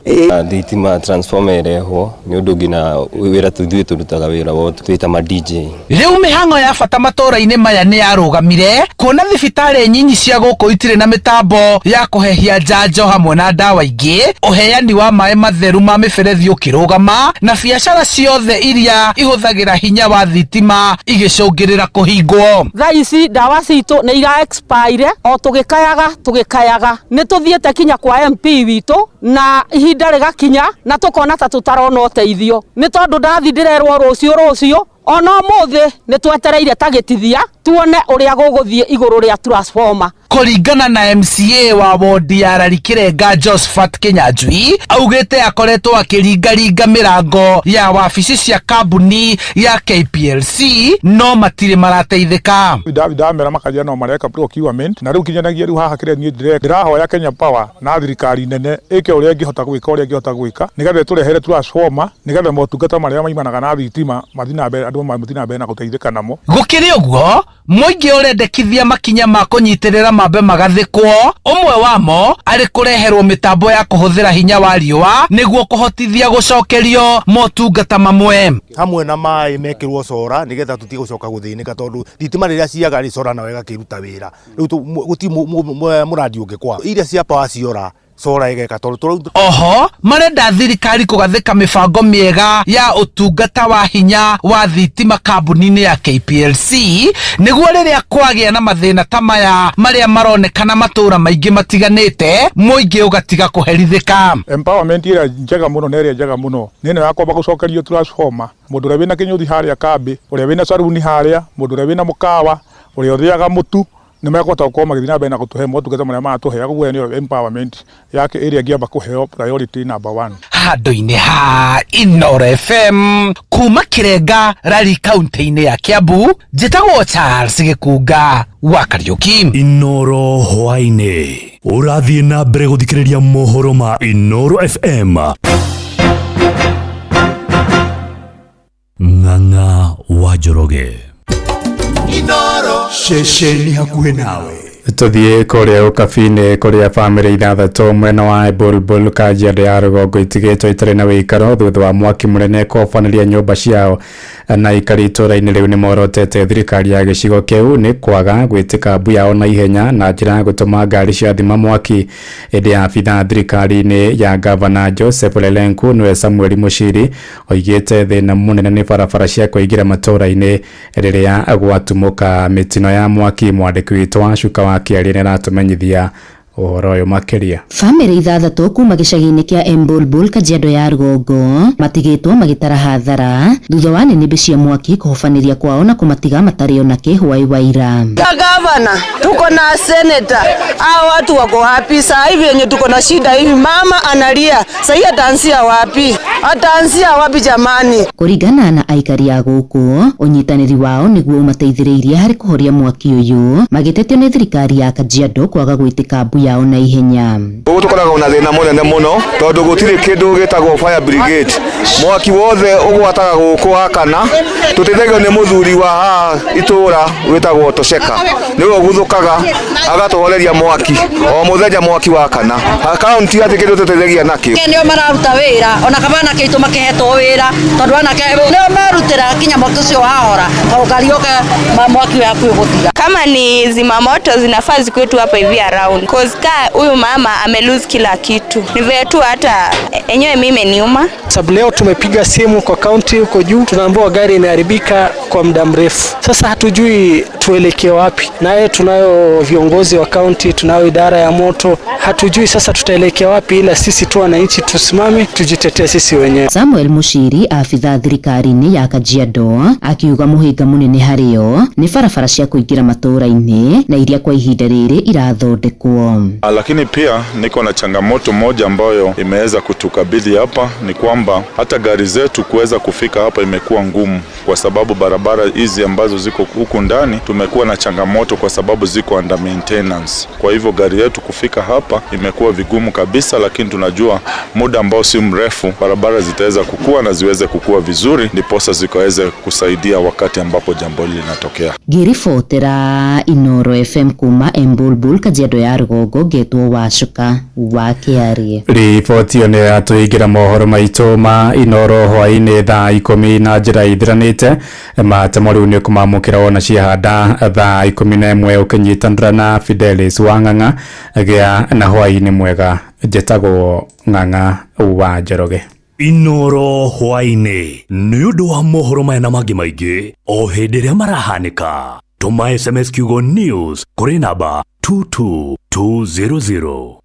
Thitima transformer ĩrehwo nĩ ũndũ nginya wĩra ithuĩ tũrutaga wĩra wa twĩta ma DJ. Rĩu mĩhang'o ya bata matũũra-inĩ maya nĩ yarũgamire kuona thibitarĩ nyinyi cia gũkũ itirĩ na mĩtambo ya kũhehia njanjo hamwe na ndawa ingĩ, ũheani wa maĩ matheru ma mĩberethi ũkĩrũgama na biacara ciothe iria ihũthagĩra hinya wa thitima igĩcũngĩrĩra kũhingwo. Thaa ici ndawa citũ nĩ ira expire o tũgĩkayaga nĩ tũthiĩte kinya kwa MP witũ na ihinda rĩgakinya na tũkona ta tũtarona ũteithio nĩ tondũ ndathi ndĩrerwo rũciũ ona ũmũthĩ nĩ twetereire ta Gĩtithia tuone ũrĩa gũgũthiĩ igũrũ rĩa transformer. Kũringana na MCA wa wodi ya Rari Kĩrenga Josephat Kĩnyanjui augĩte akoretwo akĩringaringa mĩrango ya wabici cia kambuni ya KPLC no matirĩ marateithĩka. Ndamera makanjĩra no mareka procurement na rĩu kinyanagia rĩu haha kĩrĩa niĩ ndĩrahoya Kenya Power na thirikari nene ĩke ũrĩa ĩngĩhota gwĩka ũrĩa ĩngĩhota gwĩka nĩgetha ĩtũrehere transformer nĩgetha motungata marĩa maimanaga na thitima mathiĩ na mbere, andũ mathiĩ na mbere na gũteithĩka namo. Gũkĩrĩ ũguo mũingĩ ũrendekithia makinya ma kũnyitĩrĩra mambe magathĩkwo, ũmwe wamo arĩ kũreherwo mĩtambo ya kũhũthĩra hinya wa riũa nĩguo kũhotithia gũcokerio motungata mamwe. Hamwe na maĩ mekĩrwo cora nĩgetha tũtige gũcoka gũthĩnĩka tondũ thitima rĩrĩa ciaga rĩ cora nayo ĩgakĩruta wĩra rĩu gũtirĩ mũrandi ũngĩkwa iria cia power ciora cora ĩgeka tondũ. Oho marenda thirikari kũgathĩka mĩbango mĩega ya ũtungata wa hinya wa thitima kambuni-inĩ ya KPLC nĩguo rĩrĩa kwagĩa na mathĩna ta maya marĩa maronekana matũũra maingĩ matiganĩte mũingĩ ũgatiga kũherithĩka. Empowerment ĩrĩa njega mũno na ĩrĩa njega mũno nĩ ĩno ya kwamba gũcokerio transformer, mũndũ ũrĩa wĩna kĩnyũthi harĩa kambĩ, ũrĩa wĩna saruni harĩa, mũndũ ũrĩa wĩna mũkawa, ũrĩa ũthĩaga mũtu nĩ mekũhota gũkorwo magĩthiĩ na mbere na gũtũhe motungata marĩa maratũheaga. Ũguo nĩyo empowerment yake ĩrĩa ĩngĩamba kũheo priority number 1. Handũ-inĩ ha Inooro FM kuma Kĩrenga Rari kaunti-inĩ ya Kiambu, njĩtagwo Charles Gĩkunga wa Kariũki. Inooro hwaĩ-inĩ ũrathiĩ na mbere gũthikĩrĩria mohoro ma Inooro FM. Ng'ang'a wa Njoroge. Inooro ceceni hakuhĩ nawe. Tũthiĩ kũrĩa ũkabi-inĩ kũrĩa bamĩrĩ ithathatũ mwena wa Bulbul Kajiado ya rũgongo itigĩtwo itarĩ na wĩikaro thutha wa mwaki mũnene kũhobanĩria nyũmba ciao na aikari itũũra-inĩ rĩu nĩmorotete thirikari ya gĩcigo kĩu nĩ kwaga gwĩtĩka mbu yao na ihenya na njĩra ya gũtũma ngari cia thima mwaki. Ĩndĩ abithaa thirikari-inĩ ya gavana Joseph Lelenku nĩwe Samuel Mushiri oigĩte thĩna mũnene nĩ barabara cia kũingĩra matũũra-inĩ rĩrĩa gwatumũka mĩtino ya mwaki. Mwandĩki witũ wa Cuka wa Kĩaria nĩaratũmenyithia ũhoro ũyũ makĩria. Bamĩrĩ ithathatũ kuma gĩcagi-inĩ kĩa Embulbul Kajiado ya rũgongo matigĩtwo magĩtara hathara thutha wa nĩnĩmbĩ cia mwaki kũhobanĩria kwao na kũmatiga matarĩ ona kĩ hwai wa ira. Gavana, tuko na seneta, hao watu wako wapi? Saa hivi yenye tuko na shida hivi, mama analia saa hii, ataanzia wapi? Ataanzia wapi jamani? Kũringana na aikari a gũkũ, ũnyitanĩri wao nĩguo ũmateithĩrĩirie harĩ kũhoria mwaki ũyũ magĩtetio nĩ thirikari ya Kajiado kwaga gwĩtĩka mbu yao na ihenya. Gũkũ tũkoragwo na thĩna mũnene mũno tondũ gũtirĩ kĩndũ gĩtagwo fire brigade. Mwaki wothe ũgwataga gũkũ wakana, tũteithagio nĩ mũthuri wa haha itũra wĩtagwo Tosheka, nĩwe ũguthũkaga agatũhoreria mwaki o mũthenya mwaki wakana. Kaunti hatirĩ kĩndũ tũteithagia nakĩo. Nĩo mararuta wĩra ona kaba anake aitũ makĩhetwo wĩra tondũ anake nĩo merutĩra kinya mwaki ũcio wahora tondũ ngari yoka mwaki wĩ hakuhĩ gũthira. Kama ni zimamoto zinafaa zikuwe tu hapa hivi around, cause ka huyu mama ame lose kila kitu, ni vile tu hata enyewe mimi imeniuma. Sababu leo tumepiga simu kwa kaunti huko juu, tunaambiwa gari imeharibika kwa muda mrefu. Sasa hatujui tuelekee wapi, naye tunayo viongozi wa kaunti, tunayo idara ya moto, hatujui sasa tutaelekea wapi, ila sisi tu wananchi tusimame tujitetee sisi wenyewe. Samuel Mushiri afitha thirikari-inĩ ya Kajiado akiuga mũhĩnga mũnene harĩo nĩ barabara cia kũingĩra matũũra-inĩ na iria kwa ihinda rĩrĩ irathondekwo. Lakini pia niko na changamoto moja ambayo imeweza kutukabidhi hapa, ni kwamba hata gari zetu kuweza kufika hapa imekuwa ngumu kwa sababu barabara hizi ambazo ziko huku ndani tumekuwa na changamoto kwa sababu ziko under maintenance. Kwa hivyo gari yetu kufika hapa imekuwa vigumu kabisa, lakini tunajua muda ambao si mrefu barabara zitaweza kukua na ziweze kukua vizuri, ndiposa zikaweze kusaidia wakati ambapo jambo hili linatokea. Ngĩribotera Inoro FM kuma Embulbul Kajiado ya rũgongo ngetwo Wacuka wa Kĩarie. Riboti ĩyo nĩ yatũingĩra mohoro maitũ ma Inoro hwaĩ-inĩ thaa 10 na njĩra ithiranĩte matemo rĩu nĩ kũmamũkĩra wona ciahanda thaa 11 ũkĩnyitanĩra na Fidelis wa Ng'ang'a. Gĩa na hwaĩ-inĩ mwega, njĩtagwo Ng'ang'a wa Njoroge. Inoro hwaĩ-inĩ nĩ ũndũ wa mohoro maya na mangĩ maingĩ o hĩndĩ ĩrĩa marahanĩka. Tũma SMS kiugo news kũrĩ namba 22200.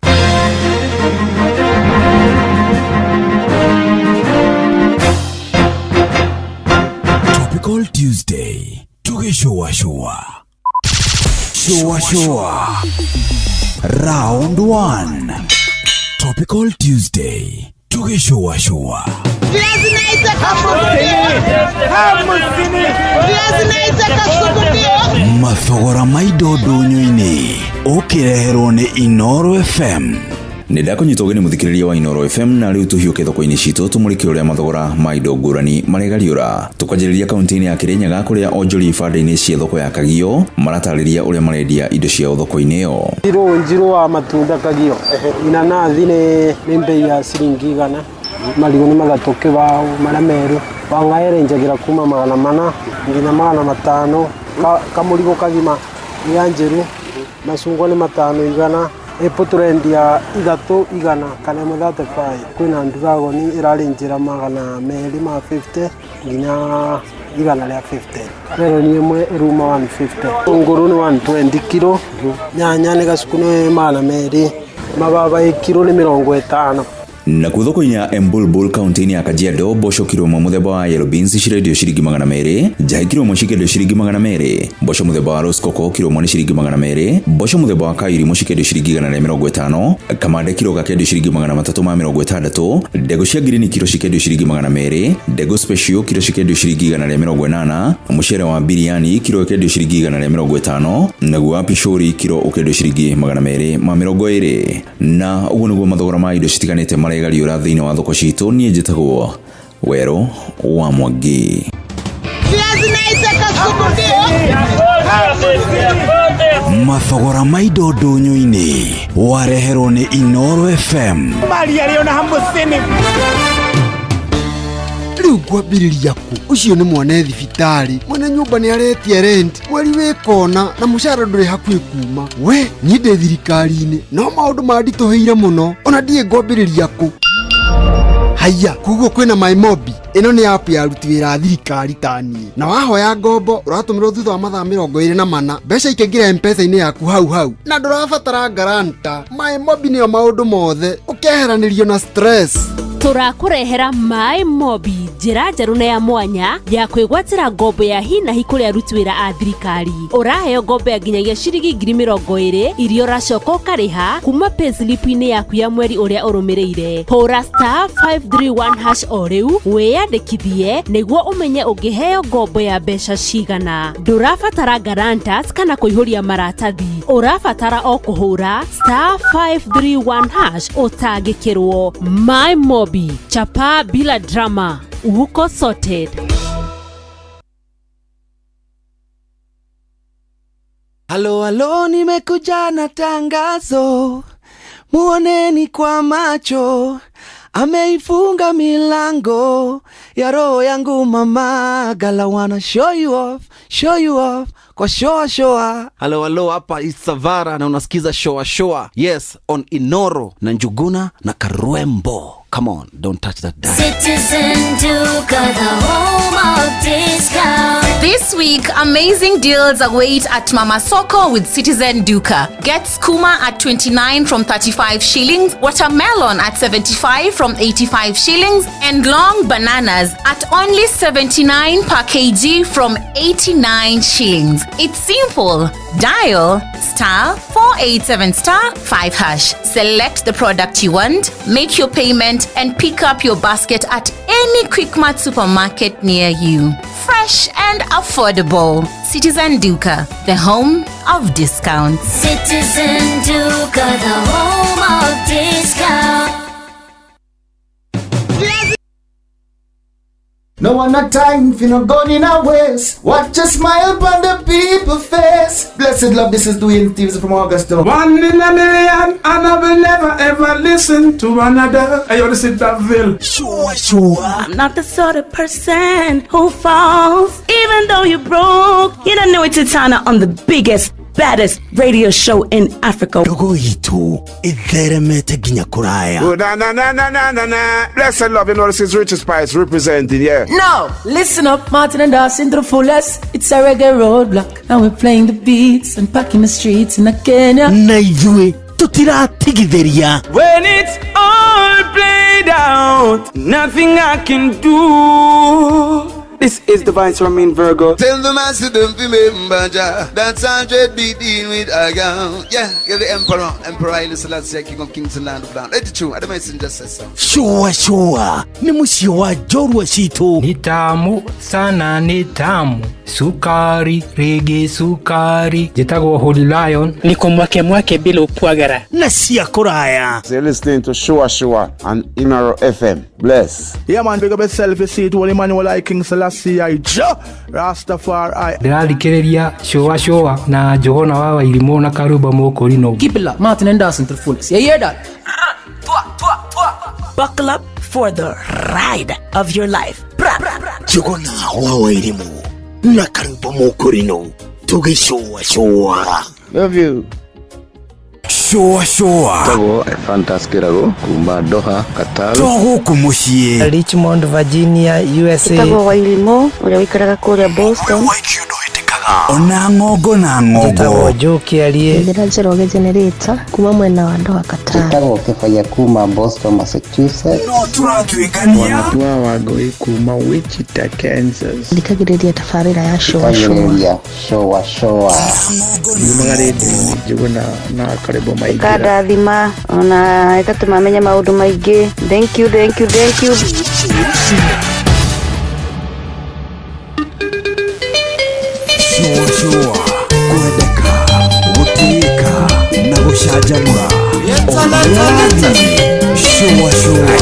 Topical Tuesday tugĩcũacũa cũacũa round 1. Topical Tuesday tugĩcũacũa. Mathogora ma indo ndũnyũ-inĩ ũkĩreherwo nĩ Inoro FM. Nĩ ndakũnyita ũgeni mũthikĩrĩria wa Inoro FM na rĩu tũhiũke thoko-inĩ citũ tũmũrĩke ũrĩa mathogora ma indo ngũrani maregariũra. Tũkwanjĩrĩria kaunti-inĩ ya Kĩrĩnyaga kũrĩa onjoria ibanda-inĩ cia thoko ya Kagio maratarĩria ũrĩa marendia indo ciao thoko-inĩ ĩyo. Njirũ wa matunda Kagio, inanathi nĩ mbei ya ciringi 100, marigũ nĩ 3 kĩbaũ marĩa meru, wang'aĩ ĩrenjagĩra kuma 400 nginya 500, kamũrigo kagima nĩ ya njĩru, macungwa nĩ 500, apple tũrendia 300 kana 135, kwĩna ndiragoni ĩrarĩ njĩra 250 nginya 150, meroni ĩmwe ĩruma 150, ngũrũ nĩ 120 kiro, nyanya nĩ gacuku nĩ 200, mababaĩ kiro nĩ 50. Na kuo thoko-inĩ ya Embulbul kaunti-inĩ ya Kajiado mboco kiro ĩmwe mũthemba wa yellow beans cirendio ciringi 200, njahĩ kiro ĩmwe cikĩendio ciringi 200, mboco mũthemba wa Rosecoco kiro ĩmwe nĩ ciringi 200, mboco mũthemba wa Kairimũ cikĩendio ciringi 150, kamande kiro gakĩendio ciringi 360, ndegũ cia ngirini kiro cikĩendio ciringi 200, ndegũ special kiro cikĩendio ciringi 180, mũcere wa biriani kiro ũkĩendio ciringi 150, naguo wa pishori kiro ũkĩendio ciringi 220. Na ũguo nĩguo mathogora ma indo citiganĩte maregariũra thĩinĩ wa thoko citũ. Niĩ njĩtagwo Werũ wa Mwangi. Mathogora ma indo ndũnyũ-inĩ wareherwo nĩ Inoro FM. Rĩu ngwambĩrĩria kũ? Ũcio nĩ mwana thibitarĩ, mwene nyũmba nĩ aretia rent, mweri wĩ kona na mũcara ndũrĩ hakuhĩ kuma. We niĩ ndĩ thirikari-inĩ no maũndũ manditũhĩire mũno, ona ndiĩ ngwambĩrĩria kũ. Haiya, koguo kwĩna MyMobi. Ĩno nĩ app ya aruti wĩra a thirikari ta niĩ, na wahoya ngombo ũratũmĩrwo thutha wa mathaa 24, mbeca ikaingĩra M-Pesa-inĩ yaku hau hau, na ndũrabatara guarantor. MyMobi nĩyo maũndũ mothe, ũkeheranĩrio na stress. Tũrakũrehera Maĩ Mobi, njĩra njerũ na ya mwanya ya kwĩgwatĩra ngombo ya hinahi kũrĩ aruti wĩra a thirikari. Ũraheo ngombo ya nginyagia ciringi 20,000 iria ũracoka ũkarĩha kuma payslip-inĩ yaku ya mweri ũrĩa ũrũmĩrĩire. Hũra star 531 hash o rĩu wĩyandĩkithie nĩguo ũmenye ũngĩheo ngombo ya mbeca cigana. Ndũrabatara guarantors kana kũihũria maratathi, ũrabatara o kũhũra star 531 hash ũtangĩkĩrwo. My Mobi, chapa bila drama, uko sorted. Halo halo, nimekuja na tangazo, muoneni kwa macho, ameifunga milango ya roho yangu mama. Gala wanna show you off, show you off kwa shoa shoa. Halo halo, hapa Isavara na unasikiza shoa shoa. Yes, on Inoro na Njuguna na Karwembo. Come on, don't touch that dial. Citizen Duka, the home of discount. This week, amazing deals await at Mama Soko with Citizen Duka. Get skuma at 29 from 35 shillings, watermelon at 75 from 85 shillings, and long bananas at only 79 per kg from 89 shillings. It's simple. Dial star 487 star 5 hash. Select the product you want, make your payment, and pick up your basket at any Quickmart supermarket near you. Fresh and affordable. Citizen Duka, the home of discounts. Citizen Duka, the home of discount. No one not time for no gun in our waist. Watch a smile upon the people face. Blessed love, this is Dwayne Stevens from Augusta. One in a million, and I will never ever listen to another. I want to sit that ville. Sure, sure. I'm not the sort of person who falls, even though you're broke. You don't know it's Titana on the biggest, baddest radio show in Africa. Ndogo itu itheremete nginya kuraya. Oh, na na na na na na na. Blessed love, you know this is Richard Spice representing, yeah. No, listen up, Martin and Dawson to the fullest. It's a reggae roadblock, and we're playing the beats and packing the streets in Kenya. Na ithuĩ tutiratigithĩria. When it's all played out, nothing I can do. This is Divine Ramin Virgo. Tell the master don't remember Jah. That's 100 be dealing with a girl. Yeah, you're the emperor. Emperor Haile Selassie, King of Kings and Land of Land. Let it true. I don't messenger says so. Shua shua. Ni muciĩ wa njorua citũ. Ni tamu sana, ni tamu. Sukari, rege sukari. Njĩtagwo Holy Lion. Niko mwake mwake bila ukwagara. Na cia kũraya. So you're listening to Shua Shua on Inoro FM. Bless. Yeah man, big up yourself, you see it. Holy Emmanuel I King Selassie I Jah Rastafari. Ndĩrathikĩrĩria Shua Shua na Njũgũna wa Wairimũ na Karumba Mũkũrinũ. Keep it locked, Martin and Dawson to the fullest. You hear that? Buckle up for the ride of your life. Njũgũna wa Wairimũ na Karumba Mũkũrinũ tũgĩcũa cũa. Love you. Shua shua. Tagwo Fantas Kirago kuma Doha, Qatar. To gũkũ mũciĩ. Richmond, Virginia, USA. Tagwo Wairimũ ũrĩa ũikaraga kũrĩa Boston. Ona ng'ongo na ng'ongo. Njĩtagwo Joe Kĩarie. Njĩra Njoroge Generator kuma mwena wa Doha, Qatar. Njĩtagwo Kĩbaya kuma Boston, Massachusetts. No tũratuĩkania. Wanatua Wangũi kuma Wichita, Kansas. Thikagĩrĩria tabarĩra ya Shua Shua. Shua Shua. Nyumaga rĩndiũ-inĩ Njũgũna na Karembo maingĩra. Ĩkandathima ona ĩgatũma menye maũndũ maingĩ. Thank you, thank you, thank you. Shua shua. Kwendeka, gũtĩĩka na gũcanjamũra. Oyani. Shua shua.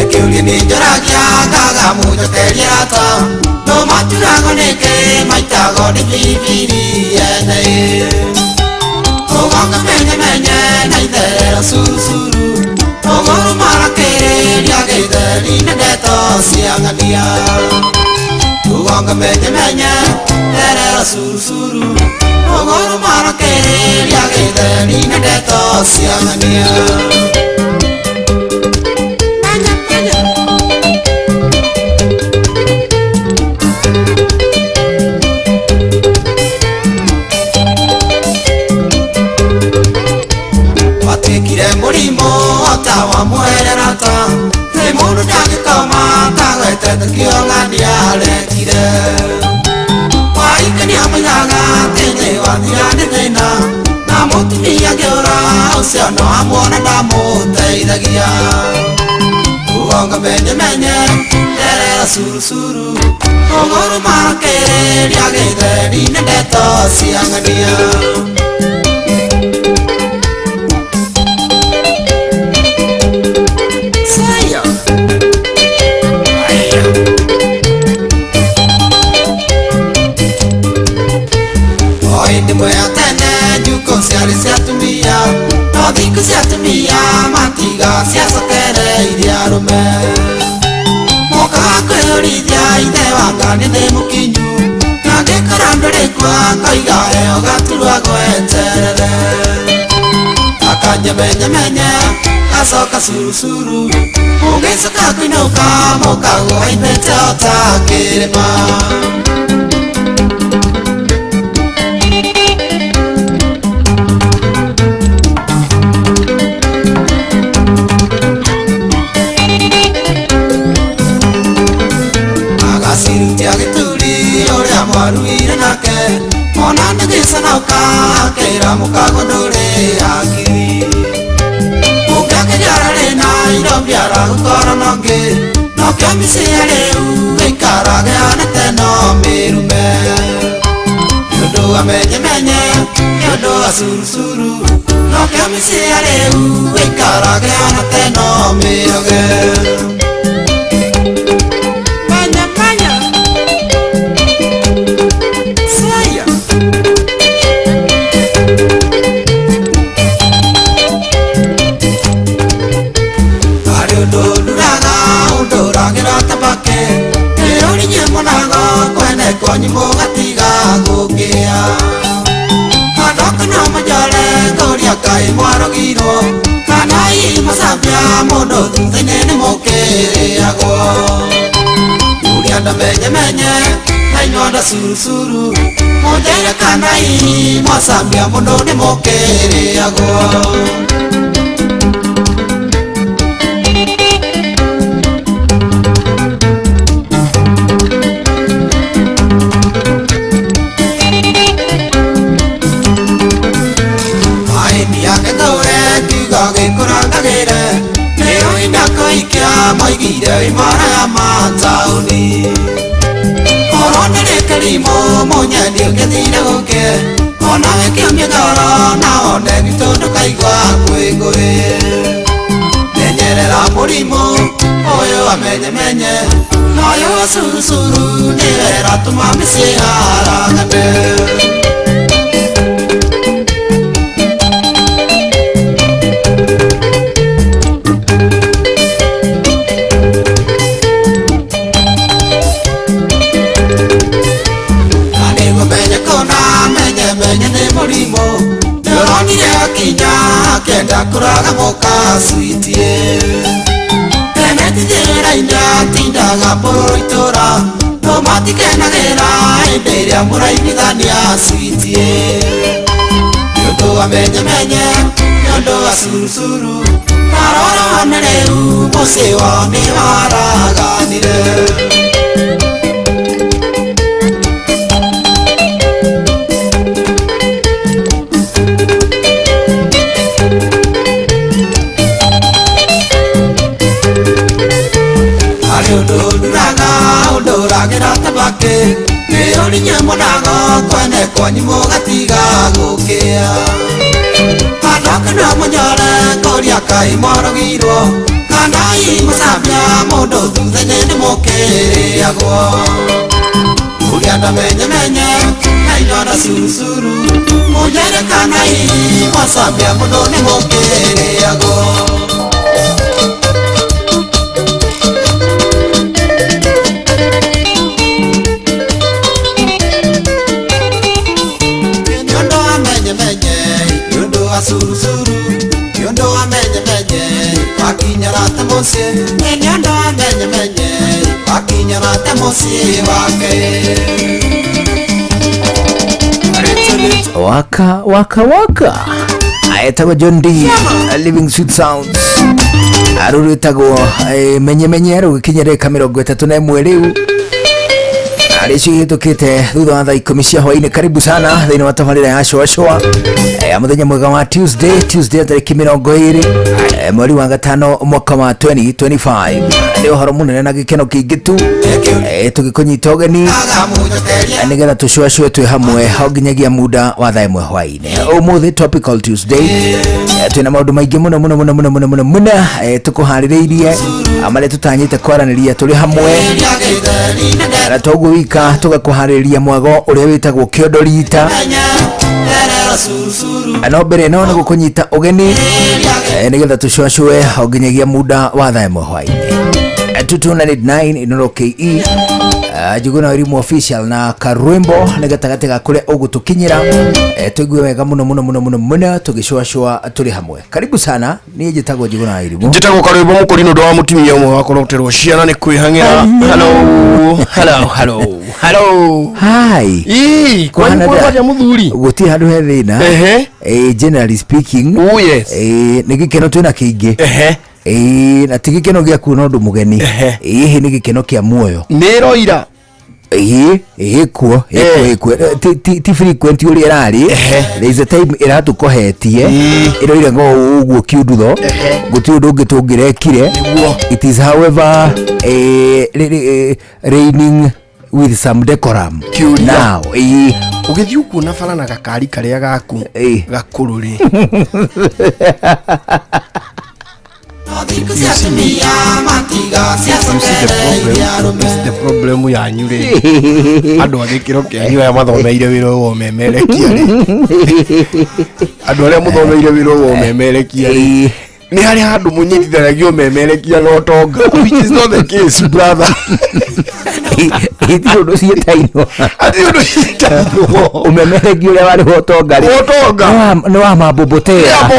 Ekĩũria nĩ njoragia ngaga mũnjokeria ta no maturago nĩkĩ maitago nĩ biribiri ene ũgonga menye menye na itherero curucuru ũgũrũ marakĩrĩria gĩtheri na ndeto cia ng'ania ũgonga menye menye therero curucuru ũgũrũ marakĩrĩria gĩtheri na ndeto cia ng'ania. no amuona ndamuteithagia ugonga menye menye terera surusuru uguru marakĩrĩria gĩtheri nĩ ndeto cia ng'ania. Saya. Aya. O hĩndĩ ĩmwe ya tene njuko ciarĩ cia atumia no thikũ cia atumia matiga ciacokereirie arũme mokaga kwĩyũrithia ithe wanga nĩ thĩ mũkinyu na angĩkora ndũrĩ kuo akoiga ĩyo gaturwa gweterere akanyemenyemenye gacoka surusuru ũgĩcoka kũinũka mũkagwo haimĩte o ta kĩrĩma. Agacirutia gĩturi ũrĩa mwaruire nake ona nĩgĩconoka akĩra mũkagwo ndũrĩ hakiri ũngĩakĩgĩara rĩna indo mbiara gũkorwo na ũngĩ nokĩo mĩciĩ ya rĩu ĩikarage hana teno mĩrume nĩ ũndũ wa menyemenye nĩ ũndũ wa surusuru nokĩo mĩciĩ ya rĩu ĩikarage hana teno mĩroge. Manya manya. Saya. Harĩ ũndũ nduraga ũndũragĩra tabake nĩũrinye mũnago kwene kwanyu mũgatiga gũkĩa andoka no manjore ngũria kaĩ mwarogirwo kana hihi mũcambia mũndũ thutha-inĩ nĩ mũkĩrĩagwo ũrĩa ndamenyemenye na inyuanda surusuru mũnjĩre kana hihi mwacambia mũndũ nĩ mũkĩrĩagwo. Gĩkũrangagĩre nĩũinda kũikia moigire imara ya mataũni korwo nĩrĩ kĩrimũ mũnyendi ũngĩthire gũkĩ ona wĩkĩũmie ngoro na wone gwitũ ndũkaigua kwĩngũĩ menyerera mũrimũ ũyũ amenyemenye na ũyũ wa surusuru nĩwe ĩratũma mĩciĩ haragane. Menye nĩ mũrimũ nĩũronire akinya akĩenda kũraga mũka switie tene ti njĩra-inĩ atindaga bũrũri itũra no matikenagĩra hĩndĩ ĩrĩa mũraiguithania switie nĩ ũndũ wa menyemenye nĩ ũndũ wa surusuru tarora wone rĩu mũciĩ wao nĩ waraganire. Harĩ ũndũ nduraga ũndũragĩra tabake nĩũrinye mũnago kwene kwanyu mũgatiga gũkĩa andoka no mũnyore ngũria kaĩ mwarogirwo kana hihi mũcambia mũndũ thutha-inĩ nĩ mũkĩrĩagwo ũrĩa ndamenyemenye na inyuanda surusuru mũnjĩre kana hihi mwacambia mũndũ nĩ mũkĩrĩagwo. Surusuru nĩ ũndũ wa menyemenye wakinyara ta mũciĩ nĩ ũndũ wa menyemenye wakinyara ta mũciĩ wake. Waka waka waka aetagwo John D Living Sweet Sounds arũrĩtagwo menye menye rũgĩkinya ndagĩka 31 rĩu Arä icio ihätå thutha wa thaa ikå cia hwainä. Karibu sana thä inä wa tabarä ya cwacwa ya må thenya mwega wa Tuesday, Tuesday tarä 20 mweri wa gatano mwaka wa 2025. Nä å horo må nene na gä keno kä ingä tu tå gä kå nyita å geni nä getha tå cwacwe twä hamwe ho nginyagia muda wa thaa 1 hwainä. Å må thä Topical Tuesday, twä na maå ndå maingä må no må no må no må no må no må no må no tå kå harä rä irie marä tå tanyä te kwaranä ria tå rä hamwe na toguo wika tũgakũharĩria mwago ũrĩa wĩtagwo kĩondo rita. No mbere ĩno nĩ gũkũnyita ũgeni nĩgetha tũcwacwe o nginyagia muda wa thaa 1 hwainĩ. 2299 Inoro KE, Njuguna Wairimu Official na Karwimbo nĩ gatagatĩ ga kũrĩa ũgũtũkinyĩra, tũigue wega mũno mũno mũno mũno mũno tũgĩcwacwa tũrĩ hamwe. Karibu sana, niĩ njĩtagwo Njuguna Wairimu. Njĩtagwo Karwimbo Mũkũri nĩ ũndũ wa mũtumia ũmwe wakoroterwo ciana nĩ kwĩhang'ĩra. Hello, hello, hello, hello. Hi. Ii, kwanyu kwĩ mũthuri? Gũtirĩ handũ he thĩna. Generally speaking. Oh yes. Nĩ gĩkeno twĩna kĩingĩ. Na ti gĩkeno gĩa kuona ũndũ mũgeni. Ĩhĩ nĩ gĩkeno kĩa muoyo. Nĩ ĩroira. Ĩhĩ, ĩkuo, ĩkuo, ĩkuo. Ti frequent ũrĩa ĩrarĩ. There is a time ĩratũkohetie. Ĩroire ngo ũguo kiundutho. Gũtirĩ ũndũ ũngĩ tũngĩrekire. It is however raining with some decorum. Now, ũgĩthiĩ ũkuona bara na gakari karĩa gaku gakũrũ rĩ. You see the problem yanyu rĩ, andũ a gĩkĩro kĩanyu aya mathomeire wĩra ũyũ wa ũmemerekia rĩ, andũ arĩa mũthomeire wĩra ũyũ wa ũmemerekia rĩ, nĩ harĩ handũ mũnyitithanagia ũmemerekia na ũtonga, which is not the case, brother. Itirĩ ũndũ ciĩtainwo. Hatirĩ ũndũ ciĩtainwo. Ũmemerekia ũrĩa warĩ wa ũtonga rĩ, ũtonga nĩ wa mambombotea.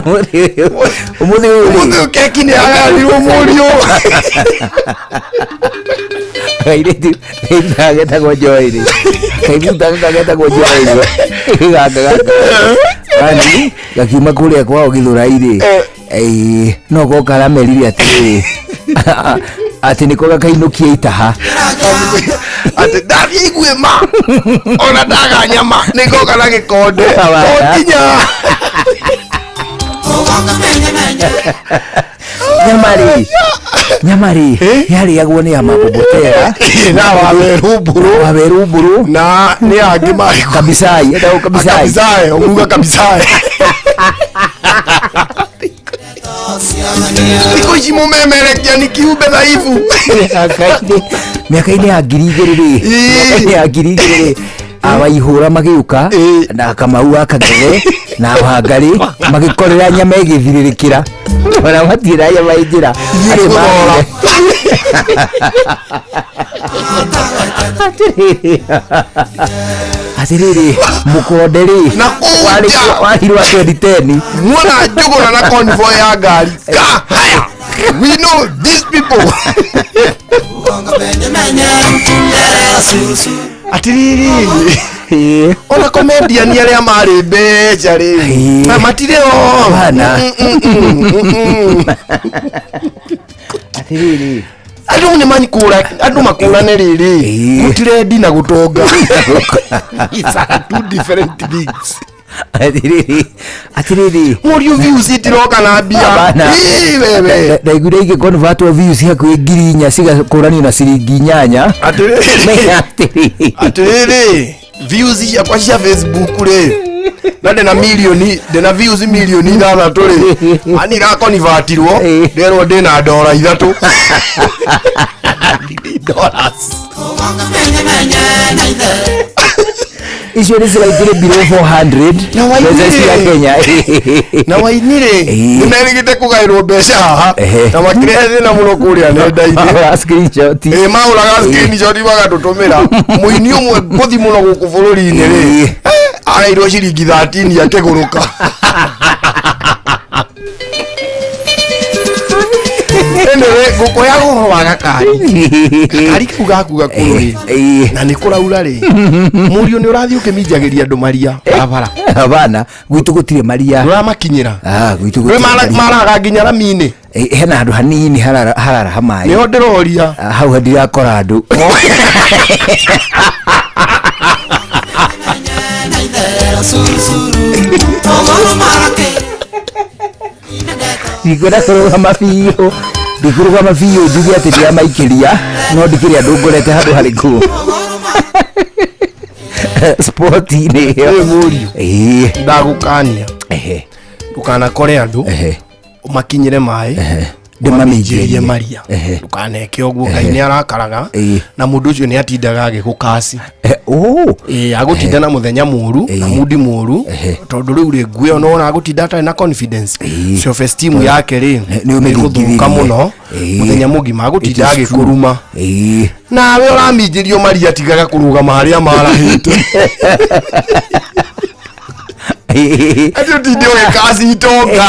Ũmũthĩ ũyũ keki nĩ agayanirwo mũriũ. Kairĩtu getagwo Joy rĩ, kairĩtu gaka getagwo Joy rĩ, gaka gaka yani gakiuma kũrĩa kwao Gĩthũrai rĩ, no ko karamerire atĩrĩrĩ atĩ nĩko gakainũkia itaha. Atĩ ndathiĩ iguĩma ona ndaga nyama nĩngoka na gĩkonde o nginya. Nyama rĩ yarĩagwo nĩ amabobotera na wawerũ mbũrũ na nĩ angĩ marĩ kabisai, etagwo kabisai. Kabisai, ũmuga kabisai. Thikũ ici mũmemerekia nĩ kiumbe dhaifu. Mĩaka-inĩ ya 2000 rĩ, mĩaka-inĩ ya 2000 rĩ, awaihũra magĩũka na Kamau wa Kagere na Wangari magĩkorera nyama ĩgĩthirĩrĩkĩra, ona matirĩ nyama ĩ njĩra. Atĩrĩrĩ, mũkonde rĩ na kũu warirwo 2010 muona Njuguna na convoy ya ngari ka haya, we know these people. Atiriri, ona comedian arĩa marĩ mbeca rĩ na matirĩ o. Bana. Atiriri, andũ nĩ manikũra, andũ makũrane rĩrĩ mũtirendi na gũtonga. It's a two different things. Atiriri, atiriri, mũriũ views itiroka na mbia. Wewe ndaiguire ingĩ convert views hakuhĩ 4,000 cigakũranio na ciringi 8. Atiriri, atiriri, views ciakwa cia Facebook rĩ, na ndĩna milioni, ndĩna views milioni 6 rĩ, ani irakonvatirwo nderwo ndĩna ndora 3 dollars. Icio nĩ ciraingĩrĩ below 400 mbeca cia Kenya. Na waini rĩ nĩ merĩgĩte kũgaĩrwo mbeca haha na makĩrehe thĩna mũno kũrĩa nenda-inĩ. Screenshot. Mahũraga screenshot magatũtũmĩra. Mũini ũmwe ngũthi mũno gũkũ bũrũri-inĩ rĩ, arairwo ciringi 13 akĩgũrũka. Anyway, ngũkũya ũhoro wa gakari gakari kau gaku gakũrũ rĩ na nĩ kũraura rĩ mũriũ nĩ ũrathiĩ ũkĩminjagĩria andũ maria barabara. Hapana, gwitũ gũtirĩ maria. Ndũramakinyĩra. Ah, gwitũ Rĩ gũtirĩ maria. maraga nginya rami-inĩ. Hena handũ hanini harara maĩ. Nĩho ndĩroria. Ah, hau ndirakora andũ. Ndikwenda kũrũgama biũ, ndikũrũgama biũ njuge atĩ ndĩramaikĩria, no ndikĩrĩ andũ ngorete handũ harĩkũ spoti-inĩ ĩyo. Ĩ mũriũ. Ĩĩ. Ndagũkania. Ehe. Ndũkanakore andũ. Ehe. Ũmakinyĩre maĩ. Ndĩmaminjĩrie. Maria. Ehe. Ndũkaneke ũguo Ngai nĩ arakaraga Ĩĩ. na mũndũ ũcio nĩ atindaga agĩgũkaci. Oh. Ĩĩ agũtinda na mũthenya mũru na mudi mũru tondũ rĩu rĩ nguo ĩyo nĩwona agũtinda atarĩ na confidence, self esteem yake rĩ nĩ nĩ gũthũka mũno mũthenya mũgima agũtinda agĩkũruma. Nawe ũraminjĩrio maria tigaga kũrũgama harĩa marahĩte atĩ ũtinde ũgĩkaci itonga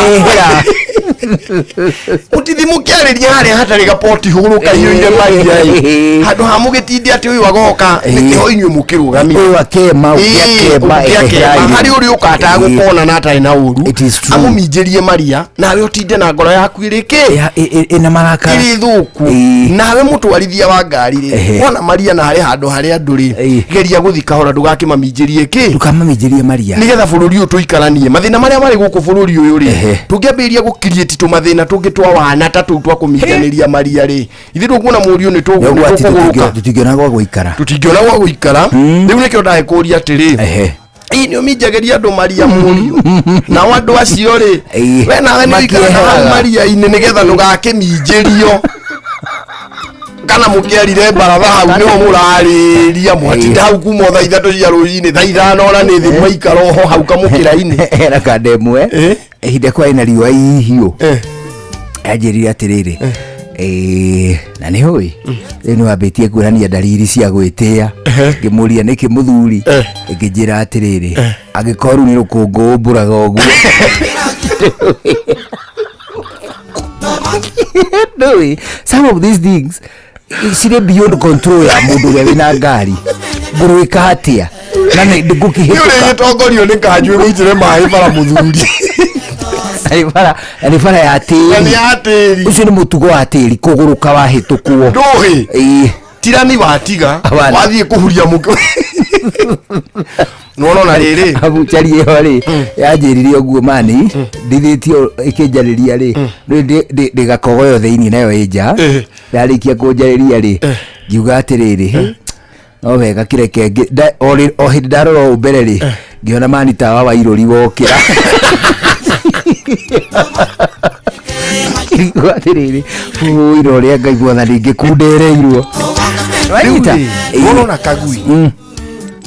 mũtithi mũkĩarĩria harĩa hatarĩ gapoti hũrũ kaiyũire maria ĩ handũ ha mũgĩtinde atĩ ũyũ agoka nĩkĩho inyuĩ mũkĩrũgamire. Ũyũ akema, ũngĩ Ĩĩ, akema, ũngĩ akema. eherai. Harĩ ũrĩa ũka atagũkona na atarĩ na ũru amũminjĩrie maria nawe ũtinde na ngoro yaku ĩrĩ kĩ ĩna marakara ĩrĩ thũku nawe mũtwarithia wa ngari rĩ wona maria na harĩ handũ harĩa andũ rĩ geria gũthi kahora ndũgakĩmaminjĩrie kĩ Ndũkamaminjĩrie maria. Nĩgetha bũrũri ũyũ tũikaranie mathĩna marĩa marĩ gũkũ bũrũri ũyũ rĩ tũngĩambĩrĩria gũkiriĩti tũmathĩna tũngĩ twa wana ta tũu twa kũminjanĩria maria rĩ ithuĩ tũkuona mũriũ nĩ Nĩũguo atĩ tũkũgũrũka. Tũtingĩona gwa gũikara. Tũtingĩona gwa gũikara. Rĩu nĩkĩo ndagĩkũria atĩrĩ, ii nĩ ũminjagĩria andũ maria mũriũ nao andũ acio rĩ we nawe nĩ ũikaraga hau Makĩeheraga. maria-inĩ nĩgetha ndũgakĩminjĩrio kana mũkĩarire baratha hau nĩho mũrarĩria mwatinda hau kuma o thaa 3 cia rũcinĩ thaa 5 ona nĩ thĩ mwaikara oho hau kamũkĩra-inĩ. Hena kanda ĩmwe ihinda kwarĩ na riũa ihiũ yanjĩrire atĩrĩrĩ, na nĩ ũĩ rĩu nĩ wambĩtie kuonania ndariri cia gwĩtĩa. Ngĩmũria nĩkĩ mũthuri, ĩkĩnjĩra atĩrĩrĩ, angĩkorwo rĩu nĩ rũkũngũ ũmbũraga ũguo ndũĩ some of these things cirĩ beyond control ya mũndũ ũrĩa wĩna ngari ngũrwĩka atĩa na nĩ Nĩ ngũkĩhĩtũka. Ũrĩgĩtongorio nĩ kanjũ ĩgũitĩre maĩ bara mũthuri. Na nĩ bara ya Na tĩri. nĩ ya tĩri. Ũcio nĩ mũtugo wa tĩri kũgũrũka wahĩtũkwo. Ndũĩ. Ĩĩ. Tirani watiga Hapana. wathiĩ kũhuria mũkĩ nĩwona ona rĩrĩ abucari ĩyo rĩ yanjĩrire ũguo mani ndithĩtio ĩkĩnjarĩria rĩ rĩu ndĩgakogoyo thĩinĩ nayo ĩ nja yarĩkia kũnjarĩria rĩ ngiuga atĩrĩrĩ no wega kĩreke o hĩndĩ ndarora ũũ mbere rĩ ngĩona mani tawa wa irũri wokĩra ngĩigua atĩrĩrĩ ũira ũrĩa Ngai mwathani ngĩkundereirwo. Wanyita? Wona kagui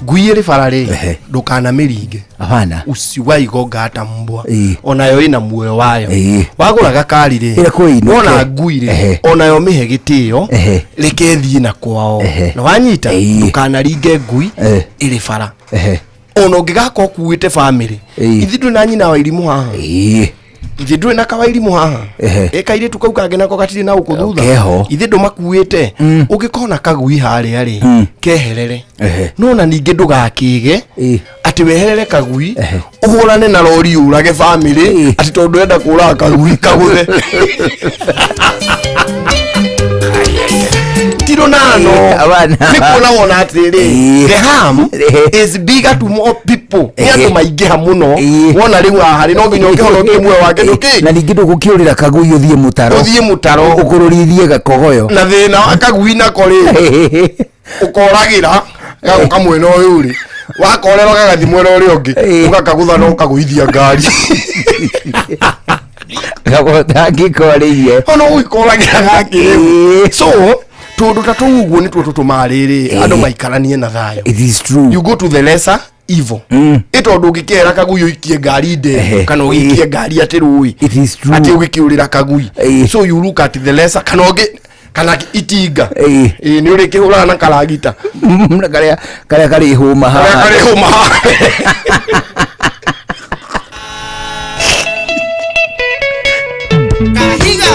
ngui ĩrĩ bara rĩ ndũkanamĩringe. Hapana. Usiwahi gonga hata mbwa. Ĩĩ. Onayo ĩna muoyo wayo. Ĩĩ. Wagũra gakari rĩ Ĩrekwo ĩinũke. wona ngui rĩ onayo mĩhe gĩtĩo Ehe. reke ĩthiĩ na kwao na wanyita ndũkanaringe ngui ĩrĩ bara ona ũngĩgakorwo ũkuĩte bamĩrĩ ithuĩ ndũrĩ na nyina wa irimũ haha ithuĩ ndũrĩ na kawairimũ haha Ehe. ĩ kairĩtu kau kangĩ nako gatirĩ na gũkũ thutha Keho. ithuĩ ndũmakuĩte ũngĩkona kagui harĩa rĩ keherere no na ningĩ ndũgakĩge atĩ weherere kagui ũhũrane na rori ũrage bamĩrĩ atĩ tondũ ndũrenda kũraga kagui kagũthe tiro nano Hapana. nĩ kuona wona atĩrĩrĩ the harm is bigger to more people nĩ andũ maingĩha mũno wona rĩu haha rĩ no nginya ũkĩhonokie muoyo wake ndũkĩ na ningĩ ndũgũkĩũrĩra kagui ũthiĩ mũtaro ũthiĩ mũtaro ũkũrũrithie gakogoyo na thĩna wa kagui nako rĩ ũkoragĩra gagoka mwena ũyũ rĩ wakorera gagathi mwena ũrĩa ũngĩ ũgakagũtha na ũkagũithia ngari. Gabotangĩkorĩirie ona ũgĩkoragĩra gakĩ rĩu so tũndũ ta tũu ũguo nĩtuo tũtũmaga rĩrĩ andũ maikaranie na thayũ. It is true. You go to the lesser evil ĩ tondũ ũngĩkehera kagui ũikie ngari ndĩ kana ũgĩikie ngari atĩ rũĩ atĩ ũgĩkĩũrĩra kagui so you look at the lesser kana ũngĩ kana itinga ĩ nĩ ũrĩkĩhũraga na karagita na karĩa karĩa karĩ hũma karĩa haha karĩ hũma haha. Kahiga.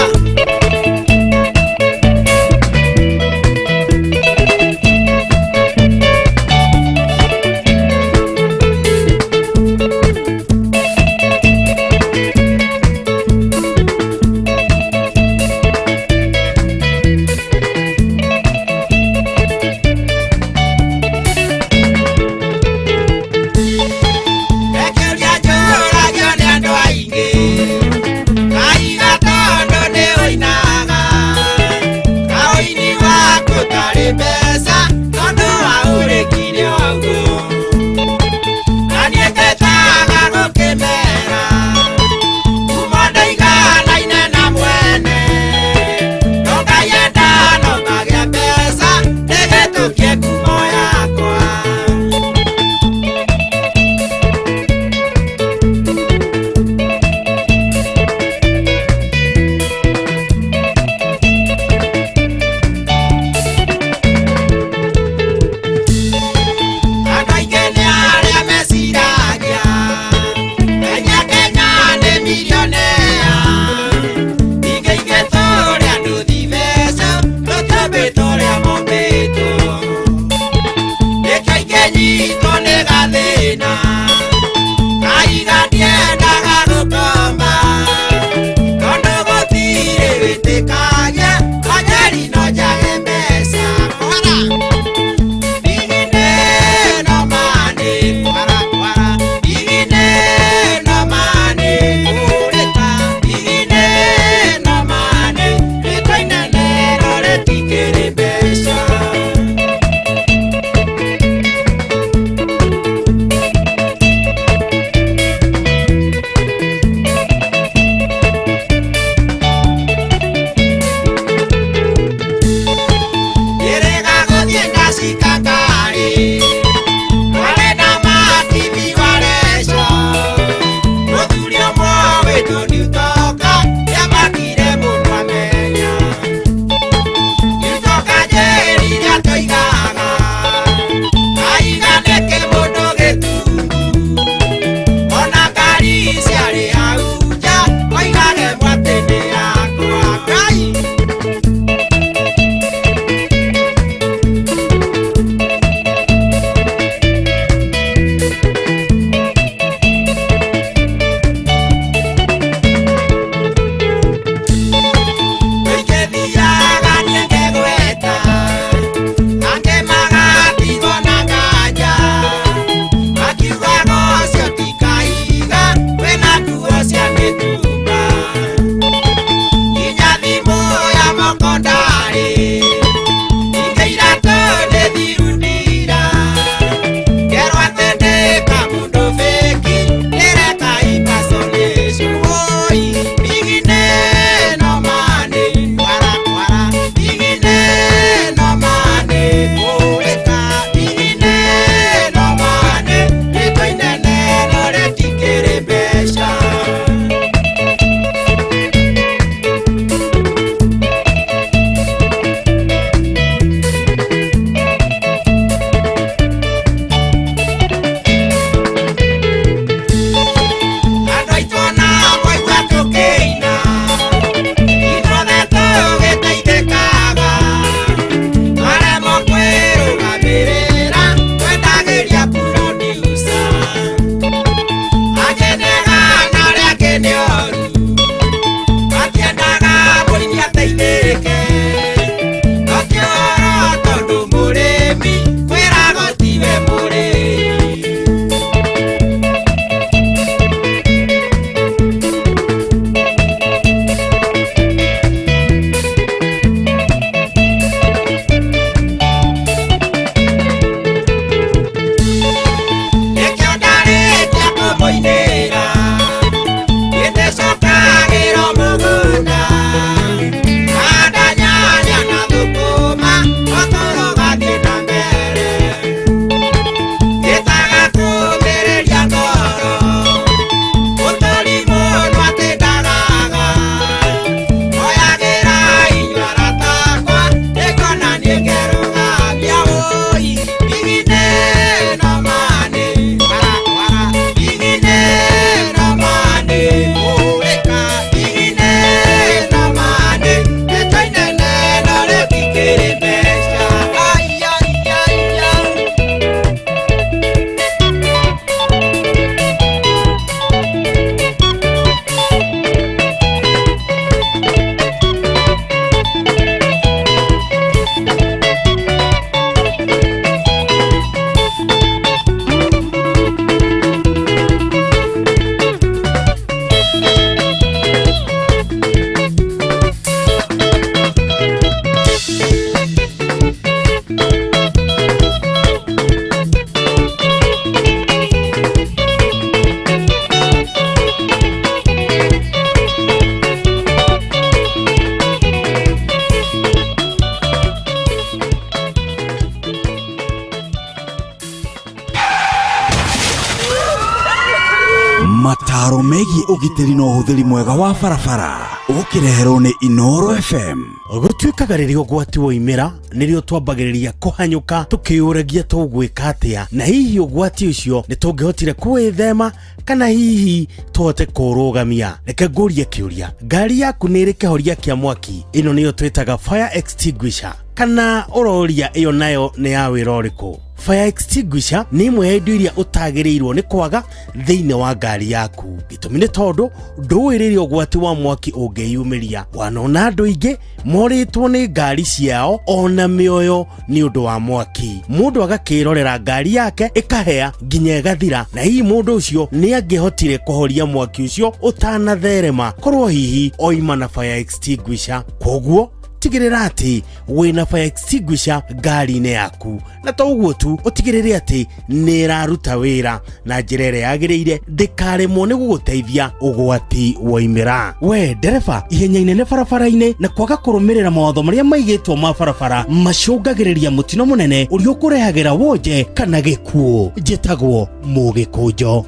Mataro megiĩ ũgitĩri na ũhũthĩri mwega wa barabara ũkĩreherwo nĩ Inoro FM. Gũtuĩkaga rĩrĩa ũgwati woimĩra nĩrĩo twambagĩrĩria kũhanyũka tũkĩyũragia tũgwĩka atĩa, na hihi ũgwati ũcio nĩ tũngĩhotire kũwĩthema kana hihi tũhote kũũrũgamia. Reke ngũrie kĩũria, ngari yaku nĩ ĩrĩ kĩhoria kĩa mwaki? Ĩno nĩyo twĩtaga fire extinguisher, kana ũroria ĩyo nayo nĩ ya wĩra ũrĩkũ? Fire extinguisher nĩ ĩmwe ya indo iria ũtagĩrĩirwo nĩ kwaga thĩinĩ wa ngari yaku. Gĩtũmi nĩ tondũ ndũĩ rĩrĩa ũgwati wa mwaki ũngĩyumĩria. Wanona andũ aingĩ morĩtwo nĩ ngari ciao ona mĩoyo nĩ ũndũ wa mwaki. Mũndũ agakĩrorera ngari yake ĩkahĩa nginya ĩgathira, na hihi mũndũ ũcio nĩ angĩhotire kũhoria mwaki ũcio ũtanatherema korwo hihi oima na fire extinguisher. Koguo tigĩrĩra atĩ wĩna fire extinguisher ngari-inĩ yaku, na to ũguo tu, ũtigĩrĩre atĩ nĩ ĩraruta wĩra na njĩra ĩrĩa yagĩrĩire, ndĩkaremwo nĩ gũgũteithia ũgwati woimĩra. We ndereba, ihenya inene barabara-inĩ na kwaga kũrũmĩrĩra mawatho marĩa maigĩtwo ma barabara macũngagĩrĩria mũtino mũnene ũrĩa ũkũrehagĩra wonje kana gĩkuũ. Njĩtagwo Mũgĩkũnjo.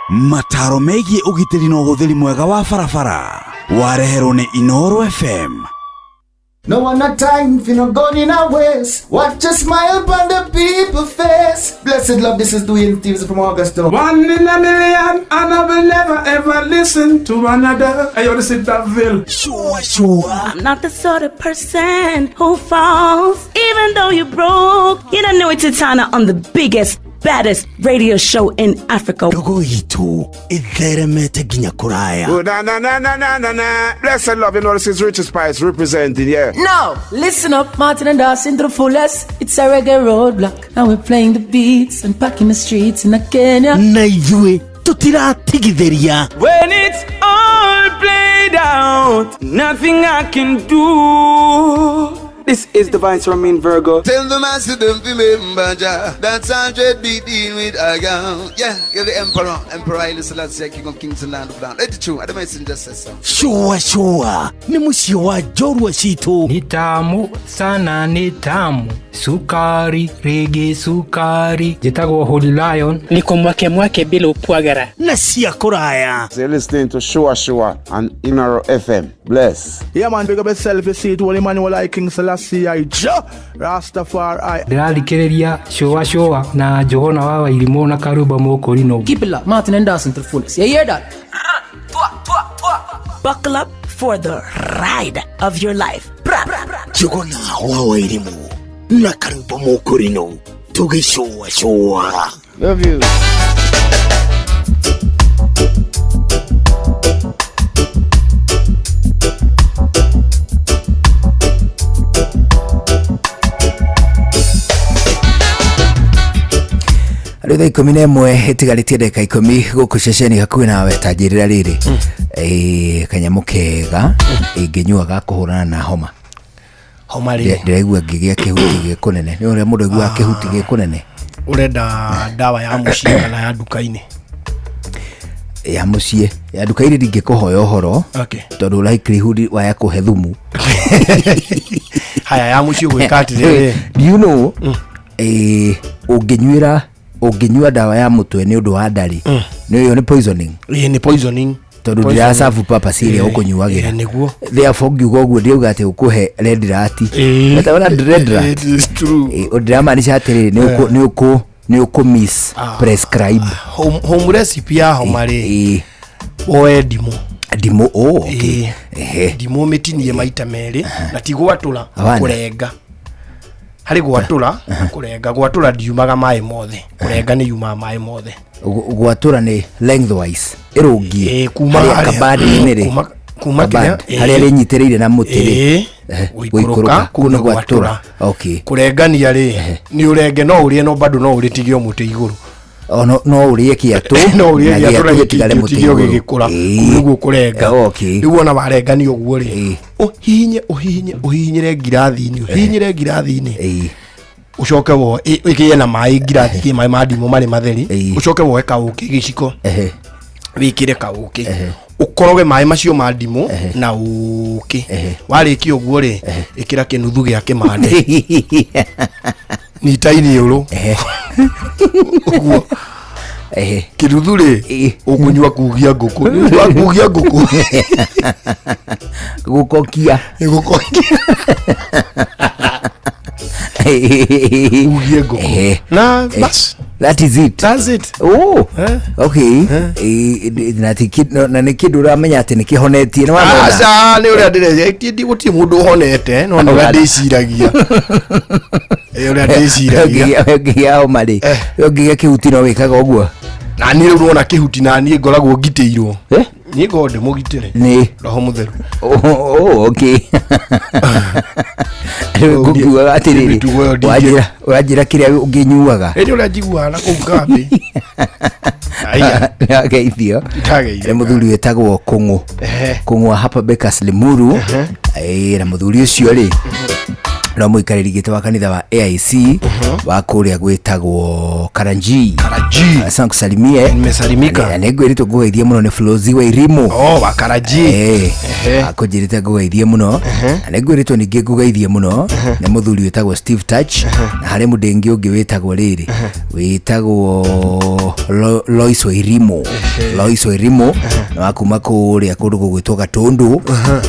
Mataro megiĩ ũgitĩri na ũhũthĩri mwega wa barabara wareherwo nĩ Inoro FM. No one no time for no gun in a waste. Watch a smile upon the people face. Blessed love, this is Dwayne Stevens from Augusta. One in a million, and I will never ever listen to another. Hey, yo, this is Daville. Sure, sure. I'm not the sort of person who falls, even though you broke. You don't know it's Titana on the biggest, baddest radio show in Africa. Ndogo itũ ĩtheremete nginya kũraya. Oh, na na na na na na na. Blessed love, you know this is Richard Spice representing, yeah. Now, listen up, Martin and Dawson to the fullest. It's a reggae roadblock. Now we're playing the beats and packing the streets in Kenya. Na ithuĩ tũtiratigithĩria. When it's all played out, nothing I can do. This is the Vice Ramin Virgo. Tell the master them remember Jah. That's 100 be dealing with a girl. Yeah, you're the emperor, Emperor Haile Selassie, King of Kings and Land of Land. Let it true. I don't messenger says so. Sure, sure. Ni mũciĩ wa njorua citũ. Ni tamu sana, ni tamu, sukari rege sukari. Njĩtagwo Holy Lion. Niko mwake mwake bila upwagara na cia kũraya. You're listening to Shua Shua on Inoro FM. Bless. Yeah, man, big up yourself. You see it, Holy Emmanuel I King Selassie I Jah Rastafari. Ndĩrathikĩrĩria Shua Shua na Njũgũna wa Wairimũ na Karumba Mũkũrinũ. Keep it locked, Martin and Dawson to the fullest. You hear that? Buckle up for the ride of your life. Bra, bra, bra. Njũgũna wa Wairimũ na Karumba Mũkũrinũ tũgĩcũa cũa. Love you. Rĩu thaa 11 ĩtigarĩtie ndagĩka 10 gũkũ ceceni hakuhĩ nawe. Ta njĩrĩra rĩrĩ, kanyamũ kega ingĩnyua ga kũhũrana na homa. Homa rĩ? Ndĩraigua ngĩgĩa kĩhuti gĩkũnene. Nĩ ũrĩa mũndũ aiguaga kĩhuti gĩkũnene. Ũrenda ndawa ya mũciĩ kana ya nduka-inĩ? Ya mũciĩ. Ya nduka-inĩ ndingĩkũhoya ũhoro. Okay. Tondũ likelihood waya kũhe thumu. Haya, ya mũciĩ ũgwĩka atĩrĩrĩ. Do you know, ũngĩnyua ndawa ya mũtwe nĩ ũndũ wa ndari, nĩ ĩyo nĩ poisoning. Ĩĩ, nĩ poisoning. Tondũ ndĩracabu purpose ĩrĩa ũkũnyuagĩra. Nĩguo. Therefore ngiuga ũguo ndĩrauga atĩ ũkũhe red rat. Wetaona red rat? It is true. Ndĩramaanisha atĩrĩrĩ, nĩ ũkũ miss prescribe. Home recipe ya homa rĩ, woe ndimũ. Ndimũ, oh, okay. Ndimũ mĩtinie maita merĩ, na ti gwatũra, Hawana. kũrenga. Harĩ gwatũra, kũrenga. Gwatũra ndiumaga maĩ mothe. Kũrenga nĩ yumaga maĩ mothe. Gwatũra nĩ lengthwise, ĩrũngie. Kuma Harĩa harĩa- kabandi-inĩ rĩ. kuma Kabandi, kĩrĩa, harĩa rĩnyitĩrĩire na mũtĩ rĩ. Gũikũrũka, Gũikũrũka, kũu nĩ kũu nĩ gwatũra. gwatũra. Okay. Kũrengania rĩ, nĩ ũrenge, no ũrĩe, no bado no ũrĩtige o mũtĩ igũrũ. O, no ũrĩe kĩatũ, No ũrĩe na gĩatũ na gĩatũ gĩtigare mũtĩ gĩtige igũrũ. ũgĩgĩkũra. Kũu nĩguo kũrenga. Okay. Rĩu wona warengania ũguo rĩ, ũhihinye, ũhihinye, ũhihinyĩre ngirathi-inĩ, ũhihinyĩre ngirathi-inĩ. Ũcoke woe, ĩkĩgĩe na maĩ ngirathi, ĩkĩgĩe maĩ ma ndimũ marĩ matheri. Ũcoke woe kaũkĩ gĩciko. Wĩkĩre kaũkĩ. Ũkoroge maĩ macio ma ndimũ na ũkĩ. Warĩkia ũguo rĩ, ĩkĩra kĩnuthu gĩa kĩmande. Nita iniũrũ. Ũguo. Ehe. Kĩruthu rĩ, ũkũnyua kugia ngũkũ. Nĩ ũndũ wa kugia ngũkũ. Gũkokia. Gũkokia. Kugia ngũkũ. Na bas. That is it. That's it. Oh. Okay. Na ti na nĩ kĩndũ ũramenya atĩ nĩ kĩhonetie nĩ wamona. Aca nĩ ũrĩa ndĩreciria gũtirĩ mũndũ ũhonete no nĩ ũrĩa ndĩciragia. Ũrĩa ndĩciragia. Ũngĩgĩa homa rĩ, ũngĩgĩa kĩhuti no wĩkaga ũguo. Na niĩ rĩu nĩwona kĩhuti na niĩ ngoragwo ngitĩirwo. Niĩ ngoragwo ndĩ mũgitĩre. Nĩ. Roho mũtheru. Oh, okay. Rĩu ngũkiugaga atĩrĩrĩ, mĩtugo ĩyo ndingĩ- ũranjĩra kĩrĩa ũngĩnyuaga. Ĩndĩ ũrĩa njiguaga na kũu kambĩ. Nĩwageithio. Ndageithio. Nĩ mũthuri wĩtagwo Kũng'ũ. Ehe. Kũng'ũ wa hapa Bakers Limuru. Na mũthuri ũcio rĩ, no mũikarĩri gĩtĩ wa kanitha wa AIC wa kũrĩa gwĩtagwo Karanji. Karanji. Asante kusalimie. Nimesalimika. Na nĩngwĩrĩtwo ngũgeithie mũno nĩ Flozi wa Irimu. Oh, wa Karanji. Akũnjĩrĩte ngũgeithie mũno. Na nĩngwĩrĩtwo ningĩ ngũgeithie mũno nĩ mũthuri wĩtagwo Steve Touch na harĩ mũndũ ũngĩ wĩtagwo rĩrĩ wĩtagwo Lois Wairimu. Lois Wairimu na wa kuma kũrĩa kũndũ gũgwĩtwo Gatundu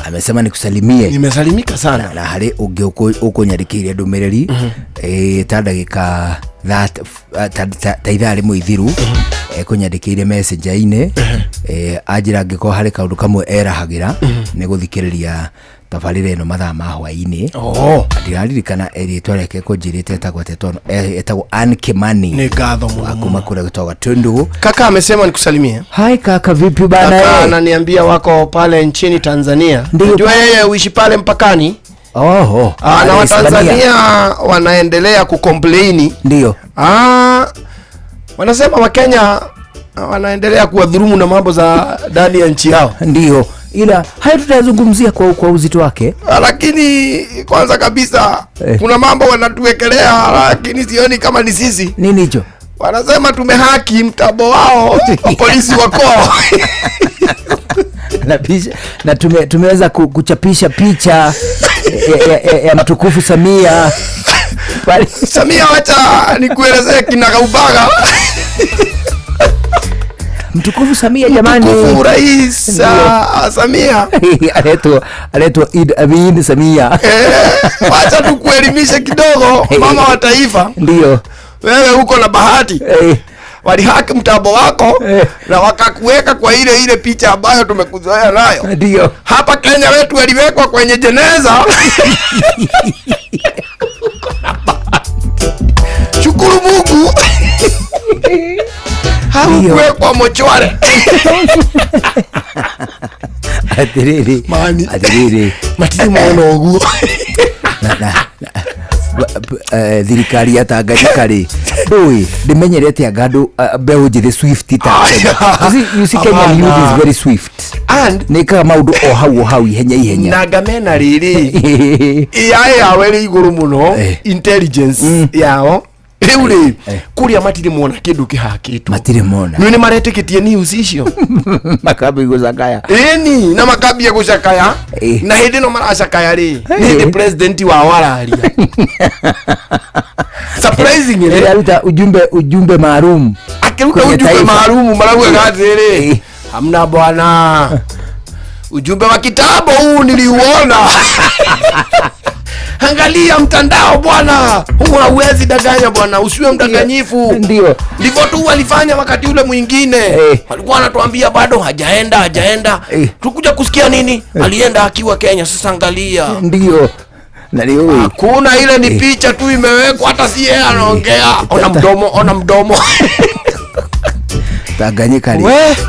amesema nikusalimie. Nimesalimika sana. Na harĩ ũngĩ ũkũnyandĩkĩire ndũmĩrĩri ta ndagĩka ta ithaa rĩmwe ithiru ekũnyandĩkĩire messenger-inĩ anjĩra angĩkorwo harĩ kaũndũ kamwe erahagĩra nĩ gũthikĩrĩria tabarĩra ĩno mathaa ma hwaĩ-inĩ. Ndiraririkana rĩtwa rĩake kũnjĩrĩte etagwo Ann Kimani. Nĩ ngatho mũno. Kuma kũrĩa gwĩtagwo Gatundu. Kaka amesema nikusalimie. Hai kaka, vipi bana? Kaka ananiambia wako pale nchini Tanzania. Najua yeye huishi pale mpakani. Oh. Na Watanzania wanaendelea kucomplain. Ndio. Wanasema Wakenya wanaendelea kuwadhulumu na mambo za ndani ya nchi yao. Ndio. Ila hayo tutazungumzia kwa uzito wake. Lakini kwanza kabisa kuna mambo wanatuwekelea lakini sioni kama ni sisi. Nini hicho? Wanasema tumehaki mtabo wao wa polisi wako. Na picha, na tumeweza kuchapisha picha ya mtukufu Samia. Samia, wacha nikuelezee kinagaubaga. Mtukufu Samia jamani. Mtukufu Rais Samia. Anaitwa Idi Amin Samia. Wacha tukuelimishe kidogo mama wa taifa. Ndio. Wewe uko na bahati. Walihaki mtambo wako na wakakuweka kwa ile picha ambayo tumekuzoea nayo. Ndio. Hapa Kenya wetu waliwekwa kwenye jeneza. Shukuru Mungu. Hakuwekwa mochware. Atiriri. Atiriri. Matiri maono uguo. Na thirikari ya Tanganyika rĩ ndũĩ ndĩmenyerete anga andũ mbeũ njĩthĩ swift ta you see Kenyan youth is very swift and nĩkaga maũndũ o hau o hau ihenya ihenya na ngamena rĩrĩ AI yao ĩrĩ igũrũ mũno intelligence yao rĩu rĩ kũrĩa matirĩ mona kĩndũ kĩhakĩtwo matirĩ mona nĩ maretĩkĩtie news icio makambia gũcakaya ĩni na makambia gũcakaya na hĩndĩ ĩno maracakaya rĩ nĩ hĩndĩ president wao araria surprisingly aruta ujumbe maalum akiruta ujumbe maalum maraugaga atĩrĩ hamna bwana ujumbe wa kitambo huu niliuona. Angalia mtandao bwana, huu hauwezi danganya bwana, usiwe mdanganyifu. Ndio. Ndivyo tu walifanya wakati ule mwingine. Walikuwa wanatuambia bado hajaenda. Tukuja kusikia nini? Alienda akiwa Kenya, sasa angalia. Ndio. Na leo hakuna ile ni picha tu imewekwa hata si yeye anaongea. Ona mdomo.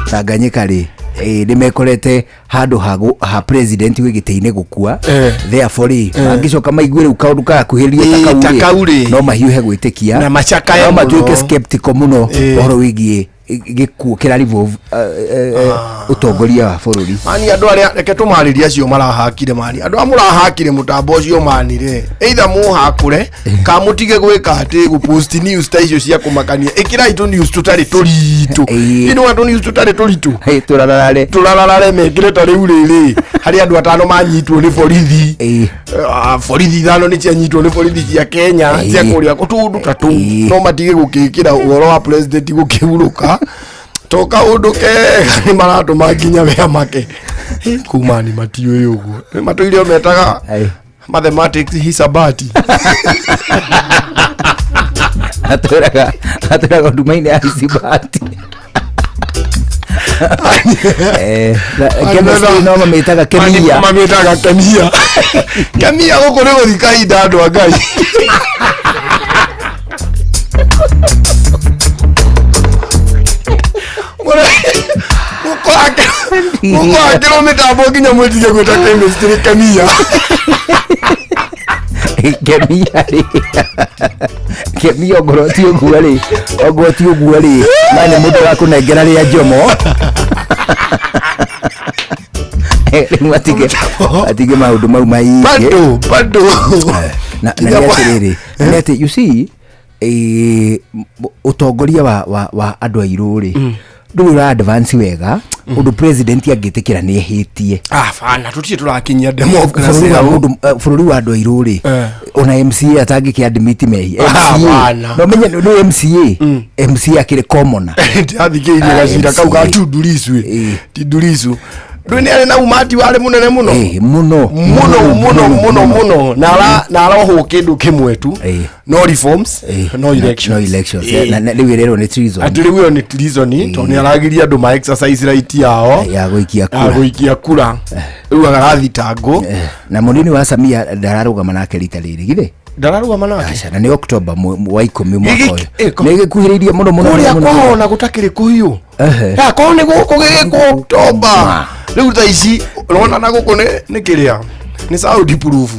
Tanganyika ri. Nimekorete handu ha president wigiteine gukua therefore angicoka maigue riu kaundu kagakuhiria ta no mahiuhe gwitikia na macakaya no matuike skeptical muno uhoro wigie gikuo kira revolve utongoria wa bururi mani andu aria reke tumaririe acio marahakire mani andu a murahakire mutambo ucio mani re either muhakure ka mutige gwika ati gu post news ta icio cia kumakania ikirai tu news tutari turitu ino andu news tutari turitu turararare mekire ta riu riri hari andu atano manyitwo ni borithi borithi ithano ni cianyitwo ni borithi cia Kenya cia kuria kutundu tatu no matige gukikira uhoro wa president gukihuruka mareka to kaũndũ kega nĩ maratũma nginya wea make kuma ni matiũĩ ũguo Nĩ matũire o metaga mathematics hisabati. Atwĩraga nduma-inĩ ya isibati. Chemistry no mamĩtaga kemia. Mamĩtaga kemia. Kemia gũkũ nĩ gũthi kahinda andũ a Ngai. Gũkũ akĩrwo mĩtambo nginya mwĩtige gwĩta chemistry kemia. Kemia rĩ, kemia ongorwo ti ũguo rĩ, ongorwo ti ũguo rĩ, na nĩ mũndũ wakũnengera rĩa njomo rĩu atige maũndũ mau maingĩ. Bado bado. Na nĩ atĩrĩrĩ, na nĩ atĩ you see, ũtongoria wa andũ airũ rĩ, ndũrĩ ũra advance wega ũndũ president angĩtĩkĩra nĩ ehĩtie. Ah, bana tũtirĩ tũrakinyia democracy Bũrũri wa hau. mũndũ, bũrũri wa andũ airũ rĩ, ona MCA atangĩkĩ admit mehia. Ah, MCA bana. no menye nĩ MCA, MCA akĩrĩ commoner. Ndiathikĩirie gacira kau ga MCA. Tundu Lissu ĩ. Tundu Lissu ndũĩ nĩ arĩ na umati warĩ mũnene mũno. Mũno. Mũno mũno mũno mũno, na arohwo kĩndũ kĩmwe tu, no reforms no elections. No elections. Na rĩu ĩrerwo nĩ treason. Atĩ rĩu ĩyo nĩ treason tondũ nĩ aragiria andũ ma exercise right yao ya gũikia ya kura. Gũikia kura rĩu agarathitangwo. Na mũnini wa Samia ndararũgama nake rita rĩrĩ githĩ. Ndararũgama nake. Aca, na nĩ October wa 10 mwaka Gĩgĩ- ũyũ nĩ gĩkuhĩrĩirie mũno mũno. Kũrĩa Mũno, mũno. kwao ona gũtakĩrĩ kũhiũ. Ehe. Akorwo nĩ gũkũ gĩgĩkwo October rĩu thaa ici ũrona na gũkũ nĩ kĩrĩa nĩ sound proof.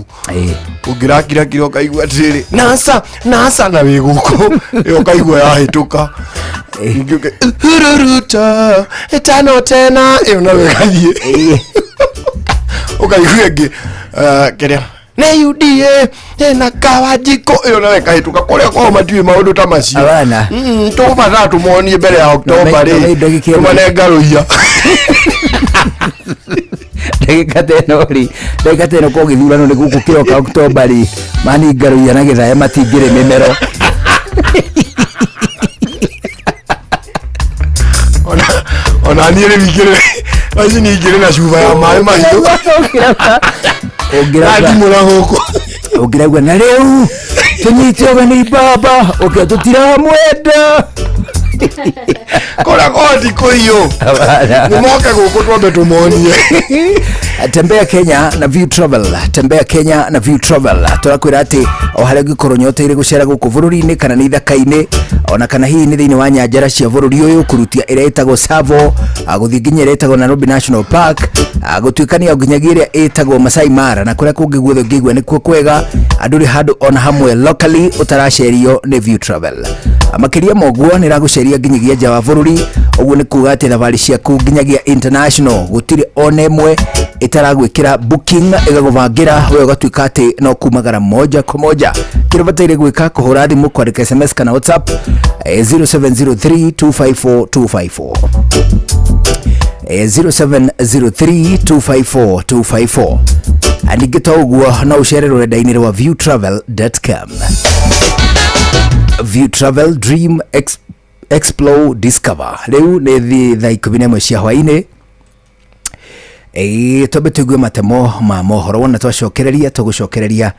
Ũngĩrakirakira ũkaigua atĩrĩrĩ nasa nasa na wĩ gũkũ ĩyo ũkaigua yahĩtũka. Ningĩ hururuta ĩtano tena ĩyo nayo ĩgathiĩ ũkaigua ĩngĩ, kĩrĩa nĩ UDA ĩna kawanjiko ĩyo nayo ĩkahĩtũka kũrĩa kwao matiũĩ maũndũ ta macio. Abana. Tũgũbatara tũmonie mbere ya October No, rĩ ndagĩka ĩno- tũmanenga rũiya. Ndagĩka ta ĩno rĩ, ndagĩka ta ĩno ko gĩthurano nĩ gũkũ kĩroka October rĩ, mani ngarũiya na gĩthaya matingĩrĩ mĩmero. Ona niĩ rĩu ingĩrĩ aici niĩ ingĩrĩ na cuba ya maĩ mahiũ Ũngĩrauga- ndimũra gũkũ. Ũngĩraigua na rĩu tũnyite ũgeni baba ũkĩa tũtiramwenda. Kũrĩa koti kũhiũ nĩ moke gũkũ twambe tũmonie. Tembea Kenya na View Travel, tembea Kenya na View Travel. Tũrakwĩra atĩ o harĩa ũngĩkorwo nyoteire gũcera gũkũ bũrũri-inĩ kana nĩ ithaka-inĩ ona kana hihi nĩ thĩinĩ wa nyanjara cia bũrũri ũyũ, kũrutia ĩrĩa ĩtagwo Tsavo, gũthiĩ nginya ĩrĩa ĩtagwo Nairobi National Park, gũtuĩkania nginyagia ĩrĩa ĩtagwo Masai Mara na kũrĩa kũngĩ guothe ũngĩigua nĩkuo kwega, andũ handũ ona hamwe locally ũtaracerio nĩ View Travel. Makĩria ma ũguo nĩ ĩragũceria nginyagia nja wa bũrũri, ũguo nĩ kuga atĩ thabarĩ ciaku nginyagia international gũtirĩ ona ĩmwe ĩtaragwĩkĩra booking ĩgagũbangĩra we ũgatuĩka atĩ no kumagara moja kwa moja. Kĩrĩa ũbataire gwĩka kũhũra thimũ, kwandĩka SMS kana WhatsApp, 0703 254 254, 0703 254 254. Ningĩ to ũguo no ũcere rũrenda-inĩ rwa viewtravel.com. View Travel, Dream, Explore, Discover. Rĩu nĩ thaa 11 cia hwainĩ. Ĩĩ, twambe tũigue matemo ma mohoro, wona twacokereria tũgũcokereria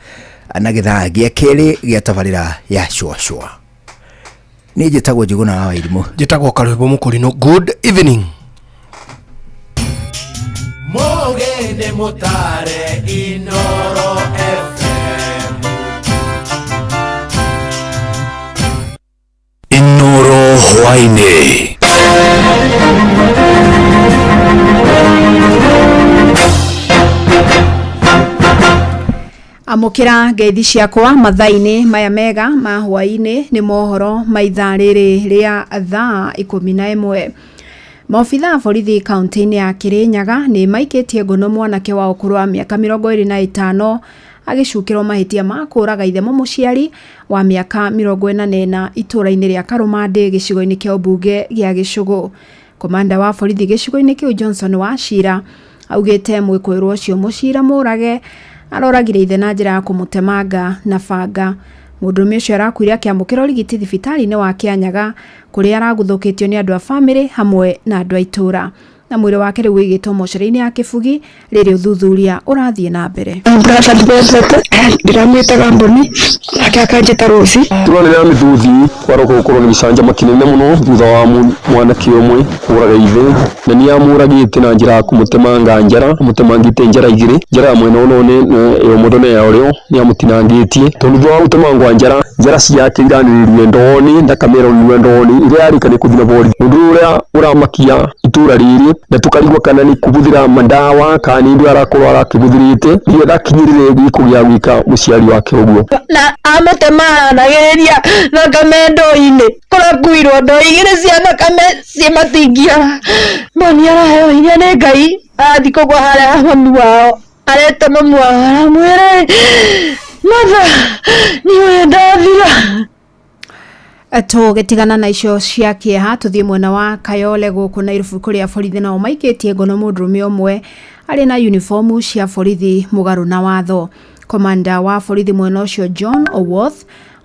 na gĩthaa gĩa kerĩ gĩa tabarĩra ya cũacũa. Niĩ njĩtagwo Njũgũna wa Wairimũ. Njĩtagwo Karwĩmbo Mũkũrinũ. Good evening. Mugende mutare Inoro FM. Inoro hwainĩ. Amũkĩra ngeithi ciakwa mathaa-inĩ maya mega ma hwaĩ-inĩ, nĩ mohoro ma ithaa rĩrĩ rĩa thaa 11. Maobitha a borithi kaunti-inĩ ya Kirinyaga nĩ maikĩtie ngono mwanake wa ũkũrũ wa mĩaka 25 agĩcukĩrwo mahĩtia ma kũũraga ithe mũmũciari wa mĩaka 44 itũũra-inĩ rĩa Karũmandĩ gĩcigo-inĩ kĩa ũmbunge gĩa Gĩcũgũ. Komanda wa borithi gĩcigo-inĩ kĩu Johnson Wachira augĩte mwĩkũĩrwo ũcio Mũcira Mũrage aroragire ithe na njĩra ya kũmũtemanga na banga. Mũndũrũme ũcio arakuire akĩamũkĩra ũrigiti thibitarĩ-inĩ wa Kĩanyaga kũrĩa araguthũkĩtio nĩ andũ a bamĩrĩ hamwe na andũ a itũũra. Na mwĩrĩ wake rĩu ũigĩtwo mocarĩ-inĩ ya Kĩbugi rĩrĩa ũthuthuria ũrathiĩ na mbere. Brother ndimwendete, ndiramwĩtaga Mboni, nake akanjĩta Rose. Tũronera mĩthuthi kwaroka gũkorwo nĩ gĩcanjama kĩnene mũno thutha wa mwanake ũmwe kũraga ithe na nĩ amũragĩte na njĩra ya kũmũtemanga njara amũtemangĩte njara igĩrĩ njara ya mwena ũno nĩ ya ũmotho na ya ũrĩo nĩ amũtinangĩtie tondũ thutha wa gũtemangwa njara njara ciake iranĩrĩirio ndoo-inĩ thakame ĩraunĩrĩrio ndoo-inĩ ĩrĩa yarĩka nĩ kũthiĩ na borithi ũndũ ũrĩa ũramakia itũra rĩrĩ na tũkarigwo kana nĩ kũhũthĩra mandawa kana nĩ indo arakorwo arakĩhũthĩrĩte nĩgetha akinyĩrĩre gĩko gĩa gwĩka mũciari wake ũguo. Na amũtema aranagĩrĩria thakame ndoo-inĩ kũrakuirwo ndoo igĩrĩ cia thakame ciĩ matingia. Mboni araheo hinya nĩ Ngai arathiĩ kũgwa harĩa ha mami wao areta mami wao aramwĩra mother niĩ ndathira. Tũgĩtigana na icio cia kĩeha tũthiĩ mwena wa Kayole gũkũ Nairobi kũrĩa borithi nao maikĩtie ngono mũndũrũme ũmwe arĩ na uniformu cia borithi mũgarũ na watho. Komanda wa borithi mwena ũcio John Owoth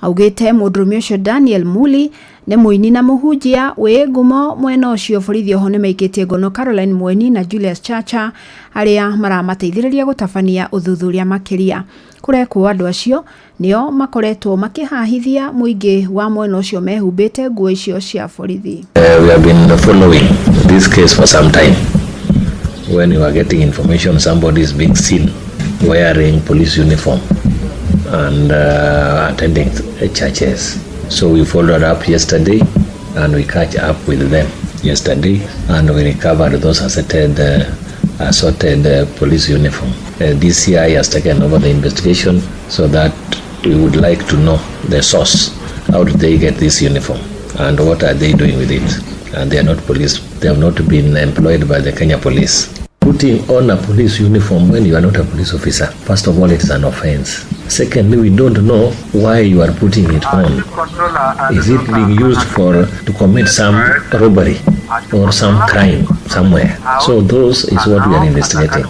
augĩte mũndũrũme ũcio Daniel Muli nĩ mũini na mũhunjia wĩ ngumo mwena ũcio. Borithi oho nĩ maikĩtie ngono Caroline Mweni na Julius Chacha arĩa maramateithĩrĩria gũtabania ũthuthuria makĩria. Kũrekwo andũ acio nĩo makoretwo makĩhahithia mũingĩ wa mwena ũcio mehumbĩte nguo icio cia borithi. We have been following this case for some time. When you are getting information somebody is being seen wearing police uniform and attending churches. So we followed up yesterday and we catch up with them yesterday and we recovered those assorted police uniform. DCI has taken over the investigation so that we would like to know the source. How did they get this uniform and what are they doing with it? And they are not police. They have not been employed by the Kenya police. Putting on a police uniform when you are not a police officer, first of all, it's an offense. Secondly, we don't know why you are putting it on. Is it being used for to commit some robbery or some crime somewhere? So those is what we are investigating.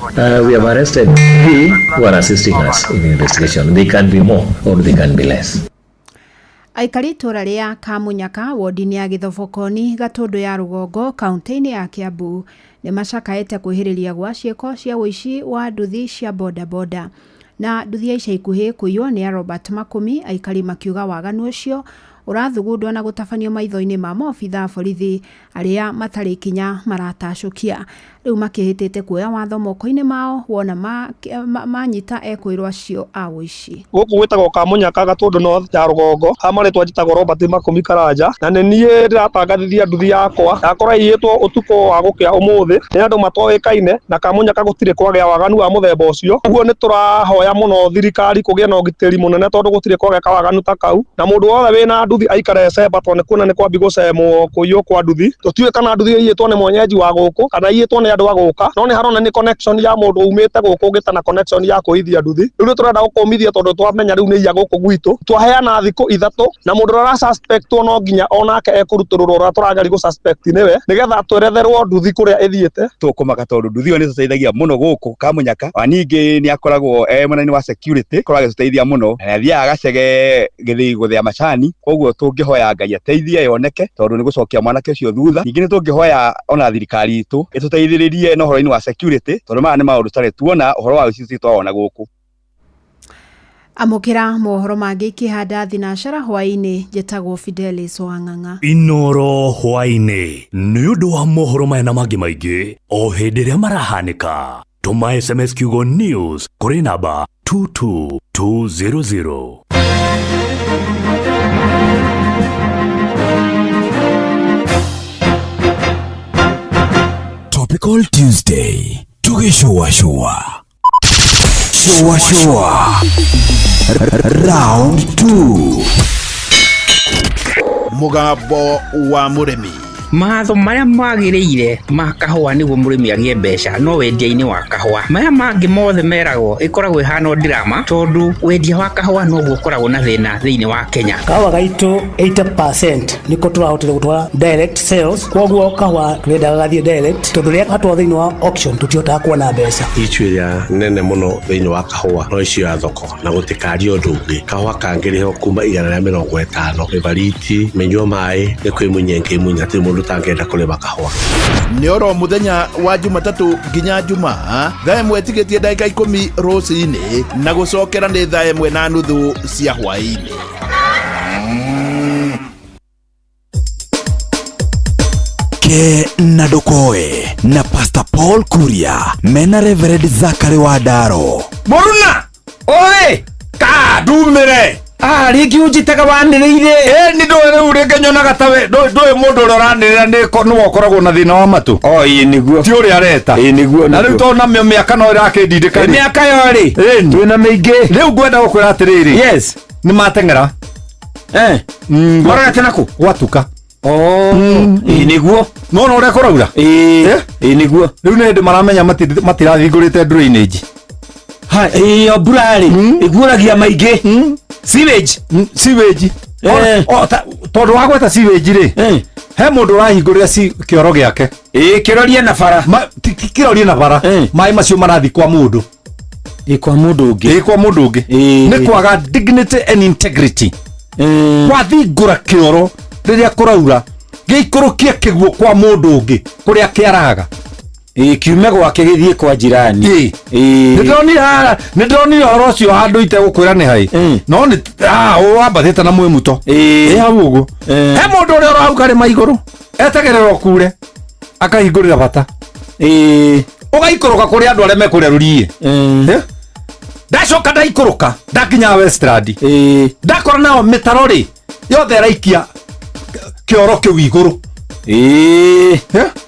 We have arrested 3 who are assisting us in the investigation. They can be more or they can be less. Aikari itũra rĩa Kamunyaka wodi-inĩ ya Gĩthobokoni Gatũndũ ya Rũgongo kaunti-inĩ ya Kiambu nĩ macakaĩte kwĩhĩrĩria gwa ciĩko cia ũici wa nduthi cia bodaboda na nduthi ya ica ikuhĩ kũiywo nĩ ya Robert Makũmi. Aikari makiuga waganu ũcio ũrathugundwo na gũtabanio maitho-inĩ ma maobitha a borithi arĩa matarĩ kinya maratacũkia. Rĩu makĩhĩtĩte kuoya watho moko-inĩ mao wona manyita ekwĩrwo acio a ũici. Gũkũ gwĩtagwo Kamunyaka Gatũndũ North ya Rũgongo, ha marĩtwa njĩtagwo Robert Makũmi Karanja, na nĩ niĩ ndĩratangathithia nduthi yakwa yakora iyĩtwo ũtukũ wa gũkĩa ũmũthĩ nĩ andũ matoĩkaine, na Kamunyaka gũtirĩ kwagĩa waganu wa mũthemba ũcio. Ũguo nĩ tũrahoya mũno thirikari kũgĩe na ũgitĩri mũnene tondũ gũtirĩ kwagĩa kawaganu ta kau, na mũndũ wothe wĩna nduthi aikare cemba tondũ nĩ kuona nĩ kwambi gũcemwo kũiywo kwa nduthi. Tũtiũĩ kana nduthi ĩiyĩtwo nĩ mwenyeji wa gũkũ kana ĩiyĩtwo nĩ andũ a gũka, no nĩ haronania connection ya mũndũ umĩte gũkũ ũngĩte na connection ya kũithia nduthi. Rĩu nĩ tũrenda gũkũmithia tondũ twamenya rĩu nĩ iya gũkũ gwitũ. Twaheana thikũ 3 na mũndũ ũrĩa ũrasuspectwo no nginya onake ekũrutũrũrwo ũrĩa tũrageria gũsuspect nĩwe nĩgetha tweretherwo nduthi kũrĩa ĩthiĩte. Tũkũmaka tondũ nduthi ĩyo nĩ ĩtũteithagia mũno gũkũ Kamunyaka, ona ningĩ nĩ akoragwo e mwena-inĩ wa security, akoragwo agĩtũteithia mũno na nĩ athiaga gacege gĩthĩi gũthĩa macani. Koguo tũngĩhoya Ngai ateithie yoneke tondũ nĩ gũcokia mwanake ũcio thutha. Ningĩ nĩ tũngĩhoya ona thirikari itũ ĩtũteithĩrĩrie na ũhoro-inĩ wa security tondũ maya nĩ maũndũ tũtarĩ tuona, ũhoro wa ũici twawona gũkũ. Amũkĩra mohoro mangĩ ikĩhanda thinacara hwaĩ-inĩ. Njĩtagwo Fidelis Wang'ang'a. Inoro hwaĩ-inĩ nĩ ũndũ wa mohoro maya na mangĩ maingĩ o hĩndĩ ĩrĩa marahanĩka. Tũma SMS kiugo news kũrĩ namba 22200. Topical Tuesday tugĩcũacũa cũacũa round 2. Mũgambo wa mũrĩmi Mawatho marĩa magĩrĩire ma kahũa nĩguo mũrĩmi agĩe mbeca no wendia-inĩ wa kahũa. Maya mangĩ mothe meragwo ĩkoragwo ĩhana o drama tondũ wendia wa kahũa noguo ũkoragwo na thĩna thĩinĩ wa Kenya. Kahũa gaitũ 80% nĩko tũrahotire gũtwara direct sales, koguo kahũa tũrendaga gathiĩ direct tondũ rĩrĩa gatwarwo thĩinĩ wa auction tũtihotaga kuona mbeca. Issue ĩrĩa nene mũno thĩinĩ wa kahũa no issue ya thoko na gũtikario ũndũ ũngĩ. Kahũa kangĩrĩhwo kuma 150 mĩbariti, mĩnyua maĩ nĩ kwĩmunya ĩngĩmunya, hatirĩ mũndũ ũtangĩenda kũrĩma kahũa. Nĩ oro mũthenya wa Jumatatũ nginya Jumaa thaa ĩmwe ĩtigĩtie ndagĩka ikũmi rũcinĩ na gũcokera nĩ thaa ĩmwe na nuthu cia hwaĩ-inĩ. Ke na ndũkoe na Pastor Paul Kuria mena Reverend Zachary Wandaro. Mũruna! Oi! Ka ndumĩre! Ah, rĩngĩ ũnjĩtaga wanĩrĩire. Ĩ nĩ ndũĩ rĩu rĩngĩ nyonaga ta we ndũĩ ndũĩ mũndũ ũrĩa ũranĩrĩra nĩ ko- nĩwe ũkoragwo na thĩna wa matũ. O ĩ nĩguo. Ti ũrĩa areta. Ĩ nĩguo. Na rĩu tondũ namĩo mĩaka no ĩrakĩndindĩka rĩ. Mĩaka yo rĩ. Ĩni. Twĩna mĩingĩ. Rĩu ngwenda gũkwĩra atĩrĩrĩ. Yes. Nĩ mateng'era. Eh. Marorete nakũ? Gwatuka. Oh. Ĩ nĩguo. Nona ũrĩa kũraura? Ĩ. Ĩ nĩguo. Rĩu nĩ hĩndĩ maramenya matirathingũrĩte drainage. Ha, ĩ mbura rĩ ĩguũragia maingĩ. Sewage. Sewage. Eh. O, ta- tondũ wa gweta sewage rĩ he mũndũ ũrahingũrĩra kĩoro gĩake. Ĩ kĩrorie na bara. Ma, ti, ti kĩrorie na bara. Maĩ macio marathi kwa mũndũ. Ĩ kwa mũndũ ũngĩ. Ĩ kwa mũndũ ũngĩ. Nĩ kwaga dignity and integrity. Wathingũra kĩoro rĩrĩa kũraura gĩikũrũkie kĩguo kwa mũndũ ũngĩ kũrĩa kĩarahaga. Ĩ kiume gwake gĩthiĩ kwa jirani. Ĩ. Nĩndĩronire haha- nĩndĩronire ũhoro ũcio handũ itegũkwĩra nĩ haĩ no nĩ ah, wambathĩte na mwĩmuto ĩ hau ũguo he mũndũ ũrĩa ũrahau karĩma igũrũ etagĩrĩra ũkure akahingũrĩra bata ũgaikũrũka kũrĩ andũ arĩa mekũrĩa rũriĩ Eh? ndacoka ndaikũrũka ndakinya Westland ndakora nao mĩtaro rĩ yothe ĩraikia kĩoro kĩu igũrũ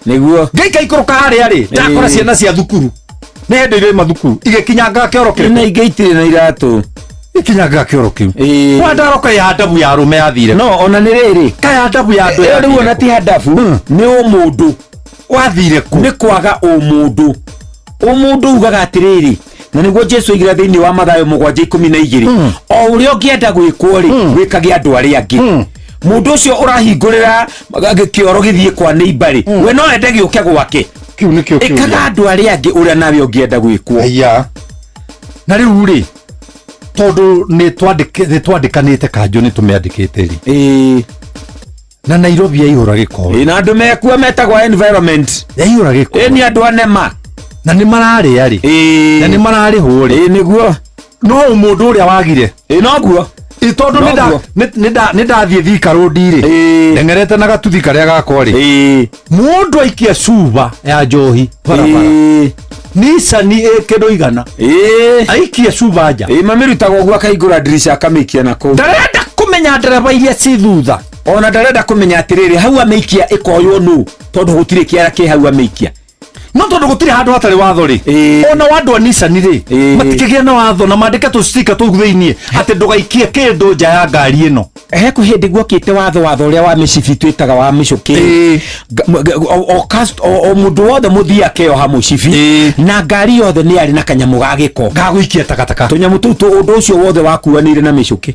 Nĩguo. Ngĩikaikũrũka harĩa rĩ ndakora ciana cia thukuru nĩ hĩndĩ irĩ mathukuru igĩkinyanga kĩoro kĩu Na ingĩ itirĩ na iratũ. ikinyangaga kĩoro kĩu wandaroka ya ndabu ya arũme yathire No ona nĩ rĩrĩ. kaya ndabu ya andũ Ĩyo rĩu ona ti handabu nĩ ũmũndũ. Wathire kũ? Nĩ kwaga ũmũndũ. Ũmũndũ ugaga atĩrĩrĩ na nĩguo Jesu oigire thĩinĩ wa Mathayo 7:12 o ũrĩa ũngĩenda gwĩkwo rĩ wĩkage andũ arĩa angĩ. Mũndũ ũcio ũrahingũrĩra kĩoro gĩthiĩ kwa neighbor rĩ we no ende gĩũke gwake. Kĩu nĩkĩo kĩũria. Ĩkaga andũ arĩa angĩ ũrĩa nawe ũngĩenda gwĩkwo. Aya. Na rĩu rĩ tondũ nĩ twandĩkanĩte kanjũ nĩ tũmĩandĩkĩte rĩ na Nairobi yaihũra gĩko Ĩ na andũ mekuo metagwo environment. Yaihũra gĩko. Ĩ nĩ andũ anema. Na nĩ mararĩa rĩ na nĩ mararĩhwo rĩ Ĩ nĩguo. No mũndũ ũrĩa wagire. Ĩ noguo. Ĩ tondũ nĩ nda- Noguo. nĩ ndathiĩ Thika Road rĩ ndeng'erete na gatuthi karĩa gakwa rĩ mũndũ aikia cuba ya njohi barabara Nissan ĩ kĩndũ igana aikie cuba nja Ĩ mamĩrutaga ũguo akahingũra ndirica akamĩikia na kũu. Ndarenda kũmenya ndereba iria ci thutha. Ona ndarenda kũmenya atĩrĩrĩ hau amĩikia ĩkoywo nũ tondũ gũtirĩ kĩara kĩ hau amĩikia. No tondũ gũtirĩ handũ hatarĩ watho rĩ ona wa andũ a Nissan rĩ matikĩgĩa na watho na mandĩke tũstika tũu thĩiniĩ atĩ ndũgaikie kĩndũ nja ya ngari ĩno. He kwĩ hĩndĩ guokĩte watho watho ũrĩa wa mĩcibi twĩtaga wa mĩcũkĩ o mũndũ wothe mũthii akeoha mũcibi na ngari yothe nĩ yarĩ na kanyamũ ga gĩko gagũikia takataka tũnyamũ tũu ũndũ ũcio wothe wakuanĩire na mĩcũkĩ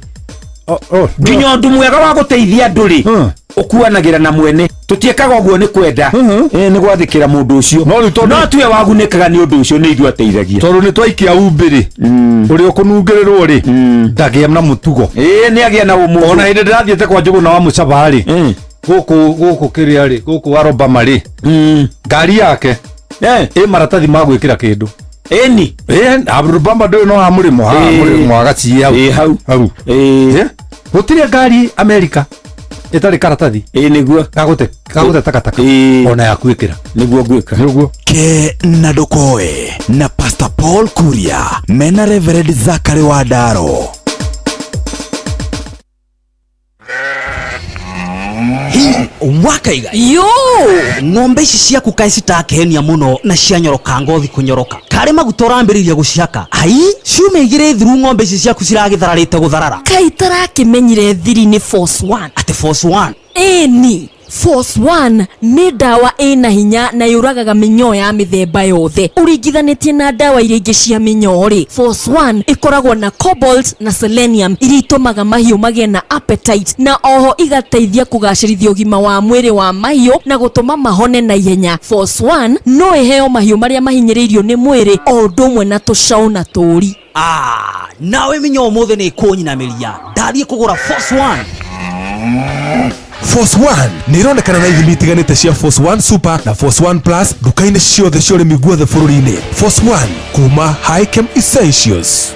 nginya ũndũ mwega wa gũteithia andũ rĩ ũkuanagĩra na mwene tũtiĩkaga ũguo nĩ kwenda nĩ gwathĩkĩra mũndũ ũcio no tuwe wagunĩkaga nĩ ũndũ ũcio nĩ ithuĩ ateithagia tondũ nĩ twaikia umbĩ rĩ ũrĩa ũkũnungĩrĩrwo rĩ ndagĩa na mũtugo nĩ agĩa na ũmũndũ ona hĩndĩ ndĩrathiĩte kwa Njũgũna wa Mũcaba rĩ gũkũ gũkũ kĩrĩa rĩ gũkũ Arobama rĩ ngari yake ĩ maratathi ma gwĩkĩra kĩndũ ĩni Arobama ndũĩ no ha mũrĩmo ha mũrĩmo wa gaciĩ hau hau hau gũtirĩ ngari Amerika ĩtarĩ karatathi ĩ nĩguo gagũte gagũte takataka ona ya gwĩkĩra nĩguo ngwĩka nĩguo Ke na ndũkoe na Pastor Paul Kuria mena Reverend Zachary Wandaro. Wakaiga yo ng'ombe ici ciaku kaĩ citakehenia mũno na cianyoroka ngothi kũnyoroka karĩ maguta ũrambĩrĩria gũcihaka ai ciumia igĩrĩ thiru ng'ombe ici ciaku ciragĩthararĩte gũtharara Kaĩ tarakĩmenyire thiri nĩ force one. Atĩ force one? Ĩni Force 1 nĩ ndawa ĩna hinya na yũragaga mĩnyoo ya mĩthemba yothe. Ũringithanĩtie na ndawa iria ingĩ cia mĩnyoo rĩ, Force 1 ĩkoragwo na cobalt na selenium iria itũmaga mahiũ magĩe na appetite na oho igateithia kũgacĩrithia ũgima wa mwĩrĩ wa mahiũ na gũtũma mahone na ihenya. Force 1 no ĩheo mahiũ marĩa mahinyĩrĩirio nĩ mwĩrĩ o ũndũ ũmwe na tũcaũ na tũũri. Ah, nawe mĩnyoo ũmũthĩ nĩ ĩkũnyinamĩria. Ndathiĩ kũgũra Force 1. Force 1 nĩ ironekana na ithimi itiganĩte cia Force 1 Super na Force 1 Plus nduka-inĩ ciothe cia ũrĩmi guothe bũrũri-inĩ. Force 1 kuma Hikem Essentials.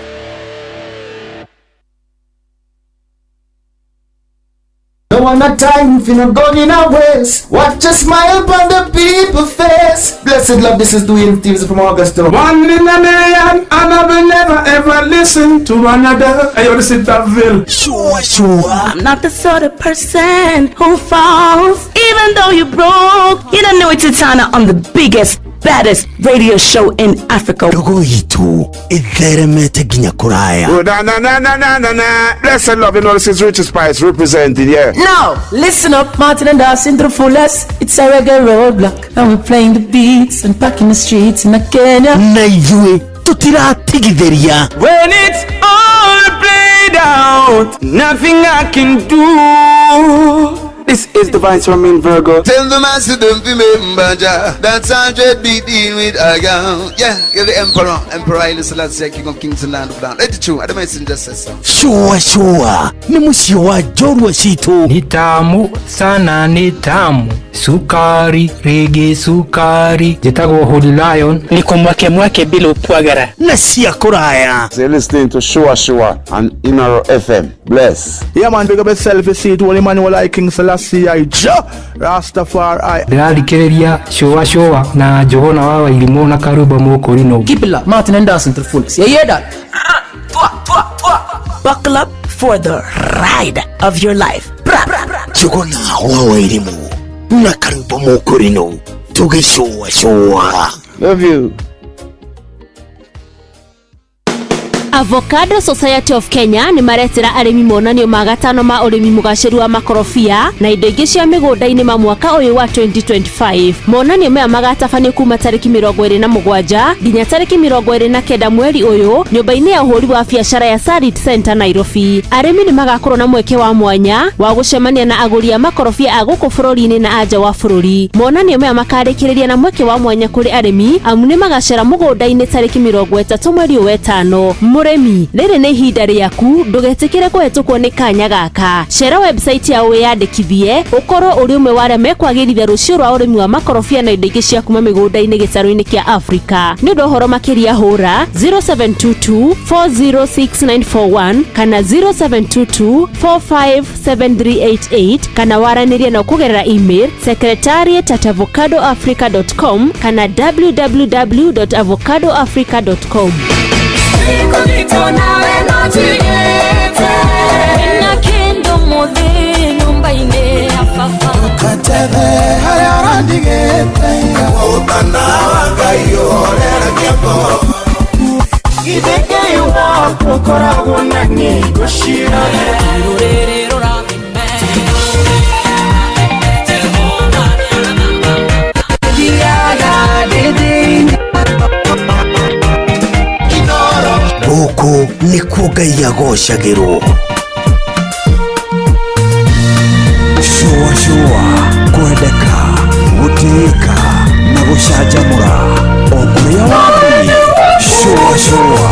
No one a time if you not gone in a waste. Watch a smile upon the people's face. Blessed love, this is Dwayne Stevens from Augusta. One in a million, and I will never ever listen to another. Hey, yo, this is Daville. Sure, sure. I'm not the sort of person who falls. Even though you broke, you don't know it's Titana on the biggest, baddest radio show in Africa. Ndogo itu itheremete nginya kuraya. Oh, na na na na na na na. Blessed love, you know this is Richie Spice representing, yeah. Now, listen up, Martin and Dawson to the fullest. It's a reggae roadblock, and we're playing the beats and packing the streets in Kenya. Na ithuĩ tũtiratigithĩria. When it's all played out, nothing I can do. This is the Vice Romain Virgo. Tell the master don't remember Jah. That's 100 beat deal with a girl. Yeah, you're the emperor. Emperor Haile Selassie, King of Kings and Land of Land. Let it true. I don't messenger says so. Sure, sure. Ni mũciĩ wa njorua citũ. Ni tamu sana, ni tamu. Sukari, rege sukari. Njĩtagwo Holy Lion. Niko mwake mwake bila upwagara. Na cia kũraya. So you're listening to Shua Shua on Inaro FM. Bless. Yeah, man, big up yourself. You see it, Holy Emmanuel I King Selassie I Jah Rastafari. Ndĩrathikĩrĩria Shua Shua na Njũgũna wa Wairimũ na Karumbo Mũkũrinũ. Keep it locked, Martin and Dawson to the fullest. You hear that? Buckle up for the ride of your life. Njũgũna wa Wairimũ na Karumbo Mũkũrinũ tũgĩcũa cũa. Love you. Avocado Society of Kenya nĩ maretĩra arĩmi monanio ma gatano ma ũrĩmi mũgacĩru wa makorobia na indo ingĩ cia mĩgũnda-inĩ ma mwaka ũyũ wa 2025. Monanio maya magatabanio kuma tarĩki 27 nginya tarĩki 29 mweri ũyũ nyũmba-inĩ ya ũhũri wa biacara ya Sarit Center Nairobi. Arĩmi nĩ magakorwo na mweke wa mwanya wa gũcemania na agũri a makorobia a gũkũ bũrũri-inĩ na anja wa bũrũri. Monanio maya makarĩkĩrĩria na mweke wa mwanya kũrĩ arĩmi amu nĩ magacera mũgũnda-inĩ tarĩki 30 mweri ũyũ wetano. Mũrĩmi, rĩrĩ nĩ ihinda rĩaku, ndũgetĩkĩre kũhetũkwo nĩ kanya gaka. Cera website yao wĩyandĩkithie ũkorwo ũrĩ ũmwe wa arĩa mekwagĩrithia rũciũ rwa ũrĩmi wa makorobia na indo ingĩ cia kuma mĩgũnda-inĩ gĩtarũ-inĩ kĩa Afrika. Nĩ ũndũ wa ũhoro makĩria hũra 0722 406941 kana 0722 457388 kana waranĩrie nao kũgerera email secretariat@avocadoafrica.com kana www.avocadoafrica.com. Gũkũ nĩkuo Ngai agocagĩrwo. Shua shua, kwendeka, gũtĩĩka na gũcanjamũra o kũrĩa wathiĩ. Shua shua.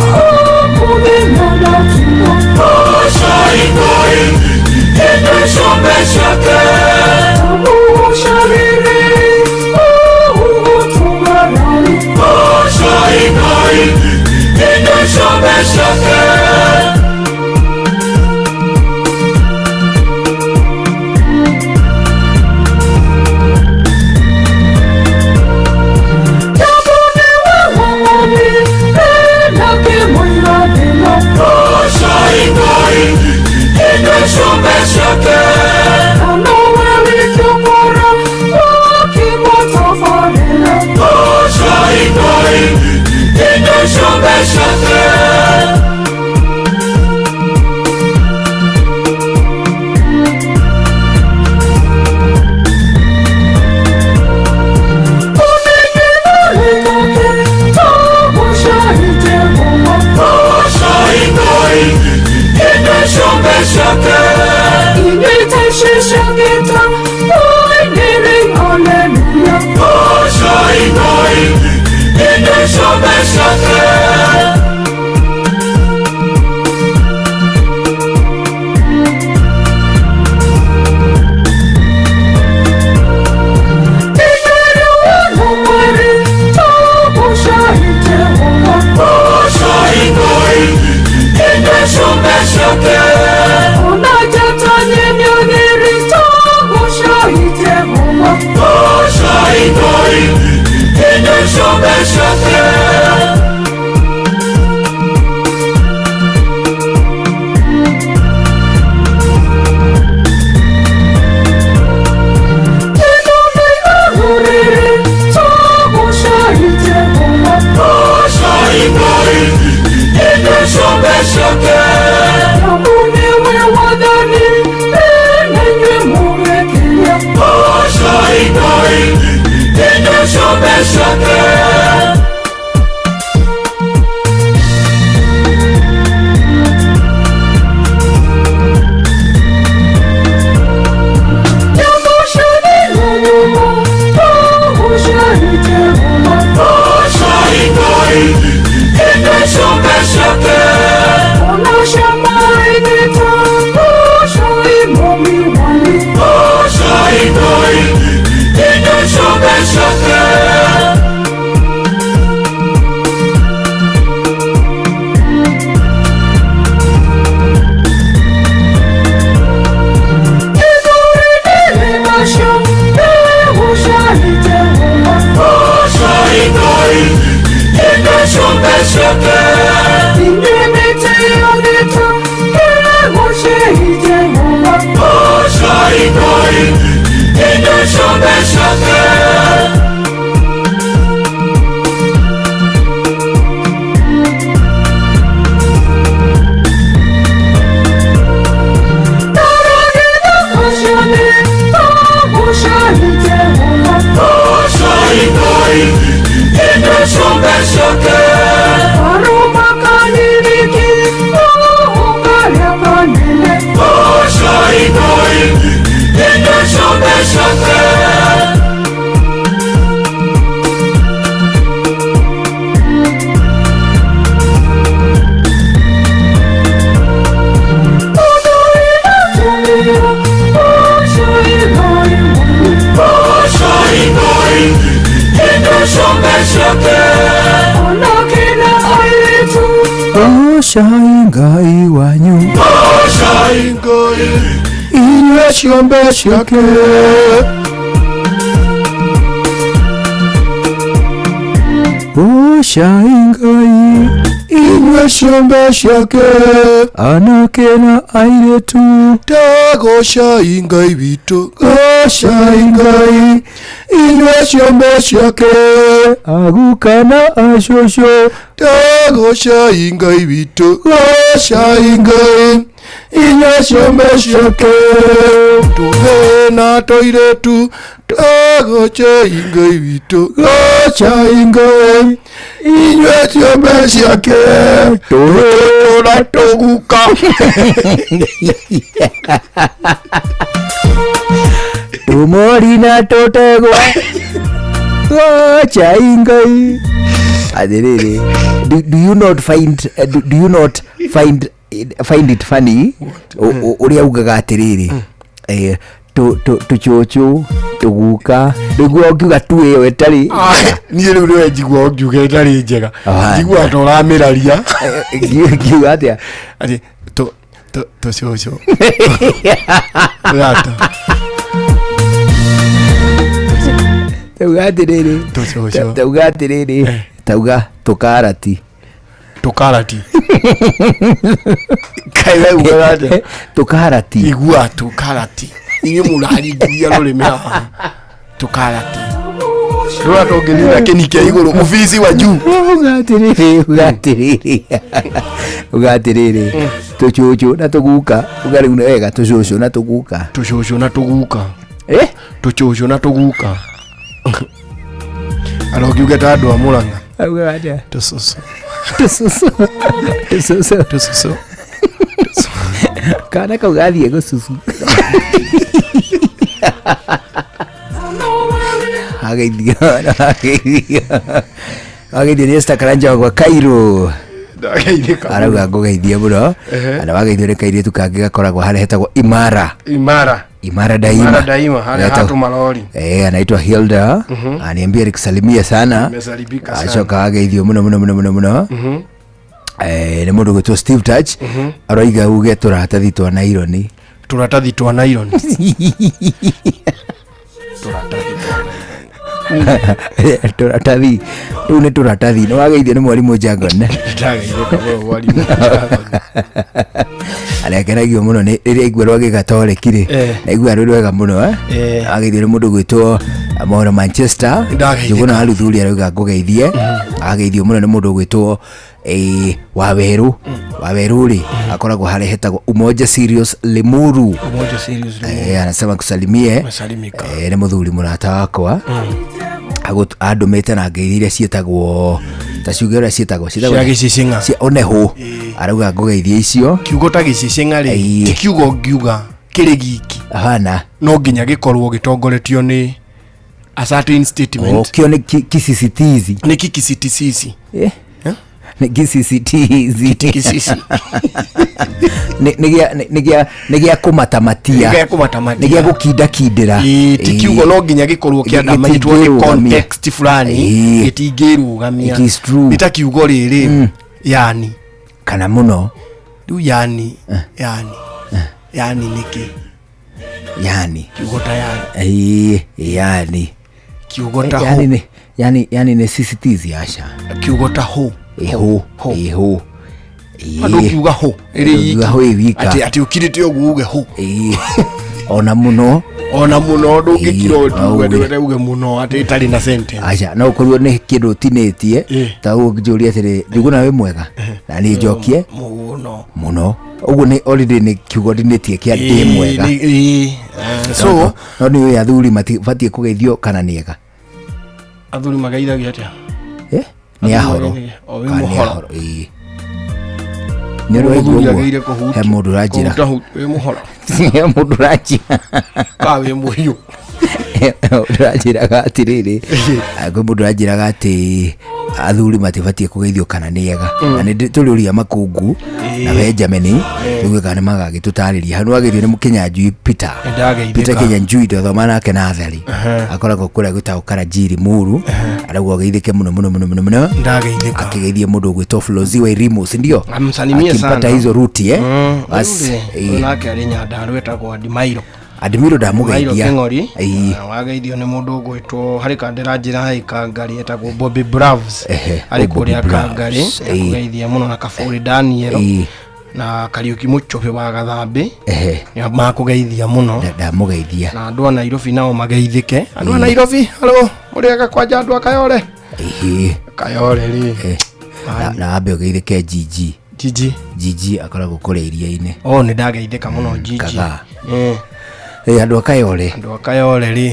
Goocai Ngai wanyu Goocai Ngai inyuĩ ciũmbe ciake Goocai Ngai inyuĩ ciũmbe ciake anake na airĩtu Goocai Ngai witũ Goocai Ngai inyuĩ ciũmbe ciake aguka na acũcũ Goocai Ngai witũ Goocai Ngai inyuĩ ciũmbe ciake tũhĩĩ na tũirĩtu Goocai Ngai witũ Goocai Ngai inyuĩ ciũmbe ciake tũhĩĩ na tũguka Tũmori na tũtegwa Goocai Ngai Atĩrĩrĩ, do you not find do you not find find it funny ũrĩa ugaga atĩrĩrĩ tũcũcũ tũguka nĩguo ũngiuga tu ĩyo ĩtarĩ niĩ rĩu nĩwe njigua ũngiuga ĩtarĩ njega njiguaga ta ũramĩraria ngiuga atĩa atĩ tũcũcũ Rata. Tauga atĩrĩrĩ Tũcũcũ. Tauga atĩrĩrĩ tauga tũkarati tũkarati Kaĩ we ugaga atĩa? Tũkarati igua tũkarati inyuĩ mũraringiria rũrĩmĩ haha tũkarati rũra tũngĩnina kĩni kĩa igũrũ mũbici wa juu uga atĩrĩrĩ uga atĩrĩrĩ uga atĩrĩrĩ tũcũcũ na tũguka uga rĩu nĩ wega tũcũcũ na tũguka tũcũcũ na tũguka tũcũcũ na tũguka arongiuge ta andũ a Mũrang'a Augaga atĩa? Tũcũcũ tũcũcũ tũcũcũ tũcũcũ kana kau gathiĩ gũcucu ageithio ageithio ageithio nĩ Esther Karanja gwa Cairo Ndageithĩka arauga ngũgeithie mũno Ehe. na wageithio nĩ kairĩtu kangĩ gakoragwo harĩa hetagwo Imara Imara Imara Daima Imara Daima harĩa Anaitwa- hatũ marori anaitwa Hilda aniambia nikusalimia sana Nimesalimika sana. acoka ageithio mũno mũno mũno mũno mũno nĩ mũndũ gwĩtwo Steve Touch aroiga uge tũratathi twa naironi tũratathi twa naironi tũratathi rĩu nĩ tũratathi nĩ wageithio nĩ mwarimũ Jagon Ndageithĩka mũno mwarimũ arĩa akenagio mũno nĩ rĩrĩa aigua rwa gĩgatoreki rĩ naigua rwĩ rwega mũno ageithio nĩ mũndũ gwĩtwo Mohoro Manchester Ndageithĩka. Njũgũna wa Luthuli arauga ngũgeithie ageithio mũno nĩ mũndũ gwĩtwo Wawerũ Wawerũ rĩ akoragwo harĩa hetagwo Umoja Serious Limuru Umoja Serious Limuru. Anasema kusalimie Umesalimika. Nĩ mũthuri mũrata wakwa andũmĩte na ngeithi iria ciĩtagwo ta ciuge ũrĩa ciĩtagwo Cia gĩcicing'a. cia oneho arauga ngũgeithie icio kiugo ta gĩcicing'a rĩ ti kiugo ngiuga kĩrĩ giki hana no nginya gĩkorwo gĩtongoretio nĩ a certain statement O, kĩo nĩ kisisitizi nĩ kikisitisizi nĩ kisisitizi Kisisi. Nĩ gĩa kũmatamatia Nĩ gĩa kũmatamatia. nĩ gĩa gũkindakindĩra Ĩĩ, ti kiugo no nginya gĩkorwo kĩandamanĩtwo nĩ Gĩtingĩrũgamia. context fulani Ĩĩ. gĩtingĩrũgamia It is true. nĩ ta kiugo rĩrĩ yani kana mũno rĩu yani yani yani nĩkĩ yani kiugo ta yani Ĩĩ, yani kiugo ta yani ho nĩ yani yani nĩ sisitizi aca kiugo ta ho ĩhũ ĩhũ Andũ ũkiuga ho ĩrĩ Ũkiuga ho ĩ wika. atĩ atĩ ũkirĩte ũguo uge ho Ĩĩ. ona mũno Ona mũno ndũngĩkira Ĩĩ, ũndũ uge mũno atĩ ĩtarĩ na sentence. Aca, no ũkorirwo nĩ kĩndũ ũtinĩtie ta ũguo ngĩnjũria atĩrĩ, Njũgũna wĩ mwega? Na niĩ njokie mũno. Mũno. Ũguo nĩ already nĩ kiugo ndinĩtie kĩa ndĩ mwega. So No nĩ ũĩ athuri matibatiĩ kũgeithio kana nĩ ega. Athuri mageithagia atĩa? Eh? Nĩ ahoro. O wĩ Kana nĩ mũhoro. ahoro, ĩĩ. Nĩ ũrĩ waigua Mũthuri ũguo? agĩrĩire kũhutia- He mũndũ ũranjĩra. Wĩ mũhoro. He mũndũ ũranjĩra. Ka wĩ mũhiũ. Ũranjĩraga atĩrĩrĩ, kwĩ mũndũ ũranjĩraga atĩ athuri matibatiĩ kũgeithio kana nĩ ega. Na nĩ tũrĩũria makungu na Benjamin tũigue kana nĩ magagĩtũtarĩria. Hau nĩwageithio nĩ Kĩnyanjui Peter. Nĩndageithĩka. Peter Kĩnyanjui twathoma nake nathari. Akoragwo kũrĩa gwĩtagwo Karajiri Muru. Arauga ũgeithĩke mũno mũno mũno mũno mũno. Ndageithĩka. Akĩgeithia mũndũ ũgwĩtwo Flozi wa Irimu, si ndio? Amsalimie Akimpata sana. hizo ruti eh. Bas, Rĩu rĩ, eh, ũyũ nake arĩ Nyandarua etagwo Adimairo. Adimiro Mairo ndamũgeithia. Kĩng'ori. Ĩĩ. Na wageithio nĩ mũndũ ũgwĩtwo harĩ kandĩra njĩra ĩ Kangari etagwo Bobby Bravs. Ehe, Arĩ oh, Bobby kũrĩa Kangari. Bravs, ĩĩ. Akũgeithia mũno na Kaburi Daniel. Ĩĩ. Na Kariũki Mũchũbĩ wa Gathambĩ. Ehe. Nĩ makũgeithia mũno. Ndamũgeithia. Na andũ a Nairobi nao mageithĩke. Andũ a Nairobi, halo, mũrĩega kwanja andũ a Kayole. Ĩhĩ. Kayole rĩ. Na wambe ũgeithĩke Gigi. Gigi. Gigi akoragwo kũrĩa iria-inĩ. Oh, nĩ ndageithĩka mũno Gigi. Kagaa. Eh. Ĩ, andũ a Kayole. Andũ a Kayole rĩ.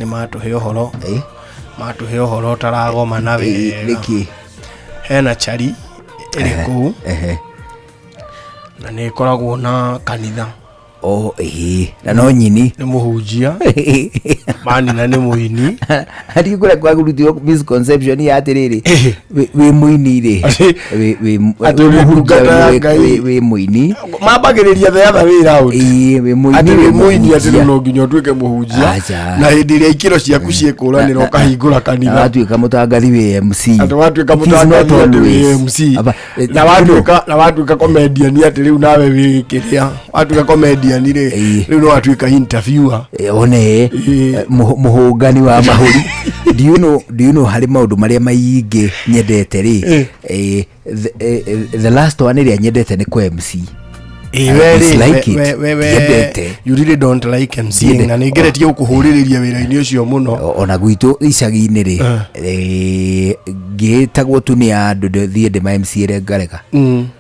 Nĩ matũhe ũhoro. Matũhe ũhoro ũtaragoma na wega. Nĩkĩ? Hena chari ĩrĩ kũu. Ehe. Na nĩ ĩkoragwo na kanitha. Oh, ĩhĩ. Na no nyini. Nĩ mũhunjia. Manina nĩ mũini. Hadi kũrĩa kwagũrutio misconception ya atĩrĩrĩ, wĩ mũini rĩ, Atĩ wĩ wĩ mũhunjia, ndungata ya Ngai. wĩ mũini. Mambagĩrĩria the other way round. Ĩĩ, wĩ mũini, Atĩ wĩ wĩ mũini atĩ mũhunjia. rĩu no nginya ũtuĩke mũhunjia. Aca. Na hĩndĩ ĩrĩa ikĩro ciaku ciĩkũranĩra ũkahingũra Na kanitha. watuĩka mũtangathi wĩ MC. Atĩ watuĩka It is not mũtangathi atĩ wĩ always. MC. Aba, Na watuĩka na watuĩka comedian atĩ rĩu nawe wĩ kĩrĩa. Watuĩka comedian rĩ, rĩu no watuĩka interviewer. One mũhũngani wa mahũri. Do you know harĩ maũndũ marĩa maingĩ nyendete rĩ, the last one ĩrĩa nyendete nĩ kũ MC. Ĩ, I we rĩ, dislike it. we- Ndiendete. you really don't like MCing Ndiende- na nĩ ngeretie gũkũhũrĩrĩria wĩra-inĩ ũcio mũno. Ona gwitũ icagi-inĩ rĩ, ngĩtagwo tu nĩ andũ thiĩ ndĩma MC ĩrĩa ngarega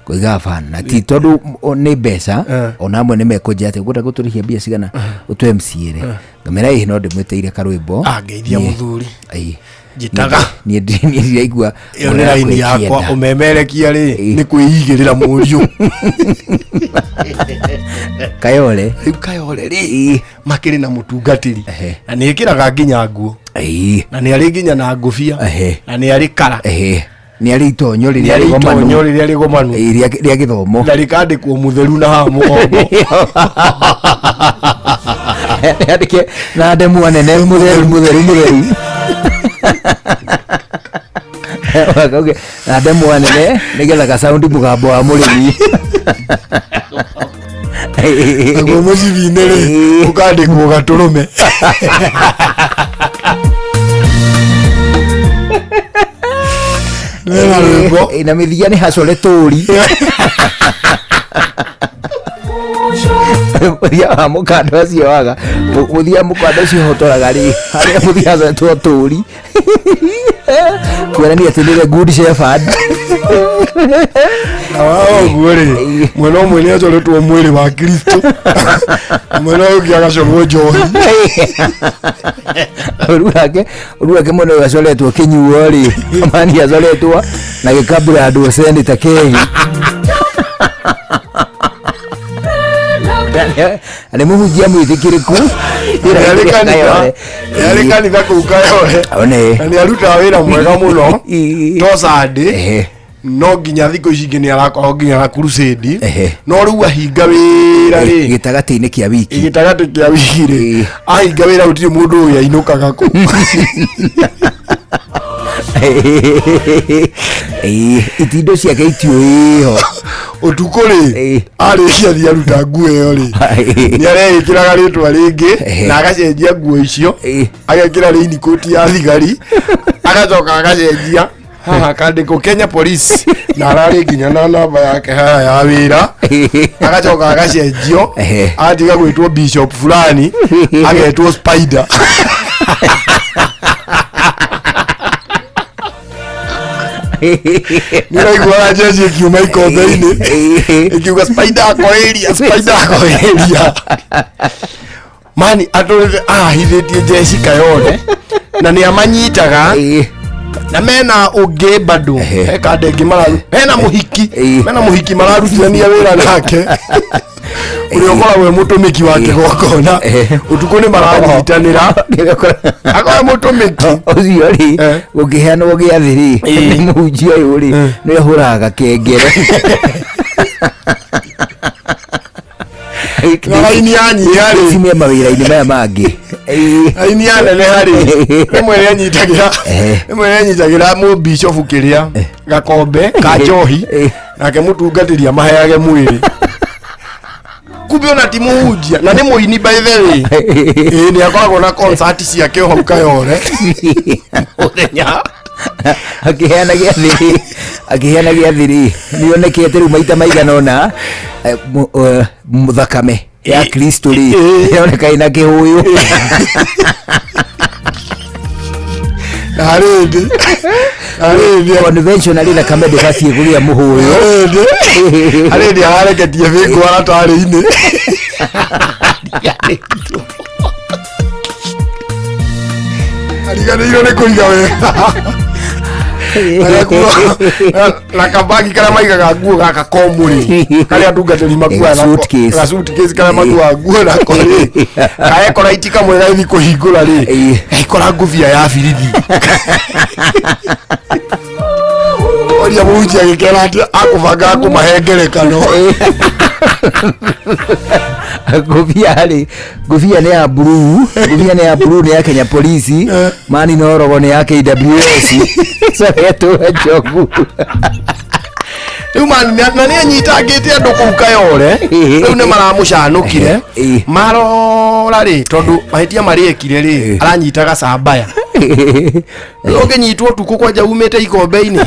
kũiga bana na ti tondũ nĩ mbeca, ona amwe nĩ mekũnjĩra atĩ ũkwenda gũtũrĩhia mbia cigana ũtũ MC ĩrĩ, ngamĩra ĩhĩ no ndĩmwĩtĩire karwĩmbo. Ah, ngeithia mũthuri. Ĩĩ. Njĩtaga. Niĩ ndiraigua Ĩyo nĩ raini yakwa ũmemerekia rĩ nĩ kwĩigĩrĩra mũriũ. Kayole. Rĩu Kayole rĩ makĩrĩ na mũtungatĩri na nĩ ĩkĩraga nginya nguo na nĩ arĩ nginya na ngũbia na nĩ arĩ kara. Nĩ arĩ itonyo Nĩ rĩrĩa arĩ rĩgomanu. itonyo rĩrĩa rĩgomanu. Ĩĩ, rĩa gĩthomo. Na rĩkandĩkwo mũtheru na haha mũgongo. Andĩke na ndemwa nene mũtheru mũtheru mũtheru. Wakauge, na ndemwa nene nĩgetha gacaundi mũgambo wa mũrĩmi. Naguo mũcibi-inĩ rĩ ũkandĩkwo gatũrũme. Wena rwĩmbo. Na mĩthia nĩ hacore tũri. Mũthia wa mũkanda ũcio waga mũthia mũkanda ũcio hotoraga rĩ harĩa mũthia hacoretwo tũri kuonania atĩ nĩwe good shepherd. Na wa ũguo rĩ mwena ũmwe nĩ acoretwo mwĩrĩ wa Kristo na mwena ũyũ ũngĩ agacorwo njohi. Ũru wake mwena ũyũ acoretwo kĩnyuo rĩ amani acoretwo na gĩkabura Senator Kegi. Na nĩ mũhunjia mwĩtĩkĩrĩku. Nĩ kanitha nĩ arĩ kanitha kũu Kayole. One. Na nĩ arutaga wĩra mwega mũno to Sunday no nginya thikũ ici ingĩ nĩ arakorwo nginya na crusade, no rĩu ahinga wĩra rĩ gĩtagatĩ-inĩ kĩa wiki. Gĩtagatĩ kĩa wiki rĩ ahinga wĩra gũtirĩ mũndũ ũyũ ainũkaga kũu. Ĩĩ, itindo ciake itiũĩho. Ũtukũ rĩ arĩkia thiĩ aruta nguo ĩyo rĩ nĩ areĩkĩraga rĩtwa rĩngĩ na agacenjia nguo icio agekĩra raincoat ya thigari agacoka agacenjia. Haha kandĩkwo Kenya Police, na ararĩ nginya na namba yake haha ya wĩra. Agacoka agacenjio, agatiga gwĩtwo bishop fulani, agetwo spider. Nĩũraiguaga jeshi ĩkiuma ikombe-inĩ ĩkiuga spider ako area, spider ako area. Mani atũrĩte ahithĩtie jeshi Kayole na nĩ amanyitaga, na mena ũngĩ bado he kanda ĩngĩ mararu, hena mũhiki, mena mũhiki mararutithania wĩra nake ũrĩa ũkoragwo e mũtũmĩki wa kĩgongona ũtukũ nĩ maranyitanĩra, akorwo mũtũmĩki. Ũcio rĩ, gũkĩheanwo gĩathĩ rĩ, nĩ mũhunjia ũyũ rĩ, nĩ ahũraga gakengere. Na raini yanyiha rĩ. Cimie mawĩra-inĩ maya mangĩ. Raini yaneneha rĩ, rĩmwe nĩanyitagĩra mũbicobu kĩrĩa gakombe ka njohi, nake mũtungatĩri amaheage mwĩrĩ. Kumbe ona ti mũhunjia na nĩ mũini, by the way. Ĩĩ, nĩ akoragwo na concert ciake o hau Kayole mũthenya. Akĩheana gĩathĩ rĩ, akĩheana gĩathĩ rĩ, nĩonekete rĩu maita maigana ũna, thakame ya Kristo rĩ ĩroneka ĩna kĩhũyũ. Na rĩndĩ, na rĩndĩ conventionally thakame ndĩbatiĩ kũgĩa mũhũyũ. Harĩ hĩndĩ arareketie bĩngũ aratarĩ-inĩ. Ariganĩirwo nĩ kũiga wega. Na kabagi karĩa maigaga nguo gaka komũrĩ, karĩa atungatĩri makuaga nako. Suitcase. Ga suitcase karĩa makuaga nguo nako rĩ, kaekora iti kamwe gagĩthiĩ kũhingũra rĩ, gaikora ngũbia ya birithi. Oria mũhunjia agĩkera atĩ akũbanga akũmahe ngerekano. Ngũbia rĩ, ngũbia nĩ ya blue, ngũbia nĩ ya blue, nĩ ya Kenya Police. Mani norogo nĩ ya KWS, coretwo njogu. Rĩu mani na nĩ anyitangĩte andũ kũu Kayole. Rĩu nĩ maramũcanũkire marora rĩ, tondũ mahĩtia marĩa ekire rĩ, aranyitaga cambaya. Rĩu ũngĩnyitwo ũtukũ kwanja umĩte ikombe-inĩ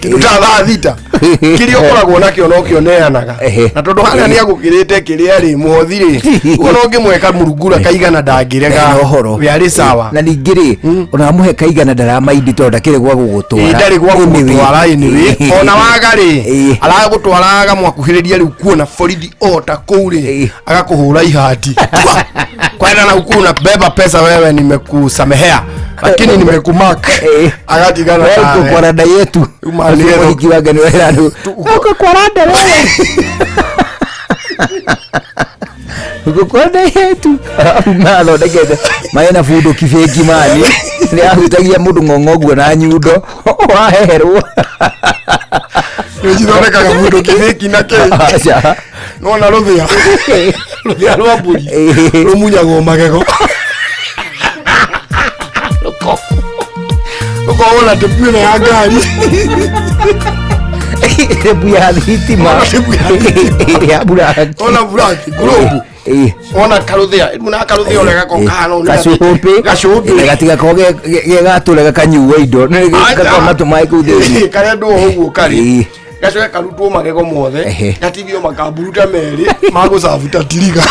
kĩndũ ta thaa 6, kĩrĩa ũkoragwo nakĩo nokĩo neanaga, na tondũ harĩa nĩ agũkĩrĩte kĩrĩa rĩ, mũhothi rĩ, ũguo no ũngĩmweka mũrungura kaigana ndangĩrega. Na ũhoro. We arĩ sawa. Na ningĩ rĩ, ona amũhe kaigana ndaramaindi tondũ ndakĩrĩ gwa gũgũtwara. Ĩ, ndarĩ gwa gũgũtwara anyway. Ona waga rĩ, aragũtwara agamwakuhĩrĩria rĩu kuona borithi ota kũu rĩ, agakũhũra ihati. Tua! Kwenda na huku unabeba pesa wewe, nimekusamehea lakini nimekumark. Agatigana Wewe nawe. uko kwa rada yetu. Uma nĩgetha- Mũhiki wake nĩ wera andũ. Uko kwa rada wewe, uko kwa rada yetu. Mathondekete maĩ na bunduki bĩngi mani nĩ ahutagia mũndũ ng'ong'o guo na nyundo waheherwo. Nĩcithondekaga bunduki bĩki na kĩ. Aca. Nona rũthĩa rwa mbũri rũmunyagwo magego, rũkorwo na tĩpu ĩno ya ngari. Tebu ya thitima. Ya buraki. Ona buraki ngurubu, ona karũthĩa rĩu na karũthĩa ũrĩa gakorwo kahana ũũ nĩ gacũmbĩ. Gacũmbĩ. Gatigakorwo ge gatũre gakanyua indo gakorwo na tũmaĩ kũu thĩinĩ. Karĩa ndũo ũguo karĩ gacoke karutwo magego mothe, gatigio makamburuta merĩ magũcabuta tiriga.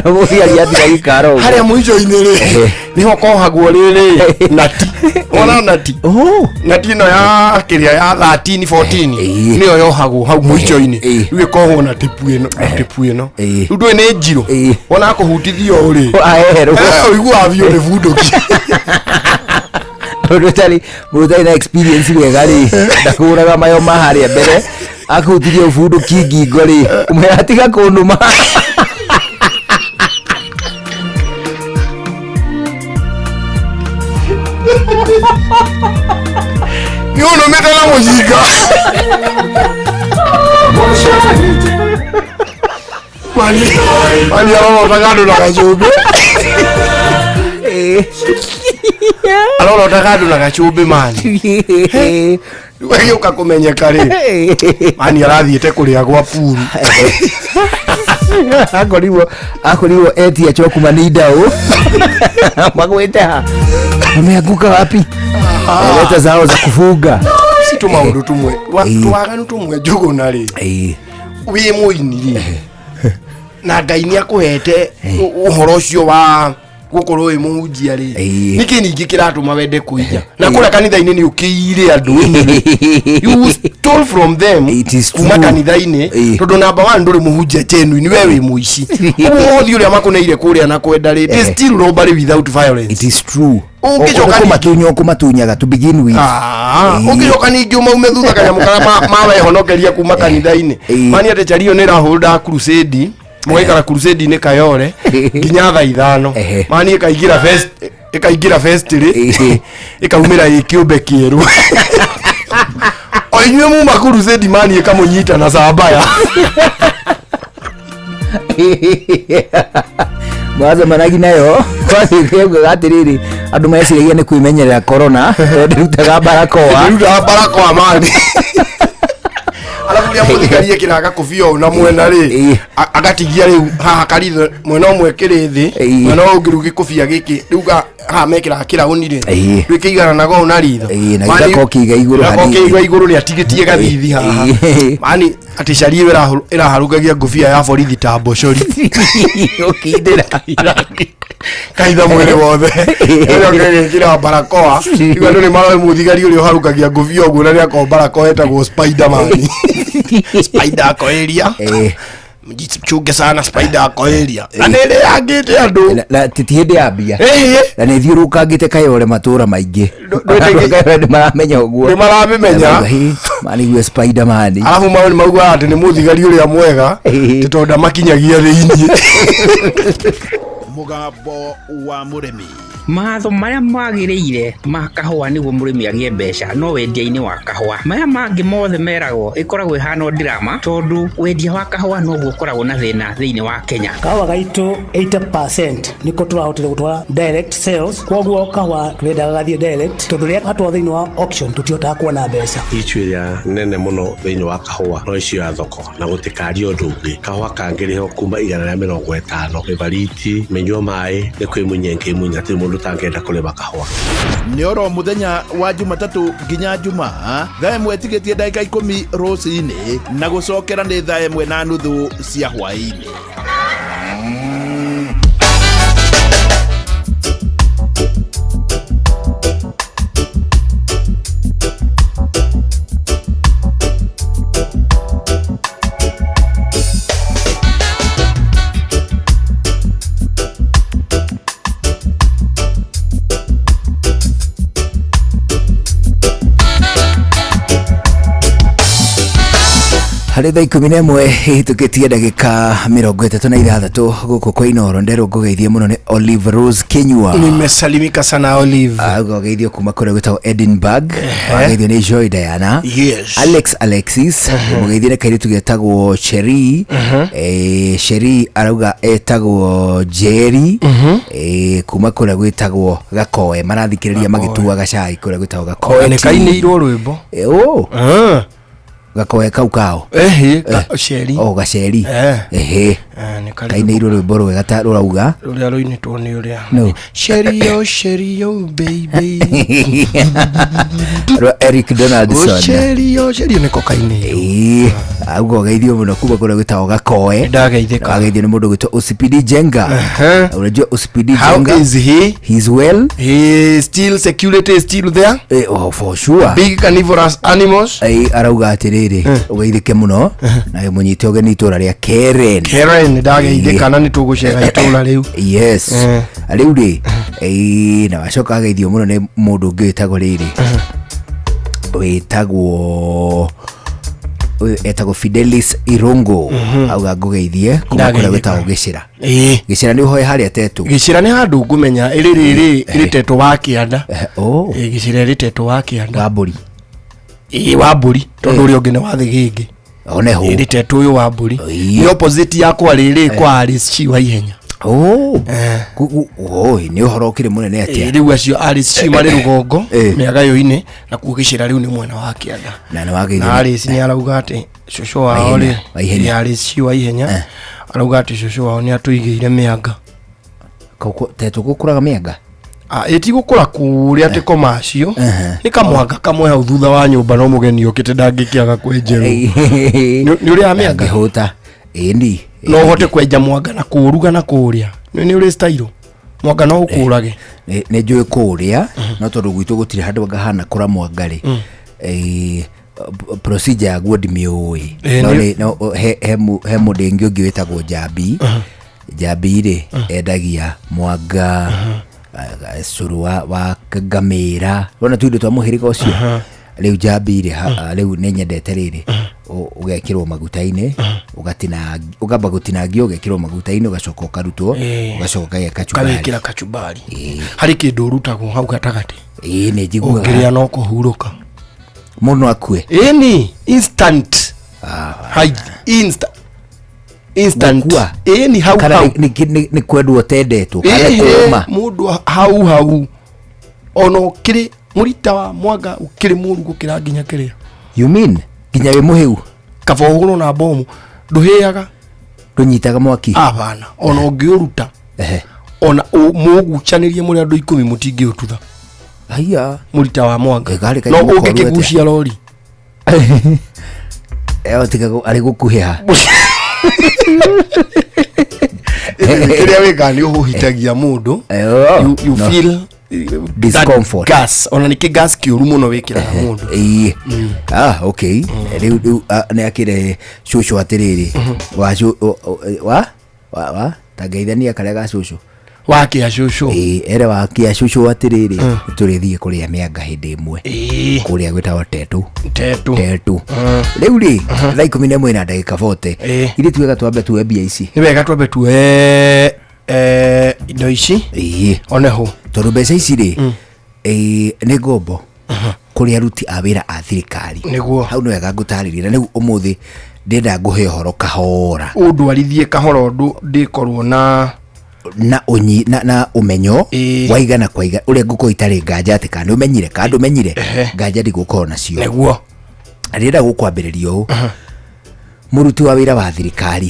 Mũciari atiga gĩkara ũguo. Harĩa mũico-inĩ rĩ, nĩho kohagwo rĩrĩ nati, ona nati, nati ĩno ya kĩrĩa ya 13 14 nĩyo yohagwo hau mũico-inĩ. Rĩu ĩkohwo na tipu ĩno, na tipu ĩno rĩu ndũĩ nĩ njirũ, ona akũhutithia ũũ rĩ, Aheherwo. Ũiguaga biũ nĩ bunduki. Mũndũ ũtarĩ na experience wega rĩ, ndakũraga mayo ma harĩa mbere akũhutithia ũbunduki ngingo rĩ, ũmwĩra tiga kũnũma. Nĩ ũnũmĩte na mũcinga. Mani mani arorotaga andũ na gacũmbĩ, arorotaga andũ na gacũmbĩ mani. Rĩu agĩũka kũmenyeka rĩ, mani arathiĩte kũrĩa gwa puru. Akorirwo akorirwo etia cho kuma ni ndau magwete ha wameanguka wapi? Leta zao za kufuga si tũmaũndũ tũmwe twaganu tũmwe Njũgũna rĩ wĩ mũini rĩ na Ngai nĩ akũhete ũhoro ũcio wa gũkorwo wĩ mũhunjia rĩ nĩkĩ ningĩ kĩratũma wende kũiya na kũrĩa kanitha-inĩ nĩ ũkĩire andũ you stole from them kuma kanitha-inĩ tondũ number one ndũrĩ mũhunjia genuine we wĩ mũici ũguo ũrĩa makũneire kũrĩa na kwenda rĩ it is still robbery without violence. It is true. Ũngĩcoka Kũmatunya ũkũmatunyaga to begin with. Ũngĩcoka ningĩ ũmaume thutha kanyamũ karĩa mawehonokeria kuma kanitha-inĩ mani atĩ chario nĩ ĩrahũnda crusade mũgaikara crusade-inĩ Kayore nginya thaa 5 mani ĩkaingĩra fest ĩkaingĩra festiri ĩkaumĩra ĩ kĩũmbe kĩerũ o inyuĩ muma crusade mani ĩkamũnyita na cambaya. Mwacemanagia nayo kwaugaga atĩrĩrĩ andũ meciragia nĩ kwĩmenyerera corona tondũ ndĩrutaga barakoa. Ndĩrutaga barakoa mani alafu rĩa mũthigari ekĩraga gakobia ũũ na mwena rĩ agatigia rĩu haha karitho mwena ũmwe kĩrĩ thĩ mwena ũyũ ũngĩ rĩu gĩkobia gĩkĩ rĩu haha mekĩraga kĩraũni rĩ rĩu kĩigananaga ũũ na ritho na gĩgakorwo kĩiga igũrũ hanini kĩiga igũrũ nĩ atigĩtie gathithi haha mani atĩ caria ĩyo ĩraharũkagia ngũbia ya borithi ta mbocori ũkindĩra kaitha mwĩrĩ wothe ĩgekĩra barakoa rĩu andũ nĩ maroĩ mũthigari ũrĩa ũharũkagia ngũbia ũguo na nĩakorwo barakoa etagwo Spiderman. Spider ako area mjichunge sana spider ako area na nĩ ĩrĩangĩte andũ na ti hĩndĩ ya mbia na nĩ thiũrũkangĩte Kayore matũra maingĩ nĩ maramenya ũguo nĩ maramĩmenya manigue Spiderman alafu mao nĩ maugaga atĩ nĩ mũthigari ũrĩa mwega tĩ tondũ ndamakinyagia thĩinĩ. Mũgambo wa mũrĩmi. Matho marĩa magĩrĩire ma kahũa nĩguo mũrĩmi agĩe mbeca no wendia-inĩ wa kahũa. Maya mangĩ mothe meragwo ĩkoragwo ĩhana drama tondũ wendia wa kahũa noguo ũkoragwo na thĩna thĩinĩ wa Kenya. Kahũa gaitũ 80% nĩko tũrahotire gũtwara direct sales koguo kahũa tũrendaga gathiĩ direct tondũ rĩrĩa gatwarwo thĩinĩ wa auction tũtihotaga kuona mbeca. Icu ĩrĩa nene mũno thĩinĩ wa kahũa no icio ya thoko na gũtikaria ũndũ ũngĩ kahũa kangĩrĩhwo kuma 150 mĩbariti mĩnyua maĩ nĩ kwĩmunya ĩngĩmunya hatirĩ mũndũ ũtangĩenda kũrĩma kahũa. Nĩ oro mũthenya wa Jumatatũ nginya Jumaa thaa 1 tigĩtie ndagĩka 10 rũcinĩ na gũcokera nĩ thaa 1:30 cia hwaĩ-inĩ. Harĩ thaa 11 hĩtũkĩtie ndagĩka 36 gũkũ kwa Inooro nderwo ngũgeithie mũno nĩ Olive Rose Kinyua. Nimesalimika sana Olive. Ũgeithio kuma kũrĩa gwĩtagwo Edinburgh. Wageithio nĩ Joy Diana. Yes. Alex Alexis. Mũgeithie nĩ kairĩtu getagwo Cherie. Cherie arauga etagwo Jerry. Kuma kũrĩa gwĩtagwo Gakoe marathikĩrĩria magĩtuaga cai kũrĩa gwĩtagwo Gakoe. Nĩ kainĩirwo rwĩmbo. Gakoe kau kao gaceri o gaceri ehe kainĩirwo rwĩmbo rwega ta rũrauga rũrĩa rũinĩtwo nĩ ũrĩa Cherio Cherio baby rwa Eric Donaldson. Cherio Cherio nĩko kainĩirwo. Auga ũgeithio mũno kuma kũrĩa gwĩtagwo Gakoe. Ndageithĩka. Wageithio nĩ mũndũ gwĩtwo OCPD Jenga. Unajua OCPD Jenga? How is he? He's well. He still security is still there. Oh, for sure. Big carnivorous animals. Arauga atĩrĩrĩ ũgeithĩke mũno na mũnyite ũgeni itũra rĩa Keren. Keren ndageithĩka na nĩtũgũcera itũra rĩu. Yes. Rĩu rĩ na wacoka ageithio mũno nĩ mũndũ ũngĩ wĩtagwo rĩrĩ wĩtagwo etagwo Fidelis Irungu auga ngũgeithie kuma kũrĩa gwĩtagwo Gĩcĩra. Gĩcĩra nĩ ũhoe harĩa Tetũ. Gĩcĩra nĩ handũ ngũmenya ĩrĩ rĩrĩ ĩrĩ Tetũ wa kĩanda. Gĩcĩra ĩrĩ Tetũ wa kĩanda. Wa mbũri. Wa mbũri tondũ ũrĩa ũngĩ nĩ wa thĩgĩngĩ. Oneho. Ĩrĩ Tetũ ũyũ wa mbũri. Nĩ opposite yakwa rĩrĩ kwa Alice Chi wa ihenya. Oh. Nĩ ũhoro ũkĩrĩ mũnene atĩa? Rĩu acio Alice Shi marĩ rũgongo Eh. mĩagayo-inĩ na kuo gĩcĩra rĩu nĩ mwena wa kĩanda. Na nĩ wageithio. Na Alice nĩ arauga atĩ cũcũ wao rĩ, Wa ihenya. ĩ, Alice Shi wa ihenya arauga atĩ cũcũ wao nĩ atũigĩire mĩanga. Tetũ gũkũraga mĩanga? Ĩti gũkũra kũrĩa atĩ komacio nĩ kamwanga kamwe hau thutha wa nyũmba no mũgeni ũkĩte ndangĩkĩaga kwenjerwo. Nĩ ũrĩaga mĩanga? Ndangĩhũta. Ĩni. No ũhote kwenja mwanga na kũũruga na kũũrĩa. Nĩ ũrĩ style. Mwanga no ũkũrage. Nĩ njũĩ kũũrĩa no tondũ gwitũ gũtirĩ handũ ngahana kũra mwanga rĩ. Procedure yaguo ndimĩũĩ. No no he he mũndũ ũngĩ ũngĩ wĩtagwo Njambi. Njambi rĩ endagia mwanga, cũrũ wa ngamĩra. Wona tuindo twa mũhĩrĩga ũcio. Rĩu Njambi rĩ, rĩu nĩ nyendete rĩrĩ ũgekĩrwo maguta-inĩ, ũkamba gũtinangio ũgekĩrwo maguta-inĩ ũgacoka ũkarutwo, ũgacoka ũkagĩa kachumbari. Ũkawĩkĩra kachumbari. Harĩ kĩndũ ũrutagwo hau gatagatĩ. Ĩĩ nĩ njiguaga. Ũngĩrĩa no kũhurũka. Mũndũ no akue. Ĩni instant. Hai instant. Instant. Gũkua. Ĩni hau Kana hau. nĩ kwendwo ũtendetwo kana Ĩhĩ, kũũma. mũndũ hau hau ona ũkĩrĩ mũrita wa mwanga ũkĩrĩ mũru gũkĩra nginya kĩrĩa. You mean nginya wĩ mũhĩu? Kaba ũhũrwo na bomu ndũhĩaga. Ndũnyitaga mwaki? Abana ona ũngĩũruta ona mũgucanĩrie mũrĩ andũ 10 mũtingĩũtutha. Haiya. Mũrita wa mwanga. Karĩ No kanyamũ koru atĩa? ũngĩkĩgucia rori. Tiga arĩ gũkuhĩha. Kĩrĩa wĩkaga nĩ ũhũhitagia mũndũ. You no. feel Discomfort. that gas ona nĩkĩ gas kĩũru mũno wĩkĩraga mũndũ. Ĩĩ. Okay. Rĩu rĩu nĩ akĩre cũcũ atĩrĩrĩ. Wa wa wa wa tangeithania karĩa ga cũcũ. Wakĩa cũcũ. Ĩĩ, ere wakĩa cũcũ atĩrĩrĩ tũrĩthiĩ kũrĩa mĩanga hĩndĩ ĩmwe. Kũrĩa gwĩtagwo Tetũ. Tetũ. Tetũ. Rĩu rĩ, thaa 11 na ndagĩka 40. Ithuĩ tuwega twambe tuoe mbia ici. Nĩ wega twambe tuoe indo ici. Ĩĩ. One ho. Tondũ mbeca ici rĩ, nĩ ngombo kũrĩ aruti a wĩra a thirikari. Nĩguo. Hau nĩ wega ngũtarĩrie na rĩu ũmũthĩ ndĩrenda ngũhe ũhoro kahora. Ũndwarithie kahora ũndũ ndĩkorwo na na unyi na, na umenyo waigana kwa igana uria ngukorwo itarĩ nganja atĩ kana ũmenyire kana ndũmenyire nganja ndigũkorwo nacio. Nĩguo. Ndĩrenda gũkwambĩrĩria ũũ. Mũruti wa wĩra wa thirikari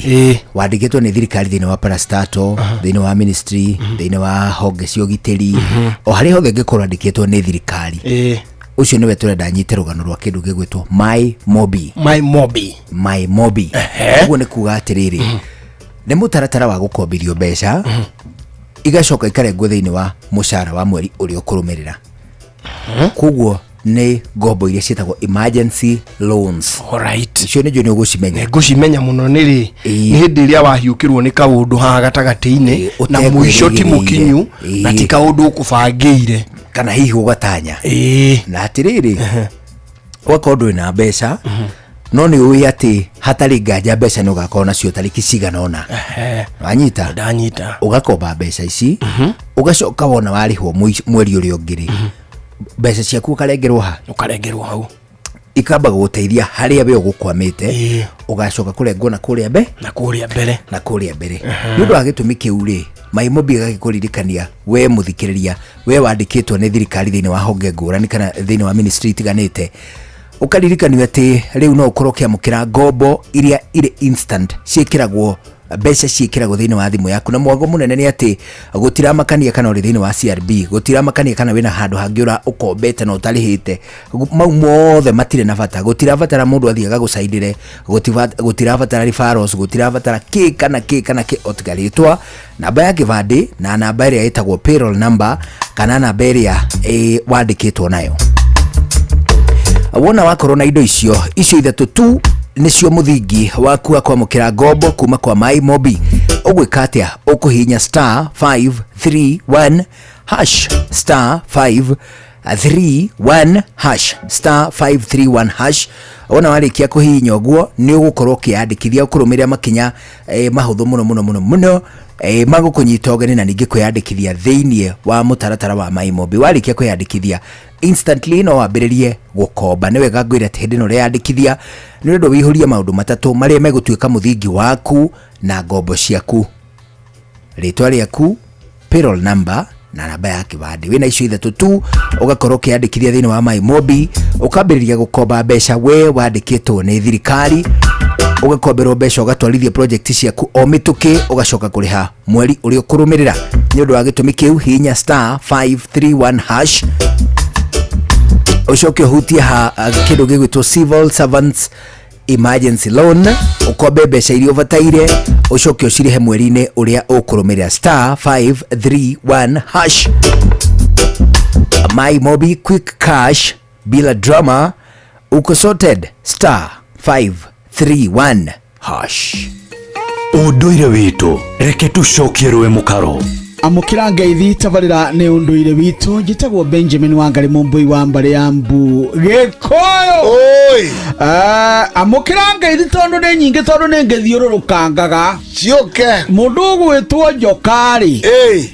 wandĩkĩtwo nĩ thirikari thĩinĩ wa parastatal, thĩinĩ wa ministry, thĩinĩ wa honge cia ũgitĩri, o harĩa hothe angĩkorwo andĩkĩtwo nĩ thirikari, ũcio nĩwe tũrenda nyite rũgano rwa kĩndũ gĩgwĩtwo My Mobi. My Mobi. My Mobi. Ũguo nĩ kuga atĩrĩrĩ, nĩ mũtaratara wa gũkombithio mbeca igacoka ikarengwo thĩinĩ wa mũcara wa mweri ũrĩa ũkũrũmĩrĩra. Koguo nĩ ngombo iria ciĩtagwo emergency loans. Alright. Icio nĩnjũĩ nĩ ũgũcimenya. Ngũcimenya mũno nĩ rĩ, nĩ hĩndĩ ĩrĩa wahiũkĩrwo nĩ kaũndũ haha gatagatĩ-inĩ na mũico ti mũkinyu na ti kaũndũ ũkũbangĩire kana hihi ũgatanya. Na atĩrĩrĩ, ũgakorwo ndũrĩ na mbeca no nĩ ũĩ atĩ hatarĩ nganja mbeca nĩ ũgakorwo nacio tarĩki cigana ũna. Wanyita? Ndanyita. Ũgakomba mbeca ici, ũgacoka wona warĩhwo mweri ũrĩa ũngĩ rĩ, mbeca ciaku ũkarengerwo ha? Ũkarengerwo hau. Ikamba gũgũteithia harĩa we ũgũkwamĩte, ũgacoka kũrengwo na kũrĩa na kũrĩa mbere. Na kũrĩa mbere. Nĩ ũndũ wa gĩtũmi kĩu rĩ, My Mobi ĩgagĩkũririkania we mũthikĩrĩria, we wandĩkĩtwo nĩ thirikari thĩinĩ wa honge ngũrani kana thĩinĩ wa ministry itiganĩte, ũkaririkanio atĩ rĩu no ũkorwo ũkĩamũkĩra ngombo iria irĩ instant, ciĩkĩragwo mbeca ciĩkĩragwo thĩinĩ wa thimũ yaku. Na mwago mũnene nĩ atĩ gũtiramakania kana ũrĩ thĩinĩ wa CRB, gũtiramakania kana wĩna handũ hangĩ ũra ũkombete na ũtarĩhĩte, mau mothe matirĩ na bata. Gũtirabatara mũndũ athiĩ agagũcainĩre, gũtirabatara referrals, gũtirabatara kĩ kana kĩ kana kĩ, o tiga rĩtwa, namba ya kĩbandĩ na namba ĩrĩa ĩtagwo payroll number kana namba ĩrĩa wandĩkĩtwo nayo. Wona wakorwo na indo icio, icio ithatũ tu nĩcio mũthingi waku wa kwamũkĩra ngombo kuma kwa My Mobi. Ũgwĩka atĩa? Ũkũhihinya star 531 hash, star 531 hash, star 531 hash. Wona warĩkia kũhihinya ũguo nĩ ũgũkorwo ũkĩyandĩkithia, ũkũrũmĩrĩra makinya mahũthũ mũno mũno mũno mũno, magũkũnyita ũgeni na ningĩ kwĩyandĩkithia thĩinĩ wa mũtaratara wa My Mobi. Warĩkia kwĩyandĩkithia instantly no wambĩrĩrie gũkomba. Nĩ wega ngwĩre atĩ hĩndĩ ĩno ũreyandĩkithia nĩ ũndũ wĩihũrie maũndũ matatũ marĩa megũtuĩka mũthingi waku na ngombo ciaku. Rĩtwa rĩaku, payroll number na namba ya kĩbandĩ. Wĩna icio ithatũ tu ũgakorwo ũkĩandĩkithia thĩinĩ wa MyMobi, ũkambĩrĩria gũkomba mbeca we wandĩkĩtwo nĩ thirikari, ũgakomberwo mbeca ũgatwarithia project ciaku o mĩtũkĩ, ũgacoka kũrĩha mweri ũrĩa ũkũrũmĩrĩra. Nĩ ũndũ wa gĩtũmi kĩu, hihinya star 531 hash, ũcoke ũhutie ha kĩndũ gĩgwĩtwo civil servants emergency loan, ũkombe mbeca iria ũbataire, ũcoke ũcirĩhe mweri-inĩ ũrĩa ũkũrũmĩrĩra. Star 531 hash. MyMobi, quick cash bila drama, uko sorted. Star 531 hash. Ũndũire witũ, reke tũcokie rũĩ mũkaro. Amũkĩra ngeithi tabarĩra nĩ ũndũire witũ. Njĩtagwo Benjamin Wangari, Mũmbũi wa mbarĩ ya Mbu Gĩkũyũ. Amũkĩra ngeithi tondũ nĩ nyingĩ, tondũ nĩ ngĩthiũrũrũkangaga ciũke. Mũndũ ũgwĩtwo Njoka rĩ,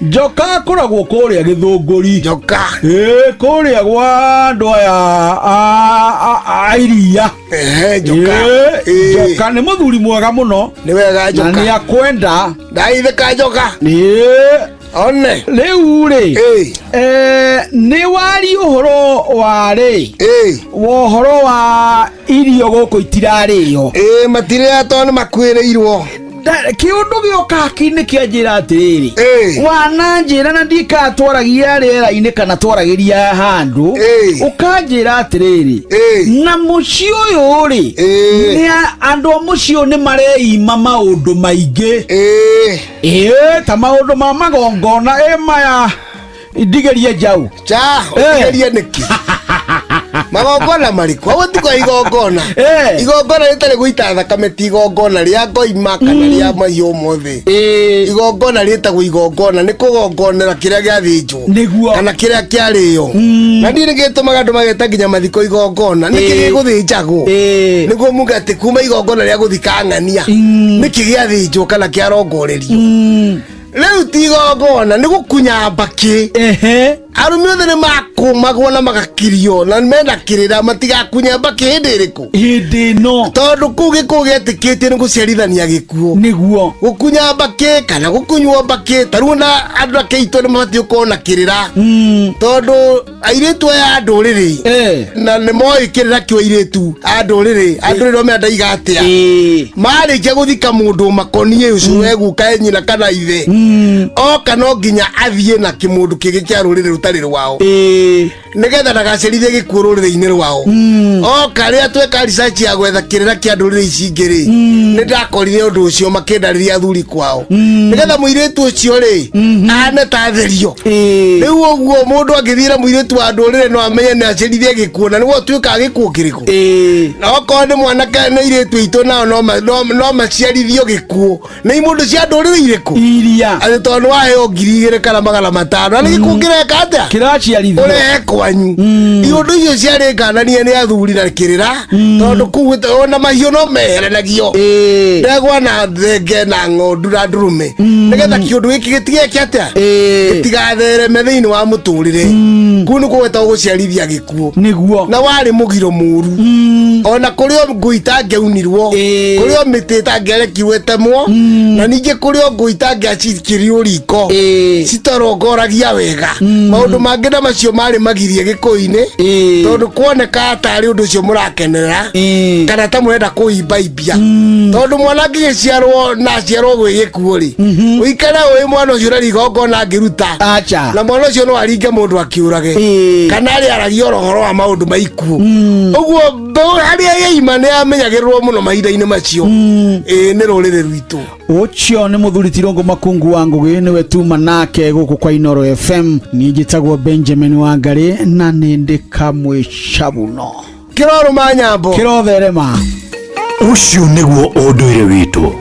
Njoka akoragwo kũrĩa Gĩthũngũri. Njoka. Ĩĩ, kũrĩa gwa andũ aya a iria. Njoka. Ĩĩ, Njoka nĩ mũthuri mwega mũno. Nĩ wega. Na Njoka. nĩ akwenda. Ndaithĩka Njoka. Ĩĩ. One. Rĩu rĩ, nĩ wari ũhoro wa rĩ wa ũhoro wa irio gũkũ itirarĩo. Ĩĩ, matirĩa tondũ nĩ makuĩrĩirwo. Kĩũndũ gĩoka hakiri-inĩ kĩanjĩra atĩrĩrĩ, wananjĩra na ndikaga twaragia rĩera-inĩ kana twaragĩria handũ, ũkanjĩra atĩrĩrĩ, na mũciĩ ũyũ rĩ, nĩ andũ a mũciĩ ũyũ nĩ mareima maũndũ maingĩ. Ĩĩ, ta maũndũ ma magongona ĩ maya ndigerie njaũ. Cha, ũtigerie nĩkĩ? Magongona marĩkũ? Hau tiko igongona. Igongona rĩtarĩ gũita thakame ti igongona rĩa ngoima kana rĩa mahiũ mothe. Igongona rĩtagwo igongona nĩ kũgongonera kĩrĩa gĩathĩnjwo. Nĩguo. Kana kĩrĩa kĩarĩo. Na niĩ nĩgĩtũmaga andũ mageta nginya mathiko igongona. Nĩkĩ gĩgũthĩnjagwo? Nĩguo muge atĩ kuma igongona rĩa gũthika ng'ania. Nĩkĩ gĩathĩnjwo kana kĩarongorerio? Rĩu ti igongona, nĩ gũkunya mbakĩ. Arũme othe nĩ makũmagwo na magakirio na mena kĩrĩra matigakunya mbakĩ hĩndĩ ĩrĩkũ? Hĩndĩ ĩno. Tondũ kũu gĩkũyũ gĩetĩkĩtie nĩ gũciarithania gĩkuũ. Nĩguo. Gũkunya mbakĩ kana gũkunywo mbakĩ, ta rĩu ona andũ ake aitũ nĩ mabatiĩ gũkorwo na kĩrĩra. Tondũ airĩtu aya a ndũrĩrĩ na nĩ moĩ kĩrĩra kĩu, airĩtu a ndũrĩrĩ, a ndũrĩrĩ omenya ndaiga atĩa, marĩkia gũthika mũndũ makoniĩ ũcio weguka nyina kana ithe, oka no nginya athiĩ na kĩmũndũ kĩngĩ kĩa rũrĩrĩ rũtarĩ rwao, nĩgetha ndagacerithie gĩkuũ rũrĩrĩ-inĩ rwao. Oka rĩrĩa tweka research ya gwetha kĩrĩra kĩa ndũrĩrĩ ici ingĩ rĩ, nĩ ndakorire ũndũ ũcio makĩndarĩria athuri kwao, nĩgetha mũirĩtu ũcio rĩ ahane ta therio. Rĩu ũguo mũndũ angĩthiĩ na mũirĩtu wa ndũrĩrĩ no amenye nĩ acerithie gĩkuũ, na nĩguo ũtuĩkaga gĩkuũ kĩrĩkũ. Na okorwo nĩ mwanake nĩ airĩtu aitũ nao no maciarithio gĩkuũ nĩ imũndũ cia ndũrĩrĩ irĩkũ iria atĩ tondũ nĩ waheo 2000 kana 500, na nĩ gĩkuũ kĩreka atĩa? Kĩraciarithio. Ũrehe kwanyu. Iũndũ icio ciarĩ ngananie nĩ athuri na kĩrĩra, tondũ kũu ona mahiũ no meheranagio, ndegwa na thenge na ng'ondu na ndũrũme, nĩgetha kĩũndũ gĩkĩ gĩtigeke atĩa, gĩtigathereme thĩinĩ wa mũtũrĩre. Kũu nĩ kũgwetagwo gũciarithia gĩkuũ. Nĩguo. Na warĩ mũgiro mũru, ona kũrĩ o ngui itangĩaunirwo, kũrĩ o mĩtĩ ĩtangĩarekirwo ĩtemwo, na ningĩ kũrĩ o ngui itangĩacikirio riko citarongoragia wega. Maũndũ mangĩ na macio marĩ magirie gĩkũyũ-inĩ, tondũ kuoneka tarĩ ũndũ ũcio mũrakenerera kana ta mũrenda kũimbaimbia, tondũ mwana angĩgĩciarwo na aciarwo gwĩ gĩkuũ rĩ, ũikare ũĩ mwana ũcio ũrarĩ igongona angĩruta. Acha. Na mwana ũcio no aringe mũndũ akiũrage kana arĩ aragia oro ũhoro wa maũndũ ma ikuũ. Ũguo mbeũ harĩa yaima nĩ yamenyagĩrĩrwo mũno mahinda-inĩ macio. Ĩĩ, nĩ rũrĩrĩ rwitũ. Ũcio nĩ mũthuri Tirũngũ Makungu wa Ngũgĩ, nĩwe tuma nake gũkũ kwa Inoro FM. Niĩ njĩtagwo Benjamin Wangari na nĩ ndĩ kamwe cabuno. Kĩrorũma nyambo. Kĩrotherema. Ũcio nĩguo ũndũire witũ.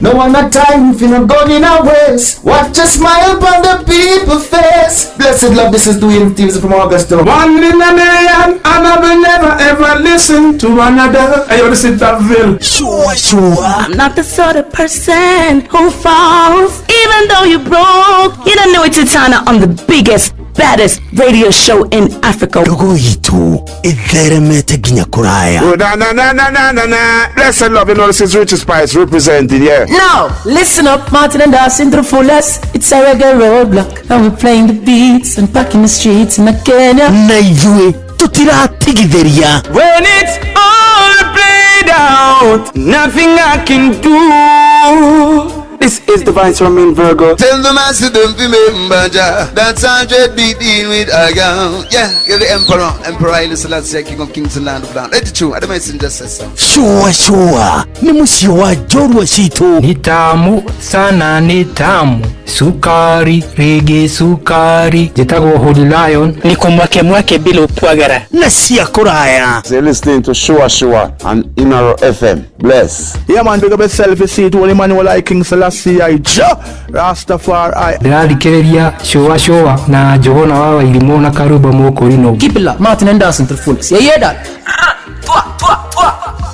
No one a time if you not going in a waste. Watch a smile upon the people face. Blessed love, this is Dwayne Stevens from Augusta. One in a million, and I will never ever listen to another. Hey, yo, this is Daville. Sure, sure. I'm not the sort of person who falls. Even though you broke, you don't know it's Titana on the biggest, baddest radio show in Africa. Ndogo itu itheremete nginya kuraya. Oh, na na na na na na na. Blessed love, you know this is Richie Spice representing, yeah. Now, listen up, Martin and Dawson to the fullest. It's a reggae roadblock, and we're playing the beats and packing the streets in Kenya. Na ithuĩ tũtiratigithĩria. When it's all played out, nothing I can do. This is the Vice Roman Virgo. Tell the master don't remember Jah. That's 100 beat in with a gun. Yeah, you're the emperor, Emperor Haile Selassie, King of Kings and Land of Land. Let it true. I don't just say so. Shua shua ni mũciĩ wa njorua citũ. Ni tamu sana ni tamu sukari rege sukari njĩtagwo Holy Lion niko mwake mwake bila upwagara na cia kũraya. You're listening to Shua Shua on Inaro FM. Bless. Yeah man, big up yourself, you see it, Holy Emmanuel I King Selassie I Jah Rastafari. Ndĩrathikĩrĩria Shua Shua na Njũgũna wa Wairimũ na Karumbo Mũkũrinũ. Keep it locked, Martin and Dawson to the fullest. You hear that?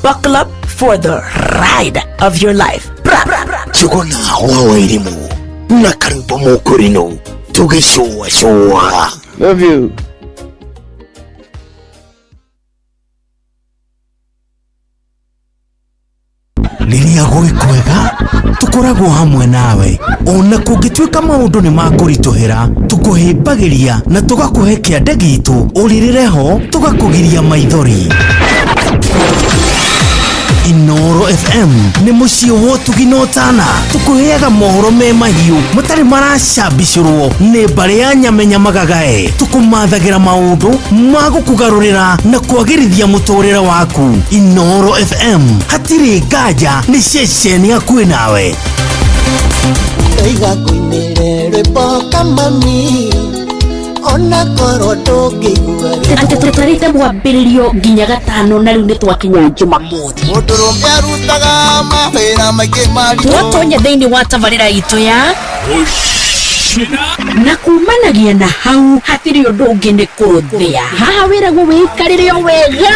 Buckle up for the ride of your life. Bra, bra, bra. Njũgũna wa Wairimũ na Karumbo Mũkũrinũ tũgĩcũa cũa. Love you. Rĩrĩa gwĩ kwega tũkoragwo hamwe nawe ona kũngĩtuĩka maũndũ nĩ makũritũhĩra tũkũhĩmbagĩria na tũgakũhe kĩande gitũ ũrĩrĩre ho tũgakũgiria maithori. Inoro FM nĩ mũciĩ wa ũtugi na ũtana tũkũheaga mohoro me mahiũ matarĩ maracambicũrwo nĩ mbarĩ ya nyamenya magagae tũkũmathagĩra maũndũ ma gũkũgarũrĩra na kwagĩrithia mũtũrĩre waku. Inoro FM hatirĩ nganja nĩ ceceni hakuhĩ nawe. Ndaiga kũinĩre rwĩmbo kamami ona korwo ndũngĩigua atĩ tũtarĩte mwambĩrĩrio nginya gatano na rĩu nĩ twakinya Jumamothi. Mũndũrũme arutaga mawĩra maingĩ maritũ. Twatonya thĩinĩ wa tabarĩra itũ ya na kumanagia na hau hatirĩ ũndũ ũngĩ nĩ kũrũthĩa haha wĩragwo wĩikarĩre o wega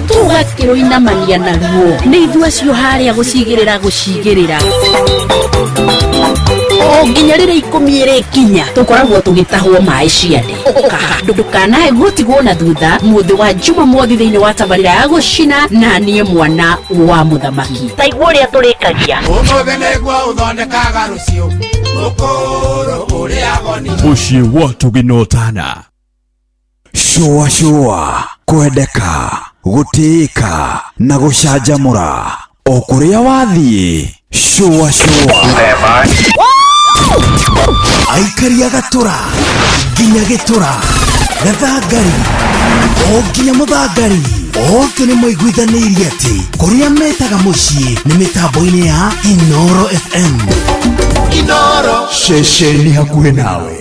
tũgakĩrũinamania naruo nĩ ithuĩ acio harĩa gũcigĩrĩra gũcigĩrĩra o nginya rĩrĩa 10 ĩrĩkinya tũkoragwo tũgĩtahwo maĩ ciande. Ndũkanae gũtigwo na thutha mũthĩ wa Jumamothi thĩinĩ wa tabarĩra ya gũcina na niĩ mwana wa mũthamaki. Taigua ũrĩa tũrĩkagia ũmũthĩ nĩguo ũthondekaga rũciũ ũkũrũ ũrĩagwo nĩ mũciĩ wa ũtugi na ũtana. Shua shua kwendeka gũtĩĩka na gũcanjamũra o kũrĩa wathiĩ. Shua shua aikaria gatũra nginya gĩtũra gathangari o nginya mũthangari othe nĩ maiguithanĩirie atĩ kũrĩa metaga mũciĩ nĩ mĩtambo-inĩ ya Inoro FM. Inoro ceceni hakuhĩ nawe.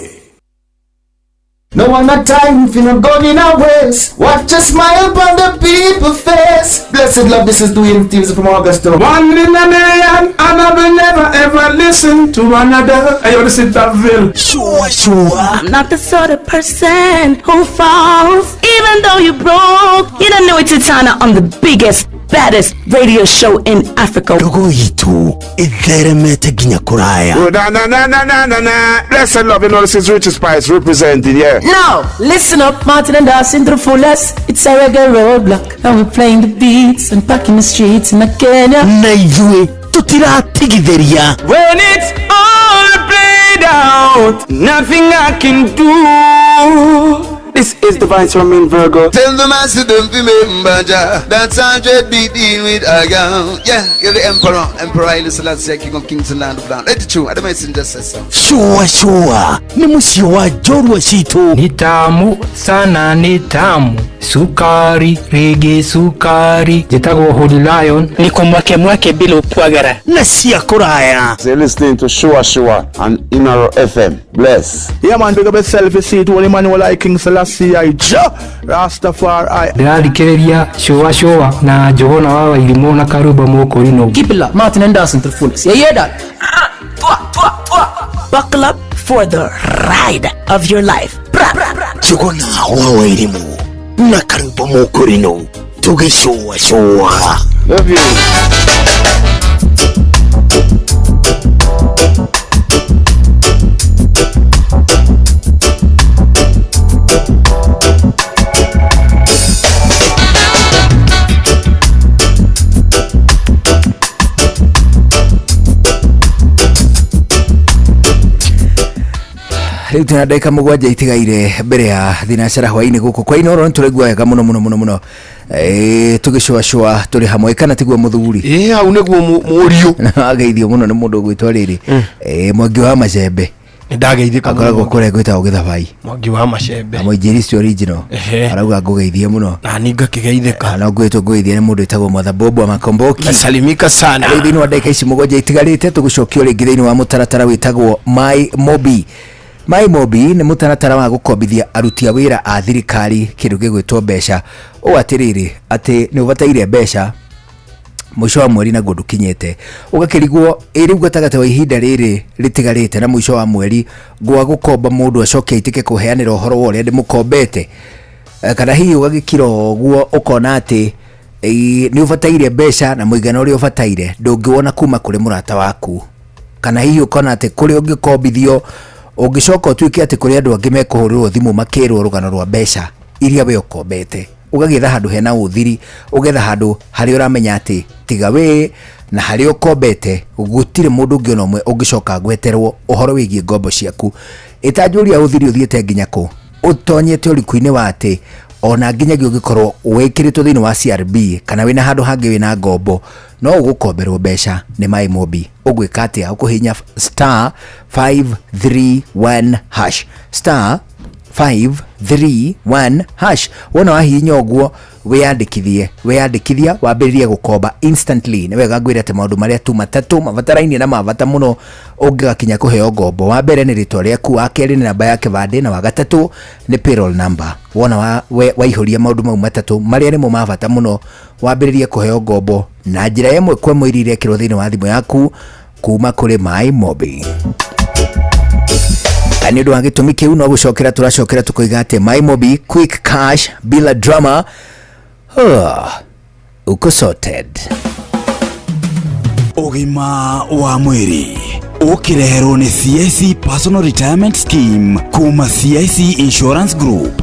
No one not time if you not going in our ways. Watch a smile upon the people face. Blessed love, this is Dwayne Stevens from Augusta. One in a million, and I will never ever listen to another. I want to sit that bill. Sure, sure. I'm not the sort of person who falls. Even though you broke, you don't know it's Titana on the biggest, baddest radio show in Africa. Ndogo itu itheremete nginya kuraya. Oh, na na na na na na na. Blessed love, you know this is Richie Spice representing, yeah. Now, listen up, Martin and Dawson to the fullest. It's a reggae roadblock, and we're playing the beats and packing the streets in Kenya. Na ithuĩ tũtiratigithĩria. When it's all played out, nothing I can do. This is the Vice Roman Virgo. Tell the master don't remember Jah. That's 100 beat in with a gun. Yeah, you're the emperor, Emperor Haile Selassie, King of Kings and Land of Land. Let it true. I don't just say so. Shua shua ni mũciĩ wa njorua citũ. Ni tamu sana ni tamu sukari rege sukari njĩtagwo Holy Lion niko mwake mwake bila upwagara na cia kũraya. You're listening to Shua Shua on Inaro FM. Bless. Yeah man, big up yourself, you see it, Holy Emmanuel I King Selassie I Jah Rastafari. Ndĩrathikĩrĩria Shua Shua na Njũgũna wa Wairimũ na Karumbo Mũkũrinũ. Keep it locked, Martin and Dawson to the fullest. You hear that? Buckle up for the ride of your life. Bra, bra, bra. Njũgũna wa Wairimũ na Karumbo Mũkũrinũ tũgĩcũa cũa. Love you. Rĩu twĩna ndagĩka 7 itigaire mbere ya thinacara hwainĩ gũkũ kwa Inooro. Nĩ tũraigua wega mũno mũno mũno mũno. Tũgĩcũacũa tũrĩ hamwe, kana tiguo mũthuri? Ĩ, hau nĩguo mũriũ. Ageithio mũno nĩ mũndũ ũgwĩtwo rĩrĩ, Mwangi wa Macembe. Nĩ ndageithĩka. Akoragwo kũrĩa gwĩtagwo Gĩthabai. Mwangi wa Macembe. Na mũinjiristi original. Arauga ngũgeithie mũno. Na ni ngakĩgeithĩka. Na ngwĩtwo ngũgeithie nĩ mũndũ wĩtagwo Mother Bob wa Makomboki. Nasalimika sana. Rĩu thĩinĩ wa ndagĩka ici 7 itigarĩte, tũgũcokio rĩngĩ thĩinĩ wa mũtaratara wĩtagwo My Mobi. My Mobi nĩ mũtaratara wa gũkombithia aruti a wĩra a thirikari kĩndũ gĩgwĩtwo mbeca. Ũũ atĩrĩrĩ, atĩ nĩ ũbataire mbeca mũico wa mweri naguo ndũkinyĩte, ũgakĩrigwo ĩ rĩu gatagatĩ wa ihinda rĩrĩ rĩtigarĩte na mũico wa mweri ngwa gũkomba mũndũ acoke aitĩke kũheanĩra ũhoro wa ũrĩa ndĩmũkombete. Kana hihi ũgagĩkira ũguo ũkona atĩ nĩ ũbataire mbeca na mũigana ũrĩa ũbataire ndũngĩwona kuma kũrĩ mũrata waku, kana hihi ũkona atĩ kũrĩa ũngĩkombithio ũngĩcoka ũtuĩke atĩ kũrĩ andũ angĩ mekũhũrĩrwo thimũ makĩrwo rũgano rwa mbeca iria we ũkombete. Ũgagĩetha handũ hena ũthiri, ũgetha handũ harĩa ũramenya atĩ tiga we na harĩa ũkombete gũtirĩ mũndũ ũngĩ ona ũmwe ũngĩcoka gweterwo ũhoro wĩgiĩ ngombo ciaku. Ĩtanjũria ũthiri ũthiĩte nginya kũ, ũtonyete ũriku-inĩ wa atĩ ona nginyagia ũngĩkorwo wĩkĩrĩtwo thĩinĩ wa CRB kana wĩna handũ hangĩ wĩna ngombo, no ũgũkomberwo mbeca nĩ My Mobi. Ũgwĩka atĩa? Ũkũhihinya star 531 hash, star 531 hash. Wona wahihinya ũguo, wĩyandĩkithie. Wĩyandĩkithia wambĩrĩrie gũkomba instantly. Nĩ wega ngwĩre atĩ maũndũ marĩa tu matatũ mabatarainie na mabata mũno ũngĩgakinya kũheo ngombo: wa mbere nĩ rĩtwa rĩaku, wa kerĩ nĩ namba ya kĩbandĩ, na wa gatatũ nĩ payroll number. Wona waihũria maũndũ mau matatũ marĩa nĩmo ma bata mũno, wambĩrĩrie kũheo ngombo na njĩra ĩmwe kwa ĩmwe iria irekĩrwo thĩinĩ wa thimũ yaku kuma kũrĩ My Mobi. Na nĩ ũndũ wa gĩtũmi kĩu, no gũcokera tũracokera tũkoiga atĩ My Mobi, quick cash bila drama. Uko sorted. Ũgima wa mwĩrĩ ũkĩreherwo nĩ CIC Personal Retirement Scheme kuma CIC Insurance Group.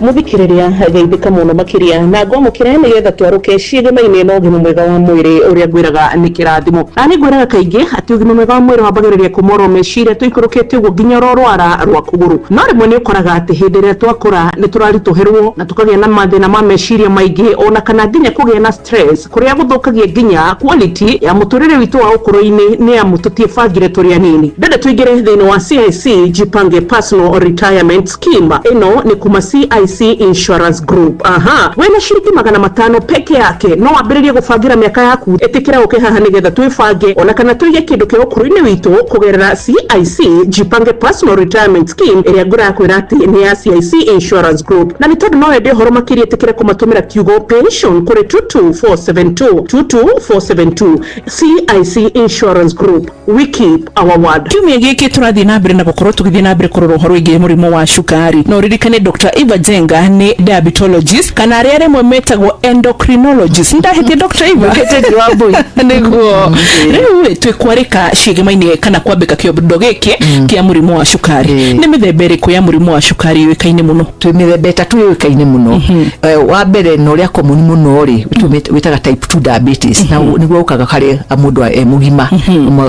Muthikiriria, geithĩka mũno makĩria na ngwamũkĩre nĩgetha twarũke ciĩgema-inĩ na ũgima mwega wa mwĩrĩ ũrĩa ngwĩraga nĩ kĩrathimo. Na nĩ ngwĩraga kaingĩ atĩ ũgima mwega wa mwĩrĩ wambagĩrĩria kuma oro meciria tũikũrũkĩte ũguo nginya oro rwara rwa kũgũrũ. No rĩmwe nĩ ũkoraga atĩ hĩndĩ ĩrĩa twakũra nĩ tũraritũhĩrwo na tũkagĩa na mathĩna ma meciria maingĩ, ona kana nginya kũgĩa na stress kũrĩa gũthũkagia nginya quality ya mũtũrĩre witũ wa ũkũrũ-inĩ, nĩ amu tũtiĩbangire tũrĩ anini. Ndende tũingĩre thĩinĩ wa CIC Jipange Personal Retirement Scheme. Ĩno nĩ kuma CIC Insurance Group. Aha, wĩna ciringi 500 peke yake no wambĩrĩrie gũbangĩra mĩaka yaku. Ĩtĩkĩra ũke haha nĩgetha twĩbange ona kana tũige kĩndũ kĩa ũkũrũ-inĩ witũ kũgerera CIC Jipange Personal Retirement Scheme ĩrĩa ngũraga kwĩra atĩ nĩ ya CIC Insurance Group. Na nĩ tondũ no wende ũhoro makĩria, ĩtĩkĩra kũmatũmĩra kiugo pension kũrĩ 22472, 22472. CIC Insurance Group, we keep our word. Kiumia gĩkĩ tũrathiĩ na mbere na gũkorwo tũgĩthiĩ na mbere kũrora ũhoro wĩgiĩ mũrimũ wa cukari. Na ũririkane Dr. Eva Jenga nĩ diabetologist, kana arĩa rĩmwe metagwo endocrinologist. Ndahĩtie, Dr. Eva? Nĩguo rĩu ĩ, twĩkwarĩka ciĩgema-inĩ kana kwambĩka kĩondo gĩkĩ kĩa mũrimũ wa cukari. Nĩ mĩthemba ĩrĩkũ ya mũrimũ wa cukari yũĩkaine mũno? Twĩ mĩthemba 3 yũĩkaine mũno. Wa mbere na ũrĩa common mũno rĩ, wĩtaga type 2 diabetes, na nĩguo ũkaga harĩ mũndũ e mũgima,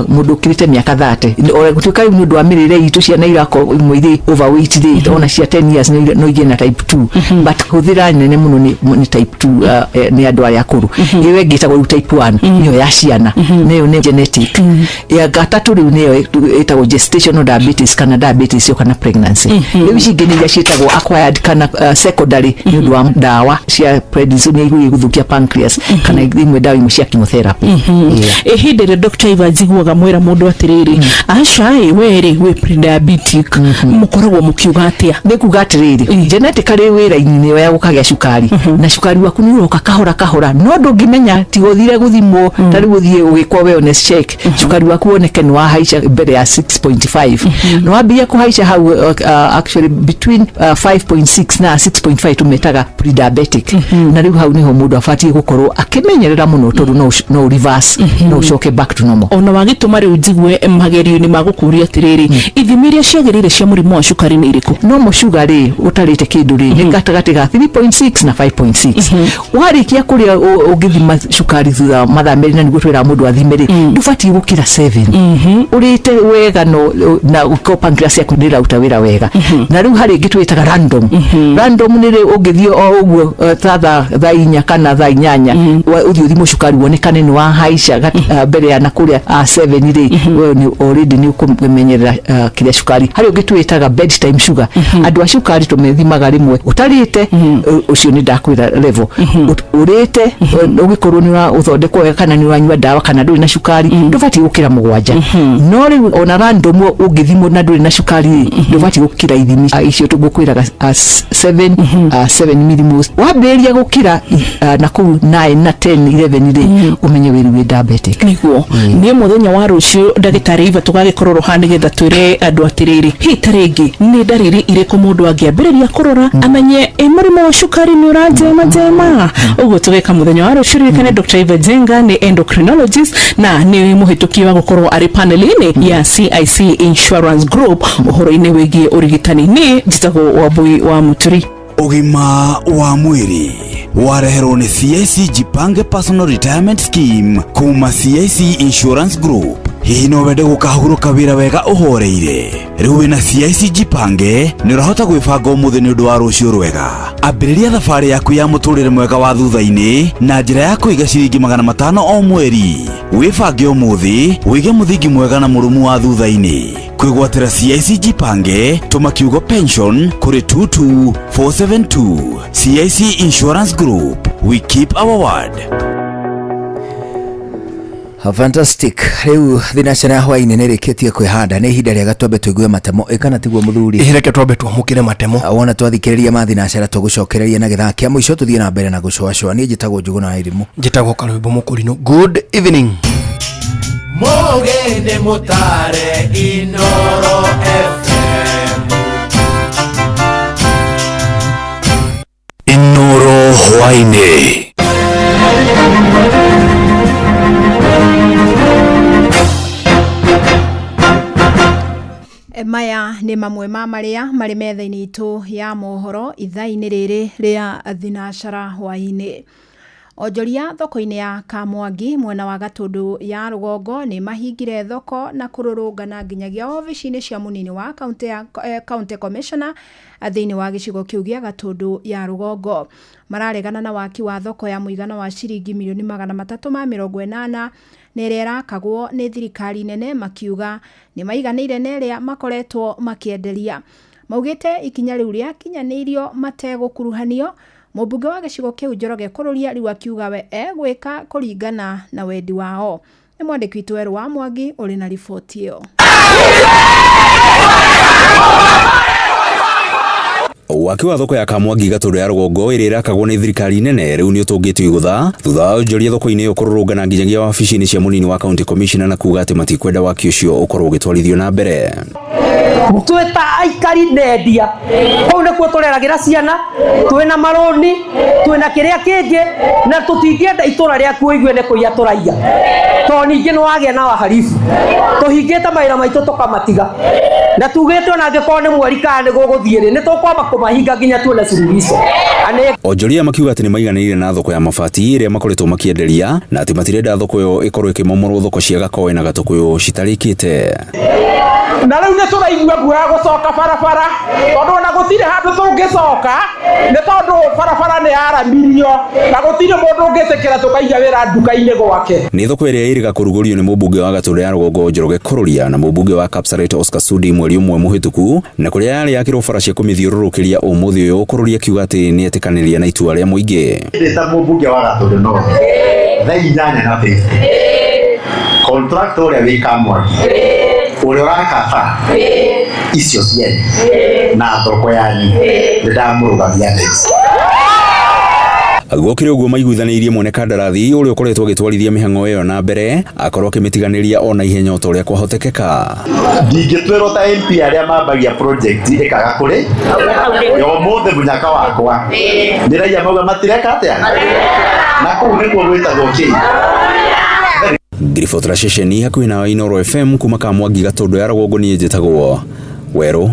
mũndũ ũkĩrĩte mĩaka 30. Ona gũtuĩka rĩu nĩ ũndũ wa mĩrĩre itũ, ciana irakorwo imwe irĩ overweight rĩ, ona cia 10 years no igĩe na type 2, but hũthĩra nene mũno nĩ type 2, nĩ andũ arĩa akũrũ. Ĩyo ĩngĩ ĩtagwo rĩu type 1, nĩyo ya ciana, nĩyo nĩ genetic. Ya gatatũ rĩu nĩyo ĩtagwo gestational diabetes, kana diabetes yo kana pregnancy. Rĩu ici ingĩ nĩ iria ciĩtagwo acquired kana secondary, nĩ ũndũ wa ndawa cia prednisone iria igũthũkia pancreas, kana imwe ndawa imwe cia chemotherapy. Yeah. Ĩhĩndĩ ĩrĩa Dr. Eva njiguaga mwĩra mũndũ atĩrĩrĩ, aca ĩ, we rĩ wĩ pre-diabetic, mũkoragwo mũkiuga atĩa? Nĩ kuga atĩrĩrĩ, genetically wĩra-inĩ nĩyo ya gũkagĩa cukari, na cukari waku nĩ ũroka kahora kahora, no ndũngĩmenya tiga ũthire gũthimwo. Ta rĩu ũthiĩ ũgĩkwo wellness check, cukari waku woneke nĩ wahaica mbere ya 6.5, nĩ wambia kũhaica hau, actually between 5.6 na 6.5 tũmetaga pre-diabetic, na rĩu hau nĩho mũndũ abatiĩ gũkorwo akĩmenyerera mũno, tondũ no reverse, no ũcoke back to normal. Ona wagĩtũma rĩu njigue magerio-inĩ ma gũkũria atĩrĩrĩ, ithimi iria ciagĩrĩire cia mũrimũ wa cukari nĩ irĩkũ? Normal sugar rĩ, ũtarĩte kĩndũ rĩ nĩ gatagatĩ ga 3.6 na 5.6. Warĩkia kũrĩa, ũngĩthima cukari thutha wa mathaa 2, na nĩguo twĩraga mũndũ athime rĩ, ndũbatiĩ gũkĩra 7 ũrĩte wega, no na ũkorwo pancreas yaku nĩ ĩraruta wĩra wega. Na rĩu harĩ ĩngĩ twĩtaga random. Random nĩ rĩ ũngĩthiĩ o ũguo, ta thaa 4 kana thaa 8, ũthiĩ ũthimwo cukari wonekane nĩ wahaica mbere ya na kũrĩa 7 rĩ, we nĩ already nĩ ũkũmenyerera kĩrĩa cukari. Harĩ ũngĩ twĩtaga bedtime sugar. Andũ a cukari tũmethimaga rĩmwe ũtarĩte, ũcio nĩ ndakwĩra level. Ũrĩte, ũgĩkorwo nĩ ũthondekwo wega kana nĩ ũranyua ndawa kana ndũrĩ na cukari, ndũbatiĩ gũkĩra 7. No rĩu ona random ũngĩthimwo na ndũrĩ na cukari rĩ, ndũbatiĩ gũkĩra ithimi icio tũgũkwĩraga, 7 7 millimoles. Wambĩrĩria gũkĩra na kũu 9 na 10 11 rĩ, ũmenye wĩrĩ wĩ diabetic. Nĩguo nĩ mũthenya wa rũciũ, ndagĩtarĩ Iva, tũgagĩkorwo haha nĩgetha twĩre andũ atĩrĩrĩ, hihi ta rĩngĩ nĩ ndariri irĩkũ mũndũ angĩambĩrĩria kũrora amenye ĩ mũrimũ wa cukari nĩ ũranjema njema? Ũguo tũgeka mũthenya wa rũciũ. Ririkane Dr. Iva Jenga nĩ endocrinologist na nĩ mũhĩtũki wa gũkorwo arĩ panel-inĩ ya CIC Insurance Group ũhoro-inĩ wĩgiĩ ũrigitani. Nĩ njĩtagwo Wambui wa Mũturi. Ũgima wa mwĩrĩ wareherwo nĩ CIC Jipange Personal Retirement Scheme kuma CIC Insurance Group. Hihi no wende gũkahurũka wĩra wega ũhoreire? Rĩu wĩna CIC Jipange nĩ ũrahota gwĩbanga ũmũthĩ nĩ ũndũ wa rũciũ rwega. Ambĩrĩria thabarĩ yaku ya mũtũrĩre mwega wa thutha-inĩ na njĩra ya kũiga ciringi 500 o mweri. Wĩbange ũmũthĩ, wĩige mũthingi mwega na mũrũmu wa thutha-inĩ. Kwĩgwatĩra CIC Jipange, tũma kiugo pension kũrĩ 22472. CIC Insurance Group, we keep our word. Fantastic. Rĩu thinacara ya hwainĩ nĩ ĩrĩkĩtie kwĩhanda, nĩ ihinda rĩega twambe tũigue matemo, ĩ kana tiguo mũthuri? Ĩ, reke twambe twamũkĩre matemo. Wona twathikĩrĩria ma thinacara, tũgũcokereria na gĩthaa kĩa mũico, tũthiĩ na mbere na gũcũacũa. Niĩ njĩtagwo Njũgũna wa Irimũ. Njĩtagwo Karwĩmbo Mũkũrinũ. Good evening. Mugende mutare Inoro FM. Inoro hwainĩ. Maya nĩ mamwe ma marĩa marĩ metha-inĩ itũ ya mohoro ithaa-inĩ rĩrĩ rĩa thinacara hwaĩ-inĩ. Onjoria thoko-inĩ ya Kamwangi mwena wa Gatũndũ ya rũgongo nĩ mahingire thoko na kũrũrũngana nginyagia obici-inĩ cia mũnini wa county, ya, county commissioner thĩinĩ wa gĩcigo kĩu gĩa Gatũndũ ya rũgongo. Mararegana na waki wa thoko ya mũigana wa ciringi mirioni 380 na ĩrĩa ĩrakagwo nĩ thirikari nene, makiuga nĩ maiganĩire na ĩrĩa makoretwo makĩenderia. Maugĩte ikinya rĩu rĩakinyanĩirio mategũkuruhanio. Mũmbunge wa gĩcigo kĩu Njoroge Kũrũria rĩu akiuga we egwĩka kũringana na wendi wao. Nĩ mwandĩki witũ Werũ wa Mwangi ũrĩ na riboti ĩyo. Waki wa thoko ya Kamwangi Gatũndũ ya rũgongo ĩrĩa ĩrakagwo nĩ thirikari nene rĩu nĩ ũtũngĩtio igũtha thutha wa onjoria thoko-inĩ ĩyo kũrũrũngana nginyagia wabici-inĩ cia mũnini wa county commissioner na kuga atĩ matikwenda waki ũcio ũkorwo ũgĩtwarithio na mbere. Twĩ ta aikari nendia kũu nĩkuo tũreragĩra ciana, twĩna marũni, twĩna kĩrĩa kĩngĩ, na tũtingĩenda itũra rĩaku ũigue nĩ kũiya tũraiya, tondũ ningĩ nĩ wagĩa na waharibu. Tũhingĩte mawĩra maitũ tũkamatiga na tugĩte ona angĩkorwo nĩ mweri kana nĩ gũgũthiĩ rĩ, nĩ tũkwamba kũmahinga nginya tuone suluhisho. Onjoria makiuga atĩ nĩ maiganĩire na thoko ya mabati ĩrĩa makoretwo makĩenderia na atĩ matirenda thoko ĩyo ĩkorwo ĩkĩmomorwo thoko cia Gakoe na Gatũkũyũ citarĩkĩte. Na rĩu nĩ tũraigua guoya gũcoka barabara, tondũ ona gũtirĩ handũ tũngĩcoka, nĩ tondũ barabara nĩ yaramirio na gũtirĩ mũndũ ũngĩtĩkĩra tũkaiga wĩra nduka-inĩ gwake. Nĩ thoko ĩrĩa ĩrĩga kũrugũrio nĩ mũmbunge wa Gatũndũ ya rũgongo Njoroge Kũrũria na mũmbunge wa Kapseret Oscar Sudi mweri ũmwe mũhĩtũku, na kũrĩa yarĩ yakĩrwo bara cia kũmĩthiũrũrũkĩria. Ũmũthĩ ũyũ Kũrũria akiuga atĩ nĩ etĩkanĩria na itua rĩa mũingĩ. Ndĩ ta mũmbunge wa Gatũndũ North, thaa 8:50, contractor ũrĩa wĩ Kamwangi ũrĩa ũraka bara icio cianyu na thoko yanyu nĩ ndamũrũgamia next. Gũkĩrĩ ũguo, maiguithanĩirie mwene kandarathi ũrĩa ũkoretwo agĩtwarithia mĩhang'o ĩyo na mbere akorwo akĩmĩtiganĩria ona ihenya o ta ũrĩa kwahotekeka. Ndingĩtwĩrwo ta MP arĩa mambagia project ĩkaga kũrĩ ya ũmũthĩ mũnyaka wakwa nĩ raia mauga matireka atĩa, na kũu nĩkuo gwĩtagwo kĩ. Ngiribotera ceceni hakuhĩ na Inooro FM kuma Kamwangi Gatũndũ ya rũgongo, niĩ njĩtagwo Werũ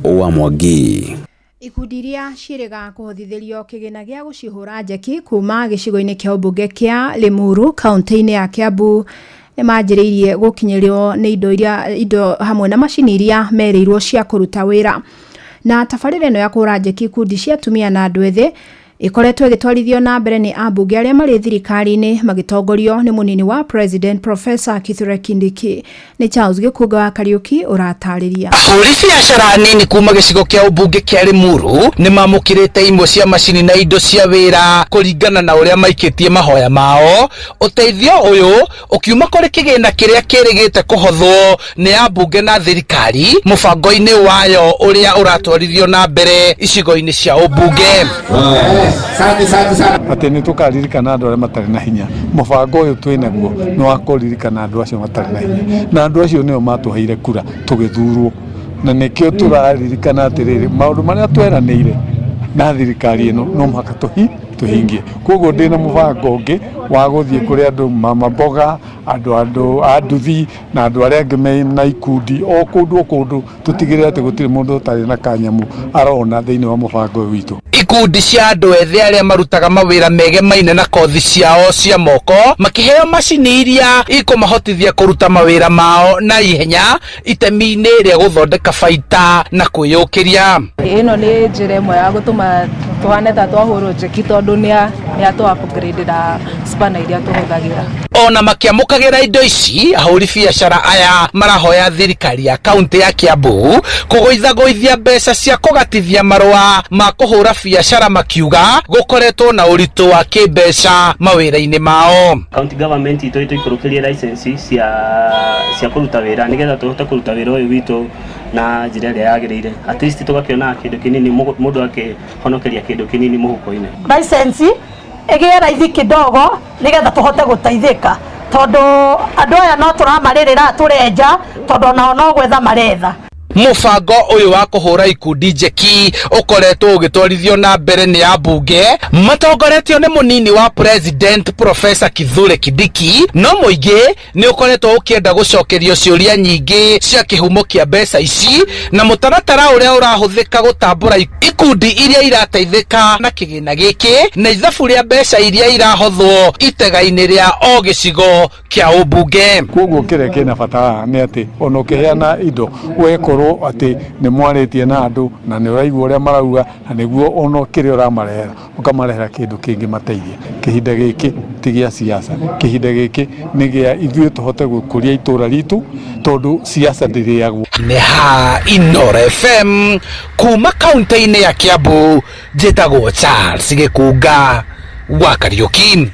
wa Mwangi. Ikundi iria ciĩrĩga kũhothithĩrio kĩgĩna gĩa gũcihũra njeki kuma gĩcigo-inĩ kĩa ũmbunge kĩa Limuru kaunti-inĩ ya Kiambu nĩ manjĩrĩirie gũkinyĩrwo nĩ indo iria indo hamwe na macini iria merĩirwo cia kũruta wĩra. Na tabarĩra ĩno ya kũhũra njeki ikundi cia atumia na andũ ethĩ ĩkoretwo ĩgĩtwarithio na mbere nĩ ambunge arĩa marĩ thirikari-inĩ magĩtongorio nĩ mũnini wa president Professor Kithure Kindiki. Nĩ Charles Gĩkunga wa Kariũki ũratarĩria. Ahũri biacara nini kuma gĩcigo kĩa ũmbunge kĩa Limuru nĩ mamũkĩrĩte imwe cia macini na indo cia wĩra kũringana na ũrĩa maikĩtie mahoya mao. Ũteithio ũyũ ũkiuma kũrĩ kĩgĩna kĩrĩa kĩrĩgĩte kũhothwo nĩ ambunge na thirikari mũbango-inĩ wayo ũrĩa ũratwarithio na mbere icigo-inĩ cia ũmbunge. Atĩ nĩ tũkaririkana andũ arĩa matarĩ na hinya. Mũbango ũyũ twĩ naguo nĩ wa kũririkana andũ acio matarĩ na hinya, na andũ acio nĩo matũheire kura tũgĩthurwo, na nĩkĩo tũraririkana atĩrĩrĩ, maũndũ marĩa tweranĩire na thirikari ĩno no mũhaka tũhingie. Koguo ndĩna mũbango ũngĩ wa gũthiĩ kũrĩ andũ mama mboga, andũ a nduthi na andũ arĩa angĩ mena ikundi o kũndũ o kũndũ, tũtigĩrĩre atĩ gũtirĩ mũndũ ũtarĩ na kanyamũ arona thĩinĩ wa mũbango ũyũ witũ. Ikundi cia andũ ethĩ arĩa marutaga mawĩra megemaine na kothi ciao cia moko makĩheo macini iria ikũmahotithia kũruta mawĩra mao na ihenya itemi-inĩ rĩa gũthondeka baita na kwĩyũkĩria. Ĩno nĩ njĩra ĩmwe ya gũtũma tũhane ta twahũrwo njeki tondũ nĩ atũ upgrade na spana iria tũhũthagĩra. Ona makĩamũkagĩra indo ici, ahũri biacara aya marahoya thirikari ya kaunti ya Kiambu kũgũithagũithia mbeca cia kũgatithia marũa ma kũhũra biacara, makiuga gũkoretwo na ũritũ wa kĩmbeca mawĩra-inĩ mao. County government itũ ĩtũikũrũkĩrie license cia kũruta wĩra nĩgetha tũhote kũruta wĩra ũyũ witũ na njĩra ĩrĩa yagĩrĩire, at least tũgakĩona kĩndũ kĩnini, mũndũ akĩhonokeria kĩndũ kĩnini mũhuko-inĩ. License ĩgĩe raithi kidogo nĩgetha tũhote gũteithĩka, tondũ andũ aya no tũramarĩrĩra tũrenja, tondũ onao no gwetha maretha. Mũbango ũyũ wa kũhũra ikundi njeki ũkoretwo ũgĩtwarithio na mbere nĩ ambunge matongoretio nĩ mũnini wa president Professor Kithure Kindiki, no mũingĩ nĩ ũkoretwo ũkĩenda gũcokerio ciũria nyingĩ cia kĩhumo kĩa mbeca ici na mũtaratara ũrĩa ũrahũthĩka gũtambũra ikundi iria irateithĩka na kĩgĩna gĩkĩ na ithabu rĩa mbeca iria irahothwo itega-inĩ rĩa o gĩcigo kĩa ũmbunge. Koguo kĩrĩa kĩna bata haha nĩ atĩ ona ũkĩheana indo wekorwo atĩ nĩ mwarĩtie na andũ na nĩ ũraigua ũrĩa marauga, na nĩguo ona kĩrĩa ũramarehera ũkamarehera kĩndũ kĩngĩmateithia. Kĩhinda gĩkĩ ti gĩa siasa, kĩhinda gĩkĩ nĩ gĩa ithuĩ tũhote gũkũria itũra ritũ, tondũ siasa ndĩrĩagwo. Nĩ ha Inooro FM kuma kaunti-inĩ ya Kiambu, njĩtagwo Charles Gĩkunga wa Kariũki.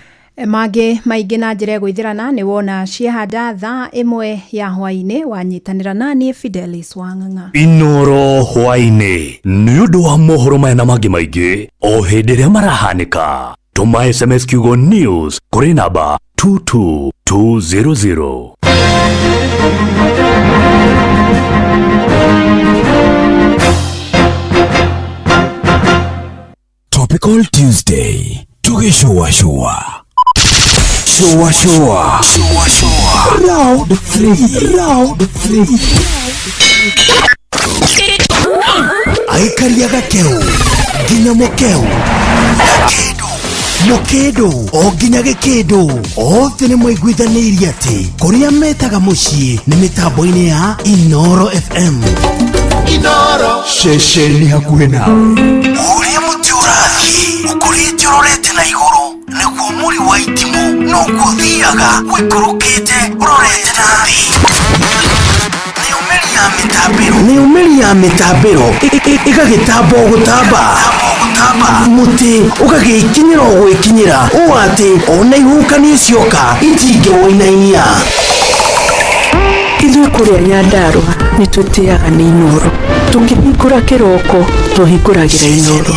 Mangĩ maingĩ na njĩra ĩgũithĩrana nĩ wona ciehanda thaa 1 ya hwaĩ-inĩ wanyitanĩra naniĩ Fidelis Wang'ang'a. Inooro hwaĩ-inĩ nĩ ũndũ wa mohoro maya na mangĩ maingĩ o hĩndĩ ĩrĩa marahanĩka. Tũma SMS kiugo news kũrĩ namba 22200. Topical Tuesday tugĩcũacũa shua shua shua shua round 3 round 3 aikaria gakeu nginya mũkeu mũkĩndũ o nginya gĩkĩndũ othe nĩ maiguithanĩirie atĩ kũrĩa metaga mũciĩ nĩ mĩtambo-inĩ ya Inooro FM. Inooro ceceni hakuhĩ nawe. Ũrĩa mũtĩ ũrathiĩ ũkũrĩte ũrorete na igũrũ nĩguo mũri wa itimũ noguo ũthiaga ũikũrũkĩte ũrorete na thĩ. Nĩ umĩri ya mĩtambĩro ĩgagĩtamba o gũtamba, mũtĩ ũgagĩkinyĩra o gwĩkinyĩra ũũ atĩ ona ihuhũkanio cioka itingĩwũinainia. Ithuĩ kũrĩa Nyandarũa nĩ tũtĩaga nĩ Inooro, tũkĩhingũra kĩroko tũhingũragĩra Inooro.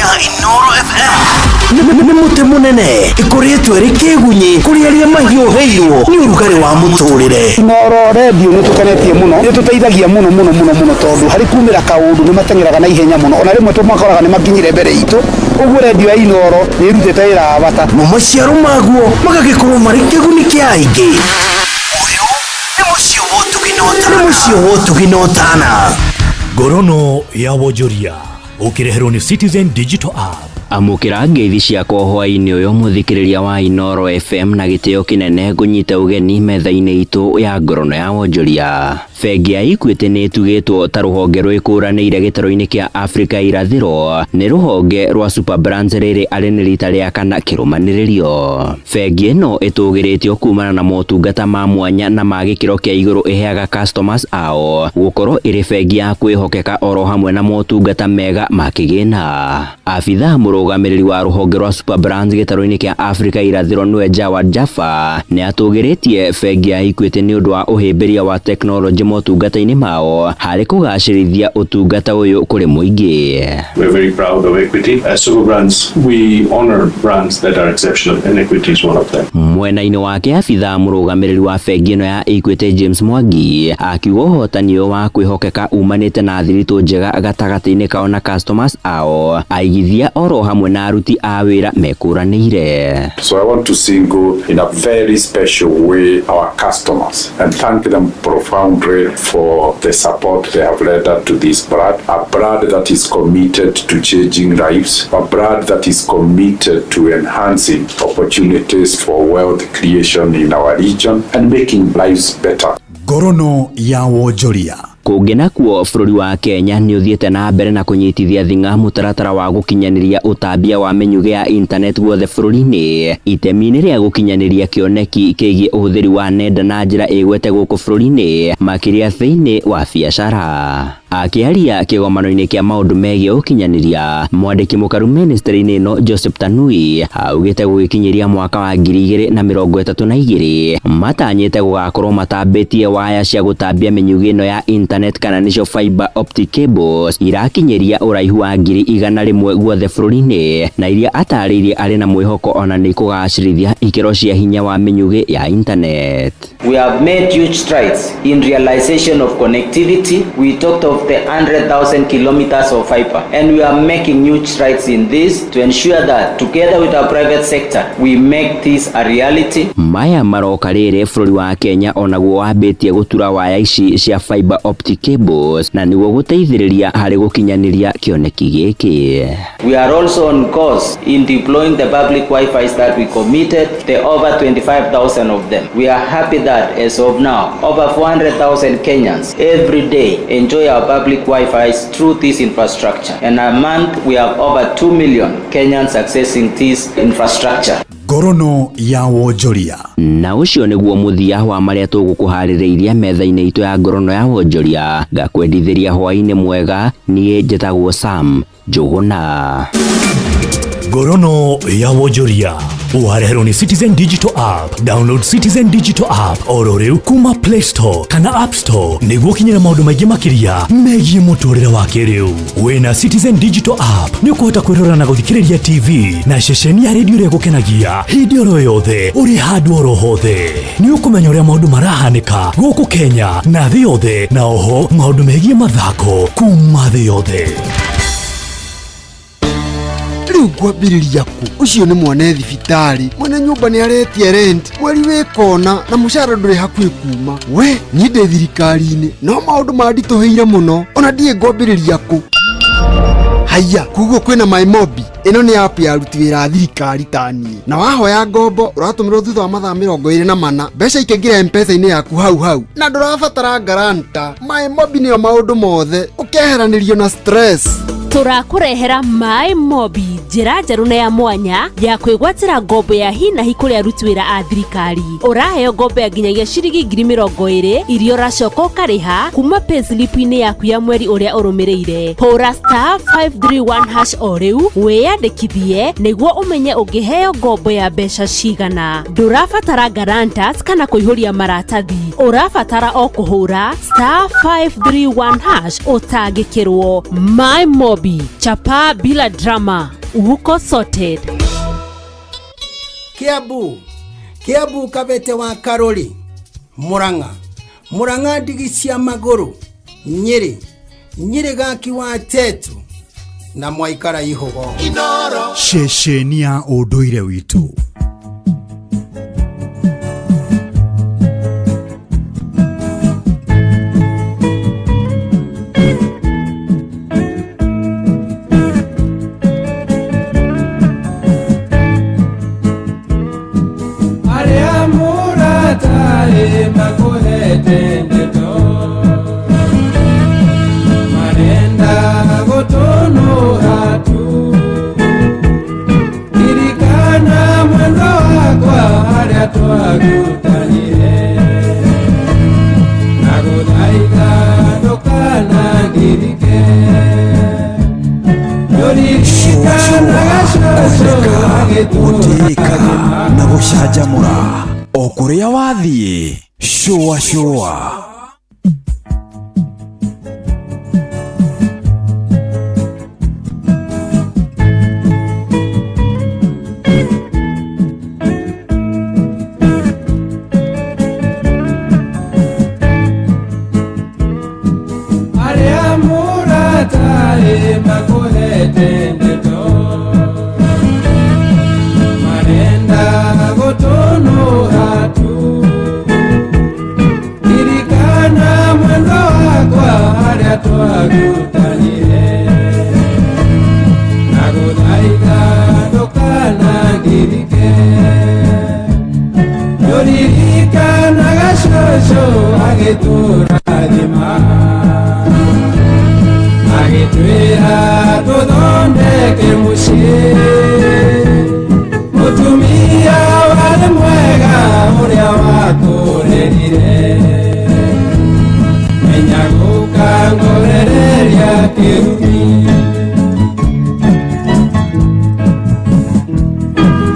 Nĩ mũtĩ mũnene ĩkũrĩtwo ĩrĩ kĩgunyĩ kũrĩ arĩa mahiũhĩirwo nĩ ũrugarĩ wa mũtũrĩre. Inooro redio nĩ tũkenetie mũno, nĩ tũteithagia mũno mũno mũno mũno, tondũ harĩ kumĩra kaũndũ nĩ mateng'eraga na ihenya mũno, ona rĩmwe tũmakoraga nĩ makinyire mbere itũ. Ũguo redio ya Inooro nĩ ĩrutĩte wĩra wa bata. Mo maciaro maguo magagĩkorwo marĩ kĩguni kĩa aingĩ. Nĩ mũciĩ wa ũtugi na ũtana. Ngorono ya wonjoria Ũkĩreherwo nĩ Citizen Digital App. Amũkĩra ngeithi ciakwa hwaĩ-inĩ ũyũ mũthikĩrĩria wa Inoro FM na gĩtĩo kĩnene ngũnyite ũgeni metha-inĩ itũ ya ngorono ya wonjoria. Bengi ya Equity nĩ ĩtugĩtwo ta rũhonge rwĩkũranĩire gĩtarũ-inĩ kĩa Afrika irathĩro nĩ rũhonge rwa Super Brands rĩrĩ arĩ nĩ rita rĩa kana kĩrũmanĩrĩrio. Bengi ĩno ĩtũgĩrĩtio kumana na motungata ma mwanya na ma gĩkĩro kĩa igũrũ ĩheaga customers ao gũkorwo ĩrĩ bengi ya kwĩhokeka oro hamwe na motungata mega ma kĩgĩna. Abithaa mũrũgamĩrĩri wa rũhonge rwa Super Brands gĩtarũ-inĩ kĩa Afrika irathĩro nĩwe Jawad Jaffa nĩ atũgĩrĩtie bengi ya Equity nĩ ũndũ wa ũhĩmbĩria wa tekinoronjĩ motungata-inĩ mao harĩ kũgacĩrithia ũtungata ũyũ kũrĩ mũingĩ. We're very proud of Equity. As Super Brands, we honor brands that are exceptional, and Equity is one of them. Mwena-inĩ wake abithaa mũrũgamĩrĩri wa bengi ĩno ya Equity James Mwangi akiuga ũhotani ũyũ wa kwĩhokeka umanĩte na thiritũ njega gatagatĩ-inĩ kao na customers ao aigithia oro hamwe na aruti a wĩra mekũranĩire. So I want to single in a very special way our customers and thank them profoundly for the support they have rendered to this brand, a brand that is committed to changing lives, a brand that is committed to enhancing opportunities for wealth creation in our region and making lives better. Ngorono ya wonjoria. Kũngĩ nakuo bũrũri wa Kenya nĩ ũthiĩte na mbere na kũnyitithia thing'a mũtaratara wa gũkinyanĩria ũtambia wa mĩnyugĩ ya internet guothe bũrũri-inĩ itemi-inĩ rĩa gũkinyanĩria kĩoneki kĩgiĩ ũhũthĩri wa nenda na njĩra ĩgwete gũkũ bũrũri-inĩ makĩria thĩinĩ wa biacara. Akĩaria kĩgomano-inĩ kĩa maũndũ megiĩ ũkinyanĩria mwandĩki mũkaru ministry-inĩ ĩno Joseph Tanui augĩte gũgĩkinyĩria mwaka wa 2032 matanyĩte gũgakorwo matambĩtie waya cia gũtambia mĩnyugĩ ĩno ya internet kana nĩcio fiber optic cables irakinyĩria ũraihu wa 100,000 guothe bũrũri-inĩ na iria atarĩirie arĩ na mwĩhoko ona nĩ kũgacĩrithia ikĩro cia hinya wa mĩnyugĩ ya internet. We have made huge strides in realization of connectivity. We talked of the 100,000 kilometers of fiber, and we are making huge strides in this to ensure that together with our private sector we make this a reality. Maya maroka rĩrĩ bũrũri wa Kenya onaguo wambĩtie gũtura waya ici cia fiber optic cables na nĩguo gũteithĩrĩria harĩ gũkinyanĩria kĩoneki gĩkĩ. We are also on course in deploying the public Wi-Fi that we committed, the over 25,000 of them. We are happy that as of now, over 400,000 Kenyans every day enjoy our public Wi-Fi through this infrastructure. And a month we have over 2 million Kenyans accessing this infrastructure. Ngorono ya wonjoria. Na ũcio nĩguo mũthia wa marĩa tũgũkũharĩrĩirie metha-inĩ itũ ya ngorono ya wonjoria. Ngakwendithĩria hwaĩ-inĩ mwega, niĩ njĩtagwo Sam Njũgũna. Ngorono ya wonjoria wareherwo nĩ Citizen Digital App. Download Citizen Digital App oro rĩu kuma Play Store kana App Store nĩguo ũkinyĩre maũndũ maingĩ makĩria megiĩ mũtũrĩre wa kĩrĩu. Wĩna Citizen Digital App nĩ ũkũhota kwĩrora na gũthikĩrĩria TV na ceceni ya redio ĩrĩa ĩgũkenagia hĩndĩ oro yothe ũrĩ handũ oro hothe. Nĩ ũkũmenya ũrĩa maũndũ marahanĩka gũkũ Kenya na thĩ yothe, na oho maũndũ megiĩ mathako kuma thĩ yothe. Rĩu ngwambĩrĩria kũ? Ũcio nĩ mwana thibitarĩ, mwene nyũmba nĩ aretia rent, mweri wĩ kona na mũcara ndũrĩ hakuhĩ kuma. We niĩ ndĩ thirikari-inĩ no maũndũ manditũhĩire mũno, ona ndiĩ ngwambĩrĩria kũ. Haiya, koguo kwĩna MyMobi. Ĩno nĩ app ya aruti wĩra a thirikari ta niĩ, na wahoya ngombo ũratũmĩrwo thutha wa mathaa 24, mbeca ikaingĩra M-Pesa-inĩ yaku hau hau, na ndũrabatara guarantor. MyMobi nĩyo maũndũ mothe, ũkeheranĩrio na stress. Tũrakũrehera MyMobi, njĩra njerũ na ya mwanya ya kwĩgwatĩra ngombo ya hi na hi kũrĩ aruti wĩra a thirikari. Ũraheo ngombo ya nginyagia ciringi 20,000 iria ũracoka ũkarĩha kuma payslip-inĩ yaku ya mweri ũrĩa ũrũmĩrĩire. Hũra *531# o rĩu wĩyandĩkithie nĩguo ũmenye ũngĩheo ngombo ya mbeca cigana. Ndũrabatara guarantors kana kũihũria maratathi, ũrabatara o kũhũra *531# ũtangĩkĩrwo. MyMobi, chapa bila drama, uko sorted. Kiambu, Kiambu Kabete wa Karoli, Murang'a, Murang'a ndigi cia magũrũ, Nyĩrĩ, Nyĩrĩ gaki wa Tetu na mwaikara ihogo. Ceceni ya ũndũire witũ. makuhete ndeto marenda gutunuha tu ririkana mwendo wakwa haria twagutanire naguthaitha ndukanangirike Kwendeka, gũtĩĩka na gũcanjamũra o kũrĩa wathiĩ. Shũa shũa. Arĩa mũratarĩ makuhete ndeto marenda gũtũnũha tu ririkana mwendo wakwa harĩa twagutanire nagũthaitha ndũkanangirike nĩũririkanaga cũcũ agĩtũrathima agĩtwĩra tũthondeke mũciĩ mũtumia warĩ mwega ũrĩa wakũrerire menya gũkangũrereria kĩrumi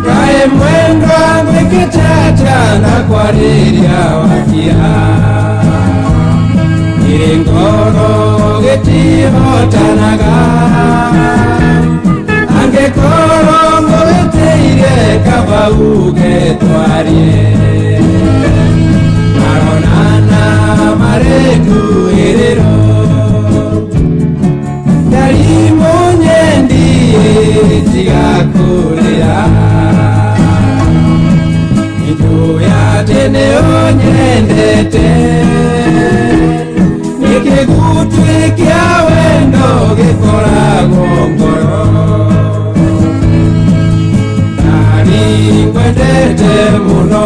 kaĩ mwendwa ngwĩkĩte na kwarĩria wakia irĩ ngoro gĩtihotanaga angĩkorwo ngũgĩtĩire kaba uge twarie maronana marĩ nduĩrĩro ndarimũ nyendi tiga kũrĩra nĩnjũĩ atĩ nĩũnyendete nĩkĩgutwĩ kĩa wendo gĩkoragwo ngoro nani ngwendete mũno.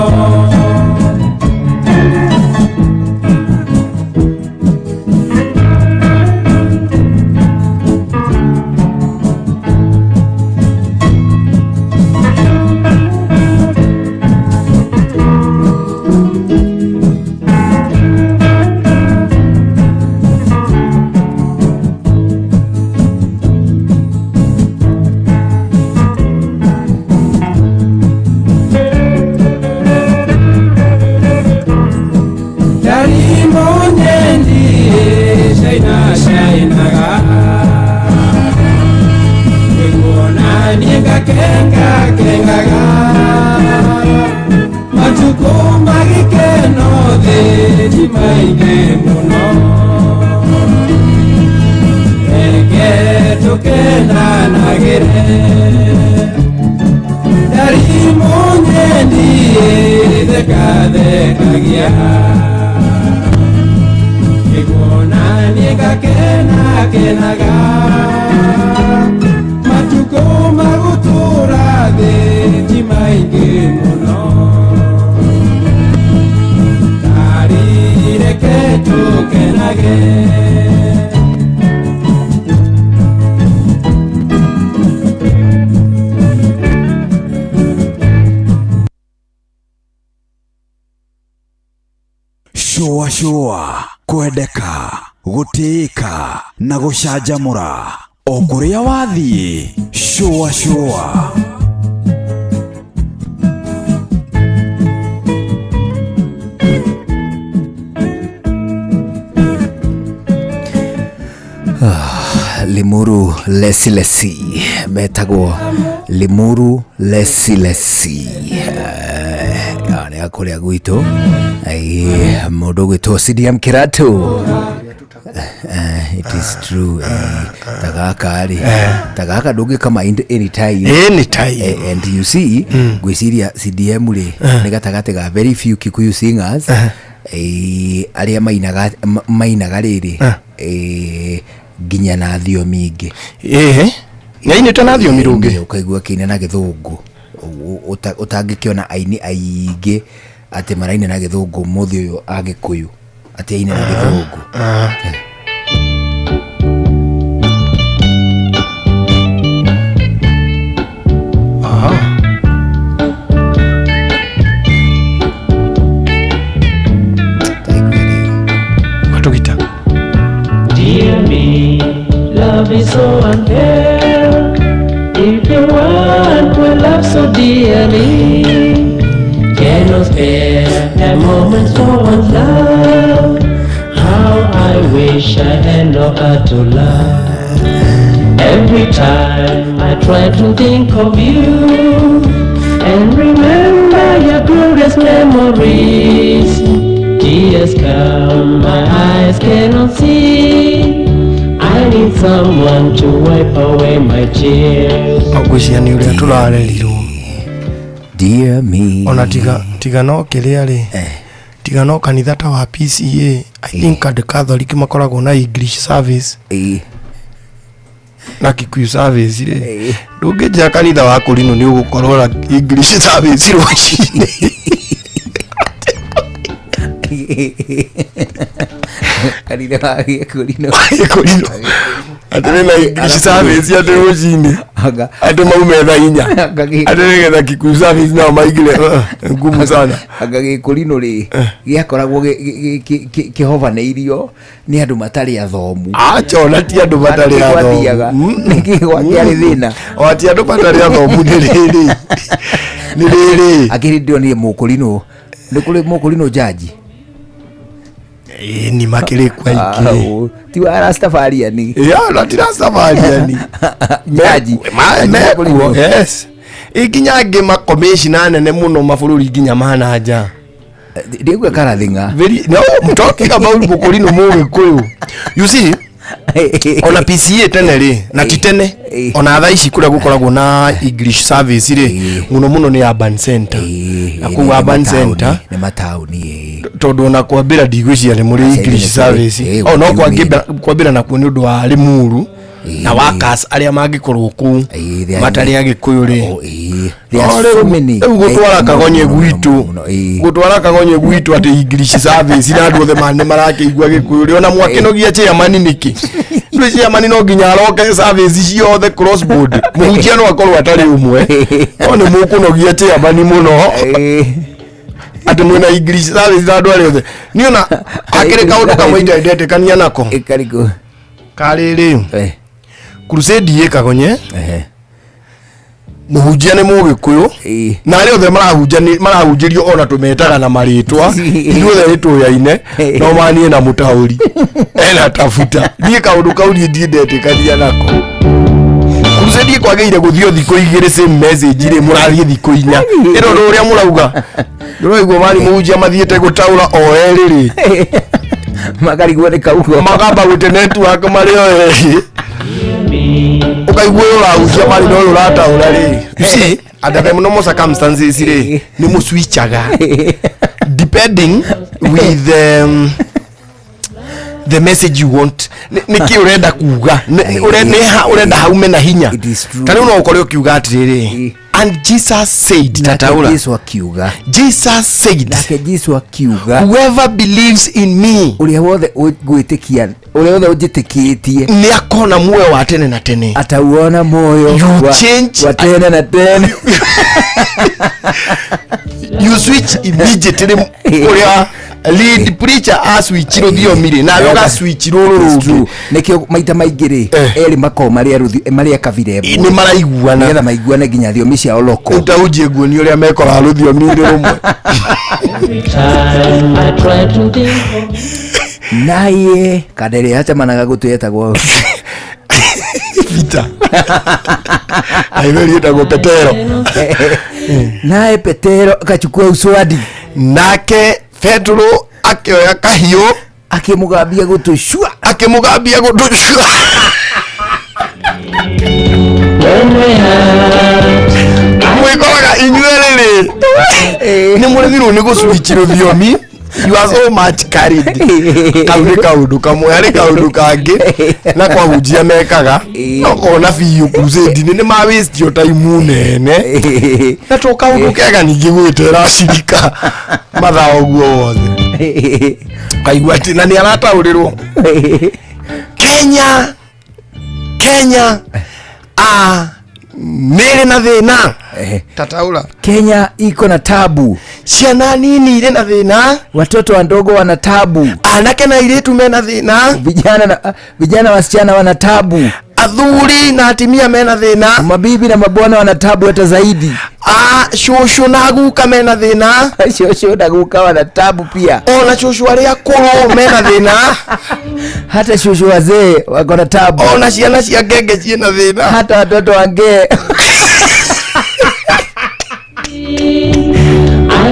Shũa shũa, kwendeka, gũtĩĩka na gũcanjamũra o kũrĩa wathiĩ. Shũa shũa. Limuru Lesilesi metagwo Limuru Lesilesi nĩ a kũrĩa gwitũ mũndũ ũgwĩtwo CDM Kiratu. It is true. Tagaka rĩ tagaka ndũngĩkama anytime anytime and you see ngwĩciria CDM rĩ nĩ gatagatĩ ga very few Kikuyu singers arĩa mainaga rĩrĩ nginya na thiomi ingĩ. Ĩĩ nĩainĩte na thiomi rũngĩ ũkaigua akĩina na gĩthũngũ ũtangĩkĩona aini aingĩ atĩ maraina na gĩthũngũ mũthĩ ũyũ agĩkũyũ. Atĩ aine na gĩthũngũ. Watũgita. Dear me, love is so unfair. If you want to love so dearly, cannot spare a moment for one's love. How I wish I had no heart to love. Every time I try to think of you and remember your glorious memories, tears come, my eyes cannot see. I need someone to wipe away my tears. Ngwĩciria nĩ ũrĩa tũrarerirwo. Dear me. Ona tiga no kĩrĩa rĩ, tiga no kanitha ta wa PCA, I think andũ Catholic makoragwo na English service na Kikuyu service rĩ, ndũngĩnjĩra kanitha wa kũrinũ nĩ ũgũkorwo na English service rũcinĩ. Kanitha wa Gĩkũrinũ. Gĩkũrinũ. Atĩ wĩna English service atĩ rũcinĩ, andũ maume thaa 4, atĩ nĩgetha Kikuyu service nao maingĩre ngumu sana. Anga Gĩkũrinũ rĩ, gĩakoragwo kĩhovanĩirio nĩ andũ matarĩ athomu. Acha, ona ti andũ matarĩ athomu. Nĩkĩ gwakĩarĩ thĩna? O ti andũ matarĩ athomu, nĩ rĩrĩ, nĩ rĩrĩ. Akĩrĩ ndĩronire Mũkũrinũ, nĩ kũrĩ Mũkũrinũ jaji. Ĩĩ, ni makĩrĩ kuo aingĩ. Ti wa Rastafarian. Ya, na ti Rastafarian. Jaji. Mekuo, yes. Ĩ, nginya angĩ makomĩcina nene mũno mabũrũri nginya ma na nja. Ndĩgua karathinga. Very, no, I'm talking about Mũkũrinũ Mũgĩkũyũ. You see, ona PCA tene rĩ, na ti tene, ona thaa ici kũrĩa gũkoragwo na English service rĩ, mũno mũno nĩ Urban Center. Na kũu Urban Center, nĩ mataũni. Tondũ ona kwambĩra ndigwĩciria nĩ mũrĩ English service. O no kwambĩra nakuo nĩ ũndũ wa Limuru na workers arĩa mangĩkorwo kũu matarĩ Agĩkũyũ rĩ. Rĩu gũtwara kagonye gwitũ, gũtwara kagonye gwitũ atĩ English service na andũ othe nĩ marakĩigua Gĩkũyũ rĩ, ona mwakĩnogia chairman nĩkĩ? Ndũĩ chairman no nginya aroke service ciothe cross board, mũhunjia no akorwo atarĩ ũmwe, no nĩ mũkũnogia chairman mũno atĩ mwĩna English service na andũ arĩa othe. Niĩ ona hakĩrĩ kaũndũ kamwe itendetĩkania nako. Karĩkũ? Karĩrĩ, crusade ĩ kagonye, mũhunjia nĩ Mũgĩkũyũ na arĩa othe marahunjĩrio ona tũmetaga na marĩtwa, ithuothe nĩ tũyaine, no manie na mũtaũri ena tabuta. Niĩ kaũndũ kau niĩ ndiendetĩkania nako. Crusade kwagĩrĩire gũthiĩ thikũ 2 same message rĩ, mũrathiĩ thikũ 4, ĩno ndũ ũrĩa mũrauga. Ndũraigua mani mũhunjia mathiĩte gũtaũra o erĩ rĩ, makarigwo nĩ kaugo, makamba gũte network marĩ o erĩ, ũkaigua ũyũ ũrahunjia mari na ũyũ ũrataũra rĩ. You see, under the normal circumstances rĩ, nĩ mũswitchaga depending with the message you want. Nĩ kĩ ũrenda kuga, nĩ ha ũrenda haume na hinya. Ta rĩu no ũkore ũkiuga atĩrĩrĩ, and Jesus said, tataũra. Jesu akiuga. Jesus said. Nake Jesu akiuga. Whoever believes in me, ũrĩa wothe ũgwĩtĩkia, ũrĩa wothe ũnjĩtĩkĩtie, nĩ akona muoyo wa tene na tene. Atauona muoyo You change wa tene na tene. You switch immediately ũrĩa lead preacher aswitch rũthiomi rĩ, nawe ũgaswitch rũrũ rũngĩ. Nĩkĩo maita maingĩ rĩ, erĩ makoragwo marĩ a kabira ĩmwe. Nĩ maraiguana. Nĩgetha maiguane nginya thiomi ciao local. Rĩu ta unjie nguonie ũrĩa mekoraga rũthiomi-inĩ rũmwe. Naye kana ĩrĩa yacemanaga gũtũ yetagwo Peter. Aitheri yetagwo Petero. Naye Petero akachukua uswadi. Nake Petero akĩoya kahiũ, akĩmũgambia gũtũ cua, akĩmũgambia gũtũ cua. Mwĩkoraga inyuĩ rĩrĩ, nĩ mũrĩmirwo nĩ gũcwitch rũthiomi. You are so much carried. Kau nĩ kaũndũ kamwe, harĩ kaũndũ kangĩ na kwahunjia mekaga, no kona biũ crusade-inĩ nĩ ma waste your time nene, na to kaũndũ kega ningĩ gwĩtera acirika mathaa ũguo wothe. Ũkaigua atĩ na nĩ arataũrĩrwo Kenya Kenya ah, nĩrĩ na thĩna tataũra Kenya iko na tabu ciana nini irĩ na thĩna watoto wadogo wana tabu anake na airĩtu mena thĩna vijana na, vijana wasichana wana tabu athuri na atimia mena thĩna mabibi na mabwana wana tabu hata zaidi ah, cũcũ na guka mena thĩna cũcũ na guka wana tabu pia ona cũcũ arĩa akũrũ mena thĩna hata cũcũ wazee wako na tabu ona ciana cia ngenge ciĩna thĩna hata watoto wangee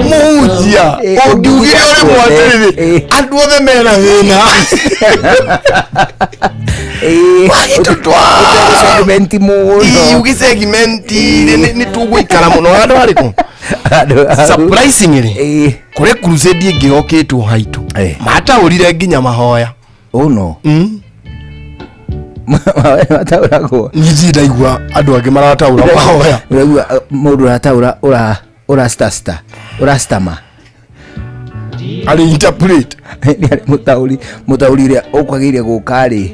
mũhunjia ũngiugire ũrĩmwe atĩrĩrĩ andũ othe mena thĩna segmenti mũno ũgĩcegmenti nĩ tũgũikara mũno handũ harĩkũ surprisingly kũrĩ crusade ĩngĩ yokĩtwo haitũ mataũrire nginya mahoya ũno mataũragwo nyinji ndaigua andũ angĩ marataũra mahoya ũraigua mũndũ ũrataũra ũra ũrastasta ũrastama arĩ interpret mũtaũri mũtaũri ũrĩa ũkwagĩrĩire gũka rĩ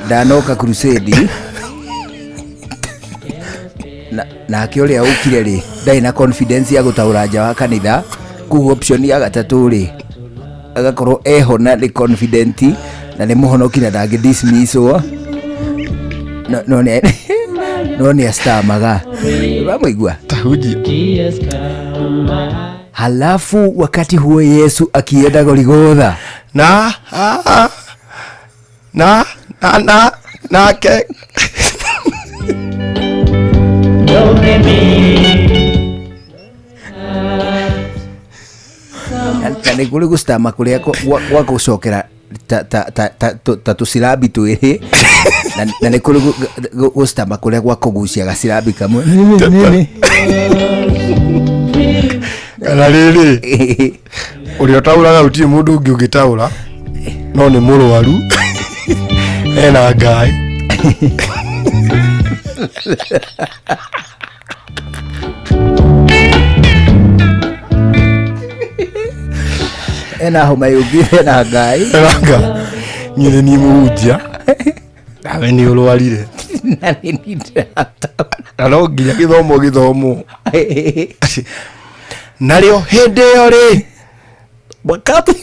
ndanoka crusade nake ũrĩa ũkire rĩ ndarĩ na confidence ya gũtaũra nja wa kanitha koguo option ya gatatũ rĩ agakorwo eho na nĩ confident na nĩ mũhonoki na ndangĩ dismisswo no no no nĩ astamaga ũramũigua halafu wakati huo Yesu akienda Goligotha na na na na nake na nĩ kũrĩ gũcitama kũrĩa gwa gũcokera ta tũcirabi twĩrĩ na nĩ kũrĩ gũcitama kũrĩa gwa kũgucia gacirabi kamwe kana rĩrĩ ũrĩa ũtaũraga gũtirĩ mũndũ ũngĩ ũngĩtaũra no nĩ mũrwaru ena ngai ena homa yũngĩ ena ngai ena ngai niĩ nĩ niĩ mũhunjia nawe nĩ ũrwarire na nĩ niĩ ndĩrataũra na no nginya gĩthomo gĩthomwo narĩo hĩndĩ ĩyo rĩ wakati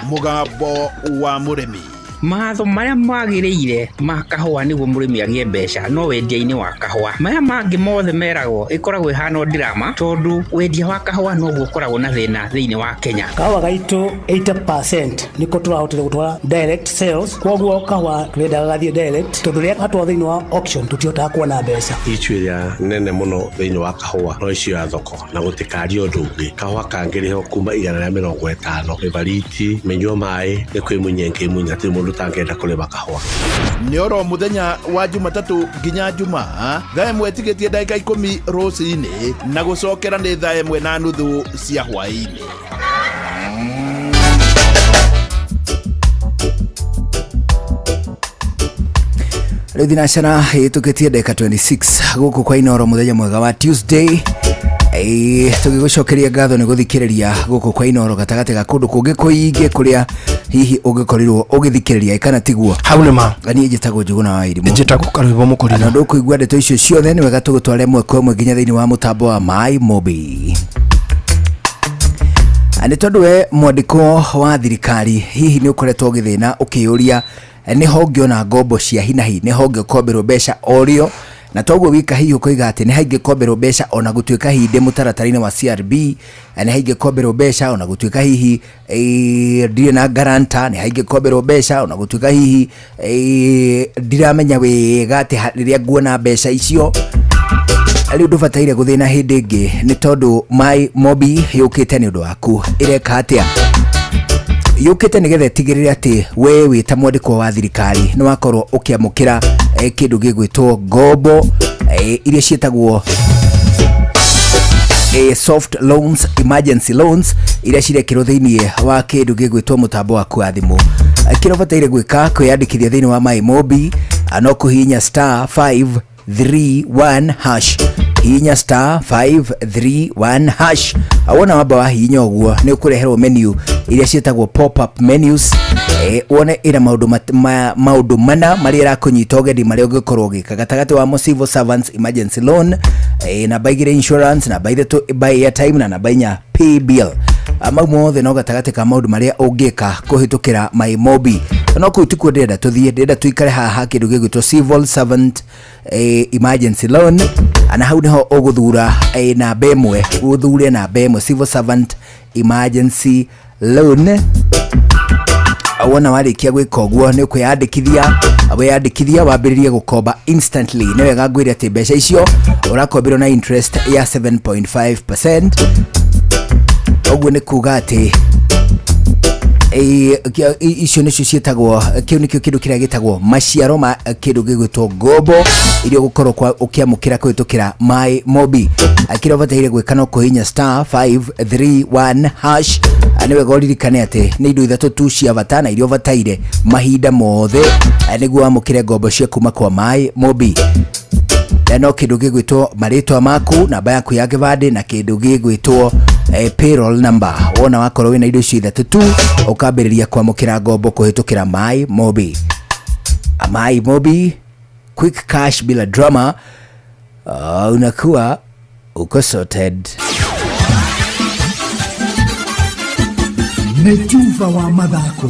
Mũgambo wa mũrĩmi Matho marĩa magĩrĩire ma kahũa nĩguo mũrĩmi agĩe mbeca no wendia-inĩ wa kahũa. Maya mangĩ mothe meragwo ĩkoragwo ĩhana ndirama tondũ wendia wa kahũa noguo ũkoragwo na thĩna thĩinĩ wa Kenya. Kahũa gaitũ 80% nĩko tũrahotire gũtwara direct sales, koguo kahũa tũrendaga gathiĩ direct tondũ rĩrĩa gatwarwo thĩinĩ wa auction tũtihotaga kuona mbeca. Ichu ĩrĩa nene mũno thĩinĩ wa kahũa no icio ya thoko na gũtikaria ũndũ ũngĩ. Kahũa kangĩrĩhwo kuma 150 mĩbariti mĩnyua maĩ nĩ kwĩmunya ĩngĩmunya hatirĩ mũndũ ũtangĩenda kũrĩma kahũa. Nĩ oro mũthenya wa Jumatatũ nginya Jumaa thaa 1 tigĩtie ndagĩka 10 rũcinĩ na gũcokera nĩ thaa 1:30 cia hwaĩ-inĩ. Rĩu thinacara ĩtũkĩtie ndagĩka 26 gũkũ kwa Inoro mũthenya mwega wa Tuesday. Tũgĩgũcokeria ngatho nĩ gũthikĩrĩria gũkũ kwa Inoro gatagatĩ ga kũndũ kũngĩ kũingĩ kũrĩa hihi ũngĩkorirwo ũgĩthikĩrĩria kana tiguo. Hau nĩ ma. Niĩ njĩtagwo Njũgũna wa Irimũ. Njĩtagwo Karwĩmbo Mũkũrina. Na ndũkũigua ndeto icio ciothe nĩ wega tũgũtware ĩmwe kwa ĩmwe nginya thĩinĩ wa mũtambo wa My Mobi. Nĩ tondũ we mwandĩko wa thirikari hihi nĩ ũkoretwo ũgĩthĩna ũkĩyũria nĩho ũngĩona ngombo cia hinahi nĩho ũngĩkomberwo mbeca o rĩo na toguo wika hihi ũkoiga atĩ nĩ haingĩkomberwo mbeca ona gũtuĩka hihi ndĩ mũtaratara-inĩ wa CRB nĩ haingĩkomberwo mbeca ona gũtuĩka hihi ndirĩ na guarantor nĩ haingĩkomberwo mbeca ona gũtuĩka hihi ndiramenya wega atĩ rĩrĩa nguona mbeca icio. Rĩu ndũbataire gũthĩna hĩndĩ ĩngĩ nĩ tondũ My Mobi yũkĩte nĩ ũndũ waku. Ĩreka atĩa? Yũkĩte nĩgetha ĩtigĩrĩre atĩ we wĩ ta mwandĩkwo wa thirikari nĩ wakorwo ũkĩamũkĩra kĩndũ gĩgwĩtwo ngombo iria ciĩtagwo soft loans, emergency loans iria cirekĩrwo thĩinĩ wa kĩndũ gĩgwĩtwo mũtambo waku wa thimũ. Kĩrĩa ũbataire gwĩka kwĩyandĩkithia thĩinĩ wa My Mobi no kũhihinya *531# Hihinya star 531 hash. Wona wamba wahihinya ũguo nĩ ũkũreherwo menu iria ciĩtagwo pop up menus, wone ĩna maũndũ mana marĩa ĩrakũnyita ũgeni marĩa ũngĩkorwo ũgĩka. Gatagatĩ wamo civil servants emergency loan, namba 2 insurance, namba 3 buy airtime na namba 4 pay bill. Mau mothe no gatagatĩ ka maũndũ marĩa ũngĩka kũhĩtũkĩra MyMobi. No kũu tikuo ndĩrenda tũthiĩ, ndĩrenda tũikare haha kĩndũ gĩgwĩtwo civil servant emergency loan, na hau nĩho ũgũthura namba 1, ũthure namba 1 civil servant emergency loan. Wona warĩkia gwĩka ũguo nĩ ũkwĩyandĩkithia, weyandĩkithia wambĩrĩrie gũkomba instantly. Nĩ wega ngwĩre atĩ mbeca icio ũrakombĩrwo na interest ya 7.5%. Ũguo nĩ kuga atĩ icio nĩcio ciĩtagwo, kĩu nĩkĩo kĩndũ kĩrĩa gĩtagwo maciaro ma kĩndũ gĩgwĩtwo ngombo iria ũgũkorwo ũkĩamũkĩra kũhĩtũkĩra MyMobi. Kĩrĩa ũbataire gwĩka no kũhihinya star 531 hash. Nĩ wega ũririkane atĩ nĩ indo 3 tu cia bata na iria ũbataire mahinda mothe nĩguo wamũkĩre ngombo cia kuma kwa MyMobi. No kĩndũ gĩgwĩtwo marĩtwa maku, namba yaku ya kĩbandĩ na kĩndũ gĩgwĩtwo payroll number. Wona wakorwo wĩna indo icio 3 tu ũkambĩrĩria kwamũkĩra ngombo kũhĩtũkĩra MyMobi. MyMobi, quick cash bila drama, unakuwa uko sorted. Nĩ Juba wa mathako.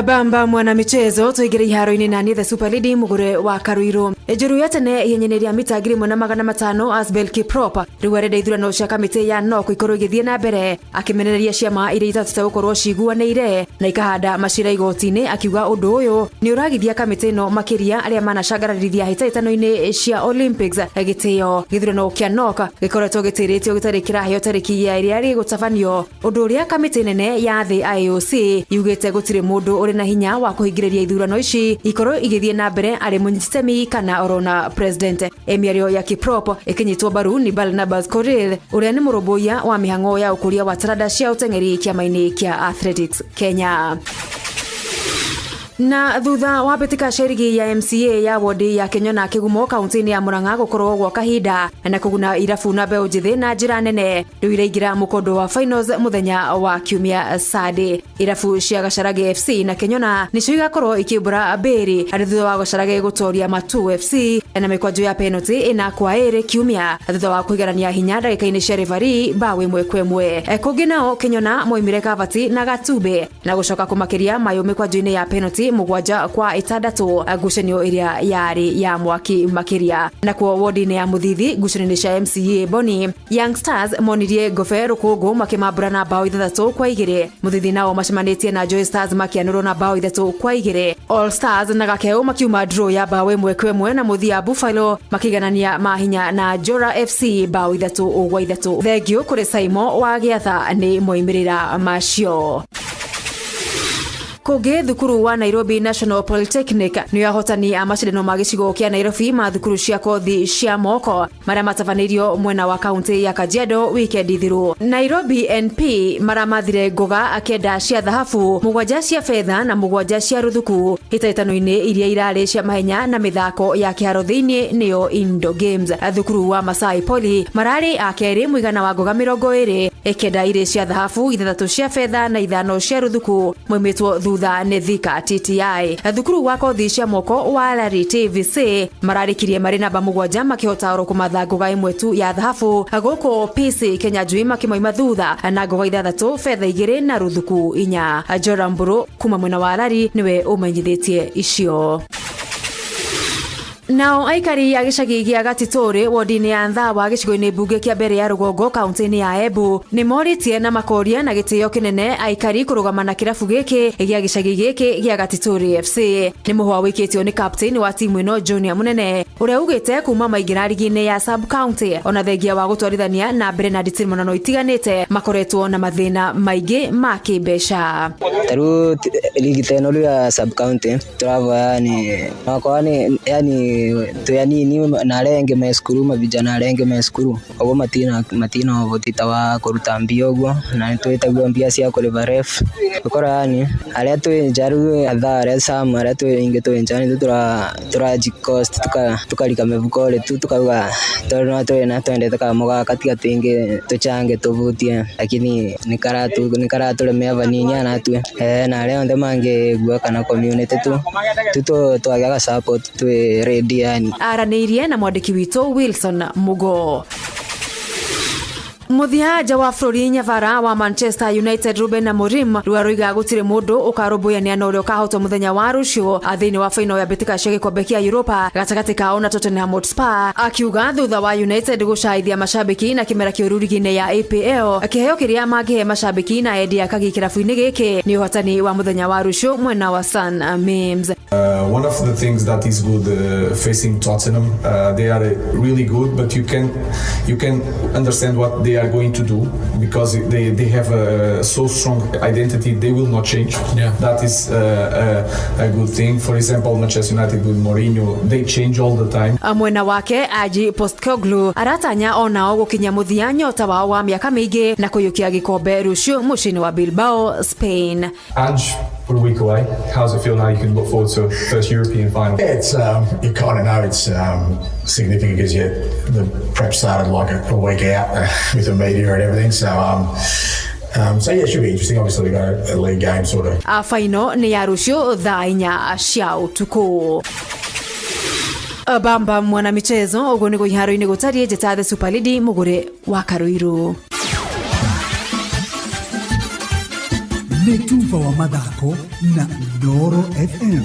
Bamba mwana michezo tuigire iharo-inĩ na the Super Lady mugure wa Karuiru. Njũru ya tene ihenya-inĩ rĩa mita 1500 Asbel Kiprop rĩu arenda ithurano cia kamĩtĩ ya NOC ikorwo igĩthiĩ na mbere, akĩmenereria ciama iria itatũ gũkorwo ciguanĩire na ikahanda macira igoti-inĩ, akiuga ũndũ ũyũ nĩ ũragithia kamĩtĩ ĩno makĩria arĩa manacangararithia hĩtahĩtano-inĩ cia Olympics. Gĩtĩo gĩthurano kĩa NOC gĩkoretwo gĩtĩrĩtio gĩtarĩ kĩraheo tarĩki ya ĩrĩa gĩgũtabanio, ũndũ ũrĩa kamĩtĩ nene ya thĩ IOC yugĩte gũtirĩ mũndũ ũrĩ na hinya wa kũhingĩrĩria ithurano ici ikorwo igĩthiĩ na mbere arĩ mũnyititemi kana orona president. Mĩario ya Kiprop ĩkĩnyitwo mbaru nĩ Barnabas Korir ũrĩa nĩ mũrũmbũiya wa mĩhang'o ya ũkũria wa taranda cia ũteng'eri kĩama-inĩ kĩa Athletics Kenya. Na thutha wa mbĩtĩka cia rigi ya MCA ya wodi ya Kenyona Kĩgumo kaunti-inĩ ya Murang'a gũkorwo gwa kahinda na kũguna irabu na mbeũ njĩthĩ na njĩra nene, rĩu iraingĩra mũkondo wa finals mũthenya wa kiumia Sunday. Irabu cia Gacharage FC na Kenyona nĩcio igakorwo ikĩmbũra mbĩrĩ harĩ thutha wa Gacharage gũtoria Matu FC na mĩkwanjo ya penalty 4-2 kiumia thutha wa kũiganania hinya ndagĩka-inĩ cia referee bao 1-1. Kũngĩ nao Kenyona moimire Kavati na Gatube na gũcoka kũmakĩria mayũ mĩkwanjo-inĩ ya penalty 7-6, ngucanio ĩrĩa yarĩ ya mwaki makĩria. Nakuo wodi-inĩ ya Mũthithi ngucanio-inĩ cia MCA Boni, Young Stars monirie Ngobe rũkũngũ makĩmambũra na bao 6-2. Mũthithi nao macemanĩtie na Joy Stars makĩanũrwo na bao 3-2. All Stars na Gakeu makiuma draw ya bao 1-1 na Mũthia Buffalo makĩiganania mahinya na Jora FC bao 3-3. Thengiũ kũrĩ Saimo wa Gĩatha nĩ moimĩrĩra macio. Kũngĩ thukuru wa Nairobi National Polytechnic nĩ ahotani a macindano ma gĩcigo kĩa Nairobi ma thukuru cia kothi cia moko marĩa matabanĩirio mwena wa kaunti ya Kajiado wikendi thiru. Nairobi NP maramathire ngoga 9 cia thahabu, 7 cia fedha na 7 cia ruthuku hĩtahĩtano-inĩ iria irarĩ cia mahenya na mĩthako ya kĩharo thĩinĩ nĩyo Indo Games. Thukuru wa Masai Poly mararĩ a kerĩ mũigana wa ngoga 20, 9 irĩ cia thahabu, 6 cia fedha na 5 cia ruthuku moimĩtwo thutha nĩ Thika TTI. Thukuru wa kothi cia moko wa Lari TVC mararĩkirie marĩ namba 7 makĩhota oro kũmatha ngoga 1 tu ya thahabu, gũkũ PC Kenya Njui makĩmoima thutha na ngoga 6, fedha 2 na ruthuku 4. Joram Mburu kuma mwena wa Lari nĩwe ũmenyithĩtie icio. Nao aikari a gĩcagi gĩa Gatitũrĩ wodi-inĩ ya Nthawa gĩcigo-inĩ mbunge kĩa mbere ya rũgongo kaunti-inĩ ya Embu nĩ morĩtie na makoria na gĩtĩo kĩnene aikari kũrũgama na kĩrabu gĩkĩ gĩa gĩcagi gĩkĩ gĩa Gatitũrĩ FC. Nĩ mũhwa wĩkĩtio nĩ captain wa timu ĩno Junior Mũnene ũrĩa ugĩte kuma maingĩra rigi-inĩ ya sub county ona thengia wa gũtwarithania na mbere na nditirimano itiganĩte makoretwo na mathĩna maingĩ ma kĩmbeca. Tarĩu rigi ta ĩno ya sub county tũravoya ni okorwo ni yani Twĩ anini na arĩa angĩ me cukuru, mavijana arĩa angĩ me cukuru, ũguo matina ũhoti ta wa kũruta mbia ũguo, na nĩ twĩtagio mbia cia kũrĩba ref. Ũkora yani arĩa twĩ nja rĩu thaa arĩa Sam arĩa twĩ aingĩ twĩ nja nithuĩ tũraji cost tukarika mĩhuko-rĩ tu tukauga tondũ no twĩ na twendete kanyamũ gaka tiga twĩngĩ tũchange tũvutie, lakini nĩ karatũremea vanini anatue na arĩa othe mangĩigua kana community tu tu twagĩaga support twĩ ready yani. Aranĩirie na mwandĩki witũ Wilson Mugo. Mũthia nja wa bũrũri, nyabara wa Manchester United Ruben Amorim rĩu aroiga gũtirĩ mũndũ ũkarũmbũyania na ũrĩa ũkahotwo mũthenya wa rũciũ thĩinĩ wa final ya mbĩtĩka cia gĩkombe kĩa Europa gatagatĩ kao na Tottenham Hotspur, akiuga thutha wa United gũcaithia macambĩki na kĩmera kĩũru rigi-inĩ ya EPL, kĩheo kĩrĩa mangĩhe macambĩki na endi a kagi kĩrabu-inĩ gĩkĩ nĩ ũhotani wa mũthenya wa rũciũ mwena wa San Mims. One of the things that is good facing Tottenham, they are really good, but you can understand what they are going to do because they have a so strong identity. They will not change. Yeah. That is a good thing. For example, Manchester United with Mourinho, they change all the time. Mwena wake Ange Postecoglou aratanya onao gũkinya mũthia nyota wao wa mĩaka mĩingĩ na kũiyũkia gĩkombe rũciũ mũciĩ-inĩ wa Bilbao, Spain. Ange, we're a week away. How's it feel now? You can look forward to a first European final. Yeah, it's you kind of know it's significant because the prep started like a week out with the media and everything. So yeah, it should be interesting. Obviously, we got a league game sort of A final nĩ ya rũciũ thaa 4 cia ũtukũ. Bamba mwana michezo, ũguo nĩguo iharo-inĩ gũtariĩ. Njĩta the Super Lady mũgũre wa Karũirũ. Nĩ tuba wa mathako na Inooro FM.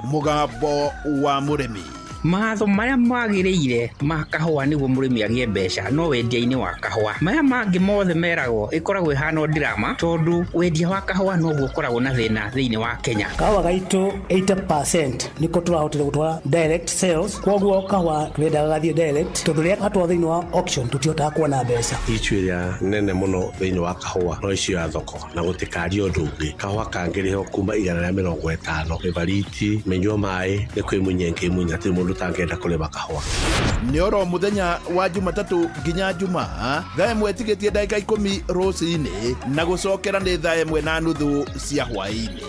Mũgambo wa mũrĩmi. Matho marĩa magĩrĩire ma kahũa nĩguo mũrĩmi agĩe mbeca no wendia-inĩ wa kahũa. Maya mangĩ mothe meragwo ĩkoragwo ĩhana o drama, tondũ wendia wa kahũa noguo ũkoragwo na thĩna thĩinĩ wa Kenya. Kahũa gaitũ 80% nĩko tũrahotire gũtwara direct sales, koguo kahũa tũrendaga gathiĩ direct tondũ rĩrĩa gatwarwo thĩinĩ wa auction tũtihotaga kuona mbeca. Issue ĩrĩa nene mũno thĩinĩ wa kahũa no icio ya thoko na gũtikaria ũndũ ũngĩ. Kahũa kangĩrĩhwo kuma 150 ĩbariti mĩnyua maĩ nĩ kwĩmunya ngĩmunya, hatirĩ mũndũ ũtangĩenda kũrĩma kahũa. Nĩ oro mũthenya wa Jumatatũ nginya Jumaa thaa 1 tigĩtie ndagĩka 10 rũcinĩ, na gũcokera nĩ thaa 1:30 cia hwaĩ-inĩ.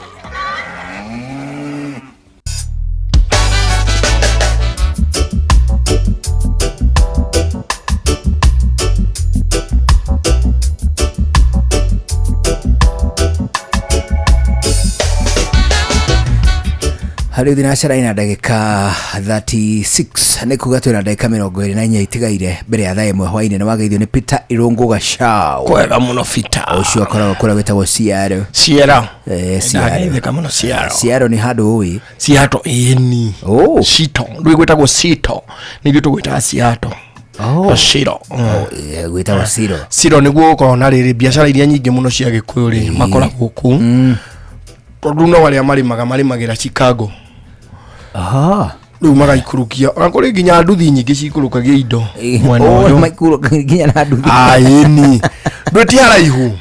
Harĩ thinacara ina ndagĩka 36, nĩ kuga twĩna ndagĩka 24 itigaire mbere ya thaa 1 hwainĩ. Nĩ wageithio nĩ Peter Irũngũ Gacau. Kwega mũno, Peter. Ũcio akoragwo kũrĩa gwĩtagwo Seattle. Sierra. Seattle. Ndageithĩka mũno Seattle. Seattle nĩ handũ ũĩ? Seattle, ĩni. Oh. Seattle rĩu gwĩtagwo Seattle, nĩ ithuĩ tũgwĩtaga Seattle. Oh. Shiro. Gwĩtagwo Siro. Siro nĩguo gũkorwo na rĩrĩ biacara iria nyingĩ mũno cia gĩkũyũ rĩ makoragwo kũu, tondũ no arĩa marĩmaga marĩmagĩra Chicago. Rĩu magaikũrũkia, ona kũrĩ nginya nduthi nyingĩ cikũrũkagia indo mwena Oh, ũyũ. Maikũrũkagia nginya na nduthi. Ĩni, ndwĩ ti haraihu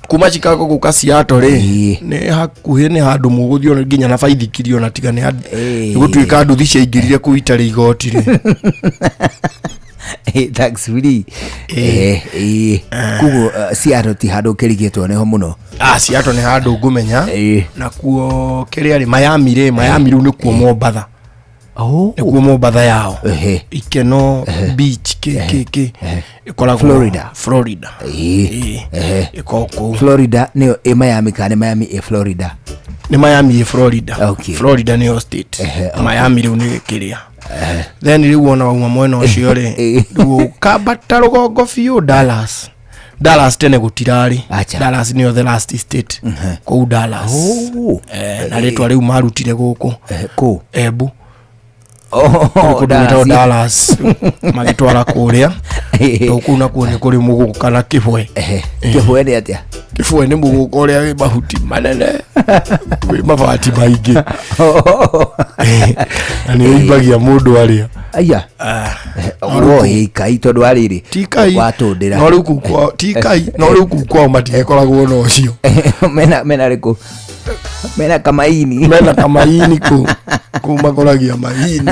kuma Chicago gũka Seattle rĩ, nĩ hakuhĩ, nĩ handũ mũgũthiĩ ona nginya na baithikiri, ona tiga nĩ gũtuĩka nduthi ciaingĩrire kũu itarĩ igoti rĩ. Tax free. Koguo Seattle ti handũ ũkĩrigĩtwo nĩho mũno? Ah, Seattle nĩ handũ ngũmenya. Nakuo kĩrĩa rĩ, Miami rĩ, Miami rĩu nĩkuo Mombatha. Nĩkuo Mombatha yao, ikeno beach kĩ kĩ kĩ ĩkoragwo. Florida. Florida. Ĩkoragwo kũu. Florida nĩyo ĩ Miami kana nĩ Miami ĩ Florida? Nĩ Miami ĩ Florida. Okay. Florida nĩyo state, Miami rĩu nĩ kĩrĩa. Then rĩu wona wauma mwena ũcio rĩ, rĩu ũkambata rũgongo biũ, Dallas. Dallas tene gũtirarĩ. Dallas nĩyo the last state kũu Dallas. Na rĩtwa rĩu marutire gũkũ kũ Embu. Kũrĩ kũndũ gwĩtagwo Dallas, magĩtwara kũrĩa. To kũu nakuo nĩ kũrĩ mũgũka na kĩbwe. Kĩbwe nĩ atĩa? Kĩbwe nĩ mũgũka ũrĩa wĩ mahuti manene, wĩ mabati maingĩ, na nĩ ũimbagia mũndũ arĩa. Aya, woi kai, tondũ wa rĩrĩ Ti kai. Watũndĩra. No rĩu kũu kwao ti kai, no rĩu kũu kwao matigĩkoragwo na ũcio. Mena rĩkũ? Mena kamaini. Mena kamaini kuu kuu makoragia maini.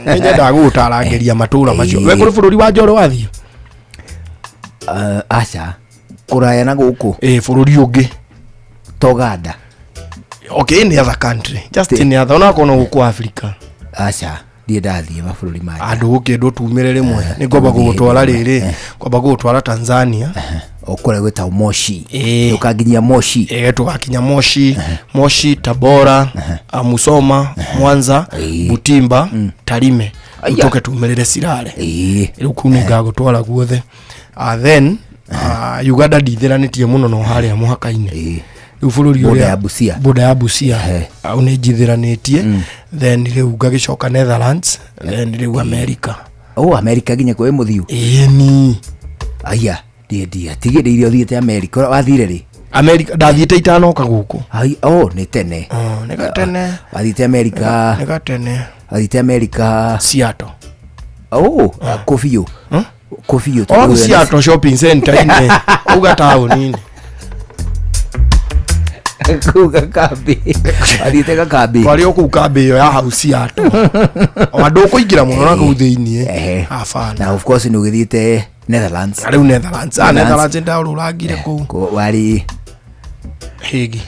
Nyendaga gũgũtarangĩria matũra macio. We kũrĩ bũrũri wa Njoro wathiĩ? Aca kũraya na gũkũ. Ĩ bũrũri ũngĩ. Toganda. Okay, any other country. Just any other. Onakorwo no gũkũ Africa. Aca ndiĩ ndathiĩ mabũrũri mangĩ. Andũ gũkĩndwo tumĩre rĩmwe. Nĩ ngwamba gũgũtwara rĩrĩ. Kwamba gũgũtwara Tanzania. O kũrĩa gwĩtagwo Moshi. Ũkanginyia Moshi. Tũgakinya Moshi, Moshi, Tabora, Musoma, Mwanza, Butimba, Tarime. Tũke tumĩrĩre Sirare. Rĩu kũu nĩ ngagũtwara guothe. Then Uganda ndithĩranĩtie mũno no harĩa mũhaka-inĩ. Rĩu bũrũri Border ũrĩa ya Busia. Border ya Busia. Au nĩ njithĩranĩtie. Then rĩu ngagĩcoka Netherlands, then rĩu America. Oh, America nginya kwĩ mũthiũ. Ĩni. Aya, ndiatigĩrĩire ũthiĩte America. Wathire rĩ? America ndathiĩte itanoka gũkũ. Ai, oh, nĩ tene. Nĩ gatene. Wathiĩte America. Nĩ gatene. Wathiĩte America. Seattle. Oh, kũ biũ. Kũ biũ. Oh, Seattle shopping center inĩ. Uga taũni-inĩ. Kũu gakambĩ. Wathiĩte gakambĩ. Twarĩ o kũu kambĩ ĩyo ya hau Seattle. O andũ ũkũingĩra mũno na kũu thĩiniĩ. Hapana. Na of course nĩ ũgĩthiĩte Netherlands. Rĩu Netherlands. Ah, Netherlands ndaũrũrangire kũu. Warĩ Hegi.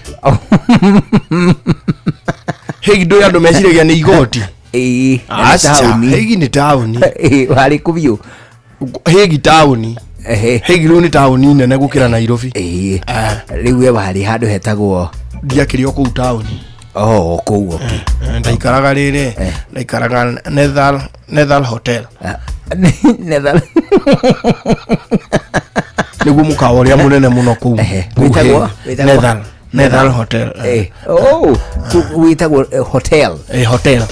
Hegi ndũĩ andũ meciragia nĩ igoti. Ĩĩ. Aca, Hegi nĩ taũni. Warĩ kũ biũ? Hegi taũni. Hegi rĩu nĩ taũni nene gũkĩra Nairobi. Rĩu we warĩ handũ hetagwo ndiakĩrĩ o kũu taũni. Oh, kũu okay. Ndaikaraga rĩrĩ, ndaikaraga Nether Hotel. Nether nĩguo mũkawa ũrĩa mũnene mũno kũu. Wĩtagwo? Nether Nether Hotel. Oh, wĩtagwo hotel. Hotel.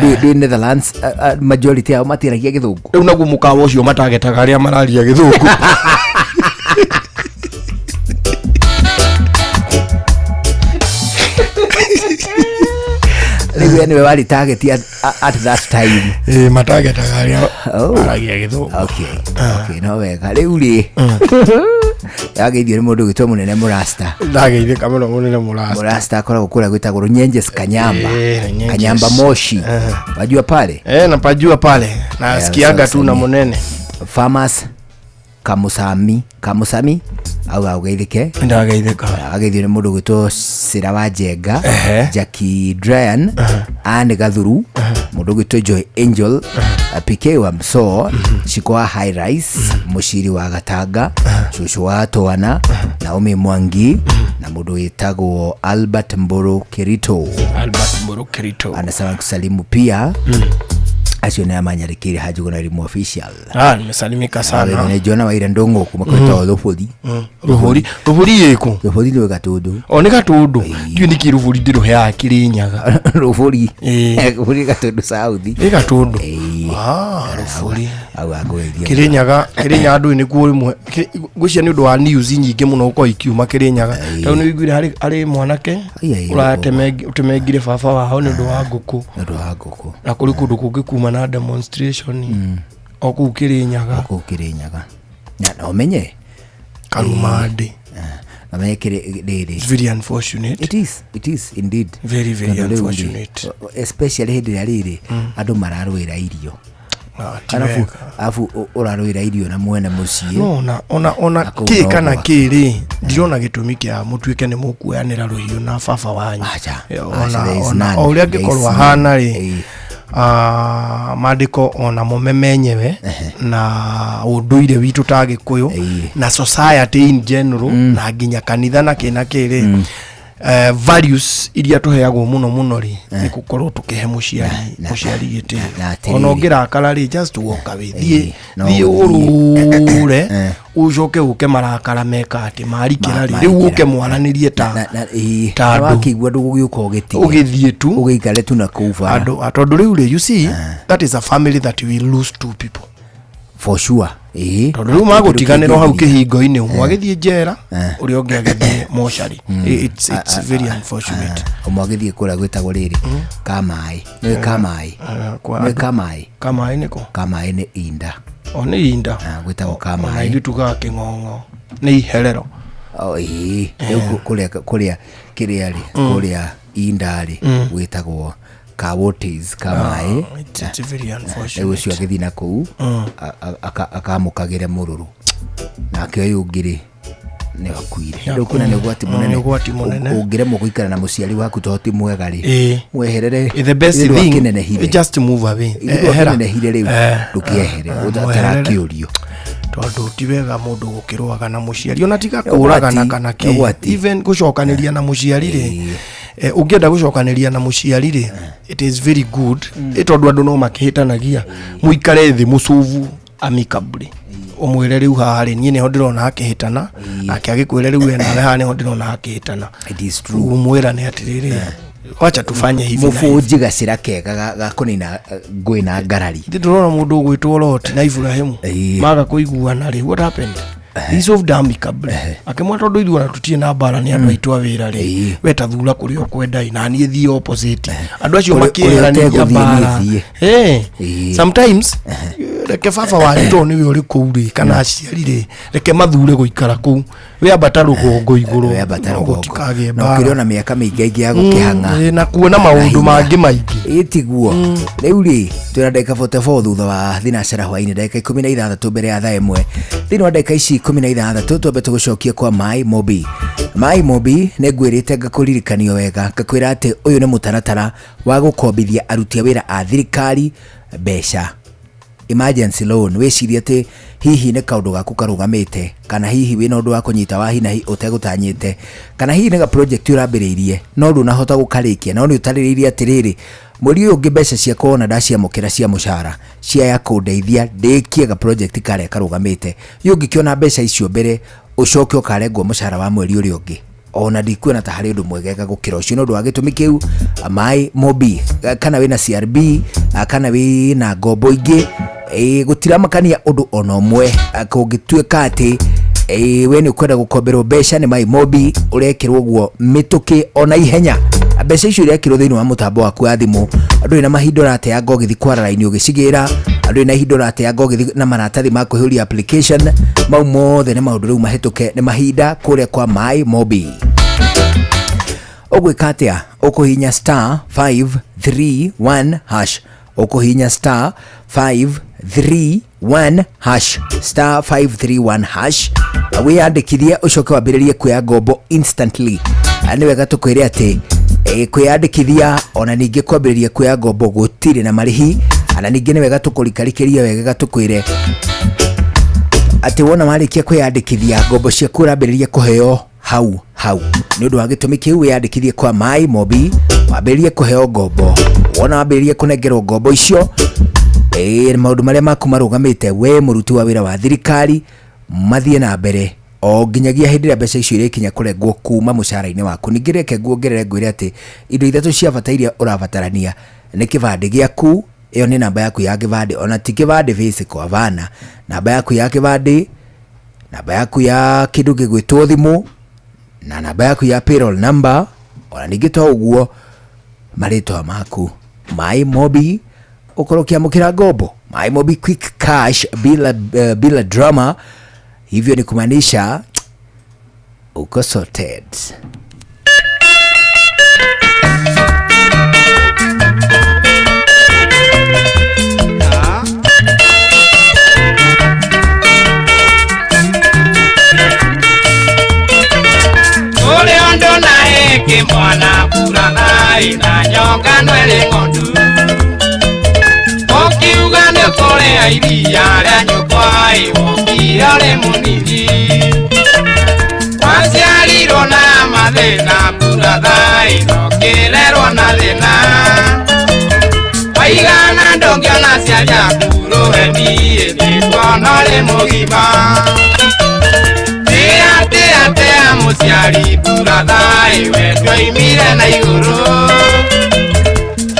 Ndĩ Netherlands majority yao matiaragia gĩthũngũ. Rĩu naguo mũkawa ũcio matagetaga arĩa mararia gĩthũngũ. Rĩu we nĩwe warĩ target at that time. Matagetaga arĩa maragia gĩthũngũ. Okay. Okay, no wega. Rĩu rĩ. Yageithio nĩ mũndũ ũgwĩtwo mũnene Mũrasta. Ndageithĩka mũno mũnene Mũrasta. Mũrasta akoragwo kũrĩa gwĩtagwo Runyenjes Kanyamba. Runyenjes. Kanyamba Moshi. Wajua pale? Napajua pale. Nasikiaga tu na mũnene. Farmers Kamusami, Kamusami au ageithĩke. Ndageithĩka. Ageithio nĩ mũndũ ũgwĩtwo Sira wa Njenga, Jackie Dryan, Anne Gathuru, mũndũ ũgwĩtwo Joy Angel, PK wa Msoo, Shiko wa High Rise, Mũciri wa Gatanga, Cucu wa Twana, Naomi Mwangi na mũndũ wĩtagwo Albert Mburu Kirito. Albert Mburu Kirito. Anasema kusalimu pia. Acio nĩ amanyarĩkĩire Hanjuguna Elimu Official. Nimesalimika sana. Nĩ Jona Waira Ndũng'ũ kuma kwĩtagwo Rũbũri. Rũbũri, Rũbũri ĩkũ? Rũbũri nĩ Gatũndũ. O nĩ Gatũndũ. Ndiũĩ nĩkĩ Rũbũri ndĩrũheaga Kĩrĩnyaga. Rũbũri. Rũbũri Gatũndũ South. Ĩ Gatũndũ. Rũbũri. Au angũgeithia. Kĩrĩnyaga, Kĩrĩnyaga ndũĩ nĩkuo rĩmwe. Ngwĩciria nĩ ũndũ wa news nyingĩ mũno gũkorwo ikiuma Kĩrĩnyaga. Tondũ nĩ ũiguire harĩ mwanake ũratemengire baba wao nĩ ũndũ wa ngũkũ. Nĩ ũndũ wa ngũkũ. Na kũrĩ kũndũ kũngĩ kuma na demonstration o kũu Kĩrĩnyaga. O kũu Kĩrĩnyaga. Na ũmenye Karumandĩ. Na ũmenye rĩrĩ. It's very unfortunate. It is, it is indeed. Very, very unfortunate. Especially hĩndĩ ĩrĩa rĩrĩ andũ mararũĩra irio. Alafu ũrarũĩra irio na mwene mũciĩ. No, na ona kĩ kana kĩ rĩ, ndirona gĩtũmi kĩa mũtuĩke nĩ mũkuoyanĩra rũhiũ na baba wanyu. Ona o ũrĩa angĩkorwo ahana rĩ, maandĩko onamo memenyewe na ũndũire witũ ta Gĩkũyũ na society in general na nginya kanitha na kĩ na kĩ rĩ, values iria tũheagwo mũno mũno rĩ nĩ gũkorwo tũkĩhe mũciari gĩtĩo. Ona ũngĩrakara rĩ, just walk away. Thiĩ ũrũre ũcoke ũke marakara meka atĩ marikĩra rĩ, rĩu ũke mwaranĩrie ta andũ. Wakĩigua ndũgũgĩũka ũgĩtige. Ũgĩthiĩ tu. Ũgĩikare tu na kũu bara. Andũ, tondũ rĩu rĩ, you see, that is a family that will lose two people. For sure. Tondũ rĩu magũtiganĩrwo hau kĩhingo-inĩ, ũmwe agĩthiĩ njera, ũrĩa ũngĩ agĩthiĩ mocarĩ. It's very unfortunate. Ũmwe agĩthiĩ kũrĩa gwĩtagwo rĩrĩ, Kamaĩ. Nĩũĩ Kamaĩ? Nĩũĩ Kamaĩ? Kamaĩ nĩkũ? Kamaĩ nĩ Inda. O nĩ Inda. Gwĩtagwo Kamaĩ. Ona ithuĩ tugaga Kĩng'ong'o. Nĩ iherero. Oh, ĩĩ rĩu kũrĩa kĩrĩa rĩ, kũrĩa inda rĩ, gwĩtagwo kawotis ka maĩ. It's very Rĩu unfortunate. ũcio agĩthiĩ na kũu akamũkagĩre mũrũrũ, nake ũyũ ũngĩ rĩ nĩ akuire. Rĩu kwĩna nĩ ũgwati mũnene. Nĩ ũgwati mũnene. Ũngĩremwo gũikara na mũciari waku tondũ ti mwega rĩ, mweherere. The best Ithuĩ thing, ndwakĩnenehire. just move away. Ithuĩ Ehera. ndwakĩnenehire rĩu, ndũkĩehere mweherere. ũtarakĩũrio. Tondũ ti wega mũndũ gũkĩrũaga na mũciari, ona tiga kũragana kana kĩ, Ũgwati. even gũcokanĩria na mũciari rĩ, ũngĩenda gũcokanĩria na mũciari rĩ, it is very good, tondũ andũ no makĩhĩtanagia, mũikare thĩ mũcuvu amicably, ũmwĩre rĩu haha rĩ, niĩ nĩho ndĩrona hakĩhĩtana, nake agĩkwĩre rĩu we nawe haha nĩho ndĩrona hakĩhĩtana. It is true. Ũmwĩrane atĩrĩrĩ, wacha tufanye hivi na hivi. Mũbũnji gacĩra kega ga kũnina ngũĩ na ngarari. Ndĩ ndĩrona mũndũ ũgwĩtwo Lot na Iburahĩmu maga kũiguana rĩ, what happened? He solved amicably, akĩmwĩra tondũ ithuĩ ona tũtirĩ na mbara nĩ andũ aitũ a wĩra rĩ, we ta thura kũrĩa ũkwenda ĩ, na niĩ thiĩ opposite. Andũ acio Kũrĩa- makĩeheranĩria kũrĩa ũtegũthiĩ mbara. niĩ thiĩ. Sometimes reke baba wanyu tondũ nĩwe ũrĩ kũu rĩ, kana aciari rĩ, reke mathure gũikara kũu, we ambata rũgongo igũrũ, We ambata rũgongo. gũtikagĩe Na mbara. ũkĩrĩ ona mĩaka mĩingĩ ingĩ ya gũkĩhang'a. Na kuona maũndũ mangĩ maingĩ. Ĩ tiguo. Rĩu rĩ twĩna ndagĩka 44 thutha wa thinacara hwainĩ, ndagĩka 16 mbere ya thaa 1. Thĩinĩ wa ndagĩka ici 16 twambe tũgũcokie kwa Mai Mobi. Mai Mobi nĩ ngwĩrĩte ngakũririkanio wega, ngakwĩra atĩ ũyũ nĩ mũtaratara wa gũkombithia aruti a wĩra a thirikari mbeca, emergency loan. Wĩcirie atĩ hihi nĩ kaũndũ gaku karũgamĩte, kana hihi wĩna ũndũ wa kũnyita wa hi na hi ũtegũtanyĩte, kana hihi nĩ ga project ũrambĩrĩirie no ndũnahota gũkarĩkia, no nĩ ũtarĩrĩirie atĩrĩrĩ, mweri ũyũ ũngĩ mbeca ciakwa wona ndaciamũkĩra cia mũcara ciaya kũndeithia ndĩkie ga project karĩa karũgamĩte. Rĩu ũngĩkĩona mbeca icio mbere ũcoke ũkarengwo mũcara wa mweri ũrĩa ũngĩ, ona ndikuona ta harĩ ũndũ mwegega gũkĩra ũcio. Nĩ ũndũ wa gĩtũmi kĩu Mai Mobi, kana wĩna CRB, kana wĩna ngombo ingĩ, gũtiramakania ũndũ ona ũmwe, kũngĩtuĩka atĩ we nĩ ũkwenda gũkomberwo mbeca nĩ Mai Mobi, ũrekĩrwo ũguo mĩtũkĩ ona ihenya. Mbeca icio irekĩrwo thĩinĩ wa mũtambo waku wa thimũ, andũ na mahinda ũrateanga ũgĩthiĩ kwara raini ũgĩcigĩra, andũ na ihinda ũrateanga ũgĩthiĩ na maratathi ma kũihũria application, mau mothe nĩ maũndũ rĩu mahĩtũke nĩ mahinda kũrĩa kwa Mai Mobi. Ũgwĩka atĩa? Ũkũhihinya star 531 hash, ũkũhihinya star 531 hash, star 531 hash, wĩyandĩkithie ũcoke wambĩrĩrie kuoya ngombo instantly. Nĩ wega tũkwĩre atĩ kwĩyandĩkithia ona ningĩ kwambĩrĩria kuoya ngombo gũtirĩ na marĩhi. Na ningĩ nĩ wega tũkũrikarikĩrie wega tũkwĩre atĩ wona warĩkia kwĩyandĩkithia ngombo ciaku ũrambĩrĩria kũheo hau hau. Nĩ ũndũ wa gĩtũmi kĩu wĩyandĩkithie kwa Mai Mobi wambĩrĩrie kũheo ngombo. Wona wambĩrĩrie kũnengerwo ngombo icio, maũndũ marĩa maku marũgamĩte we mũruti wa wĩra wa thirikari mathiĩ na mbere o nginyagia hĩndĩ ĩrĩa mbeca icio irĩkinya kũrengwo kuma mũcara-inĩ waku. Ningĩ reke nguongerere ngwĩre atĩ indo ithatũ cia bata iria ũrabatarania nĩ kĩbandĩ gĩaku, ĩyo nĩ namba yaku ya kĩbandĩ, ona ti kĩbandĩ physical, hapana, namba yaku ya kĩbandĩ, namba yaku ya kĩndũ gĩgwĩtwo thimũ, na namba yaku ya payroll number, ona ningĩ to ũguo marĩtwa maku. Mai Mobi ũkorwo ũkĩamũkĩra ngombo Mai Mobi quick cash bila drama, hivyo ni kumaanisha uko sorted. Ule ondo na eke mwana kura na nyonga nwere ng'ondu, ũkiuga nĩ ũkũrĩa iria rĩa nyũkwa wokire ũrĩ mũnini, waciarirwo na mathĩna mbura na ũkĩrerwo na thĩna, waigana ndũngĩona aciari aku rũheni ĩthĩkuona ũrĩ mũgima. Tea mũciari mbura we ndwoimire na igũrũ,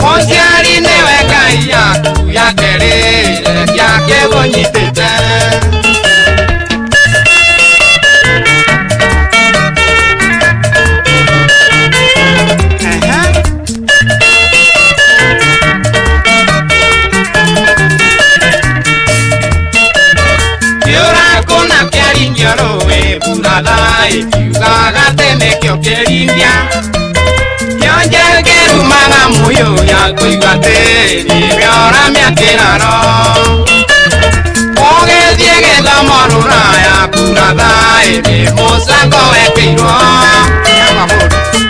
mũciari nĩwe Ngai yaku ya kerĩ yake gũnyitĩte. Kĩũra kũna kĩaringio rũĩ Buratha ĩkiugaga atĩ nĩkĩo kĩrindia kĩonje kĩrumaga mũyũ ya kũigua atĩ nĩwe ũramia kĩraro ũgĩthiĩ gĩthomo rũraya buratha nĩ mũcango wekĩirwo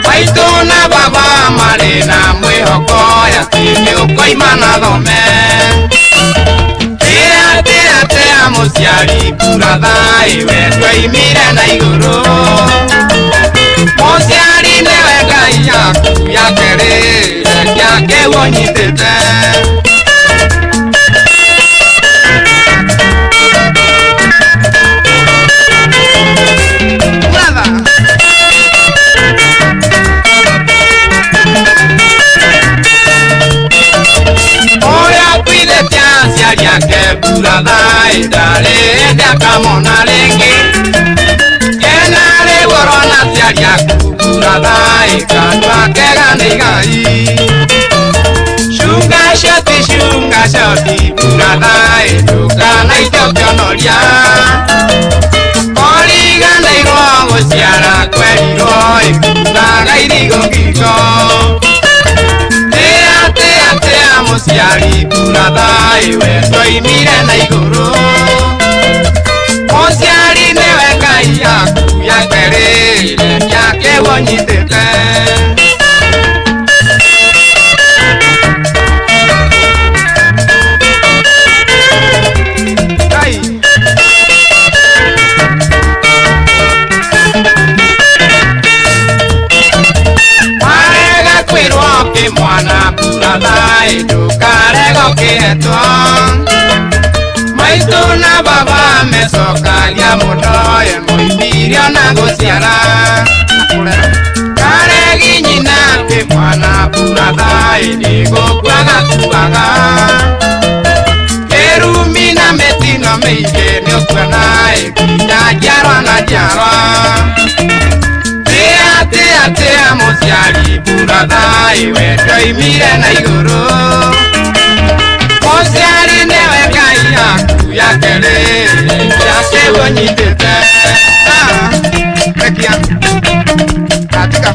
maitũ na baba marĩ na mwĩhoko atĩ nĩ ũkoima na thome tia tia mũciari buratha we twaimire na igũrũ mũciari nĩwe Ngai yaku ya kerĩ rekia kĩu ũnyitĩte. Ũrĩa akuithĩtie aciari ake buratha ndarĩ hĩndĩ akamona rĩngĩ kena rĩu ũrona aciari aku buratha kanua kega nĩ igai cunga coti buratha ndũkanaite ũkĩonoria ũriganĩirwo gũciara kwerirwo ĩkuaga irigũ ngingo tia tia mũciari buratha we twaimire na igũrũ mũciari nĩwe Ngai yaku ya kerĩ rekia kĩu ũnyitĩte. Warega kwĩrwo kĩmwana buratha ndũkarega ũkĩhetwo maitũ na baba mecokagia mũno moimirio na gũciara karegi nyina kĩmwana buratha nĩ gũkua gakuaga kĩrumi na mĩtino mĩingĩ nĩ ũkuona nginya njiarwa na njiarwa tia tia tia mũciari buratha we twaimire na igũrũ mũciari nĩwe Ngai yaku ya kerĩ rekia kĩu ũnyitĩte. Rekia katika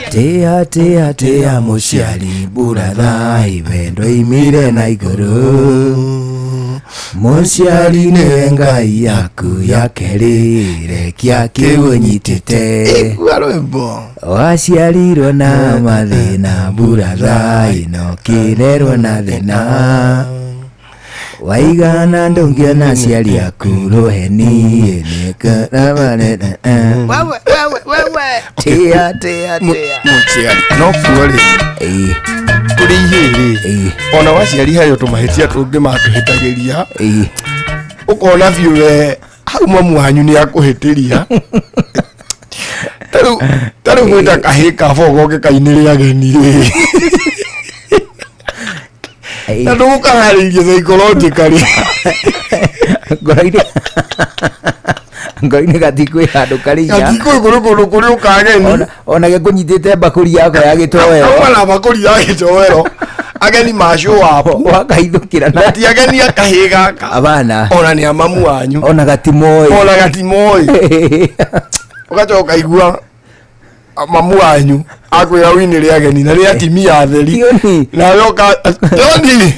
Tia tia tia mũciari buratha we ndwaimire na igũrũ mũciari nĩwe Ngai yaku ya kerĩ rekia kĩu ũnyitĩte waciarirwo na mathĩna buratha no kĩrerwo na thĩna waigana ndũngĩona aciari aku rũheni tia tia tia mũciari no kuo rĩ kũrĩ ihĩ rĩ ona waciari harĩ tũmahĩtia tũngĩ matũhĩtagĩria ũkona biũ we hau mamu wanyu nĩ akũhĩtĩria tarĩu gwĩta kahĩ kaba ũgoke kainĩre ageni rĩ na ndũgũkaharĩirie psychologically ngoro-inĩ ngoro-inĩ gatikwĩ handũ karĩ inya gatikwĩ kũrĩ kũndũ kũrĩ ũkageni ona gĩkũnyitĩte mbakũri yako ya gĩtoero auma na mbakũri ya gĩtoero ageni ma show up wakaithũkĩra na ti ageni a kahĩ gaka abana ona nĩ a mamu wanyu ona gatimoĩ ona gatimoĩ ũgacoka ũkaigua mamu wanyu akwĩra ũinĩre ageni na nĩ atimia atheri nawe ũka Joni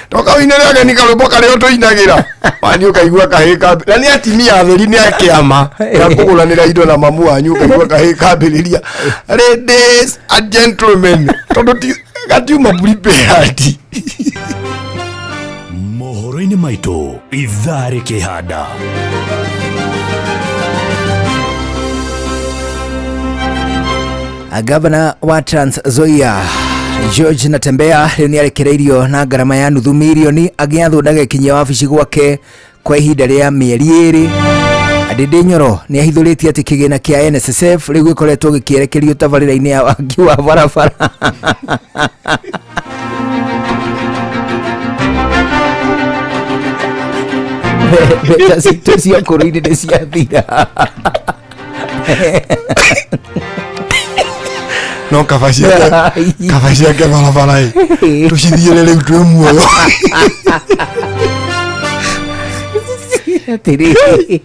toka ũinĩre ageni karwĩmbo karĩa ũtũinagĩra mani ũkaigua kahĩ kambi na nĩ atimia atheri nĩ a kĩama gĩa kũgũranĩra indo na mamu wanyu ũkaigua kahĩ kambĩrĩria ladies and gentlemen tondũ ti gatiuma prepared. Mohoro-inĩ maitũ ithaa rĩkĩhanda. Gavana wa Trans Nzoia George Natembeya rĩu nĩ arekereirio na ngarama ya nuthu mirioni agĩathwo ndagekĩnyia wabici gwake kwa ihinda rĩa mĩeri 2. Ndindi Nyoro nĩ ahithũrĩtie atĩ kĩgĩna kĩa NSSF rĩu gĩkoretwo gĩkĩerekerio tabarĩra-inĩ ya waki wa barabara. Mbeca citũ cia ũkũrũ-inĩ nĩ ciathira. No kaba ciake barabara ĩ tũcithiĩre rĩu twĩ muoyo. Atĩrĩrĩ,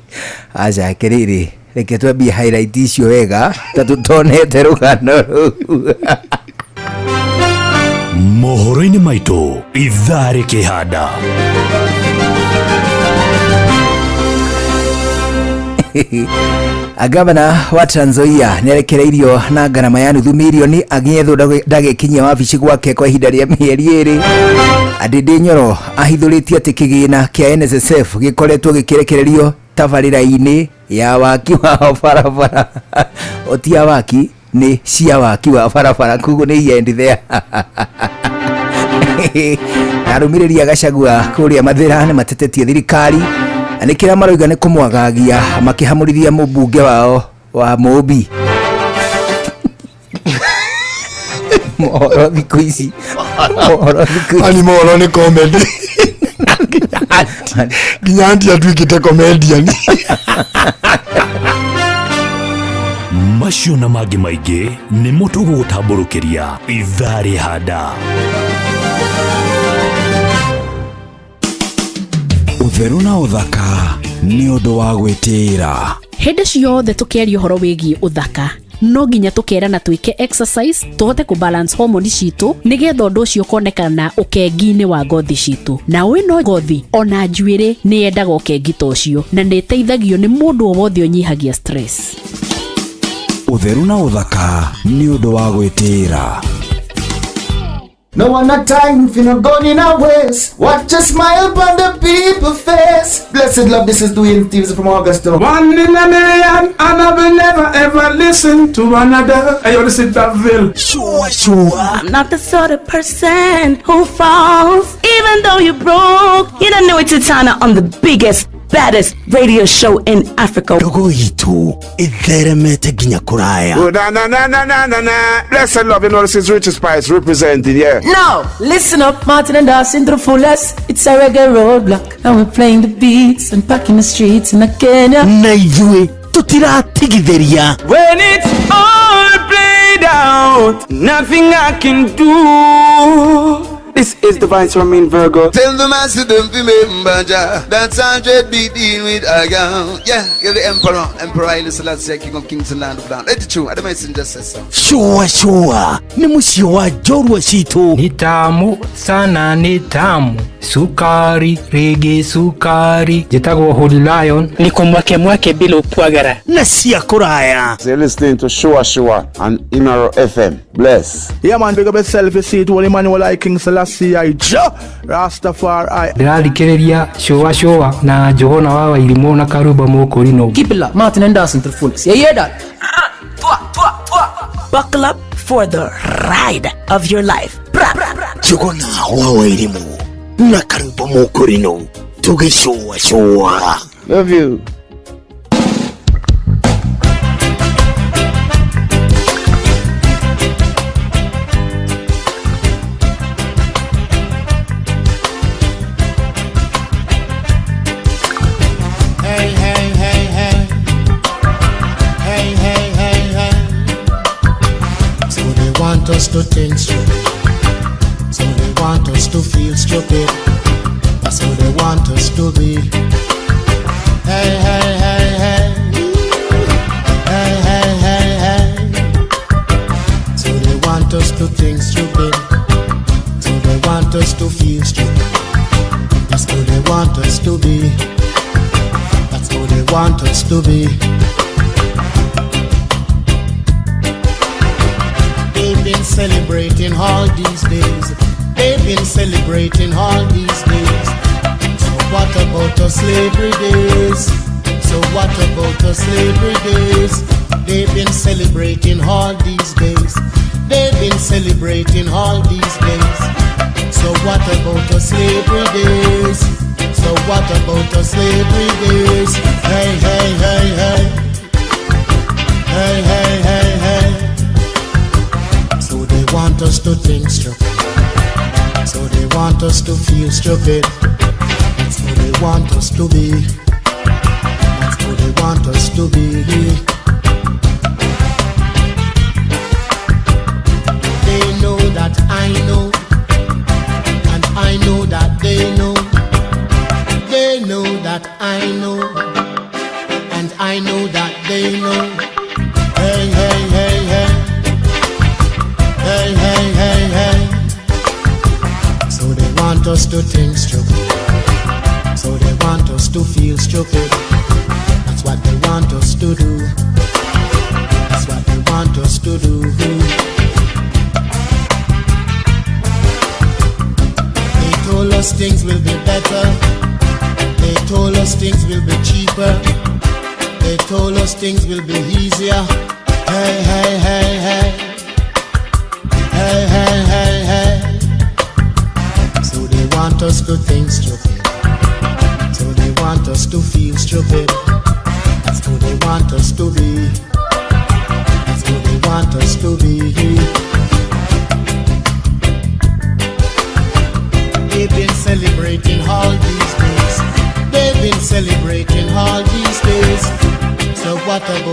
aca atĩrĩrĩ, reke twambie highlight icio wega ta tũtonete rũgano rũu. Mohoro-inĩ maitũ ithaa rĩkĩhanda. Gavana wa Trans Nzoia nĩ arekereirio na ngarama ya nuthu mirioni agĩethwo ndagĩkinyia wabici gwake kwa ihinda rĩa mĩeri 2. Ndindi Nyoro ahithũrĩtie atĩ kĩgĩna kĩa NSSF gĩkoretwo gĩkĩrekererio tabarĩra-inĩ ya waki wa barabara. Oti ya waki nĩ cia waki wa barabara, koguo nĩ here and there. Arũmĩrĩri a Gachagua kũrĩa Mathĩra nĩ matetetie thirikari nĩ kĩrĩa maroiga nĩ kũmwagagia makĩhamũrithia mũmbunge wao wa Mũmbi. Mohoro thikũ ici, mohoro thikũ ici. Ani mohoro nĩ comedy. Nginya anti atuĩkĩte comedian. Macio na mangĩ maingĩ nĩmo tũgũgũtambũrũkĩria ithaa rĩhanda. Ũtheru na ũthaka nĩ ũndũ wa gwĩtĩĩra. Hĩndĩ ciothe tũkĩaria ũhoro wĩgiĩ ũthaka no nginya tũkerana twĩke exercise tũhote kũ balance hormone citũ nĩgetha ũndũ ũcio ũkonekana ũkengi-inĩ wa ngothi citũ. Na ũĩ no ngothi ona njuĩrĩ nĩ yendaga ũkengi ta ũcio na nĩ ĩteithagio nĩ mũndũ o wothe ũnyihagia stress. Ũtheru na ũthaka nĩ ũndũ wa gwĩtĩĩra. No one a time if you not gone in a waste. Watch a smile upon the people face. Blessed love, this is Dwayne Stevens from Augusta. 1 in a million, and I will never ever listen to another. Hey, yo, this is Daville. Sure, sure. I'm not the sort of person who falls, even though you're broke. You don't know it's Titana on the biggest, baddest radio show in Africa. Ndogo itu itheremete nginya kuraya. Oh, na na na na na na na. Blessed love, you know this is Richie Spice representing, yeah. Now, listen up, Martin and Dawson to the fullest. It's a reggae roadblock, and we're playing the beats and packing the streets in Kenya. Na ithuĩ tutiratigithĩria. When it's all played out, nothing I can do. This is the Vice Romain Virgo. Tell the master don't remember Jah. That's 100 be dealing with a girl. Yeah, you're the emperor. Emperor Haile Selassie, King of Kings and Land of Land. Let it true. I don't messenger says so. Sure, sure. Ni mũciĩ wa njorua citũ. Ni tamu sana, ni tamu. Sukari, rege sukari. Njĩtagwo Holy Lion. Niko mwake mwake bila upwagara. Na cia kũraya. So you're listening to Sure Sure on Inoro FM. Bless. Yeah man, big up yourself, you see it. Holy Emmanuel I King Selassie I Jah Rastafari. Ndĩrathikĩrĩria Sure Sure na Johana wa Wairimũ na Karuba Mũkũrinũ. Keep it locked, Martin and Dawson to the fullest. You hear that? Buckle up for the ride of your life. Bra, bra, bra. Johana wa Wairimũ na Karuba Mũkũrinũ tũgĩcũa cũa. Love you. Hey, hey, hey, hey. Hey, hey, hey, hey. So they want us to think stupid. So they want us to feel stupid. That's how they want us to be. Hey, hey, hey, hey. Hey, hey, hey, hey. So they want us to think stupid. So they want us to feel stupid. That's how they want us to be. That's how they want us to be. They've been celebrating all these days. They've been celebrating all these days. So what about the slavery days? So what about the slavery days? They've been celebrating all these days. They've been celebrating all these days. So what about the slavery days? So what about the slavery days? Hey, hey, hey, hey. Hey, hey, hey, hey. So they want us to think stupid. So they want us to feel stupid. That's who they want us to be. That's who they want us to be. They know that I know, and I know that they know. They know that I know, and I know that they know. Hey, hey, hey, hey. Hey, hey, hey, hey. So they want us to think stupid. So they want us to feel stupid. That's what they want us to do. That's what they want us to do. They told us things will be better. They told us things will be cheaper. They told us things will be easier. Hey, hey, hey, hey. Hey, hey, hey, hey. So they want us to think stupid. So they want us to feel stupid. That's who they want us to be. That's who they want us to be. They've been celebrating all these days. They've been celebrating all these days. So what about